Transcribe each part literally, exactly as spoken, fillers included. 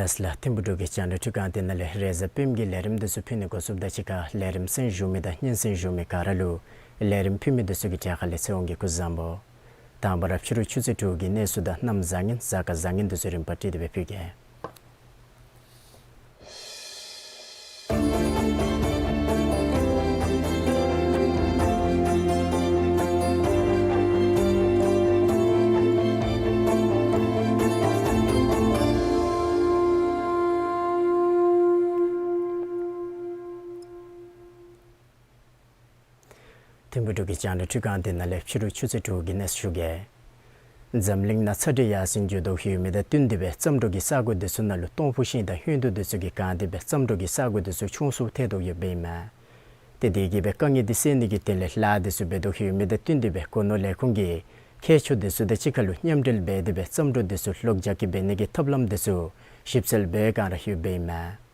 ལགས་ལགས། ཐིམ་ཕུ་འབྲུག་གི་རྒྱང་བསྒྲགས་འཕྲུལ་ཁང་འདི་ནང་ལས་རེས་གཟའ་སྤེནམ་གི་ལས་རིམ་འདི་ཚུ་ཕུལ་ནི་འགོ་བཙུགསཔ་དང་གཅིག་ཁར་ལས་རིམ་གསན་བཞུགས་མི་དང་སྙན་གསན་བཞུགས་མི་ག་ར་ལུ་ལས་རིམ་ཕུལ་མི་འདི་ཚུ་གི་གྲས་ཁ་ལས་ཚེ་དབང་གིས་སྐུ་གཟུགས་བཟང་པོ། དང་པ་ར་ཕྱི་རུ་ཆུ་ཚོད་དྲུག་གི་གནས་ཚུལ་དང་གནམ་བཟང་ངན་གཟའ་སྐར་བཟང་ངན་འདི་ཚུ་རིམ་པ་བསྒྲིགས་ཏེ་སྦེ་ཕུལ་གེ། ཐིམ་ཕུ་འབྲུག་གི་རྒྱང་བསྒྲགས་འཕྲུལ་ཁང་འདི་ནང་ལས་ཕྱི་རུ་ཆུ་ཚོད་དྲུག་གི་གནས་ཚུལ་ཞུ་གེ། འཛམ་གླིང་ནང་ཚ་དྲོད་ཡར་སེང་འགྱོ་དོ་ཡོད་མི་དང་བསྟུན་ཏེ་སྦེ་རྩམ་དྲོད་ཀྱི་ས་གོ་འདི་ཚུ་ནང་ལུ་སྟོང་ཕུ་ཤིང་དང་ཧོད་དུ་འདི་ཚུ་གིས་གང་སྟེ་སྦེ་རྩམ་དྲོད་ཀྱི་ས་གོ་འདི་ཚུ་ཆུང་སུ་ཐལ་དོ་ཡོདཔ་ཨིན་མས། ཏེ་དེ་གིས་སྦེ་དཀའ་ངལ་འདི་སེལ་ནི་གི་དོན་ལས་ལཱ་འདི་ཚུ་འབད་དོ་ཡོད་མི་དང་བསྟུན་ཏེ་སྦེ་སྒོ་ནོར་ལས་ཁུངས་ཀྱིས་མཁས་མཆོག་འདི་ཚུ་དང་གཅིག་ཁར་ལུ་མཉམ་འབྲེལ་འབད་དེ་སྦེ་རྩམ་དྲོད་འདི་ཚུ་ལོག་རྒྱག་གི་འབད་ནི་གི་ཐབས་ལམ་འདི་ཚུ་ཞིབ་འཚོལ་འབད་བའི་སྒང་ར་ཡོདཔ་ཨིན་མས།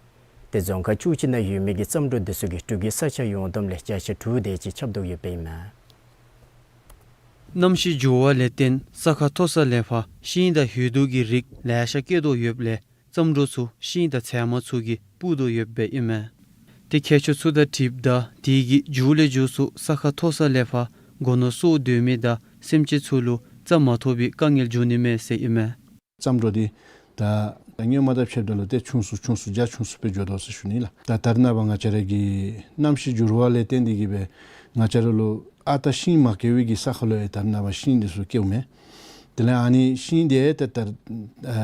ཏེ་རྫོང་ཁག་བཅུ་གཅིག་ནང་ཡོད་མི་གི་རྩམ་དྲོད་འདི་ཚུ་གིས་འབྲུག་གི་ས་ཆ་ཡོངས་བསྡོམས་ལས་བརྒྱ་ཆ་དྲུག་དེ་ཅིག་ཁྱབ་དོ་ཡོདཔ་ཨིན་མས། གནམ་གཤིས་འགྱུར་བ་ལས་བརྟེན་ས་ཁ་མཐོ་ས་ལས་ཕར་ཤིང་དང་ཧོད་དུ་གི་རིགས་ལེ་ཤ་སྐྱེ་དོ་ཡོདཔ་ལས་རྩམ་དྲོད་ཚུ་ཤིང་དང་ཚལ་མ་ཚུ་གིས་སྤུར་དོ་ཡོདཔ་ཨིན་མས། ཏེ་མཁས་མཆོག་ཚུ་དང་འཁྲིལཝ་ད་དེ་གིས་མཇུག་ལས་མཇུག་སུ་ས་ཁ་མཐོ་ས་ལས་ཕར་སྒོ་ནོར་གསོ་སྡོད་མི་དང་སེམས་ཅན་ཚུ་ལུ་རྩྭ་མ་ཐོབ་པའི་དཀའ་ངལ་འབྱུང་ནི་མས་ཟེར་ཨིན་མས། རྩམ་དྲོད་འདི་ད་སྔོན་མ་དང་ཕྱདཔ་ད་ལུ་ཏེ་ཆུང་སུ་ཆུང་སུ་རྒྱ་ཆུང་སུ་སྦེ་འགྱོ་དོ་ཟེར་ཞུ་ནི་ལགས། ད་ད་རེས་ནངས་པ་ང་བཅས་ར་གི་གནམ་གཤིས་འགྱུར་བ་ལས་བརྟེན་ཏེ་གིས་སྦེ་ང་བཅས་ར་ལུ་ཨ་རྟག་ཤིང་མ་སྐྱེ་བའི་གི་ས་ཁར་ལུ་ཡང་ད་རེས་ནངས་པ་ཤིང་འདི་ཚུ་སྐྱེཝ་མས། དེ་ལས་ཨ་ནི་ཤིང་འདི་ད་ད་ཨ་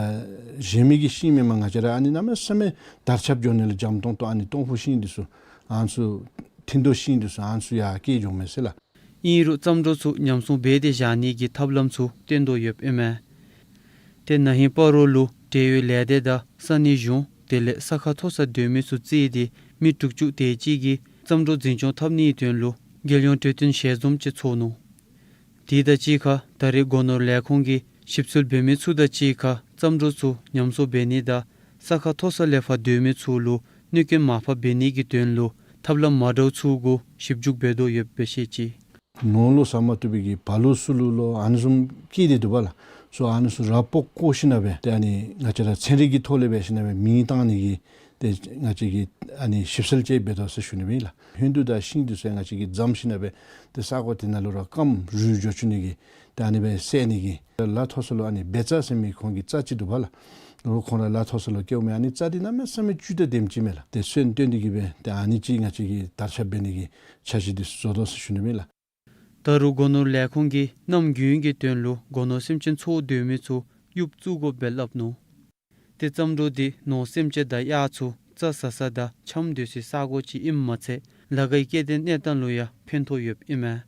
གཞན་མི་གི་ཤིང་མེན་པར་ང་བཅས་ར་ཨ་ནི་གནམ་མེད་ས་མེད་དར་ཁྱབ་འགྱོ་ནི་ལུ་འཇམ་ཏོང་ཏོ་ཨ་ནི་སྟོང་ཕུ་ཤིང་འདི་ཚུ་ཨ་ནི་ཚུ་མཐིང་རྡོ་ཤིང་འདི་ཚུ་ཨ་ནི་ཚུ་ཡང་སྐྱེ་འགྱོཝ་མས་ཟེར་ལགས། ཨིན་རུང་རྩམ་དྲོད་ཚུ་ཉམས་སྲུང་འབད་དེ་བཞག་ནི་གི་ཐབས་ལམ་ཚུ་བཏོན་དོ་ཡོདཔ་ཨིན་མས། ཏེ་ན་ཧིང་སྤ་རོ་ལུ་འབྲེལ་ཡོད་ལས་སྡེ་དང་ས་གནས་གཞུང་དེ་ལས་ས་ཁ་མཐོ་ས་སྡོད་མི་ཚུ་བརྩིས་ཏེ་མི་དྲུག་ཅུ་དེ་ཅིག་གིས་རྩམ་དྲོད་འཛིན་སྐྱོང་འཐབ་ནིའི་དོན་ལུ་རྒྱལ་ཡོངས་གྲོས་བསྟུན་ཞལ་འཛོམས་ཅིག་ཚོགས་ནུག། དེ་དང་གཅིག་ཁར་ད་རེས་སྒོ་ནོར་ལས་ཁུངས་ཀྱིས་ཞིབ་འཚོལ་འབད་མི་ཚུ་དང་གཅིག་ཁར་རྩམ་དྲོད་ཚུ་ཉམས་གསོ་འབད་ནི་དང་ས་ཁ་མཐོ་ས་ལས་ཕར་སྡོད་མི་ཚུ་ལུ་གནོད་སྐྱོན་མ་ཕོག་འབད་ནི་གི་དོན་ལུ་ཐབས་ལམ་མ་འདྲཝ་ཚུ་གུ་ཞིབ་འཇུག་འབད་དོ་ཡོདཔ་སྦེ་བཤད་ཅི། ནོར་ལུ་ཟ་མ་བཏུབ་པའི་གི་བ་ལུ་སུ་ལུ་ལོ་ཨ་ནི་བཟུམ་སྐྱེས་ཏེ་འདུག་པ་ལགས། སོ་ཨ་ནི་ཚུ་ར་སྤོག་བཀོ་ཞིནམ་ལས་ཏེ་ཨ་ནི་ང་བཅས་ར་ཚན་རིག་གི་ཐོག་ལས་འབད་ཞིནམ་ལས་མིང་བཏགས་ནི་གི་ཏེ་ང་བཅས་ཀྱིས་ཨ་ནི་ཞིབ་འཚོལ་ཅིག་འབད་དོ་ཟེར་ཞུ་ནི་ཨིན་ལགས། ཧོད་དུ་དང་ཤིང་འདི་ཚུ་ཡང་ང་བཅས་ཀྱིས་བརྫམ་ཞིནམ་ལས་ཏེ་ས་གོ་དེ་ནང་ལུ་ར་སྐམ་རུལ་འགྱོ་བཅུག་ནི་གི་ཏེ་ཨ་ནི་སྦེ་བསལ་ནི་གི་ལ་ཐོ་ས་ལུ་ཨ་ནི་བེ་ཙ་ཟེར་མི་ཁོང་གི་རྩྭ་ཅིག་འདུག་པ་ལགས། ལོ་ཁོང་ར་ལ་ཐོ་ས་ལུ་སྐྱེཝ་མས། ཨ་ནི་རྩྭ་འདི་གནམ་མེད་ས་མེད་བཅུད་དང་ལྡནམ་ཅིག་མས་ལགས། ཏེ་སོན་བཏོན་ཏེ་གིས་སྦེ་ཏེ་ཨ་ནི་ཅིག་ང་བཅས་ཀྱིས་དར་ཁྱབ་འབད་ནི་གི་འཆར་གཞི་འདི་བཟོ་དོ་ཟེར་ཞུ་ནི་ཨིན་ལགས། ད་རུང་སྒོ་ནོར་ལས་ཁུངས་ཀྱིས་གནམ་དགུན་གྱི་དོན་ལུ་སྒོ་ནོར་སེམས་ཅན་འཚོ་སྡོད་མི་ཚུ་གཡུག་བཙུགས་དགོཔ་སྦེ་སླབ་ནུག། ཏེ་རྩམ་དྲོད་འདི་ནོར་སེམས་ཅན་དང་གཡག་ཚུ་རྩྭ་ཟ་ས་དང་འཆམ་སྡོད་སའི་ས་གོ་ཅིག་ཨིནམ་མ་ཚད་ལ་ཁའི་སྐྱེ་ལྡན་གནས་སྟངས་ལུ་ཡང་ཕན་ཐོགས་ཡོདཔ་ཨིན་མས།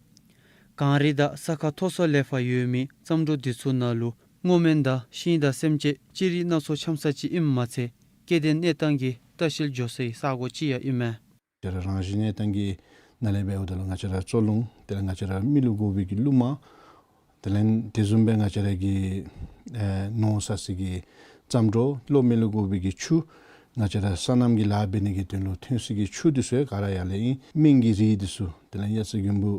གངས་རི་དང་ས་ཁ་མཐོ་ས་ལས་ཕར་ཡོད་མི་རྩམ་དྲོད་འདི་ཚུ་ནང་ལུ་སྔོ་སྨན་དང་ཤིང་དང་སེམས་ཅན་ཅི་རིགས་སྣ་ཚོགས་འཆམ་ས་ཅིག་ཨིནམ་མ་ཚད་སྐྱེ་ལྡན་གནས་སྟངས་ཀྱི་ལྟ་བཤལ་འགྱོ་སའི་ས་གོ་ཅིག་ཡང་ཨིན་མས། ཏེ་རང་བཞིན་གནས་སྟངས་ཀྱི་ ནང་ལས་འབདཝ་ད་ལུ་ང་བཅས་ར་བཙོ་རླུང་དེ་ལས་ང་བཅས་ར་མི་ལུ་དགོ་པའི་གི་རླུང་མ། དེ་ལས་དེ་བཟུམ་སྦེ་ང་བཅས་ར་གི་ཨེ་ནོར་བསགས་སའི་གི་རྩམ་དྲོ་གློ་མེ་ལུ་དགོ་པའི་གི་ཆུ། ང་བཅས་ར་སོ་ནམ་གྱི་ལཱ་འབད་ནི་གི་དོན་ལུ་ཐོན་སའི་གི་ཆུ་འདི་ཚུ་ཡང་ག་ར་ཡར་ལས་ཨིན། སྨན་གྱི་རིགས་འདི་ཚུ་དེ་ལས་གཡས་ཚལ་མགོན་པོ་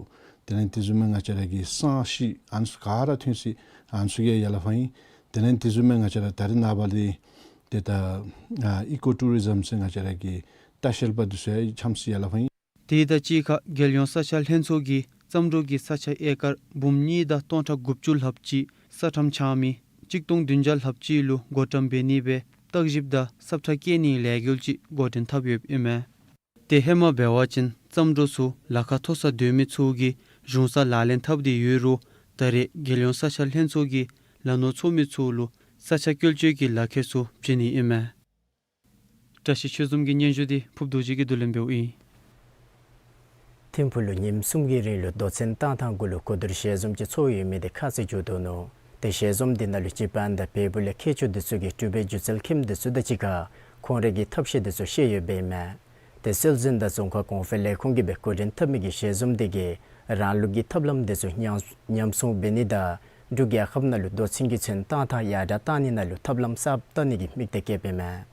དེ་ལས་དེ་བཟུམ་སྦེ་ང་བཅས་ར་གི་བསང་ཤིང་ཨ་ནི་ཚུ་ག་ར་ཐོན་སའི་ཨ་ནི་ཚུ་གི་ཡར་ལས་ཕར་ཨིན། དེ་ལས་དེ་བཟུམ་སྦེ་ང་བཅས་ར་ད་རེས་ནངས་པ་འདི་ཏེ་ད་ཨ་ཨི་ཀོ་ཊུ་རི་ཛམ་ཟེར་ང་བཅས་ར་གི་ལྟ་བཤལ་པ་འདི་ཚུ་ཡང་འཁྱམས་སའི་ཡར་ལས་ཕར་ཨིན། དེ་དང་གཅིག་ཁར་རྒྱལ་ཡོངས་ས་ཆ་ལྷན་ཚོགས་ཀྱིས་རྩམ་དྲོ་གི་ས་ཆ་ཨེ་ཀར་འབུམ་གཉིས་དང་སྟོང་ཕྲག་དགུ་བཅུ་ལྷགཔ་ཅིག་ས་ཁྲམ་ཆག་མི་གཅིག་སྟོང་བདུན་བརྒྱ་ལྷགཔ་ཅིག་ལུ་བགོ་བཀྲམ་འབད་ནི་སྦེ་བརྟག་ཞིབ་དང་སབ་ཁྲ་བཀལ་ནིའི་ལས་འགུལ་ཅིག་འགོ་འདྲེན་འཐབ་ཡོདཔ་ཨིན་མས། ཏེ་ཧེ་མ་འབད་བ་ཅིན་རྩམ་དྲོ་ཚུ་ལཱ་ཁག་མཐོ་སར་སྡོད་མི་ཚུ་གིས་གཞུང་སར་ལག་ལེན་འཐབ་སྟེ་ཡོད་རུང་ད་རེས་རྒྱལ་ཡོངས་ས་ཆ་ལྷན་ཚོགས་ཀྱིས་ལ་ནོར་ཚོགས་མི་ཚུ་ལུ་ས་ཆ་བཀོལ་སྤྱོད་ཀྱི་ལག་ཁྱེར་ཚུ་བྱིན་ནི་ཨིན་མས། བཀྲ་ཤིས་ཆོས་འཛོམས་ཀྱི་སྙན་ཞུ་འདི་ཕུབ་རྡོ་རྗེ་གིས་བསྡུ་ལེན་འབདཝ་ཨིན། ཐིམ་ཕུག་ལུ་ཉིནམ་གསུམ་གྱི་རིང་ལུ་རྡོ་ཚོན་བཏང་ཐངས་གུ་ལུ་གོ་བསྡུར་ཞལ་འཛོམས་ཅིག་ཚོགས་ཡོད་མི་འདི་ཁ་གསལ་བྱུང་དོ་ནུག། ཏེ་ཞལ་འཛོམས་འདི་ནང་ལུ་སྤྱི་པ་དང་བལ་པོ་ལས་མཁས་མཆོག་འདི་ཚུ་གིས་འབྲུག་པའི་སྒྱུ་རྩལ་མཁནམ་འདི་ཚུ་དང་གཅིག་ཁར་ཁོང་རའི་གི་ཐབས་ཤེས་འདི་ཚུ་བཤད་ཡོདཔ་ཨིན་མས། ཏེ་སྲོལ་འཛིན་དང་རྫོང་ཁ་གོང་འཕེལ་ལས་ཁུངས་ཀྱིས་སྦེ་འགོ་འདྲེན་འཐབ་མི་གི་ཞལ་འཛོམས་འདི་གིས་རང་ལུགས་ཀྱི་ཐབས་ལམ་འདི་ཚུ་ཉམས་ཉམས་སྲུང་འབད་ནི་དང་འབྲུག་རྒྱལ་ཁབ་ནང་ལུ་རྡོ་ཚོན་གྱི་ཚོན་བཏང་ཐངས་ཡར་དྲག་བཏང་ནི་ནང་ལུ་ཐབས་ལམ་གསརཔ་བཏོན་ནི་གི་དམིགས་གཏད་བསྐྱེདཔ་ཨིན་མས།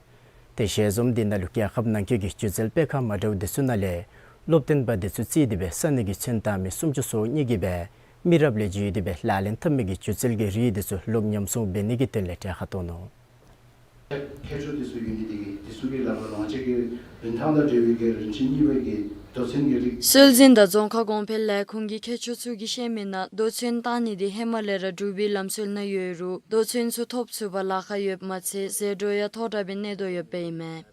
ཏེ་ཞལ་འཛོམས་འདི་ནང་ལུ་རྒྱལ་ཁབ་ནང་འཁོད་ཀྱི་སྒྱུ་རྩལ་སྤེལ་ཁང་མ་འདྲཝ་འདི་ཚུ་ནང་ལས་སློབ་སྟོན་པ་འདི་ཚུ་བརྩིས་ཏེ་སྦེ་ས་གནས་ཀྱི་ཚོན་བཏང་མི་སུམ་ཅུ་སོ་གཉིས་ཀྱིས་སྦེ་མི་རབས་ལས་བརྒྱུད་དེ་སྦེ་ལག་ལེན་འཐབ་མི་གི་སྒྱུ་རྩལ་གྱི་རིགས་འདི་ཚུ་ལོག་ཉམས་སྲུང་འབད་ནི་གི་དོན་ལས་གྲལ་ཁར་གཏོགས་ནུག། མཁས་མཆོག་འདི་ཚུ་ཡོད་ནི་འདི་གིས་འདི་ཚུ་གི་ལག་པར་ལོངས་སྤྱོད་ཀྱི་རིན་ཐང་དང་འབྲེལ་བའི་གི་རིན་ཆེན་གཉིས་པའི་གི་རྡོ་ཚོན་གྱི་རིགས། སྲོལ་འཛིན་དང་རྫོང་ཁ་གོང་འཕེལ་ལས་ཁུངས་ཀྱི་མཁས་མཆོག་ཚུ་གིས་བཤད་མི་ནང་རྡོ་ཚོན་བཏང་ནི་འདི་ཧེ་མ་ལས་ར་འབྲུག་པའི་ལམ་སྲོལ་ནང་ཡོད་རུང་རྡོ་ཚོན་ཚུ་ཐོབ་ཚུགས་པར་ལཱ་ཁག་ཡོདཔ་མ་ཚད་ཟད་འགྲོ་ཡང་མཐོ་དྲགས་སྦེ་གནས་དོ་ཡོདཔ་ཨིན་མས།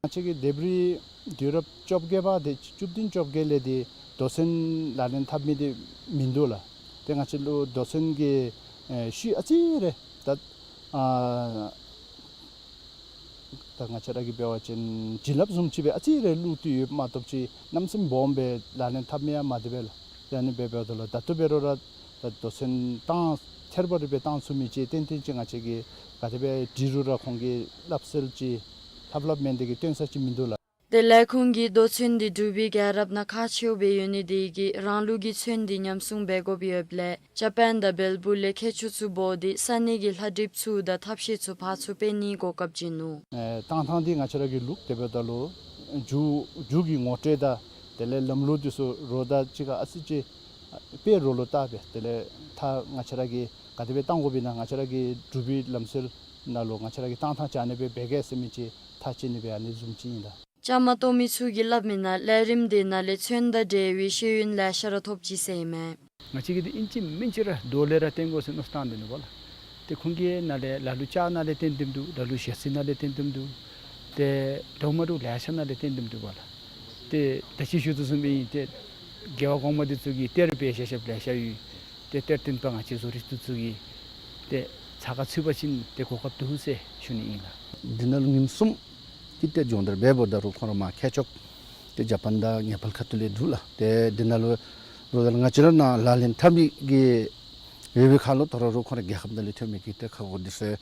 ང་བཅས་ཀྱི་ལྡེབས་རིས་དུས་རབས་བཅོ་བརྒྱད་པ་དེ་བཅུ་བདུན་བཅོ་བརྒྱད་ལས་དེ་རྡོ་ཚོན་ལག་ལེན་འཐབ་མི་དེ་མིན་འདུག་ལགས། ཏེ་ང་བཅས་ལུ་རྡོ་ཚོན་གྱི་ཨེ་ཤུལ་ཨ་ཙི་རེ་ད་ཨ་ད་ང་བཅས་ར་གིས་འབད་བ་ཅིན་བྱིན་རླབས་བཟུམ་ཅིག་སྦེ་ཨ་ཙི་རེ་བླུགས་ཏེ་ཡོདཔ་མ་གཏོགས་ཅིག་གནམ་མེད་ས་མེད་སྦོམ་སྦེ་ལག་ལེན་འཐབ་མི་ཡང་མ་དེ་སྦེ་ལགས། ཏེ་ཨ་ནི་སྦེ་འབདཝ་ད་ལུ་ད་ལྟོ་འབད་རུང་ར་ད་རྡོ་ཚོན་བཏང་ཐེར་པ་རེ་སྦེ་བཏང་ཚུགས་མི་ཅིག་ཏན་ཏན་ཅིག་ང་བཅས་ཀྱིས་ག་དེ་སྦེ་དྲི་རུང་ར་ཁོང་གིས་སླབ་སྲོལ་ཅིག་ལྷབ་ལྷབ་མེན་ཏེ་གིས་སྟོན་ས་ཅིག་མིན་འདུག་ལགས། ཏེ་ལས་ཁུངས་ཀྱིས་རྡོ་ཚོན་འདི་འབྲུག་པའི་རྒྱལ་རབས་ནང་ཁག་ཆེཝ་སྦེ་ཡོད་ནི་དེ་གིས་རང་ལུགས་ཀྱི་ཚོན་འདི་ཉམས་སྲུང་འབད་དགོཔ་ཡོདཔ་ལས་ཇ་པཱན་དང་བལ་པོ་ལས་མཁས་མཆོག་ཚུ་འབོ་སྟེ་ས་གནས་ཀྱི་ལྷ་བྲིཔ་ཚུ་དང་ཐབས་ཤེས་ཚུ་ཕར་ཚུར་སྤེལ་ནིའི་གོ་སྐབས་བྱིན་ནུག། ཨེ་བཏང་ཐངས་འདི་ང་བཅས་ར་གིས་ལུགས་དེ་འབདཝ་ད་ལུ་མཇུག་མཇུག་གི་ངོ་སྤྲོད་དང་དེ་ལས་ལམ་ལུགས་འདི་ཚུ་རོགས་དང་གཅིག་ཁར་ཨ་ཙི་ཅིག་དཔེ་རོགས་ལུ་བལྟ་སྦེ་དེ་ལས་ད་ང་བཅས་ར་གིས་ག་དེ་སྦེ་བཏང་དགོཔ་ཨིན་ན་ང་བཅས་ར་གི་འབྲུག་པའི་ལམ་སྲོལ་ནང་ལུ་ང་བཅས་ར་གིས་བཏང་ཐངས་ག་ནི་སྦེ་འབད་གེ་ཟེར་མི་ཅིག་ཐག་བཅད་ནི་སྦེ་ཨ་ནི་བཟུམ་ཅིག་ཨིན་ལགས། བཅའ་མར་གཏོགས་མི་ཚུ་གིས་སླབ་མི་ནང་ལས་རིམ་འདི་ནང་ལས་ཚོན་དང་འབྲེལ་བའི་ཤེས་ཡོན་ལེ་ཤ་ར་ཐོབ་ཅི་ཟེར་ཨིན་མས། ང་བཅས་ཀྱིས་འདི་ཨིན་ཅི་མིན་ཅི་ར་རྡོ་ལས་ར་བཏོན་དགོ་ཟེར་མནོ་བསམ་བཏང་སྡོད་ནུག་པ་ལགས། ཏེ་ཁོང་གི་ནང་ལས་ལ་ལུ་ལྕགས་ནང་ལས་བཏོན་བཏོནམ་འདུག། ལ་ལུ་ཞལ་ཟས་ནང་ལས་བཏོན་བཏོནམ་འདུག། ཏེ་འདྲཝ་མ་འདྲཝ་ལེ་ཤ་ནང་ལས་བཏོན་བཏོནམ་འདུག་པ་ལགས། ཏེ་ད་ཅི་ཞུ་དོ་བཟུམ་སྦེ་ཨིན། ཏེ་རྒྱལ་བ་གོང་མ་འདི་ཚུ་གིས་གཏེར་སྦེ་བཞག་བཞགཔ་ལེ་ཤ་ཡོད། ཏེ་གཏེར་སྟོན་པ་ང་བཅས་བཟོ་རིག་འདི་ཚུ་གིས་ཏེ་ཚགས་ཁར་ཚུད་པ་ཅིན་ཏེ་གོ་སྐབས་འདུག་ཟེར་ཞུ་ནི་ཨིན་ལགས། འདི་ནང་ལུ་ཉིནམ་གསུམ་གྱི་ཏེ་སྦྱོང་བརྡར་འབདཝ་ད་རུང་ཁོང་ར་མ་མཁས་མཆོག་ཏེ་ཇ་པཱན་དང་ནེ་པཱལ་ཁ་ཐུག་ལས་འདུག་ལགས། ཏེ་འདི་ནང་ལུ་རོགས་ང་བཅས་ར་ནང་ལག་ལེན་འཐབ་མི་གི་ཡོད་པའི་ཁར་ལུ་ད་རུང་ཁོང་ར་རྒྱལ་ཁབ་ནང་ལས་ཐོན་མི་གི་ཏེ་ཁ་གོ་འདི་ཚུ་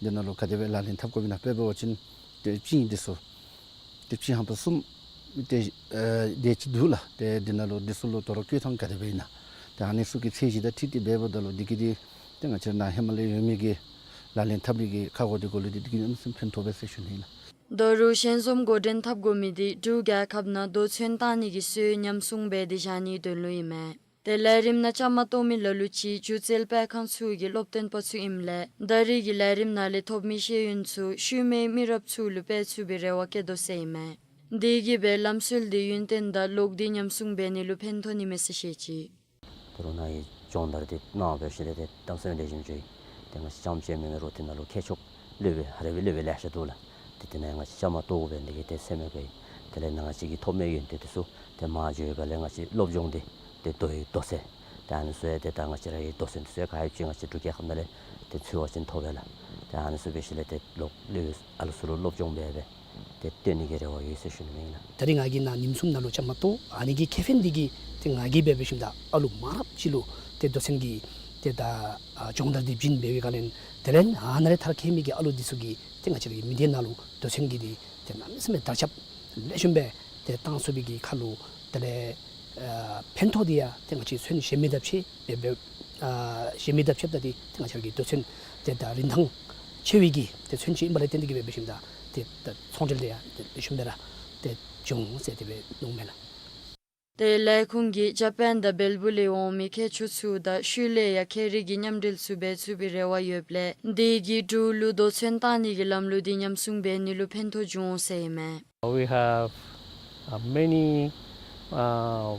འདི་ནང་ལུ་ག་དེ་སྦེ་ལག་ལེན་འཐབ་དགོཔ་ཨིན་ན་དཔེ་འབད་བ་ཅིན་ཏེ་ཅིན་འདི་ཚུ་ཏེ་ཅིན་ཧམ་པ་གསུམ་ཏེ་ཨེ་དེ་ཅིག་འདུག་ལགས། ཏེ་འདི་ནང་ལུ་འདི་ཚུ་ལུ་ད་རུང་བཀོལ་ཐངས་ག་དེ་སྦེ་ཨིན་ན་ཏེ་ཨ་ནི་ཚུ་གི་ཚད་གཞི་དང་འཁྲིལ་ཏེ་འབདཝ་ད་ལུ་འདི་གིས་འདི་ཏེ་ང་བཅས་ནཱ་ཧེ་མ་ལས་ཡོད་མི་གི་ལག་ལེན་འཐབ་མི་གི་ཁ་གོ་འདི་གུ་ལུ་འདི་གིས་གནམ་མེད་ས་མེད་ཕན་ཐོགས་པས་ཟེར་ཞུ་ནི་ཨིན་ལགས། ད་རུང་ཞལ་འཛོམས་འགོ་འདྲེན་འཐབ་དགོ་མི་འདི་འབྲུག་རྒྱལ་ཁབ་ནང་རྡོ་ཚོན་བཏང་ནི་གི་སྲོལ་ཉམས་སྲུང་འབད་དེ་བཞག་ནིའི་དོན་ལུ་ཨིན་མས། ཏེ་ལས་རིམ་ནང་བཅའ་མར་གཏོགས་མི་ལ་ལུ་ཅིག་སྒྱུ་རྩལ་སྤེལ་ཁང་ཚུ་གི་སློབ་སྟོན་པ་ཚུ་ཨིནམ་ལས་ད་རེས་ཀྱི་ལས་རིམ་ནང་ལས་ཐོབ་མི་ཤེས་ཡོན་ཚུ་ཤུལ་མའི་མི་རབས་ཚུ་ལུ་སྤེལ་ཚུགས་པའི་རེ་བ་བསྐྱེད་དོ་ཟེར་ཨིན་མས། དེ་གིས་སྦེ་ལམ་སྲོལ་འདི་ཡུན་བརྟན་དང་ལོག་སྟེ་ཉམས་སྲུང་འབད་ནི་ལུ་ཕན་ཐོགས་ནི་མས་ཟེར་བཤད་ཅི། ད་རུང་ནཱ་གི་སྦྱོང་བརྡར་འདི་གནང་བའི་ཤུལ་ལས་ཏེ་གནམ་མེད་ས་མེད་ལེགས་ཤོམ་བྱུང་ཡི། ཏེ་ང་བཅས་རྐྱངམ་ཅིག་མེན་རུང་ཏེ་ནཱ་ལུ་མཁས་མཆོག་སློབ་དཔོན་ཧ་ར་སྦེ་སློབ་དཔོན་ལེ་ཤ་འདུག་ལགས། ཏེ་དེ་ནང་ང་བཅས་བཅའ་མར་གཏོགས་དགོ་པས། འདི་གིས་ཏེ་སེམས་མེད་པའི་དེ་ལས་ནཱ་ང་བཅས་ཀྱིས་ཐོབ་མི་ཡོན་ཏན་འདི་ཚུ་ཏེ་མ་འགྱོ་བ་ལས་ང་བཅས་སློབ་སྦྱོང་འདི་ཏེ་རྡོ་ཡི་རྡོ་ཚོན་ཏེ་ཨ་ནི་ཚུ་ཡང་ཏེ་ད་ང་བཅས་ར་གི་རྡོ་ཚོན་འདི་ཚུ་ཡང་ག་ཡོད་ཅིག་ང་བཅས་འབྲུག་རྒྱལ་ཁབ་ནང་ལས་ཏེ་འཚོལ་བ་ཅིན་ཐོབ་པས་ལགས། ཏེ་ཨ་ནི་ཚུ་འབད་ཞིནམ་ལས་ཏེ་ལོག་སློབ་དཔོན་ཨ་ལུ་ཚུ་ལུ་སློབ་སྦྱོང་འབད་སྦེ་ཏེ་སྟོན་ནི་གི་རེ་བ་ཡོད་ཟེར་ཞུ་ནི་ཨིན་ལགས། ད་རེས་ང་གིས་ནཱ་ཉིནམ་གསུམ་ནང་ལུ་བཅའ་མར་གཏོགས་ཨ་ནི་གི་ཁེ་ཕན་འདི་གིས་ཏེ་ང་གིས་འབད་འབད་ཞིནམ་ད་ཨ་ལུ་མང་རབས་ཅིག་ལུ་ཏེ་རྡོ་ཚོན་གྱི་ཏེ་ད་ཨ་སྦྱོང་བརྡར་འདི་བྱིན་འབད་བའི་སྒང་ལས་དེ་ལས་ཨ་ནཱ་ལས་མཐར་འཁྱོལ་མི་གི་ཨ་ལུ་འདི་ཚུ་གིས་ཏེ་ང་བཅས་ར་གི་མི་སྡེ་ནང་ལུ་རྡོ་ཚོན་གྱི་འདི་ཏེ་གནམ་མེད་ས་མེད་དར་ཁྱབ་ལེགས་ཤོམ་སྦེ་ཏེ་བཏང་ཚུགས་པའི་གི་ཁར་ལུ་དེ་ལས་ ཨ་ཕན་ཐོགས་འདི་ཡང་ཏེ་ང་བཅས་ཚུན་གཞན་མི་དང་ཕྱད་འབད་འབད་ཨ་གཞན་མི་དང་ཕྱདཔ་ད་འདི་ཏེ་ང་བཅས་ར་གི་དོས་ཚན་ཏེ་ད་རིན་ཐང་ཆེ་བའི་གི་ཏེ་ཚོན་ཅིག་ཨིན་པ་ལས་བརྟེན་ཏེ་གིས་འབད་འབད་ཞིནམ་ད་ཏེ་ད་ཚོང་འབྲེལ་འདི་ཡང་ཏེ་ཤུལ་མ་ར་ཏེ་བྱུང་ཟེར་དེ་སྦེ་གནང་མས་ལགས། ཏེ་ལས་ཁུངས་ཀྱིས་ཇ་པཱན་དང་བལ་པོ་ལས་འོང་མི་མཁས་མཆོག་ཚུ་དང་ཤུལ་ལས་ཡང་ཁེ་རི་གི་མཉམ་འབྲེལ་ཚུ་འབད་ཚུགས་པའི་རེ་བ་ཡོདཔ་ལས་དེ་གིས་འབྲུག་ལུ་དོས་ཚན་བཏང་ནི་གི་ལམ་ལུགས་འདི་ཉམས་སྲུང་འབད་ནི་ལུ་ཕན་ཐོགས་འབྱུང་འོང་ཟེར་ཨིན་མས། We have uh, many uh,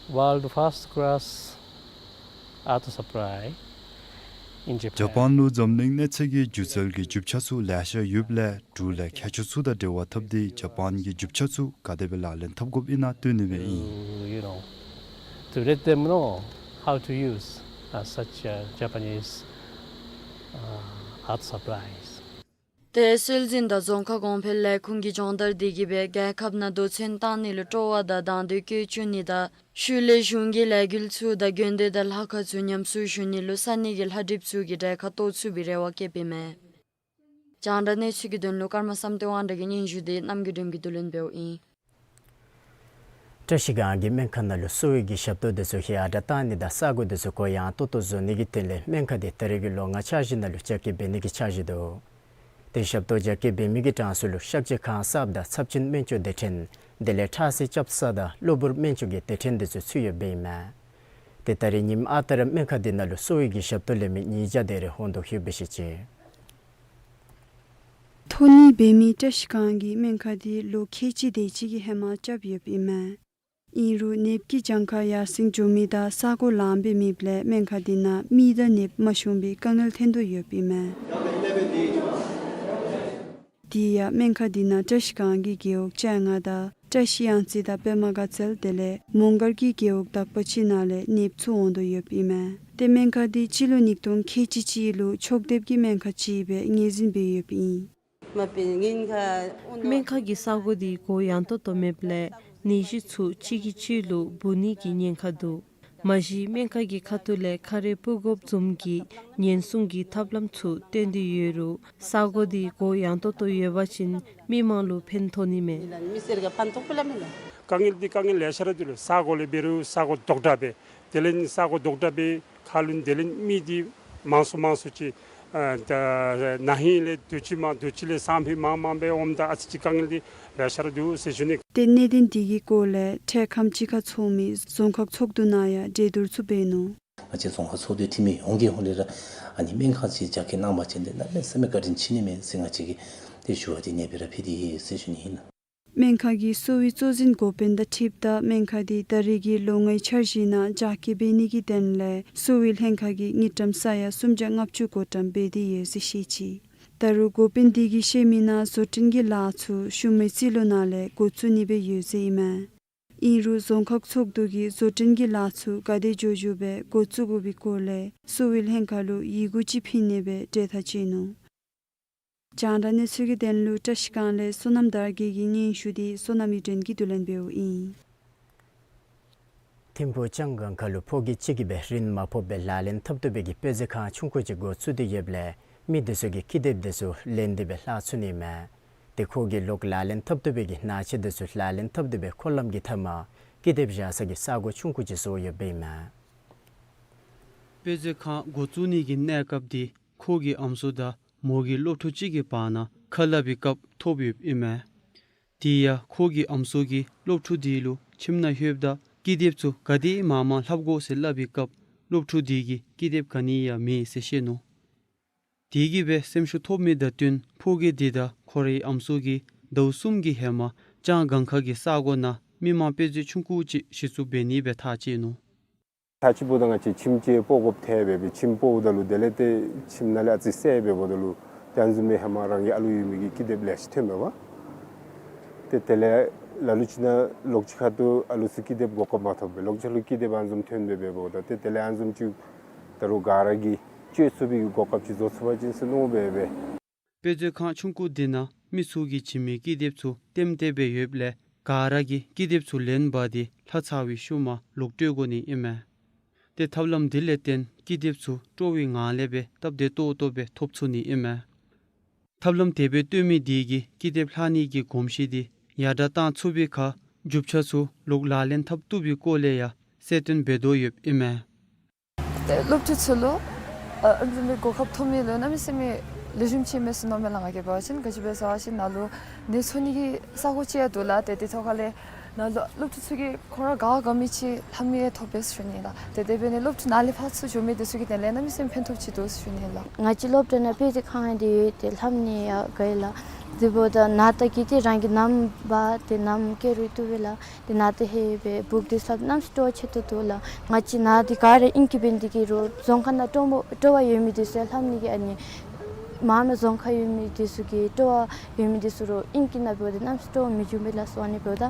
world first class earth supply in ཇ་པཱན། པཱན་ལུ་འཛམ་གླིང་གནས་ཚད་ཀྱི་སྒྱུ་རྩལ་གྱི་རྒྱུ་ཆ་ཚུ་ལེ་ཤ་ཡོདཔ་ལས་འབྲུག་ལས་མཁས་མཆོག་ཚུ་དང་འབྲེལ་བ་འཐབ་སྟེ་ཇ་པཱན་གྱི་རྒྱུ་ཆ་ཚུ་ག་དེ་སྦེ་ལག་ལེན་འཐབ་དགོཔ་ཨིན་ན་སྟོན་ནི་སྦེ་ཨིན། To, you know, to let them know how to use uh, such uh, Japanese uh, earth supplies. ཏེ་སྲོལ་འཛིན་དང་རྫོང་ཁ་གོང་འཕེལ་ལས་ཁུངས་ཀྱི་སྦྱོང་བརྡར་འདི་གིས་སྦེ་རྒྱལ་ཁབ་ནང་དོས་ཚན་བཏང་ནི་ལུ་སྤྲོ་བ་དང་དང་འདོད་བསྐྱེད་བཅུག་ནི་དང་ཤུལ་ལས་གཞུང་གི་ལས་འགུལ་ཚུ་དང་དགོན་སྡེ་དང་ལྷ་ཁང་ཚུ་ཉམས་གསོ་ཞུ་ནི་ལུ་ས་གནས་ཀྱི་ལྷ་འབྲེལཔ་ཚུ་གིས་གྲལ་ཁར་གཏོགས་ཚུགས་པའི་རེ་བ་བསྐྱེདཔ་ཨིན་མས། རྒྱང་བསྒྲགས་གནས་ཚུལ་གྱི་དོན་ལུ་ཀརྨ་བསམ་གཏན་དབང་གྲགས་ཀྱི་སྙན་ཞུ་འདི་རྣམ་རྒྱལ་སྒྲོལམ་གྱིས་བསྡུ་ལེན་འབདཝ་ཨིན། བཀྲ་ཤིས་སྒང་གི་སྨན་ཁང་ནང་ལུ་གསོ་བའི་གི་ཞབས་ཏོག་འདི་ཚུ་ཡར་དྲག་བཏང་ནི་དང་ས་གོ་འདི་ཚུ་གུ་ཡངས་ཏོག་ཏོ་བཟོ་ནི་གི་དོན་ལས་སྨན་ཁང་འདི་ད་རེས་ཀྱི་ལོ་ལྔ་འཆར་གཞི་ནང་ལུ་རྒྱ་སྐྱེད་འབད་ནི་གི་འཆར་གཞི་འདུག། ཏེ་ཞབས་ཏོག་རྒྱ་སྐྱེད་འབད་མི་གི་གྲངས་སུ་ལུ་གཤག་བཅོས་ཁང་གསརཔ་དང་ཚབས་ཆེན་སྨན་བཅོས་སྡེ་ཕྲན་དེ་ལས་ཁྲག་བསིལ་རྐྱབ་ས་དང་གློ་བུར་སྨན་བཅོས་ཀྱི་སྡེ་ཕྲན་འདི་ཚུ་ཚུད་ཡོདཔ་ཨིན་མས། ཏེ་ད་རེས་ཉིནམ་ཨ་རྟག་ར་སྨན་ཁང་འདི་ནང་ལུ་གསོ་བའི་གི་ཞབས་ཏོག་ལེན་མི་ཉིས་བརྒྱ་དེ་རེ་འོང་དོ་ཡོདཔ་སྦེ་བཤད་ཅི། ཐོན་ནི་འབད་མི་བཀྲ་ཤིས་སྒང་གི་སྨན་ཁང་འདི་ལོ་ཁལ་གཅིག་དེ་ཅིག་གི་ཧེ་མ་རྐྱབ་ཡོདཔ་ཨིན་མས། ཨིན་རུང་ནདཔ་གི་གྱངས་ཁ་ཡར་སེང་འགྱོ་མི་དང་ས་གོ་ལངམ་སྦེ་མེདཔ་ལས་སྨན་ཁང་འདི་ནང་མི་དང་ནདཔ་མ་ཤོང་པའི་དཀའ་ངལ་ཐོན་དོ་ཡོདཔ་ཨིན་མས། དེ་ཡང་སྨན་ཁང་འདི་ནང་བཀྲ་ཤིས་སྒང་གི་རྒེད་འོག་བཅོ་ལྔ་དང་བཀྲ་ཤིས་གཡང་རྩེ་དང་པདྨ་དགའ་ཚལ་དེ་ལས་མོང་སྒར་གྱི་རྒེད་འོག་དག་པ་ཅིག་ནང་ལས་ནདཔ་ཚུ་འོང་དོ་ཡོདཔ་ཨིན་མས། ཏེ་སྨན་ཁང་འདི་སྤྱི་ལོ་ཉིས་སྟོང་ཁལ་གཅིག་གཅིག་ལུ་ཕྱོགས་འདེབས་ཀྱི་སྨན་ཁང་ཅིག་སྦེ་ངོས་འཛིན་འབད་ཡོདཔ་ཨིན། སྨན་ཁང་གི་ས་གོ་འདི་གུ་ཡངས་ཏོག་ཏོ་མེདཔ་ལས་ནད་གཞི་ཚུ་གཅིག་གིས་གཅིག་ལུ་འབུ་ནི་གི་ཉེན་ཁ་འདུག། མ་གཞི་སྨན་ཁང་གི་ཁ་ཐུག་ལས་ཁ་རས་སྤུ་དགོཔ་བཟུམ་གྱི་ཉེན་སྲུང་གི་ཐབས་ལམ་ཚུ་བཏོན་ཏེ་ཡོད་རུང་ས་གོ་འདི་གུ་ཡངས་ཏོག་ཏོ་ཡོད་པ་ཅིན་མི་མང་ལུ་ཕན་ཐོགས་ནི་མས། དཀའ་ངལ་འདི་དཀའ་ངལ་ལེ་ཤ་ར་འདུག་ལགས། ས་གོ་ལས་འབད་རུང་ས་གོ་རྡོག་དྲག་སྦེ་དེ་ལས་ས་གོ་རྡོག་དྲག་སྦེ་ཁར་ལུ་དེ་ལས་མི་འདི་མང་སུ་མང་སུ་ཅིག་ཨ་ད་ན་ཧིང་ལས་དུས་ཅི་མ་དུས་ཅི་ལས་སང་ཕོད་མང་མང་སྦེ་འོངམ་ད་ཨ་ཙི་ཅིག་དཀའ་ངལ་འདི་ལེ་ཤ་ར་འདུག་ཟེར་ཞུ་ནི། ཏེ་གནད་དོན་འདི་གི་སྐོར་ལས་འཕྲལ་ཁམས་ཅིག་ཁར་ཚོགས་མི་རྫོང་ཁག་ཚོགས་འདུ་ནང་ཡང་གྲོས་བསྡུར་ཚུ་འབད་ནུག། ང་བཅས་རྫོང་ཁག་ཚོགས་འདུའི་འཐུས་མི་ཡོངས་ཀྱི་ཧོངས་ལས་ར་ཨ་ནི་སྨན་ཁང་ཅིག་རྒྱ་སྐྱེད་གནང་པ་ཅིན་ཏེ་གནམ་མེད་ས་མེད་བཀའ་དྲིན་ཆེ་ནི་མས་ཟེར་ང་བཅས་ཀྱིས་ཏེ་ཞུ་བ་འདི་ནེ་སྦེ་ར་ཕུལ་ཏེ་ཡོད་ཟེར་ཞུ་ནི་ཨིན། སྨན་ཁང་གི་གསོ་བའི་གཙོ་འཛིན་འགོ་དཔོན་དང་འཁྲིལཝ་ད་སྨན་ཁང་འདི་ད་རེས་ཀྱི་ལོ་ལྔའི་འཆར་གཞི་ནང་རྒྱ་སྐྱེད་འབད་ནི་གི་དོན་ལས་གསོ་བའི་ལྷན་ཁག་གིས་དངུལ་ཀྲམ་ས་ཡ་སུམ་བརྒྱ་ལྔ་བཅུ་བགོ་བཀྲམ་འབད་དེ་ཡོད་ཟེར་བཤད་ཅི། ད་རུང་འགོ་དཔོན་འདི་གིས་བཤད་མི་ནང་བཟོ་སྐྲུན་གྱི་ལཱ་ཚུ་ཤུལ་མའི་རྩིས་ལོ་ནང་ལས་འགོ་བཙུགས་ནི་སྦེ་ཡོད་ཟེར་ཨིན་མས། ཨིན་རུང་རྫོང་ཁག་ཚོགས་འདུ་གིས་བཟོ་སྐྲུན་གྱི་ལཱ་ཚུ་ག་དེ་མགྱོགས་མགྱོགས་སྦེ་འགོ་བཙུགས་དགོ་པའི་སྐོར་ལས་གསོ་བའི་ལྷན་ཁག་ལུ་ཡི་གུ་ཅིག་ཕུལ་ནི་སྦེ་གྲོས་ཐག་བཅད་ནུག། རྒྱང་བསྒྲགས་གནས་ཚུལ་གྱི་དོན་ལུ་བཀྲ་ཤིས་སྒང་ལས་བསོད་ནམས་དར་རྒྱས་ཀྱི་སྙན་ཞུ་འདི་བསོད་ནམས་གཡུ་སྒྲོན་གྱིས་བསྡུ་ལེན་འབདཝ་ཨིན། ཐིམ་ཕུག་ལྕང་སྒང་ཁ་ལུ་ཕོ་སྐྱེས་ཅིག་གིས་སྦེ་རིན་མ་ཕོགཔ་སྦེ་ལག་ལེན་འཐབ་བཏུབ་པའི་གི་སྤོས་མཛོད་ཁང་ཆུང་ཀུ་ཅིག་འགོ་བཙུགས་ཏེ་ཡོདཔ་ལས་མི་འདི་ཚུ་གིས་ཀི་དེབ་འདི་ཚུ་ལེན་ཏེ་སྦེ་ལྷག་ཚུགས་ནི་མས། ཏེ་ཁོ་གིས་ལོག་ལག་ལེན་འཐབ་བཏུབ་པའི་གི་སྣ་ཆས་འདི་ཚུ་ལག་ལེན་འཐབ་སྟེ་སྦེ་འཁོར་ལམ་གྱི་མཐའ་མར་ཀི་དེབ་བཞག་ས་གི་ས་གོ་ཆུང་ཀུ་ཅིག་བཟོ་ཡོདཔ་ཨིན་མས། སྤོས་མཛོད་ཁང་འགོ་བཙུགས་ནི་གི་གནས་སྐབས་འདི་ཁོ་གི་ཨམ་སྲུ་དང་མོ་གི་སློབ་ཕྲུག་ཅིག་གི་བར་ན་ཁ་སླབ་པའི་སྐབས་ཐོབ་ཡོདཔ་ཨིན་མས། དེ་ཡང་ཁོ་གི་ཨམ་སྲུ་གིས་སློབ་ཕྲུག་དེ་ལུ་ཁྱིམ་ནང་ལྷོདཔ་ད་ཀི་དེབ་ཚུ་ག་དེ་མང་མང་ལྷབ་དགོ་ཟེར་སླབ་པའི་སྐབས་སློབ་ཕྲུག་དེ་གིས་ཀི་དེབ་ག་ནི་ཡང་མེད་ཟེར་བཤད་ནུག། དེ་གིས་སྦེ་སེམས་ཤུགས་ཐོབ་མི་དང་བསྟུན་ཕོ་སྐྱེས་དེ་དང་ཁོ་རའི་ཨམ་སྲུ་གིས་ཟླཝ་གསུམ་གྱི་ཧེ་མ་ལྕང་སྒང་ཁ་གི་ས་གོ་ནང་མི་མང་དཔེ་མཛོད་ཆུང་ཀུ་ཅིག་གཞི་བཙུགས་འབད་ནི་སྦེ་ཐག་བཅད་ནུག། ད་ཅི་འབདཝ་ད་ང་བཅས་ཁྱིམ་ཅིག་སྤོ་དགོཔ་ཐལ་སྦེ་སྦེ་ཁྱིམ་སྤོཝ་ད་ལུ་དེ་ལས་ཏེ་ཁྱིམ་ནང་ལས་ཨ་ཙི་སེལ་སྦེ་འབདཝ་ད་ལུ་ཏེ་ཨ་ནི་བཟུམ་སྦེ་ཧེ་མ་རང་གི་ཨ་ལུ་ཡོད་མི་གི་ཀི་དེབ་ལེ་ཤ་ཐོནམ་མས་པ། ཏེ་དེ་ལས་ལ་ལུ་ཅིག་ནང་ལོགས་ཅིག་ཁ་ཐུག་ཨ་ལུ་ཚུ་ཀི་དེབ་གོ་སྐབས་མ་ཐོབ་སྦེ་ལོགས་ཅིག་ལུ་ཀི་དེབ་ཨ་ནི་བཟུམ་ཐོན་སྦེ་སྦེ་འབདཝ་ད་ཏེ་དེ་ལས་ཨ་ནི་བཟུམ་ཅིག་ད་རུང་ག་ར་གིས་སྤྱོད་ཚུགས་པའི་གི་གོ་སྐབས་ཅིག་བཟོ་ཚུགས་པ་ཅིན་ཟེར་མནོ་སྦེ་སྦེ། དཔེ་མཛོད་ཁང་ཆུང་ཀུ་འདི་ནང་མི་ཚུ་གིས་བྱིན་མི་ཀི་དེབ་ཚུ་ལྟེམ་ལྟེ་སྦེ་ཡོདཔ་ལས་ག་ར་གིས་ཀི་དེབ་ཚུ་ལེན་པ་འདི་ལྷ་ཚར་བའི་ཤུལ་མ་ལོག་སྤྲོད་དགོ་ནི་ཨིན་མས། ཏེ་ཐབས་ལམ་འདི་ལས་བརྟེན་ཀི་དེབ་ཚུ་སྤྲོ་བའི་ངང་ལས་སྦེ་སྟབས་བདེ་ཏོག་ཏོ་སྦེ་ཐོབ་ཚུགས་ནི་ཨིན་མས། ཐབས་ལམ་དེ་སྦེ་སྟོན་མི་དེ་གིས་ཀི་དེབ་ལྷག་ནི་གི་གོམས་གཤིས་འདི་ཡར་དྲག་བཏང་ཚུགས་པའི་ཁར་ རྒྱུ་ཆ་ཚུ་ལོག་ལག་ལེན་འཐབ་བཏུབ་པའི་སྐོར་ལས་ཡང་གསལ་སྟོན་འབད་དོ་ཡོདཔ་ཨིན་མས། ཏེ་སློབ་ཕྲུག་ཚུ་ལུ་ཨ་ཨ་ནི་བཟུམ་མའི་གོ་སྐབས་ཐོབ་མི་ལུ་གནམ་མེད་ས་མེད་ལེགས་ཤོམ་ཅིག་མས་ཟེར་མནོཝ་མས་ལགས། ང་གིས་འབད་བ་ཅིན་ག་ཅི་སྦེ་ཟེར་བ་ཅིན་ནཱ་ལུ་གནས་ཚུགས་ནི་གི་ས་གོ་ཅིག་ཡང་འདུག་ལགས། ཏེ་དེ་ཐོག་ཁ་ལས་ནཱ་ལུ་སློབ་ཕྲུག་ཚུ་གིས་ཁོང་ར་དགའ་དགའ་མི་ཅིག་ལྷབ་ནི་ཡང་ཐོབ་པས་ཟེར་ཞུ་ནི་ལགས། ཏེ་དེ་འབད་ནི་སློབ་ཕྲུག་ནཱ་ལས་ཕར་ཚུར་འགྱོ་མི་དེ་ཚུ་གི་དོན་ལས་གནམ་མེད་ས་མེད་ཕན་ཐོགས་ཅིག་འདུག་ཟེར་ཞུ་ནི་ལགས། ང་བཅས་སློབ་གྲྭ་ནང་དཔེ་དེབ་ཁང་འདི་ཡོད། ཏེ་ལྷབ་ནི་ཡང་དགའ་ལགས། དེ་འབདཝ་ད་ནཱ་ད་གི་ཏེ་རང་གི་ནམ་འབག་སྟེ་ནམ་བསྐྱལ་རུང་བཏུབ་པས་ལགས། ཏེ་ནཱ་ད་ལྷོདཔ་སྦེ་བུག་དེ་ཚུ་ལྷབ་གནམ་མེད་ས་མེད་སྤྲོ་བ་ཆེ་ཏོག་ཏོ་ལགས། ང་བཅས་ནཱ་འདི་ག་ར་ཨིང་སྐད་འབད་ནི་དེ་གིས་རོགས་རྫོང་ཁ་ནང་སྤྲོ་བ་སྤྲོ་བ་ཡོད་མི་དེ་ཚུ་ལྷབ་ནི་གི་ཨ་ནི་མ་ན་རྫོང་ཁ་ཡོད་མི་དེ་ཚུ་གི་སྤྲོ་བ་ཡོད་མི་དེ་ཚུ་རོགས་ཨིང་སྐད་ནང་འབདཝ་ད་གནམ་མེད་ས་མེད་སྤྲོ་བ་མི་འབྱུང་པས་ལགས། སོ་ཨ་ནི་འབདཝ་ད་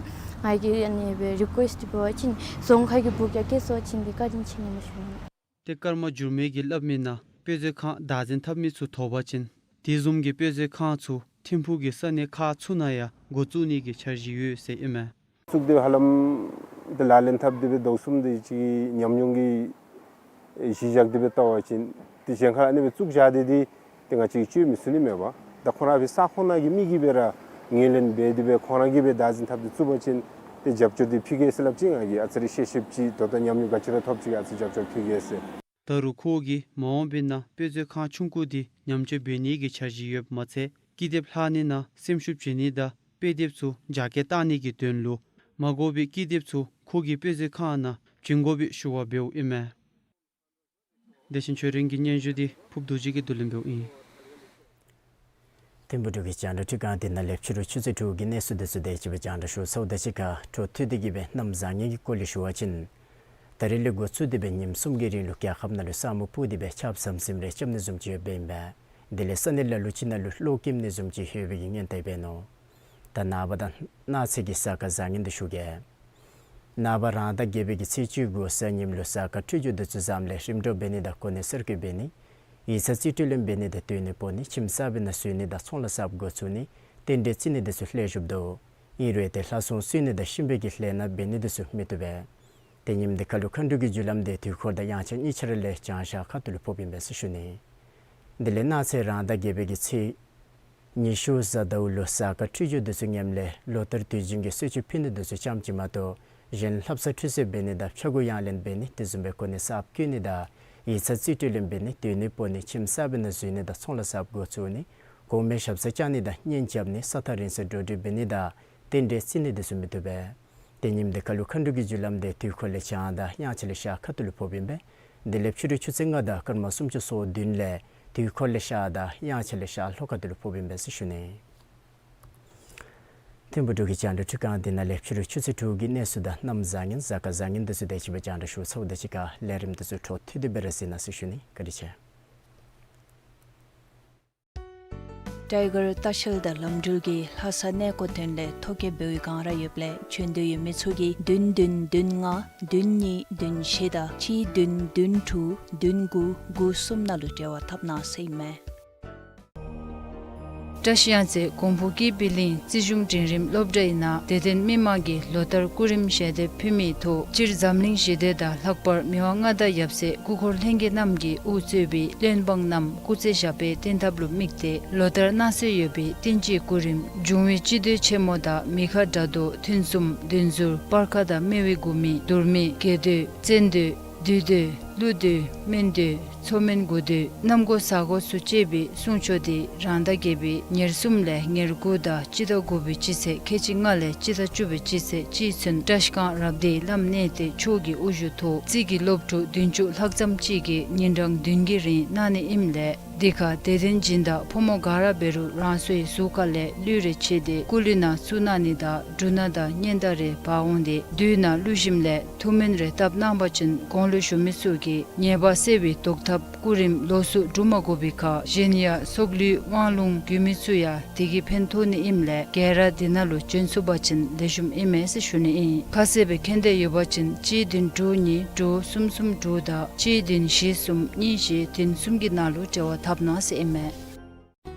ང་གིས་ཨ་ནི་སྦེ་རི་ཀུ་ཨེསཊ་འབད་བ་ཅིན་རྫོང་ཁ་གི་བུག་ཡང་བསྐྱལ་ཚུགས་པ་ཅིན་སྦེ་བཀའ་དྲིན་ཆེ་ནི་མས་ཟེར་ཞུ་ནི། ཏེ་ཀརྨ་འགྱུར་མེད་ཀྱིས་སླབ་མིའི་ནང་དཔེ་མཛོད་ཁང་བདག་འཛིན་འཐབ་མི་ཚུ་ཐོབ་པ་ཅིན་དེ་བཟུམ་གྱི་དཔེ་མཛོད་ཁང་ཚུ་ཐིམ་ཕུག་གི་ས་གནས་ཁག་ཚུ་ནང་ཡང་འགོ་བཙུགས་ནི་གི་འཆར་གཞི་ཡོད་ཟེར་ཨིན་མས། བཙུགས་ཏེ་ཧ་ལམ་ཏེ་ལག་ལེན་འཐབ་སྟེ་སྦེ་ཟླཝ་གསུམ་དེ་ཅིག་ཉམས་མྱོང་གི་གཞི་བཞག་སྟེ་སྦེ་བལྟ་བ་ཅིན་ཏེ་གཞན་ཁར་ཨ་ནི་སྦེ་བཙུགས་བཞག་སྟེ་འདི་ཏེ་ང་བཅས་ཀྱིས་སྤྱོད་མི་ཚུགས་ནི་མས་པ། ད་ཁོང་ར་སྦེ་ས་ཁོངས་ནང་གི་མི་གིས་སྦེ་ར་ངོས་ལེན་འབད་དེ་སྦེ་ཁོང་ར་གིས་སྦེ་བདག་འཛིན་འཐབ་སྟེ་བཙུགས་པ་ཅིན་ཏེ་རྒྱབ་སྐྱོར་འདི་ཕུལ་གེ་ཟེར་སླབ་ཅི། ང་གིས་ཨ་ཙི་རེ་ཤེས་ཤེསཔ་ཅིག་ད་ལྟོ་ཉམས་མྱོང་ག་ཅི་ར་ཐོབ་ཅི་གིས་ཨ་ཙི་རྒྱབ་སྐྱོར་ཕུལ་གེ་ཟེར། ད་རུང་ཁོ་གིས་མ་འོངས་པའི་ནང་དཔེ་མཛོད་ཁང་ཆུང་ཀུ་འདི་ཉམས་བཅོས་འབད་ནི་གི་འཆར་གཞི་ཡོདཔ་མ་ཚད་ཀི་དེབ་ལྷག་ནི་ནང་སེམས་ཤུགས་བྱིན་ནི་དང་དཔེ་དེབ་ཚུ་རྒྱ་སྐྱེད་བཏང་ནི་གི་དོན་ལུ་མ་དགོ་པའི་ཀི་དེབ་ཚུ་ཁོ་གི་དཔེ་མཛོད་ཁང་ནང་བྱིན་དགོ་པའི་ཞུ་བ་འབདཝ་ཨིན་མས། བདེ་ཆེན་ཆོས་སྒྲོན་གྱི་སྙན་ཞུ་འདི་ཕུརཔ་རྡོ་རྗེ་གིས་བསྡུ་ལེན་འབདཝ་ཨིན། ཐིམ་ཕུག་འབྲུག་གི་རྒྱང་བསྒྲགས་ཁྲི་ཁང་འདི་ནང་ལས་ཕྱི་རུ་ཆུ་ཚོད་དྲུག་གི་གནས་ཚུལ་འདི་ཚུ་དེ་ཅིག་སྦེ་རྒྱང་བསྒྲགས་ཞུ་ཚརཝ་དང་གཅིག་ཁར་འཕྲོ་མཐུད་དེ་གི་སྦེ་གནམ་བཟང་ངན་གྱི་སྐོར་ལས་ཞུ་བ་ཅིན་ད་རིས་ལས་འགོ་བཙུགས་ཏེ་སྦེ་ཉིནམ་གསུམ་གྱི་རིང་ལུ་རྒྱལ་ཁབ་ནང་ལུ་ས་སྨུག་སྤུབས་ཏེ་སྦེ་ཆརཔ་ཟམ་ཟིམ་རེ་རྐྱབ་ནི་བཟུམ་ཅིག་ཡོདཔ་ཨིན་པས། དེ་ལས་ས་གནས་ལ་ལུ་ཅིག་ནང་ལུ་གློག་ཀིམ་ནི་བཟུམ་ཅིག་ཡོད་པའི་གི་སྔོན་དཔག་འབད་ནུག། ད་ནངས་པ་དང་གནངས་ཚེ་གི་གཟའ་སྐར་བཟང་ངན་འདི་ཞུ་གེ། ནངས་པ་རང་ཟླ་བརྒྱད་པའི་གི་ཚེས་བཅུ་དགུ་གཟའ་ཉིམ་ལུ་གཟའ་སྐར་འཕྲོད་སྦྱོར་འདི་ཚུ་བཟངམ་ལས་རིམ་གྲོ་འབད་ནི་དང་གོ་གནས་གསར་བསྐོ་འབད་ནི་ཡིག་ཚང་རྩིས་སྤྲོད་ལེན་འབད་ནི་དང་སྡོད་གནས་སྤོ་ནི་ཁྱིམ་གསར་པའི་ནང་འཛུལ་ནི་དང་ཚོང་ལཱ་གསརཔ་འགོ་བཙུགས་ནི་རྟེན་འབྲེལ་བརྩི་ནི་འདི་ཚུ་ལེགས་ཤོམ་འདུག། ཨིན་རུང་ཏེ་ལྷ་སྲུང་གསོལ་ནི་དང་གཤིན་པོའི་གི་ལས་སྣ་འབད་ནི་འདི་ཚུ་མི་བཏུབ་པས། ཏེ་ཉིནམ་འདི་ཁར་ལུ་མཁའ་འགྲོ་གི་རྒྱུ་ལམ་འདི་དུས་འཁོར་དང་དབྱངས་འཆར་གཉིས་ཆ་ར་ལས་བྱང་ཤར་ཁ་ཐུག་ལུ་ཕོགཔ་ཨིན་པས་ཟེར་ཞུ་ནི། དེ་ལས་གནངས་ཚེ་རང་ཟླ་བརྒྱད་པའི་གི་ཚེས་ཉི་ཤུ་གཟའ་ཟླཝ་ལུ་གཟའ་སྐར་འཕྲོད་སྦྱོར་འདི་ཚུ་ངནམ་ལས་ལོ་ལྟར་དུས་རྒྱུན་གྱི་གསོལ་མཆོད་ཕུལ་ནི་འདི་ཚུ་ཙམ་ཅིག་མ་གཏོགས་གཞན་ལྷ་བསང་ཁྲུས་གསོལ་འབད་ནི་དང་ཕྱྭ་འགུགས་གཡང་ལེན་འབད་ནི་དེ་བཟུམ་སྦེ་གོ་གནས་གསརཔ་བསྐོ་ནི་དང་ཡིག་ཚང་རྩིས་སྤྲོད་ལེན་འབད་ནི་སྡོད་གནས་སྤོ་ནི་ཁྱིམ་གསར་པའི་ནང་འཛུལ་ནི་དང་ཚོང་ལཱ་གསརཔ་འགོ་བཙུགས་ནི་གོང་མའི་ཞབས་སར་བཅར་ནི་དང་གཉེན་རྐྱབ་ནི་ས་ཐག་རིང་སར་འགྲོ་འགྲུལ་འབད་ནི་དང་རྟེན་འབྲེལ་བརྩི་ནི་འདི་ཚུ་མི་བཏུབ་པས། ཏེ་ཉིནམ་འདི་ཁར་ལུ་མཁའ་འགྲོ་གི་རྒྱུ་ལམ་འདི་དུས་འཁོར་ལས་བྱང་དང་དབྱངས་འཆར་ལས་ཤར་ཁ་ཐུག་ལུ་ཕོགཔ་ཨིན་པས། དེ་ལས་ཕྱི་རུ་ཆུ་ཚོད་ལྔ་དང་སྐར་མ་སུམ་ཅུ་སོ་བདུན་ལས་དུས་འཁོར་ལས་ཤར་དང་དབྱངས་འཆར་ལས་ཤར་ལྷོ་ཁ་ཐུག་ལུ་ཕོགཔ་ཨིན་པས་ཟེར་ཞུ་ནི། ཐིམ་ཕུག་འབྲུག་གི་རྒྱང་བསྒྲགས་ཁྲི་ཁང་འདི་ནང་ལས་ཕྱི་རུ་ཆུ་ཚོད་དྲུག་གི་གནས་ཚུལ་དང་གནམ་བཟང་ངན་གཟའ་སྐར་བཟང་ངན་འདི་ཚུ་དེ་ཅིག་སྦེ་རྒྱང་བསྒྲགས་ཞུ་ཚརཝ་དང་གཅིག་ཁར་ལས་རིམ་འདི་ཚུ་འཕྲོ་མཐུད་དེ་སྦེ་ར་གཟིགས་གནང་ཟེར་ཞུ་ནི། བཀའ་དྲིན་ཆེ། ཊའི་གར་ལྟ་བཤལ་དང་ལམ་འགྲུལ་གྱི་ལྷ་ས་གནས་སྐོར་དོན་ལས་ཐོ་བཀོད་འབད་བའི་སྒང་ར་ཡོདཔ་ལས་བྱོན་འདོད་ཡོད་མི་ཚུ་གིས་བདུན་བདུན་བདུན་ལྔ་བདུན་གཉིས་བདུན་བཞི་དང་གཅིག་བདུན་བདུན་དྲུག་བདུན་དགུ་དགུ་གསུམ་ནང་ལུ་འབྲེལ་བ་འཐབ་གནང་ཟེར་ཨིན་མས། བཀྲ་ཤིས་གཡང་རྩེ་གོང་ཕུ་ཀིར་སྦི་གླིང་རྩིས་གཞུང་འབྲིང་རིམ་སློབ་གྲྭའི་ནང་དད་ལྡན་མི་མང་གིས་ལོ་ལྟར་སྐུ་རིམ་ཞལ་འདེབས་ཕུལ་མིའི་ཐོག་སྤྱིར་འཛམ་གླིང་ཞི་བདེ་དང་ལྷག་པར་མི་དབང་མངའ་བདག་ཡབ་སྲས་སྐུ་འཁོར་ལྷན་རྒྱས་རྣམས་ཀྱིས་དབུ་གཙོས་པའི་བློན་འབངས་རྣམས་སྐུ་ཚེ་ཞབས་པད་བརྟན་ཐབས་ལུ་དམིགས་ཏེ་ལོ་ལྟར་གནང་སྲོལ་ཡོད་པའི་བསྟན་སྤྱིའི་སྐུ་རིམ་འབྱུང་བའི་སྤྱི་མདོས་ཆེན་མོ་དང་མི་ཁ་དགྲ་བཟློག་ཐུན་གསུམ་བདུན་ཟུར་སྤར་ཁ་དང་སྨེ་བའི་དགུ་མི་དུར་མི་རྒྱས་མདོས་བཙན་མདོས་བདུད་མདོས་ཀླུ་མདོས་སྨན་མདོས་མཚོ་སྨན་དགུ་མདོས་གནམ་སྒོ་གཟའ་སྒོ་ཚུ་བཅས་པའི་གསུང་ཆོག་འདི་རང་ཟླ་བརྒྱད་པའི་ཉེར་གསུམ་ལས་ཉེར་དགུ་དང་སྤྱི་ཟླ་དགུ་པའི་སྤྱི་ཚེས་ཁལ་གཅིག་ལྔ་ལས་སྤྱི་ཟླ་བཅུ་པའི་སྤྱི་ཚེས་གཅིག་ཚུན་བཀྲ་ཤིས་སྒང་རབ་སྡེའི་བླམ་གནས་བརྟན་མཆོག་གི་དབུ་བཞུགས་ཐོག་རྩིས་ཀྱི་སློབ་ཕྲུག་བདུན་ཅུ་ལྷག་ཙམ་ཅིག་གིས་ཉིན་གྲངས་བདུན་གྱི་རིང་གནང་ནི་ཨིནམ་ལས་འདི་ཁར་དད་ལྡན་སྦྱིན་བདག་ཕོ་མོ་ག་ར་འབད་རུང་རང་སོའི་གཟུགས་ཁ་ལས་གླུད་རེ་ཕྱེ་སྟེ་སྐུ་གླུད་ནང་བཙུགས་གནང་ནི་དང་འབྲུ་སྣ་དང་སྙན་དར་རེ་འབག་འོང་སྟེ་བདུད་ནང་གླུད་ཞིནམ་ལས་ཐུགས་སྨོན་རེ་བཏབ་གནང་པ་ཅིན་གོང་ལུ་བཞུགས་མི་ཚུ་གིས་ཉེས་པ་སེལ་བའི་བཟློག་ཐབས་སྐུ་རིམ་ལོགས་སུ་སྒྲུབ་མ་དགོ་པའི་ཁར་གཞན་ཡང་སྲོག་བླུའི་དབང་ལུང་རྒྱུད་སྨིན་ཚུ་ཡང་དེ་གིས་ཕན་ཐོགས་ནི་ཨིནམ་ལས་ག་ར་འདི་ནང་ལུ་བྱོན་ཚུགས་པ་ཅིན་ལེགས་ཤོམ་ཨིན་མས་ཟེར་ཞུ་ནི་ཨིན། ཁ་གསལ་སྦེ་མཁྱེན་འདོད་ཡོད་པ་ཅིན་གཅིག་བདུན་དྲུག་གཉིས་དྲུག་གསུམ་གསུམ་དྲུག་དང་གཅིག་བདུན་བཞི་གསུམ་གཉིས་བཞི་བདུན་གསུམ་གྱི་ནང་ལུ་འབྲེལ་བ་འཐབ་གནང་ཟེར་ཨིན་མས།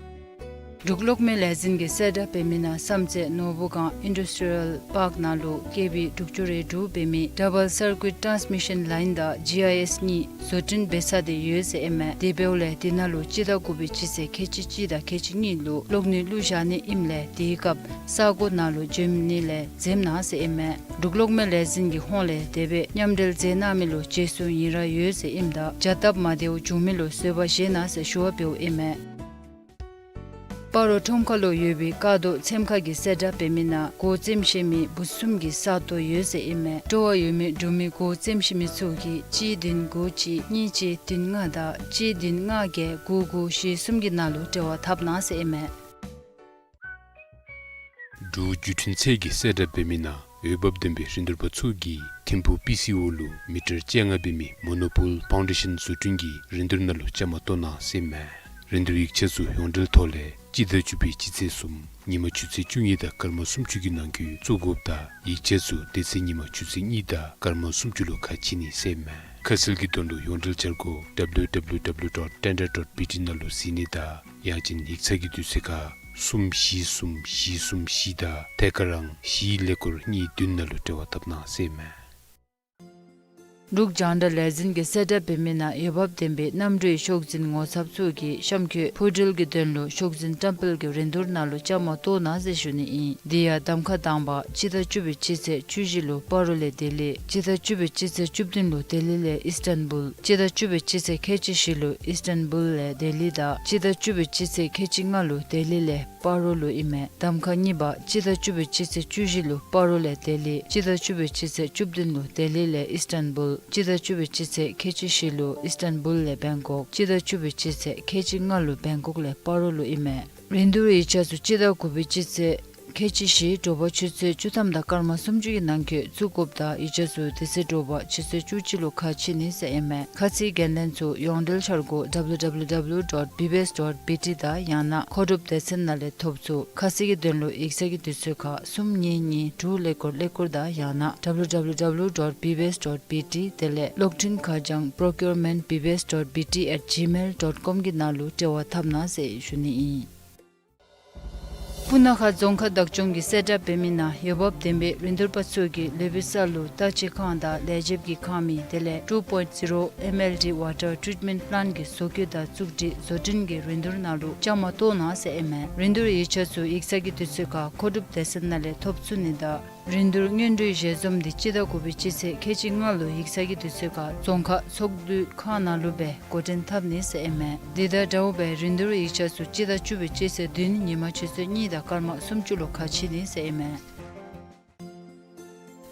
འབྲུག་གློག་མེ་ལས་འཛིན་གྱིས་གསལ་བསྒྲགས་འབད་མི་ནང་བསམ་རྩེ་ནོར་བུ་སྒང་ཨིན་ཌསི་ཊི་རི་ཡལ་པཱརཀ་ནང་ལུ་ཀེ་བི་དྲུག་ཅུ་རེ་དྲུག་འབད་མི་ཌ་བཱལ་སར་ཀུའིཊ་ཊཱནསི་མི་ཤཱན་ལའིན་དང་ཇི་ཨའི་ཨེསི་གཉིས་བཟོ་སྐྲུན་འབད་ཚར་ཏེ་ཡོད་ཟེར་ཨིན་མས། དེ་འབདཝ་ལས་དེ་ནང་ལུ་སྤྱི་ཟླ་དགུ་པའི་སྤྱི་ཚེས་ཁལ་གཅིག་གཅིག་དང་ཁལ་གཅིག་གཉིས་ལུ་གློག་ནད་བླུག་བཞག་ནི་ཨིནམ་ལས་དེའི་སྐབས་ས་གོ་ནང་ལུ་འབྱོན་ནི་ལས་འཛེམ་གནང་ཟེར་ཨིན་མས། འབྲུག་གློག་མེ་ལས་འཛིན་གྱི་ཧོངས་ལས་དེ་སྦེ་མཉམ་འབྲེལ་མཛད་གནང་མི་ལུ་རྗེས་སུ་ཡི་རངས་ཡོད་ཟེར་ཨིནམ་ད་བྱ་སྟབས་མ་བདེཝ་འབྱུང་མི་ལུ་བཟོད་པ་བཞེས་གནང་ཟེར་ཞུ་བ་འབདཝ་ཨིན་མས། སྤ་རོ་ཁྲོམ་ཁ་ལུ་ཡོད་པའི་ཀ་རྡོ་ཚེམ་ཁ་གིས་གསལ་བསྒྲགས་འབད་མི་ནང་སྒོ་བཙེམ་ཤེས་མི་བུ་གསུམ་གྱི་ས་སྟོང་ཡོད་ཟེར་ཨིན་མས། སྤྲོ་བ་ཡོད་མི་འབྲུག་མི་སྒོ་བཙེམ་ཤེས་མི་ཚུ་གིས་གཅིག་བདུན་དགུ་གཅིག་གཉིས་གཅིག་བདུན་ལྔ་དང་གཅིག་བདུན་ལྔ་བརྒྱད་དགུ་དགུ་བཞི་གསུམ་གྱི་ནང་ལུ་འབྲེལ་བ་འཐབ་གནང་ཟེར་ཨིན་མས། འབྲུག་བརྒྱུད་འཕྲིན་ཚད་ཀྱིས་གསལ་བསྒྲགས་འབད་མི་ནང་འོས་འབབ་ལྡན་པའི་རིན་བསྡུར་པ་ཚུ་གིས་ཐིམ་ཕུག་པི་སི་ཨོ་ལུ་མི་ཊར་བཅོ་ལྔ་འབད་མི་མོ་ནོ་པོལ་ཕའུན་ཌེ་ཤཱན་བཟོ་སྐྲུན་གྱི་རིན་བསྡུར་ནང་ལུ་བཅའ་མར་གཏོགས་གནང་ཟེར་ཨིན་མས། རིན་བསྡུར་ཡིག་ཆ་ཚུ་ཡོངས་འབྲེལ་ཐོག་ལས་སྤྱི་ཟླ་བཅུ་པའི་སྤྱི་ཚེས་གསུམ་ཉིན་མ་ཆུ་ཚོད་བཅུ་གཉིས་དང་སྐར་མ་སུམ་ཅུ་གི་ནང་འཁོད་བཙུགས་དགོཔ་དང་ཡིག་ཆ་ཚུ་དེ་ཚེ་ཉིན་མ་ཆུ་ཚོད་གཉིས་དང་སྐར་མ་སུམ་ཅུ་ལུ་ཁ་ཕྱེ་ནི་ཟེར་ཨིན་མས། ཁ་གསལ་གྱི་དོན་ལུ་ཡོངས་འབྲེལ་འཆར་སྒོ་W W W dot tender dot B T ནང་ལུ་གཟིགས་ནི་དང་ཡང་ཅིན་ཡིག་ཚང་གི་དུས་ཚོད་ཁར་གསུམ་བཞི་གསུམ་བཞི་གསུམ་བཞི་དང་ཐད་ཀར་ཨང་བཞི་ཀླད་ཀོར་གཉིས་བདུན་ནང་ལུ་འབྲེལ་བ་འཐབ་གནང་ཟེར་ཨིན་མས། འབྲུག་རྒྱང་བསྒྲགས་ལས་འཛིན་གྱིས་གསལ་བསྒྲགས་འབད་མི་ནང་འོས་འབབ་ལྡན་པའི་གནམ་གྲུའི་ཤོག་འཛིན་ངོ་ཚབ་ཚུ་གིས་གཤམ་འཁོད་འཕུར་འགྲུལ་གྱི་དོན་ལུ་ཤོག་འཛིན་བཀྲམ་སྤེལ་གྱི་རིན་བསྡུར་ནང་ལུ་བཅའ་མར་གཏོགས་གནང་ཟེར་ཞུ་ནི་ཨིན། དེ་ཡང་གདམ་ཁ་དང་པ་སྤྱི་ཟླ་བཅུ་པའི་སྤྱི་ཚེས་བཅུ་བཞི་ལུ་སྤ་རོ་ལས་ལྡི་ལི། སྤྱི་ཟླ་བཅུ་པའི་སྤྱི་ཚེས་བཅུ་བདུན་ལུ་ལྡི་ལི་ལས་ཨིསི་ཊན་བུལ། སྤྱི་ཟླ་བཅུ་པའི་སྤྱི་ཚེས་ཁལ་གཅིག་བཞི་ལུ་ཨིསི་ཊན་བུལ་ལས་ལྡི་ལི་དང་སྤྱི་ཟླ་བཅུ་པའི་སྤྱི་ཚེས་ཁལ་གཅིག་ལྔ་ལུ་ལྡི་ལི་ལས་སྤ་རོ་ལུ་ཨིན་མས། གདམ་ཁ་གཉིས་པ་སྤྱི་ཟླ་བཅུ་པའི་སྤྱི་ཚེས་བཅུ་བཞི་ལུ་སྤ་རོ་ལས་ལྡི་ལི། སྤྱི་ཟླ་བཅུ་པའི་སྤྱི་ཚེས་བཅུ་བདུན་ལུ་ལྡི་ལི་ལས་ཨིསི་ཊན་བུལ། སྤྱི་ཟླ་བཅུ་པའི་སྤྱི་ཚེས་ཁལ་གཅིག་བཞི་ལུ་ཨིསི་ཊན་བུལ་ལས་བེང་ཀོག། སྤྱི་ཟླ་བཅུ་པའི་སྤྱི་ཚེས་ཁལ་གཅིག་ལྔ་ལུ་བེང་ཀོག་ལས་སྤ་རོ་ལུ་ཨིན་མས། རིན་བསྡུར་ཡིག་ཆ་ཚུ་སྤྱི་ཟླ་དགུ་པའི་སྤྱི་ཚེས་ཁལ་གཅིག་བཞི་དྲོ་པ་ཆུ་ཚོད་བཅུ་ཐམ་དང་སྐར་མ་སུམ་ཅུ་གི་ནང་འཁོད་བཙུགས་དགོཔ་དང་ཡིག་ཆ་ཚུ་དེ་ཚེ་དྲོ་པ་ཆུ་ཚོད་བཅུ་གཅིག་ལུ་ཁ་ཕྱེ་ནི་ཟེར་ཨིན་མས། ཁ་ཚིག་འགན་ལེན་ཚུ་ཡོངས་འབྲེལ་འཆར་སྒོ་W W W dot B B S dot B T དང་ཡང་ན་མཁོ་སྒྲུབ་སྡེ་ཚན་ནང་ལས་ཐོབ་ཚུགས། ཁ་གསལ་གྱི་དོན་ལུ་ཡིག་ཚང་གི་དུས་ཚོད་ཁར་གསུམ་གཉིས་གཉིས་དྲུག་ཀླད་ཀོར་ཀླད་ཀོར་དང་ཡང་ན་W W W dot B B S dot B T དེ་ལས་གློག་འཕྲིན་ཁ་བྱང་procurement B B S dot B T at gmail dot com གི་ནང་ལུ་འབྲེལ་བ་འཐབ་གནང་ཟེར་ཞུ་ནི་ཨིན། སྤུ་ན་ཁ་རྫོང་ཁག་བདག་སྐྱོང་གིས་གསལ་བསྒྲགས་འབད་མི་ནང་འོས་འབབ་ལྡན་པའི་རིན་བསྡུར་པ་ཚུ་གིས་ལུས་པོའི་ས་ལུ་ལྟ་བཅོས་ཁང་དང་ལས་བྱེདཔ་གི་ཁང་མིག་དེ་ལས་two point zero M L D water treatment plant གི་བཟོ་བཀོད་དང་བཙུགས་སྒྲིག་བཟོ་སྐྲུན་གྱི་རིན་བསྡུར་ནང་ལུ་བཅའ་མར་གཏོགས་གནང་ཟེར་ཨིན་མས། རིན་བསྡུར་ཡིག་ཆ་ཚུ་ཡིག་ཚང་གི་དུས་ཚོད་ཁར་མཁོ་སྒྲུབ་སྡེ་ཚན་ནང་ལས་ཐོབ་ཚུགས་ནི་དང་རིན་བསྡུར་སྔོན་འགྲོའི་ཞལ་འཛོམས་འདི་སྤྱི་ཟླ་དགུ་པའི་སྤྱི་ཚེས་ཁལ་གཅིག་ལྔ་ལུ་ཡིག་ཚང་གི་དུས་ཚོད་ཁར་རྫོང་ཁག་ཚོགས་འདུའི་ཁང་ནང་ལུ་སྦེ་འགོ་འདྲེན་འཐབ་ནི་ཟེར་ཨིན་མས། འདི་དང་འདྲཝ་སྦེ་རིན་བསྡུར་ཡིག་ཆ་ཚུ་སྤྱི་ཟླ་བཅུ་པའི་སྤྱི་ཚེས་བདུན་ཉིན་མ་ཆུ་ཚོད་གཉིས་དང་སྐར་མ་སུམ་ཅུ་ལུ་ཁ་ཕྱེ་ནི་ཟེར་ཨིན་མས།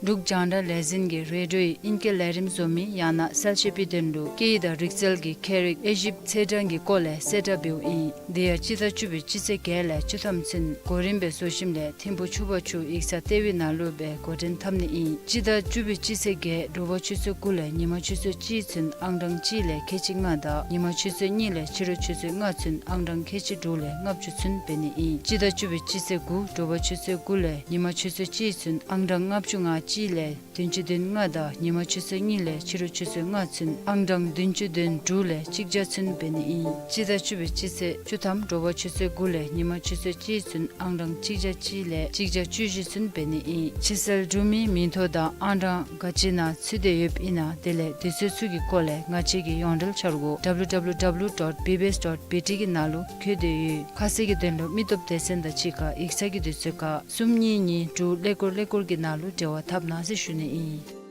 འབྲུག་རྒྱང་བསྒྲགས་ལས་འཛིན་གྱིས་རེ་ཌིའོ་ཡི་ཨིང་སྐད་ལས་རིམ་བཟོ་མི་ཡང་ན་གསལ་བཤད་པའི་དོན་ལུ་སྐད་ཡིག་དང་རིག་རྩལ་གྱི་ཁྱད་རིག་དབྱེ་ཞིབ་ཚེས་གྲངས་ཀྱི་སྐོར་ལས་གསལ་བསྒྲགས་འབདཝ་ཨིན། དེ་ཡང་སྤྱི་ཟླ་བཅུ་པའི་སྤྱི་ཚེས་བརྒྱད་ལས་བཅུ་ཐམ་ཚུན་གོ་རིམ་སྦེ་བཟོ་ཞིནམ་ལས་ཐིམ་ཕུག་ཆུ་བར་ཆུ་ཡིག་ཚང་ལྟེ་བའི་ནང་ལུ་སྦེ་འགོ་འདྲེན་འཐབ་ནི་ཨིན། སྤྱི་ཟླ་བཅུ་པའི་སྤྱི་ཚེས་བརྒྱད་དྲོ་པ་ཆུ་ཚོད་དགུ་ལས་ཉིན་མ་ཆུ་ཚོད་གཅིག་ཚུན་ཨང་གྲངས་གཅིག་ལས་ཁལ་གཅིག་ལྔ་དང་ཉིན་མ་ཆུ་ཚོད་གཉིས་ལས་ཕྱི་རུ་ཆུ་ཚོད་ལྔ་ཚུན་ཨང་གྲངས་ཁལ་གཅིག་དྲུག་ལས་ལྔ་བཅུ་ཚུན་འབད་ནི་ཨིན། སྤྱི་ཟླ་བཅུ་པའི་སྤྱི་ཚེས་དགུ་དྲོ་པ་ཆུ་ཚོད་དགུ་ལས་ཉིན་མ་ཆུ་ཚོད་གཅིག་ཚུན་ཨང་གྲངས་ལྔ་བཅུ་ང་གཅིག་ལས་བདུན་ཅུ་དོན་ལྔ་དང་ཉིན་མ་ཆུ་ཚོད་གཉིས་ལས་ཕྱི་རུ་ཆུ་ཚོད་ལྔ་ཚུན་ཨང་གྲངས་བདུན་ཅུ་དོན་དྲུག་ལས་གཅིག་བརྒྱ་ཚུན་འབད་ནི་ཨིན། སྤྱི་ཟླ་བཅུ་པའི་སྤྱི་ཚེས་བཅུ་ཐམ་དྲོ་པ་ཆུ་ཚོད་དགུ་ལས་ཉིན་མ་ཆུ་ཚོད་གཅིག་ཚུན་ཨང་གྲངས་གཅིག་བརྒྱ་གཅིག་ལས་གཅིག་བརྒྱ་བཅུ་བཞི་ཚུན་འབད་ནི་ཨིན། ཕྱི་གསལ་འབྲུག་མིའི་མིང་ཐོ་དང་ཨང་གྲངས་ག་ཅི་ནང་ཚུད་དེ་ཡོདཔ་ཨིན་ན་དེ་ལས་དུས་ཚོད་ཚུ་གི་སྐོར་ལས་ང་བཅས་ཀྱི་ཡོངས་འབྲེལ་འཆར་སྒོ་W W W dot B B S dot B T གི་ནང་ལུ་བཀོད་དེ་ཡོད། ཁ་གསལ་གྱི་དོན་ལུ་མི་སྟོབས་སྡེ་ཚན་དང་གཅིག་ཁར་ཡིག་ཚང་གི་དུས་ཚོད་ཁར་གསུམ་གཉིས་གཉིས་དྲུག་ཀླད་ཀོར་ཀླད་ཀོར་གྱི་ནང་ལུ་འབྲེལ་བ་འཐབ་གནང་ཟེར་ཞུ་ནི་ཨིན།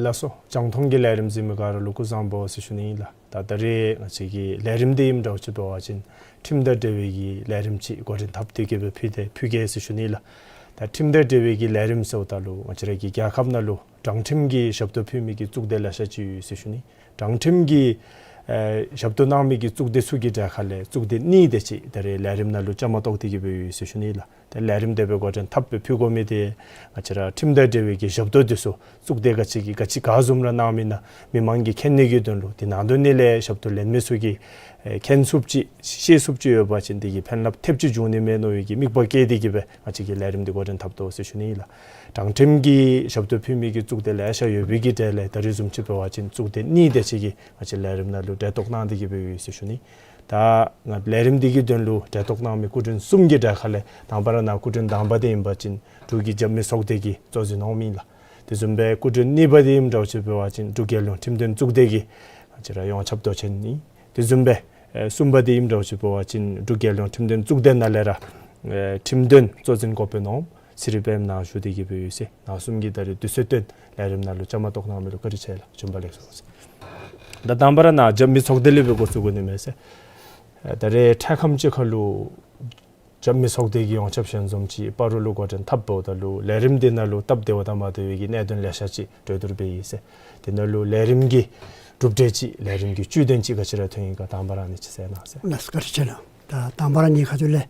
ལགས་སོ། རྒྱང་མཐོང་གི་ལས་རིམ་གཟིགས་མི་ག་ར་ལུ་སྐུ་གཟུགས་བཟང་པོ་ཟེར་ཞུ་ནི་ཨིན་ལགས། ད་ད་རེས་ང་བཅས་ཀྱི་ལས་རིམ་འདི་ཨིནམ་འདྲཝ་ཅིག་འབད་བ་ཅིན་ཁྲིམས་དང་འབྲེལ་བའི་གི་ལས་རིམ་ཅིག་འགོ་འདྲེན་འཐབ་སྟེ་གི་སྦེ་ཕུལ་ཏེ་ཕུལ་གེ་ཟེར་ཞུ་ནི་ཨིན་ལགས། ད་ཁྲིམས་དང་འབྲེལ་བའི་གི་ལས་རིམ་ཟེརཝ་ད་ལུ་ང་བཅས་ར་གི་རྒྱལ་ཁབ་ནང་ལུ་དྲང་ཁྲིམས་ཀྱི་ཞབས་ཏོག་ཕུལ་མི་གི་གཙུག་སྡེ་ལེ་ཤ་ཅིག་ཡོད་ཟེར་ཞུ་ནི། དྲང་ཁྲིམས་ཀྱི་ ཨེ་ཞབས་ཏོག་གནང་མི་གི་གཙུག་སྡེ་ཚུ་གི་གྲས་ཁ་ལས་གཙུག་སྡེ་གཉིས་དེ་ཅིག་ད་རེས་ལས་རིམ་ནང་ལུ་བཅའ་མར་གཏོགས་ཏེ་གི་སྦེ་ཡོད་ཟེར་ཞུ་ནི་ལགས། ཏེ་ལས་རིམ་དེ་སྦེ་འགོ་འདྲེན་འཐབ་སྦེ་ཕུལ་དགོ་མི་དེ་ང་བཅས་ར་ཁྲིམས་དང་འབྲེལ་བའི་གི་ཞབས་ཏོག་དེ་ཚུ་གཙུག་སྡེ་ག་ཅི་གིས་ག་ཅི་ག་བཟུམ་ར་གནང་མི་ཨིན་ན་མི་མང་གིས་མཁྱེན་ནི་གི་དོན་ལུ་དེ་ནང་དོན་ནི་ལས་ཞབས་ཏོག་ལེན་མི་ཚུ་གིས་ཨེ་མཁྱེན་ཚུགསཔ་ཅིག་ཤེས་ཚུགསཔ་ཅིག་ཡོད་པ་ཅིན་དེ་གིས་ཕན་རླབས་ཐེབས་ཅིག་འབྱུང་ནི་མས་མནོ་བའི་གི་དམིགས་པ་བསྐྱེད་དེ་གི་སྦེ་ང་བཅས་ཀྱིས་ལས་རིམ་དེ་འགོ་འདྲེན་འཐབ་དོ་ཟེར་ཞུ་ནི་ཨིན་ལགས། དྲང་ཁྲིམས་ཀྱི་ཞབས་ཏོག་ཕུལ་མི་གི་གཙུག་སྡེ་ལེ་ཤ་ཡོད་པའི་གི་གྲས་ལས་ད་རེས་བཟུམ་ཅིག་འབད་བ་ཅིན་གཙུག་སྡེ་གཉིས་དེ་ཅིག་གིས་ང་བཅས་ལས་རིམ་ནང་ལུ་གྲལ་གཏོགས་གནང་སྟེ་གི་སྦེ་ཡོད་ཟེར་ཞུ་ནི། ད་ང་ལས་རིམ་འདི་གི་དོན་ལུ་གྲལ་གཏོགས་གནང་མི་སྐུ་མགྲོན་གསུམ་གྱི་གྲས་ཁ་ལས་དང་པ་ར་ནཱ་སྐུ་མགྲོན་དང་པ་དེ་ཨིན་པ་ཅིན་འབྲུག་གི་རྒྱབ་མི་ཚོགས་སྡེ་གི་གཙོ་འཛིན་འོགམ་ཨིན་ལགས། དེ་བཟུམ་སྦེ་སྐུ་མགྲོན་གཉིས་པ་དེ་ཨིནམ་འདྲཝ་ཅིག་འབད་བ་ཅིན་འབྲུག་རྒྱལ་ཡོངས་ཁྲིམས་དོན་གཙུག་སྡེ་གི་ང་བཅས་ར་ཡོངས་ཁྱབ་མདོ་ཆེན་ཨིན། དེ་བཟུམ་སྦེ་ཨེ་གསུམ་པ་དེ་ཨིནམ་འདྲཝ་ཅིག་འབད་བ་ཅིན་འབྲུག་རྒྱལ་ཡོངས་ཁྲིམས་དོན་གཙུག་སྡེ་ནང་ལས་ར་ཨེ་ཁྲིམས་དོན་གཙོ་འཛིན་འགོ་དཔོན་འོགམ་ཚེ་རིང་དཔལ་ནཱ་བཞུགས་ཏེ་གི་སྦེ་ཡོད་ཟེར། ནཱ་གསུམ་གྱིས་ད་རེས་དུས་ཚོད་བཏོན་ལས་རིམ་ནང་ལུ་བཅའ་མར་གཏོགས་གནང་མི་ལུ་བཀའ་དྲིན་ཆེ་ལགས། བྱོན་པ་ལེགས་སོ་ཟེར། ད་དང་པ་ར་ནཱ་རྒྱབ་མི་ཚོགས་སྡེ་ལས་སྦེ་འགོ་བཙུགས་དགོ་ནི་མས་ཟེར། ཨེ་ད་རེས་འཕྲལ་ཁམས་ཅིག་ཁ་ལུ་རྒྱབ་མི་ཚོགས་སྡེ་གི་ཡོངས་ཁྱབ་ཞལ་འཛོམས་ཅིག་སྤ་རོ་ལུ་འགོ་འདྲེན་འཐབ་འབདཝ་ད་ལུ་ལས་རིམ་འདི་ནང་ལུ་སྟབས་བདེཝ་དང་མ་བདེ་བའི་གི་གནད་དོན་ལེ་ཤ་ཅིག་གྲོས་བསྡུར་འབད་ཡི་ཟེར། དེ་ནང་ལུ་ལས་རིམ་གྱི་གྲུབ་འབྲས་ཅིག་ལས་རིམ་གྱི་བཅུད་དོན་ཅིག་ག་ཅི་ར་ཐོན་ཡི་ག་དང་པ་ར་ཨ་ནི་ཅིག་གསལ་གནང་ཟེར། ལགས་སོ། བཀའ་དྲིན་ཆེ་ལགས། ད་དང་པ་ར་ངེའི་ཁ་ཐུག་ལས་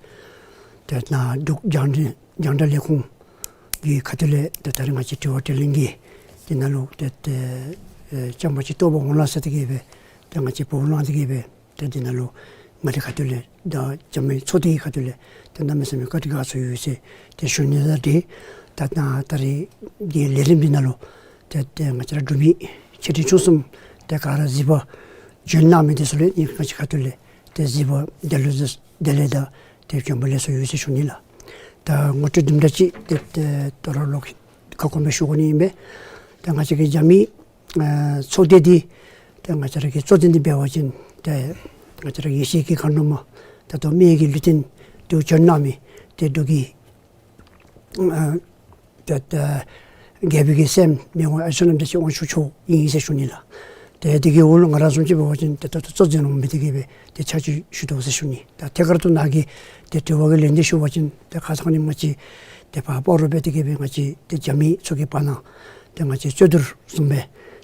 ཏེ་ནཱ་འབྲུག་རྒྱང་བསྒྲགས་རྒྱང་བསྒྲགས་ལས་ཁུངས་ཀྱི་ཁ་ཐུག་ལས་ཏེ་ད་རེས་ང་བཅས་དྲི་བ་དྲིས་ལན་གྱི་དེ་ནང་ལུ་ཏེ་ཏེ་ཨེ་བཅའ་མར་ཅིག་གཏོགས་པར་འོང་ལགས་ཟེར་ཏེ་གི་སྦེ་ཏེ་ང་བཅས་འབོ་ལངས་ཏེ་གི་སྦེ་ཏེ་འདི་ནང་ལུ་ང་བཅས་ཁ་ཐུག་ལས་ད་རྒྱབ་མི་ཚོགས་སྡེ་གི་ཁ་ཐུག་ལས་ཏེ་གནམ་མེད་ས་མེད་བཀའ་དྲིན་དགའ་ཚོར་ཡོད་ཟེར་ཏེ་ཞུ་ནི་ལགས། ཏེ་ད་ད་ད་རེས་ཀྱི་ལས་རིམ་འདི་ནང་ལུ་ཏེ་ཏེ་ང་བཅས་ར་འབྲུག་མི་ཆེ་འབྲིང་ཆུང་གསུམ་ཏེ་ག་ར་གཟིགས་པར་བྱོན་གནང་མི་དེ་ཚུ་ལུ་ནི་ང་བཅས་ཁ་ཐུག་ལས་ཏེ་གཟིགས་པར་བདེ་ལེགས་བདེ་ལེགས་དང་ཏེ་བྱོན་པ་ལེགས་སོ་ཡོད་ཟེར་ཞུ་ནི་ལགས། ད་ངོ་སྤྲོད་དུམ་གྲ་ཅིག་ཏེ་ཏེ་ད་རུང་ལོག་ཁ་སྐོང་སྦེ་ཞུ་དགོ་ནི་ཨིན་པས། ཏེ་ང་བཅས་ཀྱི་རྒྱབ་མི་ཨ་ཚོགས་སྡེ་འདི་ཏེ་ང་བཅས་ར་གི་གཙོ་འཛིན་འདི་འབད་བ་ཅིན་ཏེ་ང་བཅས་ར་ཡེ་ཤེས་ཀྱི་མཁའ་འགྲོ་མ་ད་ལྟོ་མི་ཡི་གི་ལུས་རྟེན་དུ་བྱོན་གནང་མི་ཏེ་འབྲུག་གི་ཨ་ཏེ་ཏེ་རྒྱལ་པོའི་གི་སྲསམོ་མི་དབང་ཨ་ཙི་བསོད་ནམས་བདེ་ཆེན་དབང་ཕྱུག་མཆོག་ཨིན་ཟེར་ཞུ་ནི་ལགས། ཏེ་དེ་གི་འོག་ལུ་ང་ར་བཟུམ་ཅིག་འབད་བ་ཅིན་ཏེ་ད་ལྟོ་གཙོ་འཛིན་འོགམ་སྦེ་དེ་གི་སྦེ་ཏེ་ཕྱག་ཕྱིད་ཞུ་དོ་ཟེར་ཞུ་ནི། ད་ཐད་ཀར་དུ་ནཱ་གི་ཏེ་དྲི་བ་གི་ལན་འདི་ཞུ་བ་ཅིན་ཏེ་ཁ་སང་ནི་ང་བཅས་ཏེ་ཕར་སྤ་རོ་སྦེ་དེ་གི་སྦེ་ང་བཅས་ཏེ་རྒྱབ་མི་ཚུ་གི་བར་ན་ཏེ་ང་བཅས་རྩོད་བསྡུར་བཟུམ་སྦེ་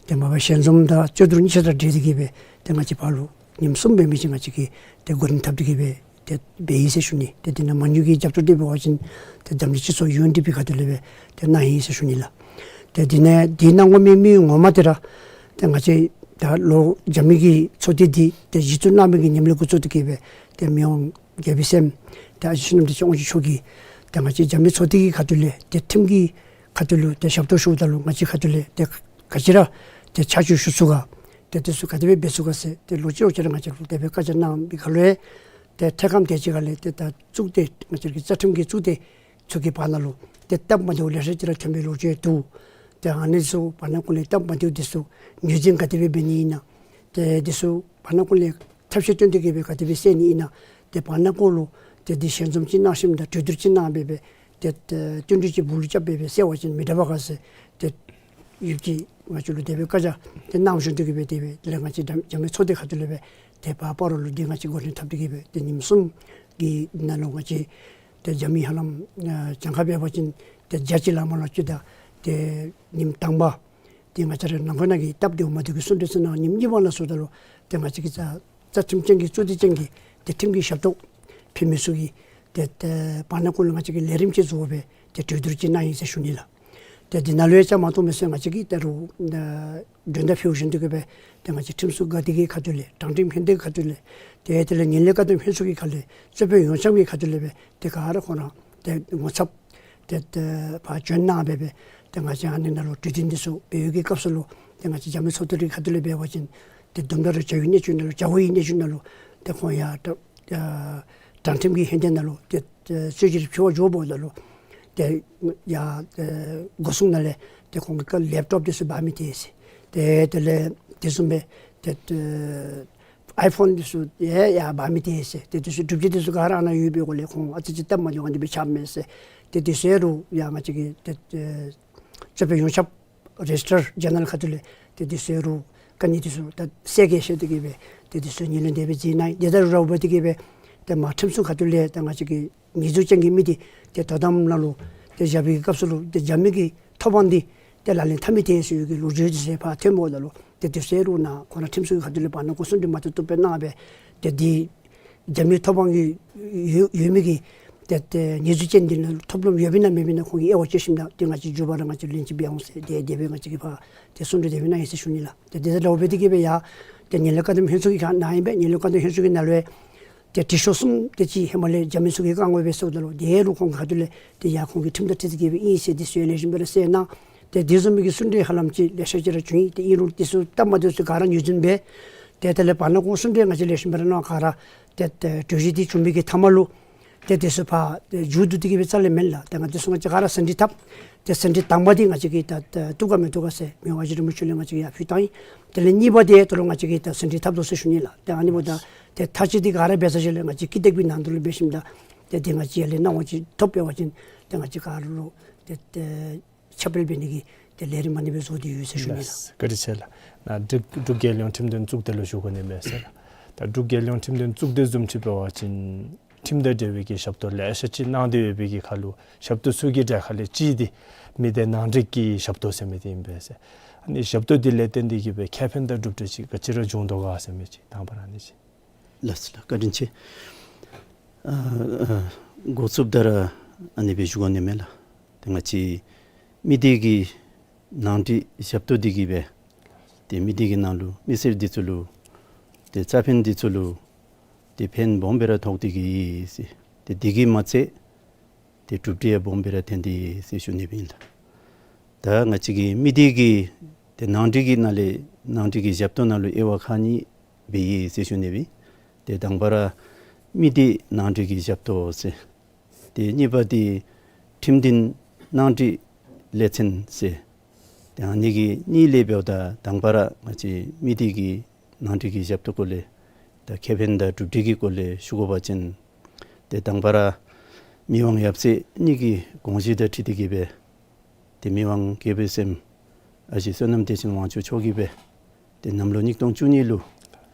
ཏེ་མ་པ་ཞལ་འཛོམས་དང་རྩོད་བསྡུར་གཉིས་ཆ་ར་འབྲེལ་ཏེ་གི་སྦེ་ཏེ་ང་བཅས་ཕར་ལུ་ཉིནམ་གསུམ་འབད་མི་ཅིག་ང་བཅས་ཀྱིས་ཏེ་འགོ་འདྲེན་འཐབ་སྟེ་གི་སྦེ་ཏེ་འབད་ཡི་ཟེར་ཞུ་ནི། ཏེ་དེ་ནང་མ་དངུལ་གྱི་རྒྱབ་སྐྱོར་འདི་འབད་བ་ཅིན་ཏེ་འཛམ་གླིང་སྤྱི་ཚོགས་ཡུ་ཨེན་ཌི་པི་ཁ་ཐུག་ལས་སྦེ་ཏེ་གནང་ཡི་ཟེར་ཞུ་ནི་ལགས། ཏེ་དེ་ནང་འདི་གནང་དགོ་མི་མི་ངོ་མ་དེ་ར་ཏེ་ང་བཅས་ད་ལོག་རྒྱབ་མི་གི་ཚོགས་སྡེ་འདི་ཏེ་གཞི་བཙུགས་གནང་མི་གི་ཉིནམ་ལས་འགོ་བཙུགས་ཏེ་གི་སྦེ་ཏེ་མི་དབང་རྒྱལ་པོའི་སྲསམོ་ཏེ་ཨ་ཙི་བསོད་ནམས་བདེ་ཆེན་དབང་ཕྱུག་མཆོག་གིས་ཏེ་ང་བཅས་རྒྱབ་མི་ཚོགས་སྡེ་གི་ཁ་ཐུག་ལས་ཏེ་ཁྲིམས་ཀྱི་ཁ་ཐུག་ལུ་ཏེ་ཞབས་ཏོག་ཞུཝ་ད་ལུ་ང་བཅས་ཁ་ཐུག་ལས་ཏེ་ག་ཅི་ར་ཏེ་ཆ་འཇོག་ཞུ་ཚུགས་ག་ཏེ་དེ་ཚུ་ག་དེ་སྦེ་འབད་ཚུགས་ག་ཟེར་ཏེ་ལོག་ཅི་ལོག་ཅི་ར་ང་བཅས་ལུ་དེ་སྦེ་བཀའ་རྒྱ་གནང་བའི་སྐབས་ལུ་ཏེ་ཐད་ཀར་དེ་ཅིག་ཁ་ལས་ཏེ་ད་གཙུག་སྡེ་ང་བཅས་ཀྱི་རྩ་ཁྲིམས་ཀྱི་གཙུག་སྡེ་ཚུ་གི་བར་ན་ལུ་ཏེ་སྟབས་མ་བདེཝ་ལེ་ཤ་ཅིག་ར་ཐོན་པའི་ལོ་རྒྱུས་འདུག། ཏེ་ཨ་ནི་ཚུ་བར་ན་ཀུན་ལས་སྟབས་མ་བདེཝ་དེ་ཚུ་ངོས་འཛིན་ག་དེ་སྦེ་འབད་ནི་ཨིན་ན། ཏེ་དེ་ཚུ་བར་ན་ཀུན་ལས་ཐབས་ཤེས་བཏོན་ཏེ་གི་སྦེ་ག་དེ་སྦེ་སེལ་ནི་ཨིན་ན། ཏེ་བར་ན་ཀུན་ལུ་ཏེ་འདི་ཞལ་འཛོམས་ཅིག་གནང་ཞིནམ་ད་གྲོས་བསྡུར་ཅིག་གནང་སྦེ་སྦེ་ཏེ་ཏེ་བསྟུན་གྲོས་ཅིག་སྦུག་ལུ་རྐྱབ་སྦེ་སྦེ་སེལ་བ་ཅིན་མི་དྲག་པས་ག་ཟེར་ཏེ་ཡོདཔ་ཅིག་ང་བཅས་ལུ་དེ་སྦེ་བཀའ་རྒྱ་ཏེ་གནང་བཞིན་དུ་གི་སྦེ་དེ་སྦེ་དེ་ལས་ང་བཅས་རྒྱ་རྒྱབ་མི་ཚོགས་སྡེ་ཁ་ཐུག་ལས་སྦེ་ཏེ་ཕར་སྤ་རོ་ལུ་ཏེ་ང་བཅས་འགོ་འདྲེན་འཐབ་སྟེ་གི་སྦེ་ཏེ་ཉིནམ་གསུམ་གྱི་ནང་ལུ་ང་བཅས་ཏེ་རྒྱབ་མི་ཧ་ལམ་ཨ་གྱངས་ཁ་འབད་བ་ཅིན་ཏེ་བརྒྱ་ཅིག་ལས་མ་ལྷོད་ཅི། ད་ཏེ་ཉིནམ་དང་པ་ཏེ་ང་བཅས་ར་ནང་འཁོད་ནང་གི་སྟབས་བདེཝ་མ་བདེཝ་གི་གསུང་གྲོས་ཚུ་གནང་། ཉིནམ་གཉིས་པ་ལ་སོང་ད་ལུ་ཏེ་ང་བཅས་ཀྱི་རྩ་རྩ་ཁྲིམས་ཅན་གྱི་གཙུག་སྡེ་ཅན་གྱི་ཏེ་ཁྲིམས་ཀྱི་ཞབས་ཏོག་ཕུལ་མི་ཚུ་གིས་ཏེ་ཏེ་བར་ན་ཀུན་ལུ་ང་བཅས་ཀྱིས་ལས་རིམ་ཅིག་བཟོ་སྦེ་ཏེ་གྲོས་བསྡུར་ཅིག་གནང་ཡི་ཟེར་ཞུ་ནི་ལགས། ཏེ་འདི་ནང་ལུ་ཡང་བཅའ་མར་གཏོགས་མི་ཚུ་ང་བཅས་ཀྱིས་ད་རུང་ཨ་མགྲོན་བརྡ་ཕུལ་བཞིན་དུ་གི་སྦེ་ཏེ་ང་བཅས་ཁྲིམས་སྲུང་འགག་སྡེ་གི་ཁ་ཐུག་ལས་དྲང་ཁྲིམས་ལྷན་སྡེ་གི་ཁ་ཐུག་ལས་ཏེ་དེ་ལས་ངན་ལྷད་བཀག་སྡོམ་ལྷན་ཚོགས་ཀྱི་ཁ་ལས་རྩོད་དཔོན་ཡོངས་ཁྱབ་ཀྱི་ཁ་ཐུག་ལས་སྦེ་ཏེ་ག་ར་ཁོང་ར་ཏེ་ངོ་ཚབ་ཏེ་ཏེ་ཕར་བྱོན་གནང་སྦེ་སྦེ་ཏེ་ང་བཅས་ཨ་ནི་ནང་ལུ་གྲོས་བསྟུན་འདི་ཚུ་འབད་བའི་གི་སྐབས་སུ་ལུ་ཏེ་ང་བཅས་རྒྱབ་མི་ཚོགས་སྡེ་རིགས་ཁ་ཐུག་ལས་འབད་བ་ཅིན་ཏེ་དུམ་གྲ་རེ་བྱ་བའི་གནས་ཚུལ་ནང་ལུ་བྱ་བའི་གནས་ཚུལ་ནང་ལུ་ཏེ་ཁོང་ཡང་ཏེ་ཨ་དྲང་ཁྲིམས་ཀྱི་ལྷན་སྡེ་ནང་ལུ་ཏེ་ཨ་རྩོད་གཞི་ཕུལ་བར་འགྱོཝ་ད་ལུ་ཏེ་ཡར་ཨ་སྒོ་སྲུང་ནང་ལས་ཏེ་ཁོང་གི་ཀ་ལེབ་ཊོབ་འདི་ཚུ་འབག་མི་ཏེ་ཟེར། ཏེ་དེ་ལས་དེ་བཟུམ་སྦེ་ཏེ་ཨ་ཨའི་ཕོན་འདི་ཚུ་ཡང་ཡར་འབག་མི་ཏེ་ཟེར། ཏེ་དེ་ཚུ་སྒྲུབ་བྱེད་འདི་ཚུ་ག་ར་ཨ་ནཱ་ཡོད་པའི་སྒོ་ལས་ཁོང་ཨ་ཙི་ཅིག་སྟབས་མ་བདེཝ་ཨ་ནི་སྦེ་ཆགས་མས་ཟེར། ཏེ་དེ་ཚུ་ཡང་རུང་ཡར་ང་བཅས་ཀྱི་ཏེ་ཨ་རྩོད་དཔོན་ཡོངས་ཁྱབ་རེ་ཇི་ཊར་ཇེ་ནེ་རལ་ཁ་ཐུག་ལས་ཏེ་དེ་ཚུ་ཡང་རུང་དཀའ་ངལ་འདི་ཚུ་ད་གསལ་རྐྱང་བཤད་དེ་གི་སྦེ་ཏེ་དེ་ཚུ་ངོས་ལེན་དེ་སྦེ་མཛད་གནང་ཡི། དེ་དང་ར་བ་དེ་གི་སྦེ་ཏེ་མར་ཁྲིམས་སྲུང་ཁ་ཐུག་ལས་ཏེ་ང་བཅས་ཀྱི་ཉེས་འཛུགས་ཅན་གྱི་མི་འདི་ཏེ་དོ་དམ་ནང་ལུ་ཏེ་བཞག་པའི་སྐབས་སུ་ལུ་ཏེ་རྒྱབ་མི་གི་ཐོབ་དབང་འདི་ཏེ་ལག་ལེན་འཐབ་མི་ཏེ་ཟེར་བའི་གི་ལོ་རྒྱུས་འདི་ཚུ་ཕར་ཐོནམ་ད་ལུ་ ཏེ་དེ་ཚུ་ལུ་ནཱ་ཁོང་ར་ཁྲིམས་སྲུང་གི་ཁ་ཐུག་ལས་བར་ན་གུང་གསུང་གྲོས་མ་ཏོག་ཏོ་སྦེ་གནང་སྦེ་ཏེ་འདི་རྒྱ་མི་ཐོབ་དབང་གི་ཡོད་ཡོད་མི་གི་ཏེ་ཏེ་ཉེས་འཛུགས་ཅན་འདི་ལུ་ཐོབ་ལམ་ཡོདཔ་ཨིན་ན་མེདཔ་ཨིན་ན་ཁོང་གིས་དབྱེ་བ་ཕྱེ་ཞིནམ་ད་ཏེ་ང་བཅས་མགྱོགས་པ་ར་ང་བཅས་ལན་ཅིག་འབད་འོང་ཟེར་ཏེ་དེ་སྦེ་ང་བཅས་ཀྱིས་ཕར་ཏེ་གསུང་གྲོས་དེ་སྦེ་གནང་ཡི་ཟེར་ཞུ་ནི་ལགས། ཏེ་དེ་དང་འདྲཝ་སྦེ་དེ་གིས་སྦེ་ཡང་ཏེ་ངན་ལྷད་བཀག་སྡོམ་ལྷན་ཚོགས་ཀྱི་ཁ་ནང་ཨིན་པས། ངན་ལྷད་བཀག་སྡོམ་ལྷན་ཚོགས་ཀྱི་ནང་ལུ་ཏེ་དྲི་ཤོག་གསུམ་དེ་ཅིག་ཧེ་མ་ལས་རྒྱ་མི་ཚུ་གིས་བཀང་དགོ་པས་ཟེརཝ་ད་ལུ་དེ་ལུ་ཁོང་གི་ཁ་ཐུག་ལས་ཏེ་ཡ་ཁོང་གིས་ཁྲིམས་དང་འཁྲིལ་ཏེ་གིས་སྦེ་ཨིན་ཟེར་དེ་ཚུ་ལེགས་ཤོམ་སྦེ་ར་གསལ་གནང་། ཏེ་དེ་བཟུམ་མའི་གི་གསུང་གྲོས་ཧ་ལམ་ཅིག་ལེ་ཤ་ཅིག་ར་བྱུང་ཡི། ཏེ་ཨིན་རུང་དེ་ཚུ་སྟབས་མ་བདེཝ་ཚུ་ག་ར་ངོས་འཛིན་འབད། ཏེ་དེ་ལས་བར་ན་གུང་གསུང་གྲོས་ང་བཅས་ལེགས་ཤོམ་སྦེ་ར་གནང་ག་ར་ཏེ་ཏེ་གྲོས་གཞི་དེ་བྱུང་མི་གི་མཐའ་མ་ལུ་ཏེ་དེ་ཚུ་ཕར་ཏེ་མཇུག་བསྡུ་སྟེ་གིས་སྦེ་རྩ་ལས་མེན་ལགས། ཏེ་ང་དེ་ཚུ་ང་བཅས་ག་ར་ཟིན་བྲིས་བཏབ། ཏེ་ཟིན་བྲིས་དང་པ་འདི་ང་བཅས་ཀྱིས་ད་ད་བཏུབ་ག་མི་བཏུབ་ག་ཟེར་མི་དབང་རྗེ་རིན་པོ་ཆེ་ལུ་ང་བཅས་ཀྱིས་ཡར་ཕུལ་བཏང་ཡི། དེ་ལས་གཉིས་པ་འདི་ད་རུང་ང་བཅས་ཀྱིས་ད་ཟིན་བྲིས་ཐབས་ལོག་ཟེར་ཞུ་ནི་ལགས། ཏེ་ཨ་ནི་འབདཝ་ད་ཏེ་མཐའ་དཔྱད་འདི་ག་ར་འབད་ཚར་ཞིནམ་ལས་ང་བཅས་ཀྱི་བདག་པོའི་ནང་དུ་ལུ་འབད་ཞིནམ་ད་ཏེ་དེ་ང་བཅས་ལས་གནང་བ་ཅིན་ཐོབ་པ་ཅིན་ཏེ་ང་བཅས་ག་ར་ལུ་ཏེ་ཏེ་ཁྱབ་སྤེལ་འབད་ནི་གི་ཏེ་ལས་རིམ་ཨ་ནི་སྦེ་བཟོ་སྟེ་ཡོད་ཟེར་ཞུ་ནི་ལགས། ལགས། བཀའ་དྲིན་ཆེ་ལགས། ནཱ་འབྲུག་འབྲུག་རྒྱལ་ཡོངས་ཁྲིམས་དོན་གཙུག་སྡེ་ལུ་ཞུ་དགོ་ནི་མས་ཟེར་ལགས། ད་འབྲུག་རྒྱལ་ཡོངས་ཁྲིམས་དོན་གཙུག་སྡེ་བཟུམ་ཅིག་འབད་བ་ཅིན་ཁྲིམས་དང་འབྲེལ་བའི་གི་ཞབས་ཏོག་ལེ་ཤ་ཅིག་གནང་སྟེ་ཡོད་པའི་གི་ཁར་ལུ་ཞབས་ཏོག་ཚུ་གི་གྲས་ཁ་ལས་གཅིག་འདི་མི་སྡེ་ནང་འགྲིག་གི་ཞབས་ཏོག་ཟེར་མི་འདི་ཨིན་པས་ཟེར། ཨ་ནི་ཞབས་ཏོག་འདི་ལས་བརྟེན་ཏེ་གིས་སྦེ་ཁེ་ཕན་དང་གྲུབ་འབྲས་ཅིག་ག་ཅི་ར་བྱུང་དོ་ག་ཟེར་མི་ཅིག་དང་པ་ར་ཨ་ནི་ཅིག། ལགས་སོ་ལགས། བཀའ་དྲིན་ཆེ། ཨ་ཨ་འགོ་བཙུགསཔ་ད་ར་ཨ་ནི་སྦེ་ཞུ་དགོ་ནི་མས་ལགས། ཏེ་ང་བཅས་མི་སྡེ་གི་ནང་འགྲིག་ཞབས་ཏོག་འདི་གིས་སྦེ་ཏེ་མི་སྡེ་གི་ནང་ལུ་མི་སེར་འདི་ཚུ་ལུ་ཏེ་རྩ་ཕན་འདི་ཚུ་ལུ་ཏེ་ཕན་སྦོམ་སྦེ་ར་ཐོགས་ཏེ་གིས་ཡོད་ཟེར། ཏེ་འདི་གིས་མ་ཚད་ཏེ་གྲུབ་འབྲས་ཡང་སྦོམ་སྦེ་ར་ཐོན་ཏེ་ཡོད་ཟེར་ཞུ་ནི་ཨིན་ལགས། ད་ང་བཅས་ཀྱི་མི་སྡེ་གི་ཏེ་ནང་འགྲིག་གི་ནང་ལས་ནང་འགྲིག་གི་ཞབས་ཏོག་ནང་ལུ་དབྱེ་བ་ཁག་གཉིས་སྦེ་ཡོད་ཟེར་ཞུ་ནི་ཨིན། ཏེ་དང་པ་ར་མི་སྡེ་ནང་འགྲིག་གི་ཞབས་ཏོག་ཟེར། ཏེ་གཉིས་པ་འདི་ཁྲིམས་འདུན་ནང་འགྲིག་ལས་ཚན་ཟེར། ཏེ་ཨ་ནི་གི་གཉིས་ལས་འབདཝ་ད་དང་པ་ར་ང་བཅས་མི་སྡེ་གི་ནང་འགྲིག་གི་ཞབས་ཏོག་སྐོར་ལས་ད་ཁེ་ཕན་དང་གྲུབ་འབྲས་ཀྱི་སྐོར་ལས་ཞུ་དགོ་པ་ཅིན་ཏེ་དང་པ་ར་མི་དབང་ཡབ་སྲས་གཉིས་ཀྱི་དགོངས་གཞི་དང་འཁྲིལ་ཏེ་གིས་སྦེ་ཏེ་མི་དབང་དགྱེས་པའི་སྲས་ཨ་ཞེ་བསོད་ནམས་བདེ་ཆེན་དབང་ཕྱུག་མཆོག་གིས་སྦེ་ཏེ་གནམ་ལོ་ཉིས་སྟོང་བཅུ་གཉིས་ལུ་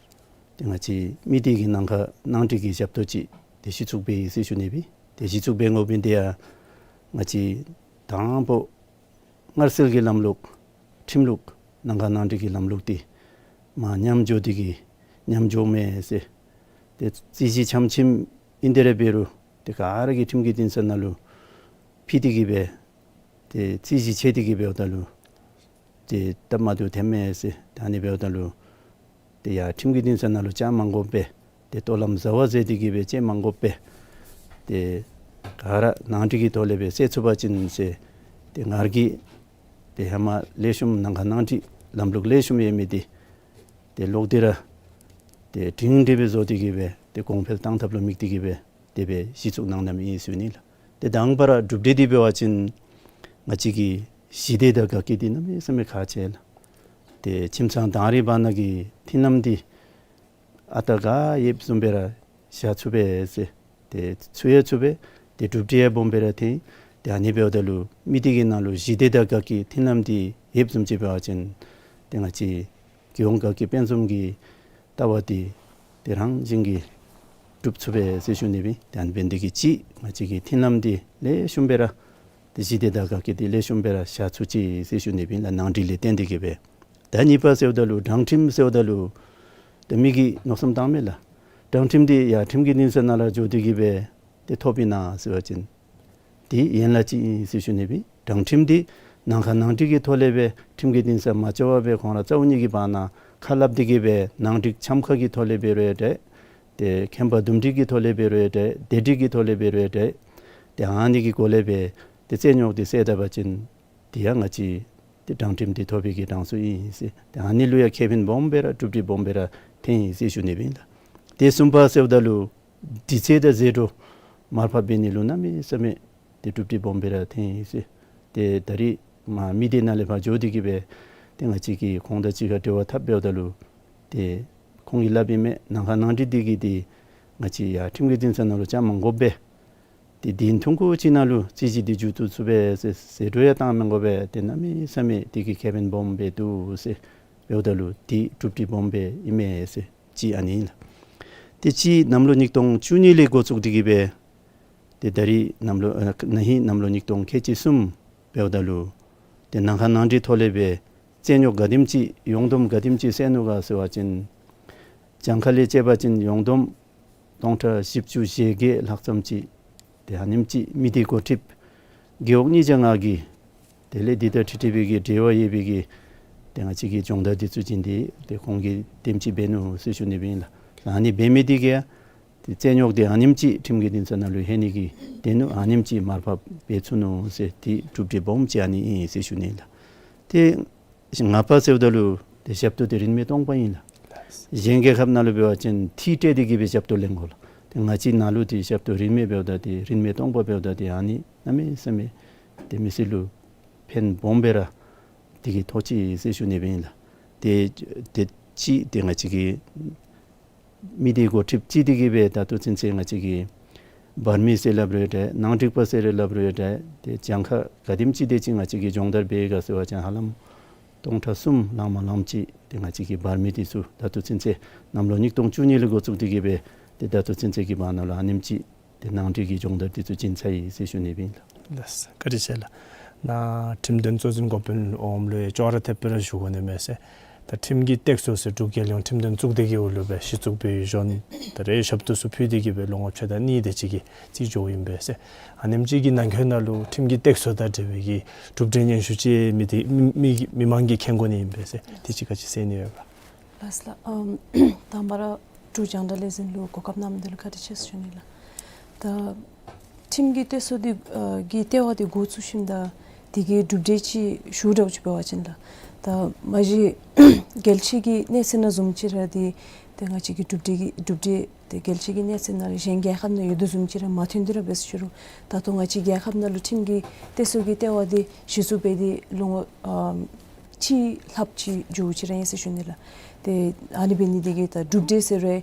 ཏེ་ང་བཅས་མི་སྡེ་གི་ནང་ཁ་ནང་འགྲིག་གི་ཞབས་ཏོག་ཅིག་ཏེ་གཞི་བཙུགས་འབད་ཡི་ཟེར་ཞུ་ནི་ཨིན། ཏེ་གཞི་བཙུགས་འབད་དགོ་མི་འདི་ཡང་ང་བཅས་དང་པ་སྔར་སྲོལ་གྱི་ལམ་ལུགས་ཁྲིམས་ལུགས་ནང་ཁ་ནང་འགྲིག་གི་ལམ་ལུགས་འདི་མར་ཉམས་འགྱོ་སྟེ་གིས་ཉམས་འགྱོཝ་མས་ཟེར། ཏེ་རྩོད་གཞི་ཆམ་ཆིམ་ཨིན་ཏེ་ར་འབད་རུང་ཏེ་ག་ར་གིས་ཁྲིམས་ཀྱི་འདུན་ས་ནང་ལུ་ཕུལ་ཏེ་གིས་སྦེ་ཏེ་རྩོད་གཞི་ཆད་དེ་གིས་འབདཝ་ད་ལུ་ཏེ་སྟབས་མ་བདེཝ་ཐོནམ་མས་ཟེར། ད་ཨ་ནི་འབདཝ་ད་ལུ་ཏེ་ཡར་ཁྲིམས་ཀྱི་འདུན་ས་ནང་ལུ་བཅར་མ་དགོ་པར་ཏེ་ལྟོ་ལམ་བཟའ་བ་མཛད་དེ་གིས་སྦེ་བཅར་མ་དགོ་པར་ཏེ་ག་ར་ནང་འགྲིག་གི་ཐོག་ལས་སྦེ་སེལ་ཚུགས་པ་ཅིན་ཟེར། ཏེ་ང་ར་གིས་ཏེ་ཧེ་མ་ལེགས་ཤོམ་ནང་ཁ་ནང་འགྲིག་ལམ་ལུགས་ལེགས་ཤོམ་ཡོད་མི་འདི་ཏེ་ལོག་སྟེ་ར་ཏེ་སྒྲིང་སྒྲི་སྦེ་བཟོ་སྟེ་གིས་སྦེ་ཏེ་གོང་འཕེལ་གཏང་ཐབས་ལུ་དམིགས་ཏེ་གིས་སྦེ་དེ་སྦེ་གཞི་བཙུགས་གནང་གནངམ་ཨིན་ཟེར་ཞུ་ནི་ལགས། ཏེ་དང་པ་ར་གྲུབ་འབྲས་འདི་འབད་བ་ཅིན་ང་བཅས་ཀྱི་ཞི་བདེ་དང་དགའ་སྐྱིད་འདི་གནམ་མེད་ས་མེད་ཁག་ཆེ་ལགས། ཏེ་ཁྱིམ་ཚང་དང་རིགས་བར་ན་གི་མཐུན་ལམ་འདི་ཨ་རྟག་ག་ཡོདཔ་བཟུམ་སྦེ་ར་བཞག་ཚུགས་པས་ཟེར། ཏེ་ཚུགས་ཡང་ཚུགས་པས། ཏེ་གྲུབ་འབྲས་ཡང་སྦོམ་སྦེ་ར་ཐོན། ཏེ་ཨ་ནི་འབདཝ་ད་ལུ་མི་སྡེ་གི་ནང་ལུ་ཞི་བདེ་དང་དགའ་སྐྱིད་མཐུན་ལམ་འདི་ཡོདཔ་བཟུམ་ཅིག་འབད་བ་ཅིན་ཏེ་ང་བཅས་རྒྱལ་ཡོངས་དགའ་སྐྱིད་དཔལ་འཛོམས་ཀྱི་ལྟ་བ་འདི་ཏེ་རང་བཞིན་གྱིས་འགྲུབ་ཚུགས་པས་ཟེར་ཞུ་ནི་ཨིན། ཏེ་ཨ་ནི་འབད་ནི་དེ་གིས་གཅིག་ང་བཅས་ཀྱི་མཐུན་ལམ་འདི་ལེགས་ཤོམ་སྦེ་ར་ཏེ་ཞི་བདེ་དང་དགའ་སྐྱིད་འདི་ལེགས་ཤོམ་སྦེ་ར་བཞག་ཚུགས་ཅི་ཟེར་ཞུ་ནི་ཨིན་ལགས། ནང་འགྲིག་ལས་བརྟེན་ཏེ་གིས་སྦེ། ད་གཉིས་པ་ཟེརཝ་ད་ལུ་དྲང་ཁྲིམས་ཟེརཝ་ད་ལུ་ཏེ་མི་གིས་མནོ་བསམ་བཏངམ་མས་ལགས། དྲང་ཁྲིམས་འདི་ཡར་ཁྲིམས་ཀྱི་འདུན་ས་ནང་ལུ་འགྱོ་སྟེ་གིས་སྦེ་ཏེ་ཐོབ་ཨིན་ན་ཟེར་བ་ཅིན་དེ་ཡན་ལག་ཅིག་ཨིན་ཟེར་ཞུ་ནི་ཨིན། དྲང་ཁྲིམས་འདི་ནང་ཁ་ནང་འགྲིག་གི་ཐོག་ལས་སྦེ་ཁྲིམས་ཀྱི་འདུན་ས་མ་འགྱོ་བར་སྦེ་ཁོང་ར་རྩ་བོ་ཉིད་ཀྱི་བར་ན་ཁ་སླབ་སྟེ་གིས་སྦེ་ནང་འགྲིག་འཆམ་ཁ་གི་ཐོག་ལས་འབད་རུང་ཡང་འདྲ། ཏེ་ཁེམ་པ་འདུམ་འགྲིག་གི་ཐོག་ལས་འབད་རུང་ཡང་འདྲ། བདེ་སྒྲིག་གི་ཐོག་ལས་འབད་རུང་ཡང་འདྲ། ཏེ་ཨ་ནི་གི་སྒོ་ལས་སྦེ་ཏེ་རྩོད་རྙོགས་འདི་སེལ་ད་པ་ཅིན་དེ་ཡང་ང་བཅས་ཏེ་དྲང་ཁྲིམས་འདི་ཐོབ་པའི་གི་གྲངས་སུ་ཨིན་ཟེར། ཏེ་ཨ་ནི་ལུ་ཡང་ཁེ་ཕན་སྦོམ་སྦེ་ར་གྲུབ་འབྲས་སྦོམ་སྦེ་ར་ཐོན་ཡི་ཟེར་ཞུ་ནི་ཨིན་ལགས། ཏེ་གསུམ་པ་ཟེརཝ་ད་ལུ་དུས་ཚོད་དང་ཟད་འགྲོ་མར་ཕབ་འབད་ནི་ལུ་གནམ་མེད་ས་མེད་ཏེ་གྲུབ་འབྲས་སྦོམ་སྦེ་ར་ཐོན་ཡི་ཟེར། ཏེ་ད་རིས་མ་མི་སྡེ་ནང་ལས་ཕར་འགྱོ་སྟེ་གིས་སྦེ་ཏེ་ང་བཅས་ཀྱིས་ཁོང་དང་གཅིག་ཁར་འབྲེལ་བ་འཐབ་འབདཝ་ད་ལུ་ཏེ་ཁོང་གིས་སླབ་ཨིན་མས། ནང་ཁ་ནང་འགྲིག་འདི་གིས་ཏེ་ང་བཅས་ཡར་ཁྲིམས་ཀྱི་འདུན་ས་ནང་ལུ་བཅར་མ་དགོ་པར་ཏེ་དུས་ཐུང་ཀུ་ཅིག་ནང་ལུ་རྩོད་གཞི་འདི་མཇུག་བསྡུ་ཚུགས་པས་ཟེར། ཟད་འགྲོ་ཡང་བཏང་མ་དགོ་པས། ཏེ་གནམ་མེད་ས་མེད་དེ་གིས་ཁེ་ཕན་སྦོམ་སྦེ་འདུག་ཟེར་འབདཝ་ད་ལུ་དེ་གྲུབ་འབྲས་སྦོམ་སྦེ་ཨིན་མས་ཟེར། གཅིག་ཨ་ནི་ཨིན་ལགས། ཏེ་གཅིག་གནམ་ལོ་ཉིས་སྟོང་བཅུ་གཉིས་ལས་འགོ་བཙུགས་ཏེ་གིས་སྦེ་ཏེ་ད་རིས་གནམ་ལོ་ཨ་ན་ཧིང་གནམ་ལོ་ཉིས་སྟོང་ཁལ་གཅིག་གསུམ་འབདཝ་ད་ལུ་ཏེ་ནང་ཁ་ནང་འགྲིག་ཐོག་ལས་སྦེ་ རྩོད་རྙོགས་ག་དེམ་ཅིག་ཡོངས་བསྡོམས་ག་དེམ་ཅིག་སེལ་ནུག་ག་ཟེར་བ་ཅིན་གྱངས་ཁ་ལས་དཔྱད་པ་ཅིན་ཡོངས་བསྡོམས་སྟོང་ཕྲག་བཞི་བཅུ་ཞེ་བརྒྱད་ལྷག་ཙམ་ཅིག་ཏེ་ཨ་ནེམ་ཅིག་མི་སྡེ་འགོ་ཁྲིདཔ་རྒེད་འོག་གཉིས་བརྒྱ་ལྔ་གི་དེ་ལས་འདི་དང་འཁྲིལ་འཁྲིལ་བའི་གི་འབྲེལ་བ་ཡོད་པའི་གི་ཏེ་ང་བཅས་ཀྱི་སྦྱོང་བརྡར་འདི་ཚུ་བྱིན་ཏེ་ཏེ་ཁོང་གིས་དེམ་ཅིག་འབད་ནུག་ཟེར་ཞུ་ནི་སྦེ་ཨིན་ལགས། ཨ་ནི་འབད་མི་འདི་གིས་ཏེ་རྩོད་རྙོགས་འདི་ཨ་ནེམ་ཅིག་ཁྲིམས་ཀྱི་འདུན་ས་ནང་ལུ་ལྷོད་ནི་གི་དོན་ལུ་ཨ་ནེམ་ཅིག་མར་ཕབ་འབད་ཚུགས་ནུག་ཟེར་ཏེ་གྲུབ་འབྲས་སྦོམ་ཅིག་ཨ་ནི་ཨིན་ཟེར་ཞུ་ནི་ལགས། ཏེ་ལྔ་པ་ཟེརཝ་ད་ལུ་ཏེ་ཞབས་ཏོག་འདི་རིན་མེད་སྟོང་པ་ཨིན་ལགས། གཞན་རྒྱལ་ཁབ་ནང་ལུ་འབད་བ་ཅིན་ཐིག་སྤྲོད་དེ་གི་སྦེ་ཞབས་ཏོག་ལེན་དགོ་ལགས། ཏེ་ང་བཅས་ནང་ལུ་ཏེ་ཞབས་ཏོག་རིན་མེད་འབདཝ་ད་ཏེ་རིན་མེད་སྟོང་པ་འབདཝ་ད་ཏེ་ཨ་ནི་གནམ་མེད་ས་མེད་ཏེ་མི་སེར་ལུ་ཕན་སྦོམ་སྦེ་ར་འདི་གིས་ཐོགས་ཅི་ཟེར་ཞུ་ནི་སྦེ་ཨིན་ལགས། ཏེ་དེ་ཅིག་ཏེ་ང་བཅས་ཀྱི་མི་སྡེ་འགོ་ཁྲིདཔ་ཅིག་འདི་གིས་སྦེ་ད་ལྟོ་ཚུན་ཚོད་ང་བཅས་ཀྱི་འབར་མི་ཟེར་སླབ་རུང་འདྲ་ནང་འགྲིག་པ་ཟེར་རུང་སླབ་རུང་འདྲ་ཏེ་གྱངས་ཁ་ག་དེམ་ཅིག་དེ་ཅིག་ང་བཅས་ཀྱིས་སྦྱོང་བརྡར་འབད་ག་ཟེར་བ་ཅིན་ཧ་ལམ་སྟོང་ཕྲག་གསུམ་ལང་མ་ལངམ་ཅིག་ཏེ་ང་བཅས་ཀྱི་འབར་མི་འདི་ཚུ་ད་ལྟོ་ཚུན་ཚོད་གནམ་ལོ་ཉིས་སྟོང་བཅུ་གཉིས་ལས་འགོ་བཙུགས་ཏེ་གི་སྦེ་ཏེ་ད་ལྟོ་ཚུན་ཚོད་ཀྱི་བར་ན་ལུ་ཨ་ནེམ་ཅིག་ཏེ་ནང་འགྲིག་གི་སྦྱོང་བརྡར་འདི་ཚུ་བྱིན་ཚར་ཡི་ཟེར་ཞུ་ནི་སྦེ་ཨིན་ལགས། ལགས་སོ། བཀའ་དྲིན་ཆེ་ལགས། ནཱ་ཁྲིམས་དོན་གཙོ་འཛིན་འགོ་དཔོན་འོགམ་ལུ་ཡང་ཅོག་ར་འཐདཔ་སྦེ་ར་ཞུ་དགོ་ནི་མས་ཟེར། ད་ཁྲིམས་ཀྱི་སྟེགས་གསོ་ཟེར་འབྲུག་རྒྱལ་ཡོངས་ཁྲིམས་དོན་གཙུག་སྡེ་གི་འོག་ལུ་སྦེ་གཞི་བཙུགས་འབད་བའི་གཞུང་ད་རེས་ཞབས་ཏོག་ཚུ་ཕུལ་ཏེ་གི་སྦེ་ལོ་ངོ་ཕྱེད་དང་གཉིས་དེ་ཅིག་གི་རྩིས་འགྱོཝ་ཨིན་པས་ཟེར། ཨ་ནེམ་ཅིག་གི་ནང་འཁོད་ནང་ལུ་ཁྲིམས་ཀྱི་སྟེགས་གསོ་དང་འབྲེལ་བའི་གི་གྲུབ་འབྲས་སྙན་ཞུ་ཅིག་མི་སྡེ་མི་མི་མི་མང་གིས་མཁྱེན་དགོ་ནི་ཨིན་པས་ཟེར། དེ་ཅིག་ག་ཅི་གསུང་ནི་ཡོད་ག། ལགས་ལགས། ཨམ་དང་པ་ར་འབྲུག་རྒྱང་བསྒྲགས་ལས་འཛིན་ལུ་གོ་སྐབས་གནང་མི་འདི་ལུ་བཀའ་དྲིན་ཆེ་ཟེར་ཞུ་ནི་ལགས། ད་ཁྲིམས་ཀྱི་སྟེགས་གསོ་འདི་ཨ་གི་ལྟེ་བ་འདི་འགོ་བཙུགས་ཞིནམ་ད་དེ་གི་གྲུབ་འབྲས་ཅིག་ཞུ་འདྲཝ་ཅིག་འབད་བ་ཅིན་ལགས། ད་མ་གཞི་རྒྱལ་སྤྱི་གི་གནས་ཚད་ནང་བཟུམ་ཅིག་ར་འདི་ཏེ་ང་བཅས་ཀྱི་གྲུབ་འབྲས་ཀྱི་གྲུབ་འབྲས་ཏེ་རྒྱལ་སྤྱི་གི་གནས་ཚད་ནང་ལུ་གཞན་རྒྱལ་ཁབ་ནང་ཡོད་དོ་བཟུམ་ཅིག་ར་མ་ཐོན་ཏེ་ར་འབད་ཟེར་ཞུ་རུང་ད་ལྟོ་ང་བཅས་རྒྱལ་ཁབ་ནང་ལུ་ཁྲིམས་ཀྱི་སྟེགས་གསོ་གི་ལྟེ་བ་འདི་གཞི་བཙུགས་འབད་དེ་ལོ་ངོ་ཨམ་གཅིག་ལྷགཔ་ཅིག་འགྱོཝ་ཅིག་ར་ཨིན་ཟེར་ཞུ་ནི་ལགས། ཏེ་ཨ་ནི་འབད་ནི་འདི་གིས་ད་གྲུབ་འབྲས་ཟེར་རུང་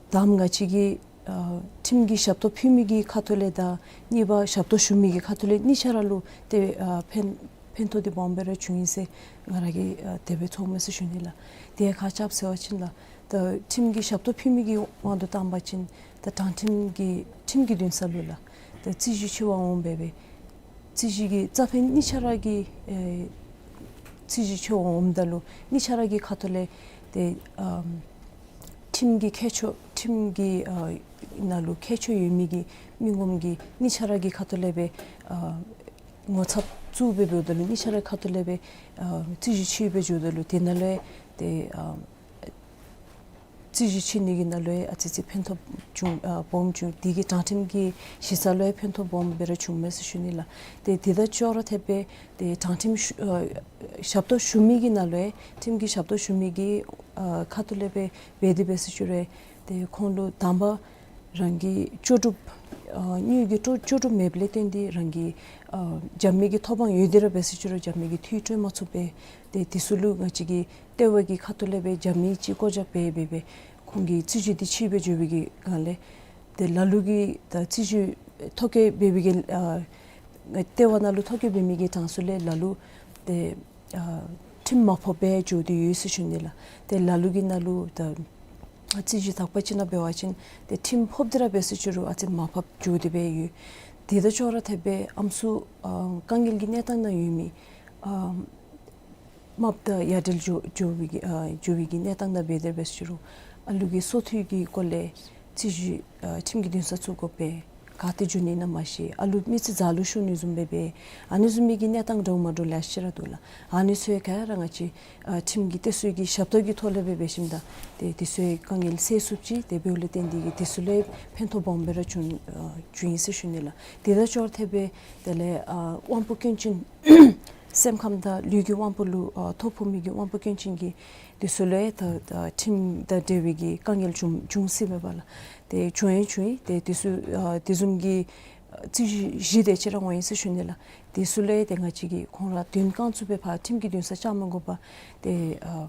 དང་པ་ང་བཅས་ཀྱིས་ཨ་ཁྲིམས་ཀྱི་ཞབས་ཏོག་ཕུལ་མི་གི་ཁ་ཐུག་ལས་དང་གཉིས་པ་ཞབས་ཏོག་ཞུ་མི་གི་ཁ་ཐུག་ལས་གཉིས་ཆ་ར་ལུ་ཏེ་ཨ་ཕན་ཕན་ཐོགས་འདི་སྦོམ་སྦེ་ར་བྱུང་ཡི་ཟེར་ང་ར་གིས་ཨ་དེ་སྦེ་ཚོརཝ་མས་ཟེར་ཞུ་ནི་ལགས། དེ་ཁ་ཙ་ཟེར་བ་ཅིན་ལགས། ད་ཁྲིམས་ཀྱི་ཞབས་ཏོག་ཕུལ་མི་གི་དབང་དུ་བཏང་བ་ཅིན་ད་དྲང་ཁྲིམས་ཀྱི་ཁྲིམས་ཀྱི་འདུན་ས་ལུ་ལགས། ད་རྩོད་གཞི་ཆེ་བ་འོང་འབད་བའི་རྩོད་གཞི་གི་རྩ་ཕན་གཉིས་ཆ་ར་གི་ཨེ་རྩོད་གཞི་ཆེ་བ་འོངམ་ད་ལུ་གཉིས་ཆ་ར་གི་ཁ་ཐུག་ལས་ཏེ་ཨམ་ཁྲིམས་ཀྱི་ཁྱད་ཆོས་ཁྲིམས་ཀྱི་ཨ་ནང་ལུ་ཁྱད་ཆོས་ཡོད་མི་གི་མི་ངོམ་གིས་གཉིས་ཆ་ར་གི་ཁ་ཐུག་ལས་སྦེ་ཨ་ངོ་ཚབ་བཙུགས་སྦེ་འབདཝ་ད་ལུ་གཉིས་ཆ་ར་ཁ་ཐུག་ལས་སྦེ་ཨ་རྩོད་གཞི་ཆེ་སྦེ་འགྱོཝ་ད་ལུ་དེ་ནང་ལུ་ཏེ་ཨ་རྩོད་གཞི་ཆེ་ནི་གི་ནང་ལུ་ཨ་ཙི་ཙི་ཕན་ཐོགས་བྱུང་ཨ་སྦོམ་བྱུང་། དེ་གིས་དྲང་ཁྲིམས་ཀྱི་གཞི་རྩ་ལུ་ཕན་ཐོགས་སྦོམ་སྦེ་ར་བྱུངམ་མས་ཟེར་ཞུ་ནི་ལགས། ཏེ་དེ་དང་ཅོག་ར་འཐདཔ་སྦེ་ཏེ་དྲང་ཁྲིམས་ཞུ་ཨ་ཞབས་ཏོག་ཞུ་མི་གི་ནང་ལུ་ཁྲིམས་ཀྱི་ཞབས་ཏོག་ཞུ་མི་གི་ཨ་ཁ་ཐུག་ལས་སྦེ་འབད་དེ་འབད་ཟེར་ཞུ་རུང་ཏེ་ཁོང་ལུ་དང་པ་རང་གི་ལྕོགས་གྲུབ་ཨ་དངུལ་གྱི་ལྕོགས་ལྕོགས་གྲུབ་མེདཔ་ལས་བརྟེན་ཏེ་རང་གི་ཨ་རྒྱབ་མི་གི་ཐོབ་དབང་ཡོད་དེ་ར་འབད་ཟེར་ཞུ་རུང་རྒྱབ་མི་གིས་འཐུས་སྤྲོད་མ་ཚུགས་པས། ཏེ་དེ་ཚུ་ལུ་ང་བཅས་ཀྱི་ལྟེ་བ་གི་ཁ་ཐུག་ལས་སྦེ་རྒྱབ་མི་ཅིག་བཀོད་བཞག་འབད་འབད་འབད་ཁོང་གི་རྩོད་གཞི་འདི་ཆེ་སྦེ་འགྱོ་བའི་གི་སྒང་ལས་ཏེ་ལ་ལུ་གིས་ད་རྩོད་གཞི་ཐོ་བཀོད་འབད་བའི་གི་ཨ་ལྟེ་བ་ནང་ལུ་ཐོ་བཀོད་འབད་མི་གི་གྲངས་སུ་ལས་ལ་ལུ་ཏེ་ཨ་ཁྲིམས་མ་ཕོགཔ་སྦེ་འགྱོ་སྟེ་ཡོད་ཟེར་ཞུ་ནི་ལགས། ཏེ་ལ་ལུ་གི་ནང་ལུ་ད་རྩོད་གཞི་དག་པ་ཅིག་ནང་འབད་བ་ཅིན་ཏེ་ཁྲིམས་ཕོགཔ་དེ་ར་འབད་ཟེར་ཞུ་རུང་ཨ་ཙི་མར་ཕབ་འགྱོ་སྟེ་སྦེ་ཡོད། དེ་དང་ཅོག་ར་འཐདཔ་སྦེ་ཨམ་སྲུ་ཨ་དཀའ་ངལ་གྱི་གནས་སྟངས་ནང་ཡོད་མི་ཨ་རྨགཔ་དང་ཡ་བྲལ་འགྱོ་འགྱོ་བའི་གི་ཨ་འགྱོ་བའི་གི་གནས་སྟངས་ནང་འབད་དེ་འབད་ཟེར་ཞུ་རུང་ཨ་ལུ་གི་སོ་ཐོག་གི་སྐོར་ལས་རྩོད་གཞི་ཨ་ཁྲིམས་ཀྱི་འདུན་ས་བཙུགས་དགོ་པས། ག་ཏེ་འགྱོ་ནི་ཨིན་ན་མ་ཤེས། ཨ་ལུ་མི་ཚེ་འཛོལ་ལུ་ཤོར་ནི་བཟུམ་སྦེ་འབད། ཨ་ནི་བཟུམ་མའི་གི་གནས་སྟངས་འདྲཝ་མ་འདྲཝ་ལེ་ཤ་ར་འདུག་ལགས། ཨ་ནི་ཚུ་ག་ར་ང་བཅས་ཨ་ཁྲིམས་ཀྱི་སྟེགས་གསོ་གི་ཞབས་ཏོག་གི་ཐོག་ལས་སྦེ་འབད་ཞིནམ་ད་ཏེ་དེ་ཚུ་དཀའ་ངལ་སེལ་ཚུགསཔ་ཅིག་ཏེ་འབདཝ་ལས་བརྟེན་ཏེ་གིས་དེ་ཚུ་ལུ་ཕན་ཐོགས་སྦོམ་སྦེ་ར་བྱུང་ཨ་བྱུང་ཡི་ཟེར་ཞུ་ནི་ལགས། དེ་དང་ཅོག་འཐདཔ་སྦེ་དེ་ལས་ཨ་དབང་པོ་སྐྱོན་ཅན་སེམས་ཁམས་དང་ལུས་ཀྱི་དབང་པོ་ལུ་ཨ་ཐོ་ཕོག་མི་གི་དབང་པོ་སྐྱོན་ཅན་གྱི་དེ་ཚུ་ལུ་ད་ད་ཁྲིམས་དང་འབྲེལ་བའི་གི་དཀའ་ངལ་བྱུང་བྱུང་སྲིད་པས་པ་ལགས། ཏེ་བྱུང་ཡང་བྱུང་ཡི། ཏེ་དེ་ཚུ་ཨ་དེ་བཟུམ་གྱི་ཨ་རྩོད་གཞི་བཞི་དེ་ཅིག་ར་འོང་ཡི་ཟེར་ཞུ་ནི་ལགས། དེ་ཚུ་ལུ་ཏེ་ང་བཅས་ཀྱིས་ཁོང་ར་དོན་རྐང་བཙུགས་སྦེ་ཕར་ཁྲིམས་ཀྱི་འདུན་ས་བཅར་མ་དགོ་པར་ཏེ་ཨ་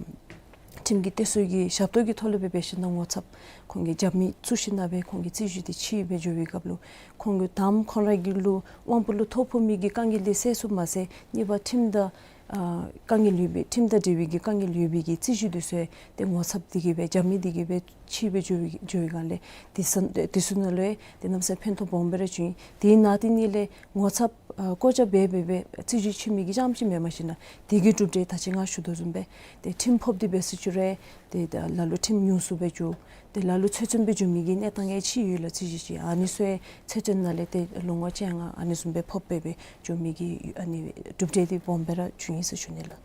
ཁྲིམས་ཀྱི་སྟེགས་གསོ་གི་ཞབས་ཏོག་གི་ཐོག་ལས་སྦེ་འབད་ཞིནམ་ད་ངོ་ཚབ་ཁོང་གི་རྒྱབ་མི་བཙུགས་ཞིནམ་ད་སྦེ་ཁོང་གི་རྩོད་གཞི་དེ་ཕྱེ་སྦེ་འགྱོ་བའི་སྐབས་ལུ་ཁོང་གི་དང་པ་ཁོང་ར་གི་ལུ་དབང་པོ་ལུ་ཐོ་ཕོག་མི་གི་དཀའ་ངལ་དེ་སེལ་ཚུགསཔ་མ་ཚད་གཉིས་པ་ཁྲིམས་དང་ཨ་དཀའ་ངལ་ཡོད་པའི་ཁྲིམས་དང་འབྲེལ་བའི་གི་དཀའ་ངལ་ཡོད་པའི་གི་རྩོད་གཞི་དེ་ཚུ་ཏེ་ངོ་ཚབ་དེ་གིས་སྦེ་རྒྱབ་མི་དེ་གིས་སྦེ་ཕྱེ་སྦེ་འགྱོ་བའི་འགྱོ་བའི་སྒང་ལས་དེ་ཚུ་དེ་ཚུ་ནང་ལུ་ཏེ་གནམ་མེད་ས་མེད་ཕན་ཐོགས་སྦོམ་སྦེ་ར་བྱུང་ཡི། དེ་ནང་དེ་ནང་ལས་ངོ་ཚབ་ ཨ་བཀོད་རྒྱ་འབད་འབད་འབད་རྩོད་གཞི་ཆེ་མི་གི་རྐྱངམ་ཅིག་མེན་པར་ཞིན་ན་དེ་གི་གྲུབ་འབྲས་ད་ཅི་ང་ཞུ་དོ་བཟུམ་སྦེ་ཏེ་ཁྲིམས་ཕོགཔ་འདི་འབད་ཟེར་ཅི་རུང་ཏེ་ད་ལ་ལུ་ཁྲིམས་ཉུང་སུ་སྦེ་འགྱོ། ཏེ་ལ་ལུ་ཚོད་བཙོན་སྦེ་འགྱོ་མི་གི་གནས་སྟངས་ཡང་ཅིག་ཡོད་ལགས། རྩོད་གཞི་ཅིག་ཨ་ནི་ཚུ་ཡང་ཚོད་བཙོན་ནང་ལས་ཏེ་ལོ་ངོ་བཅོ་ལྔ་ཨ་ནི་བཟུམ་སྦེ་ཕོག་སྦེ་སྦེ་འགྱོ་མི་གི་ཨ་ནི་གྲུབ་འབྲས་འདི་སྦོམ་སྦེ་ར་བྱུང་ཡི་ཟེར་ཞུ་ནི་ལགས།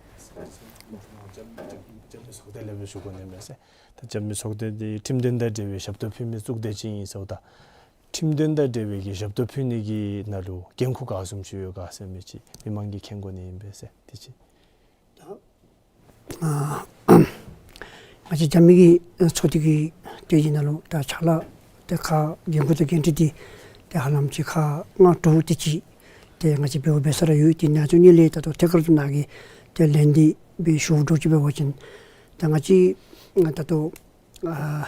རྒྱབ་རྒྱབ་རྒྱབ་མི་ཚོགས་སྡེ་ལས་སྦེ་ཞུ་དགོ་ནི་མས་ཟེར། ད་རྒྱབ་མི་ཚོགས་སྡེ་འདི་ཁྲིམས་དོན་དང་འབྲེལ་བའི་ཞབས་ཏོག་ཕུལ་མི་ཚོགས་སྡེ་ཅིག་ཨིན་ཟེརཝ་ད། ཁྲིམས་དོན་དང་འབྲེལ་བའི་གི་ཞབས་ཏོག་ཕུལ་ནི་གི་ནང་ལུ་འགན་ཁུར་ག་བཟུམ་ཅིག་ཡོད་ག་ཟེར་མི་ཅིག་མི་མང་གིས་མཁྱེན་དགོ་ནི་ཨིན་པས་ཟེར། དེ་ཅིག། ད་ཨ་ང་བཅས་རྒྱབ་མི་གི་ཚོགས་སྡེ་གི་ཏེ་ཨ་ནི་ནང་ལུ་ད་ཕྱག་ལཱ་ཏེ་ཁག་འགན་ཁུར་དང་འགན་འཁྲི་འདི་ཏེ་ཧ་ལམ་ཅིག་ཁག་ལྔ་དྲུག་དེ་ཅིག་ཏེ་ང་བཅས་འབདཝ་འབད་ས་ར་ཡོད། དེ་ནང་ཚུ་གཉིས་ལས་ད་ལྟོ་ཐད་ཀར་དུ་ནཱ་གིས་ཏེ་ལན་འདི་སྦེ་ཞུ་དོ་ཅིག་འབད་བ་ཅིན་ད་ང་བཅས་ད་ལྟོ་ཨ་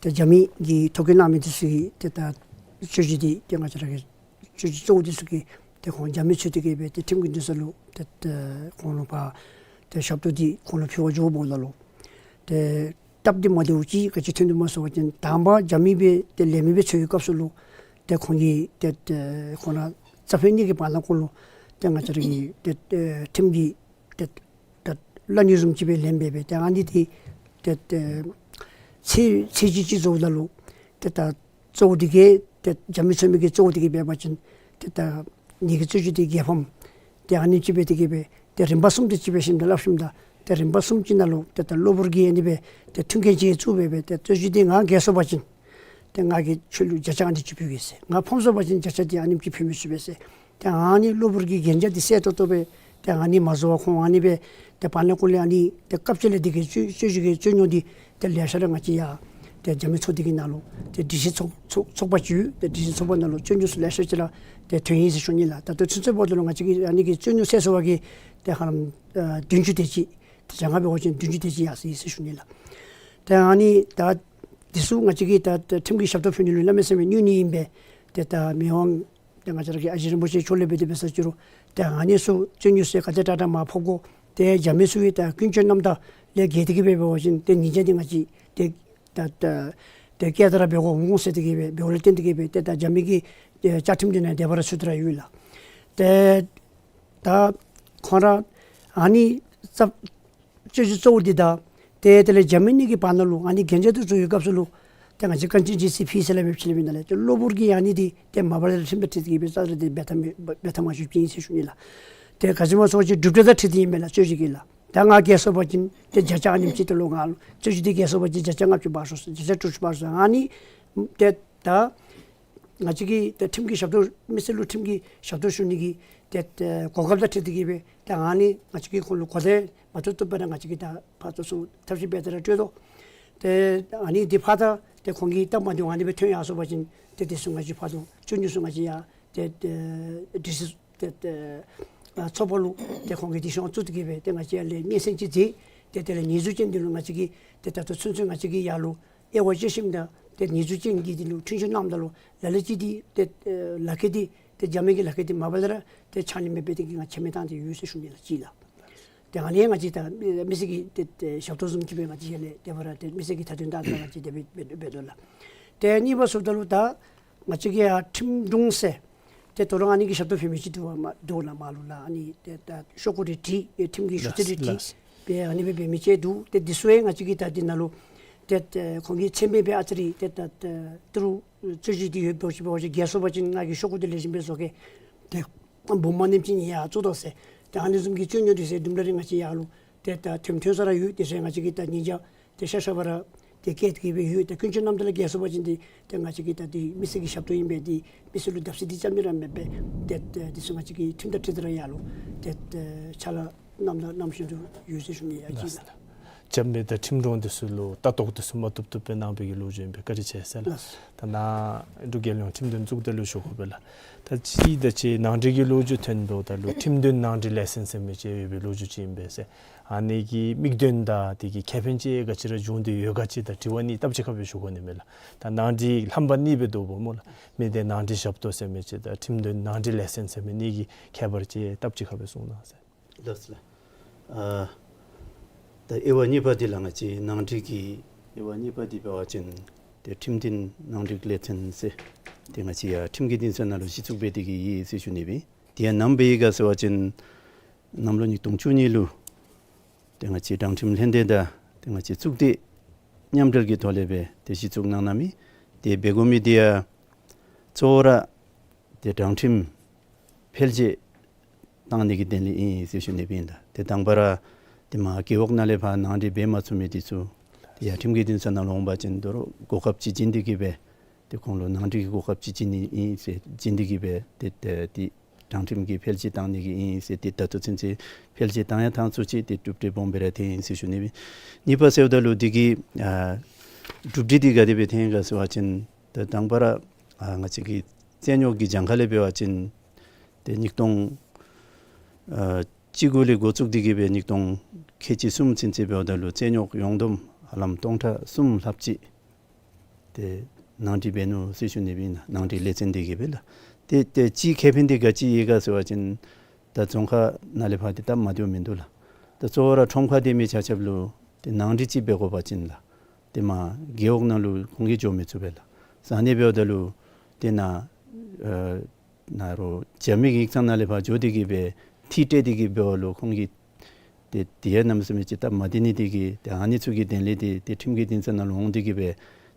ཏེ་རྒྱབ་མི་གི་ཐོ་བཀོད་གནང་མི་འདི་ཚུ་གིས་ཏེ་ད་རྩོད་གཞི་འདི་ཏེ་ང་བཅས་ར་གི་རྩོད་གཞི་གཙོ་བོ་འདི་ཚུ་གིས་ཏེ་ཁོང་རྒྱབ་མི་ཚུ་དེ་གིས་སྦེ་ཏེ་ཁྲིམས་ཀྱི་འདུན་ས་ལུ་ཏེ་ཏེ་ཁོང་ལུ་ཕར་ཏེ་ཞབས་ཏོག་འདི་ཁོང་ལུ་ཕུལ་བར་འགྱོཝ་ད་ལུ་ཏེ་སྟབས་བདེ་མ་བདེཝ་ཅིག་ག་ཅི་ཐོན་དོ་སྨོ་ཟེར་བ་ཅིན་དང་པ་རྒྱབ་མི་སྦེ་ཏེ་ལས་མི་སྦེ་ཚུད་པའི་སྐབས་སུ་ལུ་ཏེ་ཁོང་གིས་ཏེ་ཏེ་ཁོང་ར་རྩ་ཕན་གཉིས་ཀྱི་བར་ན་ཁོང་ལུ་ཏེ་ང་བཅས་ར་གི་ཏེ་ཏེ་ཁྲིམས་ཀྱི་ཏེ་ད་བླ་ཉེས་བཟུམ་ཅིག་སྦེ་ལེན་སྦེ་སྦེ་ཏེ་ཨ་ནི་འདི་ཏེ་ཏེ་ཚེས་ཚེས་གཅིག་གཅིག་བཟོཝ་ད་ལུ་ཏེ་ད་གཙོ་བོ་འདི་གིས་ཏེ་རྒྱབ་མི་ཚུ་མི་གི་གཙོ་བོ་འདི་གིས་འབད་བ་ཅིན་ཏེ་ད་ངེ་གི་རྩོད་གཞི་འདི་རྒྱལ་ཕམ་ཏེ་ཨ་ནི་ཅིག་སྦེ་འདི་གིས་སྦེ་ཏེ་རིམ་པ་གསུམ་དེ་ཅིག་སྦེ་ཞིནམ་ད་སླབ་ཞིནམ་ད་ཏེ་རིམ་པ་གསུམ་ཅིག་ནང་ལུ་ཏེ་ད་གློ་བུར་གྱི་ཨ་ནི་སྦེ་ཏེ་མཐུན་རྐྱེན་ཅིག་བཙུགས་སྦེ་སྦེ་ཏེ་རྩོད་གཞི་འདི་ང་རྒྱལ་སོང་པ་ཅིན་ཏེ་ང་གིས་ཁྱོད་ལུ་བརྒྱ་ཆ་ཨ་ནི་ཅིག་ཕུལ་གེ་ཟེར། ང་ཕམ་སོང་པ་ཅིན་བརྒྱ་ཆ་འདི་ཨ་ནེམ་ཅིག་ཕུལ་མི་ཚུགས་པས་ཟེར། ཏེ་ཨ་ནི་གློ་བུར་གྱི་གན་རྒྱ་འདི་གསལ་ཏོག་ཏོ་སྦེ་ཏེ་ཨ་ནི་མ་བཟོ་བར་ཁོང་ཨ་ནི་སྦེ་ཏེ་བར་ན་ཁོང་ལས་ཨ་ནི་ཏེ་སྐབས་ཅིག་ལས་འདི་གི་རྩོད་རྩོད་གཞི་གི་རྩོད་རྙོག་འདི་ཏེ་ལེ་ཤ་ར་ང་བཅས་ཡར་ཏེ་རྒྱབ་མི་ཚོགས་སྡེ་གི་ནང་ལུ་ཏེ་སྒྲིག་གཞི་ཚོགས་ཚོགས་ཚོགས་པ་ཅིག་ཡོད། ཏེ་སྒྲིག་གཞི་ཚོགས་པ་ནང་ལུ་རྩོད་རྙོག་ཚུ་ལེ་ཤ་ཅིག་ར་ཏེ་ཐོན་ཡི་ཟེར་ཞུ་ནི་ལགས། ད་ལྟོ་ཚུན་ཚོད་འབདཝ་ད་ལུ་ང་བཅས་ཀྱི་ཨ་ནི་གི་རྩོད་རྙོག་སེལ་སོང་བ་གིས་ཏེ་ཧ་ལམ་ཨ་བདུན་ཅུ་དེ་ཅིག་ཏེ་བྱང་ཁ་འབད་བ་ཅིན་བདུན་ཅུ་དེ་ཅིག་ཡར་སོ་ཡི་ཟེར་ཞུ་ནི་ལགས། ཏེ་ཨ་ནི་ད་འདི་ཚུ་ང་བཅས་ཀྱིས་ད་ད་ཁྲིམས་ཀྱི་ཞབས་ཏོག་ཕུལ་ནི་ལུ་གནམ་མེད་ས་མེད་གནོད་ནི་ཨིན་པས། ཏེ་ད་མི་དབང་ཏེ་ང་བཅས་ར་གི་ཨ་ཞེ་རིན་པོ་ཆེ་མཆོག་ལས་འབད་དེ་འབད་ས་ཅི་རུང་ཏེ་ཨ་ནི་ཚུ་རྩོད་རྙོག་ཚུ་ག་དེ་དྲག་དྲག་མར་ཕོག་དགོ། ཏེ་རྒྱབ་མི་ཚུ་གིས་ད་ཀུན་སྤྱོད་རྣམ་དག་ལས་འགལ་ཏེ་གིས་སྦེ་འབད་བ་ཅིན་ཏེ་ཉེས་ཆད་འདི་ང་བཅས་ཏེ་ད་ད་ཏེ་བཀལ་ཏེ་ར་འབད་དགོ་འོང་ཟེར་ཏེ་གིས་སྦེ་འབདཝ་ལས་བརྟེན་ཏེ་གིས་སྦེ་ཏེ་ད་རྒྱབ་མི་གི་ཨེ་བཅའ་ཁྲིམས་འདི་ནང་དེ་སྦེ་ར་ཚུད་དེ་ར་ཡོད་ལགས། ཏེ་ད་ཁོང་ར་ཨ་ནི་རྩ་རྩོད་གཞི་གཙོ་བོ་འདི་དང་ཏེ་དེ་ལས་རྒྱབ་མི་གཉིས་ཀྱི་བར་ན་ལུ་ཨ་ནི་གན་རྒྱ་འདི་བཟོ་བའི་སྐབས་སུ་ལུ་ཏེ་ང་བཅས་ཀུན་སྤྱོད་ཀྱི་སྲིད་ཕུད་ཟེར་སླབ་མི་ཅིག་ལས་མི་ནང་ལས་ཏེ་གློ་བུར་གྱི་ཨ་ནི་འདི་ཏེ་མ་པ་ལས་ཁྲིམས་དང་འཁྲིལ་ཏེ་གིས་སྦེ་རྩ་ལས་ཏེ་འབད་ཐབས་མེད་འབད་ཐབས་མ་བྱུང་ཅི་ཨིན་ཟེར་ཞུ་ནི་ལགས། ཏེ་ག་ཅི་སྨོ་ཟེར་བ་ཅིན་གྲུབ་འབྲས་དང་འཁྲིལ་ཏེ་ཨིན་མས་ལགས་རྩོད་གཞི་གི་ལགས། ད་ང་རྒྱལ་སོང་པ་ཅིན་ཏེ་བརྒྱ་ཆ་ཨ་ནེམ་ཅིག་ཏེ་ལོག་ང་རྩོད་གཞི་འདི་རྒྱལ་སོང་པ་ཅིན་བརྒྱ་ཆ་ལྔ་བཅུ་འབག་ཤོག་ཟེར་བརྒྱ་ཆ་དྲུག་ཅུ་འབག་ཤོག་ཟེར། ཨ་ནི་ཏེ་ད་ང་བཅས་ཀྱིས་ཏེ་ཁྲིམས་ཀྱི་ཞབས་ཏོག་མི་སེར་ལུ་ཁྲིམས་ཀྱི་ཞབས་ཏོག་ཞུ་ནི་གི་ཏེ་ཏེ་གོ་སྐབས་དང་འཁྲིལ་ཏེ་གིས་སྦེ་ཏེ་ཨ་ནི་ང་བཅས་ཀྱིས་ཁོང་ལུ་གོ་བརྡ་མ་ཐོབ་ཐོབ་པར་ང་བཅས་ཀྱིས་ད་ཕར་ཚུར་ཚུར་ཐབས་ཤེས་འབད་དེ་ར་སྤྲོད་དོ། ཏེ་ཨ་ནི་འདི་ཕར་ད་ཏེ་ཁོང་གིས་སྟབས་མ་བདེཝ་ཨ་ནི་སྦེ་ཐོན་ཡར་སོང་པ་ཅིན་ཏེ་དེ་ཚུ་ང་བཅས་ཕར་ཚུར་རྩོད་རྙོག་ཚུ་ང་བཅས་ཡར་ཏེ་ཏེ་སྒྲིག་སྲིད་ཏེ་ཏེ་ཨ་ཚོགས་པ་ལུ་ཏེ་ཁོང་གིས་དེ་ཤོང་བཙུགས་ཏེ་གིས་སྦེ་ཏེ་ང་བཅས་ཡར་ལས་སྙན་སེང་ཅིག་མཛད། ཏེ་དེ་ལས་ཉེས་འཛུགས་ཅན་འདི་ལུ་ང་བཅས་ཀྱིས་ཏེ་ད་ལྟོ་ཚུན་ཚོད་ང་བཅས་ཀྱིས་ཡར་ལུ་དབྱེ་བ་དཔྱད་ཞིནམ་ད་ཏེ་ཉེས་འཛུགས་ཅན་གྱི་འདི་ལུ་འཁྲུན་ཆོད་གནངམ་ད་ལུ་ལ་ལུ་ཅིག་འདི་ཏེ་ཨེ་ལག་ཁྱེར་འདི་ཏེ་རྒྱབ་མི་གི་ལག་ཁྱེར་འདི་མ་པ་ལས་ར་ཏེ་ཕྱག་ལེན་མི་འབད་དེ་གིས་ང་ཁྱད་མེད་བཏང་སྟེ་ཡོད་ཟེར་ཞུ་ནི་ལགས་གཅིག་ལགས། ཏེ་ཨ་ནི་ང་བཅས་ད་མི་སེར་གྱི་ཏེ་ཏེ་ཞབས་ཏོག་བཟུམ་ཅིག་སྦེ་ང་བཅས་ཡར་ལས་དེ་སྦེ་ར་ཏེ་མི་སེར་གྱི་མཐའ་དོན་དང་ང་བཅས་དེ་སྦེ་འབད་འབད་དོ་ལགས། ཏེ་གཉིས་པ་ཟེརཝ་ད་ལུ་ད་ང་བཅས་ཀྱི་ཡར་ཁྲིམས་དྲུང་ཟེར་ཏེ་དོ་རུང་ཨ་ནི་གི་ཞབས་ཏོག་ཕུལ་མི་ཅིག་འདུག་པ་མ་འདུག་ལགས། མར་ལུ་ལགས་ཨ་ནི་ཏེ་ད་ཤོག་གུ་རེ་བྲིས་ཏེ་ཁྲིམས་ཀྱི་ཞུ་ཚིག་རེ་བྲིས་སྦེ་ཨ་ནི་སྦེ་འབད་མི་ཅིག་འདུག། ཏེ་འདི་ཚུ་ཡང་ང་བཅས་ཀྱིས་ད་འདི་ནང་ལུ་ཏེ་ཏེ་ཁོང་གིས་མཚན་སྦེ་སྦེ་ཨ་ཙི་རེ་ཏེ་ད་ཏེ་ཏི་རུ་རྩོད་གཞི་འདི་ཡོདཔ་འདྲཝ་ཅིག་འབད་བ་ཅིན་རྒྱལ་སོང་པ་ཅིན་ང་གིས་ཤོག་གུ་འདི་ལེགས་ཤོམ་སྦེ་བཟོ་གེ། ཏེ་འབུམ་མ་ནེམ་ཅིག་ཡར་བཙུགས་དོ་ཟེར། ཏེ་ཨ་ནི་བཟུམ་གྱི་རྩོད་རྙོག་འདི་ཚུ་དུམ་གྲ་རེ་ང་བཅས་ཡར་ལུ་ཏེ་ད་ཐོན་ཐོན་ས་ར་ཡོད། དེ་ཚུ་ང་བཅས་ཀྱིས་ད་ཉིན་ཞག་ཏེ་ཤ་ཤ་བར་ཏེ་བཀལ་ཏེ་གིས་སྦེ་ཡོད། ཏེ་ཀུན་སྤྱོད་རྣམ་དག་ལས་རྒྱལ་སོང་པ་ཅིན་འདི་ཏེ་ང་བཅས་ཀྱིས་ད་འདི་མི་སེར་གྱི་ཞབས་ཏོག་ཨིན་པས། འདི་མི་སེར་ལུ་བརྡབ་གསིག་འདི་རྐྱབ་ནི་ར་མེད་པས། ཏེ་ཏེ་འདི་ཚུ་ང་བཅས་ཀྱིས་ཁྲིམས་དང་འཁྲིལ་ཏེ་ར་ཡར་ལུ་ཏེ་ཏེ་ཕྱག་ལཱ་རྣམ་དག་རྣམ་བཞིན་དུ་ཡོད་ཟེར་ཞུ་ནི་ཡ་གཅིག་ལགས། རྒྱབ་མི་དང་ཁྲིམས་དྲུང་འདི་ཚུ་ལུ་ལྟ་རྟོག་འདི་ཚུ་མ་བཏུབ་བཏུབ་སྦེ་གནང་བའི་གི་ལོ་རྒྱུས་ཨིན་པས། བཀའ་དྲིན་ཆེ་ཟེར་ལགས། ལགས། ད་ནཱ་འབྲུག་རྒྱལ་ཡོངས་ཁྲིམས་དོན་གཙུག་སྡེ་ལུ་ཞུ་དགོ་པས་ལགས། ད་གཅིག་ད་ཅི་ནང་འཁྲུག་གི་ལོ་རྒྱུས་ཐོན་དོ་ད་ལུ་ཁྲིམས་དོན་ནང་འཁྲུག་ལས་ཚན་ཟེར་མི་ཅིག་ཡོད་པའི་ལོ་རྒྱུས་ཅིག་ཨིན་པས་ཟེར། ཨ་ནི་གི་དམིགས་དོན་དང་དེ་གི་ཁེ་ཕན་ཅིག་ག་ཅི་ར་བྱུང་སྟེ་ཡོད་ག་ཅིག་ད་དྲི་བ་ནི་སྟབས་ཅིག་ཁར་སྦེ་ཞུ་དགོ་ནི་མས་ལགས། ད་ནང་འཁྲུག་ལྷམ་པ་གཉིས་སྦེ་འདུག་པ་སྨོ་ལགས། མི་སྡེ་ནང་འཁྲུག་ཞབས་ཏོག་ཟེར་མི་ཅིག་དང་ཁྲིམས་དོན་ནང་འཁྲུག་ལས་ཚན་ཟེར་མི་གཉིས་ཀྱི་ཁྱད་པར་ཅིག་སྟབས་ཅིག་ཁར་སྦེ་གསུང་གནང་ཟེར། ལགས་སོ་ལགས། ཨ་ད་དབྱེ་བ་གཉིས་པ་འདི་ལགས། ང་བཅས་ནང་འཁྲུག་གི་དབྱེ་བ་གཉིས་པ་འདི་འབད་བ་ཅིན་ཏེ་ཁྲིམས་དོན་ནང་འཁྲུག་ལས་ཚན་ཟེར་ཏེ་ང་བཅས་ཡར་ཁྲིམས་ཀྱི་འདུན་ས་ནང་ལུ་གཞི་བཙུགས་འབད་དེ་གིས་ཡོད་ཟེར་ཞུ་ནི་སྦེ། དེ་ཡང་ནམ་འབད་ཡི་ག་ཟེར་བ་ཅིན་གནམ་ལོ་ཉིས་སྟོང་བཅུ་གཉིས་ལུ་ཏེ་ང་བཅས་དྲང་ཁྲིམས་ལྷན་སྡེ་དང་ཏེ་ང་བཅས་གཙུག་སྡེ་མཉམ་འབྲེལ་གྱི་ཐོག་ལས་སྦེ་ཏེ་གཞི་བཙུགས་གནང་གནངམ་ཨིན། ཏེ་འབད་དགོ་མི་དེ་ཡང་གཙོ་བོ་ར་ཏེ་དྲང་ཁྲིམས་འཕེལ་རྒྱས་བཏང་ནི་གི་དོན་ལས་ཨིན་ཟེར་ཞུ་ནི་སྦེ་ཨིན་ལགས། ཏེ་དང་པ་ར་ཏེ་མར་རྒེད་འོག་ནང་ལས་ཕར་ནང་འགྲིག་འབད་མ་ཚུགས་མི་དེ་ཚུ་ཏེ་ཡར་ཁྲིམས་ཀྱི་འདུན་ས་ནང་ལུ་འོང་པ་ཅིན་དོ་རུང་གོ་སྐབས་ཅིག་བྱིན་ཏེ་གི་སྦེ་ཏེ་ཁོང་ལུ་ནང་འགྲིག་གི་གོ་སྐབས་ཅིག་བྱིན་ནི་ཨིན་ཟེར་བྱིན་ཏེ་གི་སྦེ་ཏེ་ཏེ་ཏེ་དྲང་ཁྲིམས་ཀྱི་འཕེལ་རྒྱས་བཏང་ནི་གི་ཨིན་ཟེར། ཏེ་ད་ལྟོ་ཚུན་ཚོད་འཕེལ་རྒྱས་བཏང་ཡང་བཏང་ཚུགས་ཅི། ཏེ་གྲུབ་འབྲས་སྦོམ་སྦེ་ར་ཐོན་ཡི་ཟེར་ཞུ་ནི་སྦེ། གཉིས་པ་ཟེརཝ་ད་ལུ་དེ་གི་ཨ་གྲུབ་འབྲས་དེ་ག་དེ་སྦེ་ཐོན་ཡི་ག་ཟེར་བ་ཅིན་ཏེ་དང་པ་ར་ཨ་ང་བཅས་ཀྱི་རྩོད་རྙོགས་ཀྱི་གྱངས་ཁ་ལས་འབད་བ་ཅིན་ཏེ་ཉིས་སྟོང་ཨ་གཅིག་དགུ་ལས་འགོ་བཙུགས་ཏེ་གི་སྦེ་ཉིས་སྟོང་ཁལ་གཅིག་གསུམ་ཚུན་ཚོད་འབདཝ་ད་ལུ་རྩོད་རྙོགས་ཡོངས་བསྡོམས་ཧ་ལམ་སྟོང་ཕྲག་གསུམ་ལྷགཔ་ཅིག་ཏེ་ནང་འགྲིག་འབད་ནུག་ཟེར་ཞུ་ནི་སྦེ་ཨིན་ལགས། ནང་འགྲིག་ལས་ཚན་དེ་གིས་སྦེ་ལགས། ཏེ་ཏེ་གཅིག་ཁེ་ཕན་དེ་ག་ཅི་ཡོད་ག་ཟེར་བ་ཅིན་ད་རྫོང་ཁག་ནང་ལས་ཕར་ཏེ་སྟབས་མ་བདེཝ་མིན་འདུག་ལགས། ད་གཙོ་བོ་ར་ཁྲོམ་ཁ་སྡོད་མི་ཆ་ཁྱབ་ལུ་ཏེ་ནང་འགྲིག་ཅིག་འབད་དགོ་པ་ཅིན་ལགས། ཏེ་མར་རྒེད་འོག་ནང་ལུ་ཁོང་གིས་འགྱོ་མི་ཚུགས་པས་ལགས། ཟ་ནི་འབདཝ་ད་ལུ་ཏེ་ནཱ་ཨ་ནཱ་རོགས་རྒྱབ་མི་གི་ཡིག་ཚང་ནང་ལས་ཕར་འགྱོ་སྟེ་གི་སྦེ་འཐུས་སྤྲོད་དེ་གི་འབདཝ་ལུ་ཁོང་གིས་ཏེ་དེ་ཡང་གནམ་མེད་ས་མེད་ཅིག་སྟབས་མ་བདེ་ནི་དེ་གིས་ཏེ་ཨ་ནི་ཚུ་གི་དོན་ལས་ཏེ་ཏེ་ཁྲིམས་ཀྱི་འདུན་ས་ནང་ལུ་འོང་སྟེ་གི་སྦེ་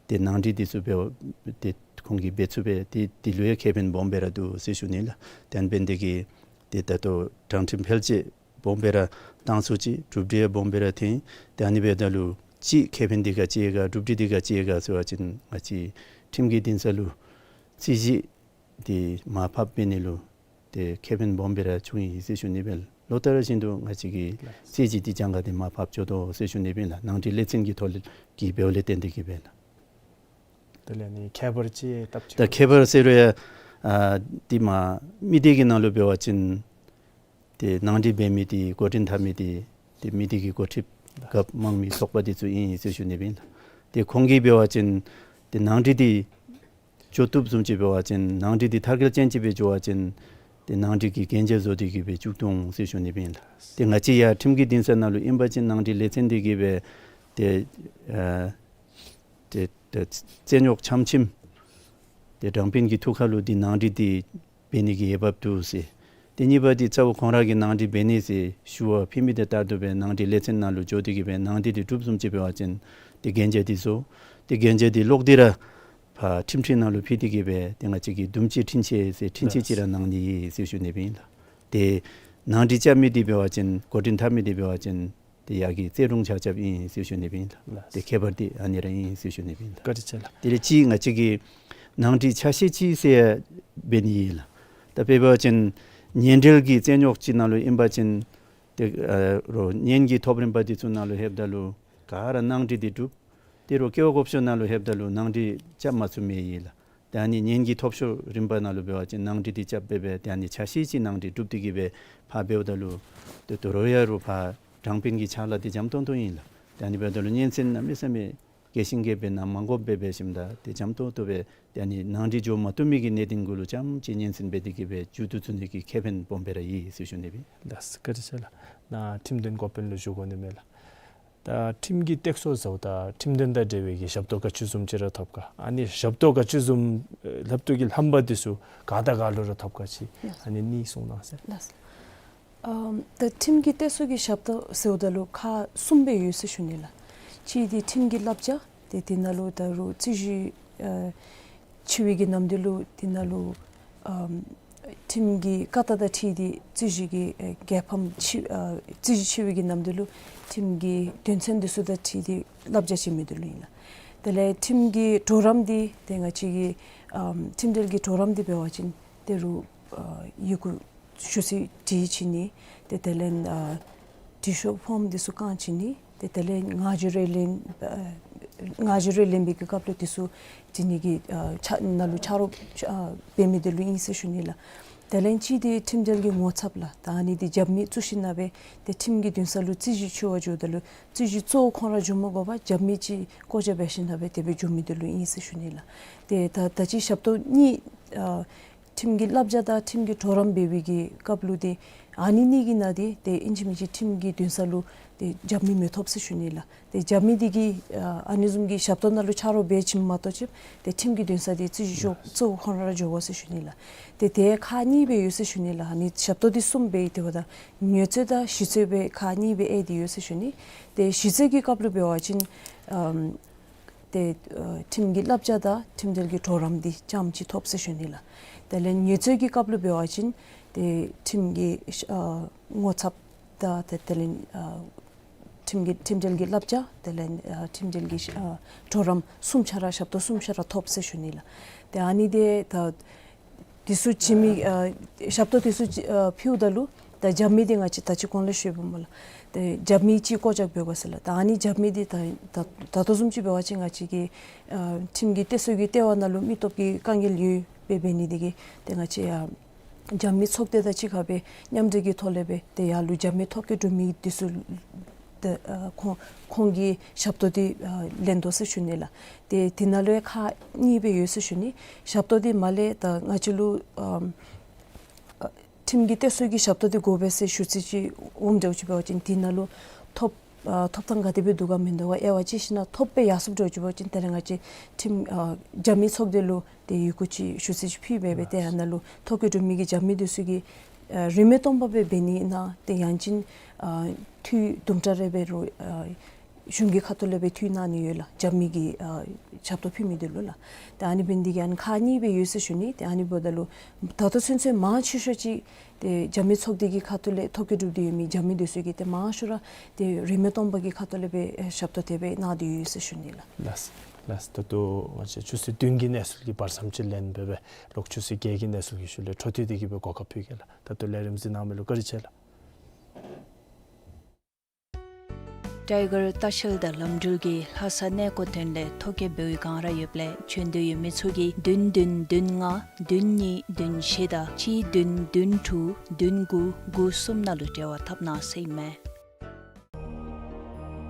ཏེ་ནང་འགྲིག་དེ་ཚུ་འབད་ཏེ་ཁོང་གིས་འབད་ཚུགས་པས། ཏེ་དེ་ལུ་ཡང་ཁེ་ཕན་སྦོམ་སྦེ་ར་འདུག་ཟེར་ཞུ་ནི་ལགས། ཏེ་ཨ་འབད་ནི་དེ་གིས་ཏེ་ད་ལྟོ་དྲང་ཁྲིམས་འཕེལ་རྒྱས་སྦོམ་སྦེ་ར་བཏང་ཚུགས་ཅི། གྲུབ་འབྲས་སྦོམ་སྦེ་ར་ཐོན། ཏེ་ཨ་ནི་འབདཝ་ད་ལུ་གཅིག་ཁེ་ཕན་དེ་ག་ཅི་ཡོད་ག་གྲུབ་འབྲས་དེ་ག་ཅི་ཡོད་ག་ཟེར་བ་ཅིན་ང་བཅས་ཁྲིམས་ཀྱི་འདུན་ས་ལུ་རྩོད་གཞི་དེ་མར་ཕབ་འབད་ནི་ལུ་ཏེ་ཁེ་ཕན་སྦོམ་སྦེ་ར་བྱུང་ཡི་ཟེར་ཞུ་ནི་སྦེ་ལོ་ལྟར་བཞིན་དུ་ང་བཅས་ཀྱི་རྩོད་གཞི་དེ་གྱངས་ཁ་དེ་མར་ཕབ་འགྱོ་དོ་ཟེར་ཞུ་ནི་སྦེ་ལགས། ནང་འགྲིག་ལས་ཚན་གྱི་ཐོག་ལས་ཀྱི་འབདཝ་ལས་བརྟེན་ཏེ་གི་སྦེ་ལགས། དེ་ལས་ནི་ཁྱད་པར་ཅིག་སྟབས་ཅིག་ད་ཁྱད་པར་ཟེར་རུང་ཡང་ཨ་དེ་མར་མི་སྡེ་གི་ནང་ལུ་འབད་བ་ཅིན་ཏེ་ནང་འགྲིག་འབད་མི་དེ་འགོ་འདྲེན་འཐབ་མི་དེ་ཏེ་མི་སྡེ་གི་འགོ་ཁྲིདཔ་རྒཔོ་དམངས་མི་ཚོགས་པ་དེ་ཚུ་ཨིན་ཟེར་ཞུ་ནི་སྦེ་ཨིན་ལགས། ཏེ་ཁོང་གིས་འབད་བ་ཅིན་ཏེ་ནང་འགྲིག་དེ་འགྱོ་བཏུབ་བཟུམ་ཅིག་འབད་བ་ཅིན་ནང་འགྲིག་དེ་མཐར་འཁྱོལ་ཅན་ཅིག་སྦེ་འགྱོ་བ་ཅིན་ཏེ་ནང་འགྲིག་གི་གན་རྒྱ་བཟོ་སྟེ་གི་སྦེ་བཙུགས་དོ་འོང་ཟེར་ཞུ་ནི་སྦེ་ཨིན་ལགས། ཏེ་ང་བཅས་ཡར་ཁྲིམས་ཀྱི་འདུན་ས་ནང་ལུ་ཨིན་པ་ཅིན་ནང་འགྲིག་ལས་ཚན་དེ་གིས་སྦེ་ཏེ་ཨ་ཏེ་ཏེ་རྩོད་རྙོགས་ཕྱམ་ཕྱིམ་ཏེ་དྲང་དཔོན་གྱི་ཐུགས་ཁར་ལུ་འདི་ནང་འགྲིག་འདི་འབད་ནི་གི་འོས་འབབ་འདུག་ཟེར། ཏེ་གཉིས་པ་འདི་ཚ་བོ་ཁོང་ར་གིས་ནང་འགྲིག་འབད་ནི་ཟེར་ཞུ་བ་ཕུལ་མི་དེ་ལྟར་དུ་སྦེ་ནང་འགྲིག་ལས་ཚན་ནང་ལུ་འགྱོ་སྟེ་གི་སྦེ་ནང་འགྲིག་འདི་གྲུབ་བཟུམ་ཅིག་འབད་བ་ཅིན་ཏེ་གན་རྒྱ་འདི་བཟོ། ཏེ་གན་རྒྱ་འདི་ལོག་སྟེ་ར་ཕར་ཁྲིམས་ཁྲི་ནང་ལུ་ཕུལ་ཏེ་གི་སྦེ་ཏེ་ང་བཅས་ཀྱིས་དུམ་གཅིག་འཁྲུན་ཆོད་ཟེར་འཁྲུན་ཆོད་ཅིག་ར་གནང་ནི་ཨིན་ཟེར་ཞུ་ནི་སྦེ་ཨིན་ལགས། ཏེ་ནང་འགྲིག་རྐྱབ་མི་འདི་འབད་བ་ཅིན་འགོ་འདྲེན་འཐབ་མི་འདི་འབད་བ་ཅིན་ཏེ་ཡར་གྱི་རྩོད་དྲུང་ཆ་ཁྱབ་ཨིན་ཟེར་ཞུ་ནི་སྦེ་ཨིན་ལགས། ཏེ་ཁྱད་པར་འདི་ཨ་ནི་ར་ཨིན་ཟེར་ཞུ་ནི་སྦེ་ཨིན་ལགས། བཀའ་དྲིན་ཆེ་ལགས། དེ་ལས་གཅིག་ང་བཅས་ཀྱིས་ནང་འགྲིག་ཆ་ཤས་ཅིག་ཟེར་འབད་ནི་ཨིན་ལགས། ད་དཔེ་འབད་བ་ཅིན་ཉེན་འབྲེལ་གྱི་རྩོད་རྙོགས་ཅིག་ནང་ལུ་ཨིན་པ་ཅིན་ཏེ་ཨ་རོགས་གཉེན་གྱི་ཐོབ་རིམ་པ་འདི་ཚུ་ནང་ལུ་ལྷོདཔ་ད་ལུ་ག་ར་ནང་འགྲིག་འདི་གྲུབ། ཏེ་རོགས་ཀེ་བ་ཀོཔ་ཤོ་ནང་ལུ་ལྷོདཔ་ད་ལུ་ནང་འགྲིག་རྐྱབ་མ་ཚུགས་མི་ཨིན་ལགས། ཏེ་ཨ་ནི་གཉེན་གྱི་ཐོབ་ཤོར་རིམ་པ་ནང་ལུ་འབད་བ་ཅིན་ནང་འགྲིག་འདི་རྐྱབ་སྦེ་སྦེ་ཏེ་ཨ་ནི་ཆ་ཤས་ཅིག་ནང་འགྲིག་གྲུབ་སྟེ་གི་སྦེ་ཕར་འབདཝ་ད་ལུ་ཏེ་དོ་རུང་ཡང་རོགས་ཕར་དྲང་དཔོན་གྱི་ཕྱག་ལཱ་འདི་འཇམ་ཏོང་ཏོ་ཨིན་ལགས། ཏེ་ཨ་ནི་འབདཝ་ད་ལུ་སྙན་གསན་གནམ་མེད་ས་མེད་རྒྱས་ཤིང་རྒྱསཔ་སྦེ་གནང་མ་དགོཔ་སྦེ་འབད་ཞིནམ་ད་ཏེ་འཇམ་ཏོང་ཏོ་སྦེ་ཏེ་ཨ་ནི་ནང་འགྲིག་འགྱོ་མ་བཏུབ་མི་གི་གནད་དོན་གུ་ལུ་རྐྱངམ་ཅིག་སྙན་གསན་འབད་དེ་གི་སྦེ་མཇུག་བསྡུ་ཚུགས་ནི་གི་ཁེ་ཕན་སྦོམ་སྦེ་ར་ཡོད་ཟེར་ཞུ་ནི་སྦེ་ཨིན། ལགས་བཀའ་དྲིན་ཆེ་ལགས། ནཱ་ཁྲིམས་དོན་འགོ་དཔོན་ལུ་ཞུ་དགོ་ནི་མས་ལགས། ད་ཁྲིམས་ཀྱི་སྟེགས་གསོ་ཟེརཝ་ད་ཁྲིམས་དོན་དང་འབྲེལ་བའི་གི་ཞབས་ཏོག་ག་ཅི་བཟུམ་ཅིག་ར་ཐོབ་ག། ཨ་ནི་ཞབས་ཏོག་ག་ཅི་བཟུམ་ཨེ་ལྷབ་ཏོ་གི་ལྷམ་པ་འདི་ཚུ་ག་དང་ག་ལུ་ར་ཐོབ་ག་ཅིག། ལགས། ཨ་ནི་གཉིས་གསུང་གནང་ཟེར། ལགས། ཨམ་ད་ཁྲིམས་ཀྱི་སྟེགས་གསོ་གི་ཞབས་ཏོག་ཟེརཝ་ད་ལུ་ཁག་གསུམ་སྦེ་ཡོད་ཟེར་ཞུ་ནི་ལགས། གཅིག་འདི་ཁྲིམས་ཀྱི་བསླབ་བྱ། ཏེ་དེ་ནང་ལུ་ད་རུང་རྩོད་གཞི་ཨ་ཆེ་བའི་གི་ནམ་དུས་ལུ་དེ་ནང་ལུ་ཨམ་ཁྲིམས་ཀྱི་བཀའ་རྟགས་དང་འཁྲིལ་ཏེ་རྩོད་གཞི་གི་ཨེ་རྒྱལ་ཕམ་ཆེ་ཨ་རྩོད་གཞི་ཆེ་བའི་གི་ནམ་དུས་ལུ་ཁྲིམས་ཀྱི་དོན་ཚན་འདི་ཚུ་དང་འཁྲིལ་ཏེ་བསླབ་བྱ་བྱིན་མི་འདི་ལུ་ཨིན་ལགས། དེ་ལས་ཁྲིམས་ཀྱི་གྲོགས་རམ་འདི་ཏེ་ང་བཅས་ཀྱི་ཨམ་ཁྲིམས་འབྲེལ་གྱི་གྲོགས་རམ་འདི་འབད་བ་ཅིན་ཏེ་རུང་ཨ་ཡི་གུ་ཞུ་ཚིག་བྲིས་བྱིན་ནི། ཏེ་དེ་ལས་ཨ་འབྲི་ཤོག་ཕོརམ་འདི་ཚུ་བཀང་བྱིན་ནི། ཏེ་དེ་ལས་ངག་བརྗོད་རེ་ལེན་ཨ་ངག་བརྗོད་རེ་ལེན་པའི་གི་སྐབས་ལུ་འདི་ཚུ་བྲི་ནི་གི་ཨ་ཕྱག་ནང་ལུ་ཕྱག་རོགས་ཨ་འབད་མི་འདི་ལུ་ཨིན་ཟེར་ཞུ་ནི་ལགས། དེ་ལས་གཅིག་འདི་ཁྲིམས་འབྲེལ་གྱི་ངོ་ཚབ་ལགས། ད་ཨ་ནི་འདི་རྒྱབ་མི་བཙུགས་ཞིནམ་ལས་སྦེ་ཏེ་ཁྲིམས་ཀྱི་འདུན་ས་ལུ་རྩོད་གཞི་འཁྱོལ་བར་འགྱོཝ་ད་ལུ་རྩོད་གཞི་གཙོ་བོ་ཁོང་ར་འགྱོ་མ་དགོ་པར་རྒྱབ་མི་ཅིག་བཀོ་བཞག་འབད་ཞིནམ་ལས་སྦེ་དེ་སྦེ་འགྱོ་མི་འདི་ལུ་ཨིན་ཟེར་ཞུ་ནི་ལགས། ཏེ་ད་ད་ཅི་ཞབས་ཏོག་གཉིས་ཨ་ཁྲིམས་ཀྱི་བསླབ་བྱ་དང་ཁྲིམས་ཀྱི་གྲོགས་རམ་འབད་བའི་གི་སྐབས་ལུ་འདི་ ཨ་ནི་གཉིས་ཀྱི་ནང་འདི་ཏེ་ཨིན་ཅི་མིན་ཅི་ཁྲིམས་ཀྱི་འདུན་ས་ལུ་ཏེ་རྒྱབ་མི་མི་ཐོབ་ཟེར་ཞུ་ནི་ལགས། ཏེ་རྒྱབ་མི་འདི་གིས་ཨ་ཨ་ནི་བཟུམ་གྱི་ཞབས་ཏོག་ནང་ལུ་ཆ་རོགས་འབད་བྱིནམ་མ་གཏོགས་ཅིག་ཏེ་ཁྲིམས་ཀྱི་འདུན་ས་འདི་བརྩི་ཞིན་གཙོ་བོ་ཁོང་ར་འགྱོ་དགོ་ཟེར་ཞུ་ནི་ལགས། ཏེ་ཏེ་ཁག་གཉིས་སྦེ་ཡོད་ཟེར་ཞུ་ནི་ལགས། ཨ་ནི་ཞབས་ཏོག་འདི་གསུམ་སྦེ་ཏེ་འབདཝ་ད་ཉེས་རྩོད་དང་ཞི་རྩོད་སྦེ་ཁག་གཉིས་སྦེ་ཨེ་ཏེ་ཡོད་ཟེར་ཞུ་ནི། ཏེ་ཞི་རྩོད་ཀྱི་སྐབས་ལུ་འབད་བ་ཅིན་ཨམ་ཏེ་ཨ་ཁྲིམས་ཀྱི་བསླབ་བྱ་དང་ཁྲིམས་འབྲེལ་གྱི་གྲོགས་རམ་འདི་རྐྱངམ་ཅིག་ཐོབ་ཟེར་ཞུ་ནི་ལགས། དེ་ལས་ཉེས་རྩོད་ཀྱི་སྐབས་ལུ་འབད་བ་ཅིན་ཏེ་ཁྲིམས་ཀྱི་ཨ་ངོ་ཚབ་དང་ཏེ་དེ་ལས་ཨ་ཁྲིམས་ཀྱི་ཁྲིམས་འབྲེལ་གྱི་བསླབ་བྱ་དེ་ལས་ཨ་ཁྲིམས་འབྲེལ་གྱི་ཨ་གྲོགས་རམ་གསུམ་ཆ་ར་ཞབས་ཏོག་གསུམ་ཆ་ར་ཐོབ་ཟེར་ཞུ་ནི་ལགས། ཏེ་ཨ་ནི་འདི་ད་འདི་ཚུ་བྱིན་མི་ཨ་ཞབས་ཏོག་འདི་ཚུ་ཨ་ཕུལཝ་ད་ལུ་ད་རྒྱབ་མི་འདི་ང་བཅས་ད་ཅི་གོང་ལས་ཞུ་བ་སྨོ་ལགས། ཏེ་རྒྱབ་མི་ཅིག་བཀོད་རྒྱ་འབད་དགོ་ཟེར་ལགས། ད་ཨ་ནི་རྒྱབ་མི་འདི་ད་ད་ད་ལྟོ་བཟུམ་ཅིག་འབད་བ་ཅིན་ང་བཅས་ཀྱི་ཨ་ཁྲིམས་ཀྱི་གཏད་སོ་གི་ལྟེ་བ་ནང་ལུ་མི་སྟོབས་ཀྱི་དཀའ་ངལ་ཡོདཔ་འབད་ནི་འདི་གིས་ཏེ་ང་བཅས་ཨ་རྒྱབ་མི་ཚོགས་སྡེ་དང་གཅིག་ཁར་སྦེ་མཉམ་འབྲེལ་གྱི་ཐོག་ལས་སྦེ་ཏེ་ཡར་ལུ་རྒྱབ་མི་ཐོ་བཀོད་གྲུབ་མི་འདི་ཚུ་ཏེ་ཨ་ཁོང་ཁོང་གི་ཞབས་ཏོག་འདི་ཨ་ལེན་དོ་ཟེར་ཞུ་ནི་ལགས། ཏེ་འདི་ནང་ལུ་ཡང་ཁག་གཉིས་སྦེ་ཡོད་ཟེར་ཞུ་ནི། ཞབས་ཏོག་འདི་མར་ལས་ད་ང་བཅས་ལུ་ཨམ་ཨ་ཁྲིམས་ཀྱི་གཏད་སོ་གི་ཞབས་ཏོག་འདི་དགོ་པས་ཟེར་ཞུ་ཚིག་ཅིག་འོངམ་འདྲཝ་ཅིག་འབད་བ་ཅིན་འདི་ནང་ལུ་ཐོབ་ཨ་ཐོབ་ཐང་ག་དེ་སྦེ་འདུག་ག་མིན་འདུག་ག་དབྱེ་བ་ཕྱེ་ཞིན་ན་ཐོབ་སྦེ་ཡར་སོངམ་འདྲཝ་ཅིག་འབད་བ་ཅིན་དེ་ལས་ང་བཅས་ཁྲིམས་ཨ་རྒྱབ་མི་ཚོགས་སྡེ་ལུ་ཏེ་ཡི་གུ་ཅིག་ཞུ་ཚིག་ཅིག་ཕུལ་སྦེ་སྦེ་ཏེ་ཨ་ནཱ་ལུ་ཐོ་བཀོད་གྲུབ་མི་གི་རྒྱབ་མི་འདི་ཚུ་གིས་ཨ་རིན་མེད་སྟོང་པ་སྦེ་འབད་ནི་ཨིན་ན་ཏེ་ཡང་ཅིན་ཨ་འཐུས་དུམ་གྲ་རེ་འབད་རུང་ཨ་གཞུང་གི་ཁ་ཐུག་ལས་སྦེ་འཐུས་གནང་ནི་ཡོད་ལགས། རྒྱབ་མི་གི་ཨ་ཞབས་ཏོག་ཕུལ་མི་འདི་ལུ་ལགས། ཏེ་ཨ་ནི་འབད་ནི་འདི་གིས་ཨ་ནི་ཁག་གཉིས་སྦེ་ཡོད་ཟེར་ཞུ་ནི། ཏེ་ཨ་ནི་འབདཝ་ད་ལུ་ད་ལྟོ་ཚུན་ཚོད་མང་ཆེ་ཤོས་ཅིག་ཏེ་རྒྱབ་མི་ཚོགས་སྡེ་གི་ཁ་ཐུག་ལས་ཐོ་བཀོད་གྲུབ་སྟེ་ཡོད་མི་རྒྱབ་མི་འདི་ཚུ་གིས་ཏེ་མང་ཤོས་ར་ཏེ་རིན་མེད་སྟོང་པ་གི་ཁ་ཐུག་ལས་སྦེ་ཞབས་ཏོག་དེ་སྦེ་གནང་སྟེ་ཡོད་ཟེར་ཞུ་ནི་ལགས། ལགས་ལགས། ད་ལྟོ་ང་བཅས་ཆུ་ཚོད་བདུན་གྱི་གནས་ཚུལ་གྱི་བར་མཚམས་ཅིག་ལེན་སྦེ་སྦེ་ལོག་ཆུ་ཚོད་བརྒྱད་ཀྱི་གནས་ཚུལ་གྱི་ཤུལ་ལས་འཕྲོ་མཐུད་དེ་གི་སྦེ་གོ་སྐབས་ཕུལ་གེ་ལགས། ད་ལྟོ་ལས་རིམ་གཟིགས་གནང་མི་ལུ་བཀའ་དྲིན་ཆེ་ལགས། ཊའི་གར་ལྟ་བཤལ་དང་ལམ་འགྲུལ་གྱིས་ལྷ་ས་གནས་སྐོར་དོན་ལས་ཐོ་བཀོད་འབད་བའི་སྒང་ར་ཡོདཔ་ལས་བྱོན་འདོད་ཡོད་མི་ཚུ་གིས་བདུན་བདུན་བདུན་ལྔ་བདུན་གཉིས་བདུན་བཞི་དང་གཅིག་བདུན་བདུན་དྲུག་བདུན་དགུ་དགུ་གསུམ་ནང་ལུ་འབྲེལ་བ་འཐབ་གནང་ཟེར་ཨིན་མས།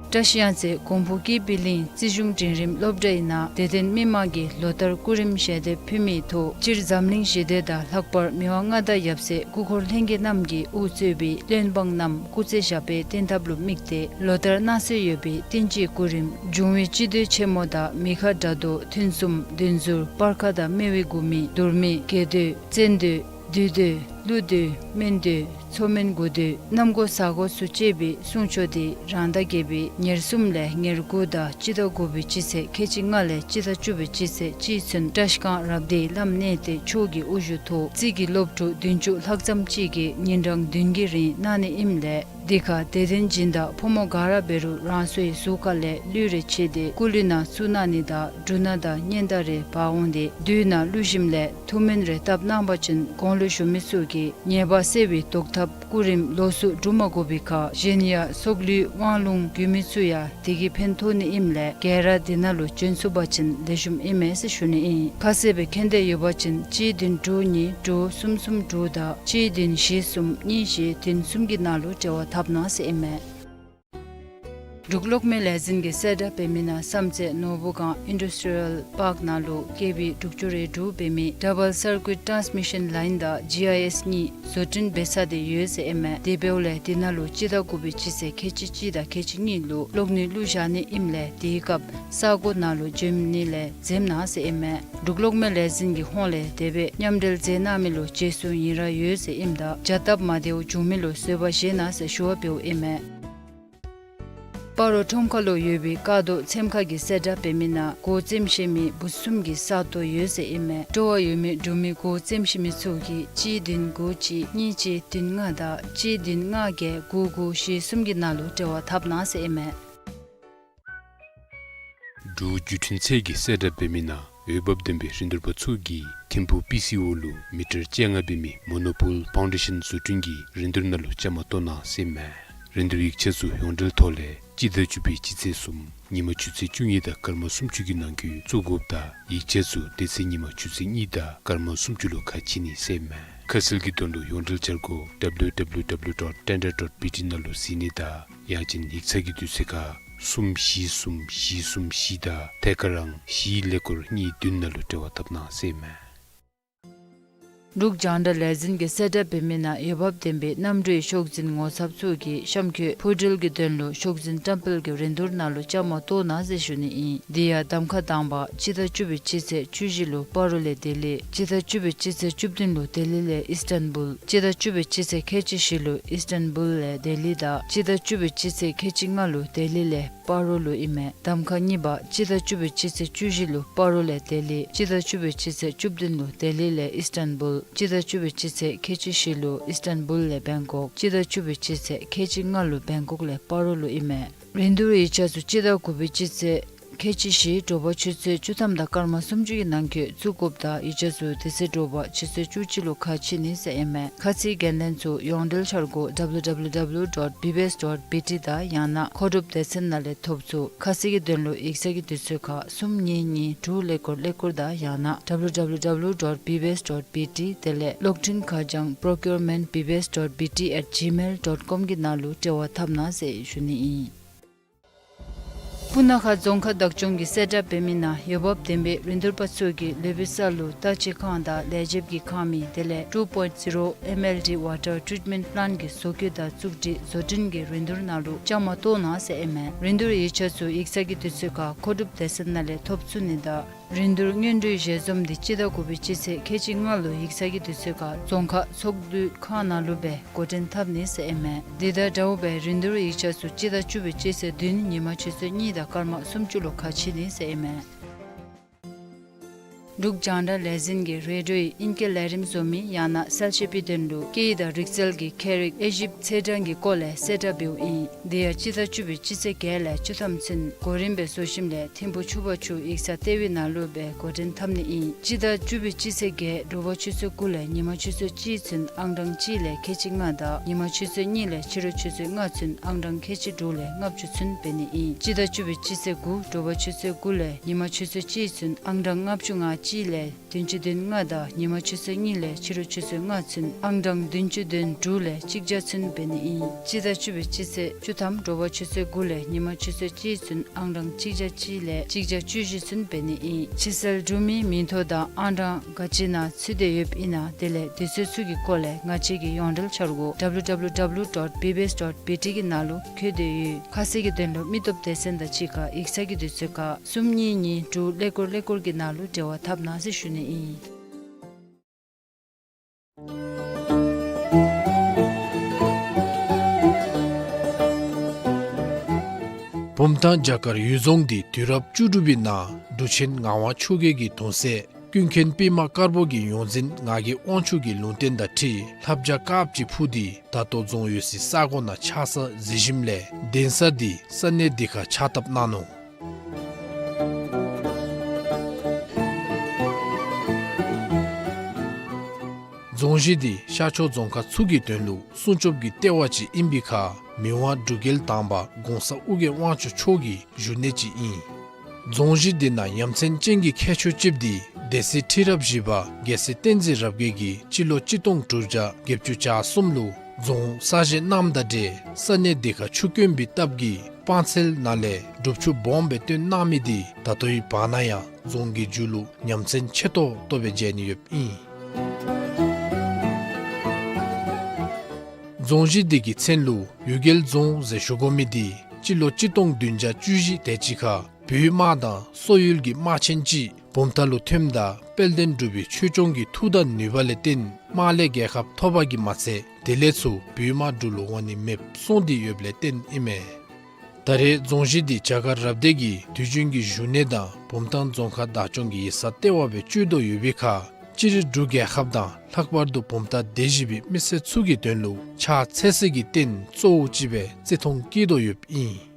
བཀྲ་ཤིས་གཡང་རྩེ་གོང་བུ་སྐྱིད་པའི་གླིང་རྩིས་གཞུང་འབྲིང་རིམ་སློབ་གྲྭའི་ནང་དད་ལྡན་མི་མང་གིས་ལོ་ལྟར་སྐུ་རིམ་ཞལ་འདེབས་ཕུལ་མིའི་ཐོག་སྤྱིར་འཛམ་གླིང་ཞི་བདེ་དང་ལྷག་པར་མི་དབང་མངའ་བདག་ཡབ་སྲས་སྐུ་འཁོར་ལྷན་རྒྱས་རྣམས་ཀྱིས་དབུ་གཙོས་པའི་བློན་འབངས་རྣམས་སྐུ་ཚེ་ཞབས་པད་བརྟན་ཐབས་ལུ་དམིགས་ཏེ་ལོ་ལྟར་གནང་སྲོལ་ཡོད་པའི་བསྟན་སྤྱིའི་སྐུ་རིམ་འབྱུང་བའི་སྤྱི་མདོས་ཆེན་མོ་དང་མི་ཁ་དགྲ་བཟློག་ཐུན་གསུམ་བདུན་ཟུར་སྤར་ཁ་དང་སྨེ་བའི་མགུར་མི་བསྡུར་མི་རྒྱས་མདོས་བཙན་མདོས་བདུད་མདོས་ཀླུ་མདོས་སྨན་མདོས་མཚོ་སྨན་དགུ་མདོས་གནམ་སྒོ་ས་སྒོ་ཚུ་བཅས་པའི་གསུང་ཆོག་འདི་རང་ཟླ་བརྒྱད་པའི་ཉེར་གསུམ་ལས་ཉེར་དགུ་དང་སྤྱི་ཟླ་དགུ་པའི་སྤྱི་ཚེས་ཁལ་གཅིག་ལྔ་ལས་སྤྱི་ཟླ་བཅུ་པའི་སྤྱི་ཚེས་གཅིག་ཚུན་བཀྲ་ཤིས་སྒང་རབ་སྡེའི་བླམ་གནས་བརྟན་མཆོག་གི་དབུ་བཞུགས་ཐོག་རྩིས་ཀྱི་སློབ་ཕྲུག་བདུན་ཅུ་ལྷག་ཙམ་ཅིག་གིས་ཉིན་གྲངས་བདུན་གྱི་རིང་གནང་ནི་ཨིནམ་ལས་འདི་ཁར་དད་ལྡན་སྦྱིན་བདག་ཕོ་མོ་ག་ར་འབད་རུང་རང་སོའི་གཟུགས་ཁ་ལས་གླུད་རེ་ཕྱེ་སྟེ་སྐུ་གླུད་ནང་བཙུགས་གནང་ནི་དང་འབྲུ་སྣ་དང་སྙན་དར་རེ་འབག་འོང་སྟེ་བདུད་ནང་གླུད་ཞིནམ་ལས་ཐུགས་སྨོན་རེ་བཏབ་གནང་བ་ཅིན་གོང་ལུ་ཞུ་མི་ཚུ་གིས་ཉེས་པ་སེལ་བའི་བཟློག་ཐབས་སྐུ་རིམ་ལོགས་སུ་སྒྲུབ་མ་དགོ་པའི་ཁར་གཞན་ཡང་སྲོག་ལུས་དབང་ལུང་རྒྱུད་སྨིན་ཚུ་ཡང་དེ་གིས་ཕན་ཐོགས་ནི་ཨིནམ་ལས་ག་ར་འདི་ནང་ལུ་བྱོན་ཚུགས་པ་ཅིན་ལེགས་ཤོམ་ཨིན་མས་ཟེར་ཞུ་ནི་ཨིན། ཁ་གསལ་སྦེ་མཁྱེན་འདོད་ཡོད་པ་ཅིན་གཅིག་བདུན་དྲུག་གཉིས་དྲུག་གསུམ་གསུམ་དྲུག་དང་གཅིག་བདུན་བཞི་གསུམ་གཉིས་བཞི་བདུན་གསུམ་གྱི་ནང་ལུ་འབྲེལ་བ་འཐབ་གནང་ཟེར་ཨིན་མས། འབྲུག་གློག་མེ་ལས་འཛིན་གྱིས་གསལ་བསྒྲགས་འབད་མི་ནང་བསམ་རྩེ་ནོར་བུ་སྒང་ཨིན་ཌསི་ཊི་རི་ཡལ་པཱརཀ་ནང་ལུ་ཀེ་བི་དྲུག་ཅུ་རེ་དྲུག་འབད་མི་ཌ་བཱལ་སར་ཀུའིཊ་ཊཱནས་མི་ཤཱན་ལའིན་དང་ཇི་ཨའི་ཨེསི་གཉིས་བཟོ་སྐྲུན་འབད་ཚར་ཏེ་ཡོད་ཟེར་ཨིན་མས། དེ་འབདཝ་ལས་འདི་ནང་ལུ་སྤྱི་ཟླ་དགུ་པའི་སྤྱི་ཚེས་ཁལ་གཅིག་གཅིག་དང་ཁལ་གཅིག་གཉིས་ལུ་གློག་ནུས་བླུག་བཞག་ནི་ཨིནམ་ལས་དེའི་སྐབས་ས་གོ་ནང་ལུ་འབྱོན་ནི་ལས་འཛེམ་གནང་ཟེར་ཨིན་མས། འབྲུག་གློག་མེ་ལས་འཛིན་གྱི་ཧོངས་ལས་དེ་སྦེ་མཉམ་འབྲེལ་མཛད་གནང་མི་ལུ་རྗེས་སུ་ཡི་རངས་ཡོད་ཟེར་ཨིནམ་ད་བྱ་སྟབས་མ་བདེཝ་བྱུང་མི་ལུ་བཟོད་པ་བཞེས་གནང་ཟེར་ཞུ་བ་འབདཝ་ཨིན་མས། སྤ་རོ་ཁྲོམ་ཁ་ལུ་ཡོད་པའི་ཀ་རྡོ་ཚེམ་ཁ་གིས་གསལ་བསྒྲགས་འབད་མི་ནང་སྒོ་བཙེམ་ཤེས་མི་བུ་གསུམ་གྱི་ས་སྟོང་ཡོད་ཟེར་ཨིན་མས། སྤྲོ་བ་ཡོད་མི་འབྲུག་མི་སྒོ་བཙེམ་ཤེས་མི་ཚུ་གིས་གཅིག་བདུན་དགུ་གཅིག་གཉིས་གཅིག་བདུན་ལྔ་དང་གཅིག་བདུན་ལྔ་བརྒྱད་དགུ་དགུ་བཞི་གསུམ་གྱི་ནང་ལུ་འབྲེལ་བ་འཐབ་གནང་ཟེར་ཨིན་མས། འབྲུག་བརྒྱུད་འཕྲིན་ཚད་ཀྱིས་གསལ་བསྒྲགས་འབད་མི་ནང་འོས་འབབ་ལྡན་པའི་རིན་བསྡུར་པ་ཚུ་གིས་ཐིམ་ཕུག་པི་སི་ཨོ་ལུ་མི་ཊར་བཅོ་ལྔ་འབད་མི་མོ་ནོ་པོལ་ཕའུན་ཌེ་ཤཱན་བཟོ་སྐྲུན་གྱི་རིན་བསྡུར་ནང་ལུ་བཅའ་མར་གཏོགས་གནང་ཟེར་ཨིན་མས། རིན་བསྡུར་ཡིག་ཆ་ཚུ་ཡོངས་འབྲེལ་ཐོག་ལས་སྤྱི་ཟླ་བཅུ་པའི་སྤྱི་ཚེས་གསུམ་ཉིན་མ་ཆུ་ཚོད་བཅུ་གཉིས་དང་སྐར་མ་སུམ་ཅུ་གི་ནང་འཁོད་བཙུགས་དགོཔ་དང་ཡིག་ཆ་ཚུ་དེ་ཚེ་ཉིན་མ་ཆུ་ཚོད་གཉིས་དང་སྐར་མ་སུམ་ཅུ་ལུ་ཁ་ཕྱེ་ནི་ཟེར་ཨིན་མས། ཁ་གསལ་གྱི་དོན་ལུ་ཡོངས་འབྲེལ་འཆར་སྒོ་W W W dot tender dot B T ནང་ལུ་གཟིགས་ནི་དང་ཡང་ཅིན་ཡིག་ཚང་གི་དུས་ཚོད་ཁར་གསུམ་བཞི་གསུམ་བཞི་གསུམ་བཞི་དང་ཐད་ཀར་ཨང་བཞི་ཀླད་ཀོར་གཉིས་བདུན་ནང་ལུ་འབྲེལ་བ་འཐབ་གནང་ཟེར་ཨིན་མས། འབྲུག་རྒྱང་བསྒྲགས་ལས་འཛིན་གྱིས་གསལ་བསྒྲགས་འབད་མི་ནང་འོས་འབབ་ལྡན་པའི་གནམ་གྲུའི་ཤོག་འཛིན་ངོ་ཚབ་ཚུ་གིས་གཤམ་འཁོད་འཕུར་འགྲུལ་གྱི་དོན་ལུ་ཤོག་འཛིན་བཀྲམ་སྤེལ་གྱི་རིན་བསྡུར་ནང་ལུ་བཅའ་མར་གཏོགས་གནང་ཟེར་ཞུ་ནི་ཨིན། དེ་ཡང་གདམ་ཁ་དང་པ་སྤྱི་ཟླ་བཅུ་པའི་སྤྱི་ཚེས་བཅུ་བཞི་ལུ་སྤ་རོ་ལས་ལྡི་ལི། སྤྱི་ཟླ་བཅུ་པའི་སྤྱི་ཚེས་བཅུ་བདུན་ལུ་ལྡི་ལི་ལས་ཨིསི་ཊན་བུལ། སྤྱི་ཟླ་བཅུ་པའི་སྤྱི་ཚེས་ཁལ་གཅིག་བཞི་ལུ་ཨིསི་ཊན་བུལ་ལས་ལྡི་ལི་དང་སྤྱི་ཟླ་བཅུ་པའི་སྤྱི་ཚེས་ཁལ་གཅིག་ལྔ་ལུ་ལྡི་ལི་ལས་སྤ་རོ་ལུ་ཨིན་མས། གདམ་ཁ་གཉིས་པ་སྤྱི་ཟླ་བཅུ་པའི་སྤྱི་ཚེས་བཅུ་བཞི་ལུ་སྤ་རོ་ལས་ལྡི་ལི། སྤྱི་ཟླ་བཅུ་པའི་སྤྱི་ཚེས་བཅུ་བདུན་ལུ་ལྡི་ལི་ལས་ཨིསི་ཊན་བུལ། སྤྱི་ཟླ་བཅུ་པའི་སྤྱི་ཚེས་ཁལ་གཅིག་བཞི་ལུ་ཨིསི་ཊན་བུལ་ལས་བེང་ཀོག། སྤྱི་ཟླ་བཅུ་པའི་སྤྱི་ཚེས་ཁལ་གཅིག་ལྔ་ལུ་བེང་ཀོག་ལས་སྤ་རོ་ལུ་ཨིན་མས། རིན་བསྡུར་ཡིག་ཆ་ཚུ་སྤྱི་ཟླ་དགུ་པའི་སྤྱི་ཚེས་ཁལ་གཅིག་བཞི་དྲོ་པ་ཆུ་ཚོད་བཅུ་ཐམ་དང་སྐར་མ་སུམ་ཅུ་གི་ནང་འཁོད་བཙུགས་དགོཔ་དང་ཡིག་ཆ་ཚུ་དེ་ཚེ་དྲོ་པ་ཆུ་ཚོད་བཅུ་གཅིག་ལུ་ཁ་ཕྱེ་ནི་ཟེར་ཨིན་མས། ཁ་ཚིག་འགན་ལེན་ཚུ་ཡོངས་འབྲེལ་འཆར་སྒོ་W W W dot B B S dot B T དང་ཡང་ན་མཁོ་སྒྲུབ་སྡེ་ཚན་ནང་ལས་ཐོབ་ཚུགས། ཁ་གསལ་གྱི་དོན་ལུ་ཡིག་ཚང་གི་དུས་ཚོད་ཁར་གསུམ་གཉིས་གཉིས་དྲུག་ཀླད་ཀོར་ཀླད་ཀོར་དང་ཡང་ན་W W W dot B B S dot B T དེ་ལས་གློག་འཕྲིན་ཁ་བྱང་procurement B B S dot B T at gmail dot com གི་ནང་ལུ་འབྲེལ་བ་འཐབ་གནང་ཟེར་ཞུ་ནི་ཨིན། སྤུ་ན་ཁ་རྫོང་ཁག་བདག་སྐྱོང་གིས་གསལ་བསྒྲགས་འབད་མི་ནང་འོས་འབབ་ལྡན་པའི་རིན་བསྡུར་པ་ཚུ་གིས་ལུས་པོའི་ས་ལུ་ལྟ་དཔྱད་ཁང་དང་ལས་བྱེདཔ་གི་ཁང་མིག་དེ་ལས་two point zero M L D water treatment plant གི་བཟོ་བཀོད་དང་བཙུགས་སྒྲིག་བཟོ་སྐྲུན་གྱི་རིན་བསྡུར་ནང་ལུ་བཅའ་མར་གཏོགས་གནང་ཟེར་ཨིན་མས། རིན་བསྡུར་ཡིག་ཆ་ཚུ་ཡིག་ཚང་གི་དུས་ཚོད་ཁར་མཁོ་སྒྲུབ་སྡེ་ཚན་ནང་ལས་ཐོབ་ཚུགས་ནི་དང་རིན་བསྡུར་སྔོན་འགྲོའི་ཞལ་འཛོམས་འདི་སྤྱི་ཟླ་དགུ་པའི་སྤྱི་ཚེས་ཁལ་གཅིག་ལྔ་ལུ་ཡིག་ཚང་གི་དུས་ཚོད་ཁར་རྫོང་ཁག་ཚོགས་འདུའི་ཁང་ནང་ལུ་སྦེ་འགོ་འདྲེན་འཐབ་ནི་ཟེར་ཨིན་མས། འདི་དང་འདྲཝ་སྦེ་རིན་བསྡུར་ཡིག་ཆ་ཚུ་སྤྱི་ཟླ་བཅུ་པའི་སྤྱི་ཚེས་བདུན་ཉིན་མ་ཆུ་ཚོད་གཉིས་དང་སྐར་མ་སུམ་ཅུ་ལུ་ཁ་ཕྱེ་ནི་ཟེར་ཨིན་མས། འབྲུག་རྒྱང་བསྒྲགས་ལས་འཛིན་གྱིས་རེ་ཌིའོ་ཡི་ཨིང་སྐད་ལས་རིམ་བཟོ་མི་ཡང་ན་གསལ་བཤད་པའི་དོན་ལུ་སྐད་ཡིག་དང་རིག་རྩལ་གྱི་ཁྱད་རིག་དབྱེ་ཞིབ་ཚེས་གྲངས་ཀྱི་སྐོར་ལས་གསལ་བསྒྲགས་འབདཝ་ཨིན། དེ་ཡང་སྤྱི་ཟླ་བཅུ་པའི་སྤྱི་ཚེས་བརྒྱད་ལས་བཅུ་ཐམ་ཚུན་གོ་རིམ་སྦེ་བཟོ་ཞིནམ་ལས་ཐིམ་ཕུ་ཆུ་བར་ཆུ་ཡིག་ཚང་ལྟེ་བའི་ནང་ལུ་སྦེ་འགོ་འདྲེན་འཐབ་ནི་ཨིན། སྤྱི་ཟླ་བཅུ་པའི་སྤྱི་ཚེས་བརྒྱད་དྲོ་པ་ཆུ་ཚོད་དགུ་ལས་ཉིན་མ་ཆུ་ཚོད་གཅིག་ཚུན་ཨང་གྲངས་གཅིག་ལས་ཁལ་གཅིག་ལྔ་དང་ཉིན་མ་ཆུ་ཚོད་གཉིས་ལས་ཕྱི་རུ་ཆུ་ཚོད་ལྔ་ཚུན་ཨང་གྲངས་ཁལ་གཅིག་དྲུག་ལས་ལྔ་བཅུ་ཚུན་འབད་ནི་ཨིན། སྤྱི་ཟླ་བཅུ་པའི་སྤྱི་ཚེས་དགུ་དྲོ་པ་ཆུ་ཚོད་དགུ་ལས་ཉིན་མ་ཆུ་ཚོད་གཅིག་ཚུན་ཨང་གྲངས་ལྔ་བཅུ་ང་གཅིག་ལས་བདུན་ཅུ་དོན་ལྔ་དང་ཉིན་མ་ཆུ་ཚོད་གཉིས་ལས་ཕྱི་རུ་ཆུ་ཚོད་ལྔ་ཚུན་ཨང་གྲངས་བདུན་ཅུ་དོན་དྲུག་ལས་གཅིག་བརྒྱ་ཚུན་འབད་ནི་ཨིན། སྤྱི་ཟླ་བཅུ་པའི་སྤྱི་ཚེས་བཅུ་ཐམ་དྲོ་པ་ཆུ་ཚོད་དགུ་ལས་ཉིན་མ་ཆུ་ཚོད་གཅིག་ཚུན་ཨང་གྲངས་གཅིག་བརྒྱ་གཅིག་ལས་གཅིག་བརྒྱ་བཅུ་བཞི་ཚུན་འབད་ནི་ཨིན། ཕྱི་སེལ་གྲུབ་མིའི་མིང་ཐོ་དང་ཨང་གྲངས་ག་ཅི་ནང་ཚུད་དེ་ཡོདཔ་ཨིན་ན་དེ་ལས་དུས་ཚོད་ཚུ་གི་སྐོར་ལས་ང་བཅས་ཀྱི་ཡོངས་འབྲེལ་འཆར་སྒོ་W W W dot B B S dot B T གི་ནང་ལུ་བཀོད་དེ་ཡོད། ཁ་གསལ་གྱི་དོན་ལུ་མི་སྟོབས་སྡེ་ཚན་དང་གཅིག་ཁར་ཡིག་ཚང་གི་དུས་ཚོད་ཁར་གསུམ་གཉིས་གཉིས་དྲུག་ཀླད་ཀོར་ཀླད་ཀོར་གྱི་ནང་ལུ་འབྲེལ་བ་འཐབ་གནང་ཟེར་ཞུ་ནི་ཨིན། བུམ་ཐང་བྱ་དཀར་ཡུལ་རྫོང་འདི་དུས་རབས་བཅུ་དྲུག་པའི་ནང་འབྲུག་ཆེན་ངག་དབང་ཆོས་རྒྱལ་གྱི་གདུང་སྲས་ཀུན་མཁྱེན་པདྨ་དཀར་པོ་གི་ཡོངས་འཛིན་ངག་གི་དབང་ཕྱུག་གིས་ལུང་བསྟན་དང་འཁྲིལ་ལྷ་བྱ་དཀརཔོ་ཅིག་འཕུར་ཏེ་ད་ལྟོ་རྫོང་ཡོད་སའི་ས་གོ་ནང་ཆགས་ས་གཟིགས་ཞིནམ་ལས་གདན་ས་འདི་ས་གནས་འདི་ཁར་ཕྱག་བཏབ་གནང་ནུག། རྫོང་གཞི་འདི་ཤར་ཕྱོགས་རྫོང་ཁག་ཚུ་གི་དོན་ལུ་སྲུང་སྐྱོབ་ཀྱི་ལྟེ་བ་ཅིག་ཨིན་པའི་ཁར་མི་དབང་འབྲུག་རྒྱལ་དང་པ་གོང་ས་ཨོ་རྒྱན་དབང་ཕྱུག་མཆོག་གི་བཞུགས་གནས་ཅིག་ཨིན། རྫོང་གཞི་འདི་ནང་ཡ་མཚན་ཅན་གྱི་ཁྱད་ཆོས་ཅིག་འདི་སྡེ་སྲིད་ཁྲི་རབས་བཞི་པ་རྒྱལ་སྲས་བསྟན་འཛིན་རབ་རྒྱས་ཀྱིས་སྤྱི་ལོ་གཅིག་སྟོང་དྲུག་བརྒྱ་བརྒྱད་ཅུ་གྱ་གསུམ་ལུ་རྫོང་གསར་བཞེངས་གནངམ་དང་འབྲེལ་ས་གནས་འདི་ཁར་ཆུ་དཀོན་པའི་སྟབས་ཀྱིས་སྤང་ཚལ་ནང་ལས་སྒྲུབ་ཆུ་སྦོམ་སྦེ་བཏོན་གནང་མི་འདི་ད་ལྟོའི་བར་ན་ཡང་རྫོང་གི་མཇུག་ལུ་ཡ་མཚན་ཆེ་ཏོག་ཏོ་སྦེ་མཇལ་ནི་ཡོདཔ་ཨིན། རྫོང་གཞི་འདི་གི་མཚན་ལུ་ཡུལ་རྒྱལ་རྫོང་ཟེར་ཞུ་དགོ་མི་འདི་སྤྱི་ལོ་གཅིག་སྟོང་བདུན་བརྒྱ་བཅུ་བཞི་དེ་ཅིག་ཁར་བོད་དམག་དང་སོག་ཡུལ་གྱི་དམག་ཆེན་ཅིག་བུམ་ཐང་ལུ་ཐོནམ་ད་དཔལ་ལྡན་འབྲུག་པའི་ཆོས་སྐྱོང་གི་མཐུ་དང་ནུས་པ་ལས་བརྟེན་དམག་ལས་རྒྱལ་ཁ་ཐོབ་པ་གིས་མ་ཚད་དེ་ལས་ཚུར་བོད་དམག་འབྲུག་ལུ་འོང་ནི་མེདཔ་སོང་སྟེ་ཡོདཔ་ལས་བརྟེན་ཨིན་མས། ད་རེས་རྫོང་གཞི་འདི་བྱ་དཀར་རབ་སྡེ་གི་དུས་རྒྱུན་གྱི་བཞུགས་གནས་དང་བུམ་ཐང་རྫོང་ཁག་བདག་སྐྱོང་གི་ཡིག་ཚང་ལྟེ་བ་སྦེ་སྤྱོད་དོ་ཡོད་པའི་ཁར་སྤྱིར་འབྲུག་རྒྱལ་ཁབ་དང་ལྷག་པར་དུ་བུམ་ཐང་སྡེ་བཞི་པའི་མི་སེར་ཚུ་གི་དོན་ལུ་ཕྱག་འཚལ་སའི་གི་རྟེན་གཙོ་བོ་ཅིག་སྦེ་བརྩི་མཐོང་བསྐྱེད་དོ་ཡོདཔ་ཨིན།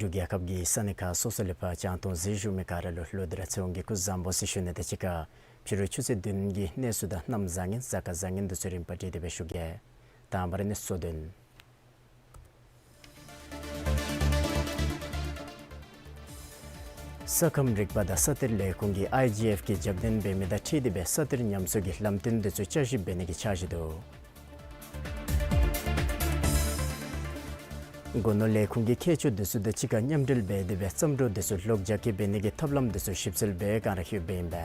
འབྲུག་རྒྱལ་ཁབ་ཀྱི་ས་གནས་ཁག་སོ་སོ་ལས་ཕར་བྱང་མཐོང་གཟིགས་བཞུགས་མི་ག་ར་ལུ་ལོ་དུས་ར་ཚེ་དབང་གི་སྐུ་གཟུགས་བཟང་པོ་ཟེར་ཞུ་ནི་དང་གཅིག་ཁར་ཕྱི་རུ་ཆུ་ཚོད་བདུན་གྱི་གནས་ཚུལ་དང་གནམ་བཟང་ངན་གཟའ་སྐར་བཟང་ངན་འདི་ཚུ་རིམ་པ་སྒྲིག་སྟེ་སྦེ་ཞུ་གེ། དང་པ་ར་གནས་ཚུལ་དོན། ས་ཁམས་རིག་པ་དང་ས་གཏེར་ལས་ཁུངས་ཀྱིས་ཨའི་ཇི་ཨེཕ་ཀྱིས་རྒྱབ་སྣོན་འབད་མི་དང་འཁྲིལ་ཏེ་སྦེ་ས་གཏེར་ཉམས་གསོ་གི་ལམ་སྟོན་འདི་ཚུ་བསྐྱར་ཞིབ་འབད་ནི་གི་འཆར་གཞི་འདུག། སྒོ་ནོར་ལས་ཁུངས་ཀྱི་མཁས་མཆོག་འདི་ཚུ་དང་གཅིག་ཁར་མཉམ་འབྲེལ་འབད་དེ་སྦེ་བརྩམས་སྒྲུང་འདི་ཚུ་ལོག་རྒྱ་སྐྱེད་འབད་ནི་གི་ཐབས་ལམ་འདི་ཚུ་ཞིབ་འཚོལ་འབད་བའི་སྒང་ར་ཡོདཔ་ཨིན་པས།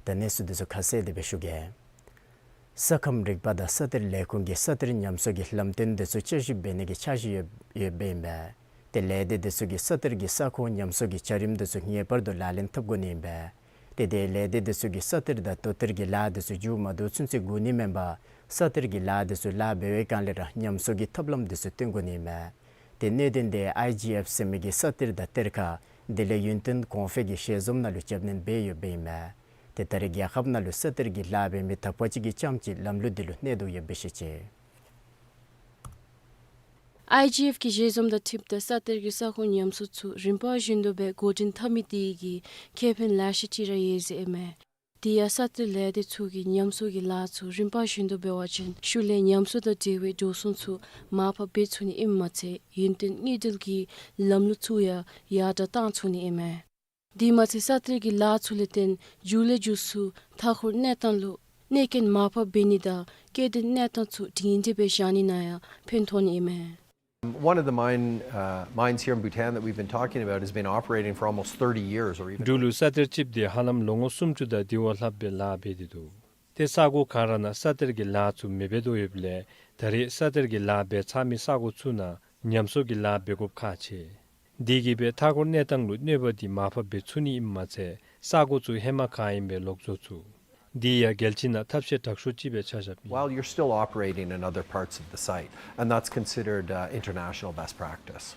ད་གནས་ཚུལ་འདི་ཚུ་ཁ་གསལ་དེ་སྦེ་ཞུ་གེ། ས་ཁམས་རིག་པ་དང་ས་གཏེར་ལས་ཁུངས་ཀྱིས་ས་གཏེར་ཉམས་གསོ་གི་ལམ་སྟོན་འདི་ཚུ་བསྐྱར་ཞིབ་འབད་ནི་གི་འཆར་གཞི་ཡོད་ཡོདཔ་ཨིན་པས། ཏེ་ལས་སྡེ་འདི་ཚུ་གིས་ས་གཏེར་གྱི་ས་ཁོངས་ཉམས་གསོ་གི་བྱ་རིམ་འདི་ཚུ་ངེས་པར་དུ་ལག་ལེན་འཐབ་དགོ་ནི་ཨིན་པས། ཏེ་དེ་ལས་སྡེ་འདི་ཚུ་གིས་ས་གཏེར་དང་དོ་གཏེར་གྱི་ལཱ་འདི་ཚུ་མཇུག་མ་བསྡུ་ཚུན་ཚོད་འགོ་ནི་མེན་པར་ས་གཏེར་གྱི་ལཱ་འདི་ཚུ་ལཱ་འབད་བའི་སྒང་ལས་ར་ཉམས་གསོ་གི་ཐབས་ལམ་འདི་ཚུ་སྟོན་དགོ་ནི་ཨིན་མས། ཏེ་གནད་དོན་འདི་ཨའི་ཇི་ཨེཕ་ཟེར་མི་གི་ས་གཏེར་དང་གཏེར་ཁ་དེ་ལས་ཡུན་བརྟན་གོང་འཕེལ་གྱི་ཞལ་འཛོམས་ནང་ལུ་རྒྱབ་སྣོན་འབད་ཡོདཔ་ཨིན་མས། ཏེ་ད་རེས་རྒྱལ་ཁབ་ནང་ལུ་ས་གཏེར་གྱི་ལཱ་འབད་མི་དག་པ་ཅིག་གིས་རྐྱངམ་གཅིག་ལམ་ལུགས་འདི་ལུ་གནས་དོ་ཡོདཔ་སྦེ་བཤད་ཅི། ཨའི་ཇི་ཨེཕ་གི་ཞལ་འཛོམས་དང་འཁྲིལཝ་ད་ས་གཏེར་གྱི་ས་ཁོངས་ཉམས་གསོ་ཚུ་རིམ་པ་བཞིན་དུ་སྦེ་འགོ་འདྲེན་འཐབ་མི་དེ་གིས་ཁེ་ཕན་ལེ་ཤ་ཅིག་ར་ཡོད་ཟེར་ཨིན་མས། དེ་ཡང་ས་གཏེར་ལས་སྡེ་ཚུ་གིས་ཉམས་གསོ་གི་ལཱ་ཚུ་རིམ་པ་བཞིན་དུ་འབད་བ་ཅིན་ཤུལ་ལས་ཉམས་གསོ་དང་འབྲེལ་བའི་འགྲོ་སོང་ཚུ་མར་ཕབ་འབད་ཚུགས་ནི་ཨིནམ་མ་ཚད་ཡུན་བརྟན་དངུལ་འབྲེལ་གྱི་ལམ་ལུགས་ཚུ་ཡང་ཡར་དྲགས་བཏང་ཚུགས་ནི་ཨིན་མས། དེ་མ་ཚད་ས་གཏེར་གྱི་ལཱ་ཚུ་ལས་བརྟེན་མཇུག་ལས་མཇུག་སུ་མཐའ་འཁོར་གནས་སྟངས་ལུ་གནོད་སྐྱོན་མར་ཕབ་འབད་ནི་དང་སྐྱེ་ལྡན་གནས་སྟངས་ཚུ་སྒྲིང་སྒྲི་སྦེ་བཞག་ནི་ནང་ཡང་ཕན་ཐོགས་ནི་ཨིན་མས། One of the mine, uh, mines here in Bhutan that we've been talking about has been operating for almost thirty years or even འབྲུག་ལུ་ས་གཏེར་ཅིག་འདི་ཧ་ལམ་ལོ་ངོ་སུམ་ཅུ་དང་དེ་བ་ལྷགཔ་སྦེ་ལཱ་འབད་དེ་འདུག། ཏེ་ས་གོ་ག་ར་ནང་ས་གཏེར་གྱི་ལཱ་ཚུ་མི་འབད་དོ་ཡོདཔ་ལས་ད་རེས་ས་གཏེར་གྱི་ལཱ་འབད་ཚར་མི་ས་གོ་ཚུ་ནང་ཉམས་གསོ་གི་ལཱ་འབད་དགོཔ་ཁག་ཆེ། དེ་གིས་སྦེ་མཐའ་འཁོར་གནས་སྟངས་ལུ་གནོད་པ་འདི་མར་ཕབ་འབད་ཚུགས་ནི་ཨིནམ་མ་ཚད་ས་གོ་ཚུ་ཧེ་མ་ག་ཨིནམ་སྦེ་ལོག་བཟོ་ཚུགས། དེ་ཡང་རྒྱལ་སྤྱི་ནང་ཐབས་ཤེས་དྲག་ཤོས་ཅིག་སྦེ་ཆ་བཞགཔ་ཨིན། While you're still operating in other parts of the site, and that's considered, uh, international best practice.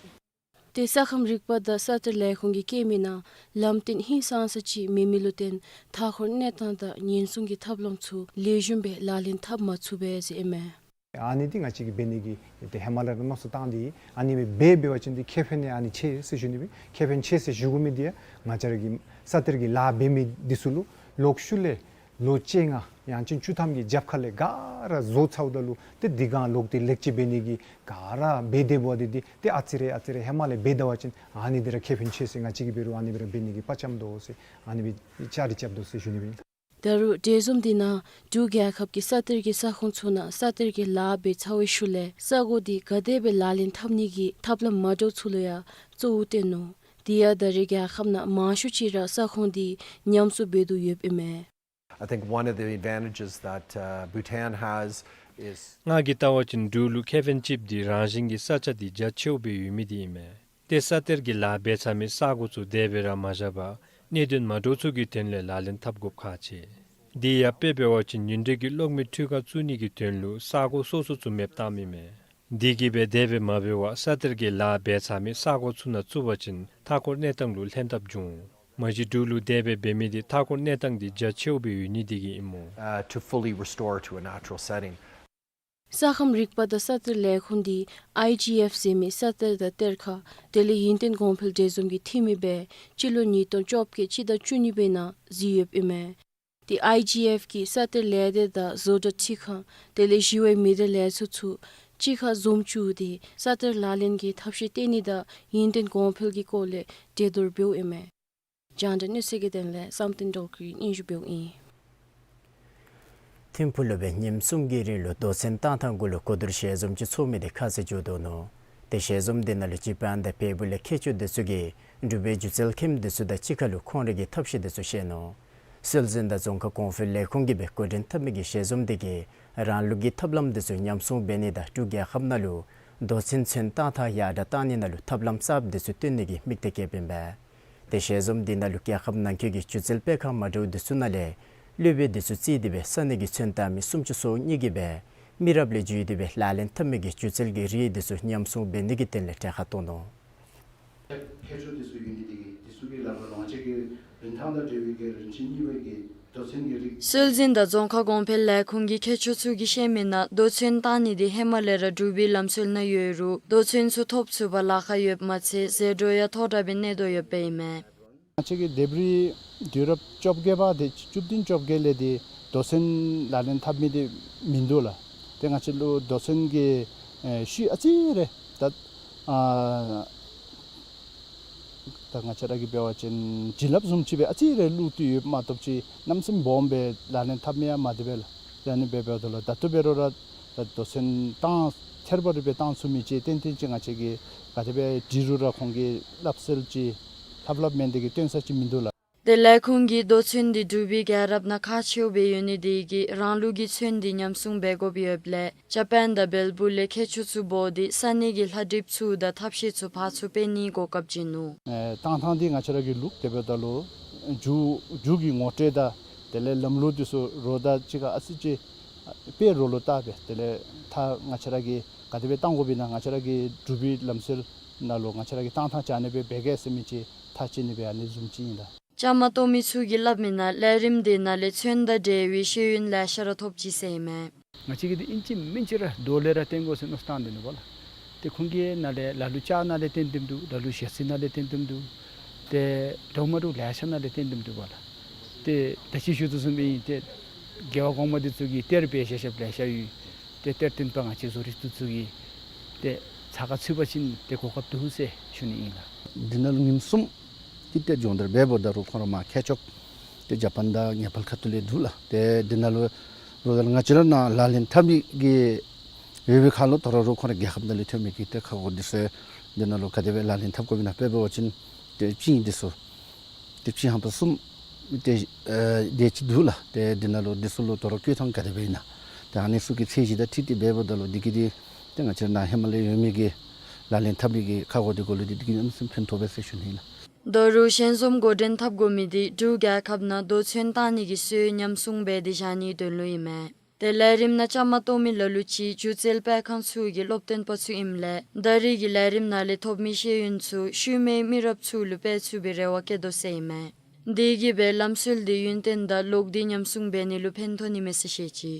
ཏེ་ས་ཁམས་རིག་པ་དང་ས་གཏེར་ལས་ཁུངས་ཀྱིས་བཀོད་མི་ནང་ལམ་སྟོན་ཧིང་སངས་ས་ཅིག་མེད་མི་ལུ་བརྟེན་མཐའ་འཁོར་གནས་སྟངས་དང་ཉེན་སྲུང་གི་ཐབས་ལམ་ཚུ་ལེགས་ཤོམ་སྦེ་ལག་ལེན་འཐབ་མ་ཚུགས་པས་ཟེར་ཨིན་མས། ཨ་ནི་འདི་ང་བཅས་ཀྱིས་འབད་ནི་གི་ཏེ་ཧེ་མ་ལས་ར་མནོ་བསམ་བཏང་སྟེ་ཨ་ནི་སྦེ་འབད་བ་ཅིན་འདི་ཁེ་ཕན་ནི་ཨ་ནི་ཆེ་ཟེར་ཞུ་ནི་སྦེ། ཁེ་ཕན་ཆེ་ཟེར་ཞུ་དགོ་མི་འདི་ཡང་ང་བཅས་ར་གི་ས་གཏེར་གྱི་ལཱ་འབད་མི་འདི་ཚུ་ལུ་ལོག་ཤུལ་ལས་ལོ་བཅོ་ལྔ་ཡང་ཅིན་བཅུ་ཐམ་གྱི་རྒྱབ་ཁ་ལས་ག་ར་བཟོ་ཚརཝ་ད་ལུ་ཏེ་འདི་གང་ལོག་སྟེ་ལེགས་བཅོས་འབད་ནི་གི་ག་ར་འབད་དེ་འབདཝ་ད་འདི་ཏེ་ཨ་ཙི་རེ་ཨ་ཙི་རེ་ཧེ་མ་ལས་འབད་ད་བ་ཅིན་ཨ་ནི་འདི་ར་ཁེ་ཕན་ཆེ་ཟེར་ང་བཅས་ཀྱིས་འབད་རུང་ཨ་ནི་སྦེ་ར་འབད་ནི་གི་དཔའ་བཅམ་དོ་ཟེར་ཨ་ནི་སྦེ་བཅའ་སྒྲིག་རྐྱབ་དོ་ཟེར་ཞུ་ནི་སྦེ། ད་རུང་གྲོས་འཛོམས་འདི་ནང་འབྲུག་རྒྱལ་ཁབ་ཀྱི་ས་གཏེར་གྱི་ས་ཁོངས་ཚུ་ནང་ས་གཏེར་གྱི་ལཱ་འབད་ཚར་བའི་ཤུལ་ལས་ས་གོ་འདི་ག་དེ་སྦེ་ལག་ལེན་འཐབ་ནི་གི་ཐབས་ལམ་མ་འདྲཝ་ཚུ་ལུ་ཡང་གཙོ་བོ་བསྟེན་ནུག། དེ་ཡང་ད་རེས་རྒྱལ་ཁབ་ནང་མང་ཤོས་ཅིག་ར་ས་ཁོངས་འདི་ཉམས་གསོ་འབད་དོ་ཡོདཔ་ཨིན་མས། I think one of the advantages that, uh, Bhutan has is ང་གིས་བལྟ་བ་ཅིན་འབྲུག་ལུ་ཁེ་ཕན་ཅིག་འདི་རང་བཞིན་གྱི་ས་ཆ་འདི་རྒྱ་ཆེཝ་སྦེ་ཡོད་མི་འདི་ཨིན་མས། ཏེ་ས་གཏེར་གྱི་ལཱ་འབད་ཚར་མི་ས་གོ་ཚུ་དེ་སྦེ་ར་མ་བཞག་པར་གནད་དོན་མ་འདྲཝ་ཚུ་གི་དོན་ལས་ལག་ལེན་འཐབ་དགོཔ་ཁག་ཆེ། འདི་ཡང་དཔེ་འབད་བ་ཅིན་ཉིན་དྲོད་ཀྱི་གློག་མེ་འཕྲུལ་ཁང་བཙུགས་ནི་གི་དོན་ལུ་ས་གོ་སོ་སོ་ཚུ་མེདཔ་བཏངམ་ཨིན་མས། འདི་གིས་སྦེ་དེ་སྦེ་མ་འབད་བར་ས་གཏེར་གྱི་ལཱ་འབད་ཚར་མི་ས་གོ་ཚུ་ནང་བཙུགས་པ་ཅིན་མཐའ་འཁོར་གནས་སྟངས་ལུ་ལྷན་ཐབས་འབྱུང་། མ་གཞི་འབྲུག་ལུ་དེ་སྦེ་འབད་མི་འདི་མཐའ་འཁོར་གནས་སྟངས་འདི་རྒྱ་ཆེཝ་སྦེ་ཡོད་ནི་འདི་གིས་ཨིན་མས། Uh, to fully restore to a natural setting. ས་ཁམས་རིག་པ་དང་ས་གཏེར་ལས་ཁུངས་འདི་ཨའི་ཇི་ཨེཕ་ཟེར་མི་ས་གཏེར་དང་གཏེར་ཁ་དེ་ལས་ཡུན་བརྟན་གོང་འཕེལ་འབྲེལ་འཛོམས་ཀྱི་འཐུས་མི་སྦེ་སྤྱི་ལོ་ཉིས་སྟོང་བཅོ་བརྒྱད་སྤྱི་ཟླ་བཅུ་གཉིས་པའི་ནང་བཞེས་ཡོདཔ་ཨིན་མས། ཏེ་ཨའི་ཇི་ཨེཕ་གིས་ས་གཏེར་ལས་སྡེ་དང་བཟོ་གྲྭ་ཁྲིད་ཁང་དེ་ལས་ཞི་བའི་མི་སྡེ་ལས་ཚོགས་ཚུ་གཅིག་ཁར་འཛོམས་བཅུག་སྟེ་ས་གཏེར་ལག་ལེན་གྱི་ཐབས་ཤེས་བཏོན་ནི་དང་ཡུན་བརྟན་གོང་འཕེལ་གྱི་སྐོར་ལས་གྲོས་བསྡུར་འབདཝ་ཨིན་མས། རྒྱང་བསྒྲགས་གནས་ཚུལ་གྱི་དོན་ལས་བསམ་གཏན་སྒྲོལ་གྱིས་སྙན་ཞུ་འབདཝ་ཨིན། ཐིམ་ཕུག་ལུ་སྦེ་ཉིནམ་གསུམ་གྱི་རིང་ལུ་མདོ་ཚན་བཏང་ཐངས་གུ་ལུ་གོ་བསྡུར་ཞལ་འཛོམས་ཅིག་ཚོགས་མི་འདི་ཁ་གསལ་འགྱོ་དོ་ནུག། ཏེ་ཞལ་འཛོམས་འདི་ནང་ལུ་སྤྱི་པ་དང་བལ་པོ་ལས་མཁས་མཆོག་འདི་ཚུ་གིས་འབྲུག་པའི་སྒྱུ་རྩལ་མཁནམ་འདི་ཚུ་དང་གཅིག་ཁར་ལུ་ཁོང་རའི་གི་ཐབས་ཤེས་འདི་ཚུ་བཤད་ནུག། སྲོལ་འཛིན་དང་རྫོང་ཁ་གོང་འཕེལ་ལས་ཁུངས་ཀྱིས་སྦེ་འགོ་འདྲེན་འཐབ་མི་གི་ཞལ་འཛོམས་འདི་གིས་རང་ལུགས་ཀྱི་ཐབས་ལམ་འདི་ཚུ་ཉམས་སྲུང་འབད་ནི་དང་འབྲུག་རྒྱལ་ཁབ་ནང་ལུ་མདོ་ཚན་ཚོན་བཏང་ཐངས་ཡར་དྲགས་བཏང་ནི་ནང་ལུ་ཐབས་ལམ་གསརཔ་འདི་ཚུ་བཏོན་ནི་གི་དམིགས་གཏད་བསྐྱེདཔ་ཨིན་པས། ཏེ་ཞལ་འཛོམས་འདི་ནང་ལུ་རྒྱལ་ཁབ་ནང་འཁོད་ཀྱི་སྒྱུ་རྩལ་སྤེལ་ཁང་མ་འདྲཝ་འདི་ཚུ་ནང་ལས་སློབ་དཔོན་འདི་ཚུ་བརྩིས་ཏེ་སྦེ་ས་གནས་ཀྱི་ཚོན་བཏང་མི་སུམ་ཅུ་སོ་གཉིས་ཀྱིས་སྦེ་མི་རབས་ལས་བརྒྱུད་དེ་སྦེ་ལག་ལེན་འཐབ་མི་གི་སྒྱུ་རྩལ་གྱི་རིགས་འདི་ཚུ་ཉམས་སྲུང་འབད་ནི་གི་དོན་ལས་གྲལ་ཁར་གཏོགས་ནུག། མཁས་མཆོག་འདི་ཚུ་ཡོད་ནི་འདི་གིས་འདི་ཚུ་གི་ལག་པར་རང་བཞིན་གྱི་རིན་ཐང་དང་འབྲེལ་བའི་གི་རིན་ཆེན་རྙིང་པའི་གི་ སྲོལ་འཛིན་དང་རྫོང་ཁ་གོང་འཕེལ་ལས་ཁུངས་ཀྱི་མཁས་མཆོག་ཚུ་གིས་བཤད་མི་ནང་རྡོ་ཚོན་བཏང་ནི་འདི་ཧེ་མ་ལས་ར་འབྲུག་པའི་ལམ་སྲོལ་ནང་ཡོད་རུང་རྡོ་ཚོན་ཚུ་ཐོབ་ཚུགས་པར་ལཱ་ཁག་ཡོདཔ་མ་ཚད་ཟད་འགྲོ་ཡང་མཐོ་དྲགས་སྦེ་གནས་དོ་ཡོདཔ་ཨིན་མས། ང་བཅས་ཀྱི་ལྡེབས་རིས་དུས་རབས་བཅོ་བརྒྱད་པ་དེ་བཅུ་བདུན་བཅོ་བརྒྱད་ལས་དེ་རྡོ་ཚོན་ལག་ལེན་འཐབ་མི་དེ་མིན་འདུག་ལགས། དེ་ང་བཅས་ལུ་རྡོ་ཚོན་གྱི་ཨེ་ཤུལ་ཨ་ཙི་རེ་ད་ཨ་ད་ང་བཅས་ར་གིས་འབད་བ་ཅིན་བྱིན་རླབས་བཟུམ་ཅིག་སྦེ་ཨ་ཙི་རེ་བླུགས་ཏེ་ཡོདཔ་མ་གཏོགས་ཅིག་གནམ་མེད་ས་མེད་སྦོམ་སྦེ་ལག་ལེན་འཐབ་མི་ཡང་མ་དེ་སྦེ་ལགས། དེ་ཨ་ནི་སྦེ་འབདཝ་ད་ལུ་ད་ལྟོ་འབད་རུང་ར་ད་རྡོ་ཚོན་བཏང་ཐེར་པ་རེ་སྦེ་བཏང་ཚུགས་མི་ཅིག་ཏན་ཏན་ཅིག་ང་བཅས་ཀྱིས་ག་དེ་སྦེ་འབྲི་རུང་ར་ཁོང་གིས་སླབ་སྲོལ་ཅིག་ལྷབ་ལྷབ་མེན་དེ་གིས་སྟོན་ས་ཅིག་མིན་འདུག་ལགས། དེ་ལས་ཁུངས་ཀྱིས་རྡོ་ཚོན་འདི་འབྲུག་པའི་རྒྱལ་རབས་ནང་ཁག་ཆེཝ་སྦེ་ཡོད་ནི་དེ་གིས་རང་ལུགས་ཀྱི་ཚོན་འདི་ཉམས་སྲུང་འབད་དགོཔ་ཡོདཔ་ལས་ཇ་པཱན་དང་བལ་པོ་ལས་མཁས་མཆོག་ཚུ་འབོ་སྟེ་ས་གནས་ཀྱི་ལྷ་འབྲིཔ་ཚུ་དང་ཐབས་ཤེས་ཚུ་ཕར་ཚུར་སྤེལ་ནིའི་གོ་སྐབས་བྱིན་ནུག། ཨེ་བཏང་ཐངས་འདི་ང་བཅས་ར་གི་ལུགས་དེ་འབདཝ་ད་ལུ་རྒྱུ་རྒྱུ་གི་ངོ་སྤྲོད་དང་དེ་ལས་ལམ་ལུགས་འདི་ཚུ་རོགས་དང་གཅིག་ཁར་ཨ་ཙི་ཅིག་དཔེ་རོགས་ལུ་བལྟ་སྦེ་དེ་ལས་ད་ང་བཅས་ར་གིས་ག་དེ་སྦེ་བཏང་དགོཔ་ཨིན་ན་ང་བཅས་ར་གི་འབྲུག་པའི་ལམ་སྲོལ་ནང་ལུ་ང་བཅས་ར་གིས་བཏང་ཐངས་ག་ནི་སྦེ་འབད་གེ་ཟེར་མི་ཅིག་ཐག་བཅད་ནི་སྦེ་ཨ་ནི་བཟུམ་ཅིག་ཨིན་ལགས། བཅའ་མར་གཏོགས་མི་ཚུ་གིས་སླབ་མི་ནང་ལས་རིམ་འདི་ནང་ལས་ཚོན་དང་འབྲེལ་བའི་ཤེས་ཡོན་ལེ་ཤ་ར་ཐོབ་ཅི་ཟེར་ཨིན་མས། ང་བཅས་ཀྱིས་འདི་ཨིན་ཅི་མིན་ཅི་ར་རྡོ་ལས་ར་བཏོན་དགོ་ཟེར་མནོ་བསམ་བཏང་སྡོད་ནུག་པ་ལགས། ཏེ་ཁོང་གིས་ནཱ་ལས་ལ་ལུ་ལྕགས་ནང་ལས་བཏོན་བཏོནམ་འདུག། ལ་ལུ་ཞ་རྩི་ནང་ལས་བཏོན་བཏོནམ་འདུག། ཏེ་འདྲཝ་མ་འདྲཝ་ལེ་ཤ་ནང་ལས་བཏོན་བཏོནམ་འདུག་པ་ལགས། ཏེ་ད་ཅི་ཞུ་དོ་བཟུམ་སྦེ་ཏེ་རྒྱལ་བ་གོང་མ་འདི་ཚུ་གིས་གཏེར་སྦེ་བཞག་བཞགཔ་ལེ་ཤ་ཡོད། ཏེ་གཏེར་སྟོན་པ་ང་བཅས་བཟོ་རིག་པ་འདི་ཚུ་གིས་ཏེ་ཚ་ཁ་ཚུད་པ་ཅིན་ཏེ་གོ་སྐབས་འདུག་ཟེར་ཞུ་ནི་ཨིན་ལགས། འདི་ནང་ལུ་ཉིནམ་གསུམ་ཏེ་ཏེ་སྦྱོང་བརྡར་འབདཝ་ད་རུང་ཁོང་ར་མ་མཁས་མཆོག་ཏེ་ཇ་པཱན་དང་ནེ་པཱལ་ཁ་ཐུག་ལས་འདུག་ལགས། ཏེ་འདི་ནང་ལུ་རོགས་ལ་ང་བཅས་ར་ནཱ་ལག་ལེན་འཐབ་མི་གི་ཡོད་པའི་ཁར་ལུ་དོ་རུང་རོགས་ཁོང་ར་རྒྱལ་ཁབ་ནང་ལས་ཐོན་མི་གི་ཏེ་ཁ་གོ་འདི་ཚུ་འདི་ནང་ལུ་ག་དེ་སྦེ་ལག་ལེན་འཐབ་དགོཔ་ཨིན་ན་དཔེ་འབད་བ་ཅིན་ཏེ་ཅིན་འདི་ཚུ་ཏེ་ཅིན་ཧམ་པ་གསུམ་ཏེ་ཨེ་དེ་ཅིག་འདུག་ལགས། ཏེ་འདི་ནང་ལུ་འདི་ཚུ་ལུ་དོ་རུང་བཀོད་ཐངས་ག་དེ་སྦེ་ཨིན་ན་ཏེ་ཨ་ནི་ཚུ་གི་ཚད་གཞི་དང་འཁྲིལ་ཏེ་འབདཝ་ད་ལུ་འདི་གིས་འདི་ཏེ་ང་བཅས་ར་ནཱ་ཧེ་མ་ལས་ཡོད་མི་གི་ལག་ལེན་འཐབ་མི་གི་ཁ་གོ་འདི་གུ་ལུ་འདི་འདི་གིས་གནམ་མེད་ས་མེད་ཕན་ཐོགས་པས་ཟེར་ཞུ་ནི་ཨིན་ལགས། དོ་རུང་ཞལ་འཛོམས་འགོ་འདྲེན་འཐབ་དགོ་མི་འདི་འབྲུག་རྒྱལ་ཁབ་ནང་རྡོ་ཚོན་བཏང་ནི་གི་སྲོལ་ཉམས་སྲུང་འབད་དེ་བཞག་ནིའི་དོན་ལུ་ཨིན་མས། ཏེ་ལས་རིམ་ནང་བཅའ་མར་གཏོགས་མི་ལ་ལུ་ཅིག་སྒྱུ་རྩལ་སྤེལ་ཁང་ཚུ་གི་སློབ་སྟོན་པ་ཚུ་ཨིནམ་ལས་ད་རེས་ཀྱི་ལས་རིམ་ནང་ལས་ཐོབ་མི་ཤེས་ཡོན་ཚུ་ཤུལ་མའི་མི་རབས་ཚུ་ལུ་སྤེལ་ཚུགས་པའི་རེ་བ་བསྐྱེད་དོ་ཟེར་ཨིན་མས། དེ་གིས་སྦེ་ལམ་སྲོལ་འདི་ཡུན་བརྟན་དང་ལོག་སྟེ་ཉམས་སྲུང་འབད་ནི་ལུ་ཕན་ཐོགས་ནི་མས་ཟེར་བཤད་ཅི།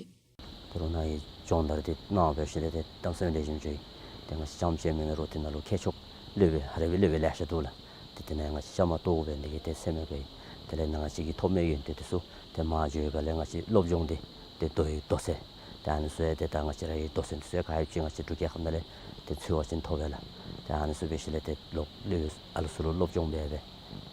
ད་རུང་ནཱ་གི་སྦྱོང་བརྡར་འདི་གནང་བ་འབད་ཞིནམ་ལས་ཏེ་གནམ་མེད་ས་མེད་ལེགས་ཤོམ་བྱུང་ཡི། ཏེ་ང་བཅས་རྐྱངམ་ཅིག་མེན་རུང་ཏེ་ནཱ་ལུ་མཁས་མཆོག་སློབ་དཔོན་ཧ་ལས་པའི་སློབ་དཔོན་ལེ་ཤ་འདུག་ལགས། ཏེ་དེ་ནང་ང་བཅས་བཅའ་མར་གཏོགས་དགོ་པས་འདི་གིས་ཏེ་སེམས་ཡོད་ག་ཡི། དེ་ལས་ནཱ་ང་བཅས་ཀྱིས་ཐོབ་མི་ཡོན་ཏན་འདི་ཚུ་ཏེ་མ་འགྱོ་བའི་སྒང་ལས་ང་བཅས་སློབ་སྦྱོང་འདི་ཏེ་རྡོ་ཡི་རྡོ་ཚོན་ཏེ་ཨ་ནི་ཚུ་ཡང་ཏེ་ད་ང་བཅས་ར་གི་རྡོ་ཚོན་འདི་ཚུ་ཡང་ག་ཡོད་ཅིག་ང་བཅས་འབྲུག་རྒྱལ་ཁབ་ནང་ལས་ཏེ་འཚོལ་བ་ཅིན་ཐོབ་པས་ལགས། ཏེ་ཨ་ནི་ཚུ་འབད་ཞིནམ་ལས་ཏེ་ལོག་ལས་ཨ་ལུ་ཚུ་ལུ་སློབ་སྦྱོང་འབད་སྦེ་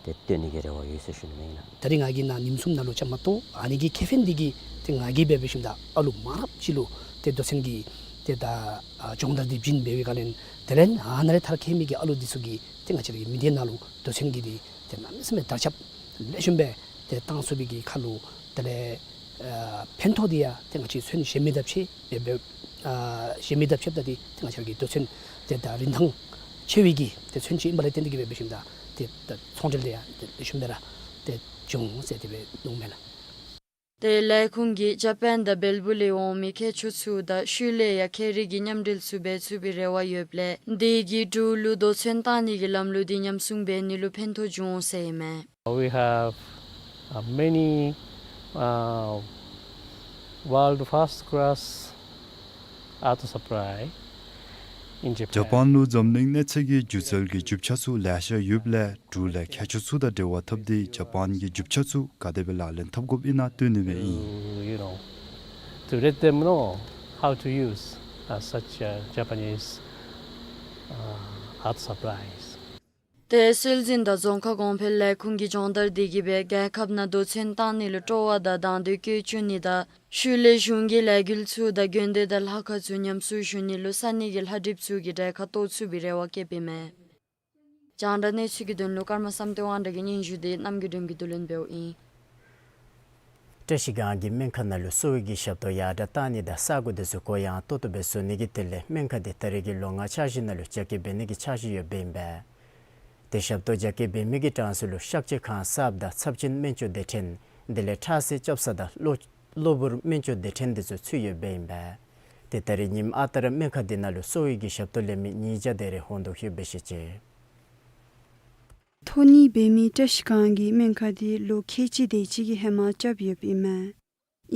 ཏེ་སྟོན་ནི་གི་རེ་བ་ཡོད་ཟེར་ཞུ་ནི་ཨིན་ལགས། ད་རེས་ང་གིས་ནཱ་ཉིནམ་གསུམ་ནང་ལུ་བཅའ་མར་གཏོགས་ཨ་ནི་གི་ཁེ་ཕན་འདི་གིས་ཏེ་ང་གིས་འབད་འབད་ཞིནམ་ད་ཨ་ལུ་མང་རབས་ཅིག་ལུ་ཏེ་རྡོ་ཚོན་གྱི་ཏེ་ད་ཨ་སྦྱོང་བརྡར་འདི་བྱིན་འབད་བའི་སྒང་ལས་དེ་ལས་ཨ་ནཱ་ལས་མཐར་འཁྱོལ་མི་གི་ཨ་ལུ་འདི་ཚུ་གིས་ཏེ་ང་བཅས་ར་གི་མི་སྡེ་ནང་ལུ་རྡོ་ཚོན་གྱི་འདི་ཏེ་གནམ་མེད་ས་མེད་དར་ཁྱབ་ལེགས་ཤོམ་སྦེ་ཏེ་བཏང་ཚུགས་པའི་གི་ཁར་ལུ་དེ་ལས་ཨ་ཕན་ཐོགས་འདི་ཡང་ཏེ་ང་བཅས་ཚོན་གཞན་མི་དང་ཕྱད་འབད་འབད་ཨ་གཞན་མི་དང་ཕྱདཔ་ད་འདི་ཏེ་ང་བཅས་ར་གི་རྡོ་ཚོན་འདི་ད་རིན་ཐང་ཆེ་བའི་གི་ཏེ་ཚོན་ཅིག་ཨིན་པ་ལས་བརྟེན་ཏེ་གིས་འབད་འབད་ཞིནམ་ད་ཏེ་ད་ཚོང་འབྲེལ་འདི་ཡང་ཏེ་ལེགས་ཤོམ་སྦེ་ར་ཏེ་འབྱུང་འོང་ཟེར་དེ་སྦེ་མནོཝ་མས་ལགས། ཏེ་ལས་ཁུངས་ཀྱིས་ཇ་པཱན་དང་བལ་པོ་ལས་འོང་མི་མཁས་མཆོག་ཚུ་དང་ཤུལ་ལས་ཡང་ཁྱད་རིག་གི་མཉམ་འབྲེལ་ཚུ་འབད་ཚུགས་པའི་རེ་བ་ཡོདཔ་ལས་དེ་གིས་འབྲུག་ལུ་རྡོ་ཚོན་བཏང་ནི་གི་ལམ་ལུགས་འདི་ཉམས་སྲུང་འབད་ནི་ལུ་ཕན་ཐོགས་འབྱུང་འོང་ཟེར་ཨིན་མས། We have uh, many uh, world first class art supply in Japan. ཇ་པཱན་ལུ་འཛམ་གླིང་གནས་ཚད་ཀྱི་སྒྱུ་རྩལ་གྱི་རྒྱུ་ཆ་ཚུ་ལེ་ཤ་ཡོདཔ་ལས་འབྲུག་ལས་མཁས་མཆོག་ཚུ་དང་འབྲེལ་བ་འཐབ་སྟེ་ཇ་པཱན་གྱི་རྒྱུ་ཆ་ཚུ་ག་དེ་སྦེ་ལག་ལེན་འཐབ་དགོཔ་ཨིན་ན་སྟོན་ནི་སྦེ་ཨིན། To, you know, to let them know how to use uh, such uh, Japanese uh, art supplies. ཏེ་སྲོལ་འཛིན་དང་རྫོང་ཁ་གོང་འཕེལ་ལས་ཁུངས་ཀྱི་སྦྱོང་བརྡར་འདི་གིས་སྦེ་རྒྱལ་ཁབ་ནང་རྡོ་ཚོན་བཏང་ནི་ལུ་སྤྲོ་བ་དང་དང་འདོད་བསྐྱེད་བཅུག་ནི་དང་ཤུལ་ལས་གཞུང་གི་ལས་འགུལ་ཚུ་དང་དགོན་སྡེ་དང་ལྷ་ཁང་ཚུ་ཉམས་གསོ་ཞུ་ནི་ལུ་ས་གནས་ཀྱི་ལྷ་འབྲིཔ་ཚུ་གིས་གྲལ་ཁར་གཏོགས་ཚུགས་པའི་རེ་བ་བསྐྱེདཔ་ཨིན་མས། རྒྱང་བསྒྲགས་གནས་ཚུལ་གྱི་དོན་ལུ་ཀརྨ་བསམ་གཏན་དབང་གྲགས་ཀྱི་སྙན་ཞུ་འདི་རྣམ་རྒྱལ་སྒྲོལམ་གྱིས་བསྡུ་ལེན་འབདཝ་ཨིན། བཀྲིས་སྒང་གི་སྨན་ཁང་ནང་ལུ་གསོ་བའི་གི་ཞབས་ཏོག་ཡར་དྲག་གཏང་ནི་དང་ས་སྒོ་འདི་ཚུ་གུ་ཡངས་ཏོག་ཏོ་སྦེ་བཟོ་ནི་གི་དོན་ལས་སྨན་ཁང་འདི་ད་རེས་ཀྱི་ལོ་ལྔ་འཆར་གཞི་ནང་ལུ་རྒྱ་སྐྱེད་འབད་ནི་གི་འཆར་གཞི་ཡོདཔ་ཨིན་པས། ཏེ་ཞབས་ཏོག་རྒྱ་སྐྱེད་འབད་མི་གི་གྲངས་སུ་ལུ་གཤག་བཅོས་ཁང་གསརཔ་དང་ཚབས་ཆེན་སྨན་བཅོས་སྡེ་ཕྲན་དེ་ལས་ཁྲག་བསིལ་བཅོ་ས་དང་གློ་གློ་བུར་སྨན་བཅོས་སྡེ་ཕྲན་འདི་ཚུ་ཚུད་ཡོདཔ་ཨིན་པས། ཏེ་ད་རེས་ཉིནམ་ཨ་རྟག་ར་སྨན་ཁང་འདི་ནང་ལུ་གསོ་བའི་གི་ཞབས་ཏོག་ལེན་མི་ཉིས་བརྒྱ་དེ་རེ་ཧོན་དུ་ལྷོད་པས་ཟེར་བཤད་ཅི། ཐོ་ནི་འབད་མི་བཀྲ་ཤིས་སྒང་གི་སྨན་ཁང་འདི་ལོ་ཁལ་གཅིག་དེ་ཅིག་གི་ཧེ་མ་རྐྱབ་ཡོདཔ་ཨིན་མས།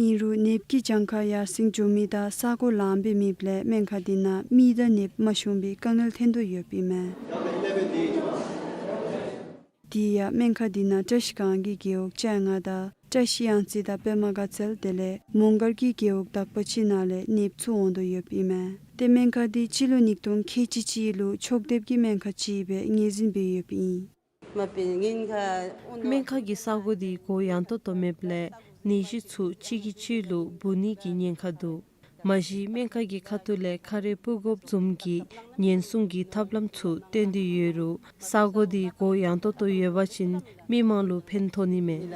ཨིན་རུང་ནདཔ་གི་གྱངས་ཁ་ཡར་སེང་འགྱོ་མི་དང་ས་གོ་ལངམ་སྦེ་མེདཔ་ལས་སྨན་ཁང་འདི་ནང་མི་དང་ནདཔ་མ་ཤོང་པའི་དཀའ་ངལ་ཐོན་དོ་ཡོདཔ་ཨིན་མས། དེ་ཡང་སྨན་ཁང་འདི་ནང་བཀྲ་ཤིས་སྒང་གི་རྒེད་འོག་བཅོ་ལྔ་དང་བཀྲ་ཤིས་གཡང་རྩེ་དང་པདྨ་དགའ་ཚལ་དེ་ལས་མོང་སྒར་གྱི་རྒེད་འོག་དག་པ་ཅིག་ནང་ལས་ནདཔ་ཚུ་འོང་དོ་ཡོདཔ་ཨིན་མས། ཏེ་སྨན་ཁང་འདི་སྤྱི་ལོ་ཉིས་སྟོང་ཁལ་གཅིག་གཅིག་ལུ་ཕྱོགས་འདེབས་ཀྱི་སྨན་ཁང་ཅིག་སྦེ་ངོས་འཛིན་འབད་ཡོདཔ་ཨིན། སྨན་ཁང་གི་ས་གོ་འདི་གུ་ཡངས་ཏོག་ཏོ་མེདཔ་ལས་ནད་གཞི་ཚུ་གཅིག་གིས་གཅིག་ལུ་འབུ་ནི་གི་ཉེན་ཁ་འདུག། མ་གཞི་སྨན་ཁང་གི་ཁ་ཐུག་ལས་ཁ་རས་ཕུད་དགོཔ་བཟུམ་གྱི་ཉེན་སྲུང་གི་ཐབས་ལམ་ཚུ་བཏོན་ཏེ་ཡོད་རུང་ས་གོ་འདི་གུ་ཡངས་ཏོག་ཏོ་ཡོད་པ་ཅིན་མི་མང་ལུ་ཕན་ཐོགས་ནི་མས།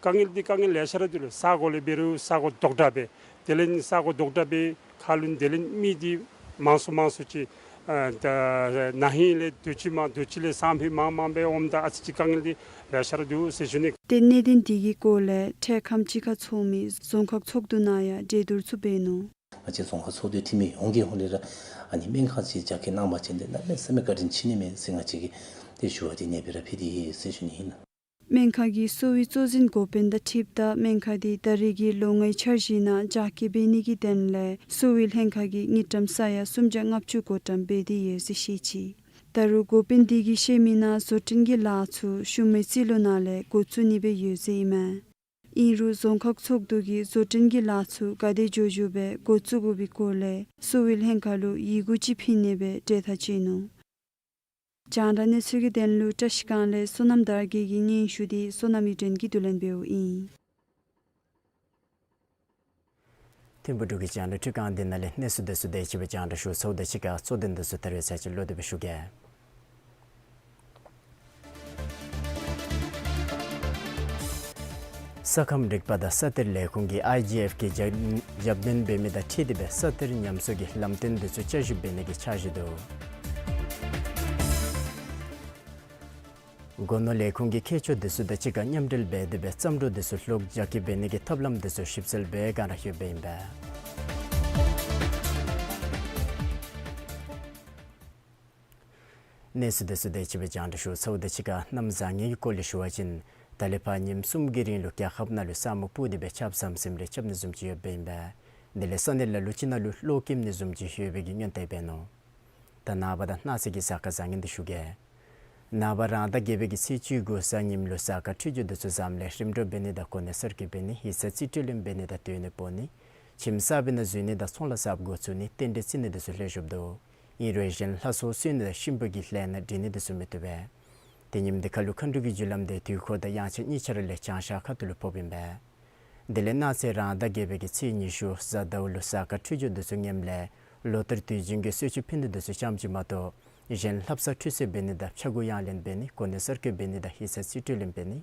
དཀའ་ངལ་འདི་དཀའ་ངལ་ལེ་ཤ་ར་འདུག་ལགས། ས་གོ་ལས་འབད་རུང་ས་གོ་རྡོག་དྲག་སྦེ་དེ་ལས་ནི་ས་གོ་རྡོག་དྲག་སྦེ་ཁར་ལུ་དེ་ལས་མི་འདི་མང་སུ་མང་སུ་ཅིག་ཨ་ད་ན་ཧིང་ལས་དུས་ཅི་མང་དུས་ཅི་ལས་སང་ཕོད་མང་མང་སྦེ་འོངམ་ད་ཨ་ཙི་ཅིག་དཀའ་ངལ་འདི་ལེ་ཤ་ར་འདུག་ཟེར་ཞུ་ནི། ཏེ་གནད་དོན་འདི་གི་སྐོར་ལས་འཕྲལ་ཁམས་ཅིག་ཁར་ཚོགས་མི་རྫོང་ཁག་ཚོགས་འདུ་ནང་ཡང་གྲོས་བསྡུར་ཚུ་འབད་ནུག། ང་བཅས་རྫོང་ཁག་ཚོགས་འདུའི་འཐུས་མི་ཡོངས་ཀྱི་ཧོངས་ལས་ར་ཨ་ནི་སྨན་ཁང་ཅིག་རྒྱ་སྐྱེད་གནང་པ་ཅིན་ཏེ་གནམ་མེད་ས་མེད་བཀའ་དྲིན་ཆེ་ནི་མས་ཟེར་ང་བཅས་ཀྱིས་ཏེ་ཞུ་བ་འདི་ནེ་སྦེ་ར་ཕུལ་ཏེ་ཡོད་ཟེར་ཞུ་ནི་ཨིན། སྨན་ཁང་གི་གསོ་བའི་གཙོ་འཛིན་འགོ་དཔོན་དང་འཁྲིལཝ་ད་སྨན་ཁང་འདི་ད་རེས་ཀྱི་ལོ་ལྔའི་འཆར་གཞི་ནང་རྒྱ་སྐྱེད་འབད་ནི་གི་དོན་ལས་གསོ་བའི་ལྷན་ཁག་གིས་དངུལ་ཀྲམ་ས་ཡ་སུམ་བརྒྱ་ལྔ་བཅུ་བགོ་བཀྲམ་འབད་དེ་ཡོད་ཟེར་བཤད་ཅི། ད་རུང་འགོ་དཔོན་འདི་གིས་བཤད་མི་ནང་བཟོ་སྐྲུན་གྱི་ལཱ་ཚུ་ཤུལ་མའི་རྩིས་ལོ་ནང་ལས་འགོ་བཙུགས་ནི་སྦེ་ཡོད་ཟེར་ཨིན་མས། ཨིན་རུང་རྫོང་ཁག་ཚོགས་འདུ་གིས་བཟོ་སྐྲུན་གྱི་ལཱ་ཚུ་ག་དེ་མགྱོགས་མགྱོགས་སྦེ་འགོ་བཙུགས་དགོ་པའི་སྐོར་ལས་གསོ་བའི་ལྷན་ཁག་ལུ་ཡི་གུ་ཅིག་ཕུལ་ནི་སྦེ་གྲོས་ཐག་བཅད་ནུག། རྒྱང་བསྒྲགས་གནས་ཚུལ་གྱི་དོན་ལུ་བཀྲ་ཤིས་སྒང་ལས་བསོད་ནམས་དར་རྒྱས་ཀྱི་སྙན་ཞུ་འདི་བསོད་ནམས་ཡིད་བརྟན་གྱིས་བསྡུ་ལེན་འབདཝ་ཨིན། ཐིམ་ཕུག་འབྲུག་གི་རྒྱང་བསྒྲགས་འཕྲུལ་ཁང་འདི་ནང་ལས་གནས་ཚུལ་འདི་ཚུ་དེ་ཅིག་སྦེ་རྒྱང་བསྒྲགས་ཞུ་ཚརཝ་དང་གཅིག་ཁར་གཙོ་དོན་འདི་ཚུ་ད་རེས་ཚར་གཅིག་ལོག་སྟེ་སྦེ་ཞུ་གེ། ས་ཁམས་རིག་པ་དང་ས་གཏེར་ལས་ཁུངས་ཀྱིས་ཨའི་ཇི་ཨེཕ་གི་རྒྱབ་རྒྱབ་སྣོན་འབད་མི་དང་འཁྲིལ་ཏེ་སྦེ་ས་གཏེར་ཉམས་གསོ་གི་ལམ་སྟོན་འདི་ཚུ་བསྐྱར་ཞིབ་འབད་ནི་གི་འཆར་གཞི་འདུག། སྒོ་ནོར་ལས་ཁུངས་ཀྱིས་མཁས་མཆོག་འདི་ཚུ་དང་གཅིག་ཁར་མཉམ་འབྲེལ་འབད་དེ་སྦེ་བརྩམས་སྒྲུང་འདི་ཚུ་ལོག་རྒྱ་སྐྱེད་འབད་ནི་གི་ཐབས་ལམ་འདི་ཚུ་ཞིབ་འཚོལ་འབད་ག་ར་ཡོདཔ་ཨིན་པས། གནས་ཚུལ་འདི་ཚུ་དེ་ཅིག་སྦེ་རྒྱང་བསྒྲགས་ཞུ་ཚརཝ་དང་གཅིག་ཁར་གནམ་བཟང་ངན་གྱི་སྐོར་ལས་ཞུ་བ་ཅིན་ད་ལས་ཕར་ཉིནམ་གསུམ་གྱི་རིང་ལུ་རྒྱལ་ཁབ་ནང་ལུ་ས་སྨུག་སྤུབས་ཏེ་སྦེ་ཆརཔ་ཟམ་ཟིམ་རེ་རྐྱབ་ནི་བཟུམ་ཅིག་ཡོདཔ་ཨིན་པས། དེ་ལས་ས་གནས་ལ་ལུ་ཅིག་ནང་ལུ་གློག་འཁྱུག་ནི་བཟུམ་ཅིག་ཡོད་པའི་གི་སྔོན་དཔག་འབད་ནུག། ད་ནངས་པ་དང་གནངས་ཚེ་གི་གཟའ་སྐར་བཟང་ངན་འདི་ཞུ་གེ། ནངས་པ་རང་ཟླ་བརྒྱད་པའི་གི་ཚེས་བཅུ་དགུ་གཟའ་ཉིམ་ལུ་གཟའ་སྐར་འཕྲོད་སྦྱོར་འདི་ཚུ་བཟངམ་ལས་རིམ་གྲོ་འབད་ནི་དང་གོ་གནས་གསར་བསྐོ་འབད་ནི་ཡིག་ཚང་རྩིས་སྤྲོད་ལེན་འབད་ནི་དང་སྡོད་གནས་སྤོ་ནི་ཁྱིམ་གསར་པའི་ནང་འཛུལ་ནི་དང་ཚོང་ལཱ་གསརཔ་འགོ་བཙུགས་ནི་རྟེན་འབྲེལ་བརྩི་ནི་འདི་ཚུ་ལེགས་ཤོམ་འདུག། ཨིན་རུང་གཞན་ལྷ་སྲུང་གསོལ་ནི་དང་གཤིན་པོ་གི་ལས་སྣ་འདྲེན་ནི་འདི་ཚུ་མི་བཏུབ་པས། དེ་ཉིནམ་འདི་ཁར་ལུ་མཁའ་འགྲོ་གི་རྒྱུ་ལམ་འདི་དུས་འཁོར་དང་དབྱངས་འཆར་གཉིས་ཆ་ར་ལས་བྱང་ཤར་ཁ་ཐུག་ལུ་ཕོགཔ་ཨིན་པས། དེ་ལས་གནངས་ཚེ་རང་ཟླ་བརྒྱད་པའི་གི་ཚེས་ཉི་ཤུ་གཟའ་ཟླཝ་ལུ་གཟའ་སྐར་འཕྲོད་སྦྱོར་འདི་ཚུ་ངནམ་ལས་ལོ་ལྟར་དུས་རྒྱུན་གྱི་གསོལ་མཆོད་ཕུལ་ནི་འདི་ཚུ་ཙམ་ཅིག་མ་གཏོགས་གཞན་ལྷ་བསངས་ཁྲུས་གསོལ་འབད་ནི་དང་ཕྱྭ་འགུགས་གཡང་ལེན་འབད་ནི་གོ་གནས་གསར་བསྐོ་འབད་ནི་དང་ཡིག་ཚང་རྩིས་སྤྲོད་ལེན་འབད་ནི་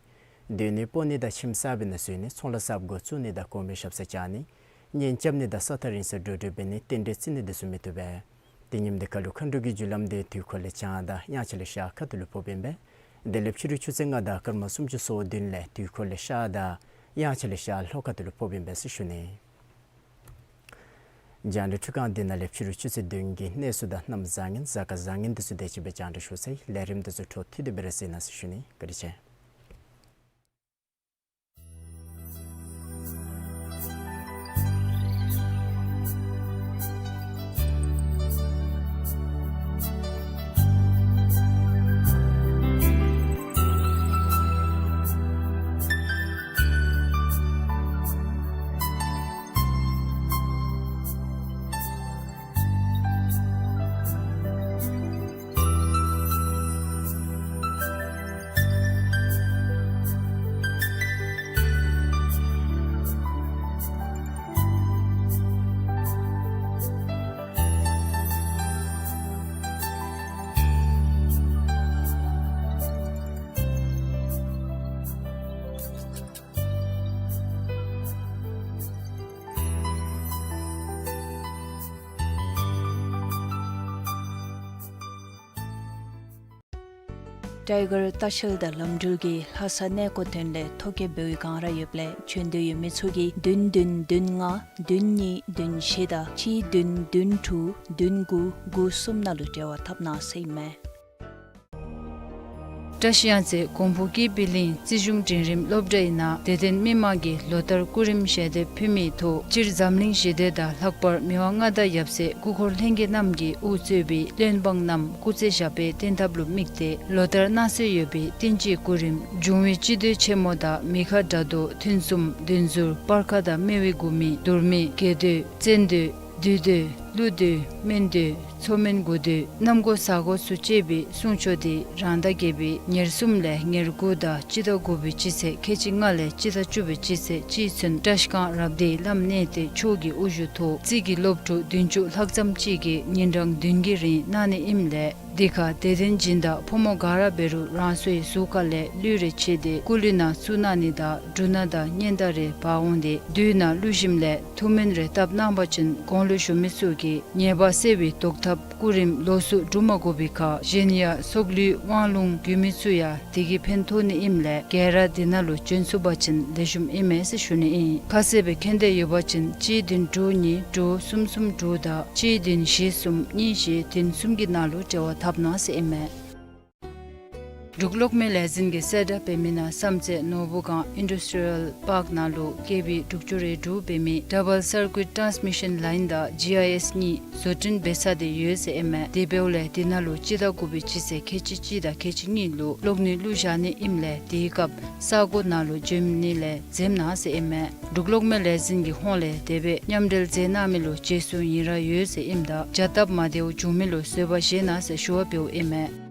སྡོད་གནས་སྤོ་ནི་དང་ཁྱིམ་གསར་པའི་ནང་འཛུལ་ནི་ཚོང་ལཱ་གསརཔ་འགོ་བཙུགས་ནི་དང་གོང་མའི་ཞབས་སར་བཅར་ནི་གཉེན་རྐྱབ་ནི་དང་ས་ཐག་རིང་སར་འགྲོ་འགྲུལ་འབད་ནི་རྟེན་འབྲེལ་བརྩི་ནི་འདི་ཚུ་མི་བཏུབ་པས། དེ་ཉིནམ་འདི་ཁར་ལུ་མཁའ་འགྲོ་གི་རྒྱུ་ལམ་འདི་དུས་འཁོར་ལས་བྱང་དང་དབྱངས་འཆར་ལས་ཤར་ཁ་ཐུག་ལུ་ཕོགཔ་ཨིན་པས། དེ་ལས་ཕྱི་རུ་ཆུ་ཚོད་ལྔ་དང་སྐར་མ་སུམ་ཅུ་སོ་བདུན་ལས་དུས་འཁོར་ལས་ཤར་དང་དབྱངས་འཆར་ལས་ཤར་ལྷོ་ཁ་ཐུག་ལུ་ཕོགཔ་ཨིན་པས་ཟེར་ཞུ་ནི། རྒྱང་བསྒྲགས་འཕྲུལ་ཁང་འདི་ནང་ལས་ཕྱི་རུ་ཆུ་ཚོད་བདུན་གྱི་གནས་ཚུལ་དང་གནམ་བཟང་ངན་གཟའ་སྐར་བཟང་ངན་འདི་ཚུ་དེ་ཅིག་སྦེ་རྒྱང་བསྒྲགས་ཞུ་ཚར་ཡི། ལས་རིམ་འདི་ཚུ་འཕྲོ་མཐུད་དེ་སྦེ་ར་གཟིགས་གནང་ཟེར་ཞུ་ནི། བཀའ་དྲིན་ཆེ། ཊའི་གར་ལྟ་བཤལ་དང་ལམ་འགྲུལ་གྱིས་ལྷ་ས་གནས་སྐོར་དོན་ལས་ཐོ་བཀོད་འབད་བའི་སྒང་ར་ཡོདཔ་ལས་བྱོན་འདོད་ཡོད་མི་ཚུ་གིས་བདུན་བདུན་བདུན་ལྔ་བདུན་གཉིས་བདུན་བཞི་དང་གཅིག་བདུན་བདུན་དྲུག་བདུན་དགུ་དགུ་གསུམ་ནང་ལུ་འབྲེལ་བ་འཐབ་གནང་ཟེར་ཨིན་མས། བཀྲིས་གཡང་རྩེ་གོང་ཕུ་ཀི་པི་ལིང་རྩིས་གཞུང་འབྲིང་རིམ་སློབ་གྲྭའི་ནང་དད་ལྡན་མི་མང་གིས་ལོ་ལྟར་སྐུ་རིམ་ཞལ་འདེབས་ཕུལ་མིའི་ཐོག་སྤྱིར་འཛམ་གླིང་ཞི་བདེ་དང་ལྷག་པར་མི་དབང་མངའ་བདག་ཡབ་སྲས་སྐུ་འཁོར་ལྷན་རྒྱས་རྣམས་ཀྱིས་དབུ་གཙོས་པའི་བློན་འབངས་རྣམས་སྐུ་ཚེ་ཞབས་པད་བརྟན་ཐབས་ལུ་དམིགས་ཏེ་ལོ་ལྟར་གནང་སྲོལ་ཡོད་པའི་བསྟན་སྤྱིའི་སྐུ་རིམ་འབྱུང་བའི་སྤྱི་མདོས་ཆེན་མོ་དང་མི་ཁ་དགྲ་བཟློག་ཐུན་གསུམ་བདུན་ཟུར་སྤར་ཁ་དང་སྨེ་བའི་དགུ་མིག་དུར་མིག་དགེ་མདོས་བཙན་མདོས་བདུད་མདོས་ཀླུ་མདོས་སྨན་མདོས་མཚོ་སྨན་དགུ་མདོས་གནམ་སྒོ་ས་སྒོ་ཚུ་བཅས་པའི་གསུང་ཆོག་འདི་རང་ཟླ་བརྒྱད་པའི་ཉེར་གསུམ་ལས་ཉེར་དགུ་དང་སྤྱི་ཟླ་དགུ་པའི་སྤྱི་ཚེས་ཁལ་གཅིག་ལྔ་ལས་སྤྱི་ཟླ་བཅུ་པའི་སྤྱི་ཚེས་གཅིག་ཚུན་བཀྲིས་སྒང་རབ་སྡེའི་བླམ་གནས་བརྟན་མཆོག་གི་དབུ་བཞུགས་ཐོག་རྩིས་ཀྱི་སློབ་ཕྲུག་བདུན་ཅུ་ལྷག་ཙམ་ཅིག་གིས་ཉིན་གྲངས་བདུན་གྱི་རིང་གནང་ནི་ཨིནམ་ལས་འདི་ཁར་དད་ལྡན་སྦྱིན་བདག་ཕོ་མོ་ག་ར་འབད་རུང་རང་སོའི་གཟུགས་ཁ་ལས་ལུས་རེ་ཕྱེ་སྟེ་སྐུ་ལུས་ནང་བཙུགས་གནང་ནི་དང་འབྲུ་སྣ་དང་སྙན་དར་རེ་འབག་འོང་སྟེ་བདུད་ནང་ལུས་ཞིནམ་ལས་ཐུགས་སྨོན་རེ་བཏབ་གནང་བ་ཅིན་གོང་ལུ་ཞུ་མི་ཚུ་གིས་ཉེས་པ་སེལ་བའི་བཟློག་ཐབས་སྐུ་རིམ་ལོགས་སུ་སྒྲུབ་མ་དགོ་པའི་ཁར་གཞན་ཡང་སྲོག་ལུས་དབང་ལུང་རྒྱུས་མེད་ཚུ་ཡང་དེ་གིས་ཕན་ཐོགས་ནི་ཨིནམ་ལས་ག་ར་འདི་ནང་ལུ་བྱོན་ཚུགས་པ་ཅིན་ལེགས་ཤོམ་ཨིན་མས་ཟེར་ཞུ་ནི་ཨིན། ཁ་གསལ་སྦེ་མཁྱེན་འདོད་ཡོད་པ་ཅིན་གཅིག་བདུན་དྲུག་གཉིས་དྲུག་གསུམ་གསུམ་དྲུག་དང་གཅིག་བདུན་བཞི་གསུམ་གཉིས་བཞི་བདུན་གསུམ་གྱི་ནང་ལུ་འབྲེལ་བ་འཐབ་གནང་ཟེར་ཨིན་མས། འབྲུག་གློག་མེ་ལས་འཛིན་གྱིས་གསལ་བསྒྲགས་འབད་མི་ནང་བསམ་རྩེ་ནོར་བུ་སྒང་ཨིན་ཌསི་ཊི་རི་ཡལ་པཱརཀ་ནང་ལུ་ཀེ་ཝི་དྲུག་ཅུ་རེ་དྲུག་འབད་མི་ཌ་བཱལ་སར་ཀུའིཊ་ཊཱནས་མི་ཤཱན་ལའིན་དང་ཇི་ཨའི་ཨེསི་གཉིས་བཟོ་སྐྲུན་འབད་ཚར་ཏེ་ཡོད་ཟེར་ཨིན་མས། དེ་འབདཝ་ལས་འདི་ནང་ལུ་སྤྱི་ཟླ་དགུ་པའི་སྤྱི་ཚེས་ཁལ་གཅིག་གཅིག་དང་ཁལ་གཅིག་གཉིས་ལུ་གློག་ནུས་བླུག་བཞག་ནི་ཨིནམ་ལས་དེའི་སྐབས་ས་གོ་ནང་ལུ་བྱོན་ནི་ལས་འཛེམ་གནང་ཟེར་ཨིན་མས། འབྲུག་གློག་མེ་ལས་འཛིན་གྱི་ཧོངས་ལས་དེ་སྦེ་མཉམ་འབྲེལ་མཛད་གནང་མི་ལུ་རྗེས་སུ་ཡི་རངས་ཡོད་ཟེར་ཨིནམ་ད་བྱ་སྟབས་མ་བདེཝ་བྱུང་མི་ལུ་བཟོད་པ་བཞེས་གནང་ཟེར་ཞུ་བ་འབདཝ་ཨིན་མས།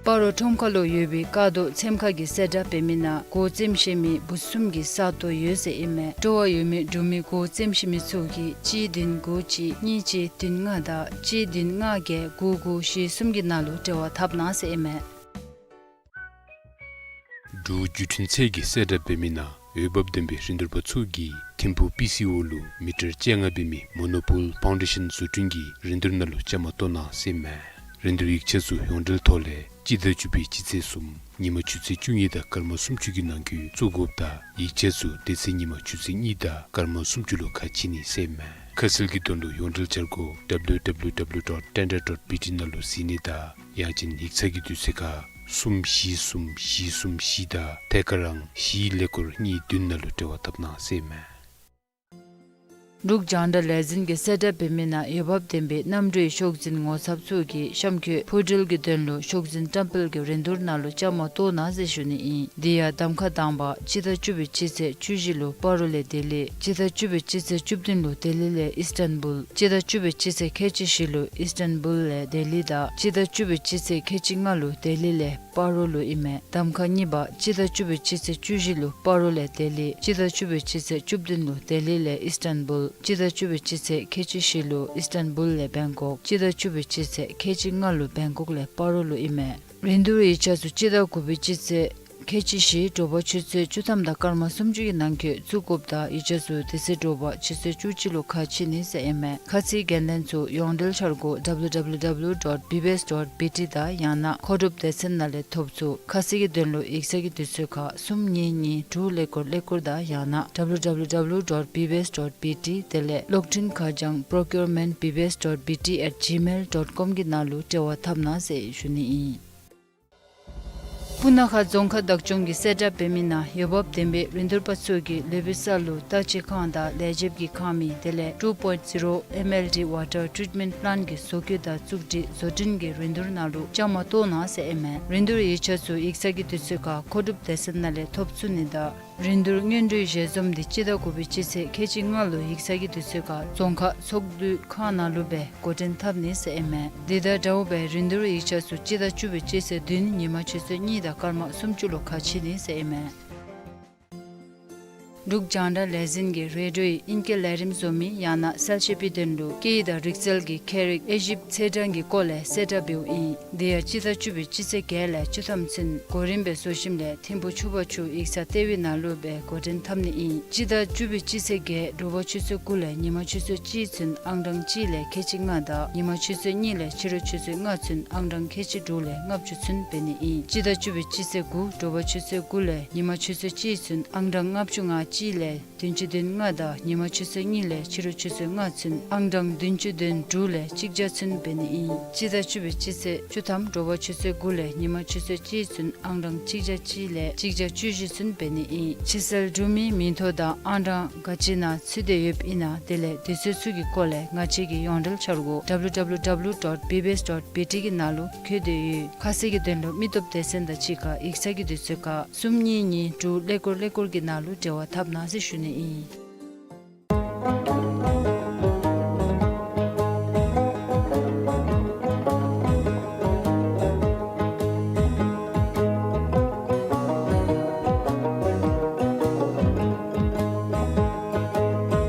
སྤ་རོ་ཁྲོམ་ཁ་ལུ་ཡོད་པའི་ཀ་རྡོ་ཚེམ་ཁ་གིས་གསལ་བསྒྲགས་འབད་མི་ནང་སྒོ་བཙེམ་ཤེས་མི་བུ་གསུམ་གྱི་ས་སྟོང་ཡོད་ཟེར་ཨིན་མས། སྤྲོ་བ་ཡོད་མི་འབྲུག་མི་སྒོ་བཙེམ་ཤེས་མི་ཚུ་གིས་གཅིག་བདུན་དགུ་གཅིག་གཉིས་གཅིག་བདུན་ལྔ་དང་གཅིག་བདུན་ལྔ་བརྒྱད་དགུ་དགུ་བཞི་གསུམ་གྱི་ནང་ལུ་འབྲེལ་བ་འཐབ་གནང་ཟེར་ཨིན་མས། འབྲུག་བརྒྱུད་འཕྲིན་ཚད་ཀྱིས་གསལ་བསྒྲགས་འབད་མི་ནང་འོས་འབབ་ལྡན་པའི་རིན་བསྡུར་པ་ཚུ་གིས་ཐིམ་ཕུག་པི་སི་ཨོ་ལུ་མི་ཊར་བཅོ་ལྔ་འབད་མི་མོ་ནོ་པོལ་ཕའུན་ཌེ་ཤཱན་བཟོ་སྐྲུན་གྱི་རིན་བསྡུར་ནང་ལུ་བཅའ་མར་གཏོགས་གནང་ཟེར་ཨིན་མས། རིན་བསྡུར་ཡིག་ཆ་ཚུ་ཡོངས་འབྲེལ་ཐོག་ལས་སྤྱི་ཟླ་བཅུ་པའི་སྤྱི་ཚེས་གསུམ་ཉིན་མ་ཆུ་ཚོད་བཅུ་གཉིས་དང་སྐར་མ་སུམ་ཅུ་གི་ནང་འཁོད་བཙུགས་དགོཔ་དང་ཡིག་ཆ་ཚུ་དེ་ཚེ་ཉིན་མ་ཆུ་ཚོད་གཉིས་དང་སྐར་མ་སུམ་ཅུ་ལུ་ཁ་ཕྱེ་ནི་ཟེར་ཨིན་མས། ཁ་གསལ་གྱི་དོན་ལུ་ཡོངས་འབྲེལ་འཆར་སྒོ་ཌབ་ལུ་ཌབ་ལུ་ཌབ་ལུ་ཌོཊ་ཊེན་ཌར་ཌོཊ་བི་ཊི་ནང་ལུ་གཟིགས་ནི་དང་ཡང་ཅིན་ཡིག་ཚང་གི་དུས་ཚོད་ཁར་གསུམ་བཞི་གསུམ་བཞི་གསུམ་བཞི་དང་ཐད་ཀར་ཨང་བཞི་ཀླད་ཀོར་གཉིས་བདུན་ནང་ལུ་འབྲེལ་བ་འཐབ་གནང་ཟེར་ཨིན་མས། འབྲུག་རྒྱང་བསྒྲགས་ལས་འཛིན་གྱིས་གསལ་བསྒྲགས་འབད་མི་ནང་འོས་འབབ་ལྡན་པའི་གནམ་གྲུའི་ཤོག་འཛིན་ངོ་ཚབ་ཚུ་གིས་གཤམ་འཁོད་འཕུར་འགྲུལ་གྱི་དོན་ལུ་ཤོག་འཛིན་བཀྲམ་སྤེལ་གྱི་རིན་བསྡུར་ནང་ལུ་བཅའ་མར་གཏོགས་གནང་ཟེར་ཞུ་ནི་ཨིན། དེ་ཡང་གདམ་ཁ་དང་པ་སྤྱི་ཟླ་བཅུ་པའི་སྤྱི་ཚེས་བཅུ་བཞི་ལུ་སྤ་རོ་ལས་ལྡི་ལི། སྤྱི་ཟླ་བཅུ་པའི་སྤྱི་ཚེས་བཅུ་བདུན་ལུ་ལྡི་ལི་ལས་ཨིསི་ཊཱན་བུལ། སྤྱི་ཟླ་བཅུ་པའི་སྤྱི་ཚེས་ཁལ་གཅིག་བཞི་ལུ་ཨིསི་ཊཱན་བུལ་ལས་ལྡི་ལི་དང་སྤྱི་ཟླ་བཅུ་པའི་སྤྱི་ཚེས་ཁལ་གཅིག་ལྔ་ལུ་ལྡི་ལི་ལས་སྤ་རོ་ལུ་ཨིན་མས། གདམ་ཁ་གཉིས་པ་སྤྱི་ཟླ་བཅུ་པའི་སྤྱི་ཚེས་བཅུ་བཞི་ལུ་སྤ་རོ་ལས་ལྡི་ལི། སྤྱི་ཟླ་བཅུ་པའི་སྤྱི་ཚེས་བཅུ་བདུན་ལུ་ལྡི་ལི་ལས་ཨིསི་ཊཱན་བུལ། སྤྱི་ཟླ་བཅུ་པའི་སྤྱི་ཚེས་ཁལ་གཅིག་བཞི་ལུ་ཨིསི་ཊཱན་བུལ་ལས་བེང་ཀོག། སྤྱི་ཟླ་བཅུ་པའི་སྤྱི་ཚེས་ཁལ་གཅིག་ལྔ་ལུ་བེང་ཀོག་ལས་སྤ་རོ་ལུ་ཨིན་མས། རིན་བསྡུར་ཡིག་ཆ་ཚུ་སྤྱི་ཟླ་དགུ་པའི་སྤྱི་ཚེས་ཁལ་གཅིག་བཞི་དྲོ་པ་ཆུ་ཚོད་བཅུ་ཐམ་དང་སྐར་མ་སུམ་ཅུ་གི་ནང་འཁོད་བཙུགས་དགོཔ་དང་ཡིག་ཆ་ཚུ་དེ་ཚེ་དྲོ་པ་ཆུ་ཚོད་བཅུ་གཅིག་ལུ་ཁ་ཕྱེ་ནི་ཟེར་ཨིན་མས། ཁ་ཚིག་འགན་ལེན་ཚུ་ཡོངས་འབྲེལ་འཆར་སྒོ་ཌབ་ལུ་ཌབ་ལུ་ཌབ་ལུ་ཌོཊ་བི་བི་ཨེསི་ཌོཊ་བི་ཊི་དང་ཡང་ན་མཁོ་སྒྲུབ་སྡེ་ཚན་ནང་ལས་ཐོབ་ཚུགས། ཁ་གསལ་གྱི་དོན་ལུ་ཡིག་ཚང་གི་དུས་ཚོད་ཁར་གསུམ་གཉིས་གཉིས་དྲུག་ཀླད་ཀོར་ཀླད་ཀོར་དང་ཡང་ན་ཌབ་ལུ་ཌབ་ལུ་ཌབ་ལུ་ཌོཊ་བི་བི་ཨེསི་ཌོཊ་བི་ཊི་དེ་ལས་གློག་འཕྲིན་ཁ་བྱང་པོརོ་ཀིའུར་མེནཊ་བི་བི་ཨེསི་ཌོཊ་བི་ཊི་ཨེཊ་ཇི་མེལ་ཌོཊ་ཀོམ་གྱི་ནང་ལུ་འབྲེལ་བ་འཐབ་གནང་ཟེར་ཞུ་ནི་ཨིན། སྤུ་ན་ཁ་རྫོང་ཁག་བདག་སྐྱོང་གིས་གསལ་བསྒྲགས་འབད་མི་ནང་འོས་འབབ་ལྡན་པའི་རིན་བསྡུར་པ་ཚུ་གིས་ལུ་བི་ས་ལུ་ལྟ་དཔྱད་ཁང་དང་ལས་བྱེདཔ་གི་ཁང་མིག་དེ་ལས་ཊུ་པོའིནཊ་ཟི་རོ་ཨེམ་ཨེལ་ཌི་ཝ་ཊར་ཊི་རིཊ་མེནཊ་པི་ལཱནཊ་གི་བཟོ་བཀོད་དང་བཙུགས་སྒྲིག་བཟོ་སྐྲུན་གྱི་རིན་བསྡུར་ནང་ལུ་བཅའ་མར་གཏོགས་གནང་ཟེར་ཨིན་མས། རིན་བསྡུར་ཡིག་ཆ་ཚུ་ཡིག་ཚང་གི་དུས་ཚོད་ཁར་མཁོ་སྒྲུབ་སྡེ་ཚན་ནང་ལས་ཐོབ་ཚུགས་ནི་དང་རིན་བསྡུར་སྔོན་འགྲོའི་ཞལ་འཛོམས་འདི་སྤྱི་ཟླ་དགུ་པའི་སྤྱི་ཚེས་ཁལ་གཅིག་ལྔ་ལུ་ཡིག་ཚང་གི་དུས་ཚོད་ཁར་རྫོང་ཁག་ཚོགས་འདུའི་ཁང་ནང་ལུ་སྦེ་འགོ་འདྲེན་འཐབ་ནི་ཟེར་ཨིན་མས། འདི་དང་འདྲཝ་སྦེ་རིན་བསྡུར་ཡིག་ཆ་ཚུ་སྤྱི་ཟླ་བཅུ་པའི་སྤྱི་ཚེས་བདུན་ཉིན་མ་ཆུ་ཚོད་གཉིས་དང་སྐར་མ་སུམ་ཅུ་ལུ་ཁ་ཕྱེ་ནི་ཟེར་ཨིན་མས། འབྲུག་རྒྱང་བསྒྲགས་ལས་འཛིན་གྱིས་རེ་ཌིའོའི་ཨིང་སྐད་ལས་རིམ་བཟོ་མི་ཡང་ན་གསལ་བཤད་པའི་དོན་ལུ་སྐད་ཡིག་དང་རིག་རྩལ་གྱི་མཁས་རིག་དབྱེ་ཞིབ་ཚེས་གྲངས་ཀྱི་སྐོར་ལས་གསལ་བསྒྲགས་འབདཝ་ཨིན། དེ་ཡང་སྤྱི་ཟླ་བཅུ་པའི་སྤྱི་ཚེས་བརྒྱད་ལས་བཅུ་ཐམ་ཚུན་གོ་རིམ་སྦེ་བཟོ་ཞིནམ་ལས་ཐིམ་ཕུ་ཆུ་བར་ཆུ་ཡིག་ཚང་ལྟེ་བའི་ནང་ལུ་སྦེ་འགོ་འདྲེན་འཐབ་ནི་ཨིན། སྤྱི་ཟླ་བཅུ་པའི་སྤྱི་ཚེས་བརྒྱད་དྲོ་པ་ཆུ་ཚོད་དགུ་ལས་ཉིན་མ་ཆུ་ཚོད་གཅིག་ཚུན་ཨང་གྲངས་གཅིག་ལས་ཁལ་གཅིག་ལྔ་དང་ཉིན་མ་ཆུ་ཚོད་གཉིས་ལས་ཕྱི་རུ་ཆུ་ཚོད་ལྔ་ཚུན་ཨང་གྲངས་ཁལ་གཅིག་དྲུག་ལས་ལྔ་བཅུ་ཚུན་འབད་ནི་ཨིན། སྤྱི་ཟླ་བཅུ་པའི་སྤྱི་ཚེས་དགུ་དྲོ་པ་ཆུ་ཚོད་དགུ་ལས་ཉིན་མ་ཆུ་ཚོད་གཅིག་ཚུན་ཨང་གྲངས་ལྔ་བཅུ་ང་གཅིག་ གཅིག་ལས་བདུན་ཅུ་དོན་ལྔ་དང་ཉི་མ་ཆུ་ཚོད་གཉིས་ལས་ཕྱི་རུ་ཆུ་ཚོད་ལྔ་ཚུན་ཨང་གྲངས་བདུན་ཅུ་དོན་དྲུག་ལས་གཅིག་བརྒྱ་ཚུན་འབད་ནི་ཨིན། སྤྱི་ཟླ་བཅུ་པའི་སྤྱི་ཚེས་བཅུ་ཐམ་དྲོ་པ་ཆུ་ཚོད་དགུ་ལས་ཉི་མ་ཆུ་ཚོད་གཅིག་ཚུན་ཨང་གྲངས་གཅིག་བརྒྱ་གཅིག་ལས་གཅིག་བརྒྱ་བཅུ་བཞི་ཚུན་འབད་ནི་ཨིན། ཕྱི་སེལ་གྲུབ་མིའི་མིང་ཐོ་དང་ཨང་གྲངས་ག་ཅི་ནང་ཚུད་དེ་ཡོདཔ་ཨིན་ན་དེ་ལས་དུས་ཚོད་ཚུ་གི་སྐོར་ལས་ང་བཅས་ཀྱི་ཡོངས་འབྲེལ་འཆར་སྒོ་W W W dot B B S dot B T གི་ནང་ལུ་བཀོད་དེ་ཡོད། ཁ་གསལ་གྱི་དོན་ལུ་མི་སྟོབས་སྡེ་ཚན་དང་གཅིག་ཁར་ཡིག་ཚང་གི་དུས་ཚོད་ཁར་གསུམ་གཉིས་གཉིས་དྲུག་ཀླད་ཀོར་ཀླད་ཀོར་གྱི་ནང་ལུ་འབྲེལ་བ་འཐབ་གནང་ཟེར་ཞུ་ནི་ཨིན།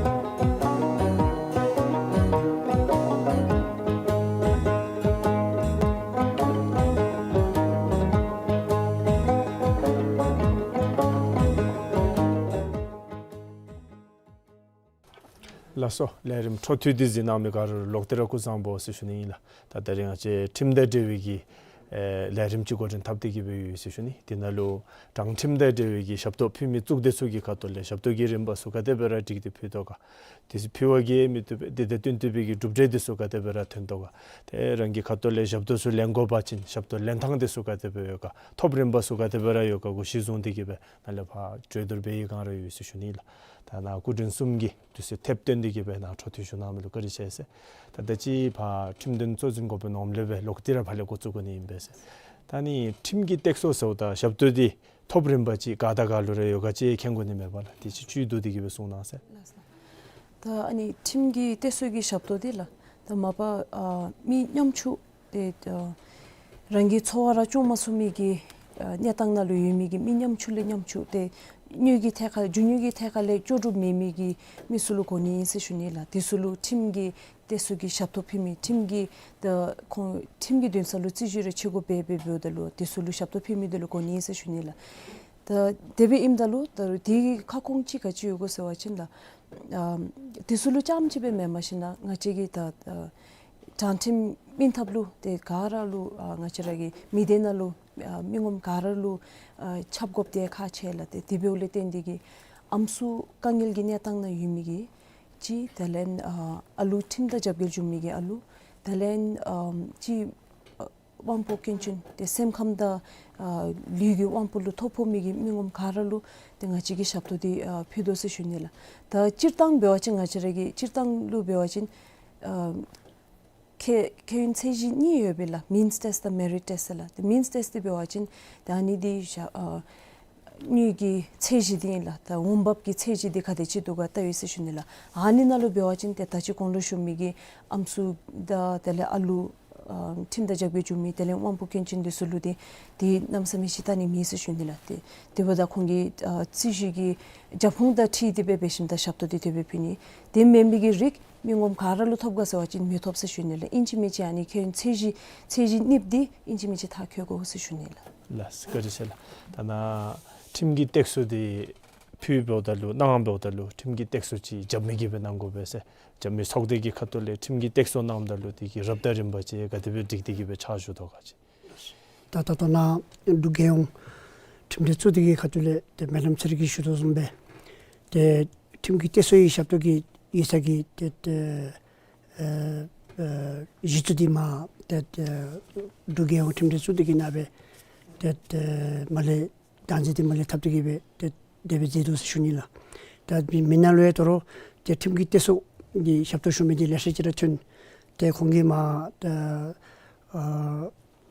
ལགས་སོ། ལས་རིམ་འཕྲོ་མཐུད་དེ་གཟིགས་གནང་མི་ག་ར་ལུ་ལོག་སྟེ་ར་སྐུ་གཟུགས་བཟང་པོ་ཟེར་ཞུ་ནི་ཨིན་ལགས། ད་དེ་རིང་ང་བཅས་ཁྲིམས་དང་འབྲེལ་བའི་གི་ཨེ་ལས་རིམ་ཅིག་འགོ་འདྲེན་འཐབ་སྟེ་གི་སྦེ་ཡོད་ཟེར་ཞུ་ནི། དེ་ནང་ལུ་དྲང་ཁྲིམས་དང་འབྲེལ་བའི་གི་ཞབས་ཏོག་ཕུལ་མི་གཙུག་སྡེ་ཚུ་གི་ཁ་ཐུག་ལས་ཞབས་ཏོག་གི་རིམ་པ་ཚུ་ག་དེ་སྦེ་ར་སྒྲིག་སྟེ་ཕུལ་དོ་ག། དེ་ཚུ་ཕུལ་བ་གིས་མི་བཏུབ་པས། དེ་དང་བསྟུན་བཏུབ་པའི་གི་གྲུབ་འབྲས་དེ་ཚུ་ག་དེ་སྦེ་ར་ཐོན་དོ་ག། དེ་རང་གི་ཁ་ཐུག་ལས་ཞབས་ཏོག་ཚུ་ལེན་དགོ་པ་ཅིན་ཞབས་ཏོག་ལེན་ཐངས་དེ་ཚུ་ག་དེ་སྦེ་ཡོད་ག། ཐོབ་རིམ་པ་ཚུ་ག་དེ་སྦེ་ར་ཡོད་ག་གུ་གཞི་བཟུང་སྟེ་གི་སྦེ་ནཱ་ལས་ཕར་གྲོས་བསྡུར་འབད་བའི་བསྒང་ར་ཡོད་ཟེར་ཞུ་ནི་ཨིན་ལགས། ད་ནཱ་སྐུ་མགྲོན་གསུམ་གྱིས་དུས་ཚོད་ཐེབས་བཏོན་ཏེ་གི་སྦེ་ནཱ་འཕྲོ་མཐུད་ཞུ་གནང་མི་ལུ་བཀའ་དྲིན་ཆེ་ཟེར། ད་ད་ཅི་ཕར་ཁྲིམས་དོན་གཙོ་འཛིན་འགོ་དཔོན་ངོམ་ལས་སྦེ་ལོག་སྟེ་ར་ཕར་ལས་འགོ་བཙུགས་དགོ་ནི་ཨིན་པས་ཟེར། ད་ནི་ཁྲིམས་ཀྱི་སྟེགས་གསོ་ཟེརཝ་ད་ཞབས་ཏོག་འདི་ཐོབ་རིམ་པ་ཅིག་ག་དང་ག་ལུ་ར་ཡོད་ག་ཅིག་མཁྱེན་དགོ་ནི་མས་པ་ལགས། དེ་ཅིག་བཅུད་བསྡུ་སྟེ་གི་སྦེ་གསུང་གནང་ཟེར། ད་ཨ་ནི་ཁྲིམས་ཀྱི་སྟེགས་གསོ་གི་ཞབས་ཏོག་འདི་ལགས། ད་མ་པ་ཨ་མི་ཉམ་ཆུང་ཏེ་ཨ་རང་གི་འཚོ་བ་ར་སྐྱོང་མ་ཚུགས་མི་གི་ཨ་གནས་སྟངས་ནང་ལུ་ཡོད་མི་གི་མི་ཉམ་ཆུང་ལས་ཉམ་ཆུང་ཏེ་དངུལ་གྱི་ཐད་ཁར་རྒྱུ་དངོས་ཀྱི་ཐད་ཁར་ལས་ལྕོགས་གྲུབ་མེད་མི་གི་མི་ཚུ་ལུ་གོ་ནི་ཨིན་ཟེར་ཞུ་ནི་ལགས། དེ་ཚུ་ལུ་ཁྲིམས་ཀྱི་སྟེགས་གསོ་གི་ཞབས་ཏོག་ཕུལ་མི་ཁྲིམས་ཀྱི་ད་ཁོང་ཁྲིམས་ཀྱི་འདུན་ས་ལུ་རྩིས་ཞིབ་རེ་ཆེ་དགོ་པས་སྦེ་འབདཝ་ད་ལུ་དེ་ཚུ་ལུ་ཞབས་ཏོག་ཕུལ་མི་དེ་ལུ་གོ་ནི་ཨིན་ཟེར་ཞུ་ནི་ལགས། ད་དེ་སྦེ་ཨིནམ་ད་ལུ་ད་དེ་གི་ཁ་སྐོང་ཅིག་ག་ཅི་ཡོད་གོ་ཟེར་བ་ཅིན་ལགས། ཨ་དེ་ཚུ་ལུ་རྐྱངམ་ཅིག་སྦེ་མེན་པར་ཞིན་ན་ང་བཅས་ཀྱི་ད་ཨ་དྲང་ཁྲིམས་སྨིན་ཐབས་ལུ་ཏེ་ག་ར་ལུ་ཨ་ང་བཅས་ར་གི་མི་སྡེ་ནང་ལུ་ཨ་མི་ངོམ་ག་ར་ལུ་ཨ་ཁྱབ་དགོཔ་དེ་ཁག་ཆེ་ལགས། ཏེ་དེ་འབདཝ་ལས་བརྟེན་ཏེ་གི་ཨམ་སྲུ་དཀའ་ངལ་གྱི་གནས་སྟངས་ནང་ཡོད་མི་གི་ཅིག་དེ་ལས་ཨ་ཨ་ལུ་ཁྲིམས་དང་རྒྱབ་འགལ་བྱུང་མི་གི་ཨ་ལུ་དེ་ལས་ཨ་ཅིག་ཨ་དབང་པོ་སྐྱོན་ཅན་ཏེ་སེམས་ཁམས་དང་ཨ་ལུས་ཀྱི་དབང་པོ་ལུ་ཐོ་ཕོག་མི་གི་མི་ངོམ་ག་ར་ལུ་ཏེ་ང་བཅས་ཀྱིས་ཞབས་ཏོག་འདི་ཨ་ཕུལ་དོ་ཟེར་ཞུ་ནི་ལགས། ད་སྤྱིར་བཏང་འབད་བ་ཅིན་ང་བཅས་ར་གི་སྤྱིར་བཏང་ལུ་འབད་བ་ཅིན་ཨ་ཁེ་ཁེ་ཡོན་ཚད་གཞི་གཉིས་ཡོད་པས་ལགས། མིནསི་ཊེསཊ་དང་མེ་རིཊ་ཊེསཊ་ཟེར་ལགས། ཏེ་མིནསི་ཊེསཊ་འདི་འབད་བ་ཅིན་ཏེ་ཨ་ནི་འདི་ཞག་ཨ་དངུལ་གྱི་ཚད་གཞི་འདི་ཨིན་ལགས། ད་འོང་འབབ་ཀྱི་ཚད་གཞི་འདི་ག་དེ་ཅིག་འདུག་ག་བལྟ་ཡི་ཟེར་ཞུ་ནི་ལགས། ཨ་ནི་ནང་ལུ་འབད་བ་ཅིན་ཏེ་ད་ཅི་གོང་ལུ་ཞུ་མི་གི་ཨམ་སྲུ་དང་དེ་ལས་ཨ་ལུ་ཨ་ཁྲིམས་དང་རྒྱབ་འགལ་བྱུང་མི་དེ་ལས་དབང་པོ་སྐྱོན་ཅན་འདི་ཚུ་ལུ་ཏེ་ཏེ་གནམ་མེད་ས་མེད་ཅིག་བལྟ་ནི་མེད་ཟེར་ཞུ་ནི་ལགས། ཏེ་དེ་འབདཝ་ད་ཁོང་གི་ཨ་རྩིས་ཞིབ་ཀྱི་རྒྱབ་ཁུངས་དང་འཁྲིལ་ཏེ་སྦེ་འབད་ཞིནམ་ད་ཞབས་ཏོག་འདི་དེ་སྦེ་ཕུལ་ནི། དེ་མེན་མི་གི་རིགས་མི་ངོམ་ག་ར་ལུ་ཐོབ་ག་ཟེར་བ་ཅིན་མི་ཐོབ་ཟེར་ཞུ་ནི་ལགས། ཨིན་ཅི་མིན་ཅི་ཨ་ནི་ཁེ་ཡོན་ཚད་གཞི་ཚད་གཞི་གཉིས་འདི་ཨིན་ཅི་མིན་ཅི་མཐར་འཁྱོལ་དགོ་ཟེར་ཞུ་ནི་ལགས། ལགས་སོ། བཀའ་དྲིན་ཆེ་ལགས། ད་ནཱ་ཁྲིམས་ཀྱི་སྟེགས་གསོ་འདི་ཕུལ་འབདཝ་ད་ལུ་གནང་འབདཝ་ད་ལུ་ཁྲིམས་ཀྱི་སྟེགས་གསོ་ཅིག་རྒྱབ་མི་གིས་སྦེ་གནང་དགོ་པས་ཟེར་རྒྱབ་མི་ཚོགས་སྡེ་གི་ཁ་ཐུག་ལས་ཁྲིམས་ཀྱི་སྟེགས་གསོ་གནངམ་ད་ལུ་དེ་གི་རབ་དང་རིམ་པ་ཅིག་ག་དེ་སྦེ་སྒྲིག་སྟེ་གི་སྦེ་ཕྱག་ཞུ་དོ་ག་ཅིག། ད་ད་ལྟོ་ནཱ་འབྲུག་རྒྱལ་ཡོངས་ཁྲིམས་དྲང་གཙོ་འདི་གི་ཁ་ཐུག་ལས་ཏེ་མེ་ཌམ་ཚེ་རིང་གིས་ཞུ་དོ་བཟུམ་སྦེ་ཏེ་ཁྲིམས་ཀྱི་སྟེགས་གསོའི་ཞབས་ཏོག་གི་ཡིག་ཚང་གི་ཏེ་ཏེ་ཨེ་ཨེ་གཞི་བཙུགས་འདི་མ་ཏེ་ཏེ་འབྲུག་རྒྱལ་ཡོངས་ཁྲིམས་དྲང་གཙོ་འདི་གི་ནང་སྦེ་ཏེ་ཏེ་མ་ལས་བདག་འཛིན་འདི་མ་ལས་འཐབ་སྟེ་གི་སྦེ་ཏེ་དེ་སྦེ་མཛད་དོ་ཟེར་ཞུ་ནི་ལགས། ད་མི་མི་ནང་ལུ་ཡང་དོ་རུང་ཏེ་ཁྲིམས་ཀྱི་སྟེགས་གསོ་གི་ཞབས་ཏོག་ཞུ་མི་འདི་ལེ་ཤ་ཅིག་ར་ཐོན། ཏེ་ཁོང་གིས་མ་ཏེ་ཨ་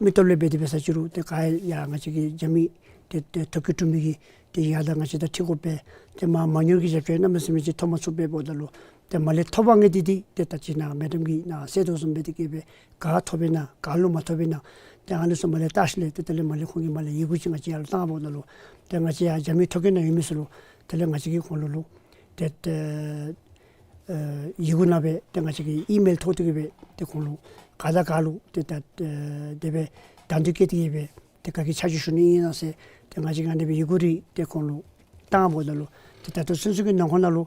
མི་སྟོབས་ལས་འབད་དེ་འབད་ས་ཅིག་རུང་ཏེ་ག་ཡང་ང་བཅས་ཀྱི་རྒྱབ་མི་ཏེ་ཏེ་ཐོ་བཀོད་གྲུབ་མི་གི་ཏེ་ཡར་ད་ང་བཅས་དང་འཁྲིལ་དགོ་པས། ཏེ་མ་མ་དངུལ་གྱི་རྒྱབ་སྐྱོར་གནམ་མེད་ས་མེད་ཅིག་ཐོབ་མ་ཚུགས་པས་འབདཝ་ད་ལུ་ཏེ་མ་ལས་ཐོབ་པ་ངེས་འདི་འདི་ཏེ་ད་ཅི་ནཱ་མེ་ཌམ་གྱིས་ནཱ་ཟེར་དོ་བཟུམ་སྦེ་དེ་གིས་སྦེ་ག་ཐོབ་པས་ན་ག་ལུ་མ་ཐོབ་པས་ན་ཏེ་ཨ་ནི་ཚུ་མ་ལས་བལྟ་ཞིནམ་ལས་ཏེ་དེ་ལས་མ་ལས་ཁོང་གིས་མ་ལས་ཡི་གུ་ཅིག་ང་བཅས་ཡར་ལུ་བཏང་འབདཝ་ད་ལུ་ཏེ་ང་བཅས་ཡར་རྒྱབ་མི་ཐོ་བཀོད་ནང་ཡོད་མི་ཚུ་ལུ་དེ་ལས་ང་བཅས་ཀྱིས་ཁོང་ལུ་ལུ་ཏེ་ཏེ་ཨེ་ཡི་གུ་ནང་སྦེ་ཏེ་ང་བཅས་ཀྱིས་ཨི་མེལ་ཐོག་ཏུ་གི་སྦེ་ཏེ་ཁོང་ལུ་ག་དང་ག་ལུ་ཏེ་ད་ཨེ་དེ་སྦེ་དང་འདོད་བསྐྱེད་དེ་གི་སྦེ་ཏེ་ག་གིས་ཆ་འཇོག་ཞུ་ནི་ཨིན་ན་ཟེར་ཏེ་ང་བཅས་ཀྱིས་ཨ་ནི་སྦེ་ཡི་གུ་རེ་ཏེ་ཁོང་ལུ་བཏང་འབདཝ་ད་ལུ་ཏེ་ད་ལྟོ་ཚུན་ཚོད་ཀྱི་ནང་འཁོད་ནང་ལུ་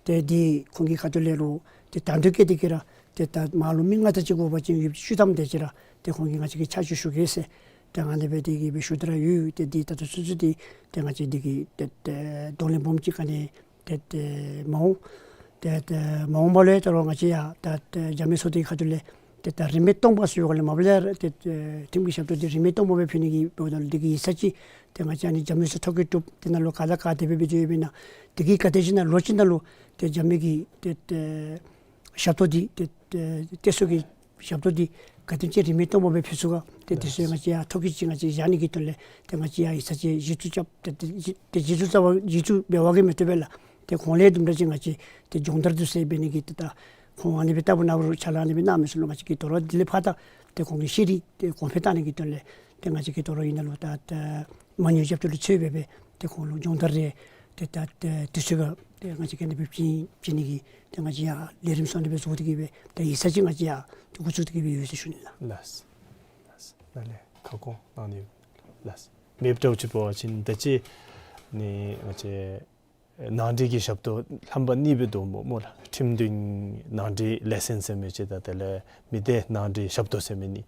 ཏེ་འདི་ཁོང་གི་ཁ་ཐུག་ལས་ལུ་ཏེ་དང་འདོད་བསྐྱེད་དེ་གི་ར་ཏེ་ད་མ་ལུ་མི་ལྔ་དེ་ཅིག་དགོ་པ་ཅིན་ཡོདཔ་ཅིག་བཅུ་ཐམ་དེ་ཅིག་ར་ཏེ་ཁོང་གིས་ང་བཅས་ཀྱིས་ཆ་འཇོག་ཞུ་གེ་ཟེར་ཏེ་ཨ་ནི་སྦེ་དེ་གིས་སྦེ་ཞུ་སྟེ་ར་ཡོད། ཏེ་འདི་ད་ལྟོ་ཚུན་ཚོད་འདི་ཏེ་ང་བཅས་འདི་གི་ཏེ་ཏེ་གདོང་ལེན་སྦོམ་ཅིག་ག་ནི་ ཏེ་ཏེ་མ་འོང་། ཏེ་ཏེ་མ་འོངས་པ་ལུ་ད་རུང་ང་བཅས་ཡང་ད་ཏེ་འཇམ་དབྱངས་མཚོ་སྟོན་གྱི་ཁ་ཐུག་ལས་ཏེ་ད་རིན་མེད་སྟོང་པ་ཟེར་བའི་སྒང་ལས་མ་པ་ལས་ཏེ་ཨེ་ཁྲིམས་ཀྱི་ཞབས་ཏོག་འདི་རིན་མེད་སྟོང་པ་སྦེ་ཕུལ་ནི་གི་འབདཝ་ད་ལུ་དེ་གི་ཡིག་ཚང་ཅིག་ཏེ་ང་བཅས་ཨ་ནི་འཇམ་དབྱངས་མཚོ་སྟོན་ཐོ་བཀོད་གྲུབ་དེ་ནང་ལུ་ག་དང་ག་དེ་སྦེ་སྦེ་འགྱོ་ཡོདཔ་ཨིན་ན། དེ་གི་ག་དེ་ཅིག་ནང་ལོ་གཅིག་ནང་ལུ་ཏེ་འཇམ་དབྱངས་ཀྱི་ཏེ་ཏེ་ཞབས་ཏོག་འདི་ཏེ་ཏེ་གཏད་སོ་གི་ཞབས་ཏོག་འདི་ག་དེམ་ཅིག་རིན་མེད་སྟོང་པ་སྦེ་ཕུལ་ཚུགས་ག། ཏེ་དེ་ཚུ་ང་བཅས་ཡང་ཐོ་བཀོད་ཅིག་ང་བཅས་བཞག་ནི་གི་དོན་ལས་ཏེ་ང་བཅས་ཡང་ཡིག་ཚང་ཅིག་གཞི་བཙུགས་རྐྱབ། ཏེ་ཏེ་ཏེ་གཞི་བཙུགས་རྐྱབ་པ་གཞི་བཙུགས་འབད་བ་གིས་མི་བཏུབ་པས་ལགས། ཏེ་ཁོང་ལས་དུམ་གྲ་ཅིག་ང་བཅས་ཏེ་སྦྱོང་བརྡར་འདི་ཚུ་འབད་ནི་གི་ཏེ་ད་ཁོང་ཨ་ནི་སྦེ་ལྟ་བུ་ནང་རུ་ཕྱག་ལཱ་ཨ་ནི་སྦེ་གནང་མི་ཚུ་ལུ་ང་བཅས་ཀྱིས་དོ་རུང་དེ་ལས་ཕར་ད་ཏེ་ཁོང་གི་ཤེས་རིག་ཏེ་གོང་འཕེལ་གཏང་ནི་གི་དོན་ལས་ཏེ་ང་བཅས་ཀྱིས་དོ་རུང་ཨིན་ན་ལུ་ད་ཏེ་མ་དངུལ་རྒྱབ་སྐྱོར་ལུ་ཚུད་སྦེ་སྦེ་ཏེ་ཁོང་ལུ་སྦྱོང་བརྡར་རེ་ཏེ་ད་ཏེ་དེ་ཚུ་ག་ཏེ་ང་བཅས་ཀྱིས་ཨ་ནི་སྦེ་བྱིན་བྱིན་ནི་གི་ཏེ་ང་བཅས་ཡང་ལས་རིམ་སོགས་ཨ་ནི་སྦེ་བཟོ་སྟེ་གིས་སྦེ་ཏེ་ཡིག་ཚང་ཅིག་ང་བཅས་ཡང་ཏེ་འགོ་བཙུགས་ཏེ་གིས་སྦེ་ཡོད་ཟེར་ཞུ་ནི་ལགས། ལགས། ལགས། ནཱ་ལས་ཁ་སྐོང་གནང་ནི་ལགས། མེདཔ་འདྲཝ་ཅིག་འབད་བ་ཅིན་ད་ཅི་ནི་ང་བཅས་ནང་འགྲིག་གི་ཞབས་ཏོག་རྣམ་པ་གཉིས་སྦེ་འདུག་སྨོ་སྨོ་ལགས། ཁྲིམས་མཐུན་ནང་འགྲིག་ལས་ཚན་ཟེར་མི་ཅིག་དང་དེ་ལས་མི་སྡེ་ནང་འགྲིག་ཞབས་ཏོག་ཟེར་མི་གཉིས།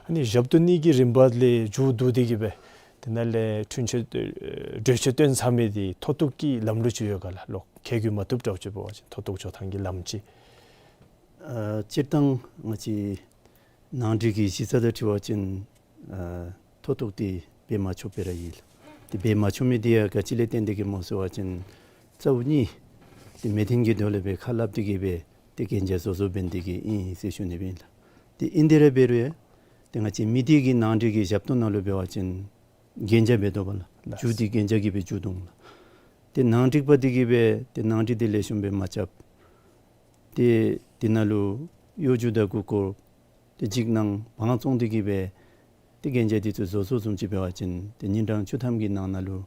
ཨ་ནི་ཞབས་ཏོག་གཉིས་ཀྱི་རིམ་པ་ལས་མཇུག་བསྡུ་སྟེ་གིས་སྦེ་དེ་ནང་ལས་འཁྲུན་ཆོད་གྲོས་ཆོད་བཏོན་ཚར་མི་འདི་མཐོ་གཏུགས་ཀྱི་ལམ་ལུགས་ཅིག་ཡོད་ག་ལགས། ལོག་ཁེ་གུ་མ་བཏུབ་འདྲཝ་ཅིག་འབད་བ་ཅིན་མཐོ་གཏུགས་འགྱོ་ཐངས་ཀྱི་ལམ་ཅིག། ཨ་སྤྱིར་བཏང་ང་བཅས་ནང་འགྲིག་གི་གཞི་རྩ་དང་འཁྲིལ་བ་ཅིན་ཨ་མཐོ་གཏུགས་འདི་འབད་མ་ཆོགཔ་སྦེ་ར་ཨིན་ལགས། ཏེ་འབད་མ་ཆོག་མི་འདི་ཡང་ག་ཅི་ལས་བརྟེན་ཏེ་གིས་སྨོ་ཟེར་བ་ཅིན་རྩ་བ་ཉིད་ཏེ་མི་མཐུན་གྱི་དོན་ལས་སྦེ་ཁ་སླབ་སྟེ་གིས་སྦེ་ཏེ་གན་རྒྱ་བཟོ་བཟོཝ་འབད་ནི་དེ་གིས་ཨིན་ཟེར་ཞུ་ནི་སྦེ་ཨིན་ལགས། ཏེ་ཨིན་དེ་ར་འབད་རུང་ཡང་ཏེ་ང་བཅས་མི་སྡེ་གི་ནང་འགྲིག་གི་ཞབས་ཏོག་ནང་ལུ་འབད་བ་ཅིན་གན་རྒྱ་འབད་དོ་བ་ལགས། ལགས། རྒྱུ་འདི་གན་རྒྱ་གིས་སྦེ་རྒྱུ་དོ་ལགས། ཏེ་ནང་འགྲིག་པ་འདི་གིས་སྦེ་ཏེ་ནང་འགྲིག་འདི་ལེགས་ཤོམ་སྦེ་མ་རྐྱབ། ཏེ་འདི་ནང་ལུ་གཡོ་སྒྱུ་དང་མགུ་སྐོར་ཏེ་འཇིགས་སྣང་བང་བཙོང་སྟེ་གིས་སྦེ་ཏེ་གན་རྒྱ་འདི་ཚུ་བཟོ་བཟོཝ་བཟུམ་ཅིག་འབད་བ་ཅིན་ཏེ་ཉིན་གྲངས་བཅུ་ཐམ་གྱི་ནང་ན་ལུ་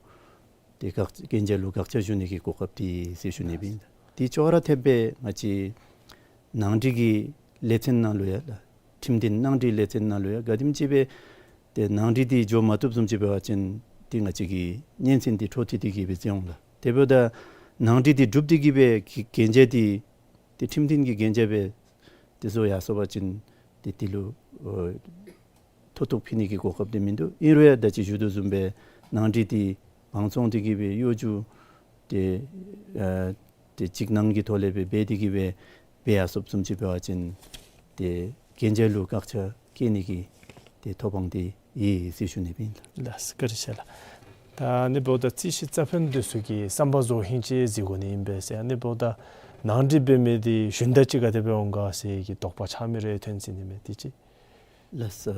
ཏེ་བཀག་གན་རྒྱ་ལུ་བཀག་ཆ་ཞུ་ནི་གི་གོ་སྐབས་འདི་ཟེར་ཞུ་ནི་སྦེ་ཨིན། འདི་ཅོག་ར་འཐདཔ་སྦེ་ང་བཅས་ནང་འགྲིག་གི་ལས་ཚན་ནང་ལུ་ཡང་ལགས། ཁྲིམས་མཐུན་ནང་འགྲིག་ལས་ཚན་ནང་ལུ་ཡང་ག་དེམ་ཅིག་སྦེ་ཏེ་ནང་འགྲིག་འདི་འགྱོ་མ་བཏུབ་བཟུམ་ཅིག་འབད་བ་ཅིན་ཏེ་ང་བཅས་ཀྱི་སྙན་གསན་འདི་འཕྲོ་མཐུད་དེ་གིས་སྦེ་བྱིན་འོང་ལགས། དེ་འབདཝ་ད་ནང་འགྲིག་འདི་གྲུབ་སྟེ་གིས་སྦེ་གི་གན་རྒྱ་འདི་ཏེ་ཁྲིམས་མཐུན་གྱི་གན་རྒྱ་སྦེ་ཏེ་བཟོ་ཡར་སོང་པ་ཅིན་ཏེ་དེ་ལུ་ཨོ་མཐོ་གཏུགས་ཕུལ་ནི་གི་གོ་སྐབས་འདི་མིན་འདུག། ཨིན་རུང་ཡང་ད་ཅི་ཞུ་དོ་བཟུམ་སྦེ་ནང་འགྲིག་འདི་བང་བཙོང་སྟེ་གིས་སྦེ་གཡོ་སྒྱུ་ཏེ་ཨ་ཏེ་འཇིགས་སྣང་གི་ཐོག་ལས་སྦེ་འབད་དེ་གིས་སྦེ་འབད་ཡར་སོངམ་བཟུམ་ཅིག་འབད་བ་ཅིན་ཏེ་གན་རྒྱ་ལུ་བཀག་ཆ་བཀལ་ནི་གི་ཏེ་ཐོབ་དབང་འདི་ཡོད་ཟེར་ཞུ་ནི་སྦེ་ཨིན་ལགས། ལགས་སོ། བཀའ་དྲིན་ཆེ་ལགས། ད་ཨ་ནི་འབདཝ་ད་རྩིས་ཞིབ་རྩ་ཕན་འདི་ཚུ་གིས་བསམ་པ་རྫོགས་ཧིང་ཅིག་གཟིགས་དགོ་ནི་ཨིན་པས་ཟེར། ཨ་ནི་འབདཝ་ད་ནང་འགྲིག་འབད་མི་འདི་ཞུན་དག་ཅིག་ག་དེ་སྦེ་འོང་ག་ཟེར་གྱི་དོགས་པ་ཆགས་མི་རེ་ཐོན་ཅི་ནི་མས་དེ་ཅིག། ལགས་སོ།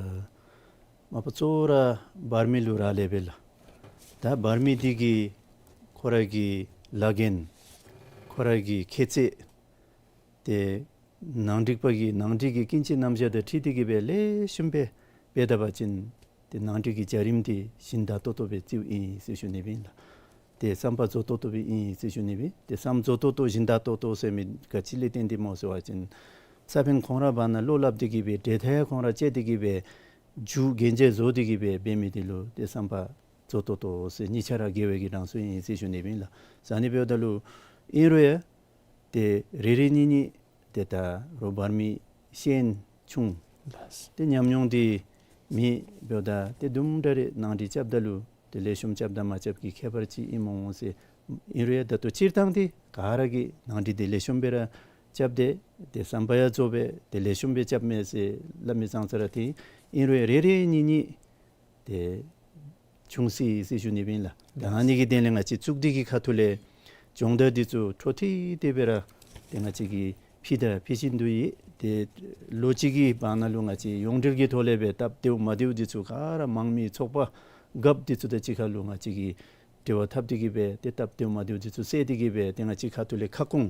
མ་པ་གཙོ་བོ་ར་འབར་མི་ལུ་རག་ལས་པས་ལགས། ད་འབར་མི་འདི་གིས་ཁོ་ར་གི་ལཱ་འགན་ཁོ་ར་གི་ཁྱད་ཚད་ཏེ་ནང་འགྲིག་པ་གི་ནང་འགྲིག་གི་ཀུན་སྤྱོད་རྣམ་གཞག་དང་འཁྲིལ་ཏེ་གིས་སྦེ་ལེགས་ཤོམ་སྦེ་འབད་ད་པ་ཅིན་ཏེ་ནང་འགྲིག་གི་བྱ་རིམ་འདི་ཞིན་དག་ཏོག་ཏོ་སྦེ་རྩིཝ་ཨིན་ཟེར་ཞུ་ནི་སྦེ་ཨིན་ལགས། ཏེ་བསམ་པ་རྫོགས་ཏོག་ཏོ་སྦེ་ཨིན་ཟེར་ཞུ་ནི་སྦེ། ཏེ་བསམ་རྫོགས་ཏོག་ཏོ་ཞིན་དག་ཏོག་ཏོ་ཟེར་མི་ག་ཅི་ལས་བརྟེན་ཏེ་སྨོ་ཟེར་བ་ཅིན་ས་ཕན་ཁོང་ར་བར་ན་བློ་སླབ་སྟེ་གིས་སྦེ་འབྲེལ་ཐག་ཁོང་ར་བཅད་དེ་གིས་སྦེ་རྒྱུ་གན་རྒྱ་བཟོ་སྟེ་གིས་སྦེ་འབད་མི་འདི་ལུ་ཏེ་བསམ་པ་རྫོགས་ཏོག་ཏོ་ཟེར་གཉིས་ཆ་ར་དགེ་བའི་གི་གྲངས་སུ་ཨིན་ཟེར་ཞུ་ནི་སྦེ་ཨིན་ལགས། ཟེར་ཨ་ནི་འབདཝ་ད་ལུ་ཨིན་རུང་ཡང་ཏེ་རེ་རེ་གཉིས་གཉིས་ཏེ་ད་རོགས་འབར་མི་ཤེས་ཡོན་ཆུང་ཏེ་ཉམས་མྱོང་འདི་མེད་འབདཝ་ད་ཏེ་དུམ་གྲ་རེ་ནང་འགྲིག་རྐྱབ་ད་ལུ་ཏེ་ལེགས་ཤོམ་རྐྱབ་དང་མ་རྐྱབ་ཀྱི་ཁྱད་པར་ཅིག་ཨིན་མས་འོང་ཟེར། ཨིན་རུང་ཡང་ད་ལྟོ་སྤྱིར་བཏང་འདི་ག་ར་གིས་ནང་འགྲིག་འདི་ལེགས་ཤོམ་སྦེ་ར་རྐྱབ་སྟེ་ཏེ་བསམ་པ་ཡང་རྫོགས་སྦེ་ཏེ་ལེགས་ཤོམ་སྦེ་རྐྱབ་མས་ཟེར་སླབ་མི་ཙང་ཙ་ར་ཏེ་ཨིན་རུང་ཡང་རེ་རེ་གཉིས་གཉིས་ཏེ་ཆུང་སི་སི་ཞུ་ནི་སྦེ་ཨིན་ལགས། ད་ཨ་ནི་གི་དོན་ལས་ང་བཅས་གཙུག་སྡེ་གི་ཁ་ཐུག་ལས་སྦྱོང་བརྡར་འདི་ཚུ་འཕྲོ་མཐུད་དེ་སྦེ་ར་ཏེ་ང་བཅས་ཀྱིས་ཕུལ་དང་ཕུལ་བཞིན་དུ་ཡོད། ཏེ་ལོ་གཅིག་གི་བར་ན་ལུ་ང་བཅས་ཡོངས་འབྲེལ་གྱི་ཐོག་ལས་སྦེ་སྟབས་བདེཝ་མ་བདེཝ་འདི་ཚུ་ག་ར་མང་མི་ཚོགས་པ་རྒཔོ་འདི་ཚུ་དང་གཅིག་ཁར་ལུ་ང་བཅས་ཀྱིས་འབྲེལ་བ་འཐབ་སྟེ་གིས་སྦེ་ཏེ་སྟབས་བདེཝ་མ་བདེཝ་འདི་ཚུ་བསལ་ཏེ་གིས་སྦེ་ཏེ་ང་བཅས་ཁ་ཐུག་ལས་ཁ་སྐོང་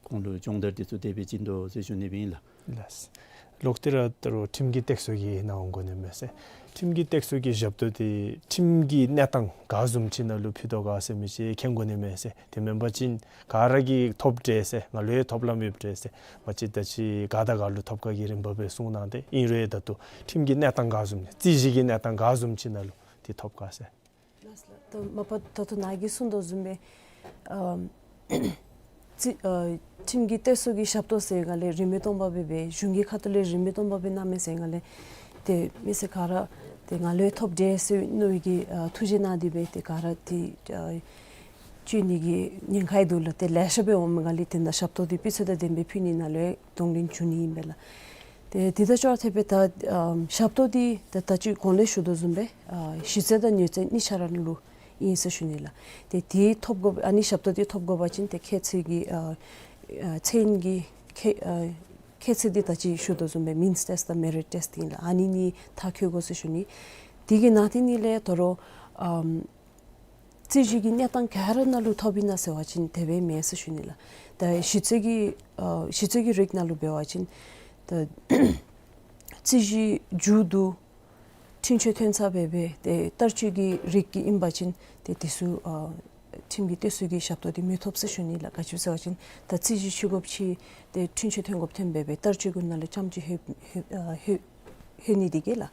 ཁོང་ལུ་སྦྱོང་བརྡར་འདི་ཚུ་དེ་སྦེ་བྱིན་དོ་ཟེར་ཞུ་ནི་སྦེ་ཨིན་ལགས། ལགས། ལོག་སྟེ་ར་ད་རུང་ཁྲིམས་ཀྱི་སྟེགས་གསོ་གི་ནང་འོང་དགོ་ནི་མས་ཟེར། ཁྲིམས་ཀྱི་སྟེགས་གསོ་གི་ཞབས་ཏོག་འདི་ཁྲིམས་ཀྱི་གནས་སྟངས་ག་བཟུམ་ཅིག་ནང་ལུ་ཕུལ་དོ་ག་ཟེར་མི་ཅིག་མཁྱེན་དགོ་ནི་མས་ཟེར། དེ་མེན་པ་ཅིན་ག་ར་གིས་ཐོབ་དེས་ཟེར་ང་ལུ་ཡང་ཐོབ་ལམ་ཡོད་དེས་ཟེར་མ་ཅིག་ད་ཅི་ག་དང་ག་ལུ་ཐོབ་ག་གི་རིམ་པ་སྦེ་གསུང་གནང་སྟེ་ཨིན་རུང་ཡང་ད་ལྟོ་ཁྲིམས་ཀྱི་གནས་སྟངས་ག་བཟུམ་རྩོད་གཞི་གི་གནས་སྟངས་ག་བཟུམ་ཅིག་ནང་ལུ་འདི་ཐོབ་ག་ཟེར། ལགས་ལགས། ད་མ་པ་ད་ལྟོ་ནཱ་གིས་གསུངས་དོ་བཟུམ་སྦེ་ཨ་རྩི་ཨ་ཁྲིམས་ཀྱི་སྟེགས་གསོ་གི་ཞབས་ཏོག་ཟེར་ག་ལས་རིན་མེད་སྟོང་པ་སྦེ་སྦེ་གཞུང་གི་ཁ་ཐུག་ལས་རིན་མེད་སྟོང་པ་སྦེ་གནང་མས་ཟེར་ག་ལས་ཏེ་མི་སེར་ག་ར་ཏེ་ང་ལུ་ཡང་ཐོབ་དེས་ཟེར་མནོ་བའི་གི་ཨ་ཐུགས་རྗེ་གནང་སྟེ་སྦེ་ཏེ་ག་ར་ཏེ་ཨ་ བཅོས་ནི་གི་ཉེན་ཁ་ཡང་འདུག་ལགས། ཏེ་ལེ་ཤ་སྦེ་འོངམ་ལས་དེ་ནང་ཞབས་ཏོག་འདི་དཔེ་ཚོད་དང་ལྡནམ་སྦེ་ཕུལ་ནི་ནང་ལུ་གདོང་ལེན་འབྱུང་ནི་ཨིན་པས་ལགས། ཏེ་དེ་དང་ཅོག་འཐདཔ་སྦེ་ད་ཨམ་ཞབས་ཏོག་འདི་ད་ད་ཅི་གོང་ལས་ཞུ་དོ་བཟུམ་སྦེ་ཨ་གཞི་རྩ་དང་ཉོ་རྩ་གཉིས་ཆ་ར་ལུ་ཨིན་ཟེར་ཞུ་ནི་ལགས། ཏེ་དེ་ཐོབ་དགོ་ཨ་ནི་ཞབས་ཏོག་འདི་ཐོབ་དགོ་པ་ཅིན་ཏེ་ཁྱད་ཚད་ཀྱི་ཨ་ཨ་ཚད་ཀྱི་ཁྱད་ཨ་ཁྱད་ཚད་འདི་ད་ཅི་ཞུ་དོ་བཟུམ་སྦེ་མིནསི་ཊེསཊ་དང་མེ་རིཊ་ཊེསཊ་ཨིན་ལགས། ཨ་ནི་གཉིས་མཐར་འཁྱོལ་དགོ་ཟེར་ཞུ་ནི། དེ་གི་ནང་དེ་ནང་ལས་དོ་རུང་ཨམ་རྩོད་གཞི་གི་གནས་སྟངས་ག་ར་ནང་ལུ་ཐོབ་ཨིན་ན་ཟེར་བ་ཅིན་དེ་སྦེ་མེན་ཟེར་ཞུ་ནི་ལགས། ད་གཞི་རྩའི་གི་ཨ་གཞི་རྩའི་གི་རིགས་ནང་ལུ་འབད་བ་ཅིན་ད་རྩོད་གཞི་མཇུག་བསྡུ་འཁྲུན་ཆོད་ཐོན་ཚར་སྦེ་སྦེ་ཏེ་བསྟར་སྤྱོད་ཀྱི་རིགས་ཀྱི་ཨིན་པ་ཅིན་ཏེ་དེ་ཚུ་ཨ་ཁྲིམས་ཀྱི་གཏད་སོ་གི་ཞབས་ཏོག་འདི་མི་ཐོབ་ཟེར་ཞུ་ནི་ལགས། ག་ཅི་ཟེར་བ་ཅིན་ད་རྩོད་གཞི་ཕྱི་དགོཔ་ཅིག་ཏེ་འཁྲུན་ཆོད་ཐོན་དགོཔ་ཐོན་སྦེ་སྦེ་བསྟར་སྤྱོད་ཀྱི་ནང་ལུ་རྐྱངམ་ཅིག་ལྷོད་ལྷོད་ཨ་ལྷོད་ལྷོད་ནི་འདི་གིས་ལགས།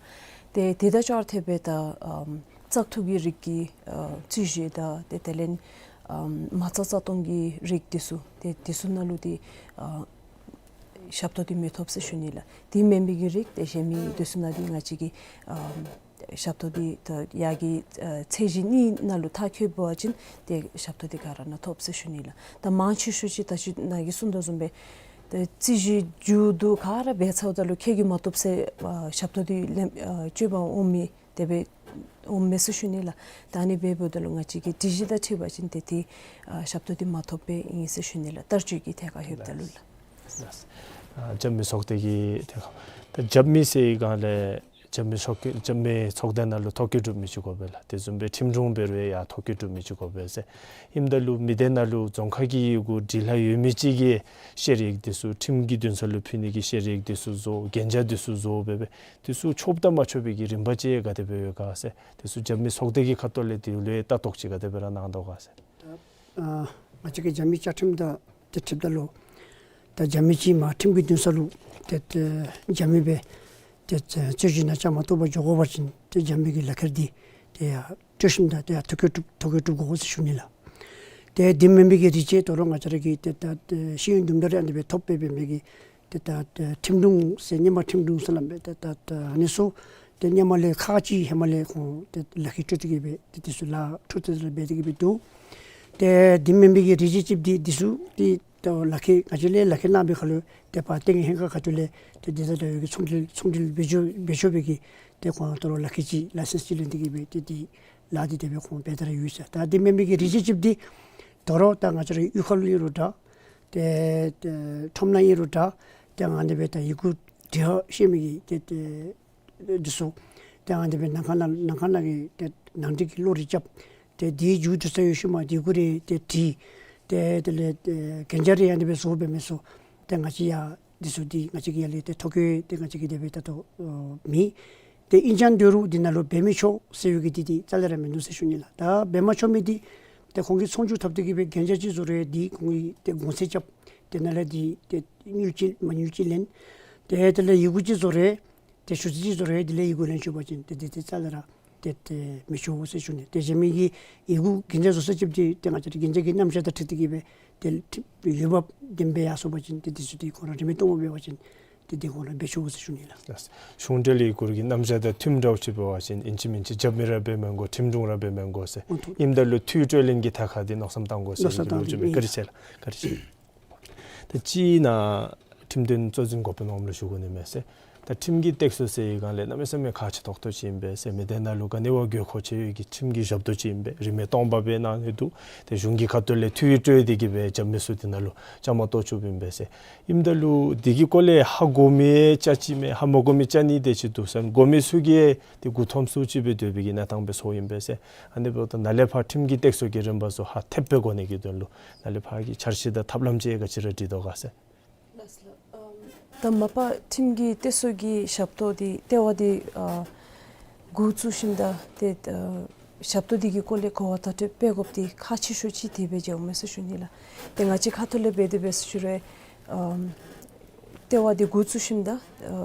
ཏེ་དེ་དང་ཅོག་འཐདཔ་སྦེ་ད་ཨམ་བཙག་འཐུ་གི་རིགས་ཀྱི་ཨ་རྩོད་གཞི་དང་ཏེ་དེ་ལས་ཨམ་མ་རྩ་རྩ་གཏོང་གི་རིགས་འདི་ཚུ་ཏེ་འདི་ཚུ་ནང་ལུ་ཏེ་ཨ་ཞབས་ཏོག་འདི་མི་ཐོབ་ཟེར་ཞུ་ནི་ལགས། དེ་མེན་པའི་གི་རིགས་ཏེ་གཞན་མི་འདི་ཚུ་ནང་འདི་ང་བཅས་ཀྱིས་ཨམ་ཞབས་ཏོག་འདི་ད་ཡར་གྱི་ཨ་ཚད་གཞི་གཉིས་ནང་ལུ་མཐར་འཁྱོལ་བ་ཅིན་ཏེ་ཞབས་ཏོག་འདི་ག་ར་ནང་ཐོབ་ཟེར་ཞུ་ནི་ལགས། ད་མང་ཆེ་ཤོས་ཅིག་ད་ཅི་ནཱ་གིས་གསུངས་དོ་བཟུམ་སྦེ་ཏེ་རྩོད་གཞི་མཇུག་བསྡུ་ག་ར་འབད་ཚརཝ་ད་ལུ་ཁྱོད་ཀྱིས་མ་བཏུབ་ཟེར་ཨ་ཞབས་ཏོག་འདི་ལེན་ཨ་སྤྱོད་པར་འོང་མི་དེ་སྦེ་འོང་མས་ཟེར་ཞུ་ནི་ལགས། ད་ཨ་ནི་འབདཝ་ད་ལུ་ང་བཅས་ཀྱི་སྒྲིག་གཞི་དང་འཁྲིལ་བ་ཅིན་ཏེ་ཏེ་ཨ་ཞབས་ཏོག་འདི་མ་ཐོབ་པའི་ཨིན་ཟེར་ཞུ་ནི་ལགས། བསྟར་སྤྱོད་ཀྱི་ཐད་ཁར་ལྷོདཔ་ད་ལུ་ལགས། ལགས། ཨ་རྒྱབ་མི་ཚོགས་སྡེ་གི་ཐད་ཁར་ད་རྒྱབ་མི་ཟེར་བའི་སྒང་ལས་རྒྱབ་མི་ཚོགས་རྒྱབ་མི་ཚོགས་སྡེ་ནང་ལུ་ཐོ་བཀོད་གྲུབ་མི་ཅིག་དགོ་པས་ལགས། དེ་བཟུམ་སྦེ་ཁྲིམས་དྲུང་འབད་རུང་ཡང་ཐོ་བཀོད་གྲུབ་མི་ཅིག་དགོ་པས་ཟེར། ཨིནམ་ད་ལུ་མི་སྡེ་ནང་ལུ་རྫོང་ཁག་གི་ཡི་གུ་འབྲི་ལྷག་ཡོད་མི་ཅིག་གིས་བཤེར་ཡིག་འདི་ཚུ་ཁྲིམས་ཀྱི་འདུན་ས་ལུ་ཕུལ་ནི་གི་བཤེར་ཡིག་འདི་ཚུ་བཟོ་གན་རྒྱ་འདི་ཚུ་བཟོ་འབད་འབད་འདི་ཚུ་ཆོགཔ་དང་མ་ཆོག་པའི་གི་རིམ་པ་ཅིག་ག་དེ་སྦེ་ཡོད་ག་ཟེར། འདི་ཚུ་རྒྱབ་མི་ཚོགས་སྡེ་གི་ཁ་ཐུག་ལས་འདི་ལུ་ལྟ་རྟོག་ཅིག་ག་དེ་སྦེ་ར་གནང་དོ་ག་ཟེར། ད་ཨ་ང་བཅས་ཀྱི་རྒྱབ་མི་བཅའ་ཁྲིམས་དང་ཏེ་འཁྲིལཝ་ད་ལུ་ད་རྒྱབ་མི་ཅིག་མར་ཁྲིམས་ཀྱི་འདུན་ས་ལུ་ཏེ་ཏེ་རྒྱབ་མི་སྦེ་ཏེ་རྩོད་གཞི་ནང་བཅའ་མར་གཏོགས་པར་འགྱོ་དགོ་པ་ཅིན་ཏེ་རྒྱབ་མི་གི་ལག་ཁྱེར་འདི་ཏེ་ཡར་སྤྲོད་ཞིནམ་ད་ཏེ་ཡར་ཐོ་བཀོད་གྲུབ་ཐོ་བཀོད་གྲུབ་དགོ་ཟེར་ཞུ་ནི་ལགས། ཏེ་འདི་མེན་པའི་གི་རིགས་ཅིག་དོ་རུང་ང་བཅས་ར་གི་ཏེ་ད་ཏེ་ཤེས་ཡོན་དུམ་གྲ་རེ་ཨ་ནི་སྦེ་ཐོབ་སྦེ་འབད་མི་གི་ཏེ་ད་ཏེ་ཁྲིམས་དྲུང་ཟེར་སྔོན་མ་ཁྲིམས་དྲུང་ཟེར་སླབ་མས། ཏེ་ད་ཏེ་ཨ་ནི་ཚུ་ཏེ་སྔོན་མ་ལས་ཁག་ཅིག་ཧེ་མ་ལས་ཁོང་ཏེ་ལག་ཁྱེར་སྤྲོད་དེ་གི་སྦེ་ཏེ་འདི་ཚུ་ལཱ་འཕྲོ་མཐུད་དེ་སྦེ་འབད་དེ་གི་སྦེ་འདུག། ཏེ་འདི་མེན་པའི་གི་རིགས་ཅིག་ཅིག་འདི་འདི་ཚུ་ཏེ་ད་ལག་ཁྱེར་ང་བཅས་ལས་ལག་ཁྱེར་གནང་བའི་ཁར་ལུ་ཏེ་ཕར་ཏེ་ཧེང་ཁ་ཁ་ཐུག་ལས་ཏེ་འདི་ད་ལྟ་ཡོད་ཀྱི་ཚོང་འབྲེལ་ཚོང་འབྲེལ་འབད་ཆོག་འབད་ཆོག་པའི་གི་ཏེ་ཁོང་དོ་རུང་ལག་ཁྱེར་ཅིག་ལའི་སེནསི་ཅིག་ལེན་ཏེ་གི་སྦེ་ཏེ་འདི་ལཱ་འདི་དེ་སྦེ་ཁོང་འབད་དེ་ར་ཡོད་ཟེར། ད་འདི་མེན་པའི་གི་རིགས་ཅིག་ཅིག་འདི་དོ་རུང་ད་ང་བཅས་རའི་གཡུས་ཁ་ལུ་ཨིན་རུང་འདྲ། ཏེ་ཏེ་ཁྲོམ་ནང་ཨིན་རུང་འདྲ། ཏེ་ཨ་ནི་སྦེ་ད་ཡི་གུ་འབྲི་ཤེས་མི་གི་ཏེ་ཏེ་འདི་ཚུ་ཏེ་ཨ་ནི་སྦེ་ནང་ཁང་ནང་ནང་ཁང་ནང་གི་ཏེ་ནང་འགྲིག་གི་བློ་རེ་རྐྱབ། ཏེ་འདི་མཇུག་བསྡུ་ས་ཡོད་ཤུལ་མ་འདི་གུ་རེ་ཏེ་བྲིས། ཏེ་དེ་ལས་ཏེ་གན་རྒྱ་རེ་ཨ་ནི་སྦེ་བཟོ་འབད་མི་ཚུ་ཏེ་ང་བཅས་ཡང་འདི་ཚུ་འདི་ང་བཅས་ཀྱི་ཡར་ལས་ཏེ་ཐོ་བཀོད་ཏེ་ང་བཅས་ཀྱི་དེ་སྦེ་ད་ལྟོ་ཨོ་མེད། ཏེ་ཨིན་ཀྱང་འདི་རུང་འདི་ནང་ལུ་འབད་མི་ཆོག་ཟེར་བའི་གི་འདི་འདི་རྩ་ལས་ར་མིན་འདུག་ཟེར་ཞུ་ནི་ལགས། ད་འབད་མ་ཆོག་མི་འདི་ཏེ་ཁོང་གིས་ཚོང་བསྒྱུར་འཐབ་སྟེ་གི་སྦེ་གན་རྒྱ་ཅིག་བཟོ་རུང་འདི་ཁོང་གིས་ཏེ་གོང་ཚད་རྐྱབ། ཏེ་ནཱ་ལས་འདི་ཏེ་དངུལ་ཅིག་མ་དངུལ་ཅིག་ལེན། ཏེ་དེ་ལས་ཡི་གུ་ཅིག་བཟོ་རུང་ཏེ་ཞུ་ཚིག་ཅིག་བཟོ་རུང་དེ་ལས་ཡི་གུ་ལེན་ཆོག་པ་ཅིན་ཏེ་འདི་འདི་རྩ་ལས་ར་ཏེ་ཏེ་མི་ཆོག་ཟེར་ཞུ་ནི། ཏེ་གཞན་མི་གི་ཡི་གུ་གན་རྒྱ་བཟོ་ས་ཅིག་འདི་ཏེ་ང་བཅས་ར་གན་རྒྱ་གི་རྣམ་གཞག་དང་འཁྲིལ་ཏེ་གི་སྦེ་ཏེ་འོས་འབབ་ལྡན་པའི་ཡར་སོང་པ་ཅིན་ཏེ་འདི་ཚུ་འདི་ཁོང་ར་རིན་མེད་སྟོངམ་འབད་བ་ཅིན་ཏེ་འདི་ཁོང་ར་འབད་ཆོག་ཟེར་ཞུ་ནི་ལགས། གཞུང་འབྲེལ་ཡི་གུ་གི་རྣམ་གཞག་དང་མཐུནམ་འདྲཝ་ཅིག་འབད་བ་ཅིན་ཨིན་ཅི་མིན་ཅི་རྒྱབ་མི་ར་འབད་མི་དགོ། ཁྲིམས་དྲུང་ར་འབད་མི་དགོ་ཟེར། ཨོ་ཐུ། ཨིནམ་ད་ལུ་འཐུས་སྤྲོད་ལེན་གྱི་ཐད་ཁར་འདི་མནོ་བསམ་བཏང་དགོ་ཟེར། མནོ་བསམ་བཏང་དགོ། བཀའ་དྲིན་ཆེ་ལགས། བཀའ་དྲིན་ཆེ། ད་ཅི་ནཱ་ཁྲིམས་དོན་གཙོ་འཛིན་འགོ་དཔོན་འོགམ་ལུ་ཞུ་དགོ་ནི་མས་ཟེར། ད་ཁྲིམས་ཀྱི་སྟེགས་གསོ་ཟེར་བའི་སྒང་ལས་གནམ་མེད་ས་མེད་ཁག་ཆེ་ཏོག་ཏོ་ཅིག་ཨིན་པས་ཟེར། མི་སྡེ་ནང་ལུ་ག་ནི་བ་དགོས་མཁོ་ཆེ་བའི་གི་ཁྲིམས་ཀྱི་ཞབས་ཏོག་ཅིག་ཨིན་པས། རིན་མེད་སྟོངམ་སྦེ་གནང་ནི་འདུག། ཏེ་གཞུང་གི་ཁ་ཐུག་ལས་འཐུས་སྤྲོད་དེ་གི་སྦེ་རྒྱབ་མི་ཚུ་འདི་ནང་ལུ་བཅའ་མར་གཏོགས་བཅུགཔ་ཨིན་པས་ཟེར། ཨིནམ་ད་ལུ་འདི་གི་སྐོར་ལས་ཧ་གོ་མི་ཡང་ཅིག་མས། ཧ་མ་གོ་མི་ཅིག་ནི་དེ་ཅིག་འདུག་ཟེར། གོ་མི་ཚུ་གིས་ཏེ་མགུ་འཐོམ་སུ་ཅིག་སྦེ་སྡོད་པའི་གི་གནས་སྟངས་སྦེ་ཚོརཝ་ཨིན་པས་ཟེར། ཨ་ནི་འབདཝ་ད་ནཱ་ལས་ཕར་ཁྲིམས་ཀྱི་སྟེགས་གསོ་གི་རིམ་པ་ཚུ་ཧ་ཐེབས་སྦེ་གོ་ནི་གི་དོན་ལུ་ནཱ་ལས་ཕར་གྱི་འཆར་གཞི་དང་ཐབས་ལམ་ཅིག་ག་ཅི་ར་སྒྲིག་དོ་ག་ཟེར། ལགས་སོ་ལགས། ཨམ་ད་མ་པ་ཁྲིམས་ཀྱི་སྟེགས་གསོ་གི་ཞབས་ཏོག་འདི་ལྟེ་བ་འདི་ཨ་འགོ་བཙུགས་ཞིནམ་ད་ཏེ་ཨ་ཞབས་ཏོག་འདི་གི་སྐོར་ལས་གོ་བ་བརྡ་སྤྲོད་འབད་དགོཔ་འདི་ཁག་ཆེ་ཤོས་ཅིག་དེ་སྦེ་མཇལཝ་མས་ཟེར་ཞུ་ནི་ལགས། ཏེ་ང་བཅས་ཁ་ཐུག་ལས་འབད་དེ་འབད་ཟེར་ཞུ་རུང་ཨམ་ལྟེ་བ་འདི་འགོ་བཙུགས་ཞིནམ་ད་ཨ་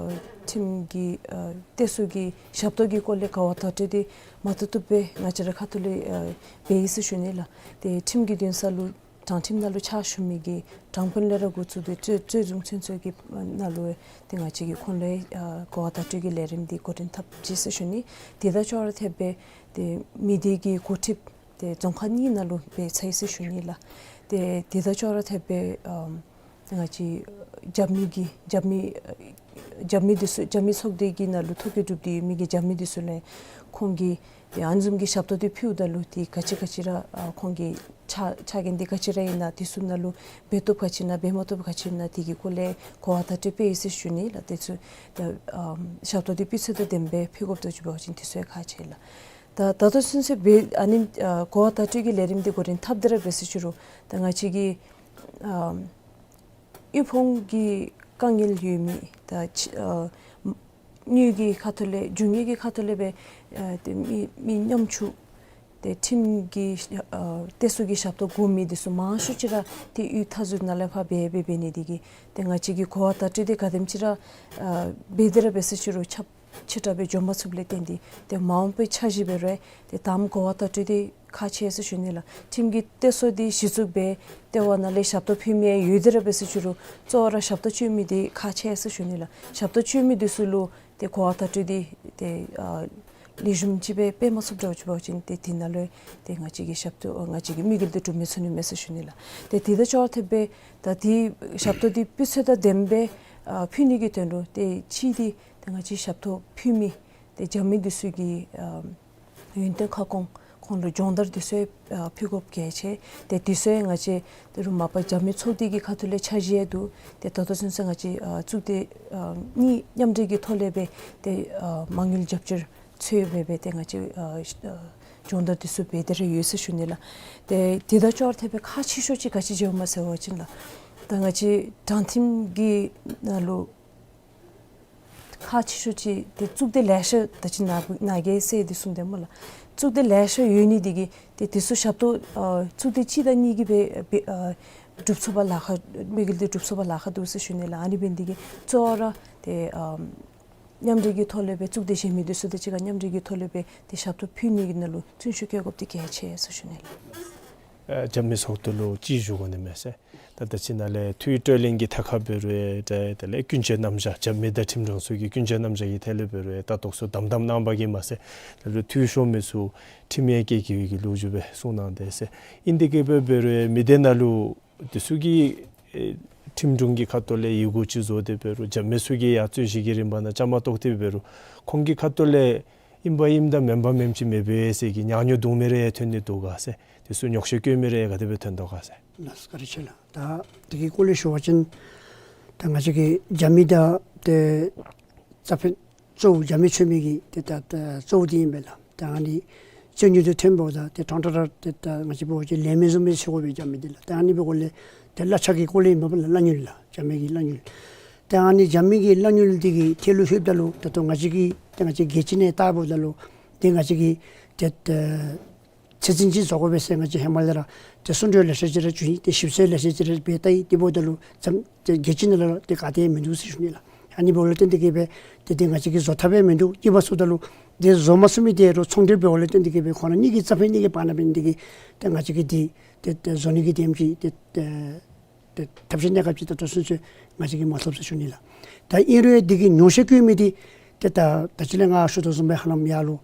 ཁྲིམས་ཀྱི་ཨ་སྟེགས་གསོ་གི་ཞབས་ཏོག་གི་སྐོར་ལས་གོ་བ་བརྡ་སྤྲོད་འདི་མ་བཏུབ་བཏུབ་སྦེ་ང་བཅས་ར་ཁ་ཐུག་ལས་ཨ་འབད་ཡི་ཟེར་ཞུ་ནི་ལགས། ཏེ་ཁྲིམས་ཀྱི་འདུན་ས་ལུ་དྲང་ཁྲིམས་ནང་ལུ་ཕྱག་ཞུ་མི་གི་དྲང་དཔོན་ལས་ར་འགོ་བཙུགས་ཏེ་རྩོད་རྩོད་འཛིན་ཚུན་ཚོད་ཀྱི་ནང་ལུ་ཏེ་ང་བཅས་ཀྱིས་ཁོང་ལུ་ཨ་གོ་བ་བརྡ་སྤྲོད་ཀྱི་ལས་རིམ་འདི་འགོ་འདྲེན་འཐབ་ཅི་ཟེར་ཞུ་ནི། དེ་དང་ཅོག་ར་འཐདཔ་སྦེ་ཏེ་མི་སྡེ་གི་འགོ་ཁྲིདཔ་ ཏེ་རྫོང་ཁག་གཉིས་ནང་ལུ་འབད་ཚར་ཡི་ཟེར་ཞུ་ནི་ལགས། ཏེ་དེ་དང་ཅོག་ར་འཐདཔ་སྦེ་ཨམ་ང་བཅས་རྒྱབ་མི་གི་རྒྱབ་མི་རྒྱབ་མི་འདི་ཚུ་རྒྱབ་མི་ཚོགས་སྡེ་གི་ནང་ལུ་ཐོ་བཀོད་གྲུབ་སྟེ་ཡོད་མི་གི་རྒྱབ་མི་འདི་ཚུ་ལས་ཁོང་གིས་ཏེ་ཨ་ནི་བཟུམ་གྱི་ཞབས་ཏོག་འདི་ཕུལཝ་ད་ལུ་ཏེ་ག་ཅི་ག་ཅི་ར་ཨ་ཁོང་གི་ཆ་ཆ་རྐྱེན་འདི་ག་ཅི་ར་ཨིན་ན་འདི་ཚུ་ནང་ལུ་འབད་བཏུབ་ག་ཅི་ཨིན་ན་འབད་མ་བཏུབ་ག་ཅི་ཨིན་ན་དེ་གི་སྐོར་ལས་གོ་བ་བརྡ་སྤྲོད་འབད་ཡི་ཟེར་ཞུ་ནི་ལགས། དེ་ཚུ་ཏེ་ཨམ་ཞབས་ཏོག་འདི་སྤུས་ཚད་དང་ལྡནམ་སྦེ་ཕུལ་དགོཔ་འདུག་ཟེར་བ་ཅིན་དེ་ཚུ་ཡང་ཁག་ཆེ་ལགས། ད་ད་ལྟོ་ཚུན་ཚོད་འབད་ཨ་ནི་ཨ་གོ་བ་བརྡ་སྤྲོད་ཀྱི་ལས་རིམ་འདི་འགོ་འདྲེན་འཐབ་སྟེ་ར་འབད་ཟེར་ཞུ་རུང་ད་ང་བཅས་ཀྱི་ཨམ་དབུལ་ཕོངས་ཀྱི་དཀའ་ངལ་ཡོད་མི་ད་ཕྱི་ཨ་དངུལ་གྱི་ཁ་ཐུག་ལས་རྒྱུ་དངོས་ཀྱི་ཁ་ཐུག་ལས་འབད་ཨ་ཏེ་མི་མི་ཉམ་ཆུང་ཏེ་ཁྲིམས་ཀྱི་ཨ་གཏད་སོ་གི་ཞབས་ཏོག་དགོ་མི་འདི་ཚུ་མང་ཤོས་ཅིག་ར་ཏེ་གཡུས་མཐའ་ཟུར་ནང་ལས་ཕར་འབད་འབད་འབད་ནི་འདི་གིས་ཏེ་ང་བཅས་ཀྱི་གོ་བ་བརྡ་སྤྲོད་འདི་ག་དེམ་ཅིག་ར་ཨ་འབད་དེ་ར་འབད་ཟེར་ཞུ་རུང་ཁྱབ་ཆེ་དྲགས་སྦེ་འགྱོ་མ་ཚུགསཔ་ལས་བརྟེན་ཏེ་ཏེ་མ་འོངས་པའི་འཆར་གཞི་འབད་རུང་ཏེ་དང་པ་གོ་བ་བརྡ་སྤྲོད་འདི་ཁག་ཆེ་ཟེར་ཞུ་ནི་ལགས། ཁྲིམས་ཀྱི་གཏད་སོ་འདི་གཞི་བཙུགས་འབད་ལྟེ་བ་ནང་ལས་ཞབས་ཏོག་ཕུལ་མི་ཡང་ཡོད་དེ་ར་འབད་ཟེར་ཞུ་རུང་གཙོ་བོ་ར་ཞབས་ཏོག་སྤྱོད་མི་འདི་ཁག་ཆེ་ཟེར་ཞུ་ནི་ལགས། ཞབས་ཏོག་སྤྱོད་མི་འདི་ཚུ་ལུ་ཏེ་གོ་བ་བརྡ་སྤྲོད་འདི་ཏེ་ཨ་ལེགས་ཤོམ་ཅིག་སྦེ་འབད་མ་ཚུགསཔ་འདྲཝ་ཅིག་འབད་བ་ཅིན་ཏེ་དེ་ནང་ལུ་ཏེ་ང་བཅས་ཀྱི་ཞབས་ཏོག་ང་བཅས་ཀྱི་དམིགས་ཡུལ་འདི་འགྲུབ་མི་ཚུགས་ནི་མས་ཟེར་ཞུ་ནི་ལགས། ཏེ་དེ་དང་ཅོག་ར་འཐདཔ་སྦེ་ད་དེ་ཞབས་ཏོག་འདི་སྤུས་ཚད་དང་ལྡནམ་སྦེ་ཨ་ཕུལ་ནི་གི་དོན་ལུ་ཏེ་གཅིག་འདི་ཏེ་ང་བཅས་ཞབས་ཏོག་ཕུལ་མི་ཏེ་རྒྱབ་མི་འདི་ཚུ་གི་ཨ་ཡོན་ཏན་ཁ་སྐོང་ཁོང་ལུ་སྦྱོང་བརྡར་འདི་ཚུ་ཡང་ཨ་ཕུལ་དགོཔ་གལ་ཆེ། ཏེ་འདི་ཚུ་ཡང་ང་བཅས་ཏེ་རུང་མ་པ་རྒྱབ་མི་ཚོགས་སྡེ་གི་ཁ་ཐུག་ལས་འཆར་གཞི་ཡང་འདུག། ཏེ་ད་ལྟོ་ཚུན་ཚོད་ང་བཅས་ཨ་གཙུག་སྡེ་ཨ་གཉིས་མཉམ་འབྲེལ་གྱི་ཐོག་ལས་སྦེ་ཏེ་ཨ་མ་དངུལ་རྒྱབ་སྐྱོར་ཚུ་ཡང་འབད་འབད་ཏེ་ང་བཅས་ཨ་ཨ་སྦྱོང་བརྡར་འདི་ཚུ་འབད་དེ་ར་ཡོད་ཟེར་ཞུ་ནི་ལགས། ཏེ་དེ་དང་ཅོག་ར་འཐདཔ་སྦེ་ཁག་ཆེ་ཤོས་ཅིག་ག་ཅི་ཅིག་ཡོདཔ་སྨོ་ཟེར་བ་ཅིན་ལགས། ད་ང་བཅས་དྲང་ཁྲིམས་ཀྱི་ནང་ལུ་ཁག་ཆེ་ཤོས་ཅིག་ཏེ་གཙུག་སྡེ་ལེ་ཤ་ད་ཅི་ནཱ་ནཱ་གིས་ཟེར་འདི་གསུངས་ཏེ་སྨོ་ལགས། གཙུག་སྡེ་ལེ་ཤ་ཡོད་ནི་འདི་གིས་ཏེ་འདི་ཚུ་ཞབས་ཏོག་ཨ་གཙུག་སྡེ་གཅིག་དང་གཉིས་ཀྱིས་འབད་འབད་ཨ་སྒྲུབ་ཚུགས་པར་ལཱ་ཁག་དམིགས་ཡུལ་འདི་སྒྲུབ་ཚུགས་པར་ལཱ་ཁག་འདུག་ཟེར་ཞུ་ནི་ལགས། ཨ་ནི་འབད་ནི་འདི་གིས་གཙོ་བོ་ར་ཏེ་ཨ་མཉམ་འབྲེལ་གྱི་ཐོག་ལས་སྦེ་གཙུག་སྡེ་གཞན་མི་འདི་ཚུ་དང་གཅིག་ཁར་མཉམ་འབྲེལ་གྱི་ཐོག་ལས་སྦེ་ཏེ་ཞབས་ཏོག་ཕུལ་ནི་གི་ནང་ལུ་བརྩོན་ཤུགས་བསྐྱེད་དགོཔ་འདི་གལ་ཆེ་ཟེར་ཞུ་ནི་ལགས། ཨ་རྒྱབ་མི་ཚོགས་འདུ་ལུ་ཅིག་ཞུ་དགོ་ནི་མས་ཟེར། ད་ད་ཅི་ནཱ་ལས་འཐུས་གྲོས་གླེང་གི་ཐད་ཁར་འབད་རུང་ཡང་ཏེ་དེ་ལས་ཀུན་སྤྱོད་རྣམ་གཞག་རྒྱབ་མི་དང་ཁྲིམས་དྲུང་ཚུ་གི་ཀུན་སྤྱོད་རྣམ་གཞག་གི་ཐད་ལས་འབད་རུང་ཡང་ལྟ་རྟོག་ཚུ་དམ་དམ་གནང་པ་གིས་མ་ཚད་ད་ལུ་འཐུས་ཤོར་མི་ཚུ་ཁྲིམས་ཡང་བཀལ་བཀལ་བའི་གི་ལོ་རྒྱུས་སྦེ་གསུངས་གནང་དེས་ཟེར། ཨིན་དེ་གིས་འབད་འབད་རུང་ཡང་མི་སྡེ་ནང་ལུ་འདི་ཚུ་གིས་ཨེ་ཁྲིམས་དྲུང་གི་ཁ་ཐུག་ལས་ཡི་གུ་ཅིག་བཟོ་སྟེ་འབད་རུང་རྒྱབ་མི་ཚུ་གིས་ཡང་རྩོད་གཞི་གི་རིམ་པ་ནང་བཅའ་མར་གཏོགས་ཏེ་འབད་རུང་ཁོང་གི་ཁ་ཐུག་ལས་ཨིནམ་ཨིནམ་དང་མེནམ་མེནམ་ཅིག་མེདཔ་ཨིན་ཟེར་གྱི་ཉག་ཉོག་བརྡུང་མི་རེ་ཐོན་ནི་འདུག་ག་ཟེར། དེ་ཚུ་ཉོག་བཤད་བཀོད་མི་རེ་ག་དེ་སྦེ་ཐོན་དོ་ག་ཟེར། ལགས་སོ་བཀའ་དྲིན་ཆེ་ལགས། ད་དེ་གི་སྐོར་ལས་ཞུ་བ་ཅིན་ད་ང་བཅས་ཀྱི་རྒྱབ་མི་དང་ཏེ་རྩ་ཕན་གཙོ་བོ་རྒྱབ་མི་འཚོལ་མི་གི་ཏེ་ད་ད་གཙོ་བོ་འདི་ཨིན་པས་ལགས། ད་ཨ་ནི་རྩོད་རྙོགས་འདི་ཐོན་པ་ད་ཏེ་ཐོན་ཐོན་ར་ཏེ་ད་ང་བཅས་འབད་བ་ཅིན་ལས་མི་བཟུམ་སྦེ་འཚོལ་དགོ་པས་རྒྱབ་མི་འདི་ལགས། ད་ཨ་ནི་འབདཝ་ལས་ཏེ་གླ་ཆ་གི་སྐོར་ལས་ཨིན་པས་ལགས། གླ་དངུལ་ལགས། རྒྱབ་མི་གི་གླ་དངུལ། ད་ཨ་ནི་རྒྱབ་མི་གི་གླ་དངུལ་འདི་གི་ཐད་ལུ་ལྷོདཔ་ད་ལུ་ད་ལྟོ་ང་བཅས་ཀྱིས་ཏེ་ང་བཅས་རྒྱལ་སྤྱི་ནང་བལྟཝ་ད་ལུ་ཏེ་ང་བཅས་ཀྱིས་ཏེ་ཏེ་ཚད་འཛིན་ཅིག་བཟོ་དགོ་པས་ཟེར་ང་བཅས་ཧེ་མ་ལས་ར་ཏེ་གསུང་གྲོས་ལེ་ཤ་ཅིག་ར་བྱུང་ཡི། ཏེ་ཞིབ་འཚོལ་ལེ་ཤ་ཅིག་ར་འབད་ད་ཡི། དེ་འབདཝ་ད་ལུ་ཙམ་ཏེ་རྒྱལ་སྤྱི་ནང་ལུ་ཏེ་ག་ཏེ་མིན་འདུག་ཟེར་ཞུ་ནི་ལགས། ཨ་ནི་འབདཝ་ལས་བརྟེན་ཏེ་གིས་སྦེ་ཏེ་ཏེ་ང་བཅས་ཀྱིས་བཟོ་ཐབས་ཡང་མིན་འདུག། ཅིག་འབད་ཚུགས་ད་ལུ་ཏེ་བཟོ་མ་ཚུགས་མི་དེ་རུང་ཚོང་འབྲེལ་འབདཝ་ལས་བརྟེན་ཏེ་གིས་སྦེ་ཁོང་ར་གཉིས་ཀྱི་རྩ་ཕན་གཉིས་ཀྱི་བར་ན་འབད་ནི་དེ་གིས་ཏེ་ང་བཅས་ཀྱིས་འདི་ཏེ་ཏེ་བཟོ་ནི་གི་དེམ་ཅིག་ཏེ་ཏེ་ཏེ་ཐབས་ཤེས་གནས་སྐབས་ཅིག་ད་ལྟོ་ཚུན་ཚོད་ང་བཅས་ཀྱིས་མ་ཐོབ་ཟེར་ཞུ་ནི་ལགས། ད་ཨིན་རུང་འདི་གི་ཉོག་བཤད་བཀོད་མི་འདི་ཏེ་ད་ད་ཅི་ལས་ང་ཞུ་དོ་བཟུམ་སྦེ་ཧ་ལམ་ཡར་ལུ་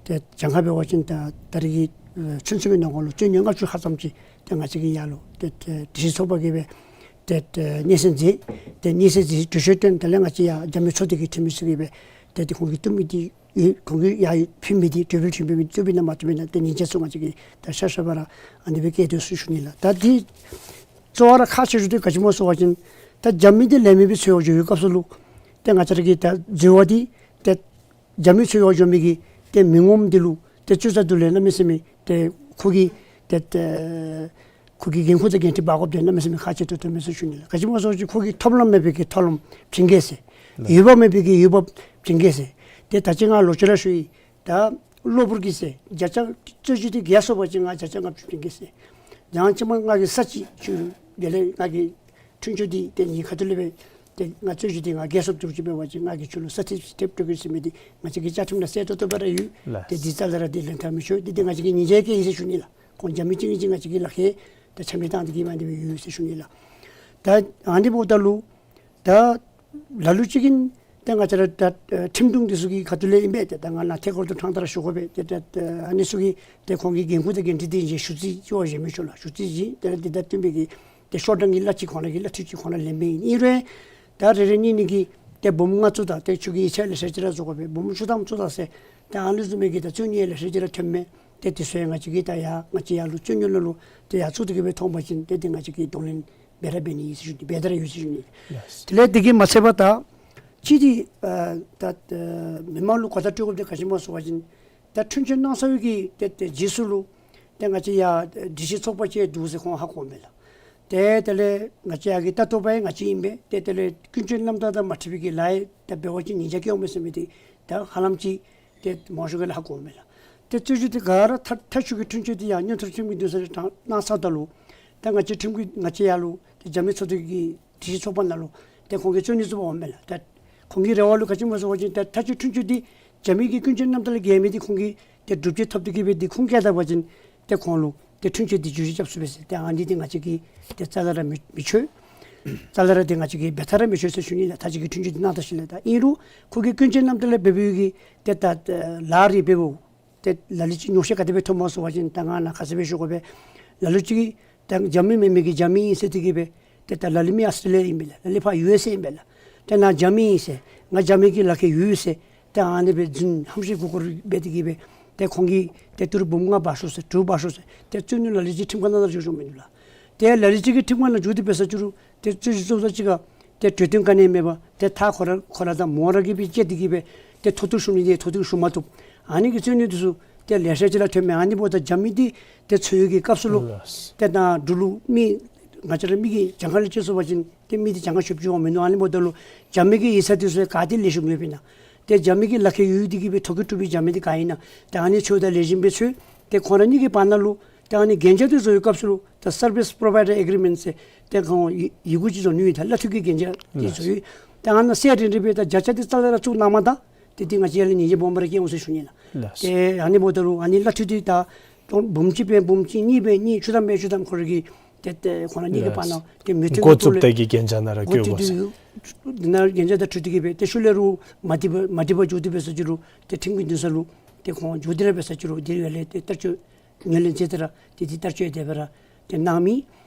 ཏེ་གྱངས་ཁ་འབད་བ་ཅིན་ད་ད་རེས་ཀྱི་ཨེ་ཚུན་ཚོད་ཀྱི་ནང་འཁོད་ལུ་རྩོད་རྙོག་ལྔ་བཅུ་ལྷག་ཙམ་ཅིག་ཏེ་ང་བཅས་ཀྱིས་ཡར་ལུ་ཏེ་ཏེ་སྒྲིག་གཞི་ཚོགས་པ་གིས་སྦེ་ཏེ་ཏེ་སྙན་སེང་མཛད། ཏེ་སྙན་སེང་མཛད་གྲོས་ཆོད་བཏོན། དེ་ལས་ང་བཅས་ཡར་རྒྱབ་མི་ཚོགས་སྡེ་གི་འཐུས་མི་ཚུ་གིས་སྦེ་ཏེ་ཏེ་ཁོང་གིས་བཏུབ་མི་འདི་ཡོད། ཁོང་གིས་ཡར་ཕུལ་མི་འདི་གྲོས་འབུལ་ཕུལ་མི་འདི་བཏུབ་ཨིན་ན་མ་བཏུབ་ཨིན་ན་ཏེ་ཉིན་བྱེད་ཚུ་ང་བཅས་ཀྱིས་ད་ཤ་ཤ་བ་ར་ཨ་ནི་སྦེ་བཀལ་དོ་ཟེར་ཞུ་ནི་ལགས། ད་འདི་གཙོ་བོ་ར་ཁག་ཆེ་ཤོས་འདི་ག་ཅི་སྨོ་ཟེར་བ་ཅིན་ད་རྒྱབ་མི་འདི་ལས་མི་སྦེ་འཚོལ་བར་འགྱོ་བའི་སྐབས་སུ་ལུ་ཏེ་ང་བཅས་ར་གི་ད་འཛོལ་བ་འདི་ཏེ་རྒྱབ་མི་འཚོལ་བར་འགྱོ་མི་གི་ཏེ་མི་ངོམ་འདི་ལུ་ཏེ་ཅུང་ཟད་དུ་ལས་གནམ་མེད་ས་མེད་ཏེ་ཁོ་གི་ཏེ་ཏེ་ཁོ་གི་འགན་ཁུར་དང་འགན་འཁྲི་འབག་དགོཔ་འདི་གནམ་མེད་ས་མེད་ཁག་ཆེ་ཏོག་ཏོ་མས་ཟེར་ཞུ་ནི་ལགས། ག་ཅི་སྨོ་ཟེར་བ་ཅིན་ཁོ་གིས་ཐོབ་ལམ་མེད་པའི་གི་ཐོབ་ལམ་བྱིན་གེ་ཟེར། ལགས། འོས་འབབ་མེད་པའི་གི་འོས་འབབ་བྱིན་གེ་ཟེར། ཏེ་ད་ཅི་ང་ལོག་ཅི་ར་ཞུ་ཡི། ད་གློ་བུར་གྱི་ཟེར་བརྒྱ་ཆ་རྩོད་གཞི་འདི་བརྒྱ་སོང་བ་ཅིན་ང་བརྒྱ་ཆ་ལྔ་བཅུ་བྱིན་གེ་ཟེར། ཡང་ཅིན་མ་ང་གིས་ས་ཅིག་ཁྱོད་ལུ་དེ་ལས་ང་གི་མཐུན་ཕྱོགས་འདི་ཏེ་ངེའི་ཁ་ཐུག་ལས་སྦེ་ཏེ་ང་རྩོད་གཞི་འདི་ང་བརྒྱ་སོངམ་ཅིག་འབད་བ་ཅིན་ང་གིས་ཁྱོད་ལུ་ས་ཐེབས་ཐེབས་སྤྲོད་གེ་ཟེར་མི་འདི་ང་བཅས་ཀྱི་བཅའ་ཁྲིམས་ནང་གསལ་ཏོག་ཏོ་སྦེ་ར་ཡོད། ལགས། ཏེ་འདི་རྩ་ལས་ར་འདི་ལེན་ཐབས་མི་ཆོག། འདི་ཏེ་ང་བཅས་ཀྱི་ཉེས་ཆད་བཀལ་ཡི་ཟེར་ཞུ་ནི་ལགས། ཁོང་རྒྱབ་མི་གཅིག་གཉིས་ཅིག་ང་བཅས་ཀྱི་ལག་ཁྱེར་ཏེ་ཆ་མེད་བཏང་སྟེ་གིས་མ་འདི་སྦེ་ཡོད་ཟེར་ཞུ་ནི་ལགས། ད་ཨ་ནི་འབདཝ་ད་ལུ་ད་ལ་ལུ་ཅིག་གིས་ ཏེ་ང་བཅས་ར་ད་ཁྲིམས་དྲུང་འདི་ཚུ་གི་ཁ་ཐུག་ལས་ཨིན་པས། ཏེ་ད་ང་ནཱ་ཐད་ཀར་དུ་ཕྲང་སྟེ་ར་ཞུ་དགོ་པས། ཏེ་ད་ཨ་ནི་ཚུ་གིས་ཏེ་ཁོང་གི་འགན་ཁུར་དང་འགན་འཁྲི་འདི་ཞུ་རྩིས་ཅིག་འབད་མི་ཆོག་ལགས། ཞུ་རྩིས་ཅིག་ཏེ་འདི་དང་བསྟུན་པའི་གི་ཏེ་ཤོག་གྲངས་ཀྱི་གླ་ཅིག་ཁོང་ར་གི་གླ་འཐུས་ཅིག་ཁོང་ར་ལེན་མི་ཨིན། ཨིན་རུང་ད་རེ་རེ་གཉིས་གཉིས་ཀྱིས་ཏེ་འབུམ་ལྔ་བཙུགས་ད་ཏེ་ཁྱོད་ཀྱིས་ཡིག་ཆ་ལེ་ཤ་ཅིག་ར་བཟོ་དགོ་པས། འབུམ་བཅུ་ཐམ་བཙུགས་ད་ཟེར་ཏེ་ཨ་ནི་བཟུམ་མའི་གི་ད་རྩོད་གཉིས་ལེ་ཤ་ཅིག་ར་ཐོནམ་མས། ཏེ་འདི་ཚུ་ཡང་ང་བཅས་ཀྱིས་ད་ཡར་ང་བཅས་ཡར་ལུ་རྩོད་གཉིས་ནང་ལུ་ཏེ་ཡར་བཙུགས་ཏེ་གི་སྦེ་ཐོན་པ་ཅིན་ཏེ་འདི་ང་བཅས་ཀྱིས་གདོང་ལེན་འབད་ར་འབད་ནི་ཨིན་ཟེར་ཞུ་ནི། འབད་དེ་ར་ཡོད་ཟེར་ཞུ་ནི། ལགས། དེ་ལས་འདི་གིས་མ་ཚད་པར་ད་གཅིག་འདི་ཨ་ད་ཨ་མི་མང་ལུ་གོ་བརྡ་སྤྲོད་དགོཔ་འདི་ག་ཅི་སྨོ་ཟེར་བ་ཅིན་ད་འཁྲུན་ཆོད་གནང་ཚར་བའི་གི་ཏེ་ཏེ་རྗེས་སུ་ལུ་ཏེ་ང་བཅས་ཡར་སྒྲིག་གཞི་ཚོགས་པ་ཅིག་འདུག་ཟེར་ཁོང་ཧ་གོཝ་མས་ལགས། ཏེ་དེ་ལས་ང་བཅས་ཡར་གྱི་ལྟ་རྟོགཔ་ཡང་ང་བཅས་ཨིན་པས། ཏེ་དེ་ལས་ཀུན་སྤྱོད་རྣམ་དག་དང་མ་འཁྲིལ་བའི་གི་ལཱ་ཡང་ད་འབད་བ་ཅིན་ཉེས་བྱ་བཀལཝ་མས་ཟེར་མི་འདི་ད་ཧ་ལམ་ཅིག་ཏེ་མང་ཤོས་ཀྱིས་ཧ་གོཝ་མས་ལགས། ཏེ་རྩོད་གཞི་འདི་ག་ར་མཐའ་མཐའ་དཔྱོད་ཀྱི་འཁྲུན་ཆོད་འདི་ཡང་མངོན་མཐོ་རིས་ཁྲིམས་ཀྱི་འདུན་ས་ལུ་གནང་ཚརཝ་ད་ལུ་ད་ང་བཅས་ཁྲིམས་ཀྱི་ང་བཅས་ཡར་ལུ་ཏེ་རྒྱབ་མི་ཚོགས་སྡེ་གི་སྒྲིག་གཞི་ཚོགས་པ་ནང་ལུ་ཏེ་ཁོང་གིས་རྩོད་གཉིས་བཙུགས་པ་འོང་མས་ལགས། ད་ཁོང་གི་རེ་བ་ལུ་ག་ཅི་སྨོ་ཟེར་བ་ཅིན་ད་མཐའ་དཔྱོད་འཁྲུན་ཆོད་འདི་རྒྱབ་མི་གི་ཀུན་སྤྱོད་རྣམ་དག་ལས་འགལ་མི་འདི་ཁོང་གིས་ཏེ་སྒྲུབ་བྱེད་ཐོབ་སྟེ་གི་སྦེ་འདི་ཁུངས་བཀལ་ད་པ་ཅིན་ཏེ་ཁོང་ལུ་ཏེ་འཁྲུན་ཆོད་འདི་བསྒྱུར་བཅོས་རྐྱབ་ཚུགས་པས་ཟེར། ཏེ་ཨ་ནི་འདི་ང་བཅས་ཀྱིས་ཏེ་རྩ་ལས་ར་མི་མི་ཆོད། རྩ་ལས་ར་འདི་ང་བཅས་ཀྱིས་འབད་ཐབས་ར་མི་ཆོད་ཟེར་ཞུ་ནི་ལགས། མཐའ་དཔྱོད་ཀྱི་འཁྲུན་ཆོད་འདི་གནང་ད་ཞིནམ་ལས། ད་ཨིན་རུང་ཁོ་གི་ཀུན་སྤྱོད་རྣམ་དག་ལས་འབད་བའི་གི་ཏེ་ད་ལཱ་རེ་འབདཝ་ཏེ་ལ་ལུ་ཅིག་ཉོགས་བཤད་ག་དེ་སྦེ་ཐོནམ་སྨོ་ཟེར་བ་ཅིན་ད་ང་ནཱ་ཁ་གསལ་སྦེ་ཞུ་དགོ་པས། ལ་ལུ་ཅིག་གིས་ད་རྒྱབ་མི་མེན་མི་གིས་རྒྱབ་མི་ཨིན་ཟེར་ཏེ་གི་སྦེ་ཏེ་ད་ལ་ལུ་མི་ཨཱོས་ཊྲེ་ལི་ཡ་ཨིན་པས་ལགས། ལ་ལུ་ཕར་ཡུ་ཨེསི་ཨེ་ཨིན་པས་ལགས། ཏེ་ནཱ་རྒྱབ་མི་ཨིན་ཟེར་ང་རྒྱབ་མི་གི་ལག་ཁར་ཡོད་ཟེར་ཏེ་ཨ་ནི་སྦེ་རྫུན་ཧམ་བཤད་མགུ་སྐོར་འབད་དེ་གི་སྦེ་ཏེ་ཁོང་གིས་ཏེ་ཏི་རུ་འབུམ་ལྔ་འབག་ཤོག་ཟེར་དྲུག་འབག་ཤོག་ཟེར་ཏེ་རྩོད་གཉིས་ལ་ལུ་ཅིག་ཁྲིམས་ཁང་ནང་ལུ་འགྱོ་འགྱོཝ་མིན་འདུག་ལགས། ཏེ་ལ་ལུ་ཅིག་གིས་ཁྲིམས་ཁང་ནང་འགྱོ་སྟེ་འབད་ས་ཅིག་རུང་ཏེ་རྩོད་གཞི་བཙུགས་ས་ཅིག་ཁར་ཏེ་གྲོས་བསྟུན་ག་ནི་མེད་པར་ཏེ་མཐའ་ཁོ་ར་ཁོ་ར་དང་མོ་ར་གིས་སྦེ་བཅད་དེ་གི་སྦེ་ཏེ་མཐོ་གཏུགས་ཞུ་ནི་འདི་མཐོ་གཏུགས་ཞུ་མ་བཏུབ། ཨ་ནི་གི་རྩོད་གཉིས་འདི་ཚུ་ཏེ་ལེ་ཤ་ཅིག་ར་ཐོནམ་མས། ཨ་ནི་འབདཝ་ད་རྒྱབ་མི་འདི་ཏེ་འཚོལ་བའི་གི་སྐབས་སུ་ལུ་ལགས། ཏེ་ད་འབྲུག་ལུ་མི་ང་བཅས་ར་མི་གིས་གྱངས་ཁ་ལས་བཅད་སོང་པ་ཅིན་ཏེ་མི་འདི་གྱངས་ཁ་ཤོར་བཅུག་འོང་མིན་འདུག། ཨ་ནི་འབདཝ་ད་ལུ་རྒྱབ་མི་གི་ཡིག་ཚང་འདི་ཚུ་ག་ཏེ་ལེགས་ཤོམ་ཡོདཔ་ཨིན་ན། ཏེ་རྒྱབ་མི་གི་ལག་ཁར་ཡོད་དེ་གི་སྦེ་ཐོ་བཀོད་གྲུབ་པའི་རྒྱབ་མི་འདི་ག་ཨིན་ན། ཏེ་ཨ་ནི་འཚོལ་ད་ལེགས་ཤོམ་སྦེ་འཚོལ། ཏེ་ཁོང་ར་གཉིས་ཀྱི་བར་ན་ལུ་ཏེ་ཨ་ནི་གན་རྒྱ་འདི་བཟོ་བའི་སྐབས་སུ་ལུ་ད་སར་བིསི་པོ་རོ་བའི་ཌར་ཨེག་རི་མེནཊ་ཟེར་ཏེ་ཁོང་ཡི་ཡི་གུ་ཅིག་བཟོ་ནི་ཡོད། ད་གླ་འཐུས་ཀྱི་གན་རྒྱ་འདི་བཟོ་ཡི། ཏེ་ཨ་ནཱ་གསལ་རི་རི་སྦེ་ད་བརྒྱ་ཆ་འདི་རྩ་ལས་ར་བཙུགས་གནང་མ་ད་ཏེ་འདི་ང་བཅས་ཡར་ལས་ཉེས་ཆད་སྦོམ་ར་བཀལ་འོང་ཟེར་ཞུ་ནི་ལགས། ལགས། ཏེ་ཨ་ནི་འབདཝ་ད་ལུ་ཨ་ནི་གླ་འཐུས་འདི་ད་འབུམ་གཅིག་འབད་འབུམ་གཅིག་གཉིས་འབད་གཉིས་བཅུ་ཐམ་འབད་བཅུ་ཐམ་ཁོ་ར་གི་ཏེ་ཏེ་ཁོང་ར་གཉིས་ཀྱི་བར་ན་ཏེ་མོས་མཐུན་འགོ་གྱི་ཐོག་བཙུགས་ལས་ཏེ་གི་གན་རྒྱ་ནང་ར་འགོ་བཙུགས་བཀོད་དགོ་ཏེ་ཟེར། ཡོད། འདི་ནང་གན་རྒྱ་དང་འཁྲིལ་ཏེ་གི་སྦེ་ཏེ་ཤུལ་ལས་རུང་མ་འགྲིག་པ་མ་འགྲིག་པ་འགྱོ་སྟེ་འབད་ས་ཅིག་རུང་ཏེ་ཁྲིམས་ཀྱི་འདུན་ས་ལུ་ཏེ་ཁོང་འགྱོ་སྟེ་ར་འབད་ས་ཅིག་རུང་འདི་ཡར་ལས་ཏེ་བསྟར་སྤྱོད་ངོས་ལེན་མཛད་དེ་ར་ཏེ་འདི་བསྟར་སྤྱོད་དེ་སྦེ་ར་ཏེ་གནང་མི།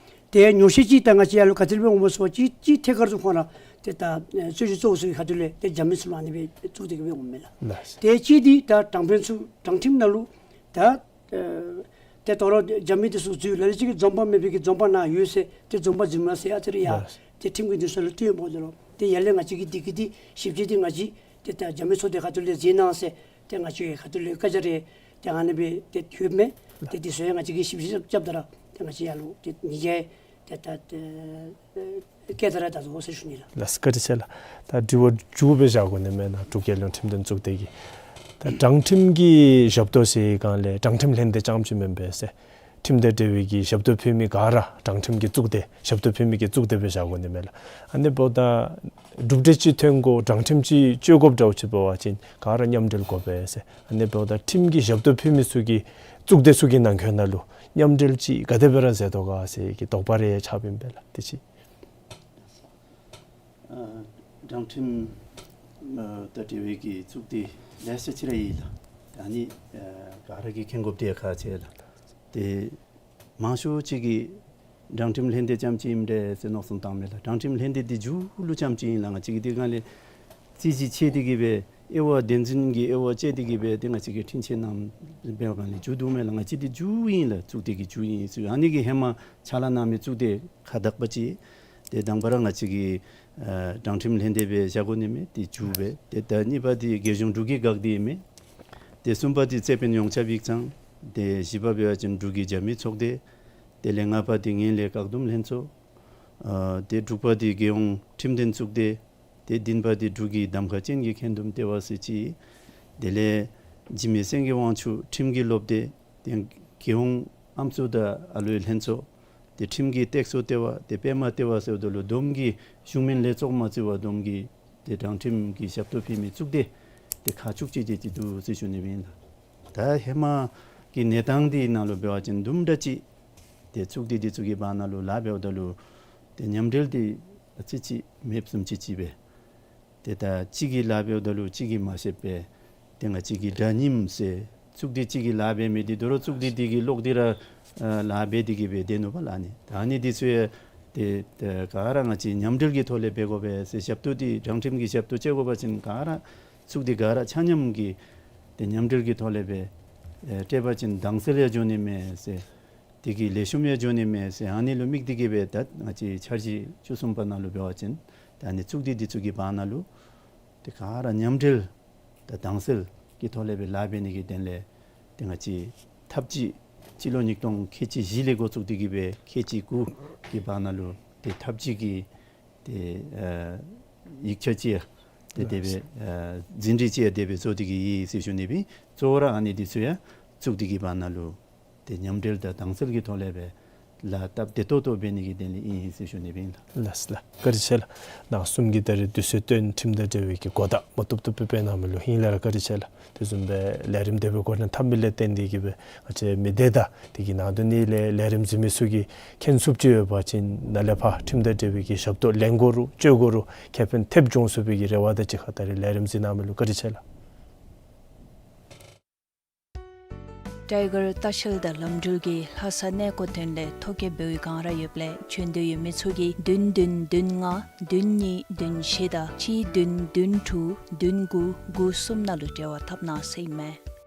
ཏེ་ཉོགས་བཤད་ཅིག་ད་ང་བཅས་ཡར་ལུ་ག་ཅི་སྦེ་འོང་སྨོ་ཟེར་བ་ཅིན་ཅིག་ཐད་ཀར་དུ་ཁོང་ར་ཏེ་ད་ཨེ་རྩོད་གཞི་གཙོ་བོ་ཚུ་གི་ཁ་ཐུག་ལས་ཏེ་རྒྱབ་མི་ཚུ་ལུ་ཨ་ནི་སྦེ་བཙུགས་ཏེ་གི་སྦེ་འོངམ་མས་ལགས། ལགས། ཏེ་གཅིག་འདི་ད་དྲང་དཔོན་ཚུ་དྲང་ཁྲིམས་ནང་ལུ་ད་ཨེ་ཏེ་དོ་རུང་རྒྱབ་མི་འདི་ཚུ་འཛུལ། ལ་ལུ་ཅིག་གིས་འཛོམས་དཔང་མེད་པའི་གི་འཛོམས་དཔང་ནཱ་ཡོད་ཟེར་ཏེ་འཛོམས་དཔང་འཛིན་མ་ཟེར་ཨ་ཙི་རེ་ཡར་ལགས། ཏེ་ཁྲིམས་ཀྱི་འདུན་ས་ལུ་བཏོན་འོངམ་ད་ལུ་ཏེ་ཡར་ལས་ང་བཅས་ཀྱིས་འདི་གི་འདི་ཞིབ་དཔྱད་འདི་ང་བཅས་ཏེ་ད་རྒྱབ་མི་ཚོགས་སྡེ་ཁ་ཐུག་ལས་མཛད་གནང་ཟེར་ཏེ་ང་བཅས་ཁ་ཐུག་ལས་བཀའ་རྒྱ་རེ་ཏེ་ཨ་ནི་སྦེ་ཏེ་ཐོབ་མས། ཏེ་འདི་ཚུ་ཡང་ང་བཅས་ཀྱིས་ཞིབ་དཔྱད་རྐྱབ་ད་ར་ཏེ་ང་བཅས་ཡར་ལུ་ཏེ་ཉེས་ཆད་ཏེ་ད་ཏེ་བཀལ་ད་ར་ད་དོ་ཟེར་ཞུ་ནི་ལགས། ལགས་བཀའ་དྲིན་ཆེ་ལགས། ད་དྲི་བ་མཇུག་སྦེ་བཞག་དགོ་ནི་མེན་ན། འབྲུག་རྒྱལ་ཡོངས་ཁྲིམས་དོན་གཙུག་སྡེ་གི་ད་དྲང་ཁྲིམས་ཀྱི་ཞབས་ཏོག་ཟེར་སྒང་ལས་དྲང་ཁྲིམས་ལྷན་སྡེ་རྐྱངམ་ཅིག་མེན་པས་ཟེར། ཁྲིམས་དང་འབྲེལ་བའི་གི་ཞབས་ཏོག་ཕུལ་མི་ག་ར་དྲང་ཁྲིམས་ཀྱི་གཙུག་སྡེ་ཞབས་ཏོག་ཕུལ་མི་གི་གཙུག་སྡེ་སྦེ་བཞག་དགོ་ནི་མེན་ལགས། ཨ་ནི་འབདཝ་ད་གྲུབ་འབྲས་ཅིག་ཐོན་དགོ་དྲང་ཁྲིམས་ཅིག་སྤྱོད་དགོཔ་འདྲཝ་ཅིག་འབད་བ་ཅིན་ག་ར་མཉམ་འབྲེལ་དགོ་པས་ཟེར། ཨ་ནི་འབདཝ་ད་ཁྲིམས་ཀྱི་ཞབས་ཏོག་ཕུལ་མི་ཚུ་གི་གཙུག་སྡེ་ཚུ་གི་ནང་འཁོད་ནང་ལུ་མཉམ་འབྲེལ་ཅིག་ག་དེ་སྦེ་ར་མཛད་དོ་ག་ཟེར་གྱི་དོགས་པ་རེ་ཆགསཔ་ཨིན་པས་ལགས། དེ་ཅིག། ཨ་དྲང་ཁྲིམས་ཨ་དང་འབྲེལ་བའི་གི་གཙུག་སྡེ་ལེ་ཤ་ཅིག་ར་ཡོད་ལགས། ད་ཨ་ནི་ཨ་ག་ར་གིས་མཁྱེན་དགོཔ་འདི་ཁག་ཆེ་ལགས། ཏེ་མང་ཤོས་ཅིག་གིས་དྲང་ཁྲིམས་ལྷན་སྡེ་རྐྱངམ་ཅིག་ཨིནམ་འདྲས་ཟེར་མནོ་བསམ་བཏངམ་མས་ལགས། དྲང་ཁྲིམས་ལྷན་སྡེ་འདི་མཇུག་ལུ་རྐྱངམ་ཅིག་ཨིན་ལགས། ང་བཅས་ཀྱིས་འདི་སྒང་ལས་རྩོད་གཞི་ཕྱེ་སྟེ་གི་སྦེ་དབྱེ་བ་བདེན་རྫུན་གྱི་དབྱེ་བ་དཔྱད་དེ་གི་སྦེ་ཏེ་ང་བཅས་ཀྱིས་འཁྲུན་ཆོད་གནངམ་འབད་བའི་སྒང་ལས་མཇུག་བསྡུཝ་མས་ལགས། ང་བཅས་འདི་མཇུག་ཨིན་ལགས། གཙུག་སྡེ་གི་མཇུག་ཨིན་ཟེར། ཨ་ནི་གིས་ཧེ་མ་ཕྱག་ལཱ་གནང་མི་གཙུག་སྡེ་ཁག་དག་པ་ཅིག་ཏེ་དང་པ་ར་ང་བཅས་ཀྱིས་ཨ་དྲང་ཁྲིམས་ལྷན་སྡེ་སྦེ་བཞག་དགོ་ནི་མས། ཏེ་མཇུག་སྦེ་ཏེ་ད་གཉིས་པ་འདི་རྒྱལ་གཞུང་འབྲུག་གི་འགག་སྡེ་ཨིན་མས། ཏེ་གསུམ་པ་འདི་རྩོད་དཔོན་ཡོངས་ཁྱབ་ཡིག་ཚང་། ཏེ་བཞི་པ་འབད་བ་ཅིན་འབྲུག་གི་རྒྱབ་མི་ཚོགས་སྡེ། དེ་ལས་ལྔ་པ་འདི་ངན་ལྷད་བཀག་སྡོམ་ལྷན་ཚོགས། ཨ་ཏེ་དྲུག་པ་འདི་རྒྱལ་ཡོངས་ཁྲིམས་དོན་གཙུག་སྡེ། ཏེ་བདུན་པ་འདི་འབྲུག་གི་གདམ་ཁ་ཅན་གྱི་འཁོན་འདུམ་ལྟེ་བ་ཟེར་ཅིག། དེ་ལས་འཇིགས་མེད་སེང་གེ་དབང་ཕྱུག་ཁྲིམས་ཀྱི་སློབ་སྡེ། ཏེ་རྒྱལ་ཡོངས་ཨམ་སྲུ་དང་ཨ་ལུའི་ལྷན་ཚོགས། ཏེ་ཁྲིམས་ཀྱི་སྟེགས་གསོ་ལྟེ་བ། ཏེ་པདྨ་ལྟེ་བ་ཟེརཝ་ད་ལུ་བསྡོམས་ཀྱིས་གཞུང་མིན་ལས་ཚོགས་མ་བརྩི་བར་བསྡོམས་ཀྱིས་ཏེ་དྲང་ཁྲིམས་ཀྱི་ཞབས་ཏོག་ཕུལ་མི་གཙུག་སྡེ་ཏེ་ཁག་བཅུ་གཅིག་དེ་ཅིག་འདུག་ཟེར་ཞུ་ནི་ཨིན་ལགས། ད་ཧེ་མ་གི་གནས་སྟངས་འདི་ནང་ལུ་འབད་བ་ཅིན་དུམ་གྲ་ཅིག་ཏེ་གཙུག་སྡེ་འདི་ཚུ་གི་བར་ན་ལུ་ལཱ་འབདཝ་ད་ལུ་ཏེ་མཉམ་འབྲེལ་འདི་ཨ་ཙི་ཅིག་མེདཔ་བཟུམ་ཅིག་ཅིག་སྦེ། ཏེ་ད་གཅིག་གིས་ལཱ་འབདཝ་ད་ལུ་གཅིག་གིས་མ་ཤེས་པས། ཏེ་ང་བཅས་ཀྱི་དགྲ་ཉིམ་ཟེར་གཙུག་སྡེ་གཅིག་གིས་ལཱ་འབད་མི་འདི་དོ་རུང་གཙུག་སྡེ་འདི་གིས་ལོག་སྟེ་ར་ཨ་ལཱ་འབད་དེ་གིས་སྦེ་སྡོད་ནུག་པ་ལགས། ཨ་ནི་ད་ཨ་ནི་འདི་ཚུ་ཡང་ཏེ་ཏེ་ག་ར་ང་བཅས་མཉམ་འབྲེལ་གྱི་ཐོག་ལས་འབད་དགོ་པས་ཟེར། ཞབས་ཏོག་འདི་དྲང་ཁྲིམས་ཀྱི་ཞབས་ཏོག་སྤྱོད་དགོ་པ་ཅིན་ག་ར་གཙུག་སྡེ་ག་ར་ཆ་མཉམ་གྱིས་ཏེ་མཉམ་འབྲེལ་གྱི་ཐོག་ལས་སྦེ་ཨེ་སྤྲོད་པ་ཅིན་དྭངས་གསལ་ཡང་འགྱོ་ནི་མས་ཟེར། དེ་གིས་ལེགས་ཤོམ་ཡང་འགྱོ་ནི་མས་ཟེར། ཨ་ནི་ལུ་དམིགས་ཏེ་གིས་སྦེ་ད་ང་བཅས་འཆར་གཞི་བཅུ་གསུམ་པ་ནང་ལུ་འབད་བ་ཅིན་ད་ཨ་ནི་གཙུག་སྡེ་འདི་ཚུ་གི་བར་ན་ལུ་ཏེ་ག་ར་མཉམ་འབྲེལ་དང་དྭངས་གསལ་གྱི་ཐོག་ལས་སྦེ་ལཱ་འབད་ནི་གི་དོན་ལས་ཏེ་ང་བཅས་ཐབས་ཇུས་སྤྱི་ལོ་ཉིས་སྟོང་ཁལ་གཅིག་བཞི་ལས་འགོ་བཙུགས་ཏེ་གིས་སྦེ་ཁལ་གཅིག་དགུ་གི་བར་ན་ལུ་ཏེ་ཐབས་ཇུས་ཀྱི་ཏེ་ཨ་ཡིག་ཆ་ཅིག་ཡང་ཏེ་དེ་སྦེ་ཨ་ཟིན་བྲིས་ཅིག་ཡང་དེ་སྦེ་བཟོ་སྟེ་གིས་ཡོད་ཟེར་ཞུ་ནི་སྦེ། གཙོ་བོ་ར་ཨ་ནི་འདི་ཚུ་ཡང་གཙུག་སྡེ་གི་བར་ན་ལུ་ཏེ་མཉམ་འབྲེལ་དང་དྭངས་གསལ་གྱི་ཐོག་ལས་སྦེ་ལཱ་སྟབས་བདེ་ཏོག་ཏོ་འབད་ནི་གི་དོན་ལས་ཨིན་ཟེར་ཞུ་ནི་སྦེ་ཨིན་ལགས། ལགས་ལགས། བཀའ་དྲིན་ཆེ་ལགས། ནཱ་གསུམ་གྱིས་ད་རེས་དུས་ཚོད་བཏོན་ཁྲིམས་དང་འབྲེལ་བའི་གི་གོ་བརྡ་མ་བཏུབ་བཏུབ་སྦེ་གནང་མི་ལུ་ཧིང་ལས་ར་བཀའ་དྲིན་ཆེ་ལགས། དེ་བཟུམ་སྦེ་ལས་རིམ་དེ་སྦེ་འགོ་འདྲེན་འཐབ་མི་ལས་བརྟེན་ཏེ་གིས་སྦེ་ང་བཅས་མི་སྡེ་དང་དེ་གི་ནང་དོན་ནི་ལས་ལས་རིམ་གཟིགས་མི་ཚུ་གིས་མཁྱེན་ཚུགསཔ་ཅིག་ཡོད་པ་ཅིན་ནཱ་ལས་ཕར་ཁྲིམས་དང་འབྲེལ་བའི་གི་ཞབས་ཏོག་ལེན་དགོ་རུང་སྤྱོད་དགོ་རུང་ཁེ་ཕན་ཐེབས་འབྱུང་ཚུགས་པའི་གི་རེ་བ་དང་གཅིག་ཁར་ད་རེས་ལས་རིམ་གཟིགས་གནང་མི་ལུ་བཀའ་དྲིན་ཆེ་ལགས། ཊའི་གར་ལྟ་བཤལ་དང་ལམ་འགྲུལ་གྱིས་ལྷ་ས་གནས་སྐོར་དོན་ལས་ཐོ་བཀོད་འབད་བའི་སྒང་ར་ཡོདཔ་ལས་བྱོན་འདོད་ཡོད་མི་ཚུ་གིས་བདུན་བདུན་བདུན་ལྔ་བདུན་གཉིས་བདུན་བཞི་དང་གཅིག་བདུན་བདུན་དྲུག་བདུན་དགུ་དགུ་གསུམ་ནང་ལུ་འབྲེལ་བ་འཐབ་གནང་ཟེར་ཨིན་མས།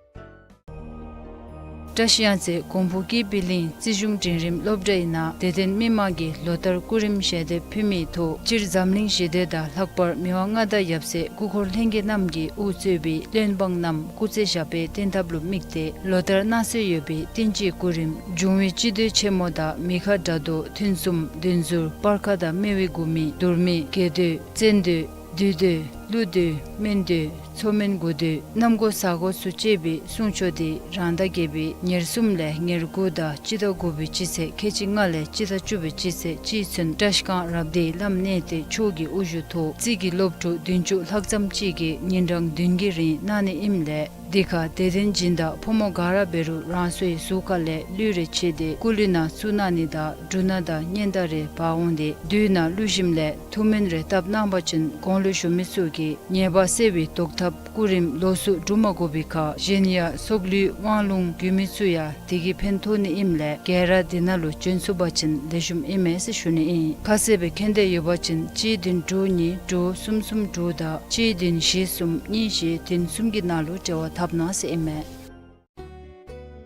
བཀྲ་ཤིས་གཡང་རྩེ་གོང་བུ་ཀིར་སྦི་གླིང་རྩིས་གཞུང་འབྲིང་རིམ་སློབ་གྲྭའི་ནང་དད་ལྡན་མི་མང་གིས་ལོ་ལྟར་སྐུ་རིམ་ཞལ་འདེབས་ཕུལ་མིའི་ཐོག་སྤྱིར་འཛམ་གླིང་ཞི་བདེ་དང་ལྷག་པར་མི་དབང་མངའ་བདག་ཡབ་སྲས་སྐུ་འཁོར་ལྷན་རྒྱས་རྣམས་ཀྱིས་དབུ་གཙོས་པའི་བློན་འབངས་རྣམས་སྐུ་ཚེ་ཞབས་པད་བརྟན་ཐབས་ལུ་དམིགས་ཏེ་ལོ་ལྟར་གནང་སྲོལ་ཡོད་པའི་བསྟན་སྤྱིའི་སྐུ་རིམ་འབྱུང་བའི་སྤྱི་མདོས་ཆེན་མོ་དང་མི་ཁ་དགྲ་གདོང་ཐུན་གསུམ་བདུད་འཛུལ་སྤར་ཁ་དང་སྨེ་བའི་མགུར་མི་དུར་མི་རྒྱལ་མདོས་བཙན་མདོས་བདུད་མདོས་ཀླུ་མདོས་སྨན་མདོས་མཚོ་སྨན་དགུ་མདོས་གནམ་སྒོ་ས་སྒོ་སོགས་བཅས་པའི་གསུང་ཆོག་འདི་རང་ཟླ་བརྒྱད་པའི་ཉེར་གསུམ་ལས་ཉེར་དགུ་དང་སྤྱི་ཟླ་དགུ་པའི་སྤྱི་ཚེས་ཁལ་གཅིག་ལྔ་ལས་སྤྱི་ཟླ་བཅུ་པའི་སྤྱི་ཚེས་གཅིག་ཚུན་བཀྲ་ཤིས་སྒང་རབ་སྡེའི་བླམ་གནས་བརྟན་མཆོག་གི་དབུ་བཞུགས་ཐོག་རྩིས་ཀྱི་སློབ་ཕྲུག་བདུན་ཅུ་ལྷག་ཙམ་ཅིག་གིས་ཉིན་གྲངས་བདུན་གྱི་རིང་གནང་ནི་ཨིནམ་ལས་འདི་ཁར་དད་ལྡན་སྦྱིན་བདག་ཕོ་མོ་ག་ར་འབད་རུང་རང་སོའི་གཟུགས་ཁ་ལས་གླུད་རེ་ཕྱེ་སྟེ་སྐུ་གླུད་ནང་བཙུགས་གནང་ནི་དང་འབྲུ་སྣ་དང་སྙན་དར་རེ་འབག་འོང་སྟེ་བདུད་ནང་གླུད་ཞིནམ་ལས་ཐུགས་སྨོན་རེ་བཏབ་གནང་པ་ཅིན་གོང་ལུ་ཞུ་མི་ཚུ་གིས་ཉེས་པ་སེལ་བའི་བཟློག་ཐབས་སྐུ་རིམ་ལོགས་སུ་སྒྲུབ་མ་དགོ་པའི་ཁར་གཞན་ཡང་སྲོག་ལུས་དབང་ལུང་རྒྱུད་སྨད་ཚུ་ཡང་དེ་གིས་ཕན་ཐོགས་ནི་ཨིནམ་ལས་ག་ར་འདི་ནང་ལུ་བྱོན་ཚུགས་པ་ཅིན་ལེགས་ཤོམ་ཨིན་མས་ཟེར་ཞུ་ནི་ཨིན། ཁ་གསལ་སྦེ་མཁྱེན་འདོད་ཡོད་པ་ཅིན་གཅིག་བདུན་དྲུག་གཉིས་དྲུག་གསུམ་གསུམ་དྲུག་དང་གཅིག་བདུན་བཞི་གསུམ་གཉིས་བཞི་བདུན་གསུམ་གྱི་ནང་ལུ་འབྲེལ་བ་འཐབ་གནང་ཟེར་ཨིན་མས།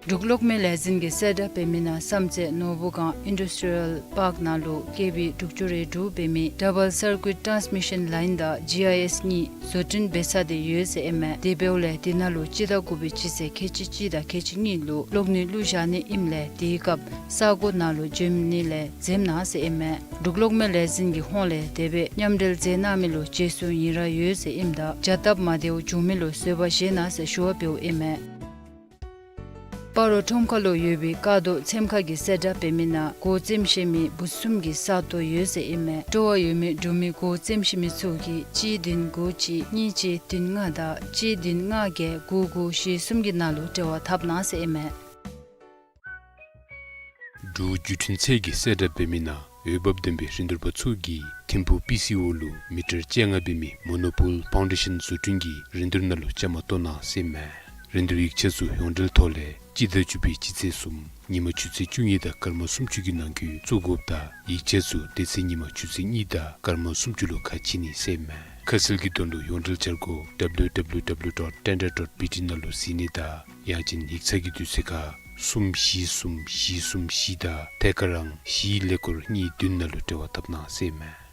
འབྲུག་གློག་མེ་ལས་འཛིན་གྱིས་གསལ་བསྒྲགས་འབད་མི་ནང་བསམ་རྩེ་ནོར་བུ་སྒང་ཨིན་ཌུ་སི་ཊི་རི་ཡལ་པཱརཀ་ནང་ལུ་ཀེ་བི་དྲུག་ཅུ་རེ་དྲུག་འབད་མི་ཌ་བཱལ་སར་ཀུའིཊ་ཊཱནསི་མི་ཤཱན་ལའིན་དང་ཇི་ཨའི་ཨེསི་གཉིས་བཟོ་སྐྲུན་འབད་ཚར་ཏེ་ཡོད་ཟེར་ཨིན་མས། དེ་འབདཝ་ལས་དེ་ནང་ལུ་སྤྱི་ཟླ་དགུ་པའི་སྤྱི་ཚེས་ཁལ་གཅིག་གཅིག་དང་ཁལ་གཅིག་གཉིས་ལུ་གློག་ནུས་བླུགས་བཞག་ནི་ཨིནམ་ལས་དེའི་སྐབས་ས་གོ་ནང་ལུ་བྱོན་ནི་ལས་འཛེམ་གནང་ཟེར་ཨིན་མས། འབྲུག་གློག་མེ་ལས་འཛིན་གྱི་ཧོངས་ལས་དེ་སྦེ་མཉམ་འབྲེལ་མཛད་གནང་མི་ལུ་རྗེས་སུ་ཡི་རངས་ཡོད་ཟེར་ཨིནམ་ད་བྱ་སྟབས་མ་བདེཝ་བྱུང་མི་ལུ་བཟོད་པ་བཞེས་གནང་ཟེར་ཞུ་བ་འབདཝ་ཨིན་མས། སྤ་རོ་ཁྲོམ་ཁ་ལུ་ཡོད་པའི་ཀ་རྡོ་ཚེམ་ཁ་གི་གསལ་བསྒྲགས་འབད་མི་ནང་སྒོ་བཙེམ་ཤེས་མི་བུ་གསུམ་གྱི་ས་སྟོང་ཡོད་ཟེར་ཨིན་མས། སྤྲོ་བ་ཡོད་མི་འབྲུག་མི་སྒོ་བཙེམ་ཤེས་མི་ཚུ་གིས་གཅིག་བདུན་དགུ་གཅིག་གཉིས་གཅིག་བདུན་ལྔ་དང་གཅིག་བདུན་ལྔ་བརྒྱད་དགུ་དགུ་བཞི་གསུམ་གྱི་ནང་ལུ་འབྲེལ་བ་འཐབ་གནང་ཟེར་ཨིན་མས། འབྲུག་བརྒྱུད་འཕྲིན་ཚད་ཀྱི་གསལ་བསྒྲགས་འབད་མི་ནང་འོས་འབབ་ལྡན་པའི་རིན་བསྡུར་པ་ཚུ་གིས་ཐིམ་ཕུག་པི་སི་ཨོ་ལུ་མི་ཊར་བཅོ་ལྔ་འབད་མི་མོ་ནོ་པོལ་ཕའུན་ཌེ་ཤཱན་བཟོ་སྐྲུན་གྱི་རིན་བསྡུར་ནང་ལུ་བཅའ་མར་གཏོགས་གནང་ཟེར་ཨིན་མས། རིན་བསྡུར་ཡིག་ཆ་ཚུ་ཡོངས་འབྲེལ་ཐོག་ལས་སྤྱི་ཟླ་བཅུ་པའི་སྤྱི་ཚེས་གསུམ་ཉིན་མ་ཆུ་ཚོད་བཅུ་གཉིས་དང་སྐར་མ་སུམ་ཅུ་གི་ནང་འཁོད་བཙུགས་དགོཔ་དང་ཡིག་ཆ་ཚུ་དེ་ཚེ་ཉིན་མ་ཆུ་ཚོད་གཉིས་དང་སྐར་མ་སུམ་ཅུ་ལུ་ཁ་ཕྱེ་ནི་ཟེར་ཨིན་མས། ཁ་གསལ་གྱི་དོན་ལུ་ཡོངས་འབྲེལ་འཆར་སྒོ་ཌབ་ལུ་ཌབ་ལུ་ཌབ་ལུ་ཌོཊ་ཊེན་ཌར་ཌོཊ་བི་ཊི་ནང་ལུ་གཟིགས་ནི་དང་ཡང་ཅིན་ཡིག་ཚང་གི་དུས་ཚོད་ཁར་གསུམ་བཞི་གསུམ་བཞི་གསུམ་བཞི་དང་ཐད་ཀར་རང་བཞི་ཀླད་ཀོར་གཉིས་བདུན་ནང་ལུ་འབྲེལ་བ་འཐབ་གནང་ཟེར་ཨིན་མས།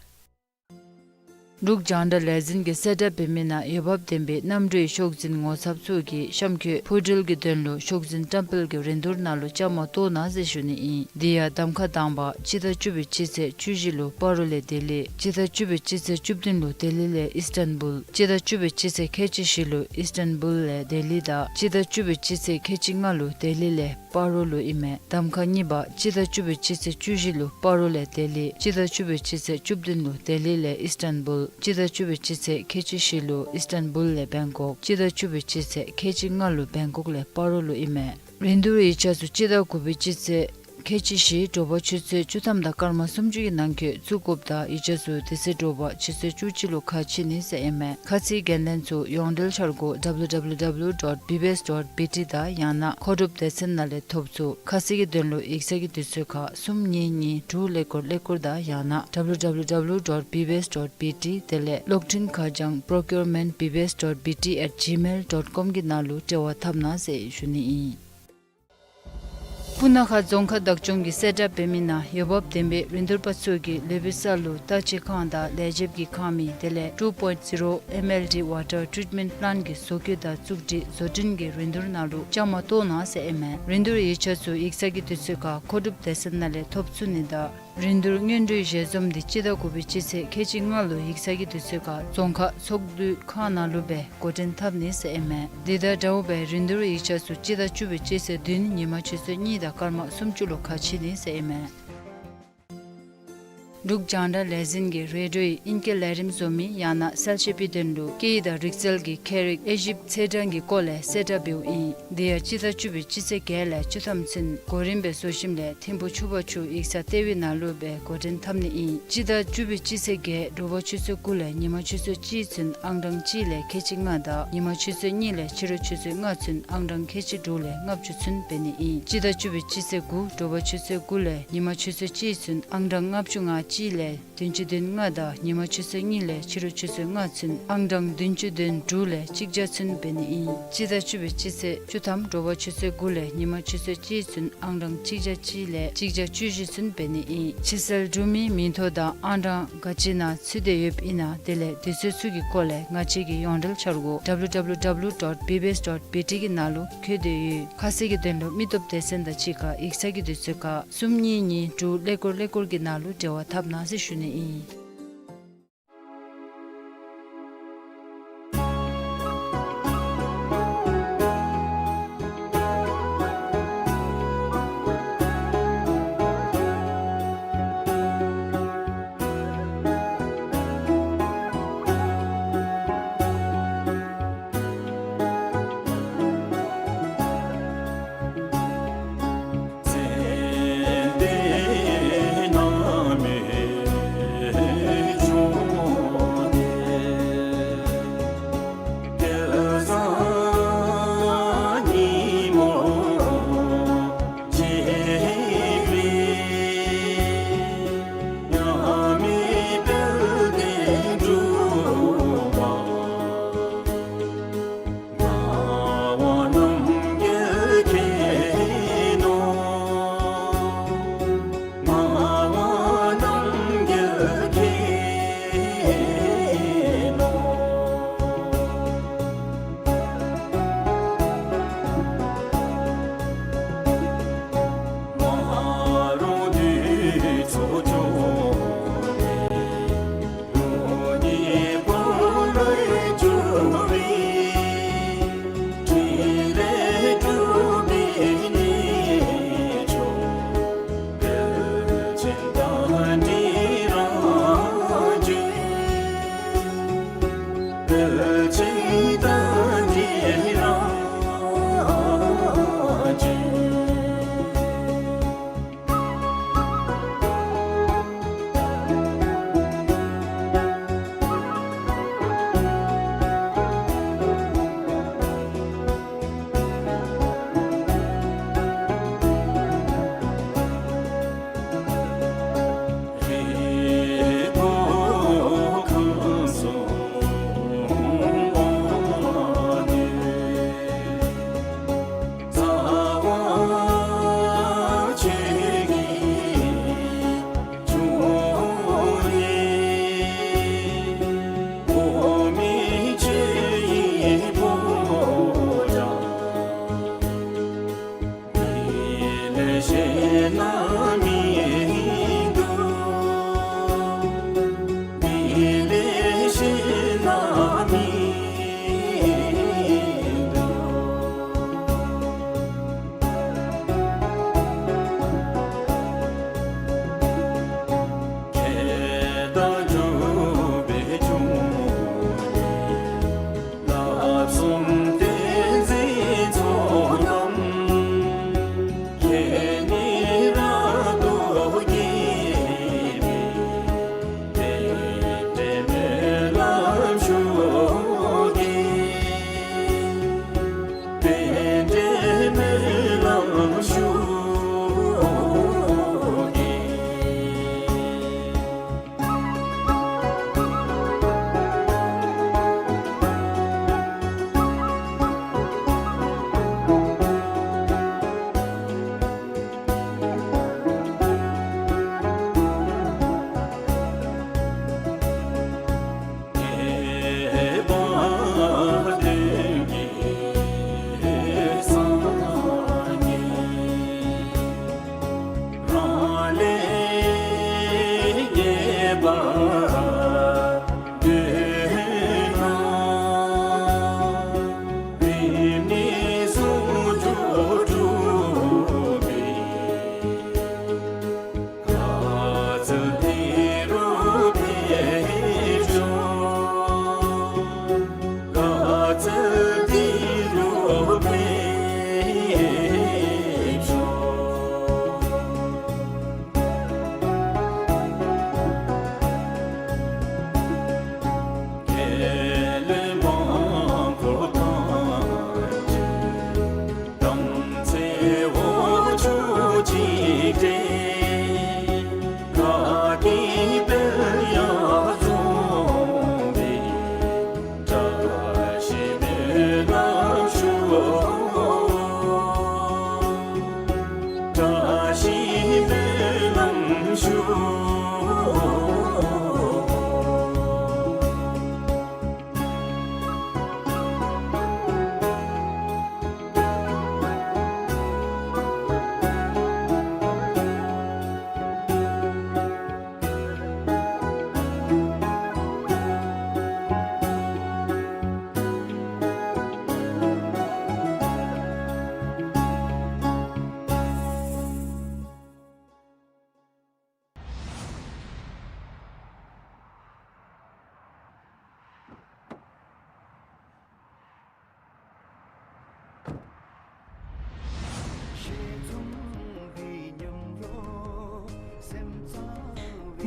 འབྲུག་རྒྱང་བསྒྲགས་ལས་འཛིན་གྱིས་གསལ་བསྒྲགས་འབད་མི་ནང་འོས་འབབ་ལྡན་པའི་གནམ་གྲུའི་ཤོག་འཛིན་ངོ་ཚབ་ཚུ་གིས་གཤམ་འཁོད་འཕུར་འགྲུལ་གྱི་དོན་ལུ་ཤོག་འཛིན་བཀྲམ་སྤེལ་གྱི་རིན་བསྡུར་ནང་ལུ་བཅའ་མར་གཏོགས་གནང་ཟེར་ཞུ་ནི་ཨིན། དེ་ཡང་གདམ་ཁ་དང་པ་སྤྱི་ཟླ་བཅུ་པའི་སྤྱི་ཚེས་བཅུ་བཞི་ལུ་སྤ་རོ་ལས་ལྡི་ལི། སྤྱི་ཟླ་བཅུ་པའི་སྤྱི་ཚེས་བཅུ་བདུན་ལུ་ལྡི་ལི་ལས་ཨིསི་ཊན་བུལ། སྤྱི་ཟླ་བཅུ་པའི་སྤྱི་ཚེས་ཁལ་གཅིག་བཞི་ལུ་ཨིསི་ཊན་བུལ་ལས་ལྡི་ལི་དང་སྤྱི་ཟླ་བཅུ་པའི་སྤྱི་ཚེས་ཁལ་གཅིག་ལྔ་ལུ་ལྡི་ལི་ལས་སྤ་རོ་ལུ་ཨིན་མས། གདམ་ཁ་གཉིས་པ་སྤྱི་ཟླ་བཅུ་པའི་སྤྱི་ཚེས་བཅུ་བཞི་ལུ་སྤ་རོ་ལས་ལྡི་ལི། སྤྱི་ཟླ་བཅུ་པའི་སྤྱི་ཚེས་བཅུ་བདུན་ལུ་ལྡི་ལི་ལས་ཨིསི་ཊན་བུལ། སྤྱི་ཟླ་བཅུ་པའི་སྤྱི་ཚེས་ཁལ་གཅིག་བཞི་ལུ་ཨིསི་ཊན་བུལ་ལས་བེང་ཀོག། སྤྱི་ཟླ་བཅུ་པའི་སྤྱི་ཚེས་ཁལ་གཅིག་ལྔ་ལུ་བེང་ཀོག་ལས་སྤ་རོ་ལུ་ཨིན་མས། རིན་བསྡུར་ཡིག་ཆ་ཚུ་སྤྱི་ཟླ་དགུ་པའི་སྤྱི་ཚེས་ ཁལ་གཅིག་བཞི་དྲོ་པ་ཆུ་ཚོད་བཅུ་ཐམ་དང་སྐར་མ་སུམ་ཅུ་གི་ནང་འཁོད་བཙུགས་དགོཔ་དང་ཡིག་ཆ་ཚུ་དེ་ཚེ་དྲོ་པ་ཆུ་ཚོད་བཅུ་གཅིག་ལུ་ཁ་ཕྱེ་ནི་ཟེར་ཨིན་མས། ཁ་ཚིག་འགན་ལེན་ཚུ་ཡོངས་འབྲེལ་འཆར་སྒོ་W W W dot B B S dot B T དང་ཡང་ན་མཁོ་སྒྲུབ་སྡེ་ཚན་ནང་ལས་ཐོབ་ཚུགས། ཁ་གསལ་གྱི་དོན་ལུ་ཡིག་ཚང་གི་དུས་ཚོད་ཁར་གསུམ་གཉིས་གཉིས་དྲུག་ཀླད་ཀོར་ཀླད་ཀོར་དང་ཡང་ན་W W W dot B B S dot B T དེ་ལས་གློག་འཕྲིན་ཁ་བྱང་procurement B B S dot B T at gmail dot com གི་ནང་ལུ་འབྲེལ་བ་འཐབ་གནང་ཟེར་ཞུ་ནི་ཨིན། སྤུ་ན་ཁ་རྫོང་ཁག་བདག་སྐྱོང་གིས་གསལ་བསྒྲགས་འབད་མི་ནང་འོས་འབབ་ལྡན་པའི་རིན་བསྡུར་པ་ཚུ་གིས་ལུས་པོའི་ས་ལུ་བརྟག་དཔྱད་ཁང་དང་ལས་བྱེདཔ་གི་ཁང་མིག་དེ་ལས་two point zero M L D water treatment plant གི་བཟོ་བཀོད་དང་བཙུགས་སྒྲིག་བཟོ་སྐྲུན་གྱི་རིན་བསྡུར་ནང་ལུ་བཅའ་མར་གཏོགས་གནང་ཟེར་ཨིན་མས། རིན་བསྡུར་ཡིག་ཆ་ཚུ་ཡིག་ཚང་གི་དུས་ཚོད་ཁར་མཁོ་སྒྲུབ་སྡེ་ཚན་ནང་ལས་ཐོབ་ཚུགས་ནི་དང་རིན་བསྡུར་སྔོན་འགྲོའི་ཞལ་འཛོམས་འདི་སྤྱི་ཟླ་དགུ་པའི་སྤྱི་ཚེས་ཁལ་གཅིག་ལྔ་ལུ་ཡིག་ཚང་གི་དུས་ཚོད་ཁར་རྫོང་ཁག་ཚོགས་འདུའི་ཁང་ནང་ལུ་སྦེ་འགོ་འདྲེན་འཐབ་ནི་ཟེར་ཨིན་མས། འདི་དང་འདྲཝ་སྦེ་རིན་བསྡུར་ཡིག་ཆ་ཚུ་སྤྱི་ཟླ་བཅུ་པའི་སྤྱི་ཚེས་བདུན་ཉིན་མ་ཆུ་ཚོད་གཉིས་དང་སྐར་མ་སུམ་ཅུ་ལུ་ཁ་ཕྱེ་ནི་ཟེར་ཨིན་མས། འབྲུག་རྒྱང་བསྒྲགས་ལས་འཛིན་གྱིས་རེ་ཌིའོ་ཡི་ཨིང་སྐད་ལས་རིམ་བཟོ་མི་ཡང་ན་གསལ་བཤད་པའི་དོན་ལུ་སྐད་ཡིག་དང་རིག་རྩལ་གྱི་ཁྱད་རིག་དབྱེ་ཞིབ་ཚེས་གྲངས་ཀྱི་སྐོར་ལས་གསལ་བསྒྲགས་འབདཝ་ཨིན། དེ་ཡང་སྤྱི་ཟླ་བཅུ་པའི་སྤྱི་ཚེས་བརྒྱད་ལས་བཅུ་ཐམ་ཚུན་གོ་རིམ་སྦེ་བཟོ་ཞིནམ་ལས་ཐིམ་ཕུ་ཆུ་བར་ཆུ་ཡིག་ཚང་ལྟེ་བའི་ནང་ལུ་སྦེ་འགོ་འདྲེན་འཐབ་ནི་ཨིན། སྤྱི་ཟླ་བཅུ་པའི་སྤྱི་ཚེས་བརྒྱད་དྲོ་པ་ཆུ་ཚོད་དགུ་ལས་ཉིན་མ་ཆུ་ཚོད་གཅིག་ཚུན་ཨང་གྲངས་གཅིག་ལས་ཁལ་གཅིག་ལྔ་དང་ཉིན་མ་ཆུ་ཚོད་གཉིས་ལས་ཕྱི་རུ་ཆུ་ཚོད་ལྔ་ཚུན་ཨང་གྲངས་ཁལ་གཅིག་དྲུག་ལས་ལྔ་བཅུ་ཚུན་འབད་ནི་ཨིན། སྤྱི་ཟླ་བཅུ་པའི་སྤྱི་ཚེས་དགུ་དྲོ་པ་ཆུ་ཚོད་དགུ་ལས་ཉིན་མ་ཆུ་ཚོད་གཅིག་ཚུན་ཨང་གྲངས་ལྔ་བཅུ་ང་གཅིག་ལས་བདུན་ཅུ་དོན་ལྔ་དང་ཉིན་མ་ཆུ་ཚོད་གཉིས་ལས་ཕྱི་རུ་ཆུ་ཚོད་ལྔ་ཚུན་ཨང་གྲངས་བདུན་ཅུ་དོན་དྲུག་ལས་གཅིག་བརྒྱ་ཚུན་འབད་ནི་ཨིན། སྤྱི་ཟླ་བཅུ་པའི་སྤྱི་ཚེས་བཅུ་ཐམ་དྲོ་པ་ཆུ་ཚོད་དགུ་ལས་ཉིན་མ་ཆུ་ཚོད་གཅིག་ཚུན་ཨང་གྲངས་གཅིག་བརྒྱ་གཅིག་ལས་གཅིག་བརྒྱ་བཅུ་བཞི་ཚུན་འབད་ནི་ཨིན། ཕྱིར་སེལ་གྲུབ་མིའི་མིང་ཐོ་དང་ཨང་གྲངས་ག་ཅི་ནང་ཚུད་དེ་ཡོདཔ་ཨིན་ན་དེ་ལས་དུས་ཚོད་ཚུ་གི་སྐོར་ལས་ང་བཅས་ཀྱི་ཡོངས་འབྲེལ་འཆར་སྒོ་W W W dot B B S dot B T གི་ནང་ལུ་བཀོད་དེ་ཡོད། ཁ་གསལ་གྱི་དོན་ལུ་མི་སྟོབས་སྡེ་ཚན་དང་གཅིག་ཁར་ཡིག་ཚང་གི་དུས་ཚོད་ཁར་གསུམ་གཉིས་གཉིས་དྲུག་ཀླད་ཀོར་ཀླད་ཀོར་གྱི་ནང་ལུ་འབྲེལ་བ་འཐབ་གནང་ཟེར་ཞུ་ནི་ཨིན།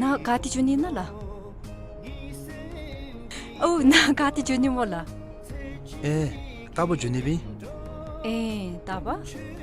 ནཱ་ག་ཏེ་འགྱོ་ནི་ཨིན་ན་ལགས། ཨོ་ནཱ་ག་ཏེ་འགྱོ་ནི་སྨོ་ལགས། ཨེ་རྟག་པར་འགྱོ་ནི་ཨིན། ཨེ་རྟག་པར།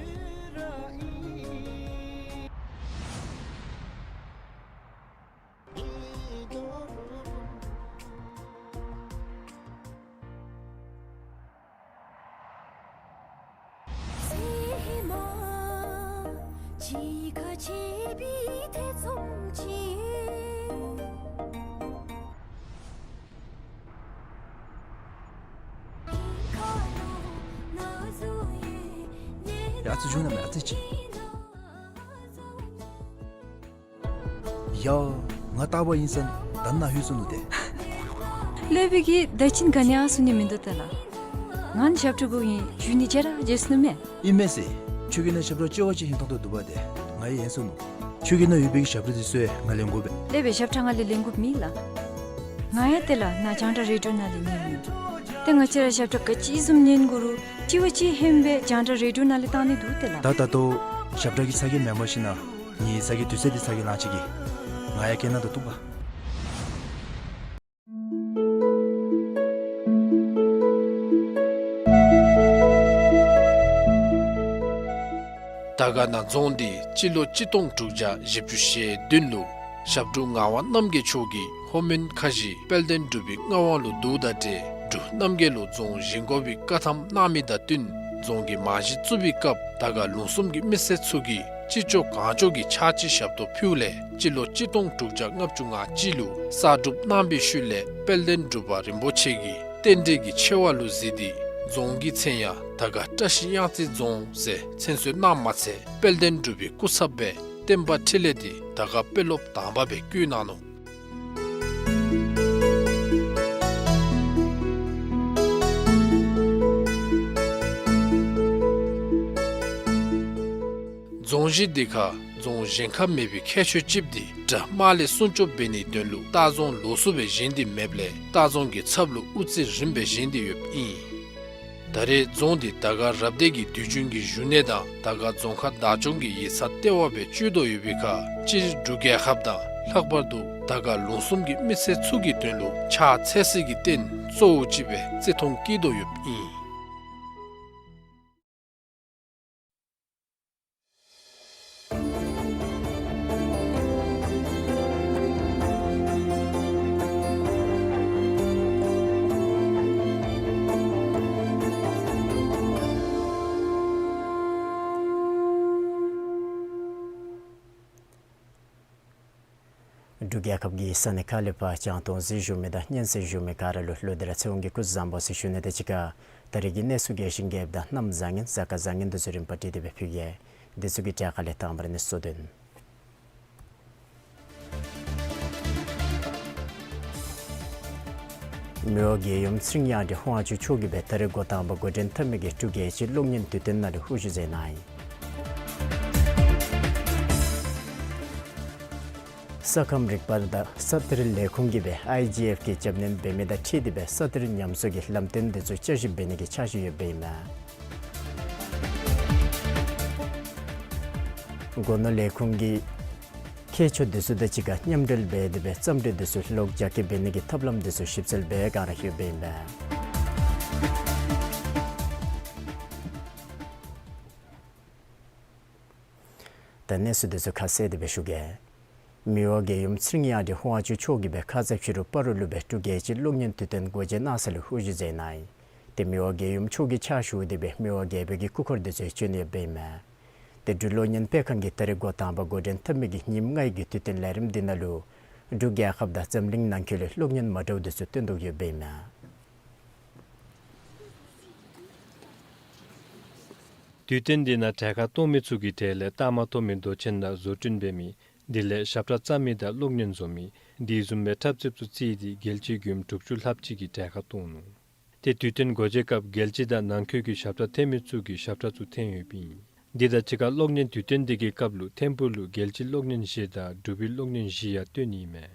ཡ་ཙི་བྱུང་ན་མེད་ཨ་ཙི་ཅིག། ཡ། ང་རྟག་པར་ཨིན་ཟེར་ད་ནཱ་ལྷོད་སོ་ནུག་ཏེ། ལྷོད་པའི་གི་ད་ཅི་ག་ནི་ཡང་གསུང་ནི་མིན་འདུག་ཏེ་ལགས། ང་ནི་ཞབས་ཁྲ་གུ་ཨིན། འགྱོ་ནི་ཅིག་ར་བརྗེད་སོ་ནུག་མས། ཨིན་མས་ཟེར། ཁྱོད་ཀྱིས་ནཱ་ཞབས་ཁྲ་ལྕི་བ་ཅིག་ཧིང་ཐོང་ཐོང་འདུག་པ་ཏེ། ང་ཡང་ཨིན་སོ་ནུག། ཁྱོད་ཀྱིས་ནཱ་ཡོད་པའི་གི་ཞབས་ཁྲ་འདི་ཚུ་ཡང་ང་ལེན་དགོ་པས། ལྷོད་པའི་ཞབས་ཁྲ་ང་ལས་ལེན་དགོཔ་མེད་ལགས། ང་ཡང་ཏེ་ལགས་ནཱ་རྒྱང་བསྒྲགས་རེ་ཌི་ཡོ་ནང་ལས་ཉན་ནི། ཏེ་ང་བཅས་ར་ཞབས་ཁྲ་ག་ཅི་བཟུམ་ཉན་དགོ་རུང་ལྕི་བ་ཅིག་ཧེ་མ་སྦེ་རྒྱང་བསྒྲགས་རེ་ཌི་ཡོ་ནང་ལས་བཏང་ནི་འདུག་ཏེ་ལགས། ད་ད་ལྟོ་ཞབས་ཁྲ་གི་ཚ་གྱང་མེནམ་ཤིག་ན། ངེའི་ཚ་གྱང་དུས་ཚོད་འདི་ཚ་གྱང་ལང་ཅི་གི། ང་ཡང་སྐད་ནང་དུ་གཏུགས་པ། དར་དཀར་ན་རྫོང་འདི་སྤྱི་ལོ་གཅིག་སྟོང་དྲུག་བརྒྱ་བཞི་བཅུ་ཞེ་བདུན་ལུ་ཞབས་དྲུང་ངག་དབང་རྣམ་རྒྱལ་མཆོག་གིས་ལྷོ་མོན་ཁ་བཞི་དཔལ་ལྡན་འབྲུག་པའི་མངའ་དབང་ལུ་བསྡུཝ་ད་ཏེ་འབྲུག་རྣམ་རྒྱལ་ལུ་རྫོང་བཞེངས་དགོ་པའི་བཀའ་ཐམ་གནང་མི་དང་བསྟུན་རྫོང་གི་རྨང་གཞི་བཙུགས་པའི་སྐབས་དར་དཀར་ལུང་གསུམ་གྱི་མི་སེར་ཚུ་གིས་ཅི་ལྕོགས་གང་ལྕོགས་ཀྱི་ཕྱག་ཕྱི་ཞབས་ཏོག་ཕུལཝ་ལས་སྤྱི་ལོ་གཅིག་སྟོང་དྲུག་བརྒྱ་ལྔ་བཅུ་ང་གཅིག་ལུ་གསར་སྒྲུབ་གནང་བའི་ཤུལ་ལས་དཔལ་ལྡན་འབྲུག་པ་རིན་པོ་ཆེ་གིས་རྟེན་འབྲེལ་གྱི་ཆེ་བ་ལུ་གཟིགས་ཏེ་རྫོང་གི་མཚན་ཡང་དར་དཀར་བཀྲ་ཤིས་གཡང་རྩེ་རྫོང་ཟེར་མཚན་གསོལ་གནངམ་མ་ཚད་དཔལ་ལྡན་འབྲུག་པའི་སྐུ་ཚབ་སྦེ་བསྟན་པ་འཕྲིན་ལས་འདི་དར་དཀར་དཔོན་སློབ་དང་པ་སྦེ་བསྐོ་གནང་ནུག། རྫོང་གཞི་འདི་ཁར་རྫོང་གཞན་ཁར་མེད་པའི་ཁྱད་ཆོས་ཅིག་འདི་དགྲ་དམག་ལས་སྲུང་སྐྱོབ་འབད་ནིའི་དོན་ལུ་ལྟ་རྫོང་ལོགས་སུ་སྦེ་བཞེངས་ཏེ་མེདཔ་ལས་ལྟ་རྫོང་གི་ཚབ་ལུ་དབུ་རྩེ་རིམ་སྦེ་བཞེངས་ཏེ་ཡོདཔ་ཨིན། ད་རེས་རྫོང་འདི་དར་དཀར་རབ་སྡེ་གི་དུས་རྒྱུན་གྱི་བཞུགས་གནས་དང་དར་དཀར་རྫོང་ཁག་བདག་སྐྱོང་གི་ཡིག་ཚང་ལྟེ་བ་སྦེ་སྤྱོད་དོ་ཡོད་པའི་ཁར་སྤྱིར་འབྲུག་རྒྱལ་ཁབ་དང་ལྷག་པར་དུ་དར་དཀར་ལུང་གསུམ་གྱི་མི་སེར་ཚུ་གི་དོན་ལུ་ཕྱག་འཚལ་སའི་གི་རྟེན་གཙོ་བོ་ཅིག་སྦེ་བརྩི་མཐོང་བསྐྱེད་དོ་ཡོདཔ་ཨིན། འབྲུག་རྒྱལ་ཁབ་ཀྱི་ས་གནས་ཁག་ལས་ཕར་བྱང་གཏོང་གཟིགས་བཞུགས་མི་དང་སྙན་གསན་བཞུགས་མི་ག་ར་ལུ་ལོག་སྟེ་ར་ཚེ་དབང་གི་སྐུ་གཟུགས་བཟང་པོ་ཟེར་ཞུ་ནི་དང་གཅིག་ཁར་ད་རེས་ཀྱི་གནས་ཚུལ་རྒྱས་ཤིང་རྒྱསཔ་དང་གནམ་བཟང་ངན་གཟའ་སྐར་བཟང་ངན་འདི་ཚུ་རིམ་པ་བསྒྲིགས་ཏེ་སྦེ་ཕུལ་གེ། འདི་ཚུ་གི་གྲས་ཁ་ལས་དང་པ་ར་ནི་གཙོ་དོན། མི་དབང་རྒྱལ་ཡུམ་ཚེ་རིང་གཡང་སྒྲོན་དབང་ཕྱུག་མཆོག་གིས་སྦེ་ད་རེས་འགོ་དང་པ་འགོ་འདྲེན་འཐབ་མི་གི་འབྲུག་རྒྱལ་སྤྱིའི་གློག་བརྙན་དུས་སྟོན་ནང་ལུ་དབུ་བཞུགས་མཛད་གནང་ཡི། ས་ཁམས་རིག་པ་དང་ས་གཏེར་ལས་ཁུངས་ཀྱིས་སྦེ་ཨའི་ཇི་ཨེཕ་གི་རྒྱབ་སྣོན་འབད་མི་དང་འཁྲིལ་ཏེ་སྦེ་ས་གཏེར་ཉམས་གསོ་གི་ལམ་སྟོན་འདི་ཚུ་བསྐྱར་ཞིབ་འབད་ནི་གི་འཆར་གཞི་ཡོདཔ་ཨིན་མས། སྒོ་ནོར་ལས་ཁུངས་ཀྱིས་མཁས་མཆོག་འདི་ཚུ་དང་གཅིག་ཁར་མཉམ་འབྲེལ་འབད་དེ་སྦེ་རྩོམ་འབྲི་འདི་ཚུ་ལོག་རྒྱ་སྐྱེད་འབད་ནི་གི་ཐབས་ལམ་འདི་ཚུ་ཞིབ་འཚོལ་འབད་ག་ར་ཡོདཔ་ཨིན་མས། ད་ གནས་ཚུལ་འདི་ཚུ་ཁ་གསལ་དེ་སྦེ་ཞུ་གེ། མི་དབང་རྒྱལ་ཡུམ་ཚེ་རིང་ཨ་ཏི་ཧོང་ཨ་ཅུ་མཆོག་གིས་སྦེ་ཁ་ཙ་ཕྱི་རུ་སྤ་རོ་ལུ་སྦེ་འབྲུག་རྒྱལ་སྤྱིའི་གློག་བརྙན་དུས་སྟོན་སྒོ་འབྱེད་གནང་ས་ལུ་དབུ་བཞུགས་མཛད་གནང་ཡི། ཏེ་མི་དབང་རྒྱལ་ཡུམ་མཆོག་གིས་ཕྱག་ཞུ་སྟེ་སྦེ་མི་དབང་རྒྱལ་པོའི་གི་སྐུ་འཁོར་འདི་ཚུ་བྱོན་ཡོདཔ་ཨིན་མས། ཏེ་འབྲུག་གློག་བརྙན་སྤེལ་ཁང་གིས་ད་རེས་འགོ་དང་པ་འགོ་འདྲེན་འཐབ་མི་གི་ཉིནམ་ལྔའི་གི་དུས་སྟོན་ལས་རིམ་འདི་ནང་ལུ་འབྲུག་རྒྱལ་ཁབ་དང་འཛམ་གླིང་ནང་འཁོད་ལས་གློག་བརྙན་མ་འདྲཝ་འདི་ཚུ་སྟོན་དོ་ཡོདཔ་ཨིན་མས། དུས་སྟོན་འདི་ནང་གྲལ་ཁར་གཏོགས་མི་ཚུ་གི་གྲས་ལས་རྟགས་མ་ཐོབ་མི་མདོ་ཆེན་དང་བཟོ་སྐྲུན་འབད་མི་དེ་ལས་ཞབས་ཁྲ་བརྩམ་མི་དང་གློག་བརྙན་བཟོ་མི་དེ་བཟུམ་སྦེ་འཁྲབ་རྩེདཔ་ཚུ་བརྩིས་ཏེ་རྒྱལ་སྤྱིའི་མགྱོནམ་དྲུག་ཅུ་ལྷགཔ་ཅིག་གིས་གྲལ་ཁར་གཏོགས་ནུག། ཏེ་དུས་སྟོན་སྒོ་འབྱེད་སྐབས་རྒྱལ་སྤྱི་དང་ནང་འཁོད་ཀྱི་ཞབས་ཁྲ་འཐེན་མི་ཚུ་གིས་ཞབས་ཁྲ་ཚུ་འཐེན་ཡོདཔ་ཨིན། འདི་དང་གཅིག་ཁར་གློག་བརྙན་དུས་སྟོན་འདི་གི་སྐབས་ལུ་ཐིམ་ཕུག་ལུ་རྒྱལ་སྤྱིའི་གློག་བརྙན་བཞི་དང་འབྲུག་པའི་གློག་བརྙན་བཞི་ཡང་སྟོན་ནི་ཨིན་མས།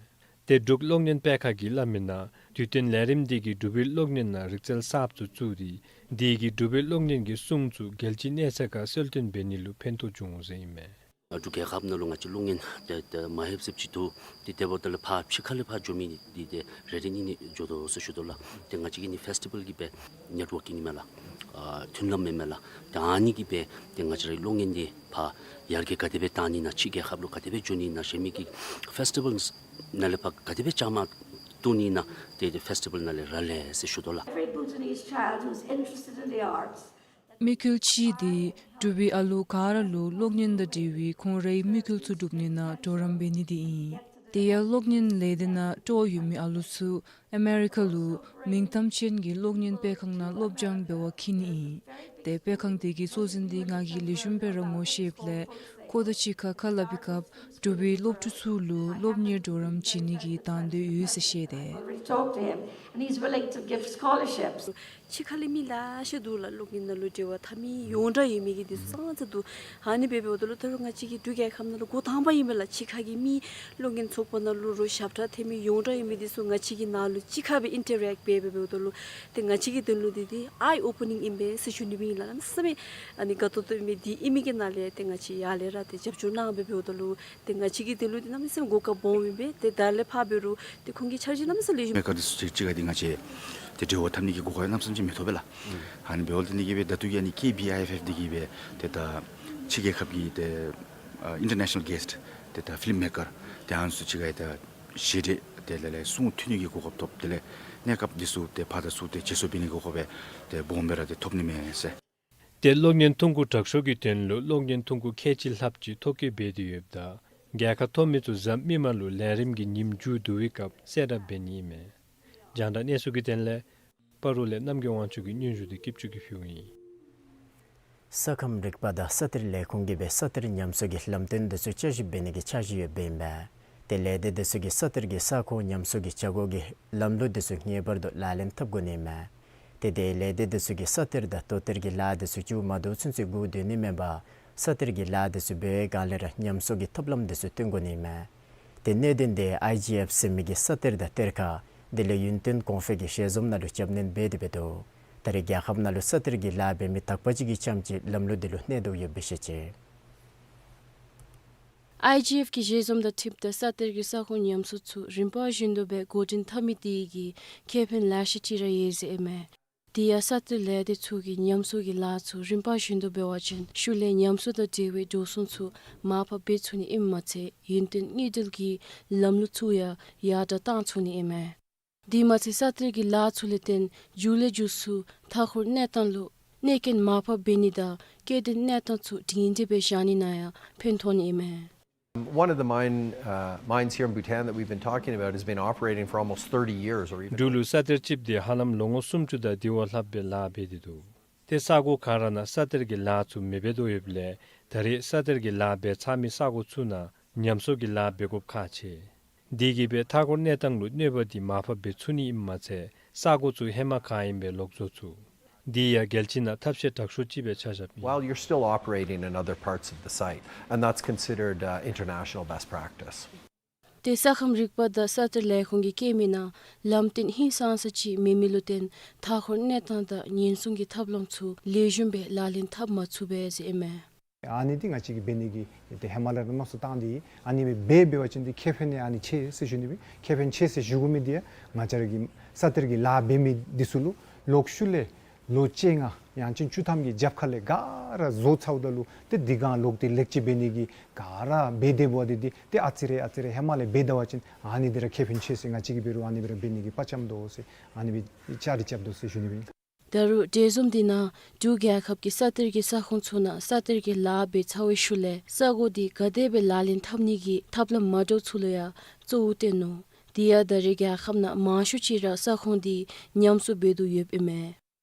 ཏེ་འབྲུག་གློག་བརྙན་སྤེལ་ཁང་གིས་སླབ་མིའི་ནང་དུས་སྟོན་ལས་རིམ་འདི་གིས་འབྲུག་པའི་གློག་བརྙན་ནང་རིག་རྩལ་གསརཔ་ཚུ་བཙུགས་ཏེ་དེ་གིས་འབྲུག་པའི་གློག་བརྙན་གྱི་གསུང་ཚུ་རྒྱལ་སྤྱིའི་གནས་ཚད་ཁར་གསལ་སྟོན་འབད་ནི་ལུ་ཕན་ཐོགས་འབྱུང་འོང་ཟེར་ཨིན་མས། འབྲུག་རྒྱལ་ཁབ་ནང་ལུ་ང་བཅས་གློག་བརྙན་ཏེ་ཏེ་མ་ལྷོདཔ་ཅིག་འདུག། ཏེ་དེ་འབདཝ་ད་ལུ་ཕར་ཕྱི་ཁ་ལས་ཕར་འགྱོ་མི་འདི་ཏེ་རེ་རེ་གཉིས་གཉིས་འགྱོ་དོ་ཟེར་ཞུ་དོ་ལགས། ཏེ་ང་བཅས་ཀྱི་ནི་ཕེསི་ཊི་བཱལ་གྱི་སྦེ་ནེཊ་ཝོརཀ་ཨིན་མས་ལགས། ཨ་མཐུན་ལམ་ཨིན་མས་ལགས། ཏེ་ཨ་ནི་གིས་སྦེ་ཏེ་ང་བཅས་རའི་གློག་བརྙན་འདི་ཕར་ཡར་རྒྱས་ག་དེ་སྦེ་བཏང་ནི་ན་ཕྱི་རྒྱལ་ཁབ་ལུ་ག་དེ་སྦེ་འགྱོ་ནི་ན་གཞན་མི་གི་ཕེསི་ཊི་བཱལ་ནང་ལས་ཕར་ག་དེ་སྦེ་བཅའ་མར་གཏོགས་ནི་ན་ཏེ་ཏེ་ཕེསི་ཊི་བཱལ་ནང་ལས་རག་ལས་ཟེར་ཞུ་དོ་ལགས། Every Bhutanese child who's interested in the arts དམིགས་ཡུལ་གཅིག་འདི་འབྲུག་པའི་ཨ་ལུ་ག་ར་ལུ་གློག་བརྙན་དང་འབྲེལ་བའི་ཁོང་རའི་དམིགས་ཡུལ་ཚུ་སྒྲུབ་ནི་ནང་གྲོགས་རམ་འབད་ནི་འདི་ཨིན། དེ་ཡང་གློག་བརྙན་ལས་སྡེ་ནང་གྲོགས་ཡོད་མི་ཨ་ལུ་ཚུ་ཨ་མེ་རི་ཀ་ལུ་མིང་གཏམ་ཅན་གྱི་གློག་བརྙན་སྤེལ་ཁང་ནང་སློབ་སྦྱོང་འབད་བར་འཁྱིད་ནི་ཨིན། ཏེ་སྤེལ་ཁང་དེ་གི་གཙོ་འཛིན་འདི་ང་གིས་ལེགས་ཤོམ་སྦེ་ར་ངོ་ཤེསཔ་ལས་ཁོ་དང་གཅིག་ཁར་ཁ་སླབ་པའི་སྐབས་འབྲུག་པའི་སློབ་ཕྲུག་ཚུ་ལུ་སློབ་གཉེར་གྲོགས་རམ་བྱིན་ནི་གི་དང་འདོད་ཡོད་ཟེར་བཤད་དེ། Already talked to him, and he's willing to give scholarships. ཕྱི་ཁ་ལས་མི་ལེ་ཤ་འདུག་ལགས། གློག་བརྙན་ནང་ལུ་འབྲེལ་བ་འཐབ་མི་ཡོངས་གྲགས་ཡོད་མི་གི་འདི་ཚུ་ཙང་ཙ་འདུག། ཨ་ནི་འབད་འབདཝ་ད་ལུ་ད་རུང་ང་བཅས་ཀྱི་འབྲུག་རྒྱལ་ཁབ་ནང་ལུ་འགོ་དང་པ་ཨིན་མས་ལགས། ཕྱི་ཁ་གི་མི་གློག་བརྙན་ཚོགས་པ་ནང་ལུ་རོགས་ཞབས་ཁྲ་འཐེན་མི་ཡོངས་གྲགས་ཡོད་མི་འདི་ཚུ་ང་བཅས་ཀྱི་ནང་ལུ་གཅིག་ཁར་སྦེ་ཨིན་ཊར་ཨེཀཊ་འབད་འབད་འབདཝ་ད་ལུ་ཏེ་ང་བཅས་ཀྱི་དོན་ལུ་འདི་འདི་ཨའི་ཨོ་པ་ནིང་ཨིན་པས་ཟེར་ཞུ་ནི་ཨིན་ལགས། གནམ་མེད་ས་མེད་ཨ་ནི་དགའ་ཏོག་ཏོ་ཨིན་མས། འདི་ཨིན་མི་གི་ནང་ལས་ཏེ་ང་བཅས་ཡར་ལས་ར་ཏེ་རྒྱབ་སྐྱོར་གནང་འབད་འབདཝ་ད་ལུ་ཏེ་ང་བཅས་ཀྱི་དོན་ལུ་འདི་གནམ་མེད་ས་མེད་གོ་སྐབས་སྦོམ་ཨིན་པས། ཏེ་ད་ལས་ཕར་འབད་རུང་ཏེ་ཁོང་གི་འཆར་གཞི་གནམ་མེད་ས་ལེགས་ཤོམ་མེ་ཀར་འདི་ཚུ་ཅིག་ཅིག་ཁར་འདི་ང་བཅས་ཏེ་འབྲེལ་བ་འཐབ་ནི་གི་གོ་སྐབས་གནམ་མེད་ས་མེད་ཅིག་མི་ཐོབ་པས་ལགས། ཨ་ནི་འབདཝ་ལས་འདི་གིས་སྦེ་ད་ལྟོ་ཡང་ནི་ཀེ་བི་ཨའི་ཨེཕ་ཨེཕ་འདི་གིས་སྦེ་ཏེ་ད་ཕྱི་རྒྱལ་ཁབ་ཀྱི་ཏེ་ཨ་ཨིན་ཊར་ནེ་ཤ་ནཱལ་གེསཊ་ཏེ་ད་ཕི་ལིམ་མེ་ཀར་ཏེ་ཨ་ནི་ཚུ་ཅིག་ཁར་ད་ཞལ་འདྲིས་དེ་ལས་ལས་གསུང་ཐོས་ནི་གི་གོ་སྐབས་ཐོབ། དེ་ལས་གནས་སྐབས་འདི་ཚུ་ཏེ་ཕར་དང་ཚུར་ཏེ་བརྗེ་སོར་འབད་ནི་གི་གོ་སྐབས་སྦེ་ཏེ་སྦོམ་སྦེ་ར་ཏེ་ཐོབ་ནི་མས་ཟེར། ཏེ་གློག་བརྙན་ཐོན་ཁུངས་དྲག་ཤོས་ཀྱི་དོན་ལུ་གློག་བརྙན་ཐོན་ཁུངས་ཁལ་གཅིག་ལྷགཔ་ཅིག་ཐོ་བཀོད་འབད་དེ་ཡོདཔ་ད་རྒྱལ་ཁ་ཐོབ་མི་ཚུ་གཟའ་མིག་དམར་ལུ་ལས་རིམ་གྱི་ཉིནམ་མཇུག་བསྡུ་བའི་སྐབས་གསལ་བསྒྲགས་འབད་ནི་ཨིན་མས། རྒྱང་བསྒྲགས་གནས་ཚུལ་གྱི་དོན་ལས་སྤ་རོ་ལས་རྣམ་རྒྱལ་དབང་ཕྱུག་གི་སྙན་ཞུ་འདི་སྐྱིད་ཆུ་གིས་ཕུལཝ་ཨིན། ས་ཁམས་རིག་པ་དང་ས་གཏེར་ལས་ཁུངས་ཀྱིས་སྦེ་ས་གཏེར་ཉམས་གསོ་གི་ལམ་སྟོན་འདི་ཚུ་དཔྱད་ཞིབ་འབད་ནི་གི་འཆར་གཞི་ཡོདཔ་ཨིན་པས། ཏེ་ལས་སྡེ་འདི་ཚུ་གིས་ས་གཏེར་གྱི་ས་ཁོངས་ཉམས་གསོ་གི་བྱ་སྒོ་གི་ལམ་ལུགས་འདི་ཚུ་ངེས་པར་དུ་ལག་ལེན་འཐབ་དགོ་ནི་མས། ཏེ་དེ་ལས་སྡེ་འདི་ཚུ་གིས་ས་གཏེར་དང་དོ་གཏེར་གྱི་ལཱ་འདི་ཚུ་མཇུག་མ་བསྡུ་ཚུན་ཚོད་སྒུག་སྡོད་ནི་མེན་པར་ས་གཏེར་གྱི་ལཱ་འདི་ཚུ་འབད་བའི་སྒང་ལས་ར་ཉམས་གསོ་གི་ཐབས་ལམ་འདི་ཚུ་སྟོན་དགོ་ནི་མས། ཏེ་གནད་དོན་འདི་ཨའི་ཇི་ཨེཕ་ཟེར་མི་གིས་ས་གཏེར་དང་གཏེར་ཁ་དེ་ལས་ཡུན་བརྟན་གོང་འཕེལ་གྱི་ཞལ་འཛོམས་ནང་ལུ་རྒྱབ་སྣོན་འབད་དེ་འབད་དོ། ད་རེས་རྒྱལ་ཁབ་ནང་ལུ་ས་གཏེར་གྱི་ལཱ་འབད་མི་དག་པ་ཅིག་གིས་རྐྱངམ་ཅིག་ལམ་ལུགས་འདི་ལུ་གནས་དོ་ཡོདཔ་སྦེ་བཤད་ཅི། ཨའི་ཇི་ཨེཕ་གི་ཞལ་འཛོམས་དང་འཁྲིལཝ་ད་ས་གཏེར་གྱི་ས་ཁོངས་ཉམས་གསོ་ཚུ་རིམ་པ་བཞིན་དུ་སྦེ་འགོ་འདྲེན་འཐབ་མི་དེ་གིས་ཁེ་ཕན་ལེ་ཤ་ཅིག་ར་ཡོད་ཟེར་ཨིན་མས། དེ་ཡང་ས་གཏེར་ལས་སྡེ་ཚུ་གིས་ཉམས་གསོ་གི་ལཱ་ཚུ་རིམ་པ་བཞིན་དུ་འབད་བ་ཅིན་ཤུལ་ལས་ཉམས་གསོ་དང་འབྲེལ་བའི་འགྲོ་སོང་ཚུ་མར་ཕབ་འབད་ཚུགས་ནི་ཨིནམ་མ་ཚད་ཡུན་བརྟན་དངུལ་འབྲེལ་གྱི་ལམ་ལུགས་ཚུ་ཡང་ཡར་དྲག་གཏང་ཚུགས་ནི་ཨིན་མས། དེ་མ་ཚད་ས་གཏེར་གྱི་ལཱ་ཚུ་ལས་བརྟེན་མཇུག་ལས་མཇུག་སུ་མཐའ་འཁོར་གནས་སྟངས་ལུ་གནོད་སྐྱོན་མར་ཕབ་འབད་ནི་དང་སྐྱེ་ལྡན་གནས་སྟངས་ཚུ་སྒྲིང་སྒྲི་སྦེ་བཞག་ནི་ནང་ཡང་ཕན་ཐོགས་ནི་ཨིན་མས། One of the mine, uh, mines here in Bhutan that we've been talking about has been operating for almost thirty years or even འབྲུག་ལུ་ས་གཏེར་ཅིག་འདི་ཧ་ལམ་ལོ་ངོ་སུམ་ཅུ་དང་དེ་བ་ལྷགཔ་སྦེ་ལཱ་འབད་དེ་འདུག། ཏེ་ས་གོ་ག་ར་ནང་ས་གཏེར་གྱི་ལཱ་ཚུ་མི་འབད་དོ་ཡོདཔ་ལས་ད་རེས་ས་གཏེར་གྱི་ལཱ་འབད་ཚར་མི་ས་གོ་ཚུ་ནང་ཉམས་གསོ་གི་ལཱ་འབད་དགོཔ་ཁག་ཆེ། དེ་གིས་སྦེ་མཐའ་འཁོར་གནས་སྟངས་ལུ་གནོད་པ་འདི་མར་ཕབ་འབད་ཚུགས་ནི་ཨིནམ་མ་ཚད་ས་གོ་ཚུ་ཧེ་མ་ག་ཨིནམ་སྦེ་ལོག་བཟོ་ཚུགས། དེ་ཡང་རྒྱལ་སྤྱི་ནང་ཐབས་ཤེས་དྲག་ཤོས་ཅིག་སྦེ་ཆ་བཞགཔ་ཨིན། While you're still operating in other parts of the site, and that's considered, uh, international best practice. ཏེ་ས་ཁམས་རིག་པ་དང་ས་གཏེར་ལས་ཁུངས་ཀྱིས་བཀོད་མིའི་ནང་ལམ་སྟོན་ཧིང་སངས་ས་ཅིག་མེད་མི་ལུ་བརྟེན་མཐའ་འཁོར་གནས་སྟངས་དང་ཉེན་སྲུང་གི་ཐབས་ལམ་ཚུ་ལེགས་ཤོམ་སྦེ་ལག་ལེན་འཐབ་མ་ཚུགས་པས་ཟེར་ཨིན་མས། ཨ་ནི་འདི་ང་བཅས་ཀྱིས་འབད་ནི་གི་ཏེ་ཧེ་མ་ལས་ར་མནོ་བསམ་བཏང་སྟེ་ཨ་ནི་འབད་འབད་བ་ཅིན་ཏེ་ཁེ་ཕན་ནི་ཨ་ནི་ཆེ་ཟེར་ཞུ་ནི་སྦེ་ཁེ་ཕན་ཆེ་ཟེར་ཞུ་དགོ་མི་འདི་ཡང་ང་བཅས་ར་གི་ས་གཏེར་གྱི་ལཱ་འབད་མི་འདི་ཚུ་ལུ་ལོག་ཤུལ་ལས་ ལོ་བཅོ་ལྔ་ཡང་ཅིན་བཅུ་ཐམ་གྱི་རྒྱབ་ཁ་ལས་ག་ར་བཟོ་ཚརཝ་ད་ལུ་ཏེ་དེ་སྒང་ལོག་སྟེ་ལེགས་བཅོས་འབད་ནི་གི་ག་ར་འབད་དེ་འབདཝ་ད་འདི་ཏེ་ཨ་ཙི་རེ་ཨ་ཙི་རེ་ཧེ་མ་ལས་འབད་ད་བ་ཅིན་ཨ་ནི་འདི་ར་ཁེ་ཕན་ཆེ་ཟེར། ང་བཅས་ཀྱིས་འབད་རུང་ཨ་ནི་སྦེ་ར་འབད་ནི་གི་དཔའ་བཅམ་དོ་ཟེར་ཨ་ནི་སྦེ་བཅའ་སྒྲིག་རྐྱབ་དོ་ཟེར་ཞུ་ནི་སྦེ་ཨིན། ད་རུང་འབྲས་འཛོམས་འདི་ནང་འབྲུག་རྒྱལ་ཁབ་ཀྱི་ས་གཏེར་གྱི་ས་ཁོངས་ཚུ་ནང་ས་གཏེར་གྱི་ལཱ་འབད་ཚར་བའི་ཤུལ་ལས་ས་གོ་འདི་ག་དེ་སྦེ་ལག་ལེན་འཐབ་ནི་གི་ཐབས་ལམ་མ་འདྲཝ་ཚུ་ལུ་ཡང་གཙོ་བོ་བསྟེན་ནུག། དེ་ཡང་ད་རེས་རྒྱལ་ཁབ་ནང་མང་ཤོས་ཅིག་ར་ས་ཁོངས་འདི་ཉམས་གསོ་འབད་དོ་ཡོདཔ་ཨིན་མས།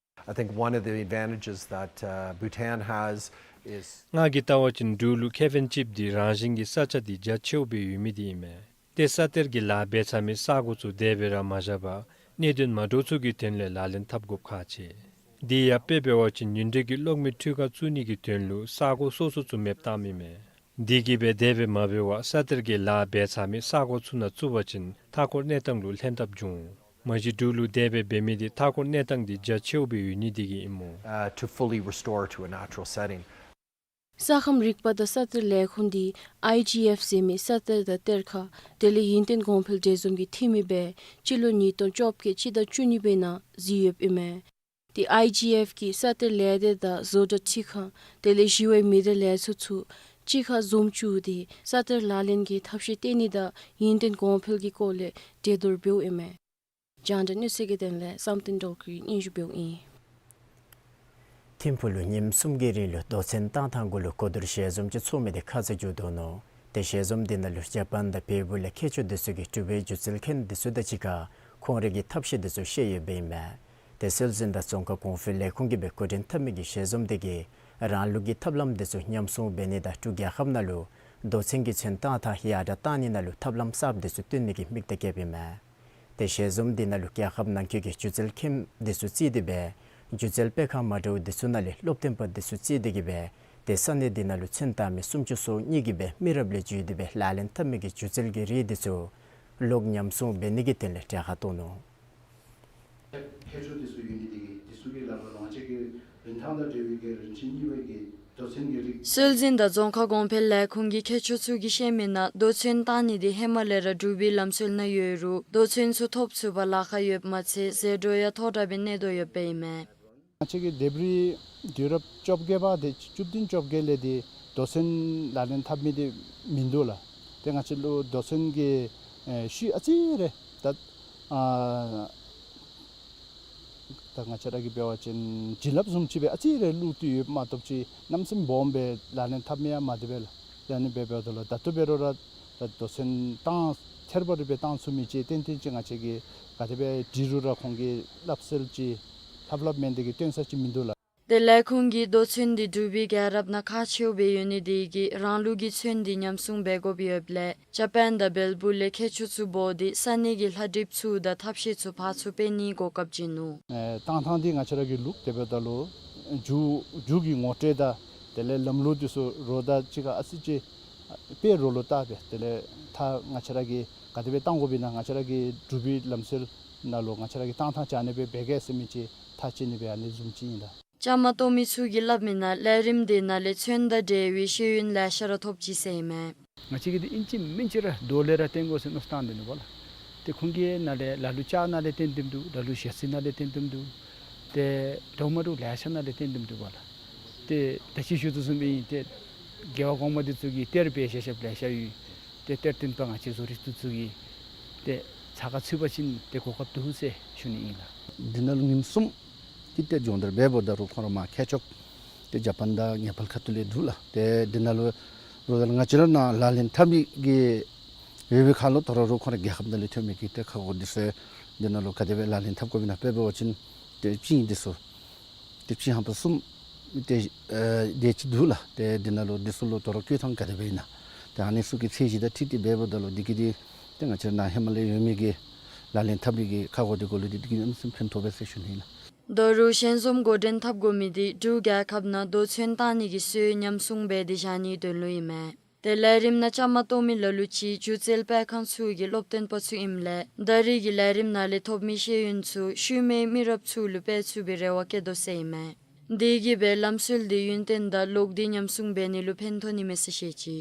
I think one of the advantages that, uh, Bhutan has is ང་གིས་བལྟ་བ་ཅིན་འབྲུག་ལུ་ཁེ་ཕན་ཅིག་འདི་རང་བཞིན་གྱི་ས་ཆ་འདི་རྒྱ་ཆེཝ་སྦེ་ཡོད་མི་འདི་ཨིན་མས། ཏེ་ས་གཏེར་གྱི་ལཱ་འབད་ཚར་མི་ས་གོ་ཚུ་དེ་སྦེ་ར་མ་བཞག་པར་གནད་དོན་མ་འདྲཝ་ཚུ་གི་དོན་ལས་ལག་ལེན་འཐབ་དགོཔ་ཁག་ཆེ། དེ་ཡང་དཔེ་འབད་བ་ཅིན་ཉིན་རེ་གི་གློག་མེ་འཕྲུལ་ཁང་བཙུགས་ནི་གི་དོན་ལུ་ས་གོ་སོ་སོ་ཚུ་མེདཔ་བཏངམ་ཨིན་མས། དེ་གིས་སྦེ་དེ་སྦེ་མ་འབད་བར་ས་གཏེར་གྱི་ལཱ་འབད་ཚར་མི་ས་གོ་ཚུ་ནང་བཙུགས་པ་ཅིན་མཐའ་འཁོར་གནས་སྟངས་ལུ་ལྷན་ཐབས་འབྱུང་། མ་གཞི་འབྲུག་ལུ་དེ་སྦེ་འབད་མི་འདི་མཐའ་འཁོར་གནས་སྟངས་འདི་རྒྱ་ཆེཝ་སྦེ་ཡོད་ནི་དེ་གིས་ཨིན་མས། Uh, to fully restore to a natural setting. ས་ཁམས་རིག་པ་དང་ས་གཏེར་ལས་ཁུངས་འདི་ཨའི་ཇི་ཨེཕ་ཟེར་མི་ས་གཏེར་དང་གཏེར་ཁ་དེ་ལས་ཡུན་བརྟན་གོང་འཕེལ་འབྲས་འཛོམས་ཀྱི་འཐུས་མི་སྦེ་སྤྱི་ལོ་ཉིས་སྟོང་བཅོ་བརྒྱད་སྤྱི་ཟླ་བཅུ་གཉིས་པའི་ནང་བཞེས་ཡོདཔ་ཨིན་མས། དེ་ཨའི་ཇི་ཨེཕ་གི་ས་གཏེར་ལས་སྡེ་དང་བཟོ་གྲྭ་ཁྲིད་ཁང་དེ་ལས་ཞི་བའི་མི་སྡེ་ལས་ཚོགས་ཚུ་གཅིག་ཁར་འཛོམས་བཅུག་སྟེ་ས་གཏེར་ལག་ལེན་གྱི་ཐབས་ཤེས་བཏོན་ནི་དང་ཡུན་བརྟན་གོང་འཕེལ་གྱི་སྐོར་ལས་གྲོས་བསྡུར་འབདཝ་ཨིན་མས། རྒྱང་བསྒྲགས་གནས་ཚུལ་གྱི་དོན་ལས་བསམ་གཏན་སྒྲོལ་གྱིས་སྙན་ཞུ་འབདཝ་ཨིན། ཐིམ་ཕུག་ལུ་ཉིནམ་གསུམ་གྱི་རིང་ལུ་རྡོ་ཚོན་བཏང་ཐངས་གུ་ལུ་གོ་བསྡུར་ཞལ་འཛོམས་ཅིག་ཚོགས་མི་འདི་ཁ་ཙ་མཇུག་བསྡུ་ནུག། ཏེ་ཞལ་འཛོམས་འདི་ནང་ལུ་ཇ་པཱན་དང་བལ་པོ་ལས་མཁས་མཆོག་འདི་ཚུ་གིས་འབྲུག་པའི་སྒྱུ་རྩལ་མཁན་འདི་ཚུ་དང་གཅིག་ཁར་ཁོང་རའི་གི་ཐབས་ཤེས་འདི་ཚུ་བཤད་ཡོདཔ་ཨིན་མས། ཏེ་སྲོལ་འཛིན་དང་རྫོང་ཁ་གོང་འཕེལ་ལས་ཁུངས་ཀྱིས་སྦེ་འགོ་འདྲེན་འཐབ་མི་གི་ཞལ་འཛོམས་འདི་གིས་རང་ལུགས་ཀྱི་ཐབས་ལམ་འདི་ཚུ་ཉམས་སྲུང་འབད་ནི་དང་འབྲུག་རྒྱལ་ཁབ་ནང་ལུ་རྡོ་ཚོན་གྱི་ཚོན་བཏང་ཐངས་ཡར་དྲག་བཏང་ནི་ནང་ལུ་ཐབས་ལམ་གསརཔ་འདི་ཚུ་བཏོན་ནི་གི་དམིགས་གཏད་བསྐྱེདཔ་ཨིན་མས། ཏེ་ཞལ་འཛོམས་འདི་ནང་ལུ་རྒྱལ་ཁབ་ནང་འཁོད་ཀྱི་སྒྱུ་རྩལ་མཁན་འདི་ཚུ་བརྩིས་ཏེ་སྦེ་སྒྱུ་རྩལ་སྤེལ་ཁང་མ་འདྲཝ་འདི་ཚུ་ནང་ལས་སློབ་སྟོན་པ་འདི་ཚུ་བརྩིས་ཏེ་གིས་སྦེ་ཏེ་ས་གནས་འདི་ནང་ལུ་ཚོན་བཏང་མི་སུམ་ཅུ་སོ་གཉིས་ཀྱིས་སྦེ་མི་རབས་ལས་བརྒྱུད་དེ་སྦེ་ལག་ལེན་འཐབ་མི་གི་སྒྱུ་རྩལ་གྱི་རིགས་འདི་ཚུ་ལོག་ཉམས་སྲུང་འབད་ནི་གི་དོན་ལས་གྲལ་ཁར་གཏོགས་ནུག། མཁས་མཆོག་འདི་ཚུ་ཡོད་ནི་འདི་གིས་འདི་ཚུ་གི་ལག་ལུ་ལོངས་སྤྱོད་ཀྱི་རིན་ཐང་དང་འབྲེལ་བའི་གི་རིན་ཆེན་རྙིང་པའི་གི་རྡོ་ཚོན་གྱི་རིགས། སྲོལ་འཛིན་དང་རྫོང་ཁ་གོང་འཕེལ་ལས་ཁུངས་ཀྱི་མཁས་མཆོག་ཚུ་གིས་བཤད་མི་ནང་རྡོ་ཚོན་བཏང་ནི་འདི་ཧེ་མ་ལས་ར་འབྲུག་པའི་ལམ་སྲོལ་ནང་ཡོད་རུང་རྡོ་ཚོན་ཚུ་ཐོབ་ཚུགས་པར་ལཱ་ཁག་ཡོདཔ་མ་ཚད་ཟད་འགྲོ་ཡང་མཐོ་དྲགས་སྦེ་གནས་དོ་ཡོདཔ་ཨིན་མས། ང་བཅས་ཀྱི་ལྡེབས་རིས་དུས་རབས་བཅོ་བརྒྱད་པ་དེ་བཅུ་བདུན་བཅོ་བརྒྱད་ལས་དེ་རྡོ་ཚོན་ལག་ལེན་འཐབ་མི་དེ་མིན་འདུག་ལགས། ཏེ་ང་བཅས་ལུ་རྡོ་ཚོན་གྱི་ཨེ་ཤུལ་ཨ་ཙི་རེ་ད་ཨ་ད་ང་བཅས་ར་གིས་འབད་བ་ཅིན་བྱིན་རླབས་བཟུམ་ཅིག་སྦེ་ཨ་ཙི་རེ་བླུགས་ཏེ་ཡོདཔ་མ་གཏོགས་ཅིག་གནམ་མེད་ས་མེད་སྦོམ་སྦེ་ལག་ལེན་འཐབ་མི་ཡང་མ་དེ་སྦེ་ལགས། ཏེ་ཨ་ནི་སྦེ་འབདཝ་ད་ལུ་ད་ལྟོ་འབད་རུང་ར་ད་རྡོ་ཚོན་བཏང་ཐེར་པ་རེ་སྦེ་བཏང་ཚུགས་མི་ཅིག་ཏན་ཏན་ཅིག་ང་བཅས་ཀྱིས་ག་དེ་སྦེ་འདྲི་རུང་ར་ཁོང་གིས་སླབ་སྲོལ་ཅིག་ལྷབ་ལྷབ་མེན་དེ་གིས་སྟོན་ས་ཅིག་མིན་འདུག་ལགས། ཏེ་ལས་ཁུངས་ཀྱིས་རྡོ་ཚོན་འདི་འབྲུག་པའི་རྒྱལ་རབས་ནང་ཁག་ཆེཝ་སྦེ་ཡོད་ནི་དེ་གིས་རང་ལུགས་ཀྱི་ཚོན་འདི་ཉམས་སྲུང་འབད་དགོཔ་ཡོདཔ་ལས་ཇ་པཱན་དང་བལ་པོ་ལས་མཁས་མཆོག་ཚུ་འབོ་སྟེ་ས་གནས་ཀྱི་ལྷ་བྲིཔ་ཚུ་དང་ཐབས་ཤེས་ཚུ་ཕར་ཚུར་སྤེལ་ནིའི་གོ་སྐབས་བྱིན་ནུག། ཨེ་བཏང་ཐངས་འདི་ང་བཅས་ར་གི་ལུགས་དེ་འབདཝ་ད་ལུ་རྒྱུ་རྒྱུ་གི་ངོ་སྤྲོད་དང་དེ་ལས་ལམ་ལུགས་འདི་ཚུ་རོགས་དང་གཅིག་ཁར་ཨ་ཙི་ཅིག་དཔེ་རོགས་ལུ་བལྟ་སྦེ་དེ་ལས་ད་ང་བཅས་ར་གིས་ག་དེ་སྦེ་བཏང་དགོཔ་ཨིན་ན་ང་བཅས་ར་གི་འབྲུག་པའི་ལམ་སྲོལ་ནང་ལུ་ང་བཅས་ར་གིས་བཏང་ཐངས་ག་ནི་སྦེ་འབད་གེ་ཟེར་མི་ཅིག་ཐག་བཅད་ནི་སྦེ་ཨ་ནི་བཟུམ་ཅིག་ཨིན་ལགས། བཅའ་མར་གཏོགས་མི་ཚུ་གིས་སླབ་མི་ནང་ལས་རིམ་འདི་ནང་ལས་ཚོན་དང་འབྲེལ་བའི་ཤེས་ཡོན་ལེ་ཤ་ར་ཐོབ་ཅི་ཟེར་ཨིན་མས། ང་བཅས་ཀྱིས་འདི་ཨིན་ཅི་མིན་ཅི་ར་རྡོ་ལས་ར་བཏོན་དགོ་ཟེར་མནོ་བསམ་བཏང་སྡོད་ནུག་པ་ལགས། ཏེ་ཁོང་གིས་ནཱ་ལས་ལ་ལུ་ལྕགས་ནང་ལས་བཏོན་དེམ་འདུག། ལ་ལུ་ཞལ་ཟས་ནང་ལས་བཏོན་དེམ་འདུག། ཏེ་འདྲཝ་མ་འདྲཝ་ལེ་ཤ་ནང་ལས་བཏོན་དེམ་འདུག་པ་ལགས། ཏེ་ད་ཅི་ཞུ་དོ་བཟུམ་སྦེ་ཨིན། ཏེ་རྒྱལ་བ་གོང་མ་འདི་ཚུ་གིས་གཏེར་སྦེ་བཞག་བཞགཔ་ལེ་ཤ་ཡོད། ཏེ་གཏེར་སྟོན་པ་ང་བཅས་བཟོ་རིག་འདི་ཚུ་གིས་ཏེ་ཚ་ཁ་ཚུད་པ་ཅིན་ཏེ་གོ་སྐབས་འདུག་ཟེར་ཞུ་ནི་ཨིན་ལགས། འདི་ནང་ལུ་ཉིནམ་གསུམ་ཏེ་ཏེ་སྦྱོང་བརྡར་འབད་འབདཝ་ད་རུང་ཁོང་ར་མ་མཁས་མཆོག་ཏེ་ཇ་པཱན་དང་ནེ་པཱལ་ཁ་ཐུག་ལས་འདུག་ལགས། ཏེ་འདི་ནང་ལུ་རོགས་ལ་ང་བཅས་ར་ནཱ་ལག་ལེན་འཐབ་མི་གི་ཡོད་པའི་ཁར་ལུ་ད་རུང་ཁོང་ར་རྒྱལ་ཁབ་ནང་ལས་ཐོན་མི་གི་ཏེ་ཁ་གོ་འདི་ཚུ་འདི་ནང་ལུ་ག་དེ་སྦེ་ལག་ལེན་འཐབ་དགོཔ་ཨིན་ན་དཔེ་འབད་བ་ཅིན་ཏེ་བྱིངས་འདི་ཚུ་ཏེ་བྱིངས་ཧམ་པ་གསུམ་ཏེ་ཨེ་དེ་ཅིག་འདུག་ལགས། ཏེ་འདི་ནང་ལུ་འདི་ཚུ་ལུ་ད་རུང་བཀོལ་ཐངས་ག་དེ་སྦེ་ཨིན་ན། ཏེ་ཨ་ནི་ཚུ་གི་ཚད་གཞི་དང་འཁྲིལ་ཏེ་འབད་འབདཝ་ད་ལུ་འདི་གིས་འདི་ཏེ་ང་བཅས་ནཱ་ཧེ་མ་ལས་ཡོད་མི་གི་ལག་ལེན་འཐབ་མི་གི་ཁ་གོ་འདི་གུ་ལུ་འདི་འདི་གིས་ཨིན་ན་ཕན་ཐོགས་པས་ཟེར་ཞུ་ནི་ཨིན་ལགས། ད་རུང་ཞལ་འཛོམས་འགོ་འདྲེན་འཐབ་དགོ་མི་འདི་འབྲུག་རྒྱལ་ཁབ་ནང་རྡོ་ཚོན་བཏང་ནི་གི་སྲོལ་ཉམས་སྲུང་འབད་དེ་བཞག་ནིའི་དོན་ལུ་ཨིན་མས། ཏེ་ལས་རིམ་ནང་བཅའ་མར་གཏོགས་མི་ལ་ལུ་ཅིག་སྒྱུ་རྩལ་སྤེལ་ཁང་ཚུ་གི་སློབ་སྟོན་པ་ཚུ་ཨིནམ་ལས་ད་རེས་ཀྱི་ལས་རིམ་ནང་ལས་ཐོབ་མི་ཤེས་ཡོན་ཚུ་ཤུལ་མའི་མི་རབས་ཚུ་ལུ་སྤེལ་ཚུགས་པའི་རེ་བ་བསྐྱེད་དོ་ཟེར་ཨིན་མས། དེ་གིས་སྦེ་ལམ་སྲོལ་འདི་ཡུན་བརྟན་དང་ལོག་སྟེ་ཉམས་སྲུང་འབད་ནི་ལུ་ཕན་ཐོགས་ནི་མས་ཟེར་བཤད་ཅི།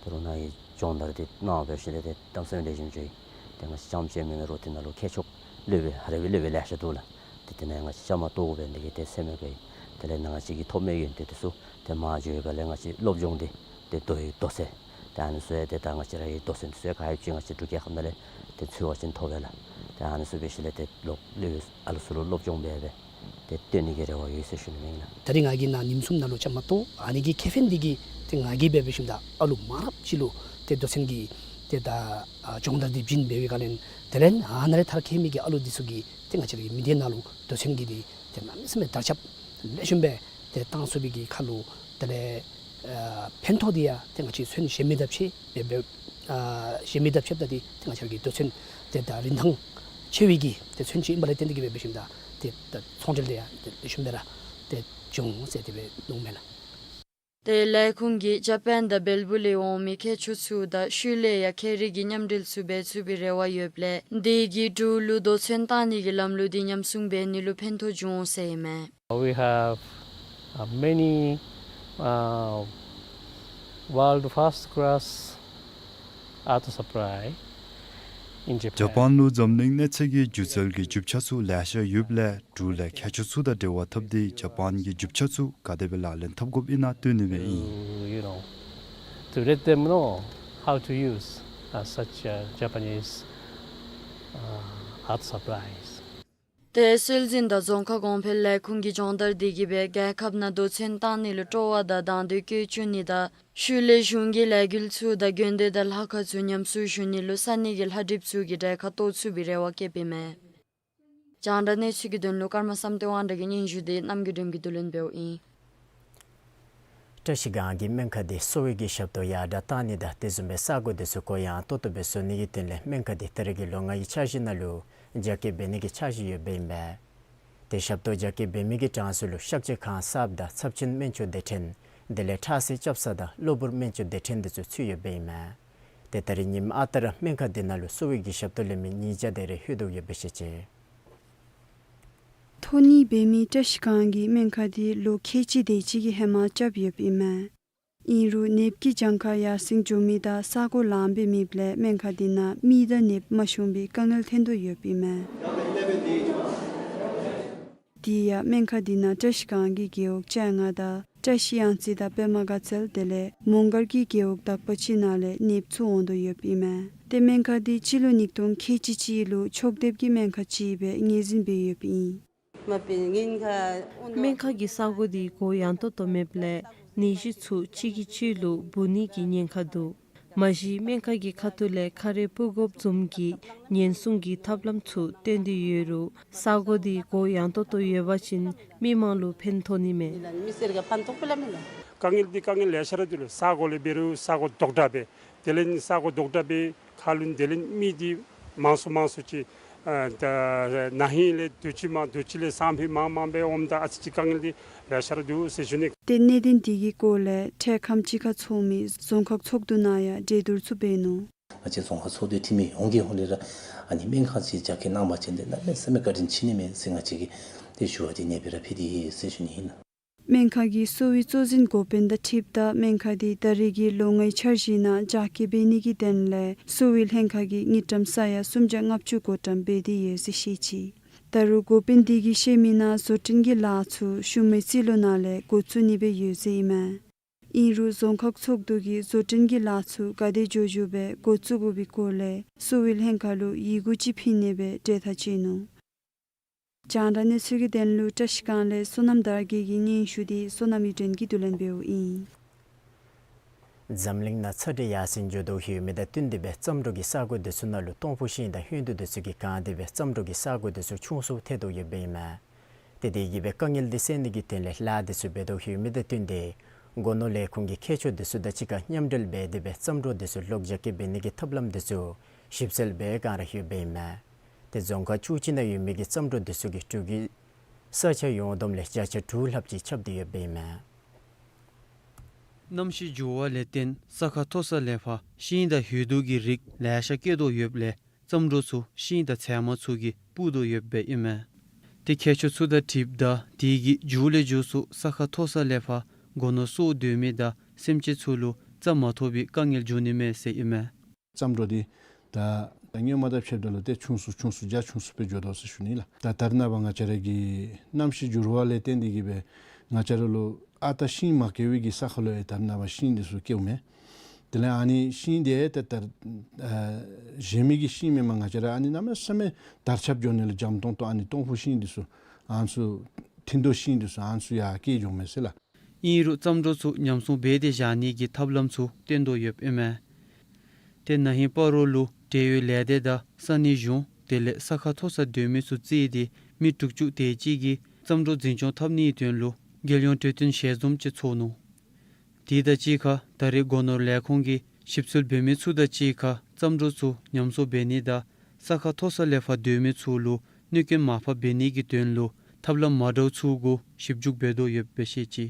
ད་རུང་ནཱ་གི་སྦྱོང་བརྡར་འདི་གནང་བའི་ཤུལ་ལས་ཏེ་གཏམ་སེམས་ལེགས་ཤོམ་ཅིག། ཏེ་ང་བཅས་རྐྱངམ་གཅིག་མེན་རུང་འདི་ནང་ལུ་མཁས་མཆོག་སློབ་དཔོན་རེ་བའི་སློབ་དཔོན་ལེ་ཤ་འདུག་ལགས། ཏེ་དེ་ནང་ང་བཅས་བཅའ་མར་གཏོགས་འབད་ནི་དེ་གིས་ཏེ་ཟེར་མི་གི་དེ་ལས་ནཱ་ང་བཅས་ཀྱི་ཐོབ་མི་ཡོན་ཏན་དེ་ཚུ་ཏེ་མར་འགྱོ་བའི་སྒང་ལས་ང་བཅས་སློབ་སྦྱོང་འདི་ཏེ་མདོ་ཡི་མདོ་ཚན་ཏེ་ཨ་ནི་ཚུ་ཡང་ཏེ་ད་ང་བཅས་ར་གི་མདོ་ཚན་དེ་ཚུ་ཡང་ག་ཡོད་ཅི་ང་བཅས་འབྲུག་རྒྱལ་ཁབ་ནང་ལས་ཏེ་འཚོལ་བ་ཅིན་ཐོབ་པས་ལགས། ཏེ་ཨ་ནི་ཚུ་འབད་ཞིནམ་ལས་ཏེ་ལོག་ལུ་ཨ་ལུ་ཚུ་ལུ་སློབ་སྦྱོང་འབད་སྦེ་ཏེ་སྟོན་ནི་གི་རེ་བ་ཡོད་ཟེར་ཞུ་ནི་ཨིན་ལགས། ད་རིས་ང་གིས་ནཱ་ཉིནམ་གསུམ་ནང་ལུ་བཅའ་མར་གཏོགས། ཨ་ནི་གི་ཁེ་ཕན་འདི་གིས་ཏེ་ང་གིས་འབད་འབད་ཞིནམ་ད་ཨ་ལུ་མང་རབས་ཅིག་ལུ་ཏེ་མདོ་ཚན་གྱི་ཏེ་ད་ཨ་སྦྱོང་བརྡར་འདི་བྱིན་འབད་བའི་སྒང་ལས་དེ་ལས་ཨ་ནཱ་ལས་མཐར་འཁྱོལ་མི་གི་ཨ་ལུ་འདི་ཚུ་གིས་ཏེ་ང་བཅས་ར་གི་མི་སྡེ་ནང་ལུ་མདོ་ཚན་གྱི་འདི་ཏེ་གནམ་མེད་ས་མེད་དར་ཁྱབ་ལེགས་ཤོམ་སྦེ་ཏེ་བཏང་ཚུགས་པའི་གི་ཁར་ལུ་དེ་ལས་ཨ་ཕན་ཐོགས་འདི་ཡང་ཏེ་ང་བཅས་མཚོན་བྱེད་མི་ལྡབ་ཕྱེད་འབད་འབད་ཨ་བྱེད་མི་ལྡབ་ཕྱེད་དང་འདི་ཏེ་ང་བཅས་ར་གི་མདོ་ཚན་ཏེ་ད་རིན་ཐང་ཆེ་བའི་གི་ཏེ་མཚོན་བྱེད་ཨིན་པ་ལས་བརྟེན་ཏེ་གིས་འབད་འབད་ཞིནམ་ད་ཏེ་ད་ཚོང་འབྲེལ་འདི་ཡང་ཏེ་ལེགས་ཤོམ་སྦེ་ར་ཏེ་འབྱུང་ཟེར་ཏེ་འབད་འོང་མས་ལགས། དེ་ལས་ཁོང་གིས་ཇ་པཱན་དང་བལ་པོ་ལས་འོང་མི་མཁས་མཆོག་ཚུ་དང་ཤུལ་ལས་ཡང་ཁེ་རིག་གི་མཉམ་འབྲེལ་ཚུ་འབད་ཚུགས་པའི་རེ་བ་ཡོདཔ་ལས་འདི་གིས་འབྲུག་ལུ་མདོ་ཚན་བཏང་ནི་གི་ལམ་ལུགས་འདི་ཉམས་སྲུང་འབད་ནི་ལུ་ཕན་ཐོགས་འབྱུང་འོང་ཟེར་ཨིན་མས། We have uh, many uh, world first class art supply in Japan. ཇ་པཱན་ལུ་འཛམ་གླིང་གནས་ཚད་ཀྱི་སྒྱུ་རྩལ་གྱི་རྒྱུ་ཆ་ཚུ་ལེ་ཤ་ཡོདཔ་ལས་འབྲུག་ལས་མཁས་མཆོག་ཚུ་དང་འབྲེལ་བ་འཐབ་སྟེ་ཇ་པཱན་གྱི་རྒྱུ་ཆ་ཚུ་ག་དེ་སྦེ་ལག་ལེན་འཐབ་དགོཔ་ཨིན་ན་སྟོན་ནི་སྦེ་ཨིན། To, you know, to let them know how to use uh, such uh, Japanese uh, art supplies. ཏེ་སྲོལ་འཛིན་དང་རྫོང་ཁ་གོང་འཕེལ་ལས་ཁུངས་ཀྱི་སྦྱོང་བརྡར་འདི་གིས་སྦེ་རྒྱལ་ཁབ་ནང་མདོ་ཚན་བཏང་ནི་ལུ་སྤྲོ་བ་དང་དང་འདོད་བསྐྱེད་བཅུག་ནི་དང་ཤུལ་ལས་གཞུང་གི་ལས་འགུལ་ཚུ་དང་དགོན་སྡེ་དང་ལྷ་ཁང་ཚུ་ཉམས་གསོ་ཞུ་ནི་ལུ་ས་གནས་ཀྱི་ལྷ་སྒྲིབ་ཚུ་གིས་གྲལ་ཁར་གཏོགས་ཚུགས་པའི་རེ་བ་བསྐྱེདཔ་ཨིན་མས། རྒྱང་བསྒྲགས་གནས་ཚུལ་གྱི་དོན་ལུ་ཀརྨ་བསམ་གཏན་དབང་གྲགས་ཀྱི་སྙན་ཞུ་འདི་རྣམ་རྒྱལ་སྒྲོལམ་གྱིས་བསྡུ་ལེན་འབདཝ་ཨིན། བཀྲ་ཤིས་སྒང་གི་སྨན་ཁང་འདི་གསོ་བའི་གི་ཞབས་ཏོག་ཡར་དྲག་གཏང་ནི་དང་དེ་བཟུམ་སྦེ་ས་གོ་འདི་ཚུ་གུ་ཡངས་ཏོག་ཏོ་སྦེ་བཟོ་ནི་གི་དོན་ལས་སྨན་ཁང་འདི་ད་རེས་ཀྱི་ལོ་ལྔའི་འཆར་གཞི་ནང་ལུ་རྒྱ་སྐྱེད་འབད་ནི་གི་འཆར་གཞི་ཡོདཔ་ཨིན་པས། ཏེ་ཞབས་ཏོག་རྒྱ་སྐྱེད་འབད་མི་གི་གྲངས་སུ་ལུ་གཤག་བཅོས་ཁང་གསརཔ་དང་ཚབས་ཆེན་སྨན་བཅོས་སྡེ་ཕྲན་དེ་ལས་ཁྲག་བསིལ་བཅབ་ས་དང་གློ་བུར་སྨན་བཅོས་སྡེ་ཕྲན་འདི་ཚུ་ཚུད་ཡོདཔ་ཨིན་མས། ཏེ་ད་རེས་ཉིནམ་ཨ་རྟག་ར་སྨན་ཁང་འདི་ནང་ལུ་གསོ་བའི་གི་ཞབས་ཏོག་ལེན་མི་ཉིས་བརྒྱ་དེ་རེ་ལྷོད་དོ་ཡོདཔ་སྦེ་བཤད་ཅི། ཐོན་ནི་འབད་མི་བཀྲ་ཤིས་སྒང་གི་སྨན་ཁང་འདི་ལོ་ཁལ་གཅིག་དེ་ཅིག་གི་ཧེ་མ་རྐྱབ་ཡོདཔ་ཨིན་མས། ཨིན་རུང་ནདཔ་གི་གྱངས་ཁ་ཡར་སེང་འགྱོ་མི་དང་ས་གོ་ལངམ་སྦེ་མེདཔ་ལས་སྨན་ཁང་འདི་ནང་མི་དང་ནདཔ་མ་ཤོང་པའི་དཀའ་ངལ་ཐོན་དོ་ཡོདཔ་ཨིན་མས། དེ་ཡང་སྨན་ཁང་འདི་ནང་བཀྲ་ཤིས་སྒང་གི་རྒེད་འོག་བཅོ་ལྔ་དང་བཀྲ་ཤིས་གཡང་རྩེ་དང་པདྨ་དགའ་ཚལ་དེ་ལས་མོང་སྒར་གྱི་རྒེད་འོག་དག་པ་ཅིག་ནང་ལས་ནདཔ་ཚུ་འོང་དོ་ཡོདཔ་ཨིན་མས། ཏེ་སྨན་ཁང་འདི་སྤྱི་ལོ་ཉིས་སྟོང་ཁལ་གཅིག་གཅིག་ལུ་ཕྱོགས་སྡེབ་ཀྱི་སྨན་ཁང་ཅིག་སྦེ་ངོས་འཛིན་འབད་ཡོདཔ་ཨིན། སྨན་ཁང་གི་ས་གོ་འདི་གུ་ཡངས་ཏོག་ཏོ་མེདཔ་ལས་ནད་གཞི་ཚུ་གཅིག་གིས་གཅིག་ལུ་འབུ་ནི་གི་ཉེན་ཁ་འདུག། མ་གཞི་སྨན་ཁང་གི་ཁ་ཐུག་ལས་ཁ་རས་སྤུ་གོཝ་བཟུམ་གྱི་ཉེན་སྲུང་གི་ཐབས་ལམ་ཚུ་བཏོན་ཏེ་ཡོད་རུང་ས་གོ་འདི་གུ་ཡངས་ཏོག་ཏོ་ཡོད་པ་ཅིན་མི་མང་ལུ་ཕན་ཐོགས་ནི་མས། དཀའ་ངལ་འདི་དཀའ་ངལ་ལེ་ཤ་ར་འདུག་ལགས། ས་གོ་ལས་འབད་རུང་ས་གོ་རྡོག་དྲག་སྦེ་དེ་ལས་ས་གོ་རྡོག་དྲག་སྦེ་ཁ་ལུ་དེ་ལས་མི་འདི་མང་སུ་མང་སུ་ཅིག་ཨ་ད་ན་ཧིང་ལས་དུས་ཅི་མ་དུས་ཅི་ལས་སང་ཕོད་མང་མང་སྦེ་འོངམ་ད་ཨ་ཙི་ཅིག་དཀའ་ངལ་འདི་ལེ་ཤ་ར་འདུག་ཟེར་ཞུ་ནི། ཏེ་གནད་དོན་འདི་གི་སྐོར་ལས་འཕྲལ་ཁམས་ཅིག་ཁར་ཚོགས་མི་རྫོང་ཁག་ཚོགས་འདུ་ནང་ཡང་གྲོས་བསྡུར་ཚུ་འབད་ནུག། ང་བཅས་རྫོང་ཁག་ཚོགས་འདུའི་འཐུས་མི་ཡོངས་ཀྱི་ཧོངས་ལས་ར་ཨ་ནི་སྨན་ཁང་ཅིག་རྒྱ་སྐྱེད་གནང་པ་ཅིན་ཏེ་གནམ་མེད་ས་མེད་བཀའ་དྲིན་ཆེ་ནི་མས་ཟེར་ང་བཅས་ཀྱིས་ཏེ་ཞུ་བ་འདི་ནེ་སྦེ་ར་ཕུལ་ཏེ་ཡོད་ཟེར་ཞུ་ནི་ཨིན། སྨན་ཁང་གི་གསོ་བའི་གཙོ་འཛིན་འགོ་དཔོན་དང་འཁྲིལཝ་ད་སྨན་ཁང་འདི་ད་རེས་ཀྱི་ལོ་ལྔའི་འཆར་གཞི་ནང་རྒྱ་སྐྱེད་འབད་ནི་གི་དོན་ལས་གསོ་བའི་ལྷན་ཁག་གིས་དངུལ་ཀྲམ་ས་ཡ་སུམ་བརྒྱ་ལྔ་བཅུ་བགོ་བཀྲམ་འབད་དེ་ཡོད་ཟེར་བཤད་ཅི། ད་རུང་འགོ་དཔོན་འདི་གིས་བཤད་མི་ནང་བཟོ་སྐྲུན་གྱི་ལཱ་ཚུ་ཤུལ་མའི་རྩིས་ལོ་ནང་ལས་འགོ་བཙུགས་ནི་སྦེ་ཡོད་ཟེར་ཨིན་མས། ཨིན་རུང་རྫོང་ཁག་ཚོགས་འདུ་གིས་བཟོ་སྐྲུན་གྱི་ལཱ་ཚུ་ག་དེ་མགྱོགས་མགྱོགས་སྦེ་འགོ་བཙུགས་དགོ་པའི་སྐོར་ལས་གསོ་བའི་ལྷན་ཁག་ལུ་ཡི་གུ་ཅིག་ཕུལ་ནི་སྦེ་གྲོས་ཐག་བཅད་ནུག། རྒྱང་བསྒྲགས་གནས་ཚུལ་གྱི་དོན་ལུ་བཀྲ་ཤིས་སྒང་ལས་བསོད་ནམས་དར་རྒྱས་ཀྱི་སྙན་ཞུ་འདི་བསོད་ནམས་ཡིད་བརྟན་གྱིས་བསྡུ་ལེན་འབདཝ་ཨིན། འཛམ་གླིང་ནང་ཚ་དྲོད་ཡར་སེང་འགྱོ་དོ་ཡོད་མི་དང་བསྟུན་ཏེ་སྦེ་བརྩམས་སྒྲུབ་ཀྱི་ས་གོ་འདི་ཚུ་ནང་ལུ་སྟོང་ཕུ་ཤིང་དང་ཧོད་དུ་འདི་ཚུ་གིས་གང་སྟེ་སྦེ་བརྩམས་སྒྲུབ་ཀྱི་ས་གོ་འདི་ཚུ་ཆུང་སུ་ཐལ་དོ་ཡོདཔ་ཨིན་མས། ཏེ་དེ་གིས་སྦེ་དཀའ་ངལ་འདི་སེལ་ནི་གི་དོན་ལས་ལཱ་འདི་ཚུ་འབད་དོ་ཡོད་མི་དང་བསྟུན་ཏེ་སྒོ་ནོར་ལས་ཁུངས་ཀྱི་མཁས་མཆོག་འདི་ཚུ་དང་གཅིག་ཁར་མཉམ་འབྲེལ་འབད་དེ་སྦེ་བརྩམས་སྒྲུབ་འདི་ཚུ་ལོག་རྒྱ་སྐྱེད་འབད་ནི་གི་ཐབས་ལམ་འདི་ཚུ་ཞིབ་འཚོལ་འབད་བའི་བསྒང་ར་ཡོདཔ་ཨིན་མས། ཏེ་རྫོང་ཁག་བཅུ་གཅིག་ནང་ཡོད་མི་གི་བརྩམས་སྒྲུབ་འདི་ཚུ་གིས་འབྲུག་གི་ས་ཆ་ཡོངས་བསྡོམས་ལས་བརྒྱ་ཆ་དྲུག་ལྷགཔ་ཅིག་ཁྱབ་སྟེ་ཡོདཔ་ཨིན་མས། གནམ་གཤིས་འགྱུར་བ་ལས་བརྟེན་ས་ཁ་མཐོ་ས་ལས་ཕར་ཤིང་དང་ཧོད་དུ་གི་རིགས་ལེ་ཤ་སྐྱེ་དོ་ཡོདཔ་ལས་བརྩམས་སྒྲུབ་ཚུ་ཤིང་དང་ཚལ་མ་ཚུ་གིས་སྤུར་དོ་ཡོདཔ་ཨིན་མས། ཏེ་མཁས་མཆོག་ཚུ་དང་འཁྲིལཝ་ད་དེ་གིས་མགྱོགས་ལས་མགྱོགས་སུ་ས་ཁ་མཐོ་ས་ལས་ཕར་སྒོ་ནོར་གསོ་སྡོད་མི་དང་སེམས་ཅན་ཚུ་ལུ་རྩྭ་མ་ཐོབ་པའི་དཀའ་ངལ་འབྱུང་ནི་མས་ཟེར་ཨིན་མས། བརྩམས་སྒྲུབ་འདི་ད་ ད་སྔོན་མ་དང་ཕྱདཔ་ད་ལུ་ཏེ་ཆུང་སུ་ཆུང་སུ་རྒྱ་ཆུང་སུ་སྦེ་འགྱོ་དོ་ཟེར་ཞུ་ནི་ལགས། ད་ད་རེས་ནངས་པ་ང་བཅས་ར་གི་གནམ་གཤིས་འགྱུར་བ་ལས་བརྟེན་ཏེ་གིས་སྦེ་ང་བཅས་ར་ལུ་ཨ་རྟག་ཤིང་མ་བཀལ་བའི་གི་ས་ཁར་ལུ་ཡང་ད་རེས་ནངས་པ་ཤིང་འདི་ཚུ་བཀལཝ་མས། དེ་ལས་ཨ་ནི་ཤིང་འདི་ད་ད་ཨ་གཞན་མི་གི་ཤིང་མེན་པར་ང་བཅས་ར་ཨ་ནི་གནམ་མེད་ས་མེད་དར་ཁྱབ་འགྱོ་ནི་ལུ་འཇམ་ཏོང་ཏོ་ཨ་ནི་སྟོང་ཕུ་ཤིང་འདི་ཚུ་ཨ་ནི་ཚུ་མཐིང་རྡོ་ཤིང་འདི་ཚུ་ཨ་ནི་ཚུ་ཡར་བཀལ་འགྱོཝ་མས་ཟེར་ལགས། ཨིན་རུང་རྩྭ་འབྲོག་ཚུ་ཉམས་སྲུང་འབད་དེ་བཞག་ནི་གི་ཐབས་ལམ་ཚུ་བཏོན་དོ་ཡོདཔ་ཨིན་མས། ཏེ་ན་ཧིང་སྤ་རོ་ལུ་འབྲེལ་ཡོད་ལས་སྡེ་དང་ས་གནས་གཞུང་དེ་ལས་ས་ཁ་མཐོ་ས་སྡོད་མི་ཚུ་བརྩིས་ཏེ་མི་དྲུག་ཅུ་དེ་ཅིག་གིས་རྩྭ་འབྲོག་འཛིན་སྐྱོང་འཐབ་ནིའི་དོན་ལུ་རྒྱལ་ཡོངས་གྲོས་བསྟུན་ཞལ་འཛོམས་ཅིག་ཚོགས་ནུག། དེ་དང་གཅིག་ཁར་ད་རེས་སྒོ་ནོར་ལས་ཁུངས་ཀྱིས་ཞིབ་འཚོལ་འབད་མི་ཚུ་དང་གཅིག་ཁར་རྩྭ་འབྲོག་ཚུ་ཉམས་གསོ་འབད་ནི་དང་ས་ཁ་མཐོ་ས་ལས་ཕར་སྡོད་མི་ཚུ་ལུ་གནོད་སྐྱོན་མ་ཕོགཔ་འབད་ནི་གི་དོན་ལུ་ཐབས་ལམ་མ་འདྲཝ་ཚུ་གུ་ཞིབ་འཇུག་འབད་དོ་ཡོདཔ་སྦེ་བཤད་ཅི།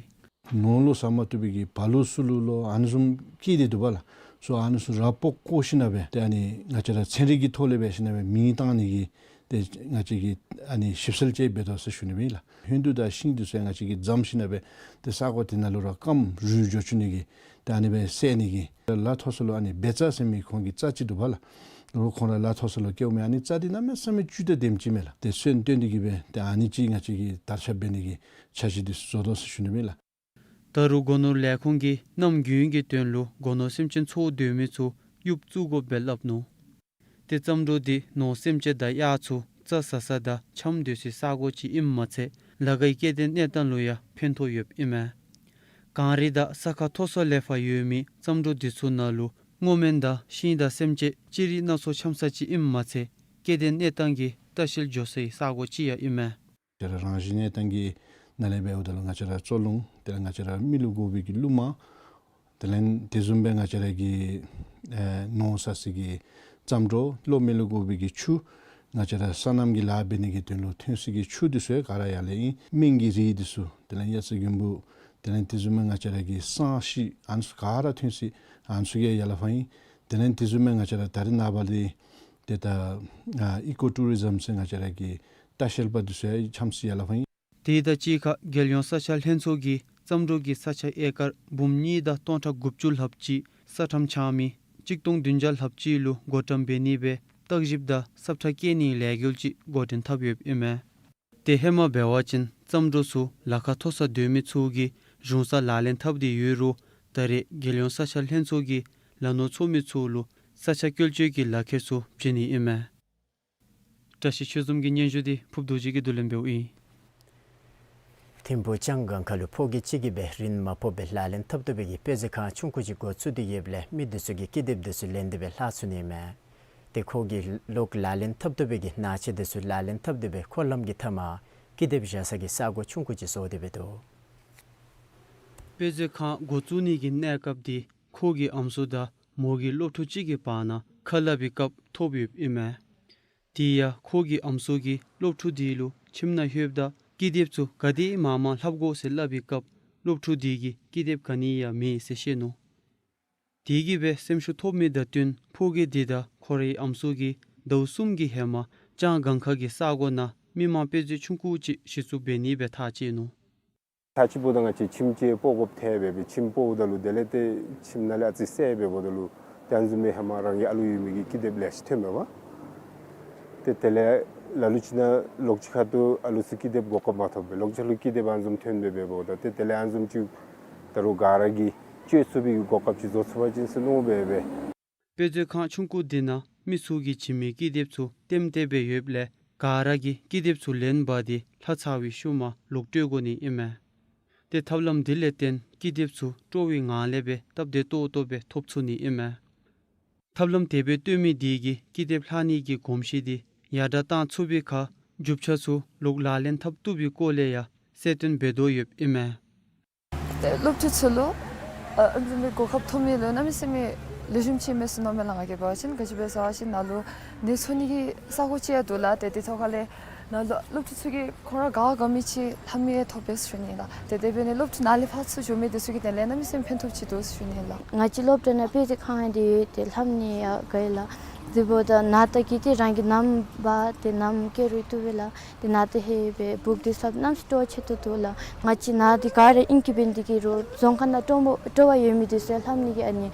ནོར་ལུ་ཟ་མ་བཏུབ་པའི་གི་བ་ལུ་སུ་ལུ་ལོ་ཨ་ནི་བཟུམ་སྐྱེས་ཏེ་འདུག་པ་ལགས། སོ་ཨ་ནི་ཚུ་ར་སྤོག་བཀོ་ཞིན་ན་སྦེ་ཏེ་ཨ་ནི་ང་བཅས་ར་ཚན་རིག་གི་ཐོག་ལས་འབད་ཞིན་ན་སྦེ་མེ་བཏང་ནི་གི་ཏེ་ང་བཅས་ཀྱིས་ཨ་ནི་ཞིབ་འཚོལ་ཅིག་འབད་དོ་ཟེར་ཞུ་ནི་སྦེ་ཨིན་ལགས། ཧོན་དུ་དང་ཤིང་འདི་ཚུ་ཡང་ང་བཅས་ཀྱིས་བརྫམ་ཞིན་ན་སྦེ་ཏེ་ས་གོ་དེ་ནང་ལུ་ར་སྐམ་རུལ་འགྱོ་བཅུག་ནི་གི་ཏེ་ཨ་ནི་སྦེ་བསད་ནི་གི་ལ་མཐོ་ས་ལུ་ཨ་ནི་བེ་རྩ་ཟེར་མི་ཁོང་གི་རྩྭ་ཅིག་འདུག་པ་ལགས། རོགས་ཁོང་ར་ལ་མཐོ་ས་ལུ་བཀལཝ་མས། ཨ་ནི་རྩྭ་འདི་གནམ་མེད་ས་མེད་བཅུད་དང་ལྡནམ་ཅིག་མས་ལགས། ཏེ་སོན་བཏོན་ཏེ་གིས་སྦེ་ཏེ་ཨ་ནི་ཅིག་ང་བཅས་ཀྱིས་དར་ཁྱབ་འབད་ནི་གི་འཆར་གཞི་འདི་བཟོ་དོ་ཟེར་ཞུ་ནི་སྦེ་ཨིན་ལགས། ད་རུང་སྒོ་ནོར་ལས་ཁུངས་ཀྱིས་གནམ་དགུན་གྱི་དོན་ལུ་སྒོ་ནོར་སེམས་ཅན་འཚོ་སྡོད་མི་ཚུ་གཡུག་བཙུགས་དགོཔ་སྦེ་སླབ་ནུག། ཏེ་རྩྭ་འབྲོག་འདི་ནོར་སེམས་ཅན་དང་གཡག་ཚུ་རྩྭ་ཟ་ས་དང་འཆམ་སྡོད་སའི་ས་གོ་ཅིག་ཨིནམ་མ་ཚད་ལ་ཁའི་སྐྱེ་ལྡན་གནས་སྟངས་ལུ་ཡང་ཕན་ཐོགས་ཡོདཔ་ཨིན་མས། གངས་རི་དང་ས་ཁ་མཐོ་ས་ལས་ཕར་ཡོད་མི་རྩྭ་འབྲོག་འདི་ཚུ་ནང་ལུ་སྔོ་སྨན་དང་ཤིང་དང་སེམས་ཅན་ཅི་རིགས་སྣ་ཚོགས་འཆམ་ས་ཅིག་ཨིནམ་མ་ཚད་སྐྱེ་ལྡན་གནས་སྟངས་ཀྱི་ལྟ་བཤལ་འགྱོ་སའི་ས་གོ་ཅིག་ཡང་ཨིན་མས། ང་བཅས་ར་རང་བཞིན་གནས་སྟངས་ཀྱི་ནང་ལས་འབདཝ་ད་ལུ་ང་བཅས་ར་བཙོ་རླུང་དེ་ལས་ང་བཅས་ར་མི་ལུ་དགོ་པའི་གི་རླུང་མ་དེ་ལས་དེ་བཟུམ་སྦེ་ང་བཅས་ར་གི་ཨེ་ནོར་ཟ་སའི་གི་རྩྭ་འབྲོག་གློག་མེ་ལུ་དགོ་པའི་གི་ཆུ་ང་བཅས་ར་སོ་ནམ་གྱི་ལཱ་འབད་ནི་གི་དོན་ལུ་ཐོན་སའི་གི་ཆུ་འདི་ཚུ་ཡང་ག་ར་ཡར་ལས་ཨིན། སྨན་གྱི་རིགས་འདི་ཚུ་དེ་ལས་གཡའ་རྩེ་མགོན་པོ་དེ་ལས་དེ་བཟུམ་སྦེ་ང་བཅས་ར་གི་བསང་ཤིང་ཨ་ནི་ཚུ་ག་ར་ཐོན་སའི་ཨ་ནི་ཚུ་གི་ཡར་ལས་ཕར་ཨིན། དེ་ལས་དེ་བཟུམ་སྦེ་ང་བཅས་ར་ད་རེས་ནངས་པ་ལས་ཏེ་ད་ཨ་ཨི་ཀོ་ཊུ་རི་ཛམ་ཟེར་ང་བཅས་ར་གི་ལྟ་བཤལ་པ་འདི་ཚུ་ཡང་འཆམ་སའི་ཡར་ལས་ཕར་ཨིན། དེ་དང་གཅིག་ཁར་རྒྱལ་ཡོངས་ས་ཆ་ལྷན་ཚོགས་ཀྱིས་རྩྭ་འབྲོག་གི་ས་ཆ་ཨེ་ཀར་འབུམ་གཉིས་དང་སྟོང་ཕྲག་དགུ་བཅུ་ལྷགཔ་ཅིག་ས་ཁྲམ་ཆག་མི་གཅིག་སྟོང་བདུན་བརྒྱ་ལྷགཔ་ཅིག་ལུ་བགོ་བཀྲམ་འབད་ནི་སྦེ་བརྟག་ཞིབ་དང་སབ་ཁྲ་བཀལ་ནིའི་ལས་འགུལ་ཅིག་འགོ་འདྲེན་འཐབ་ཡོདཔ་ཨིན་མས། ཏེ་ཧེ་མ་འབད་བ་ཅིན་རྩྭ་འབྲོག་ཚུ་ལ་ཁ་མཐོ་ས་སྡོད་མི་ཚུ་གིས་གཞུང་ས་ལག་ལེན་འཐབ་སྟེ་ཡོད་རུང་ད་རེས་རྒྱལ་ཡོངས་ས་ཆ་ལྷན་ཚོགས་ཀྱིས་ལ་ནོར་ཚོགས་མི་ཚུ་ལུ་ས་ཆ་བཀོལ་སྤྱོད་ཀྱི་ལག་ཁྱེར་ཚུ་བྱིན་ནི་ཨིན་མས། བཀྲ་ཤིས་ཆོས་འཛོམས་ཀྱི་སྙན་ཞུ་འདི་ཕུརབ་རྡོ་རྗེ་གིས་བསྡུ་ལེན་འབདཝ་ཨིན། ཐིམ་ཕུག་ལྕང་སྒང་ཁ་ལུ་ཕོ་སྐྱེས་ཅིག་གིས་སྦེ་རིན་མ་ཕོགཔ་སྦེ་ལག་ལེན་འཐབ་བཏུབ་པའི་གི་དཔེ་མཛོད་ཁང་ཆུང་ཀུ་ཅིག་འགོ་བཙུགས་ཏེ་ཡོདཔ་ལས་མི་འདི་ཚུ་གིས་ཀི་དེབ་འདི་ཚུ་ལེན་ཏེ་སྦེ་ལྷག་ཚུགས་ནི་མས། ཏེ་ཁོ་གིས་ལོག་ལག་ལེན་འཐབ་བཏུབ་པའི་གི་ནང་ཆས་འདི་ཚུ་ལག་ལེན་འཐབ་སྟེ་སྦེ་འཁོར་ལམ་གྱི་མཐའ་མར་ཀི་དེབ་བཞག་ས་གི་ས་གོ་ཆུང་ཀུ་ཅིག་བཟོ་སྟེ་སྦེ་འདུག། དཔེ་མཛོད་ཁང་འགོ་བཙུགས་ནི་གི་གནས་སྐབས་འདི་ཁོ་གི་ཨམ་སྲུ་དང་མོ་གི་སློབ་ཕྲུག་ཅིག་གི་བར་ན་ཁ་སླབ་པའི་སྐབས་ཐོབ་ཡོདཔ་ཨིན་མས། དེ་ཡང་ཁོ་གི་ཨམ་སྲུ་གིས་སློབ་ཕྲུག་དེ་ལུ་ཁྱིམ་ནང་ལྷོདཔ་ད་ཀི་དེབ་ཚུ་ག་དེ་མང་མང་ལྷག་དགོ་ཟེར་སླབ་པའི་སྐབས་སློབ་ཕྲུག་དེ་གིས་ཀི་དེབ་ག་ནི་ཡང་མེད་ཟེར་བཤད་ནུག། དེ་གིས་སྦེ་སེམས་ཤུགས་ཐོབ་མི་དང་བསྟུན་ཕོ་སྐྱེས་དེ་དང་ཁོ་རའི་ཨམ་སྲུ་གིས་ཟླཝ་གསུམ་གྱི་ཧེ་མ་ལྕང་སྒང་ཁ་གི་ས་གོ་ནང་མི་མང་དཔེ་མཛོད་ཆུང་ཀུ་ཅིག་གཞི་བཙུགས་འབད་ནི་སྦེ་ཐག་བཅད་ནུག། ད་ཅི་འབདཝ་ད་ང་བཅས་ཁྱིམ་ཅིག་སྤོ་དགོཔ་ཐལ་སྦེ་སྦེ་ཁྱིམ་སྤོཝ་ད་ལུ་དེ་ལས་ཏེ་ཁྱིམ་ནང་ལས་ཨ་ཙི་སེལ་སྦེ་འབདཝ་ད་ལུ་ཏེ་ཨ་ནི་བཟུམ་སྦེ་ཧེ་མ་རང་གི་ཨ་ལུ་ཡོད་མི་གི་ཀི་དེབ་ལེ་ཤ་ཐོནམ་མས་པ། ཏེ་དེ་ལས་ལ་ལུ་ཅིག་ནང་ལོགས་ཅིག་ཁ་ཐུག་ཨ་ལུ་ཚུ་ཀི་དེབ་གོ་སྐབས་མ་ཐོབ་པས། ལོགས་ཅིག་ལུ་ཀི་དེབ་ཨ་ནི་བཟུམ་ཐོན་སྦེ་སྦེ་འབདཝ་ད་ཏེ་དེ་ལས་ཨ་ནི་བཟུམ་ཅིག་ད་རུང་ག་ར་གིས་སྤྱོད་ཚུགས་པའི་གི་གོ་སྐབས་ཅིག་བཟོ་ཚུགས་པ་ཅིན་ཟེར་མནོ་སྦེ་སྦེ། དཔེ་མཛོད་ཁང་ཆུང་ཀུ་འདི་ནང་མི་ཚུ་གིས་བྱིན་མི་ཀི་དེབ་ཚུ་ལྟེམ་ལྟེ་སྦེ་ཡོདཔ་ལས་ག་ར་གིས་ཀི་དེབ་ཚུ་ལེན་འབག་སྟེ་ལྷག་ཚར་བའི་ཤུལ་མ་ལོག་སྤྲོད་དགོ་ནི་ཨིན་མས། ཏེ་ཐབས་ལམ་འདི་ལས་བརྟེན་ཀི་དེབ་ཚུ་སྤྲོ་བའི་ངང་ལས་སྦེ་སྟབས་བདེ་ཏོག་ཏོ་སྦེ་ཐོབ་ཚུགས་ནི་ཨིན་མས། ཐབས་ལམ་དེ་སྦེ་བཏོན་མི་དེ་གིས་ཀི་དེབ་ལྷག་ནི་གི་གོམས་གཤིས་འདི་ཡར་དྲག་བཏང་ཚུགས་པའི་ཁར་རྒྱུ་ཆ་ཚུ་ལོག་ལག་ལེན་འཐབ་བཏུབ་པའི་སྐོར་ལས་ཡང་གསལ་སྟོན་འབད་དོ་ཡོདཔ་ཨིན་མས། ཏེ་སློབ་ཕྲུག་ཚུ་ལུ་ཨ་ཨ་ནི་བཟུམ་མའི་གོ་སྐབས་ཐོབ་མི་ལུ་གནམ་མེད་ས་མེད་ལེགས་ཤོམ་ཅིག་མས་ཟེར་མནོཝ་མས་ལགས། ང་གིས་འབད་བ་ཅིན་ག་ཅི་སྦེ་ཟེར་བ་ཅིན་ནཱ་ལུ་གནས་ཚུགས་ནི་གི་ས་གོ་ཅིག་ཡང་འདུག་ལགས། ཏེ་དེ་ཐོག་ཁ་ལས་ནཱ་ལུ་སློབ་ཕྲུག་ཚུ་གིས་ཁོང་ར་དགའ་དགའ་མི་ཅིག་ལྷབ་མི་ཡང་ཐོབ་པས་ཟེར་ཞུ་ནི་ལགས། ཏེ་དེ་འབད་ནི་སློབ་ཕྲུག་ནཱ་ལས་ཕར་ཚུར་འགྱོ་མི་དེ་ཚུ་གི་དོན་ལས་གནམ་མེད་ས་མེད་ཕན་ཐོགས་ཅིག་འདུག་ཟེར་ཞུ་ནི་ལགས། ང་བཅས་སློབ་གྲྭ་ནང་དཔེ་མཛོད་ཁང་འདི་ཡོད། ཏེ་ལྷབ་ནི་ཡང་དགའ་ཡི་ལགས། དེ་འབདཝ་ད་ནཱ་ད་གི་ཏེ་རང་གི་ནམ་འབག་སྟེ་ནམ་བསྐྱལ་རུང་བཏུབ་པས་ལགས། ཏེ་ནཱ་ད་ལྷོད་སྦེ་སྦུག་འདི་ཚུ་གནམ་མེད་ས་མེད་སྤྲོ་བ་ཆེ་ཏོག་ཏོ་ལགས། ང་བཅས་ནཱ་འདི་ག་ར་ཨིང་སྐད་འབད་ནི་དེ་གིས་རོགས་རྫོང་ཁ་ནང་སྤྲོ་བ་སྤྲོ་བ་ཡོད་མི་དེ་ཚུ་ལྷབ་ནི་གི་ཨ་ནི་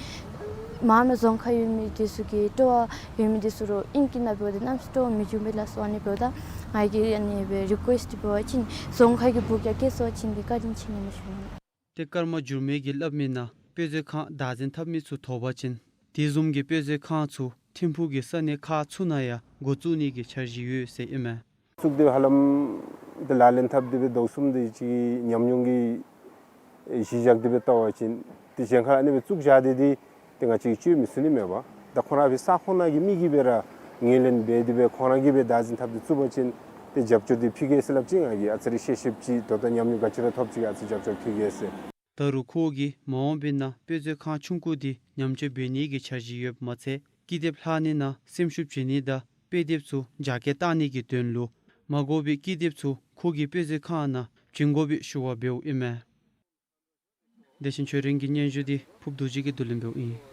མར་མེ་རྫོང་ཁག་ཡོད་མི་འདི་ཚུ་གིས་སྤྲོ་བ་ཡོད་མི་འདི་ཚུ་ར་ཨིང་སྐད་ནང་འབདཝ་ད་གནམ་མེད་ས་མེད་སྤྲོ་བ་མི་འབྱུང་པས་ལགས་སོ། ཨ་ནི་འབདཝ་ད་ང་གིས་ཨ་ནི་སྦེ་རི་ཀུ་ཨེསཊ་འབད་བ་ཅིན་རྫོང་ཁག་གི་སྦུག་ལས་སྐྱེལ་སོང་པ་ཅིན་གྱི་བཀའ་དྲིན་ཆེ་ནི་མ་ཞུ་ནི། ཏེ་ཀརྨ་འགྱུར་མེད་ཀྱིས་སླབ་མི་ནང་དཔེ་མཛོད་ཁང་བདག་འཛིན་འཐབ་མི་ཚུ་ཐོབ་པ་ཅིན་དེ་བཟུམ་གྱི་དཔེ་མཛོད་ཁང་ཚུ་ཐིམ་ཕུག་གི་ས་གནས་ཁག་ཚུ་ནང་ཡང་འགོ་བཙུགས་ནི་གི་འཆར་གཞི་ཡོད་ཟེར་ཨིན་མས། བཙུགས་ཏེ་ཧ་ལམ་ཏེ་ལག་ལེན་འཐབ་སྟེ་སྦེ་དོ་གསུམ་དེ་ཅིག་ཉམས་མྱོང་གི་གཞི་བཞག་སྟེ་སྦེ་བལྟ་བ་ཅིན་ཏེ་གཞན་ཁར་ཨ་ནི་སྦེ་བཙུགས་བཞག་སྟེ་དེ་ཏེ་ང་བཅས་ཀྱིས་བཅོས་མི་ཚུགས་ནི་མས་པ། ད་ཁོང་ར་སྦེ་ས་ཁོངས་ནང་གི་མི་གིས་སྦེ་ར་ངོས་ལེན་འབད་དེ་སྦེ་ཁོང་ར་གིས་སྦེ་བདག་འཛིན་འཐབ་སྟེ་བཙུགས་པ་ཅིན་ཏེ་རྒྱབ་སྐྱོར་འདི་ཕུལ་གེ་ཟེར་སླབ་ཅིན་ང་གིས་ཨ་ཙི་རེ་ཤེས་ཤེསཔ་ཅིག་ད་ལྟོ་ཉམས་མྱོང་ག་ཅི་ར་ཐོབ་ཅི་ག་ཨ་ཙི་རྒྱབ་སྐྱོར་ཕུལ་གེ་ཟེར། ད་རུང་ཁོ་གིས་མ་འོངས་པའི་ནང་དཔེ་མཛོད་ཁང་ཆུང་ཀུ་འདི་ཉམས་བཅོས་འབད་ནི་གི་འཆར་གཞི་ཡོདཔ་མ་ཚད་ཀི་དེབ་ལྷག་ནི་ནང་སེམས་ཤུགས་བྱིན་ནི་དང་དཔེ་དེབ་ཚུ་རྒྱ་སྐྱེད་གཏང་ནི་གི་དོན་ལུ་མ་དགོ་པའི་ཀི་དེབ་ཚུ་ཁོ་གི་དཔེ་མཛོད་ཁང་ནང་བྱིན་དགོ་པའི་ཞུ་བ་འབདཝ་ཨིན་མས། བདེ་ཆེན་ཆོས་སྒྲོན་གྱི་སྙན་ཞུ་འདི་ཕུབ་རྡོ་རྗེ་གིས་བསྡུ་ལེན་འབདཝ་ཨིན།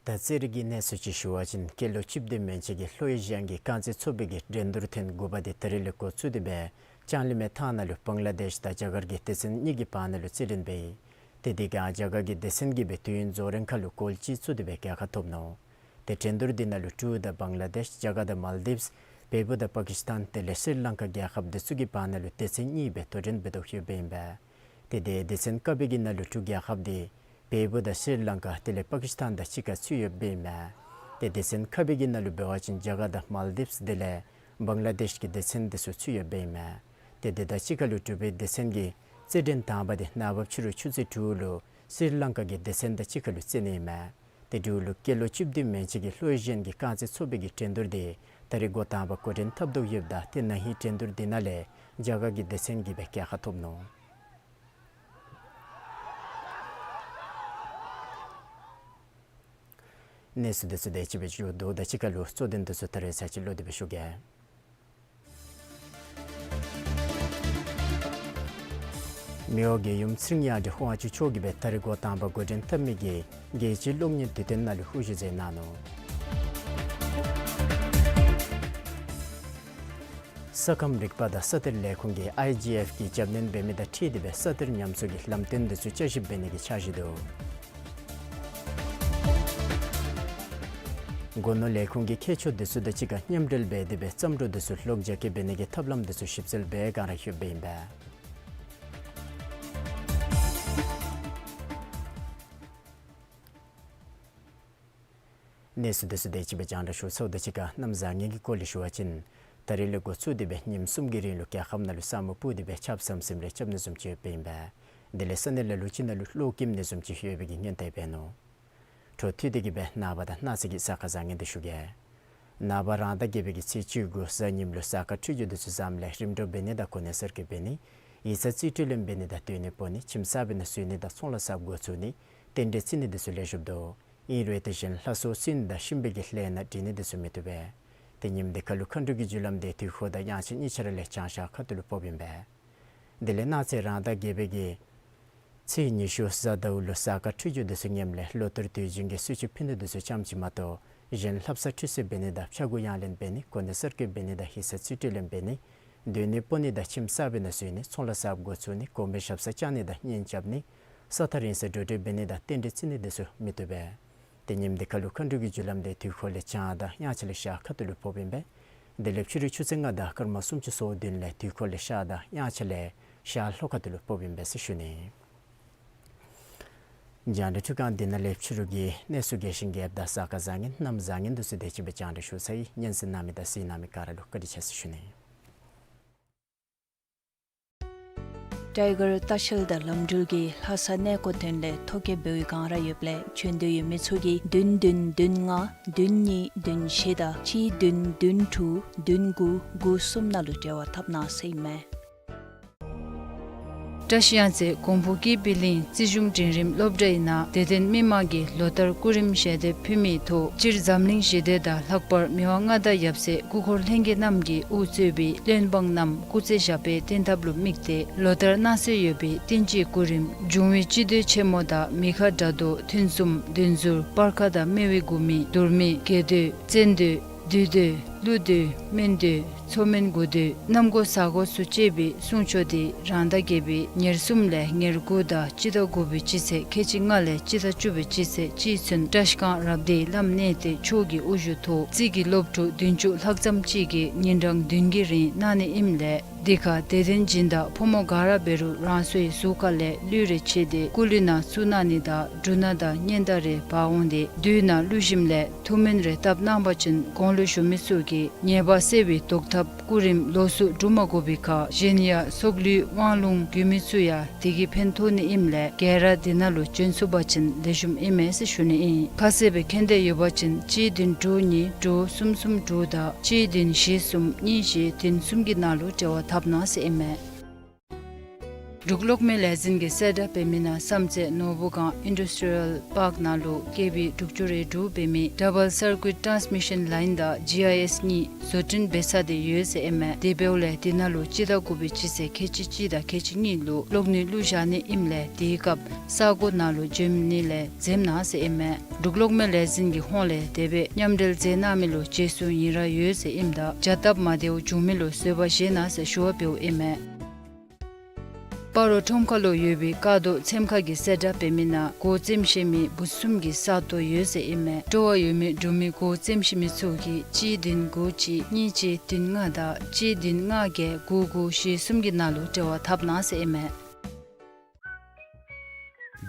ད་རྩེད་རིགས་ཀྱི་གནས་ཚུལ་ཅིག་ཞུ་བ་ཅིན་སྐྱེས་ལོ་བཅུ་བདུན་མན་ཆད་ཀྱི་ལྷོ་ཨེ་ཤི་ཡ་གི་རྐང་རྩེད་ཚོགས་པའི་གི་འགྲན་བསྡུར་ཐེངས་དགུ་པ་འདི་ད་རིས་ལས་འགོ་བཙུགས་ཏེ་སྦེ་ལྕང་གླིང་མའི་ཐང་ནང་ལུ་བང་ལ་དེཤ་དང་རྒྱ་གར་གྱི་སྡེ་ཚན་གཉིས་ཀྱི་བར་ན་ལུ་རྩེད་འགྲན་འབད་ཡི། ཏེ་དེ་སྒང་རྒྱ་གར་གྱི་སྡེ་ཚན་གྱིས་སྦེ་དུས་ཡུན་རྫོགས་རན་ཁར་ལུ་གོལ་གཅིག་བཙུགས་ཏེ་སྦེ་རྒྱལ་ཁ་ཐོབ་ནུག། ཏེ་འགྲན་བསྡུར་འདི་ནང་ལུ་ཀྲུ་དང་བང་ལ་དེཤ་རྒྱ་གར་དང་མཱལ་དིབས་བལ་པོ་དང་པ་ཀིསི་ཐན་དེ་ལས་སི་རི་ལང་ཀ་རྒྱལ་ཁབ་འདི་ཚུ་གི་བར་ན་ལུ་སྡེ་ཚན་གཉིས་སྦེ་དོ་འགྲན་འབད་དོ་ཡོདཔ་ཨིན་པས། ཏེ་དེ་སྡེ་ཚན་ཀ་པའི་གི་ནང་ལུ་ཀྲུ་རྒྱལ་ཁབ་འདི་བལ་པོ་དང་སི་རི་ལང་ཀ་དེ་ལས་པ་ཀིསི་ཐན་དང་གཅིག་ཁར་ཚུད་ཡོདཔ་ཨིན་མས། ཏེ་སྡེ་ཚན་ཁ་པའི་གི་ནང་ལུ་འབད་བ་ཅིན་རྒྱ་གར་དང་མཱལ་དིབས་དེ་ལས་བང་ལ་དེཤ་གི་སྡེ་ཚན་འདི་ཚུ་ཚུད་ཡོདཔ་ཨིན་མས། ཏེ་དེ་དང་གཅིག་ཁར་ལུ་གྲུབ་པའི་སྡེ་ཚན་གྱི་རྩེད་འགྲན་དང་པ་འདི་ནངས་པ་ཕྱི་རུ་ཆུ་ཚོད་དྲུག་ལུ་སི་རི་ལང་ཀ་གི་སྡེ་ཚན་དང་གཅིག་ཁར་ལུ་རྩེད་ནི་ཨིན་མས། ཏེ་དྲུག་ལུ་སྐྱེས་ལོ་བཅུ་བདུན་མན་ཆད་ཀྱི་ལྷོ་ཨེ་ཤི་ཡན་གྱི་རྐང་རྩེད་ཚོགས་པའི་གི་འགྲན་བསྡུར་འདི་ད་རིས་འགོ་དང་པ་འགོ་འདྲེན་འཐབ་དོ་ཡོདཔ་ད་ཏེ་ན་ཧིང་འགྲན་བསྡུར་འདི་ནང་ལས་རྒྱ་གར་གྱི་སྡེ་ཚན་གྱིས་སྦེ་རྒྱལ་ཁ་ཐོབ་ནུག། གནས་ཚུལ་འདི་ཚུ་དེ་ཅིག་སྦེ་ཞུ་དོ། ད་གཅིག་ཁར་ལུ་གཙོ་དོན་འདི་ཚུ་ད་རེས་ཚར་གཅིག་ལོག་སྟེ་སྦེ་ཞུ་གེ། མི་དབང་རྒྱལ་ཡུམ་ཚེ་རིང་གཡང་ཁྲི་དབང་ཕྱུག་མཆོག་གིས་སྦེ་ད་རིས་འགོ་དང་པ་འགོ་འདྲེན་འཐབ་མི་གི་རྒྱལ་སྤྱིའི་གློག་བརྙན་དུས་སྟོན་ནང་ལུ་དབུ་བཞུགས་མཛད་གནང་ནུག། ས་ཁམས་རིག་པ་དང་ས་གཏེར་ལས་ཁུངས་ཀྱིས་ཨའི་ཇི་ཨེཕ་གིས་རྒྱབ་སྣོན་འབད་མི་དང་འཁྲིལ་ཏེ་སྦེ་ས་གཏེར་ཉམས་གསོ་གི་ལམ་སྟོན་འདི་ཚུ་བསྐྱར་ཞིབ་འབད་ནི་གི་འཆར་གཞི་འདུག། སྒོ་ནོར་ལས་ཁུངས་ཀྱིས་མཁས་མཆོག་འདི་ཚུ་དང་གཅིག་ཁར་མཉམ་འབྲེལ་འབད་དེ་སྦེ་བརྩམས་སྒྲུང་འདི་ཚུ་ལོག་རྒྱ་སྐྱེད་འབད་ནི་གི་ཐབས་ལམ་འདི་ཚུ་ཞིབ་འཚོལ་འབད་བའི་བསྒང་ར་ཡོདཔ་ཨིན་པས། གནས་ཚུལ་འདི་ཚུ་དེ་ཅིག་སྦེ་རྒྱང་བསྒྲགས་ཞུ་ཚརཝ་དང་གཅིག་ཁར་གནམ་བཟང་ངན་གྱི་སྐོར་ལས་ཞུ་བ་ཅིན་ད་རིས་ལས་འགོ་བཙུགས་ཏེ་སྦེ་ཉིནམ་གསུམ་གྱི་རིང་ལུ་རྒྱལ་ཁབ་ནང་ལུ་ས་སྨུག་སྤུབས་ཏེ་སྦེ་ཆརཔ་ཟམ་ཟིམ་རེ་རྐྱབ་ནི་བཟུམ་ཅིག་ཡོདཔ་ཨིན་པས། དེ་ལས་ས་གནས་ལ་ལུ་ཅིག་ནང་ལུ་གློག་ཀྱི་ནད་བཟུམ་ཅིག་ཡོད་པའི་གི་སྔོན་བརྡ་འབད་ནུག། འཕྲོ་མཐུད་དེ་གི་སྦེ་ནངས་པ་དང་གནངས་ཚེ་གི་གཟའ་སྐར་བཟང་ངན་འདི་ཞུ་གེ། ནངས་པ་རང་ཟླ་བརྒྱད་པའི་གི་ཚེས་བཅུ་དགུ་གཟའ་ཉིམ་ལུ་གཟའ་སྐར་འཕྲོད་སྦྱོར་འདི་ཚུ་བཟངམ་ལས་རིམ་གྲོ་འབད་ནི་དང་གོ་གནས་གསར་བསྐོ་འབད་ནི། ཡིག་ཚང་རྩིས་སྤྲོད་ལེན་འབད་ནི་དང་སྡོད་གནས་སྤོ་ནི། ཁྱིམ་གསར་པའི་ནང་བཞུགས་ནི་དང་ཚོང་ལཱ་གསརཔ་འགོ་བཙུགས་ནི། རྟེན་འབྲེལ་བརྩི་ནི་འདི་ཚུ་ལེགས་ཤོམ་འདུག། ཨིན་རུང་ཏེ་གཞན་ལྷ་གསོལ་ཚིག་ནི་དང་གཤིན་པོའི་གི་ལྷས་ནང་འདྲེན་ནི་འདི་ཚུ་མི་བཏུབ་པས། ཏེ་ཉིནམ་འདི་ཁར་ལུ་མཁའ་འགྲོ་གི་རྒྱུ་ལམ་འདི་དུས་འཁོར་དང་དབྱངས་འཆར་གཉིས་ཆ་ར་ལས་བྱང་ཤར་ཁ་ཐུག་ལུ་ཕོགཔ་ཨིན་པས། དེ་ལས་གནངས་ཚེ་རང་ཟླ་བརྒྱད་པའི་གི་ཚེས་ཉི་ཤུ་གཟའ་ཟླཝ་ལུ་གཟའ་སྐར་འཕྲོད་སྦྱོར་འདི་ཚུ་ངནམ་ལས་ལོ་ལྟར་དུས་རྒྱུན་གྱི་གསོལ་མཆོད་ཕུལ་ནི་འདི་ཚུ་ཙམ་ཅིག་མ་གཏོགས་གཞན་ལྷ་བསང་ཁྲུས་གསོལ་འབད་ནི་དང་ཕྱྭ་འགུགས་དབྱངས་ལེན་འབད་ནི། གོ་གནས་གསར་བསྐོ་འབད་ནི་དང་ཡིག་ཚང་རྩིས་སྤྲོད་ལེན་འབད་ནི། སྡོད་གནས་སྤོ་ནི་དང་ཁྱིམ་གསར་པའི་ནང་བཞུགས་ནི། ཚོང་ལཱ་གསརཔ་འགོ་བཙུགས་ནི། དགོན་པའི་ཞབས་སར་བཅར་ནི་དང་གཉེན་རྐྱབ་ནི། ས་ཐག་རིང་སར་འགྲོ་འགྲུལ་འབད་ནི་དང་རྟེན་འབྲེལ་བརྩི་ནི་འདི་ཚུ་མི་བཏུབ་པས། ཏེ་ཉིནམ་འདི་ཁར་ལུ་མཁའ་འགྲོ་གི་རྒྱུ་ལམ་འདི་དུས་འཁོར་ལས་བྱང་དང་དབྱངས་འཆར་ལས་ཤར་ཁ་ཐུག་ལུ་ཕོགཔ་ཨིན་པས། དེ་ལས་ཕྱི་རུ་ཆུ་ཚོད་ལྔ་དང་སྐར་མ་སུམ་ཅུ་སོ་བདུན་ལས་དུས་འཁོར་ལས་ཤར་དང་དབྱངས་འཆར་ལས་ཤར་ལྷོ་ཁ་ཐུག་ལུ་ཕོགཔ་ཨིན་པས་ཟེར་ཞུ་ནི། རྒྱང་བསྒྲགས་འཕྲུལ་ཁང་འདི་ནང་ལས་ཕྱི་རུ་གི་གནས་ཚུལ་རྒྱས་ཤིང་རྒྱསཔ་དང་གཟའ་སྐར་བཟང་ངན་གནམ་བཟང་ངན་འདི་ཚུ་དེ་ཅིག་སྦེ་རྒྱང་བསྒྲགས་ཞུ་ཚར་ཡི། ཉན་གསན་གནང་མི་དང་གཟིགས་གནང་མི་ག་ར་ལུ་བཀའ་དྲིན་ཆེ་ཟེར་ཞུ་ནི། ཊའི་གར་ལྟ་བཤལ་དང་ལམ་འགྲུལ་གྱིས་ལྷ་ས་གནས་སྐོར་དོན་ལས་ཐོ་བཀོད་འབད་བའི་སྒང་ར་ཡོདཔ་ལས་བྱོན་འདོད་ཡོད་མི་ཚུ་གིས་བདུན་བདུན་བདུན་ལྔ་བདུན་གཉིས་བདུན་བཞི་དང་གཅིག་བདུན་བདུན་དྲུག་བདུན་དགུ་དགུ་གསུམ་ནང་ལུ་འབྲེལ་བ་འཐབ་གནང་ཟེར་ཨིན་མས། བཀྲ་ཤིས་གཡང་རྩེ་གོང་བུ་སྐྱིད་པའི་གླིང་རྩིས་གཞུང་འབྲིང་རིམ་སློབ་གྲྭའི་ནང་དད་ལྡན་མི་མང་གིས་ལོ་ལྟར་སྐུ་རིམ་ཞལ་འདེབས་ཕུལ་མིའི་ཐོག་སྤྱིར་འཛམ་གླིང་ཞི་བདེ་དང་ལྷག་པར་མི་དབང་མངའ་བདག་ཡབ་སྲས་སྐུ་འཁོར་ལྷན་རྒྱས་རྣམས་ཀྱིས་དབུ་གཙོས་པའི་བློན་འབངས་རྣམས་སྐུ་ཚེ་ཞབས་པད་བརྟན་ཐབས་ལུ་དམིགས་ཏེ་ལོ་ལྟར་གནང་སྲོལ་ཡོད་པའི་བསྟན་སྤྱིའི་སྐུ་རིམ་འབྱུང་བའི་སྤྱི་མདོས་ཆེན་མོ་དང་མི་ཁ་དགྲ་གདོང་ཐུན་གསུམ་བདུན་ཟུར་སྤར་ཁ་དང་སྨེ་བའི་དགུ་མི་དུར་མི་རྒྱས་མདོས་བཙན་མདོས་བདུད་མདོས་ ཀླུ་སྡེ་སྨན་སྡེ་མཚོ་སྨན་དགུ་སྡེ་གནམ་སྒོ་ས་སྒོ་སུ་གཅེས་པའི་སྲུང་སྐྱོབ་དེ་རང་ཟླ་བརྒྱད་པའི་ཉེར་གསུམ་ལས་ཉེར་དགུ་དང་སྤྱི་ཟླ་དགུ་པའི་སྤྱི་ཚེས་ཁལ་གཅིག་ལྔ་ལས་སྤྱི་ཟླ་བཅུ་པའི་སྤྱི་ཚེས་གཅིག་ཚུན་བཀྲིས་སྒང་རབ་སྡེའི་བླམ་གནས་བརྟན་མཆོག་གི་དབུ་བཞུགས་ཐོག་རྩིས་ཀྱི་སློབ་ཕྲུག་བདུན་ཅུ་ལྷག་ཙམ་ཅིག་གིས་ཉིན་གྲངས་བདུན་གྱི་རིང་གནང་ནི་ཨིནམ་ལས་དེ་ཁར་དད་ལྡན་སྦྱིན་བདག་ཕོ་མོ་ག་ར་འབད་རུང་རང་སོའི་གཟུགས་ཁ་ལས་གླུད་རེ་ཕྱེ་སྟེ་སྐུ་གླུད་ནང་བཙུགས་གནང་ནི་དང་འབྲུ་སྣ་དང་སྙན་དར་རེ་འབག་འོང་སྟེ་བདུད་ནང་གླུད་ཞིནམ་ལས་ཐུགས་སྨོན་རེ་བཏབ་གནང་བ་ཅིན་དགུང་ལོ་གཞོན་མི་ཚུ་གིས་ཉེས་པ་སེལ་བའི་བཟློག་ཐབས་སྐུ་རིམ་ལོགས་སུ་སྒྲུབ་མ་དགོ་པའི་ཁར་གཞན་ཡང་སྲོག་གླུད་དབང་ལུང་རྒྱུད་སྨིན་ཚུ་ཡང་དེ་གིས་ཕན་ཐོགས་ནི་ཨིནམ་ལས་ག་ར་དེ་ནང་ལུ་བྱོན་ཚུགས་པ་ཅིན་ལེགས་ཤོམ་ཨིན་མས་ཟེར་ཞུ་ནི་ཨིན། ཁ་གསལ་སྦེ་མཁྱེན་འདོད་ཡོད་པ་ཅིན་གཅིག་བདུན་དྲུག་གཉིས་དྲུག་གསུམ་གསུམ་དྲུག་དང་གཅིག་བདུན་བཞི་གསུམ་གཉིས་བཞི་བདུན་གསུམ་གྱི་ནང་ལུ་འབྲེལ་བ་འཐབ་གནང་ཟེར་ཨིན་མས། འབྲུག་གློག་མེ་ལས་འཛིན་གྱིས་གསལ་བསྒྲགས་འབད་མི་ནང་བསམ་རྩེ་ནོར་བུ་སྒང་ཨིན་ཌསི་ཊི་རི་ཡལ་པཱརཀ་ནང་ལུ་ཀེ་བི་དྲུག་ཅུ་རེ་དྲུག་འབད་མི་ཌ་བཱལ་སར་ཀུའིཊ་ཊཱནསི་མི་ཤཱན་ལའིན་དང་ཇི་ཨའི་ཨེསི་གཉིས་བཟོ་སྐྲུན་འབད་ཚར་ཏེ་ཡོད་ཟེར་ཨིན་མས། དེ་འབདཝ་ལས་དེ་ནང་ལུ་སྤྱི་ཟླ་དགུ་པའི་སྤྱི་ཚེས་ཁལ་གཅིག་གཅིག་དང་ཁལ་གཅིག་གཉིས་ལུ་གློག་ནུས་བླུག་བཞག་ནི་ཨིནམ་ལས་དེའི་སྐབས་ས་གོ་ནང་ལུ་བྱོན་ནི་ལས་འཛེམ་གནང་ཟེར་ཨིན་མས། འབྲུག་གློག་མེ་ལས་འཛིན་གྱི་ཧོངས་ལས་དེ་སྦེ་མཉམ་འབྲེལ་མཛད་གནང་མི་ལུ་རྗེས་སུ་ཡི་རངས་ཡོད་ཟེར་ཨིནམ་ད་བྱ་སྟབས་མ་བདེཝ་བྱུང་མི་ལུ་བཟོད་པ་བཞེས་གནང་ཟེར་ཞུ་བ་འབདཝ་ཨིན་མས། སྤ་རོ་ཁྲོམ་ཁ་ལུ་ཡོད་པའི་ཀ་རྡོར་ཚེམ་ཁ་གིས་གསལ་བསྒྲགས་འབད་མི་ནང་སྒོ་བཙེམ་ཤེས་མི་བུ་གསུམ་གྱི་ས་སྟོང་ཡོད་ཟེར་ཨིན་མས། སྤྲོ་བ་ཡོད་མི་འབྲུག་མི་སྒོ་བཙེམ་ཤེས་མི་ཚུ་གིས་གཅིག་བདུན་དགུ་གཅིག་གཉིས་གཅིག་བདུན་ལྔ་དང་གཅིག་བདུན་ལྔ་བརྒྱད་དགུ་དགུ་བཞི་གསུམ་གྱི་ནང་ལུ་འབྲེལ་བ་འཐབ་གནང་ཟེར་ཨིན་མས།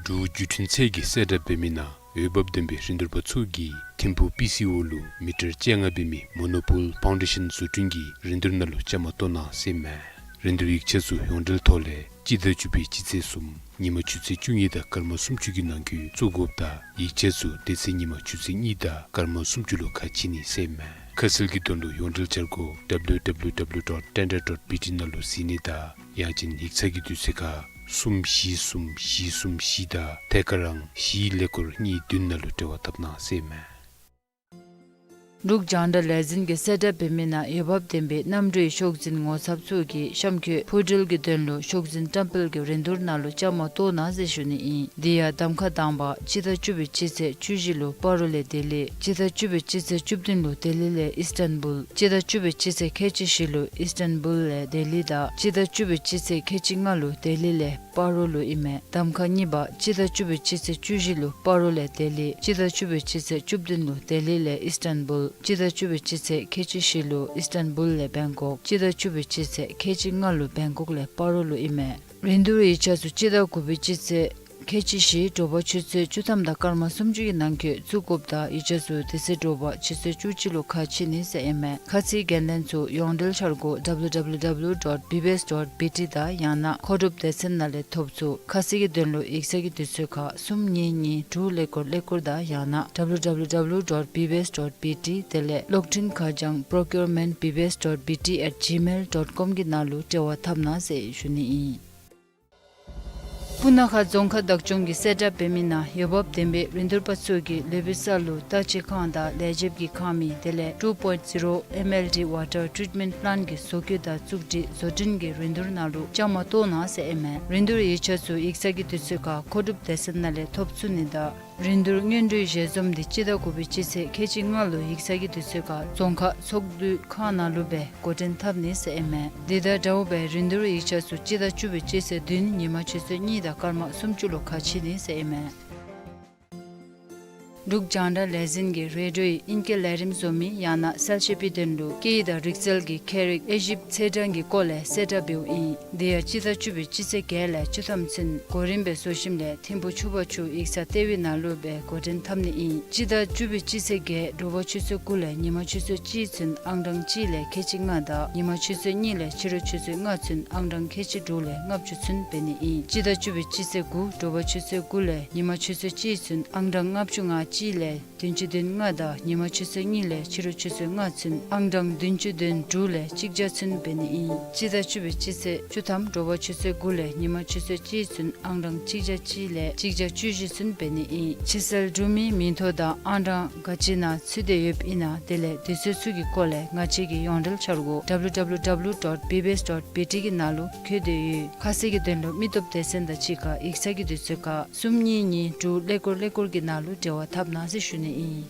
འབྲུག་བརྒྱུད་འཕྲིན་ཚད་ཀྱིས་གསལ་བསྒྲགས་འབད་མི་ནང་འོས་འབབ་ལྡན་པའི་རིན་བསྡུར་པ་ཚུ་གིས་ཐིམ་ཕུག་པི་སི་ཨོ་ལུ་མི་ཊར་བཅོ་ལྔ་འབད་མི་མོ་ནོ་པོལ་ཕའུན་ཌེ་ཤཱན་བཟོ་སྐྲུན་གྱི་རིན་བསྡུར་ནང་ལུ་བཅའ་མར་གཏོགས་གནང་ཟེར་ཨིན་མས། རིན་བསྡུར་ཡིག་ཆ་ཚུ་ཡོངས་འབྲེལ་ཐོག་ལས་སྤྱི་ཟླ་བཅུ་པའི་སྤྱི་ཚེས་གསུམ་ཉིན་མ་ཆུ་ཚོད་བཅུ་གཉིས་དང་སྐར་མ་སུམ་ཅུ་གི་ནང་འཁོད་བཙུགས་དགོཔ་དང་ཡིག་ཆ་ཚུ་དེ་ཚེ་ཉིན་མ་ཆུ་ཚོད་གཉིས་དང་སྐར་མ་སུམ་ཅུ་ལུ་ཁ་ཕྱེ་ནི་ཟེར་ཨིན་མས། ཁ་གསལ་གྱི་དོན་ལུ་ཡོངས་འབྲེལ་འཆར་སྒོ་W W W dot tender dot B T ནང་ལུ་གཟིགས་ནི་དང་ཡང་ཅིན་ཡིག་ཚང་གི་དུས་ཚོད་ཁར་གསུམ་བཞི་གསུམ་བཞི་གསུམ་བཞི་དང་ཐད་ཀར་ཨང་བཞི་ཀླད་ཀོར་གཉིས་བདུན་ནང་ལུ་འབྲེལ་བ་འཐབ་གནང་ཟེར་ཨིན་མས། འབྲུག་རྒྱང་བསྒྲགས་ལས་འཛིན་གྱིས་གསལ་བསྒྲགས་འབད་མི་ནང་འོས་འབབ་ལྡན་པའི་གནམ་གྲུའི་ཤོག་འཛིན་ངོ་ཚབ་ཚུ་གིས་གཤམ་འཁོད་འཕུར་འགྲུལ་གྱི་དོན་ལུ་ཤོག་འཛིན་བཀྲམ་སྤེལ་གྱི་རིན་བསྡུར་ནང་ལུ་བཅའ་མར་གཏོགས་གནང་ཟེར་ཞུ་ནི་ཨིན། དེ་ཡང་གདམ་ཁ་དང་པ་སྤྱི་ཟླ་བཅུ་པའི་སྤྱི་ཚེས་བཅུ་བཞི་ལུ་སྤ་རོ་ལས་ལྡི་ལི། སྤྱི་ཟླ་བཅུ་པའི་སྤྱི་ཚེས་བཅུ་བདུན་ལུ་ལྡི་ལི་ལས་ཨིས་ཊན་བུལ། སྤྱི་ཟླ་བཅུ་པའི་སྤྱི་ཚེས་ཁལ་གཅིག་བཞི་ལུ་ཨིས་ཊན་བུལ་ལས་ལྡི་ལི་དང་སྤྱི་ཟླ་བཅུ་པའི་སྤྱི་ཚེས་ཁལ་གཅིག་ལྔ་ལུ་ལྡི་ལི་ལས་སྤ་རོ་ལུ་ཨིན་མས། གདམ་ཁ་གཉིས་པ་སྤྱི་ཟླ་བཅུ་པའི་སྤྱི་ཚེས་བཅུ་བཞི་ལུ་སྤ་རོ་ལས་ལྡི་ལི། སྤྱི་ཟླ་བཅུ་པའི་སྤྱི་ཚེས་བཅུ་བདུན་ལུ་ལྡི་ལི་ལས་ཨིས་ཊན་བུལ། སྤྱི་ཟླ་བཅུ་པའི་སྤྱི་ཚེས་ཁལ་གཅིག་བཞི་ལུ་ཨིས་ཊན་བུལ་ལས་བེང་ཀོག། སྤྱི་ཟླ་བཅུ་པའི་སྤྱི་ཚེས་ཁལ་གཅིག་ལྔ་ལུ་བེང་ཀོག་ལས་སྤ་རོ་ལུ་ཨིན་མས། རིན་བསྡུར་ཡིག་ཆ་ཚུ་སྤྱི་ཟླ་དགུ་པའི་སྤྱི་ཚེས་ཁལ་གཅིག་བཞི་དྲོ་པ་ཆུ་ཚོད་བཅུ་ཐམ་དང་སྐར་མ་སུམ་ཅུ་གི་ནང་འཁོད་བཙུགས་དགོཔ་དང་ཡིག་ཆ་ཚུ་དེ་ཚེ་དྲོ་པ་ཆུ་ཚོད་བཅུ་གཅིག་ལུ་ཁ་ཕྱེ་ནི་ཟེར་ཨིན་མས། ཁ་གསལ་འགན་ལེན་ཚུ་ཡོངས་འབྲེལ་འཆར་སྒོ་W W W dot B B S dot B T དང་ཡང་ན་མཁོ་སྒྲུབ་སྡེ་ཚན་ནང་ལས་ཐོབ་ཚུགས། ཁ་གསལ་གྱི་དོན་ལུ་ཡིག་ཚང་གི་དུས་ཚོད་ཁར་གསུམ་གཉིས་གཉིས་དྲུག་ཀླད་ཀོར་ཀླད་ཀོར་དང་ཡང་ན་W W W dot B B S dot B T དེ་ལས་གློག་འཕྲིན་ཁ་བྱང་procurement B B S dot B T at gmail dot com གི་ནང་ལུ་འབྲེལ་བ་འཐབ་གནང་ཟེར་ཞུ་ནི་ཨིན། སྤུ་ན་ཁ་རྫོང་ཁག་བདག་སྐྱོང་གིས་གསལ་བསྒྲགས་འབད་མི་ནང་འོས་འབབ་ལྡན་པའི་རིན་བསྡུར་པ་ཚུ་གིས་ལུས་པོའི་ས་ལུ་བརྟག་དཔྱད་ཁང་དང་ལས་བྱེདཔ་གི་ཁང་མིག་དེ་ལས་two point zero M L D water treatment plant གི་བཟོ་བཀོད་དང་བཙུགས་སྒྲིག་བཟོ་སྐྲུན་གྱི་རིན་བསྡུར་ནང་ལུ་བཅའ་མར་གཏོགས་གནང་ཟེར་ཨིན་མས། རིན་བསྡུར་ཡིག་ཆ་ཚུ་ཡིག་ཚང་གི་དུས་ཚོད་ཁར་མཁོ་སྒྲུབ་སྡེ་ཚན་ནང་ལས་ཐོབ་ཚུགས་ནི་དང་རིན་བསྡུར་སྔོན་འགྲོའི་ཞལ་འཛོམས་འདི་སྤྱི་ཟླ་དགུ་པའི་སྤྱི་ཚེས་ཁལ་གཅིག་ལྔ་ལུ་ཡིག་ཚང་གི་དུས་ཚོད་ཁར་རྫོང་ཁག་ཚོགས་འདུའི་ཁང་ནང་ལུ་སྦེ་འགོ་འདྲེན་འཐབ་ནི་ཟེར་ཨིན་མས། དེ་དང་འདྲཝ་སྦེ་རིན་བསྡུར་ཡིག་ཆ་ཚུ་སྤྱི་ཟླ་བཅུ་པའི་སྤྱི་ཚེས་བདུན་ཉིན་མ་ཆུ་ཚོད་གཉིས་དང་སྐར་མ་སུམ་ཅུ་ལུ་ཁ་ཕྱེ་ནི་ཟེར་ཨིན་མས། འབྲུག་རྒྱང་བསྒྲགས་ལས་འཛིན་གྱིས་རེ་ཌིའོའི་ཨིང་སྐད་ལས་རིམ་བཟོ་མི་ཡང་ན་གསལ་བཤད་པའི་དོན་ལུ་སྐད་ཡིག་དང་རིག་རྩལ་གྱི་མཁས་རིག་དབྱེ་ཞིབ་ཚེས་གྲངས་ཀྱི་སྐོར་ལས་གསལ་བསྒྲགས་འབདཝ་ཨིན། དེ་ཡང་སྤྱི་ཟླ་བཅུ་པའི་སྤྱི་ཚེས་བརྒྱད་ལས་བཅུ་ཐམ་ཚུན་གོ་རིམ་སྦེ་བཟོ་ཞིནམ་ལས་ཐིམ་ཕུག་ཆུ་བར་ཆུ་ཡིག་ཚང་ལྟེ་བའི་ནང་ལུ་སྦེ་འགོ་འདྲེན་འཐབ་ནི་ཨིན། སྤྱི་ཟླ་བཅུ་པའི་སྤྱི་ཚེས་བརྒྱད་དྲོ་པ་ཆུ་ཚོད་དགུ་ལས་ཉིན་མ་ཆུ་ཚོད་གཅིག་ཚུན་ཨང་གྲངས་གཅིག་ལས་ཁལ་གཅིག་ལྔ་དང་ཉིན་མ་ཆུ་ཚོད་གཉིས་ལས་ཕྱི་རུ་ཆུ་ཚོད་ལྔ་ཚུན་ཨང་གྲངས་ཁལ་གཅིག་དྲུག་ལས་ལྔ་བཅུ་ཚུན་འབད་ནི་ཨིན། སྤྱི་ཟླ་བཅུ་པའི་སྤྱི་ཚེས་དགུ་དྲོ་པ་ཆུ་ཚོད་དགུ་ལས་ཉིན་མ་ཆུ་ཚོད་གཅིག་ཚུན་ཨང་གྲངས་ལྔ་བཅུ་ང་གཅིག་ལས་བདུན་ཅུ་དོན་ལྔ་དང་ཉིན་མ་ཆུ་ཚོད་གཉིས་ལས་ཕྱི་རུ་ཆུ་ཚོད་ལྔ་ཚུན་ཨང་གྲངས་བདུན་ཅུ་དོན་དྲུག་ལས་གཅིག་བརྒྱ་ཚུན་འབད་ནི་ཨིན། སྤྱི་ཟླ་བཅུ་པའི་སྤྱི་ཚེས་བཅུ་ཐམ་དྲོ་པ་ཆུ་ཚོད་དགུ་ལས་ཉིན་མ་ཆུ་ཚོད་གཅིག་ཚུན་ཨང་གྲངས་གཅིག་བརྒྱ་གཅིག་ལས་གཅིག་བརྒྱ་བཅུ་བཞི་ཚུན་འབད་ནི་ཨིན། ཕྱི་སེལ་གྲུབ་མིའི་མིང་ཐོ་དང་ཨང་གྲངས་ག་ཅི་ནང་ཚུད་དེ་ཡོདཔ་ཨིན་ན་དེ་ལས་དུས་ཚོད་ཚུ་གི་སྐོར་ལས་ང་བཅས་ཀྱི་ཡོངས་འབྲེལ་འཆར་སྒོ་W W W dot B B S dot B T གི་ནང་ལུ་བཀོད་དེ་ཡོད། ཁ་གསལ་གྱི་དོན་ལུ་མི་སྟོབས་སྡེ་ཚན་དང་གཅིག་ཁར་ཡིག་ཚང་གི་དུས་ཚོད་ཁར་གསུམ་གཉིས་གཉིས་དྲུག་ཀླད་ཀོར་ཀླད་ཀོར་གྱི་ནང་ལུ་འབྲེལ་བ་འཐབ་གནང་ཟེར་ཞུ་ནི་ཨིན།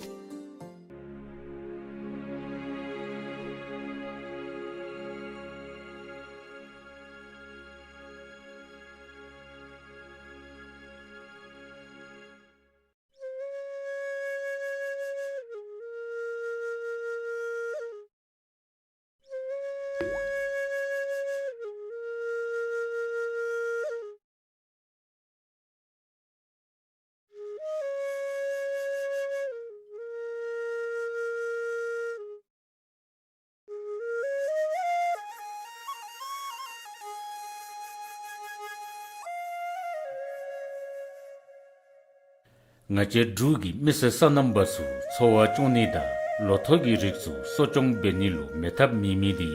ང་བཅས་འབྲུག་གི་མི་སེར་སོ་ནམ་པ་ཚུ་འཚོ་བ་སྐྱོང་ནི་དང་ལོ་ཐོག་གི་རིགས་ཚུ་གསོ་སྐྱོང་འབད་ནི་ལུ་མེད་ཐབས་མེད་མི་དེ་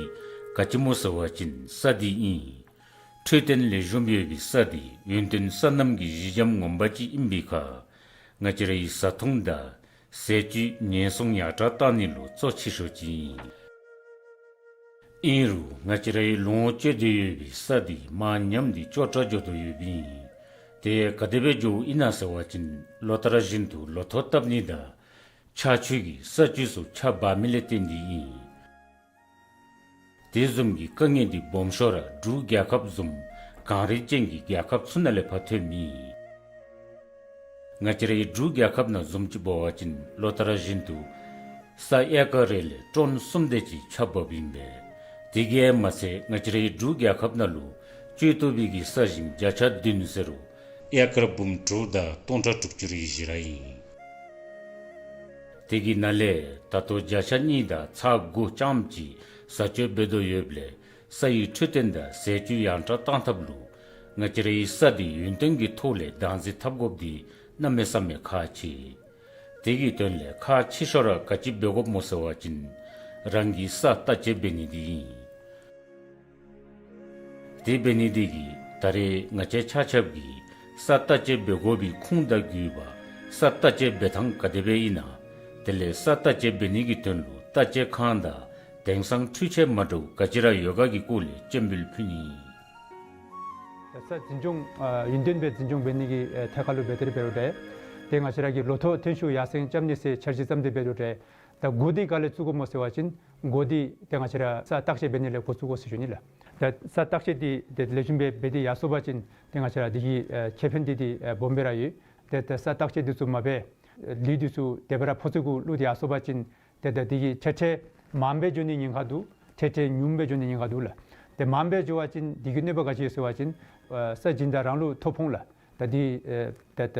ག་ཅི་སྨོ་ཟེར་བ་ཅིན་ས་འདི་ཨིན། འཕྲོད་བསྟེན་ལེགས་ཤོམ་ཡོད་པའི་ས་དེ་ཡུན་བརྟན་སོ་ནམ་གྱི་གཞི་འགྱམ་ངོ་མ་ཅིག་ཨིན་པའི་ཁར་ང་བཅས་རའི་བཟའ་འཐུང་དང་ཟས་བཅུད་ཉེན་སྲུང་ཡར་དྲག་བཏང་ནི་ལུ་གཙོ་ཆེ་ཤོས་ཅིག་ཨིན། ཨིན་རུང་ང་བཅས་རའི་ལོངས་སྤྱོད་དེ་ཡོད་པའི་ས་དེ་མར་ཉམས་ཏེ་སྐྱོ་དྲགས་འགྱོ་དོ་ཡོདཔ་ཨིན། དེ་ག་དེ་སྦེ་འགྱོཝ་ཨིན་ན་ཟེར་བ་ཅིན་ལོ་ལྟར་བཞིན་དུ་ལོ་ཐོག་བཏབ་ནི་དང་ཆར་ཆུ་གིས་ས་བཅུད་ཚུ་ཆག་འབག་མི་ལས་བརྟེན་ཏེ་ཨིན། དེ་བཟུམ་གྱི་དཀའ་ངལ་དེ་སྦོམ་ཤོས་ར་འབྲུག་རྒྱལ་ཁབ་བཟུམ་གངས་རི་ཅན་གྱི་རྒྱལ་ཁབ་ཚུ་ནང་ལས་ཕར་ཐོནམ་ཨིན། ང་བཅས་རའི་འབྲུག་རྒྱལ་ཁབ་ནང་བཟུམ་ཅིག་འབད་བ་ཅིན་ལོ་ལྟར་བཞིན་དུ་ས་ཨེ་ཀར་རེ་ལས་ཊོན་གསུམ་དེ་ཅིག་ཆརཔ་འབབ་ཨིན་པས། དེ་གིས་མ་ཚད་ང་བཅས་རའི་འབྲུག་རྒྱལ་ཁབ་ནང་ལུ་སྤྱོད་བཏུབ་པའི་གི་ས་ཞིང་བརྒྱ་ཆ་བདུན་ཟེར་རུང་ཨེ་ཀར་འབུམ་དྲུག་དང་སྟོང་ཕྲག་དྲུག་ཅུ་རེ་བཞི་ར་ཨིན། དེ་གི་ནང་ལས་ད་ལྟོ་བརྒྱ་ཆ་གཉིས་དང་ཚག་དགུ་ཙམ་ཅིག་བཟའ་སྤྱོད་འབད་དོ་ཡོདཔ་ལས་ས་ཡི་འཕྲོད་བསྟེན་དང་ཟས་བཅུད་ཡར་དྲག་བཏང་ཐབས་ལུ་ང་བཅས་རའི་ས་དེ་ཡུན་བརྟན་གྱི་ཐོག་ལས་བདག་འཛིན་འཐབ་དགོཔ་དེ་གནམ་མེད་ས་མེད་ཁག་ཆེ། དེ་གི་དོན་ལས་ཁག་ཆེ་ཤོས་ར་ག་ཅི་འབད་དགོཔ་སྨོ་ཟེར་བ་ཅིན་རང་གི་ས་བརྟག་དཔྱད་འབད་ནི་དེ་ཨིན། དེ་འབད་ནི་དེ་གིས་ད་རེས་ང་བཅས་ཆ་ཁྱབ་ཀྱིས་ས་བརྟག་དཔྱད་འབད་དགོ་པའི་ཁུངས་དང་དགོས་པ་ས་བརྟག་དཔྱད་འབད་ཐངས་ག་དེ་སྦེ་ཨིན་ན། དེ་ལས་ས་བརྟག་དཔྱད་འབད་ནི་གི་དོན་ལུ་བརྟག་དཔྱད་ཁང་དང་དེང་སང་འཕྲུལ་ཆས་མ་འདྲཝ་ག་ཅི་ར་ཡོད་ག་གི་སྐོར་ལས་སྤྱན་འབུལ་ཕུལ་ནི་ཨིན། ད་ས་འཛིན་སྐྱོང་ཨ་ཡུན་བརྟན་སྦེ་འཛིན་སྐྱོང་འབད་ནི་གི་ཨེ་ཐད་ཁར་ལུ་འབད་དེ་ར་འབད་རུང་འདྲ། ཏེ་ང་བཅས་ར་གིས་ལོ་ཐོག་ཐོན་ཤུགས་ཡར་སེང་རྐྱབ་ནི་ཟེར་འཆར་གཞི་བརྩམས་ཏེ་འབད་རུང་འདྲ། ད་འགོ་འདི་ག་ལས་བཙུགས་དགོཔ་སྨོ་ཟེར་བ་ཅིན་འགོ་འདི་ཏེ་ང་བཅས་ར་ས་བརྟག་དཔྱད་འབད་ནི་ལས་འགོ་བཙུགས་དགོ་ཟེར་ཞུ་ནི་ལགས། ད་ས་བརྟག་དཔྱད་འདི་ཏེ་ལེགས་ཤོམ་སྦེ་འབད་དེ་ཡར་སོང་པ་ཅིན་ཏེ་ང་བཅས་ར་འདི་གི་ཨེ་ཁེ་ཕན་འདི་ཏེ་ཨེ་སྦོམ་སྦེ་ར་ཡོད། ཏེ་ད་ས་བརྟག་དཔྱད་འདི་ཚུ་མ་འབད་ལུད་འདི་ཚུ་དེ་སྦེ་ར་ཕོ་ཚོད་གུ་བླུགས་ཏེ་ཡར་སོང་པ་ཅིན་ཏེ་ད་འདི་གིས་ཁྲལ་ཁྲལ་མངམ་སྦེ་འགྱོ་ནི་ཉེན་ཁ་འདུག། ཁྲལ་ཁྲལ་ཉུངམ་སྦེ་འགྱོ་ནི་ཉེན་ཁ་འདུག་ལགས། ཏེ་མངམ་སྦེ་འགྱོ་བ་ཅིན་འདི་གི་གནོད་པ་ག་ཅི་ཡོད་ཟེར་བ་ཅིན་ཨེ་ས་སྦྱིན་བདག་རང་ལུ་ཐོ་ཕོག་ལགས། ད་འདི་ཨེ་ད་ད་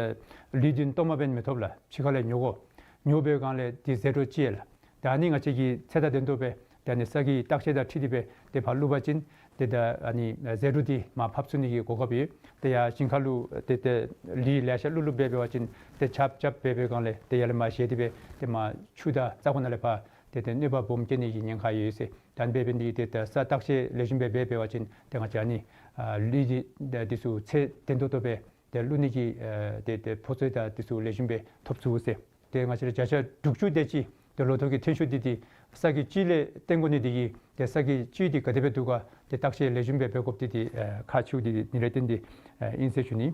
ལུད་འདི་གཏོརམ་སྦེ་མི་ཐོབ་ལགས། ཕྱི་ཁ་ལས་ཉོ་དགོ། ཉོ་བའི་སྒང་ལས་འདི་ཟད་འགྲོ་ཅིག་ཡོད་ལགས། ད་ཨ་ནི་ང་བཅས་ཀྱིས་ཚད་དང་ལྡན་ཏོག་སྦེ་ཏེ་ཨ་ནི་ས་གི་བརྟག་དཔྱད་དང་འཁྲིལ་ཏེ་སྦེ་ཏེ་ཕར་བླུགས་པ་ཅིན་ཏེ་ད་ཨ་ནི་ཟད་འགྲོ་འདི་མར་ཕབ་ཚུགས་ནི་གི་གོ་སྐབས་ཡོད། ཏེ་ཡར་ཞིང་ཁ་ལུ་ཏེ་ཏེ་ལུད་ལེ་ཤ་བླུགས་བླུགས་སྦེ་འབད་བ་ཅིན་ཏེ་ཆརཔ་རྐྱབ་འབད་བའི་སྒང་ལས་ཏེ་ཡར་ལས་མར་བཞེས་ཏེ་སྦེ་ཏེ་མར་ཆུ་དང་ས་གོ་ནང་ལས་ཕར་ཏེ་ཏེ་གནོད་པ་སྦོམ་བཀལ་ནི་གི་ཉེན་ཁ་ཡོད་ཟེར། ད་ཨ་ནི་འབད་འབད་ནི་འདི་ཏེ་ད་ས་བརྟག་དཔྱད་ལེགས་ཤོམ་སྦེ་འབད་འབད་བ་ཅིན་ཏེ་ང་བཅས་ཨ་ནི་ཨ་ལུད་འདི་འདི་ཚུ་ཚད་ལྡན་ཏོག་ཏོ་སྦེ་ཏེ་བླུགས་ནི་གི་ཨེ་ཏེ་ཏེ་ཕོ་ཚོད་དང་འདི་ཚུ་ལེགས་ཤོམ་སྦེ་ཐོབ་ཚུགས་ཟེར། ཏེ་ང་བཅས་ར་བརྒྱ་ཆ་དྲུག་ཅུ་དེ་ཅིག་ཏེ་ལོ་ཐོག་གི་ཐོན་ཤུགས་འདི་ཏེ་ས་གི་བཅུད་ལས་བརྟེན་དགོ་ནི་འདི་གིས་ཏེ་ས་གི་བཅུད་འདི་ག་དེ་སྦེ་འདུག་ག་ཏེ་བརྟག་དཔྱད་ལེགས་ཤོམ་སྦེ་འབད་དགོཔ་འདི་ཏེ་ཨེ་ཁག་ཆེཝ་འདི་ཨ་ནི་ལས་བརྟེན་ཏེ་ཨེ་ཨིན་ཟེར་ཞུ་ནི།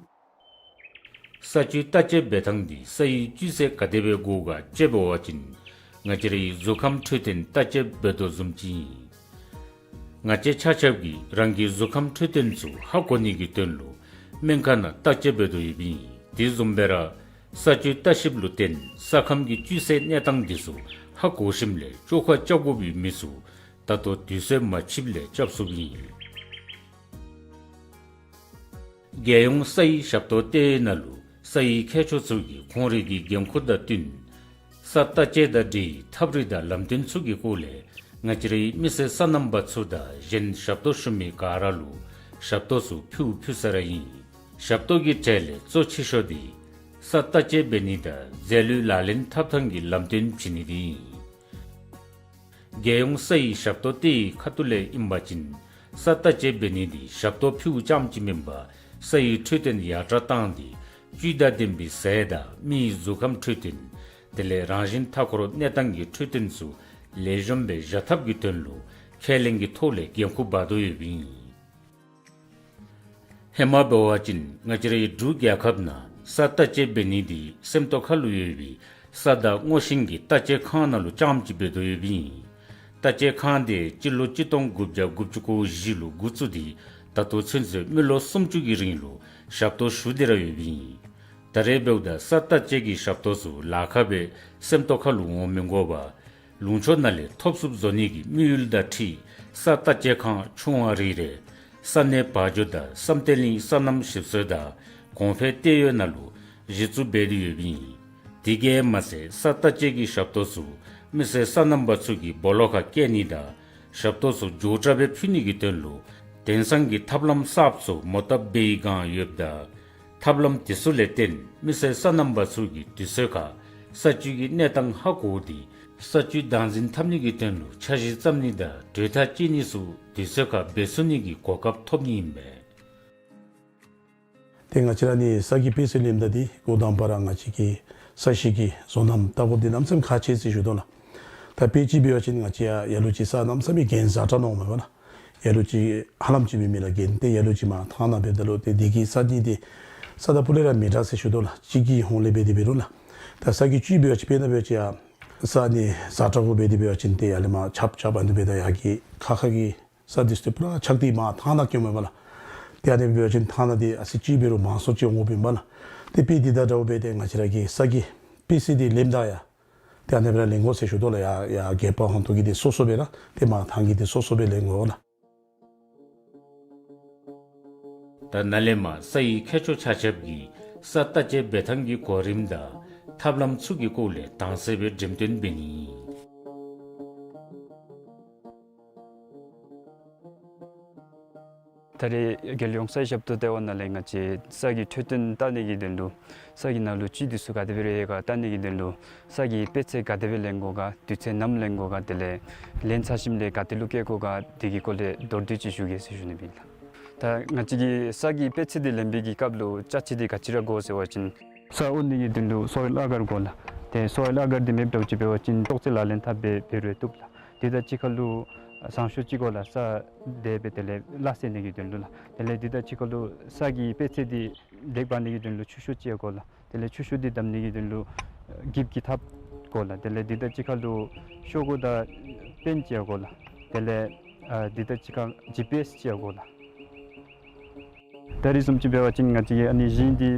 ས་བཅུད་བརྟག་དཔྱད་འབད་ཐངས་འདི་ས་ཡི་བཅུད་ཚད་ག་དེ་སྦེ་དགོ་ག་དཔྱད་འབད་བ་ཅིན་ང་བཅས་རའི་གཟུགས་ཁམས་འཕྲོད་བསྟེན་བརྟག་དཔྱད་འབད་དོ་བཟུམ་ཅིག་ཨིན། ང་བཅས་ཆ་ཁྱབ་ཀྱིས་རང་གི་གཟུགས་ཁམས་འཕྲོད་བསྟེན་ཚུ་ཧ་གོ་ནི་གི་དོན་ལུ་སྨན་ཁང་ནང་བརྟག་དཔྱད་འབད་དོ་ཡོདཔ་ཨིན། དེ་བཟུམ་སྦེ་ར་ས་བཅུད་བརྟག་ཞིབ་ལུ་བརྟེན་ས་ཁམས་ཀྱི་བཅུད་ཚད་གནས་སྟངས་འདི་ཚུ་ཧ་གོ་ཞིནམ་ལས་བཅོས་ཁ་རྐྱབ་དགོ་པའི་མི་ཚུ་ད་ལྟོ་དུས་ཚོད་མ་ཆིབ་ལས་རྐྱབ་ཚུགསཔ་ཨིན། རྒྱལ་ཡོངས་ས་ཡི་ཞབས་ཏོག་ལྟེ་བའི་ནང་ལུ་ས་ཡི་མཁས་མཆོག་ཚུ་གིས་ཁོང་རའི་གི་འགན་ཁུར་དང་བསྟུན་ས་བརྟག་དཔྱད་དང་འབྲེལ་བའི་ཐབས་རིག་དང་ལམ་སྟོན་ཚུ་གི་སྐོར་ལས་ང་བཅས་རའི་མི་སེར་སོ་ནམ་པ་ཚུ་དང་གཞན་ཞབས་ཏོག་ཞུ་མི་ག་ར་ལུ་ཞབས་ཏོག་ཚུ་ཕུལཝ་ཕུལ་ས་ར་ཨིན། ཞབས་ཏོག་གི་གྲས་ལས་གཙོ་ཆེ་ཤོས་འདི་ས་བརྟག་དཔྱད་འབད་ནི་དང་རྫས་ལུད་ལག་ལེན་འཐབ་ཐངས་ཀྱི་ལམ་སྟོན་བྱིན་ནི་འདི་ཨིན། རྒྱལ་ཡོངས་ས་ཡི་ཞབས་ཏོག་ལྟེ་བའི་ཁ་ཐུག་ལས་ཨིན་པ་ཅིན་ས་བརྟག་དཔྱད་འབད་ནི་འདི་ཞབས་ཏོག་ཕུལཝ་ཙམ་ཅིག་མེན་པར་ས་ཡི་འཕྲོད་བསྟེན་ཡར་དྲག་བཏང་སྟེ་བཅུད་དང་ལྡན་པའི་ཟས་དང་མི་ཡི་གཟུགས་ཁམས་འཕྲོད་བསྟེན་དེ་ལས་རང་བཞིན་མཐའ་འཁོར་གནས་སྟངས་ཀྱི་འཕྲོད་བསྟེན་ཚུ་ལེགས་ཤོམ་སྦེ་བཞག་ཐབས་ཀྱི་དོན་ལུ་ཁས་ལེན་གྱི་ཐོག་ལས་འགན་ཁུར་འབག་དོ་ཡོདཔ་ཨིན། ཧེ་མ་འབད་བ་ཅིན་ང་བཅས་རའི་འབྲུག་རྒྱལ་ཁབ་ནང་ས་བརྟག་དཔྱད་འབད་ནི་འདི་སེམས་རྟོགས་ཁ་ལུ་ཡོད་པའི་ས་དང་སྔོ་ཤིང་གི་བརྟག་དཔྱད་ཁང་ནང་ལུ་རྐྱངམ་ཅིག་འབད་དོ་ཡོདཔ་ཨིན། བརྟག་དཔྱད་ཁང་དེ་སྤྱི་ལོ་གཅིག་སྟོང་དགུ་བརྒྱ་དགུ་བཅུ་གོ་བཞི་ལུ་འགོ་བཙུགས་ཏེ་ད་ལྟོ་ཚུན་ཚོད་མི་ལོ་སུམ་ཅུ་གི་རིང་ལུ་ཞབས་ཏོག་ཞུ་སྟེ་ར་ཡོདཔ་ཨིན། ད་རེས་འབདཝ་ད་ས་བརྟག་དཔྱད་ཀྱི་ཞབས་ཏོག་ཚུ་ལཱ་ཁག་སྦེ་སེམས་རྟོགས་ཁ་ལུ་འོང་མི་དགོ་པར་ལུང་ཕྱོགས་ནང་ལས་ཐོབ་ཚུགསཔ་བཟོ་ནི་གི་དམིགས་ཡུལ་དང་འཁྲིལ་ས་བརྟག་དཔྱད་ཁང་ཆུང་བ་རེ་རེ་ས་གནས་བར་འཇོག་དང་བསམ་གཏན་གླིང་སོ་ནམ་ཞིབ་འཚོལ་དང་གོང་འཕེལ་ལྟེ་བའི་ནང་ལུ་གཞི་བཙུགས་འབད་དེ་ཡོདཔ་ཨིན། དེ་གིས་མ་ཚད་ས་བརྟག་དཔྱད་ཀྱི་ཞབས་ཏོག་ཚུ་མི་སེར་སོ་ནམ་པ་ཚུ་གི་སྦོ་ལོགས་ཁར་བསྐྱལ་ནི་དང་ཞབས་ཏོག་ཚུ་མགྱོགས་དྲགས་སྦེ་ཕུལ་ནི་གི་དོན་ལུ་དེང་སང་གི་ཐབས་ལམ་གསརཔ་ཚུ་མོ་བཏབ་འབད་བའི་སྒང་ཡོདཔ་ད་ ཐབས་ལམ་དེ་ཚུ་ལས་བརྟེན་མི་སེར་སོ་ནམ་པ་ཚུ་གིས་དུས་ཚོད་ཁར་ས་ཆུ་གི་གནས་སྟངས་ཧ་གོ་སྟེ་ས་ཆུ་བདག་འཛིན་འཐབ་ནི་གི་དོན་ལུ་འཆར་གཞི་བརྩམ་ནི་དང་གྲོས་ཐག་བཅད་ནི་ཚུ་དུས་ཚོད་ཁར་འབད་ཚུགས་ནི་གི་གོ་སྐབས་ཐོབ་ནི་ཨིན་པས། ཏེ་ང་བཅས་ར་ནི་ས་གི་དཔེ་མཚོན་ལེནམ་ད་འདི་འགོ་དང་པ་ར་ང་བཅས་ཀྱི་ས་གཞི་གི་བཟོ་རྣམ་ལྟ་སྐོར་འདི་གནམ་མེད་ས་མེད་ཁག་ཆེ་ཟེར་ཞུ་དོ་ལགས། ད་དཔེ་ཅིག་འབད་བ་ཅིན་ང་བཅས་ཡར་ལུ་ཅིག་ས་གནམ་མེད་ས་མེད་གྱེན་ཛ་དྲག་ནོར་མས་པ་ལགས། ཡར་ལུ་ཅིག་ཧ་ལམ་ཅིག་མེད་མི་ལགས་གྱེན། ཏེ་ཡར་ལུ་ཅིག་མར་ཐང་ནང་འབདཝ་ད་ལུ་ཏེ་འདི་གི་ས་གནས་འདི་ས་དང་ཕུ་ལས་ར་མི་འདྲ་ཟེར་ཞུ་དོ་ལགས། གཅིག་གི་ཧོང་ལས་འབད་དེ་འབད་རུང་ལགས། ད་ས་གི་བཅུད་འབད་བ་ཅིན་དཔེར་ན་འབད་བ་ཅིན་ཡར་ས་ནི་ཛ་དྲག་གུ་འབད་དེ་འབད་བ་ཅིན་ཏེ་ཡར་ལས་མར་ཆརཔ་རྐྱབ་ཨ་ནི་འབདཝ་ད་ཡར་གྱི་ཁ་ཁ་གི་ས་འདི་ཚུ་ཏེ་པུ་ར་ཆག་སྟེ་མར་ཐང་ནང་སྐྱེཝ་མས་པ་ལགས། ཏེ་ཨ་ནི་འབད་བ་ཅིན་ཐང་ནང་འདི་ཨ་ཙི་ཅིག་འབད་རུང་མང་སུ་ཅིག་འོང་དགོཔ་ཨིན་པ་ལགས། ཏེ་དཔེ་འདི་དང་འདྲཝ་སྦེ་ཏེ་ང་བཅས་ར་གི་ས་གི་དཔེ་མཚོན་འདི་ལེནམ་ད་ཡང་ཏེ་ཨ་ནི་སྦེ་ར་ལེན་དགོ་ཟེར་ཞུ་དོ་ལགས། ཡར་ཡར་གྱི་པ་ཧོང་ཏོ་གི་འདི་སོ་སོ་སྦེ་ར་ཏེ་མར་ཐང་གི་འདི་སོ་སོ་སྦེ་ལེན་དགོ་ལགས། ད་ནཱ་ལས་མར་ས་ཡི་ཁྱད་ཆོས་ཆ་ཁྱབ་ཀྱི་ས་བརྟག་དཔྱད་འབད་ཐངས་ཀྱི་གོ་རིམ་དང་ཐབས་ལམ་ཚུ་གི་སྐོར་ལས་དྭངས་གསལ་སྦེ་འགྲེམས་སྟོན་འབད་ནི། ད་རེས་རྒྱལ་ཡོངས་ས་ཡི་ཞབས་ཏོག་ལྟེ་བ་ནང་ལས་ང་བཅས་ས་གི་འཕྲོད་བསྟེན་བལྟ་ནི་གི་དོན་ལུ་ས་གི་ནང་ལུ་བཅུད་འདི་ཚུ་ག་དེ་སྦེ་ར་ཡོད་ག་བལྟ་ནི་གི་དོན་ལུ་ས་གི་དཔེ་མཚོན་ག་དེ་སྦེ་ལེན་དགོ་ག་དུས་ཚོད་ནམ་ལེན་དགོ་ག་དེ་ལས་ལེན་ཚར་ཞིནམ་ལས་ག་ཏེ་ལུ་བསྐྱལ་དགོ་ག་དེ་གི་སྐོར་ལས་མདོར་བསྡུས་ཅིག་ཞུ་གེ་ཟེར་ཞུ་ནི་ཨིན་ལགས། ད་ང་བཅས་ཀྱིས་ས་གི་དཔེ་མཚོན་འདི་ལེན་པའི་གི་སྐབས་ལུ་ཅ་ཆས་འདི་ག་ཅི་ར་དགོ་ཟེར་བ་ཅིན་ས་འོ་ནི་གི་དོན་ལུ་སོའིལ་ཨ་གར་དགོ་ལགས། ཏེ་སོའིལ་ཨ་གར་འདི་མེདཔ་འདྲཝ་ཅིག་འབད་བ་ཅིན་ཏོག་ཙེ་ལག་ལེན་འཐབ་སྦེ་འབད་རུང་བཏུབ་ལགས། དེ་དང་གཅིག་ཁར་ལུ་ཟངས་གཞོང་ཅིག་དགོ་ལགས། ས་དེ་སྦེ་དེ་ལས་སླ་བསྲེ་ནི་གི་དོན་ལུ་ལགས། དེ་ལས་དེ་དང་གཅིག་ཁར་ལུ་ས་གི་དཔེ་མཚོན་འདི་ལེགས་འབག་ནི་གི་དོན་ལུ་ཆུ་ཤོག་ཅིག་ཡང་དགོ་ལགས། དེ་ལས་ཆུ་ཤོག་འདི་བསྡམ་ནི་གི་དོན་ལུ་ཨ་འགྱིབ་ཀྱི་ཐགཔ་དགོ་ལགས། དེ་ལས་དེ་དང་གཅིག་ཁར་ལུ་ཤོག་གུ་དང་པེན་ཅིག་ཡང་དགོ་ལགས། དེ་ལས་ཨ་དེ་དང་གཅིག་ཁར་ཇི་པི་ཨེསི་ཅིག་ཡང་དགོ་ལགས། ད་རེས་བཟུམ་ཅིག་འབད་བ་ཅིན་ང་བཅས་ཀྱིས་ཨ་ནི་ཞིང་འདི་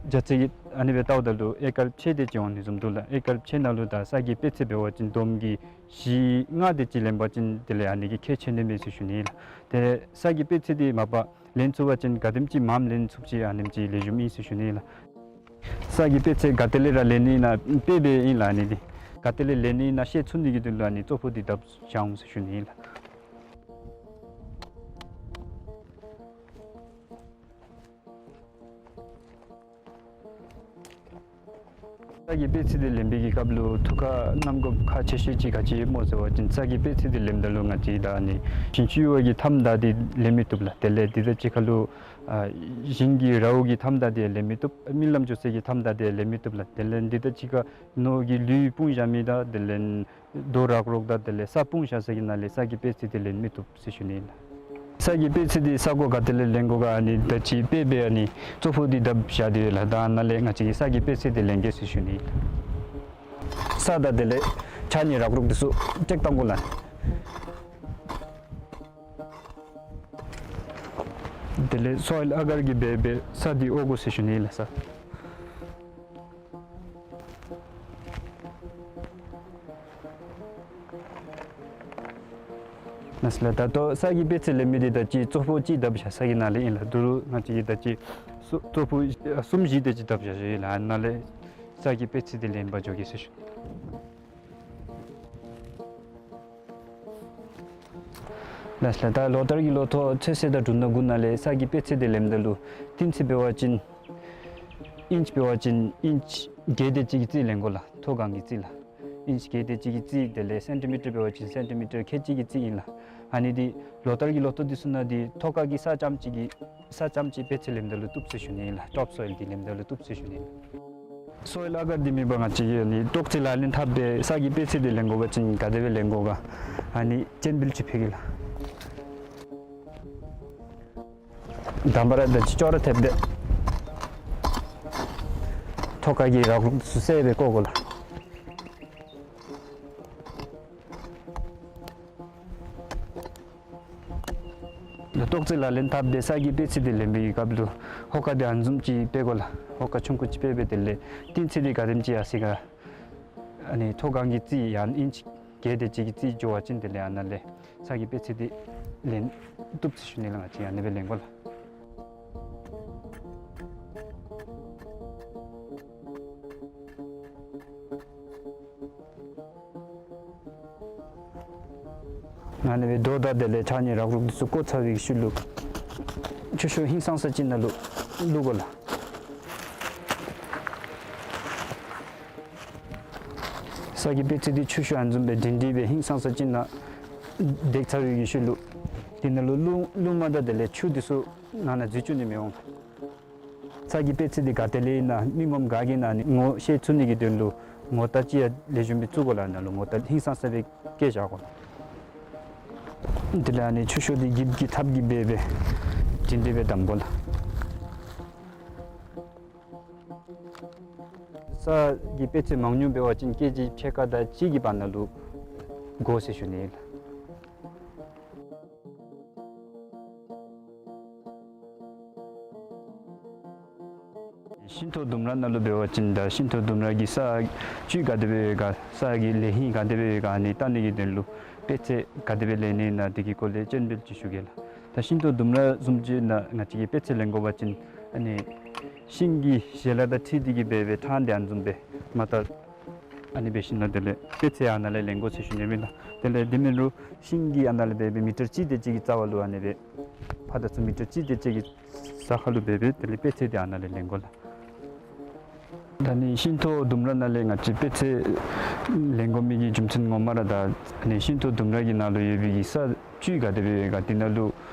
རྒྱ་ཚད་ཀྱི་ཨ་ནི་སྦེ་བལྟཝ་ད་ལུ་ཨེ་ཀར་ཕྱེད་དེ་ཅིག་འོང་ནི་བཟུམ་འདུག་ལགས། ཨེ་ཀར་ཕྱེད་ནང་ལུ་ད་ས་གི་དཔེ་མཚོན་འབད་བ་ཅིན་བསྡོམས་ཀྱིས་བཞི་ལྔ་དེ་ཅིག་ལེན་པ་ཅིན་དེ་ལས་ཨ་ནི་གིས་ཁྱད་ཆོས་ནི་མས་ཟེར་ཞུ་ནི་ལགས། དེ་ས་གི་དཔེ་མཚོན་འདི་མ་པ་ལེན་ཚུགས་པ་ཅིན་ག་དེམ་ཅིག་མངམ་ལེན་ཚུགསཔ་ཅིག་ཨ་ནེམ་ཅིག་ལེགས་ཤོམ་ཨིན་ཟེར་ཞུ་ནི་ལགས། ས་གི་དཔེ་མཚོན་ག་ཏེ་ལས་ར་ལེན་ནི་ཨིན་ན་དཔེ་སྦེ་ཨིན་ལགས། ཨ་ནི་འདི་ག་ཏེ་ལས་ལེན་ནི་ཨིན་ན་ཤེས་ཚུགས་ནི་གི་དོན་ལུ་ཨ་ནི་གཙོ་ཕུད་འདི་བརྡབ་བཞག་འོང་ཟེར་ཞུ་ནི་ཨིན་ལགས། ས་གི་དཔེ་མཚོན་འདི་ལེན་པའི་གི་སྐབས་ལུ་ཐུགས་ཁར་བསྣམ་དགོཔ་ཁག་ཆེ་ཤོས་ཅིག་ག་ཅི་སྨོ་ཟེར་བ་ཅིན་ས་གི་དཔེ་མཚོན་འདི་ལེནམ་ད་ལུ་ང་བཅས་ད་ཨ་ནི་ཞིང་ཆུ་ཡུར་བ་གི་མཐའམ་དག་འདི་ལེན་མི་བཏུབ་ལགས། དེ་ལས་འདི་དང་གཅིག་ཁར་ལུ་ཨ་ཞིང་གི་རཝ་གི་མཐའམ་དག་འདི་ལེན་མི་བཏུབ། རྨི་ལམ་འགྱོ་སའི་གི་མཐའམ་དག་འདི་ལེན་མི་བཏུབ་ལགས། དེ་ལས་འདི་དང་གཅིག་ཁར་ནོར་གྱི་ལུད་སྤུངས་བཞག་མི་དང་དེ་ལས་རྡོ་རག་རོག་དང་དེ་ལས་ས་སྤུངས་བཞག་ས་གི་ནང་ལས་ས་གི་དཔེ་མཚོན་འདི་ལེན་མི་བཏུབ་ཟེར་ཞུ་ནི་ལགས། ས་གི་དཔེ་མཚོན་འདི་ས་གོ་ག་ཏེ་ལས་ལེན་དགོ་ག་ཨ་ནི་ད་ཅི་དཔེ་སྦེ་ཨ་ནི་གཙོ་ཕུད་འདི་བརྡབ་བཞག་སྟེ་ཡོད་ལགས། ད་ནཱ་ལས་ང་བཅས་ཀྱིས་ས་གི་དཔེ་མཚོན་འདི་ལེན་གེ་ཟེར་ཞུ་ནི་ལགས། ས་དང་དེ་ལས་ཆ་གནས་རག་རོག་འདི་ཚུ་ཀྲེག་བཏང་དགོ་ལགས། དེ་ལས་སོའིལ་ཨ་གར་གྱིས་འབད་འབད་ས་འདི་འོ་དགོ་ཟེར་ཞུ་ནི་ལགས་ས། ལགས་སོ་ལགས། ད་ལྟོ་ས་གི་དཔེ་མཚོན་ལེན་མི་འདི་ད་ཅི་གཙོ་ཕུད་ཅིག་བརྡབ་བཞག་ས་གི་ནང་ལས་ཨིན་ལགས། དོ་རུང་ང་བཅས་ཀྱིས་ད་ཅི་གཙོ་གཙོ་ཕུད་གསུམ་བཞི་དེ་ཅིག་བརྡབ་བཞག་ཞུ་ཡི་ལགས། ནཱ་ལས་ས་གི་དཔེ་མཚོན་འདི་ལེན་པར་འགྱོ་གེ་ཟེར་ཞུ། ལགས་སོ་ལགས། ད་ལོ་ལྟར་གྱི་ལོ་ཐོག་ཚོད་བསྲེ་དང་འབྲུ་སྣ་དགུ་ནང་ལས་ས་གི་དཔེ་མཚོན་འདི་ལེནམ་ད་ལུ་གཏིང་ཚད་འབད་བ་ཅིན་ཨིནཆ་འབད་བ་ཅིན་ཨིནཆ་བརྒྱད་དེ་ཅིག་གི་རྩིས་ལེན་དགོ་ལགས། མཐོ་སྒང་གི་རྩིས་ལགས། ཨིནཆ་བརྒྱད་དེ་ཅིག་གི་རྩིས་དེ་ལས་སེན་ཊི་མི་ཊར་འབད་བ་ཅིན་སེན་ཊི་མི་ཊར་ཁལ་གཅིག་གི་རྩིས་ཨིན་ལགས། ཨ་ནི་འདི་ལོ་ལྟར་གྱི་ལོ་ཐོག་འདི་ཚུ་ནང་འདི་ཐོག་ཁ་གི་ས་རྐྱངམ་གཅིག་གི་ས་རྐྱངམ་གཅིག་དཔེ་མཚོན་ལེནམ་ད་ལུ་བཏུབ་ཟེར་ཞུ་ནི་ལགས། ཊོཔ་སོའིལ་འདི་ལེནམ་ད་ལུ་བཏུབ་ཟེར་ཞུ་ནི་ལགས། སོའིལ་ཨ་གར་འདི་མེད་པར་ང་བཅས་ཀྱིས་ཨ་ནི་ཏོག་ཙེ་ལག་ལེན་འཐབ་སྦེ་ས་གི་དཔེ་མཚོན་འདི་ལེན་དགོ་པ་ཅིན་ག་དེ་སྦེ་ལེན་དགོ་ག་ཨ་ནི་སྤྱན་འབུལ་ཅིག་ཕུལ་གེ་ལགས། དང་པ་ར་ད་ཅི་ཅོག་ར་འཐདཔ་སྦེ་ཐོག་ཁ་གི་རག་རོག་འདི་ཚུ་གསལ་སྦེ་བཀོ་དགོ་ལགས། ཏོག་ཙེ་ལག་ལེན་འཐབ་སྦེ་ས་གི་དཔེ་མཚོན་འདི་ལེན་པའི་སྐབས་ལུ་ཧོ་ཀ་འདི་ཨ་ནི་བཟུམ་ཅིག་འབད་དགོ་ལགས། ཧོ་ཀ་ཆུང་ཀུ་ཅིག་འབད་སྦེ་དེ་ལས་གཏིང་ཚད་འདི་ག་དེམ་ཅིག་ཡར་སོ་ཡི་ག་ཨ་ནི་མཐོ་སྒང་གི་རྩིས་ཡང་ཨིནཆ་བརྒྱད་དེ་ཅིག་གི་རྩིས་འགྱོ་བ་ཅིན་དེ་ལས་ཨ་ནཱ་ལས་ས་གི་དཔེ་མཚོན་འདི་ལེན་བཏུབ་ཟེར་ཞུ་ནི་ལགས། ང་བཅས་ཨ་ནི་སྦེ་ལེན་དགོ་ལགས། ཨ་ནི་སྦེ་རྡོ་དང་དེ་ལས་ཆ་གནས་རག་རོག་འདི་ཚུ་བཀོ་ཚར་བའི་ཤུལ་ལུ་ཆུ་ཤོག་ཧིང་སངས་ས་ཅིག་ནང་ལུ་ བླུག་དགོ་ལགས། ས་གི་དཔེ་ཚད་འདི་ཆུ་ཤོག་ཨ་ནི་བཟུམ་སྦེ་སྒྲིང་སྒྲི་སྦེ་ཧིང་སངས་ས་ཅིག་ནང་བཏེགས་ཚར་བའི་གི་ཤུལ་ལུ་དེ་ནང་ལུ་རླུང་རླུང་མ་བདའ་དེ་ལས་ཆུ་འདི་ཚུ་ནང་ན་འཛུལ་བཅུག་ནི་མི་འོང་། ས་གི་དཔེ་ཚད་འདི་ག་ཏེ་ལས་ཨིན་ན་མི་ངོམ་ག་གིས་ཨིན་ན་ངོ་ཤེས་ཚུགས་ནི་གི་དོན་ལུ་ངོ་རྟགས་ཅིག་ཡང་ལེགས་ཤོམ་སྦེ་བཙུགས་དགོ་ལགས། ནང་ལུ་ངོ་རྟགས་ཧིང་སངས་ས་སྦེ་བཀལ་བཞག་དགོ། དེ་ལས་ཨ་ནི་ཆུ་ཤོག་འདི་འགྱིབ་ཀྱི་ཐགཔ་གིས་འབད་སྦེ་སྒྲིང་སྒྲི་སྦེ་བསྡམ་དགོ་ལགས། ས་གི་དཔེ་ཚད་མང་ཉུང་འབད་བ་ཅིན་ཀེ་ཇི་ཕྱེད་ཀ་དང་གཅིག་གི་བར་ན་ལུ་དགོ་ཟེར་ཞུ་ནི་ལགས། ཤིང་ཐོག་ལྡུམ་ར་ནང་ལུ་འབད་བ་ཅིན་ད་ཤིང་ཐོག་ལྡུམ་ར་གི་ས་བཅུད་ག་དེ་སྦེ་ཡོད་ག་ས་གི་ལས་ཧིང་ག་དེ་སྦེ་ཡོད་ག་ཨ་ནི་བལྟ་ནི་གི་དོན་ལུ་དཔེ་ཚད་ག་དེ་སྦེ་ལེན་ནི་ཨིན་ན་དེ་གི་སྐོར་ལས་སྤྱན་འབུལ་ཅིག་ཞུ་གེ་ལགས། ད་ཤིང་ཐོག་ལྡུམ་ར་བཟུམ་ཅིག་ནང་ང་བཅས་ཀྱིས་དཔེ་ཚད་ལེན་དགོ་པ་ཅིན་ཨ་ནི་ཤིང་གི་ཞལ་ལག་དང་འཁྲིལ་ཏེ་གི་འབད་སྦེ་ཕྲང་སྟེ་ཨ་ནི་བཟུམ་སྦེ་མར་བལྟ། ཨ་ནི་འབད་ཞིནམ་ལས་དེ་ལས་དཔེ་ཚད་ཨ་ནཱ་ལས་ལེན་དགོ་ཟེར་ཞུ་ནི་ཨིན་ལགས། དེ་ལས་དེ་མེན་རུང་ཤིང་གི་ཨ་ནཱ་ལས་འབད་སྦེ་མི་ཊར་གཅིག་དེ་ཅིག་གི་རྩ་བ་ལུ་ཨ་ནི་སྦེ་ཕར་དང་ཚུར་མི་ཊར་གཅིག་དེ་ཅིག་གི་ས་ཁར་ལུ་འབད་སྦེ་དེ་ལས་དཔེ་ཚད་འདི་ཨ་ནཱ་ལས་ལེན་དགོ་ལགས། ད་ནི་ཤིང་ཐོག་ལྡུམ་ར་ནང་ལས་ང་བཅས་དཔེ་ཚད་ལེན་དགོ་མི་གི་རྒྱུ་མཚན་ངོ་མ་ར་ད་ནི་ཤིང་ཐོག་ལྡུམ་ར་གི་ནང་ལུ་ཡོད་པའི་གི་ས་བཅུད་ག་དེ་སྦེ་ཡོད་ག་དེ་ནང་ལུ་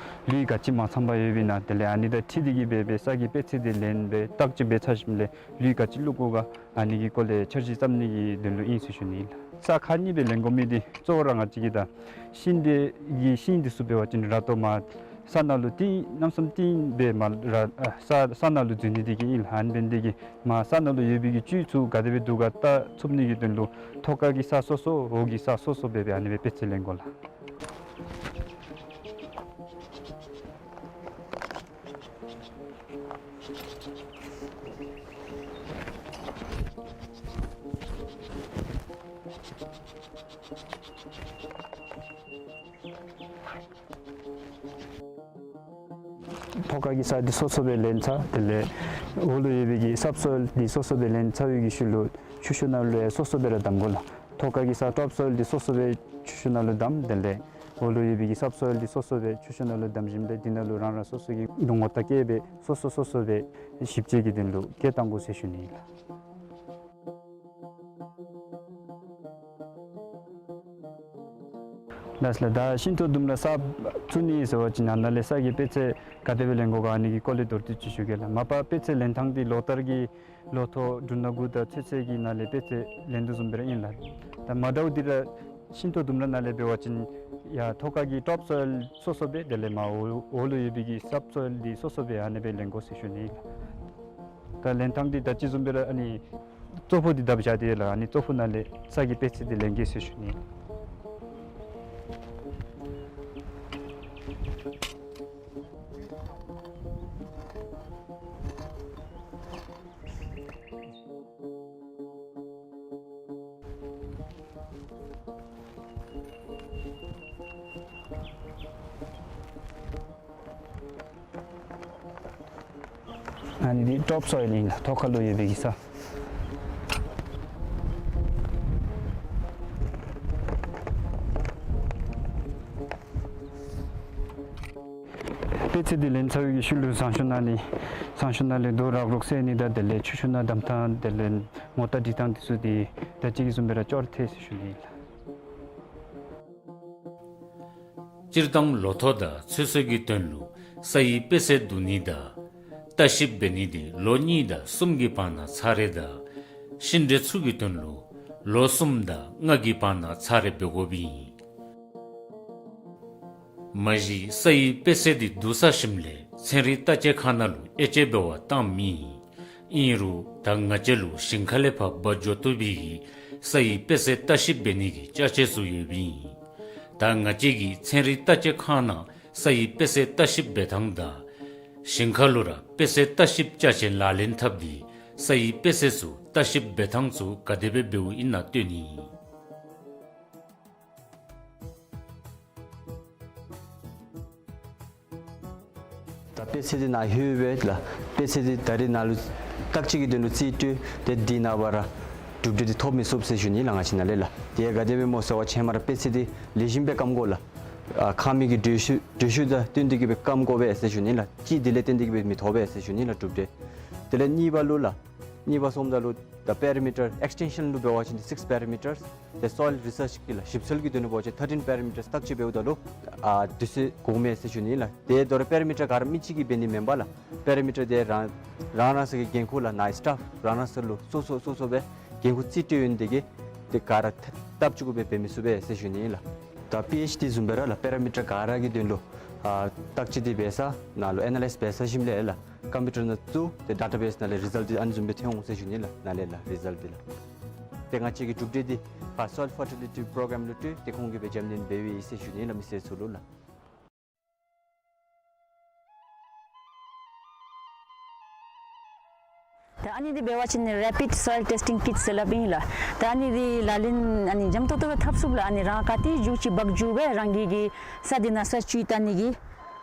ལུད་ག་ཅི་མ་ཚངམ་ཡོདཔ་ཨིན་ན་དེ་ལས་ཨ་ནི་དང་འཁྲིལ་ཏེ་གི་འབད་སྦེ་ས་གི་དཔེ་ཚད་འདི་ལེན་སྦེ་བརྟག་དཔྱད་འབད་ཚར་ཞིནམ་ལས་ལུད་ག་ཅི་བླུག་དགོ་ག་ཨ་ནི་གི་སྐོར་ལས་འཆར་གཞི་བརྩམ་ནི་གི་དོན་ལུ་ཨིན་ཟེར་ཞུ་ནི་ལགས། ས་ཁག་གཉིས་སྦེ་ལེན་དགོ་མི་འདི་གཙོ་བོ་ར་ང་བཅས་ཀྱིས་ད་ཤིང་འདི་གི་ཤིང་འདི་ཚུ་འབད་བ་ཅིན་ར་ཏོ་མར་ས་ནང་ལུ་བཏིང་གནམ་ས་བཏིང་སྦེ་མར་ར་ཨ་ས་ས་ནང་ལུ་འཛུལ་ནི་འདི་གིས་ཨིན་ལགས། ཨ་ནི་འབད་ནི་འདི་གིས་མར་ས་ནང་ལུ་ཡོད་པའི་གི་བཅུད་ཚུ་ག་དེ་སྦེ་འདུག་ག་བལྟ་ཚུགས་ནི་གི་དོན་ལུ་ཐོག་ཁ་གི་ས་སོ་སོ་འོག་གི་ས་སོ་སོ་འབད་སྦེ་ཨ་ནི་སྦེ་དཔེ་ཚད་ལེན་དགོ་ལགས། ཐོག་ཁ་གི་ས་འདི་སོ་སོ་སྦེ་ལེན་ཚར། དེ་ལས་འོག་ལུ་ཡོད་པའི་གི་སབ་སོའིལ་འདི་སོ་སོ་སྦེ་ལེན་ཚར་བའི་གི་ཤུལ་ལུ་ཆུ་ཤོག་ནང་ལུ་ཡང་སོ་སོ་སྦེ་ར་བསྡམ་དགོ་ལགས། ཐོག་ཁ་གི་ས་ཊོབ་སོའིལ་འདི་སོ་སོ་སྦེ་ཆུ་ཤོག་ནང་ལུ་བསྡམ། དེ་ལས་འོག་ལུ་ཡོད་པའི་གི་སབ་སོའིལ་འདི་སོ་སོ་སྦེ་ཆུ་ཤོག་ནང་ལུ་བསྡམ་ཞིནམ་ལས་འདི་ནང་ལུ་རང་རང་སོ་སོ་གི་ངོ་རྟགས་བཀལ་སྦེ་སོ་སོ་སོ་སོ་སྦེ་ཞིབ་དཔྱད་ཀྱི་དོན་ལུ་བཀལ་བཏང་དགོ་ཟེར་ཞུ་ནི་ཨིན་ལགས། ལགས་སོ་ལགས། ད་ཤིང་ཐོག་ལྡུམ་ར་ས་བཙུགས་ནི་ཟེར་བ་ཅིན་ཨ་ནཱ་ལས་ས་གི་དཔེ་ཚད་ག་དེ་སྦེ་ལེན་དགོ་ག་ཨ་ནི་གི་སྐོར་ལས་མདོར་བསྡུས་ཅིག་ཞུ་གེ་ལགས། མ་པ་དཔེ་ཚད་ལེན་ཐངས་འདི་ལོ་ལྟར་གྱི་ལོ་ཐོ་འབྲུ་སྣ་དགུ་དང་ཚོད་ཚོད་ཀྱི་ནང་ལས་དཔེ་ཚད་ལེན་དོ་བཟུམ་སྦེ་ར་ཨིན་ལགས། ད་མ་འདྲཝ་འདི་ར་ཤིང་ཐོག་ལྡུམ་ར་ནང་ལས་འབད་བ་ཅིན་ཡར་ཐོག་ཁ་གི་ཊོབ་སོའིལ་སོ་སོ་སྦེ་དེ་ལས་མར་འོག་འོག་ལུ་ཡོད་པའི་གི་སབ་སོའིལ་འདི་སོ་སོ་སྦེ་ཨ་ནི་སྦེ་ལེན་དགོ་ཟེར་ཞུ་ནི་ཨིན་ལགས། ད་ལེན་ཐངས་འདི་ད་ཅི་བཟུམ་སྦེ་ར་ཨ་ནི་ཙོག་ཕུད་འདི་བརྡབ་བཞག་སྟེ་ལགས། ཨ་ནི་ཙོག་ཕུད་ནང་ལས་ས་གི་དཔེ་ཚད་འདི་ལེན་གེ་ཟེར་ཞུ་ནི། ཨ་ནི་འདི་ཊོབ་སོའིལ་ཨིན་ལགས། ཐོག་ཁ་ལུ་ཡོད་པའི་གི་ས། དཔེ་ཚད་འདི་ལེན་ཚར་བའི་གི་ཤུལ་ལུ་ཟངས་གཞོང་ནང་ལས་ཟངས་གཞོང་ནང་ལས་རྡོ་རག་རོག་བསལ་ནི་དང་དེ་ལས་ཆུ་ཤོག་ནང་བསྡམ་ཐངས་དེ་ལས་ངོ་རྟགས་སྒྲིག་ཐངས་འདི་ཚུ་འདི་ད་ཅི་གི་བཟུམ་སྦེ་ར་ཅོག་ར་འཐད་ཟེར་ཞུ་ནི་ཨིན་ལགས། སྤྱིར་བཏང་ལོ་ཐོ་དང་ཚོད་ཚོད་ཀྱི་དོན་ལུ་ས་ཡི་དཔེ་ཚད་བསྡུ་ནི་དང་ལྟ་ཞིབ་འབད་ནི་འདི་ལོ་གཉིས་དང་གསུམ་གྱི་བར་ན་ཚར་རེ་དང་ཤིང་འབྲས་ཚུ་གི་དོན་ལུ་ལོ་གསུམ་དང་ལྔ་གི་བར་ན་ཚར་རེ་འབད་དགོཔ་ཨིན། མ་གཞི་ས་ཡི་དཔེ་ཚད་འདི་བསྡུ་ཚར་ཞིནམ་ལས་ཚན་རིག་བརྟག་དཔྱད་ཁང་ནང་ལུ་དབྱེ་དཔྱད་འབད་བར་བཏངམ་ཨིན། ཨིན་རུང་ད་ང་བཅས་ལུ་ཞིང་ཁ་ལས་ཕར་འབག་འགྱོ་བཏུབ་པའི་གི་ས་ཡི་དཔེ་ཚད་ལྟ་ཞིབ་འབད་ནི་གི་ཅ་ཆས་ཚུ་ཡོདཔ་ཨིན། ད་ང་བཅས་ཀྱིས་ཚན་རིག་བརྟག་དཔྱད་ཁང་ནང་ས་ཡི་དཔེ་ཚད་ལྟ་ཞིབ་འབད་ཐངས་དང་ཞིང་ཁ་ལུ་ར་དཔེ་ཚད་ལྟ་ཞིབ་ཅ་ཆས་ལག་ལེན་འཐབ་སྟེ་ས་ཡི་དཔེ་ཚད་ཚུ་ལྟ་ཞིབ་འབད་ཐངས་ཚུ་ག་དེ་སྦེ་འབདཝ་ཨིན་ན་སྟོན་ནི། ད་དཔེ་ཚད་འདི་ནཱ་ལྷོད་པས་ལགས། དཔེ་ཚད་འདི་ད་རིས་ནཱ་ལུ་བརྟག་དཔྱད་ཀྱི་དོན་ལུ་རྩིས་སྤྲོད་དེ་འདི་ནངས་པ་ར་གྲུབ་འབྲས་འདི་ཐོབ་མི་ཚུགས་ཟེར་ཞུ་ནི་ལགས། ང་བཅས་ནཱ་ལས་ལགས། དེ་ག་དེ་སྦེ་སྨོ་ཟེར་བ་ཅིན་ཧེ་མ་ར་དཔེ་ཚད་འདི་ལེགས་ཤོམ་སྦེ་བཀབ་དགོ་ལགས། ཨ་ཁང་མིག་གི་འགྲུལ་བཞུད་འགྲུལ་བཞུད་དང་བསྟུན་ཏེ་གི་སྦེ་སྐམ་དགོ་པས་ཟེར་ཞུ་ནི་ལགས། དཔྱད་དེ་ལས་བརྟེན་ཏེ་གི་སྦེ་མི་ཐོབ་པས་ཟེར་ཞུ་ནི་ལགས་གྲུབ་འབྲས། དེ་ལས་གཉིས་པ་ལུ་ལགས། གཉིས་པ་སོངམ་ད་ལུ་ད་པེ་རི་མི་ཊར་ཨེགསི་ཊེན་ཤཱན་ལུ་འབད་བ་ཅིན་སིགསི་པེ་རི་མི་ཊར། དེ་སོའིལ་རི་སརཆ་གི་ལགས་ཞིབ་འཚོལ་གྱི་དོན་ལུ་འབད་བ་ཅིན་ཐར་ཊིན་པེ་རི་མི་ཊར་བརྟག་དཔྱད་འབདཝ་ད་ལུ་ཨ་དུས་ཚོད་འགོརཝ་མས་ཟེར་ཞུ་ནི་ལགས། དེ་དོ་རུང་པེ་རི་མི་ཊར་ག་ར་མི་གཅིག་གིས་འབད་ནི་མེན་པས་ལགས། པེ་རི་མི་ཊར་དེ་རང་རང་རང་སོའི་འགན་ཁུར་ལགས། ནཱ་སི་ཊཱཕ་རང་རང་སོ་ལུ་སོ་སོ་སོ་སོ་སྦེ་འགན་ཁུར་རྩིས་སྤྲོད་ཡོད་ནི་དེ་གིས་དེ་ག་ར་ཐབས་ཅིག་གུ་སྦེ་འབད་མི་ཚུགས་པས་ཟེར་ཞུ་ནི་ལགས། ད་པི་ཨེཆ་དེ་བཟུམ་སྦེ་ར་ལགས་པེ་རི་མི་ཊར་ག་ར་གི་དོན་ལུ་ཨ་བརྟག་དཔྱད་འདི་འབད་ས་ནང་ལུ་ཨེ་ན་ལའིཛ་འབད་ཚར་ཞིནམ་ལས་ལགས་ཀམ་པིའུ་ཊར་ནང་བཙུགས་ཏེ་ཌེ་ཊ་བེསི་ནང་ལས་རི་ཛལཊ་འདི་ཨ་ནི་བཟུམ་སྦེ་ཐོན་འོང་ཟེར་ཞུ་ནི་ལགས། ནཱ་ལས་ལགས་རི་ཛལཊ་འདི་ལགས། ཏེ་ང་བཅས་ཀྱིས་གྲུབ་འབྲས་འདི་ཕར་སོའིལ་ཕར་ཊི་ལི་ཊི་པོ་རོ་གརམ་ལུ་སྤྲོད་དེ་ཁོང་གིས་སྦེ་འཇམ་ནེམ་འབད་བའི་ཨིན་ཟེར་ཞུ་ནི་ལགས་མི་སེར་ཚུ་ལུ་ལགས། ད་ཨ་ནི་འདི་འབད་བ་ཅིན་རེ་པིཌ་སོའིལ་ཊེསི་ཊིང་ཀིཊ་ཟེར་སླབ་ཨིན་ལགས། ད་ཨ་ནི་འདི་ལག་ལེན་ཨ་ནི་འཇམ་ཏོང་ཏོ་སྦེ་འཐབ་ཚུགས་ལགས། ཨ་ནི་རང་ག་ཏེ་རྒྱུག་ཅི་འབག་རྒྱུག་སྦེ་རང་གི་གི་ས་འདི་ནང་ས་བཅུད་བལྟ་ནི་གི་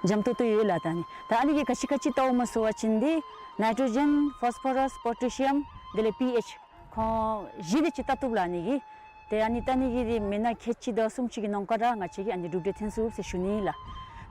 འཇམ་ཏོང་ཏོ་ཡོད་ལགས། ད་ཨ་ནི་ད་ཨ་ནི་གིས་ག་ཅི་ག་ཅི་བལྟཝ་སྨོ་ཟེར་བ་ཅིན་འདི་ནའི་ཊྲོ་ཇེན་ཕོསི་ཕོ་རསི་པོ་ཊེ་ཤི་ཡམ་དེ་ལས་པི་ཨེཆ་ཁོང་བཞི་དེ་ཅིག་བལྟ་བཏུབ་ལགས་ཨ་ནི་གིས། ཏེ་ཨ་ནི་བལྟ་ནི་གི་འདི་མི་ནང་ཁལ་གཅིག་དང་སུམ་ཅུ་གི་ནང་འཁོད་ར་ང་བཅས་ཀྱིས་ཨ་ནི་གྲུབ་འབྲས་ཐོན་ཚུགས་ཟེར་ཞུ་ནི་ལགས།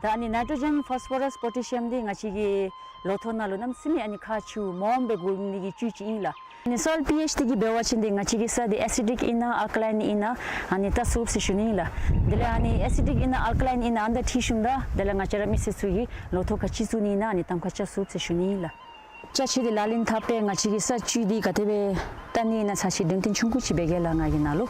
ད་ཨ་ནི་ནའི་ཊྲོ་ཇེན་ཕོསི་ཕོ་རསི་པོ་ཊེ་ཤི་ཡམ་འདི་ང་བཅས་ཀྱི་ལོ་ཐོག་ནང་ལུ་གནམ་མེད་ས་མེད་ཨ་ནི་ཁག་ཆེཝ་སྨོ་སྦེ་གོ་ནི་གི་བཅུད་ཅིག་ཨིན་ལགས། ཨ་ནི་སོའིལ་པི་ཨེཆ་འདི་གིས་འབད་བ་ཅིན་འདི་ང་བཅས་ཀྱི་ས་འདི་ཨེ་སི་ཌིག་ཨིན་ན་ཨལ་ཀ་ལའིན་ཨིན་ན་ཨ་ནི་བལྟ་ཚུགས་ཟེར་ཞུ་ནི་ལགས། དེ་ལས་ཨ་ནི་ཨེ་སི་ཌིག་ཨིན་ན་ཨལ་ཀ་ལའིན་ཨིན་ན་ཨ་ནི་ད་འཁྲིལ་ཞིནམ་ད་དེ་ལས་ང་བཅས་ར་མི་སེར་ཚུ་གིས་ལོ་ཐོག་ག་ཅི་བཙུགས་ནི་ཨིན་ན་ཨ་ནི་གཏམ་ཁ་རྐྱབ་ཚུགས་ཟེར་ཞུ་ནི་ལགས། ཅ་ཆས་འདི་ལག་ལེན་འཐབ་སྦེ་ང་བཅས་ཀྱི་ས་བཅུད་འདི་ག་དེ་སྦེ་བལྟ་ནི་ཨིན་ན་ཚར་ཅིག་དོན་ཚན་ཆུང་ཀུ་ཅིག་འབད་གེ་ལགས་ང་གིས་ནཱ་ལུ།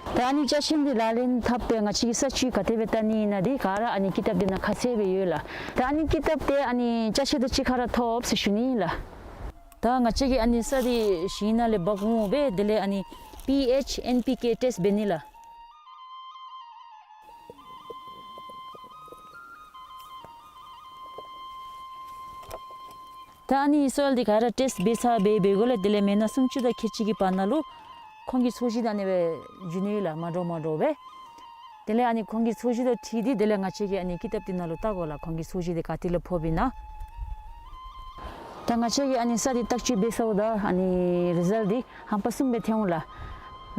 ད་ཨ་ནི་ཅ་ཆས་འདི་ལག་ལེན་འཐབ་སྦེ་ང་བཅས་ཀྱི་ས་བཅུད་ག་དེ་སྦེ་བལྟ་ནི་ཨིན་ན་འདི་ག་ར་ཨ་ནི་ཀི་ཏབ་འདི་ནང་ཁ་གསལ་སྦེ་ཡོད་ལགས། ད་ཨ་ནི་ཀི་ཏབ་འདི་ཨ་ནི་ཅ་ཆས་དང་གཅིག་ཁར་ར་ཐོབ་ཟེར་ཞུ་ནི་ལགས། ད་ང་བཅས་ཀྱིས་ཨ་ནི་ས་འདི་ཞིང་ནང་ལས་འབག་འོང་སྦེ་དེ་ལས་ཨ་ནི་པི་ཨེཆ་ཨེན་པི་ཀེ་ཊེསཊ་འབད་ནི་ལགས། ད་ཨ་ནི་སོའིལ་འདི་ག་ར་ཊེསཊ་འབད་ཚར་སྦེ་འབད་འགོ་ལགས། དེ་ལས་མི་ནང་སུམ་ཅུ་དང་ཁལ་གཅིག་གི་བར་ན་ལུ་ཁོང་གི་ཚོས་གཞི་འདི་ཨ་ནི་སྦེ་འགྱོ་ནི་ལགས་མ་འདྲཝ་མ་འདྲཝ་སྦེ། དེ་ལས་ཨ་ནི་ཁོང་གི་ཚོས་གཞི་དང་འཁྲིལ་ཏེ་དེ་ལས་ང་བཅས་ཀྱིས་ཨ་ནི་ཀི་ཏབ་འདི་ནང་ལུ་བལྟ་དགོ་ལགས། ཁོང་གི་ཚོས་གཞི་འདི་ག་ཏེ་ལས་ཕོགཔ་ཨིན་ན། ད་ང་བཅས་ཀྱིས་ཨ་ནི་ས་འདི་བརྟག་དཔྱད་འབད་ཚརཝ་ད་ཨ་ནི་རི་ཛལཊ་འདི་ཧམ་པ་གསུམ་སྦེ་ཐོན་འོང་ལགས།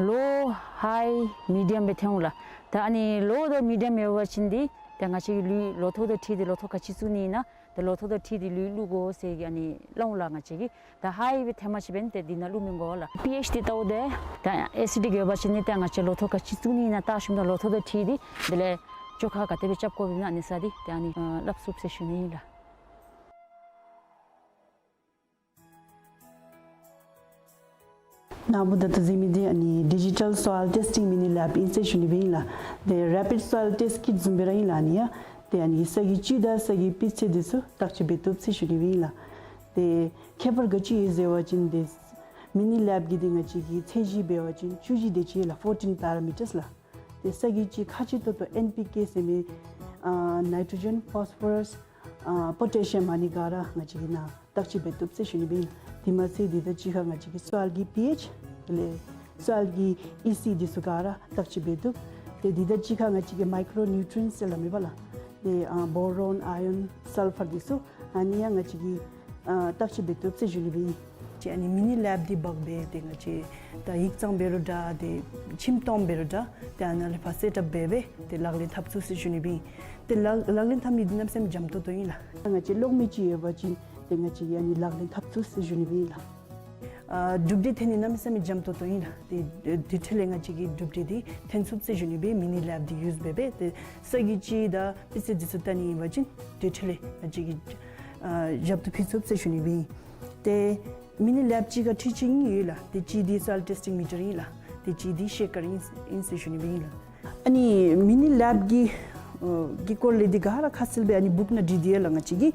ལོ་ཧའི་མི་ཌི་ཡམ་སྦེ་ཐོན་འོང་ལགས། ད་ཨ་ནི་ལོ་དང་མི་ཌི་ཡམ་ཡོད་པ་ཅིན་འདི་ད་ང་བཅས་ཀྱིས་ལུད་ལོ་ཐོག་དང་འཁྲིལ་ཏེ་ལོ་ཐོག་ག་ཅི་བཙུགས་ནི་ཨིན་ན་ད་ལོ་ཐོག་དང་འཁྲིལ་ཏེ་ལུད་བླུག་དགོ་ཟེར་གྱི་ཨ་ནི་སླབ་འོང་ལགས། ང་བཅས་ཀྱིས་ད་ཧའི་སྦེ་ཐོནམ་ཅིག་འབདན་ཏེ་འདི་ནང་བླུག་མི་དགོ་ལགས། པི་ཨེཆ་འདི་བལྟཝ་ད་ད་ཨེ་སི་ཌིག་ཡོད་པ་ཅིན་ནི་ད་ང་བཅས་ལོ་ཐོག་ག་ཅི་བཙུགས་ནི་ཨིན་ན་བལྟ་ཞིནམ་ད་ལོ་ཐོག་དང་འཁྲིལ་ཏེ་དེ་ལས་བཅོས་ཁ་ག་དེ་སྦེ་རྐྱབ་དགོཔ་ཨིན་ན་ཨ་ནི་ས་འདི་ད་ཨ་ནི་ཨ་སླབ་ཚུགས་ཟེར་ཞུ་ནི་ཨིན་ལགས། ནཱ་བུ་ད་ལྟོ་གཟིགས་མི་འདི་ཨ་ནི་ཌི་ཇི་ཊལ་སོའིལ་ཊེསི་ཊིང་མི་ནི་ལེབ་ཨིན་ཟེར་ཞུ་ནི་སྦེ་ཨིན་ལགས། ཏེ་རེ་པིཌ་སོའིལ་ཊེསི་ཊིང་ཀིཊ་བཟུམ་སྦེ་ར་ཨིན་ལགས། ཨ་ནི་ཡང་ཏེ་ཨ་ནི་ས་གི་བཅུད་དང་ས་གི་སྤུས་ཚད་འདི་ཚུ་བརྟག་དཔྱད་འབད་བཏུབ་ཟེར་ཞུ་ནི་སྦེ་ཨིན་ལགས། ཏེ་ཁྱད་པར་ག་ཅི་ཡོད་ཟེར་བ་ཅིན་ཏེ་མི་ནི་ལེབ་ཀྱི་འདི་ང་བཅས་ཀྱི་ཚད་གཞི་འབད་བ་ཅིན་བཅུ་བཞི་དེ་ཅིག་ལགས། ཕོར་ཊིན་པེ་ར་མི་ཊརསི་ལགས། ཏེ་ས་གི་བཅུད་ཁག་ཆེ་ཏོག་ཏོ་ཨེན་པི་ཀེ་ཟེར་མི་ཨ་ནའི་ཊྲོ་ཇེན་ཕོསི་ཕོ་རསི་ཨ་པོ་ཊེ་ཤི་ཡམ་ཨ་ནི་ག་ར་ང་བཅས་ཀྱིས་ནཱ་བརྟག་དཔྱད་འབད་བཏུབ་ཟེར་ཞུ་ནི་སྦེ་ཨིན། དེ་མ་ཚད་འདི་དང་གཅིག་ཁར་ང་བཅས་ཀྱིས་སོའིལ་གྱི་པི་ཨེཆ་དེ་ལས་སོའིལ་གྱི་ཨི་སི་འདི་ཚུ་ག་ར་བརྟག་དཔྱད་འབད་བཏུབ། ཏེ་འདི་དང་གཅིག་ཁར་ང་བཅས་ཀྱིས་མའི་ཀྲོ་ནིའུ་ཊི་རི་ཡེནཊི་ཟེར་སླབ་མི་པ་ལགས། ཏེ་ཨ་བོ་རོན་ཨའི་ཡོན་སལ་ཕར་འདི་ཚུ་ཨ་ནི་ཡང་ང་བཅས་ཀྱིས་ཨ་བརྟག་དཔྱད་འབད་བཏུབ་ཟེར་ཞུ་ནི་སྦེ་ཨིན། ཏེ་ཨ་ནི་མི་ནི་ལེབ་འདི་འབག་སྦེ་ཏེ་ང་བཅས་ད་ཡིག་ཚང་འབད་རུང་འདྲ་ཏེ་ཁྱིམ་སྟོང་འབད་རུང་འདྲ་ཏེ་ཨ་ནཱ་ལས་ཕར་སེཊ་ཨཔ་འབད་སྦེ་ཏེ་ལག་ལེན་འཐབ་ཚུགས་ཟེར་ཞུ་ནི་སྦེ་ཨིན། ཏེ་ལག་ལག་ལེན་འཐབ་ནི་འདི་གནམ་མེད་ས་མེད་འཇམ་ཏོང་ཏོ་ཨིན་ལགས། ང་བཅས་གློག་མེ་ཅིག་ཡོད་པ་ཅིན་ཏེ་ང་བཅས་ཀྱིས་ཨ་ནི་ལག་ལེན་འཐབ་ཚུགས་ཟེར་ཞུ་ནི་སྦེ་ཨིན་ལགས། ཨ་གྲུབ་འབྲས་ཐོན་ནི་གནམ་མེད་ས་མེད་འཇམ་ཏོང་ཏོ་ཨིན་ལགས། ཏེ་དེ་འཕྲོ་ལས་ང་བཅས་ཀྱིས་གྲུབ་འབྲས་འདི་ཐོན་ཚུགས་ཟེར་ཞུ་ནི་སྦེ་མི་ནི་ལེབ་འདི་ཡུསི་འབད་སྦེ་ཏེ་ས་གི་བཅུད་དང་སྤུས་ཚད་འདི་ཚུ་བལྟ་ནི་ཨིན་པ་ཅིན་དེ་འཕྲོ་ལས་ང་བཅས་ཀྱིས་ཨ་ཞབས་ཏོག་ཕུལ་ཚུགས་ཟེར་ཞུ་ནི་སྦེ་ཨིན། ཏེ་མི་ནི་ལེབ་གཅིག་ཁར་ཁྲི་གཅིག་གཉིས་ཡོད་ལགས། ཏེ་གཅིག་འདི་སོའིལ་ཊེསི་ཊིང་མི་ཊར་ཨིན་ལགས། ཏེ་གཅིག་འདི་ཤེ་ཀར་ཨིན་ཨིན་ཟེར་ཞུ་ནི་སྦེ་ཨིན་ལགས། ཨ་ནི་མི་ནི་ལེབ་ཀྱི་ཨ་ཀྱི་སྐོར་ལས་འདི་ག་ར་ཁ་གསལ་སྦེ་ཨ་ནི་བུཀ་ནང་བྲིས་ཏེ་ཡོད་ལགས། ང་བཅས་ཀྱི་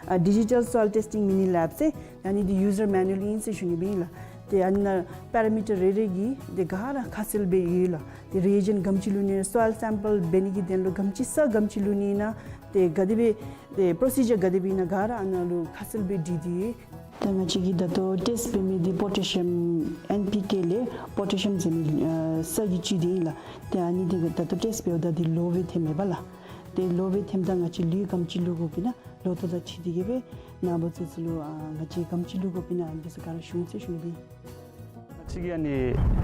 ཨ་ཌི་ཇི་ཊལ་སོའིལ་ཊེསི་ཊིང་མི་ནི་ལེབ་ཟེར་ཨ་ནི་འདི་ཡུ་ཛར་མེ་ནུ་ཨེལ་ཨིན་ཟེར་ཞུ་ནི་སྦེ་ཨིན་ལགས། ཏེ་ཨ་ནི་ནང་པེ་ར་མི་ཊར་རེ་རེ་གི་འདི་ག་ར་ཁ་གསལ་སྦེ་ཡོད་ལགས། ཏེ་རི་ཨེ་ཇེནཊ་ག་དེམ་ཅིག་བླུག་ནི་སོའིལ་སེམ་པལ་འབད་ནི་གི་དོན་ལུ་ག་དེམ་ཅིག་ས་ག་དེམ་ཅིག་བླུག་ནི་ཨིན་ན་ཏེ་ག་དེ་སྦེ་ཏེ་པྲོ་སི་ཇར་ག་དེ་སྦེ་ཨིན་ན་ག་ར་ཨ་ནཱ་ལུ་ཁ་གསལ་སྦེ་བྲིས་ཏེ་ཡོད། ད་ང་བཅས་ཀྱིས་ད་ལྟོ་ཊེསཊ་འབད་མི་འདི་པོ་ཊེ་ཤི་ཡམ་ཨེན་པི་ཀེ་ལས་པོ་ཊེ་ཤི་ཡམ་ཟེར་མི་ཨ་ས་གི་བཅུད་འདི་ཨིན་ལགས། ཏེ་ཨ་ནི་འདི་ད་ལྟོ་ཊེསཊ་འབདཝ་ད་འདི་ལོ་སྦེ་ཐོནམ་མས་པ་ལགས། ཏེ་ལོ་སྦེ་ཐོནམ་ད་ང་བཅས་ལུད་ག་དེམ་ཅིག་བླུག་དགོཔ་ཨིན་ན་ལོ་ཐོག་དང་འཁྲིལ་ཏེ་གི་སྦེ་ནཱ་བུ་ཚུ་ཚུ་ལུ་ཨ་ང་བཅས་ག་དེམ་ཅིག་བླུག་དགོཔ་ཨིན་ན་ཨ་ནི་འདི་ཚུ་ག་ར་ཞུ་འོང་ཟེར་ཞུ་ནི་སྦེ་ཨིན། ང་བཅས་ཀྱིས་ཨ་ནི་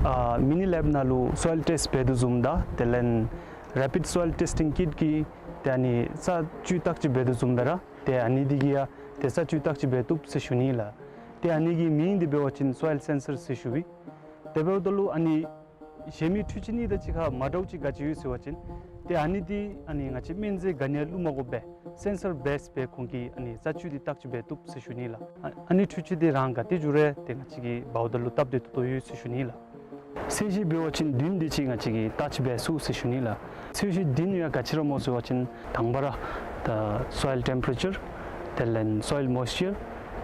ཨ་མི་ནི་ལེབ་ནང་ལུ་སོའིལ་ཊེསཊ་འབད་དོ་བཟུམ་དང་དེ་ལས་ རེ་པིཌ་སོའིལ་ཊེསི་ཊིང་ཀིཊ་གིས་ཏེ་ཨ་ནི་ས་བཅུད་བརྟག་དཔྱད་འབད་དོ་བཟུམ་སྦེ་ར་ཏེ་ཨ་ནི་འདི་གིས་ཡང་ཏེ་ས་བཅུད་བརྟག་དཔྱད་འབད་བཏུབ་ཟེར་ཞུ་ནི་ལགས། ཏེ་ཨ་ནི་གི་མིང་འདི་འབད་བ་ཅིན་སོའིལ་སེན་སར་ཟེར་ཞུཝ་ཨིན། དེ་འབདཝ་ད་ལུ་ཨ་ནི་གཞན་མི་འཕྲུལ་ཆས་གཉིས་དང་གཅིག་ཁར་མ་འདྲཝ་ཅིག་ག་ཅི་ཡོད་ཟེར་བ་ཅིན་ཏེ་ཨ་ནི་འདི་ཨ་ནི་ང་བཅས་སྨན་རྫས་ག་ནི་ཡང་བླུག་མ་དགོ་པར་སེན་སར་བེསི་སྦེ་ཁོང་གིས་ཨ་ནི་ས་བཅུད་འདི་བརྟག་དཔྱད་འབད་བཏུབ་ཟེར་ཞུ་ནི་ལགས། ཨ་ཨ་ནི་འཕྲུལ་ཆས་འདི་རང་ག་ཏེ་འགྱོ་རུང་ཏེ་ང་བཅས་ཀྱིས་འབདཝ་ད་ལུ་སྟབས་བདེ་ཏོག་ཏོ་ཡོད་ཟེར་ཞུ་ནི་ལགས། ཚད་གཞི་འབད་བ་ཅིན་བདུན་དེ་ཅིག་ང་བཅས་ཀྱིས་བརྟག་དཔྱད་འབད་ཚུགས་ཟེར་ཞུ་ནི་ལགས། ཚད་གཞི་བདུན་ཡང་ག་ཅི་ར་སྨོ་ཟེར་བ་ཅིན་དང་པ་ར་ད་སོའིལ་ཊེམ་པེ་རེ་ཅར། དེ་ལས་སོའིལ་མོའིསི་ཅར།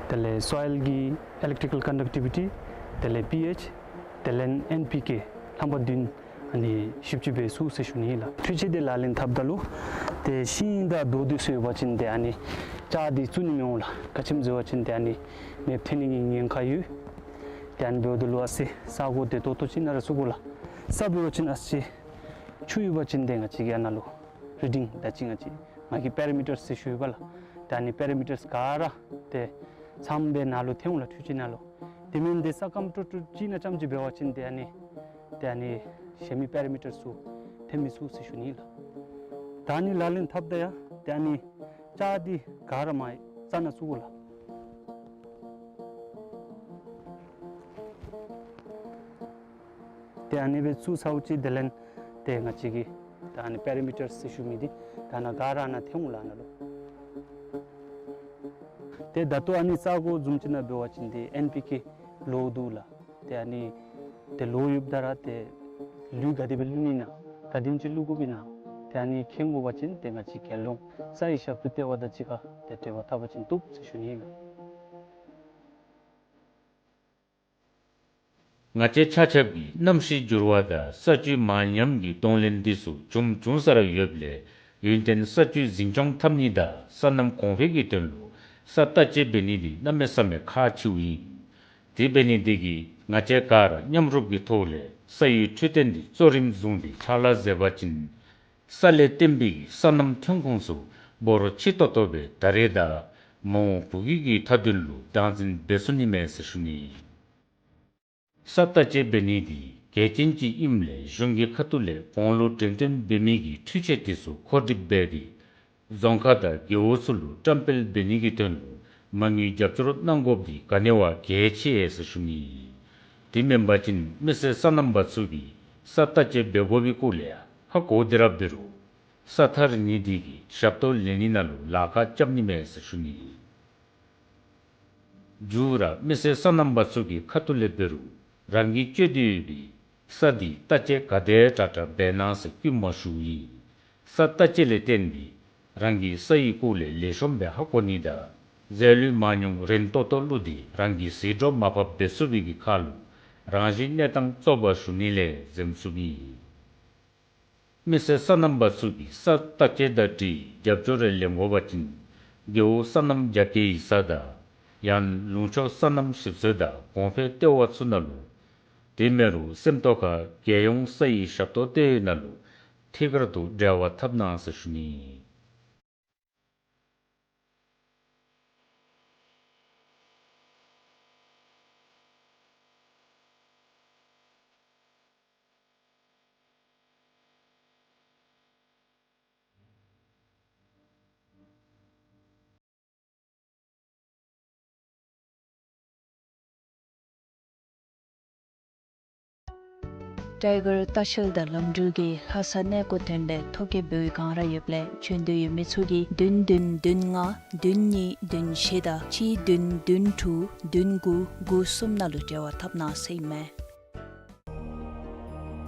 དེ་ལས་སོའིལ་གྱི་ཨི་ལེག་ཊི་ཀལ་ཀོན་ཌག་ཊི་བི་ཊི། དེ་ལས་པི་ཨེཆ། དེ་ལས་ཨེན་པི་ཀེ། རྣམ་པ་བདུན་ཨ་ནི་ཞིབ་དཔྱད་འབད་ཚུགས་ཟེར་ཞུ་ནི་ལགས། འཕྲུལ་ཆས་འདི་ལག་ལེན་འཐབ་ད་ལུ་ཏེ་ཤིང་དང་རྡོ་འདི་ཚུ་ཡོད་པ་ཅིན་ཏེ་ཨ་ནི་ལྕགས་འདི་བཙུགས་ནི་མི་འོང་ལགས། ག་ཅི་སྨོ་ཟེར་བ་ཅིན་ཏེ་ཨ་ནི་མེདཔ་ཐོན་ནི་གི་ཉེན་ཁ་ཡོད། ཏེ་ཨ་ནི་འབདཝ་ད་ལུ་ཨ་ཙི་ས་གོ་བདེ་ཏོག་ཏོ་ཅིག་ནང་ར་བཙུགས་དགོ་ལགས། ས་འབད་བ་ཅིན་ཨ་ཙི་ཆུ་ཡོད་པ་ཅིན་ཏེ་ང་བཅས་ཀྱིས་ཨ་ནཱ་ལུ་རི་ཌིང་ད་ཅི་ང་བཅས་ང་གིས་པེ་ར་མི་ཊར་ཟེར་ཞུ་ཡོདཔ་ལགས། ཏེ་ཨ་ནི་པེ་ར་མི་ཊར་ག་ར་ཏེ་ཚངམ་སྦེ་ནཱ་ལུ་ཐོན་འོང་ལགས། འཕྲུལ་ཆས་ནང་ལུ། དེ་མེན་ཏེ་ས་སྐམ་ཀྲོག་ཀྲོ་ཅིག་ནང་རྐྱངམ་ཅིག་འབད་བ་ཅིན་ཏེ་ཨ་ནི་ཏེ་ཨ་ནི་གཞན་མི་པེ་ར་མི་ཊར་ཚུ་ཐོན་མི་ཚུགས་ཟེར་ཞུ་ནི་ལགས། ད་ཨ་ནི་ལག་ལེན་འཐབ་ད་ཡང་ཏེ་ཨ་ནི་ལྕགས་འདི་ག་ར་མར་རྩ་ནང་བཙུགས་དགོ་ལགས། ཏེ་ཨ་ནི་སྦེ་བཙུགས་ཚརཝ་ཅིག་དེ་ལས་ཏེ་ང་བཅས་ཀྱིས་ད་ཨ་ནི་པེ་ར་མི་ཊར་ཟེར་ཞུ་མི་འདི་ད་ནཱ་ག་ར་ནཱ་ཐོན་འོང་ལགས་ནཱ་ལུ། ཏེ་ད་ལྟོ་ཨ་ནི་ས་གོ་བཟུམ་ཅིག་ནང་འབད་བ་ཅིན་ཏེ་ཨེན་པི་ཀེ་ལོག་འདུག་ལགས། ཏེ་ཨ་ནི་ཏེ་ལོག་ཡོདཔ་ད་ར་ཏེ་ལུད་ག་དེ་སྦེ་བླུག་ནི་ཨིན་ན་ག་དེམ་ཅིག་བླུག་དགོཔ་ཨིན་ན་ཏེ་ཨ་ནི་མཁྱེན་དགོ་པ་ཅིན་ཏེ་ང་བཅས་རྒྱལ་ཡོངས་ས་ཡི་ཞབས་ཏོག་ལྟེ་བ་དང་གཅིག་ཁར་ཏེ་འབྲེལ་བ་འཐབ་པ་ཅིན་བཏུབ་ཟེར་ཞུ་ནི་ཨིན་ལགས། ང་བཅས་ཆ་ཁྱབ་ཀྱིས་གནམ་གཤིས་འགྱུར་བ་དང་ས་བཅུད་མ་ཉམས་ཀྱི་གདོང་ལེན་འདི་ཚུ་བྱུང་བྱུང་ས་ར་ཡོདཔ་ལས་ཡུན་བརྟན་ས་བཅུད་འཛིན་སྐྱོང་འཐབ་ནི་དང་སོ་ནམ་གོང་འཕེལ་གྱི་དོན་ལུ་ས་བརྟག་དཔྱད་འབད་ནི་འདི་གནམ་མེད་ས་མེད་ཁག་ཆེཝ་ཨིན། དེ་འབད་ནི་འདི་གིས་ང་བཅས་ག་ར་མཉམ་རུབ་ཀྱི་ཐོག་ལས་ས་ཡི་འཕྲོད་བསྟེན་འདི་གཙོ་རིམ་བཟུང་སྟེ་ཕྱག་ལཱ་མཛད་པ་ཅིན་ས་ལས་བརྟེན་པའི་སོ་ནམ་ཐོན་ཁུངས་ཚུ་འབོར་ཆེ་ཏོག་ཏོ་སྦེ་ད་རེས་དང་མ་འོངས་བུ་གུ་གི་མཐའ་དོན་ལུ་བདག་འཛིན་འབད་ཚུགས་ནི་མས་ཟེར་ཞུ་ནི། ས་བརྟག་དཔྱད་འབད་ནི་འདི་གལ་ཅན་ཅིག་ཨིནམ་ལས་གཞུང་གི་ཁ་ཐུག་ལས་གོང་ལུ་འགྲེམས་སྟོན་འབད་མི་གི་འཕྲུལ་ཆས་འདི་ཚུ་མཁོ་སྒྲུབ་འབད་དེ་རྫོང་ཁག་དང་རྒེད་འོག་ཚུ་ལུ་བཀྲམ་སྤེལ་འབད་ནི་གི་དོན་ལུ་མ་དངུལ་རྒྱབ་སྐྱོར་གནང་དགོཔ་འདི་ག་ནི་བ་གལ་ཆེ་ཟེར་ཞུ་ནི། དེ་མེན་པ་ཅིན་མི་སེར་སོ་ནམ་པ་ཚུ་གིས་ས་བརྟག་དཔྱད་འབད་དགོ་པའི་སྐོར་ལས་ཧ་གོ་སྟེ་ར་འབད་རུང་ས་ཐ་རི་ནི་འདི་གིས་ཞབས་ཏོག་ལེན་ནི་ནང་ལུ་ལཱ་ཁག་རྐྱབ་ནི་མས་ཟེར་ཞུ་ནི། མཇུག་ར་མི་སེར་སོ་ནམ་པ་ཚུ་གི་ཁ་ཐུག་ལས་འབད་རུང་རང་གིས་སྤྱོད་དེ་ཡོད་པའི་ས་འདི་བརྟག་དཔྱད་ག་དེ་དྲག་དྲག་འབད་གནང་ཟེར་བསྐུལ་མ་ཞུཝ་ཨིན། ས་བརྟག་དཔྱད་ལས་བརྟེན་ཏེ་རང་གིས་ས་ཡི་སྐོར་ལས་ལེགས་ཤོམ་སྦེ་ཧ་གོ་ནི་དང་རྫས་ལུད་མ་ཉུང་རན་ཏོག་ཏོ་བླུགས་ཏེ་རང་གི་ཟད་འགྲོ་མར་ཕབ་འབད་ཚུགས་པའི་གི་ཁར་ལུ་རང་བཞིན་གནས་སྟངས་བཙོག་པ་ཞུ་ནི་ལས་འཛེམ་ཚུགསཔ་ཨིན། མི་སེར་སོ་ནམ་པ་ཚུ་གིས་ས་བརྟག་དཔྱད་དང་འཁྲིལ་རྒྱབ་སྐྱོར་རེ་ལེན་དགོ་པ་ཅིན་རྒེད་འོག་སོ་ནམ་རྒྱ་སྐྱེད་ཡིག་ཚང་དང་ཡང་ལུང་ཕྱོགས་སོ་ནམ་ཞིབ་འཚོལ་དང་གོང་འཕེལ་ལྟེ་བ་ཚུ་ནང་ལུ། དེ་མེན་རུང་སེམས་རྟོགས་ཁ་རྒྱལ་ཡོངས་ས་ཡི་ཞབས་ཏོག་ལྟེ་བའི་ནང་ལུ་ཐད་ཀར་དུ་འབྲེལ་བ་འཐབ་གནང་ཟེར་ཞུ་ནི། ཊའི་གར་ལྟ་བཤལ་དང་ལམ་འགྲུལ་གྱིས་ལྷ་ས་གནས་སྐོར་དོན་ལས་ཐོ་བཀོད་འབད་བའི་སྒང་ར་ཡོདཔ་ལས་བྱོན་འདོད་ཡོད་མི་ཚུ་གིས་བདུན་བདུན་བདུན་ལྔ་བདུན་གཉིས་བདུན་བཞི་དང་གཅིག་བདུན་བདུན་དྲུག་བདུན་དགུ་དགུ་གསུམ་ནང་ལུ་འབྲེལ་བ་འཐབ་གནང་ཟེར་ཨིན་མས།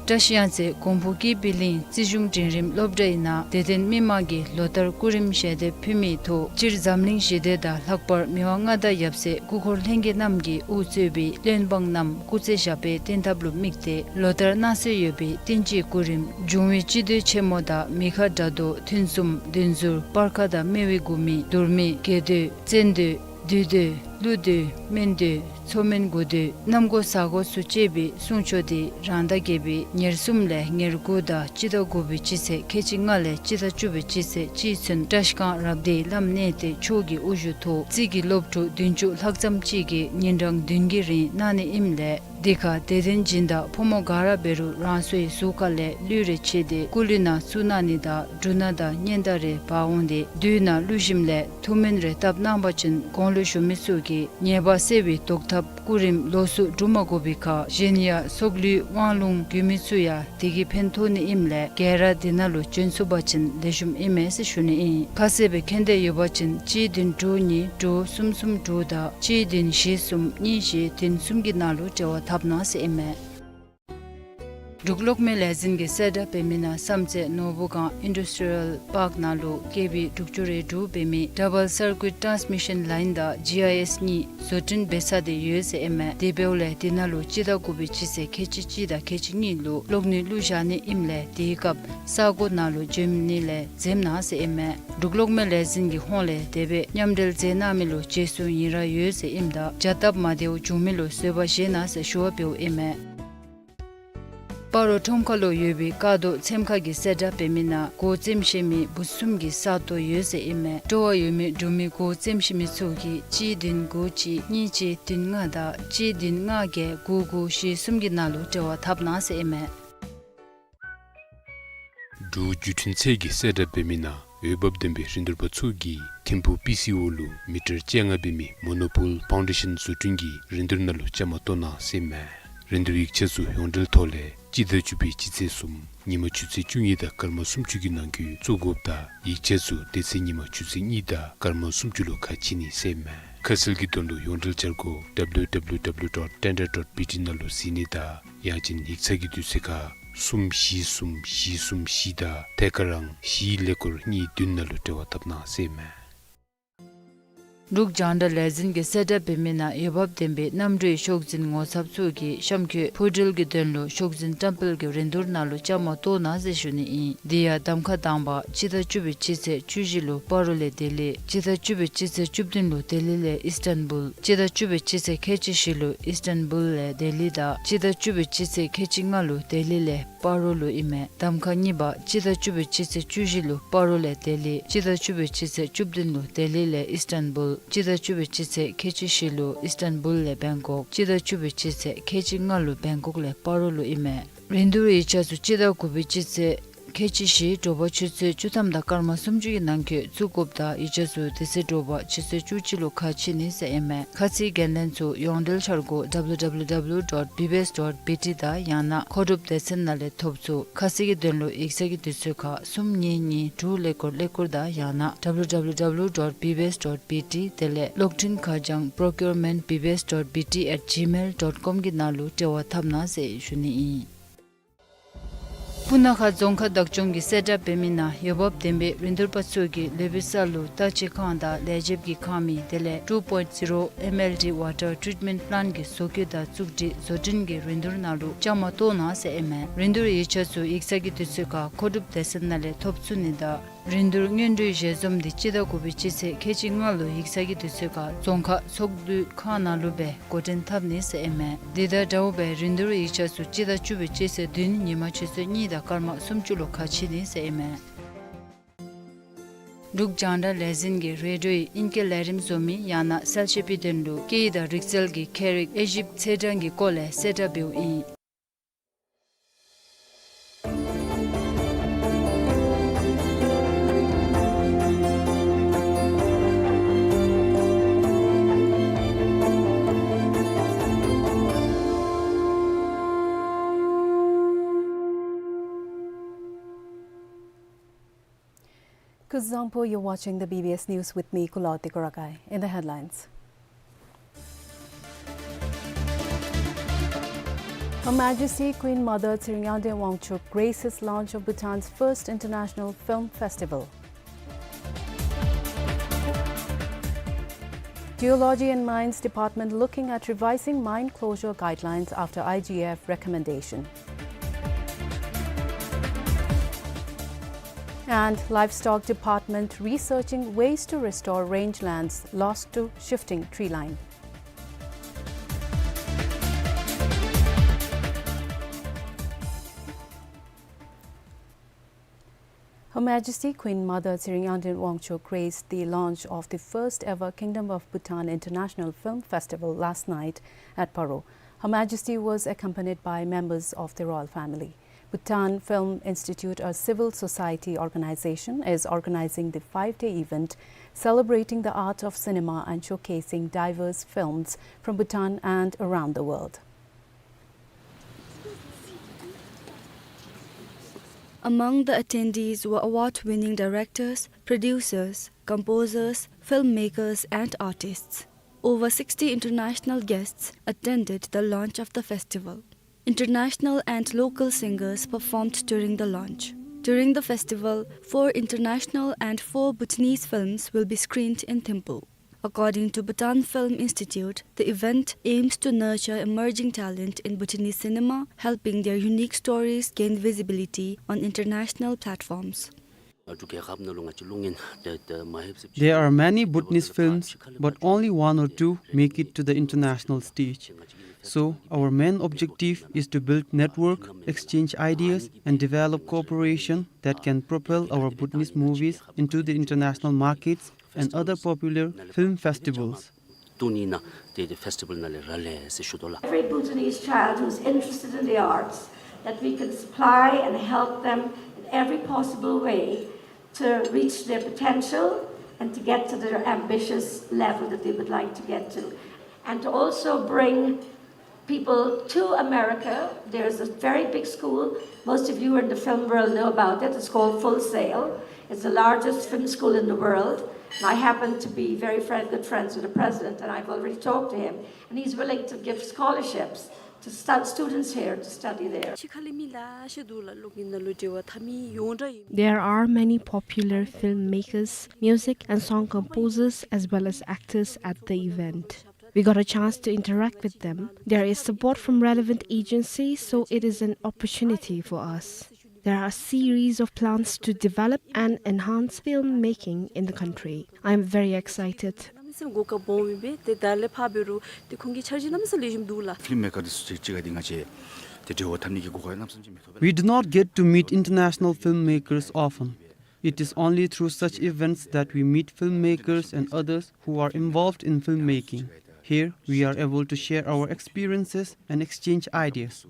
བཀྲ་ཤིས་གཡང་རྩེ་གོང་ཕུ་ཀི་བི་གླིང་རྩིས་གཞུང་འབྲིང་རིམ་སློབ་གྲྭའི་ནང་དད་ལྡན་མི་མང་གིས་ལོ་ལྟར་སྐུ་རིམ་ཞལ་འདེབས་ཕུལ་མིའི་ཐོག་སྤྱིར་འཛམ་གླིང་ཞི་བདེ་དང་ལྷག་པར་མི་དབང་མངའ་བདག་ཡབ་སྲས་སྐུ་འཁོར་ལྷན་རྒྱས་རྣམས་ཀྱིས་དབུ་གཙོས་པའི་བློན་འབངས་རྣམས་སྐུ་ཚེ་ཞབས་པད་བརྟན་ཐབས་ལུ་དམིགས་ཏེ་ལོ་ལྟར་གནང་སྲོལ་ཡོད་པའི་བསྟན་སྤྱིའི་སྐུ་རིམ་འབྱུང་བའི་སྤྱི་མདོས་ཆེན་མོ་དང་མི་ཁ་དགྲ་བཟློག་ཐུན་གསུམ་བདུན་ཟུར་སྤར་ཁ་དང་སྨེ་བའི་མགུར་མི་དུར་མི་དགེ་མདོས་བཙན་མདོས་བདུད་མདོས་ ཀླུ་སྡེ་སྨན་སྡེ་མཚོ་སྨན་དགུ་སྡེ་གནམ་སྒོ་ས་སྒོ་ཚུ་བཅད་པའི་སྲུང་སྐྱོབ་དེ་རང་ཟླ་བརྒྱད་པའི་ཉེར་གསུམ་ལས་ཉེར་དགུ་དང་སྤྱི་ཟླ་དགུ་པའི་སྤྱི་ཚེས་ཁལ་གཅིག་ལྔ་ལས་སྤྱི་ཟླ་བཅུ་པའི་སྤྱི་ཚེས་གཅིག་ཚུན་བཀྲིས་སྒང་རབ་སྡེའི་བླམ་གནས་བརྟན་མཆོག་གི་དབུ་བཞུགས་ཐོག་རྩིས་ཀྱི་སློབ་ཕྲུག་བདུན་ཅུ་ལྷག་ཙམ་ཅིག་གིས་ཉིན་གྲངས་བདུན་གྱི་རིང་གནང་ནི་ཨིནམ་ལས་དེ་ཁར་དད་ལྡན་སྦྱིན་བདག་ཕོ་མོ་ག་ར་འབད་རུང་རང་སོའི་གཟུགས་ཁ་ལས་གླུད་རེ་ཕྱེ་སྟེ་སྐུ་གླུད་ནང་བཙུགས་གནང་ནི་དང་འབྲུ་སྣ་དང་སྙན་དར་རེ་འབག་འོང་སྟེ་བདུད་ནག་ཀླུ་ཞིམ་ལས་ཐུགས་སྨོན་རེ་བཏབ་གནང་པ་ཅིན་དགུང་ལོ་གཞོན་མི་ཚུ་གི་ཉེས་པ་སེལ་བའི་བཟློག་ཐབས་སྐུ་རིམ་ལོགས་སུ་སྒྲུབ་མ་དགོ་པའི་ཁར་གཞན་ཡང་སྲོག་ལུས་དབང་ལུང་རྒྱུད་སྨད་ཚུ་ཡང་དེ་གིས་ཕན་ཐོགས་ནི་ཨིནམ་ལས་ག་ར་དེ་ནང་ལུ་བྱོན་ཚུགས་པ་ཅིན་ལེགས་ཤོམ་ཨིན་མས་ཟེར་ཞུ་ནི་ཨིན། ཁ་གསལ་སྦེ་མཁྱེན་འདོད་ཡོད་པ་ཅིན་གཅིག་བདུན་དྲུག་གཉིས་དྲུག་གསུམ་གསུམ་དྲུག་དང་གཅིག་བདུན་བཞི་གསུམ་གཉིས་བཞི་བདུན་གསུམ་གྱི་ནང་ལུ་འབྲེལ་བ་འཐབ་གནང་ཟེར་ཨིན་མས། འབྲུག་གློག་མེ་ལས་འཛིན་གྱིས་གསལ་བསྒྲགས་འབད་མི་ནང་བསམ་རྩེ་ནོར་བུ་སྒང་ཨིན་ཌསི་ཊི་རི་ཡལ་པཱརཀ་ནང་ལུ་ཀེ་བི་དྲུག་ཅུ་རེ་དྲུག་འབད་མི་ཌབ་བཱལ་སར་ཀུའིཊ་ཊཱནསི་མི་ཤཱན་ལའིན་དང་ཇི་ཨའི་ཨེསི་གཉིས་བཟོ་སྐྲུན་འབད་ཚར་ཏེ་ཡོད་ཟེར་ཨིན་མས། དེ་འབདཝ་ལས་དེ་ནང་ལུ་སྤྱི་ཟླ་དགུ་པའི་སྤྱི་ཚེས་ཁལ་གཅིག་གཅིག་དང་ཁལ་གཅིག་གཉིས་ལུ་གློག་ནུས་བླུགས་བཞག་ནི་ཨིནམ་ལས་དེའི་སྐབས་ས་གོ་ནང་ལུ་འབྱོན་ནི་ལས་འཛེམ་གནང་ཟེར་ཨིན་མས། འབྲུག་གློག་མེ་ལས་འཛིན་གྱི་ཧོངས་ལས་དེ་སྦེ་མཉམ་འབྲེལ་མཛད་གནང་མི་ལུ་རྗེས་སུ་ཡི་རངས་ཡོད་ཟེར་ཨིནམ་ད་བྱ་སྟབས་མ་བདེཝ་འབྱུང་མི་ལུ་བཟོད་པ་བཞེས་གནང་ཟེར་ཞུ་བ་འབདཝ་ཨིན་མས། སྤ་རོ་ཁྲོམ་ཁ་ལུ་ཡོད་པའི་ཀ་རྡོ་ཚེམ་ཁ་གིས་གསལ་བསྒྲགས་འབད་མི་ནང་སྒོ་བཙེམ་ཤེས་མི་བུ་གསུམ་གྱི་ས་སྟོང་ཡོད་ཟེར་ཨིན་མས། སྤྲོ་བ་ཡོད་མི་འབྲུག་མི་སྒོ་བཙེམ་ཤེས་མི་ཚུ་གིས་གཅིག་བདུན་དགུ་གཅིག་གཉིས་གཅིག་བདུན་ལྔ་དང་གཅིག་བདུན་ལྔ་བརྒྱད་དགུ་དགུ་བཞི་གསུམ་གྱི་ནང་ལུ་འབྲེལ་བ་འཐབ་གནང་ཟེར་ཨིན་མས། འབྲུག་བརྒྱུད་འཕྲིན་ཚད་ཀྱིས་གསལ་བསྒྲགས་འབད་མི་ནང་འོས་འབབ་ལྡན་པའི་རིན་བསྡུར་པ་ཚུ་གིས་ཐིམ་ཕུག་པི་སི་ཨོ་ལུ་མི་ཊར་བཅོ་ལྔ་འབད་མི་མོ་ནོ་པོལ་ཕའུན་ཌེ་ཤཱན་བཟོ་སྐྲུན་གྱི་རིན་བསྡུར་ནང་ལུ་བཅའ་མར་གཏོགས་གནང་ཟེར་ཨིན་མས། རིན་བསྡུར་ཡིག་ཆ་ཚུ་ཡོངས་འབྲེལ་ཐོག་ལས་སྤྱི་ཟླ་བཅུ་པའི་སྤྱི་ཚེས་གསུམ་ཉིན་མ་ཆུ་ཚོད་བཅུ་གཉིས་དང་སྐར་མ་སུམ་ཅུ་གི་ནང་འཁོད་བཙུགས་དགོཔ་དང་ཡིག་ཆ་ཚུ་དེ་ཚེ་ཉིན་མ་ཆུ་ཚོད་གཉིས་དང་སྐར་མ་སུམ་ཅུ་ལུ་ཁ་ཕྱེ་ནི་ཟེར་ཨིན་མས། ཁ་གསལ་གྱི་དོན་ལུ་ཡོངས་འབྲེལ་འཆར་སྒོ་ཌབ་ལིའུ་ཌབ་ལིའུ་ཌབ་ལིའུ་ཌོཊ་ཊེན་ཌར་ཌོཊ་བི་ཊི་ནང་ལུ་གཟིགས་ནི་དང་ཡང་ཅིན་ཡིག་ཚང་གི་དུས་ཚོད་ཁར་གསུམ་བཞི་གསུམ་བཞི་གསུམ་བཞི་དང་ཐད་ཀར་རང་བཞི་ཀླད་ཀོར་གཉིས་བདུན་ནང་ལུ་འབྲེལ་བ་འཐབ་གནང་ཟེར་ཨིན་མས། འབྲུག་རྒྱང་བསྒྲགས་ལས་འཛིན་གྱིས་གསལ་བསྒྲགས་འབད་མི་ནང་འོས་འབབ་ལྡན་པའི་གནམ་གྲུའི་ཤོག་འཛིན་ངོ་ཚབ་ཚུ་གིས་གཤམ་འཁོད་འཕུར་འགྲུལ་གྱི་དོན་ལུ་ཤོག་འཛིན་བཀྲམ་སྤེལ་གྱི་རིན་བསྡུར་ནང་ལུ་བཅའ་མར་གཏོགས་གནང་ཟེར་ཞུ་ནི་ཨིན། དེ་ཡང་གདམ་ཁ་དང་པ་སྤྱི་ཟླ་བཅུ་པའི་སྤྱི་ཚེས་བཅུ་བཞི་ལུ་སྤ་རོ་ལས་ལྡི་ལི། སྤྱི་ཟླ་བཅུ་པའི་སྤྱི་ཚེས་བཅུ་བདུན་ལུ་ལྡི་ལི་ལས་ཨིས་ཊན་བུལ། སྤྱི་ཟླ་བཅུ་པའི་སྤྱི་ཚེས་ཁལ་གཅིག་བཞི་ལུ་ཨིས་ཊན་བུལ་ལས་ལྡི་ལི་དང་སྤྱི་ཟླ་བཅུ་པའི་སྤྱི་ཚེས་ཁལ་གཅིག་ལྔ་ལུ་ལྡི་ལི་ལས་སྤ་རོ་ལུ་ཨིན་མས། གདམ་ཁ་གཉིས་པ་སྤྱི་ཟླ་བཅུ་པའི་སྤྱི་ཚེས་བཅུ་བཞི་ལུ་སྤ་རོ་ལས་ལྡི་ལི། སྤྱི་ཟླ་བཅུ་པའི་སྤྱི་ཚེས་བཅུ་བདུན་ལུ་ལྡི་ལི་ལས་ཨིས་ཊན་བུལ། སྤྱི་ཟླ་བཅུ་པའི་སྤྱི་ཚེས་ཁལ་གཅིག་བཞི་ལུ་ཨིས་ཊན་བུལ་ལས་བེང་ཀོག། སྤྱི་ཟླ་བཅུ་པའི་སྤྱི་ཚེས་ཁལ་གཅིག་ལྔ་ལུ་བེང་ཀོག་ལས་སྤ་རོ་ལུ་ཨིན་མས། རིན་བསྡུར་ཡིག་ཆ་ཚུ་སྤྱི་ཟླ་དགུ་པའི་སྤྱི་ཚེས་ཁལ་གཅིག་བཞི་དྲོ་པ་ཆུ་ཚོད་བཅུ་ཐམ་དང་སྐར་མ་སུམ་ཅུ་གི་ནང་འཁོད་བཙུགས་དགོཔ་དང་ཡིག་ཆ་ཚུ་དེ་ཚེ་དྲོ་པ་ཆུ་ཚོད་བཅུ་གཅིག་ལུ་ཁ་ཕྱེ་ནི་ཟེར་ཨིན་མས། ཁ་གསལ་འགན་ལེན་ཚུ་ཡོངས་འབྲེལ་འཆར་སྒོ་ཌབ་ལིའུ་ཌབ་ལིའུ་ཌབ་ལིའུ་ཌོཊ་བི་བི་ཨེསི་ཌོཊ་བི་ཊི་དང་ཡང་ན་མཁོ་སྒྲུབ་སྡེ་ཚན་ནང་ལས་ཐོབ་ཚུགས། ཁ་གསལ་གྱི་དོན་ལུ་ཡིག་ཚང་གི་དུས་ཚོད་ཁར་གསུམ་གཉིས་གཉིས་དྲུག་ཀླད་ཀོར་ཀླད་ཀོར་དང་ཡང་ན་ཌབ་ལིའུ་ཌབ་ལིའུ་ཌབ་ལིའུ་ཌོཊ་བི་བི་ཨེསི་ཌོཊ་བི་ཊི་དེ་ལས་གློག་འཕྲིན་ཁ་བྱང་པྲོ་ཀིའུར་མེནཊ་བི་བི་ཨེསི་ཌོཊ་བི་ཊི་ཨེཊ་ཇི་མེལ་ཌོཊ་ཀོམ་གྱི་ནང་ལུ་འབྲེལ་བ་འཐབ་གནང་ཟེར་ཞུ་ནི་ཨིན། སྤུ་ན་ཁ་རྫོང་ཁག་བདག་སྐྱོང་གིས་གསལ་བསྒྲགས་འབད་མི་ནང་འོས་འབབ་ལྡན་པའི་རིན་བསྡུར་པ་ཚུ་གིས་ལུས་པོའི་ས་ལུ་བརྟག་དཔྱད་ཁང་དང་ལས་བྱེདཔ་གི་ཁང་མིག་དེ་ལས་ཊུ་པོའིནཊ་ཟི་རོ་ཨེམ་ཨེལ་ཌི་ཝ་ཊར་ཊྲིཊ་མེནཊ་པི་ལཱནཊ་གི་བཟོ་བཀོད་དང་བཙུགས་སྒྲིག་བཟོ་སྐྲུན་གྱི་རིན་བསྡུར་ནང་ལུ་བཅའ་མར་གཏོགས་གནང་ཟེར་ཨིན་མས། རིན་བསྡུར་ཡིག་ཆ་ཚུ་ཡིག་ཚང་གི་དུས་ཚོད་ཁར་མཁོ་སྒྲུབ་སྡེ་ཚན་ནང་ལས་ཐོབ་ཚུགས་ནི་དང་རིན་བསྡུར་སྔོན་འགྲོའི་ཞལ་འཛོམས་འདི་སྤྱི་ཟླ་དགུ་པའི་སྤྱི་ཚེས་ཁལ་གཅིག་ལྔ་ལུ་ཡིག་ཚང་གི་དུས་ཚོད་ཁར་རྫོང་ཁག་ཚོགས་འདུའི་ཁང་ནང་ལུ་སྦེ་འགོ་འདྲེན་འཐབ་ནི་ཟེར་ཨིན་མས། དེ་དང་འདྲཝ་སྦེ་རིན་བསྡུར་ཡིག་ཆ་ཚུ་སྤྱི་ཟླ་བཅུ་པའི་སྤྱི་ཚེས་བདུན་ཉིན་མ་ཆུ་ཚོད་གཉིས་དང་སྐར་མ་སུམ་ཅུ་ལུ་ཁ་ཕྱེ་ནི་ཟེར་ཨིན་མས། འབྲུག་རྒྱང་བསྒྲགས་ལས་འཛིན་གྱིས་རེ་ཌིའོའི་ཨིང་སྐད་ལས་རིམ་བཟོ་མི་ཡང་ན་གསལ་བཤད་པའི་དོན་ལུ་སྐད་ཡིག་དང་རིག་རྩལ་གྱི་མཁས་རིག་དབྱེ་ཞིབ་ཚེས་གྲངས་ཀྱི་སྐོར་ལས་གསལ་བསྒྲགས་འབདཝ་ཨིན། Kuzuzangpo, you're watching the B B S News with me, Kulaw Tekorakai. In the headlines. Her Majesty Queen Mother Tshering Yingde Wangchuck graces launch of Bhutan's first international film festival. Geology and Mines Department looking at revising mine closure guidelines after I G F recommendation. And Livestock Department researching ways to restore rangelands lost to shifting tree line. Her Majesty Queen Mother Tshering Yangden Wangchuck graced the launch of the first ever Kingdom of Bhutan International Film Festival last night at Paro. Her Majesty was accompanied by members of the royal family. Bhutan Film Institute, a civil society organization, is organizing the five-day event celebrating the art of cinema and showcasing diverse films from Bhutan and around the world. Among the attendees were award-winning directors, producers, composers, filmmakers, and artists. Over sixty international guests attended the launch of the festival. International and local singers performed during the launch. During the festival, four international and four Bhutanese films will be screened in Thimphu. According to Bhutan Film Institute, the event aims to nurture emerging talent in Bhutanese cinema, helping their unique stories gain visibility on international platforms. There are many Bhutanese films, but only one or two make it to the international stage. So, our main objective is to build network, exchange ideas, and develop cooperation that can propel our Bhutanese movies into the international markets and other popular film festivals. Every Bhutanese child who's interested in the arts, that we can supply and help them in every possible way to reach their potential and to get to their ambitious level that they would like to get to. And to also bring people to America. There's a very big school. Most of you in the film world know about it. It's called Full Sail. It's the largest film school in the world. And I happen to be very friend, good friends with the president, and I've already talked to him. And he's willing to give scholarships to stud-, students here to study there. There are many popular filmmakers, music and song composers, as well as actors at the event. We got a chance to interact with them. There is support from relevant agencies, so it is an opportunity for us. There are a series of plans to develop and enhance filmmaking in the country. I am very excited. Film maker འདི་ཚོ་གཅིག་གཅིག་ག་འདི་ང་བཅས་དེ་འབྲེལ་བ་འཐབ་ནི་གི་གོ་སྐབས་གནམ་མེད་ས་མེད་མེད་ཐོག་ལགས། We do not get to meet international filmmakers often. It is only through such events that we meet filmmakers and others who are involved in filmmaking. Here, we are able to share our experiences and exchange ideas.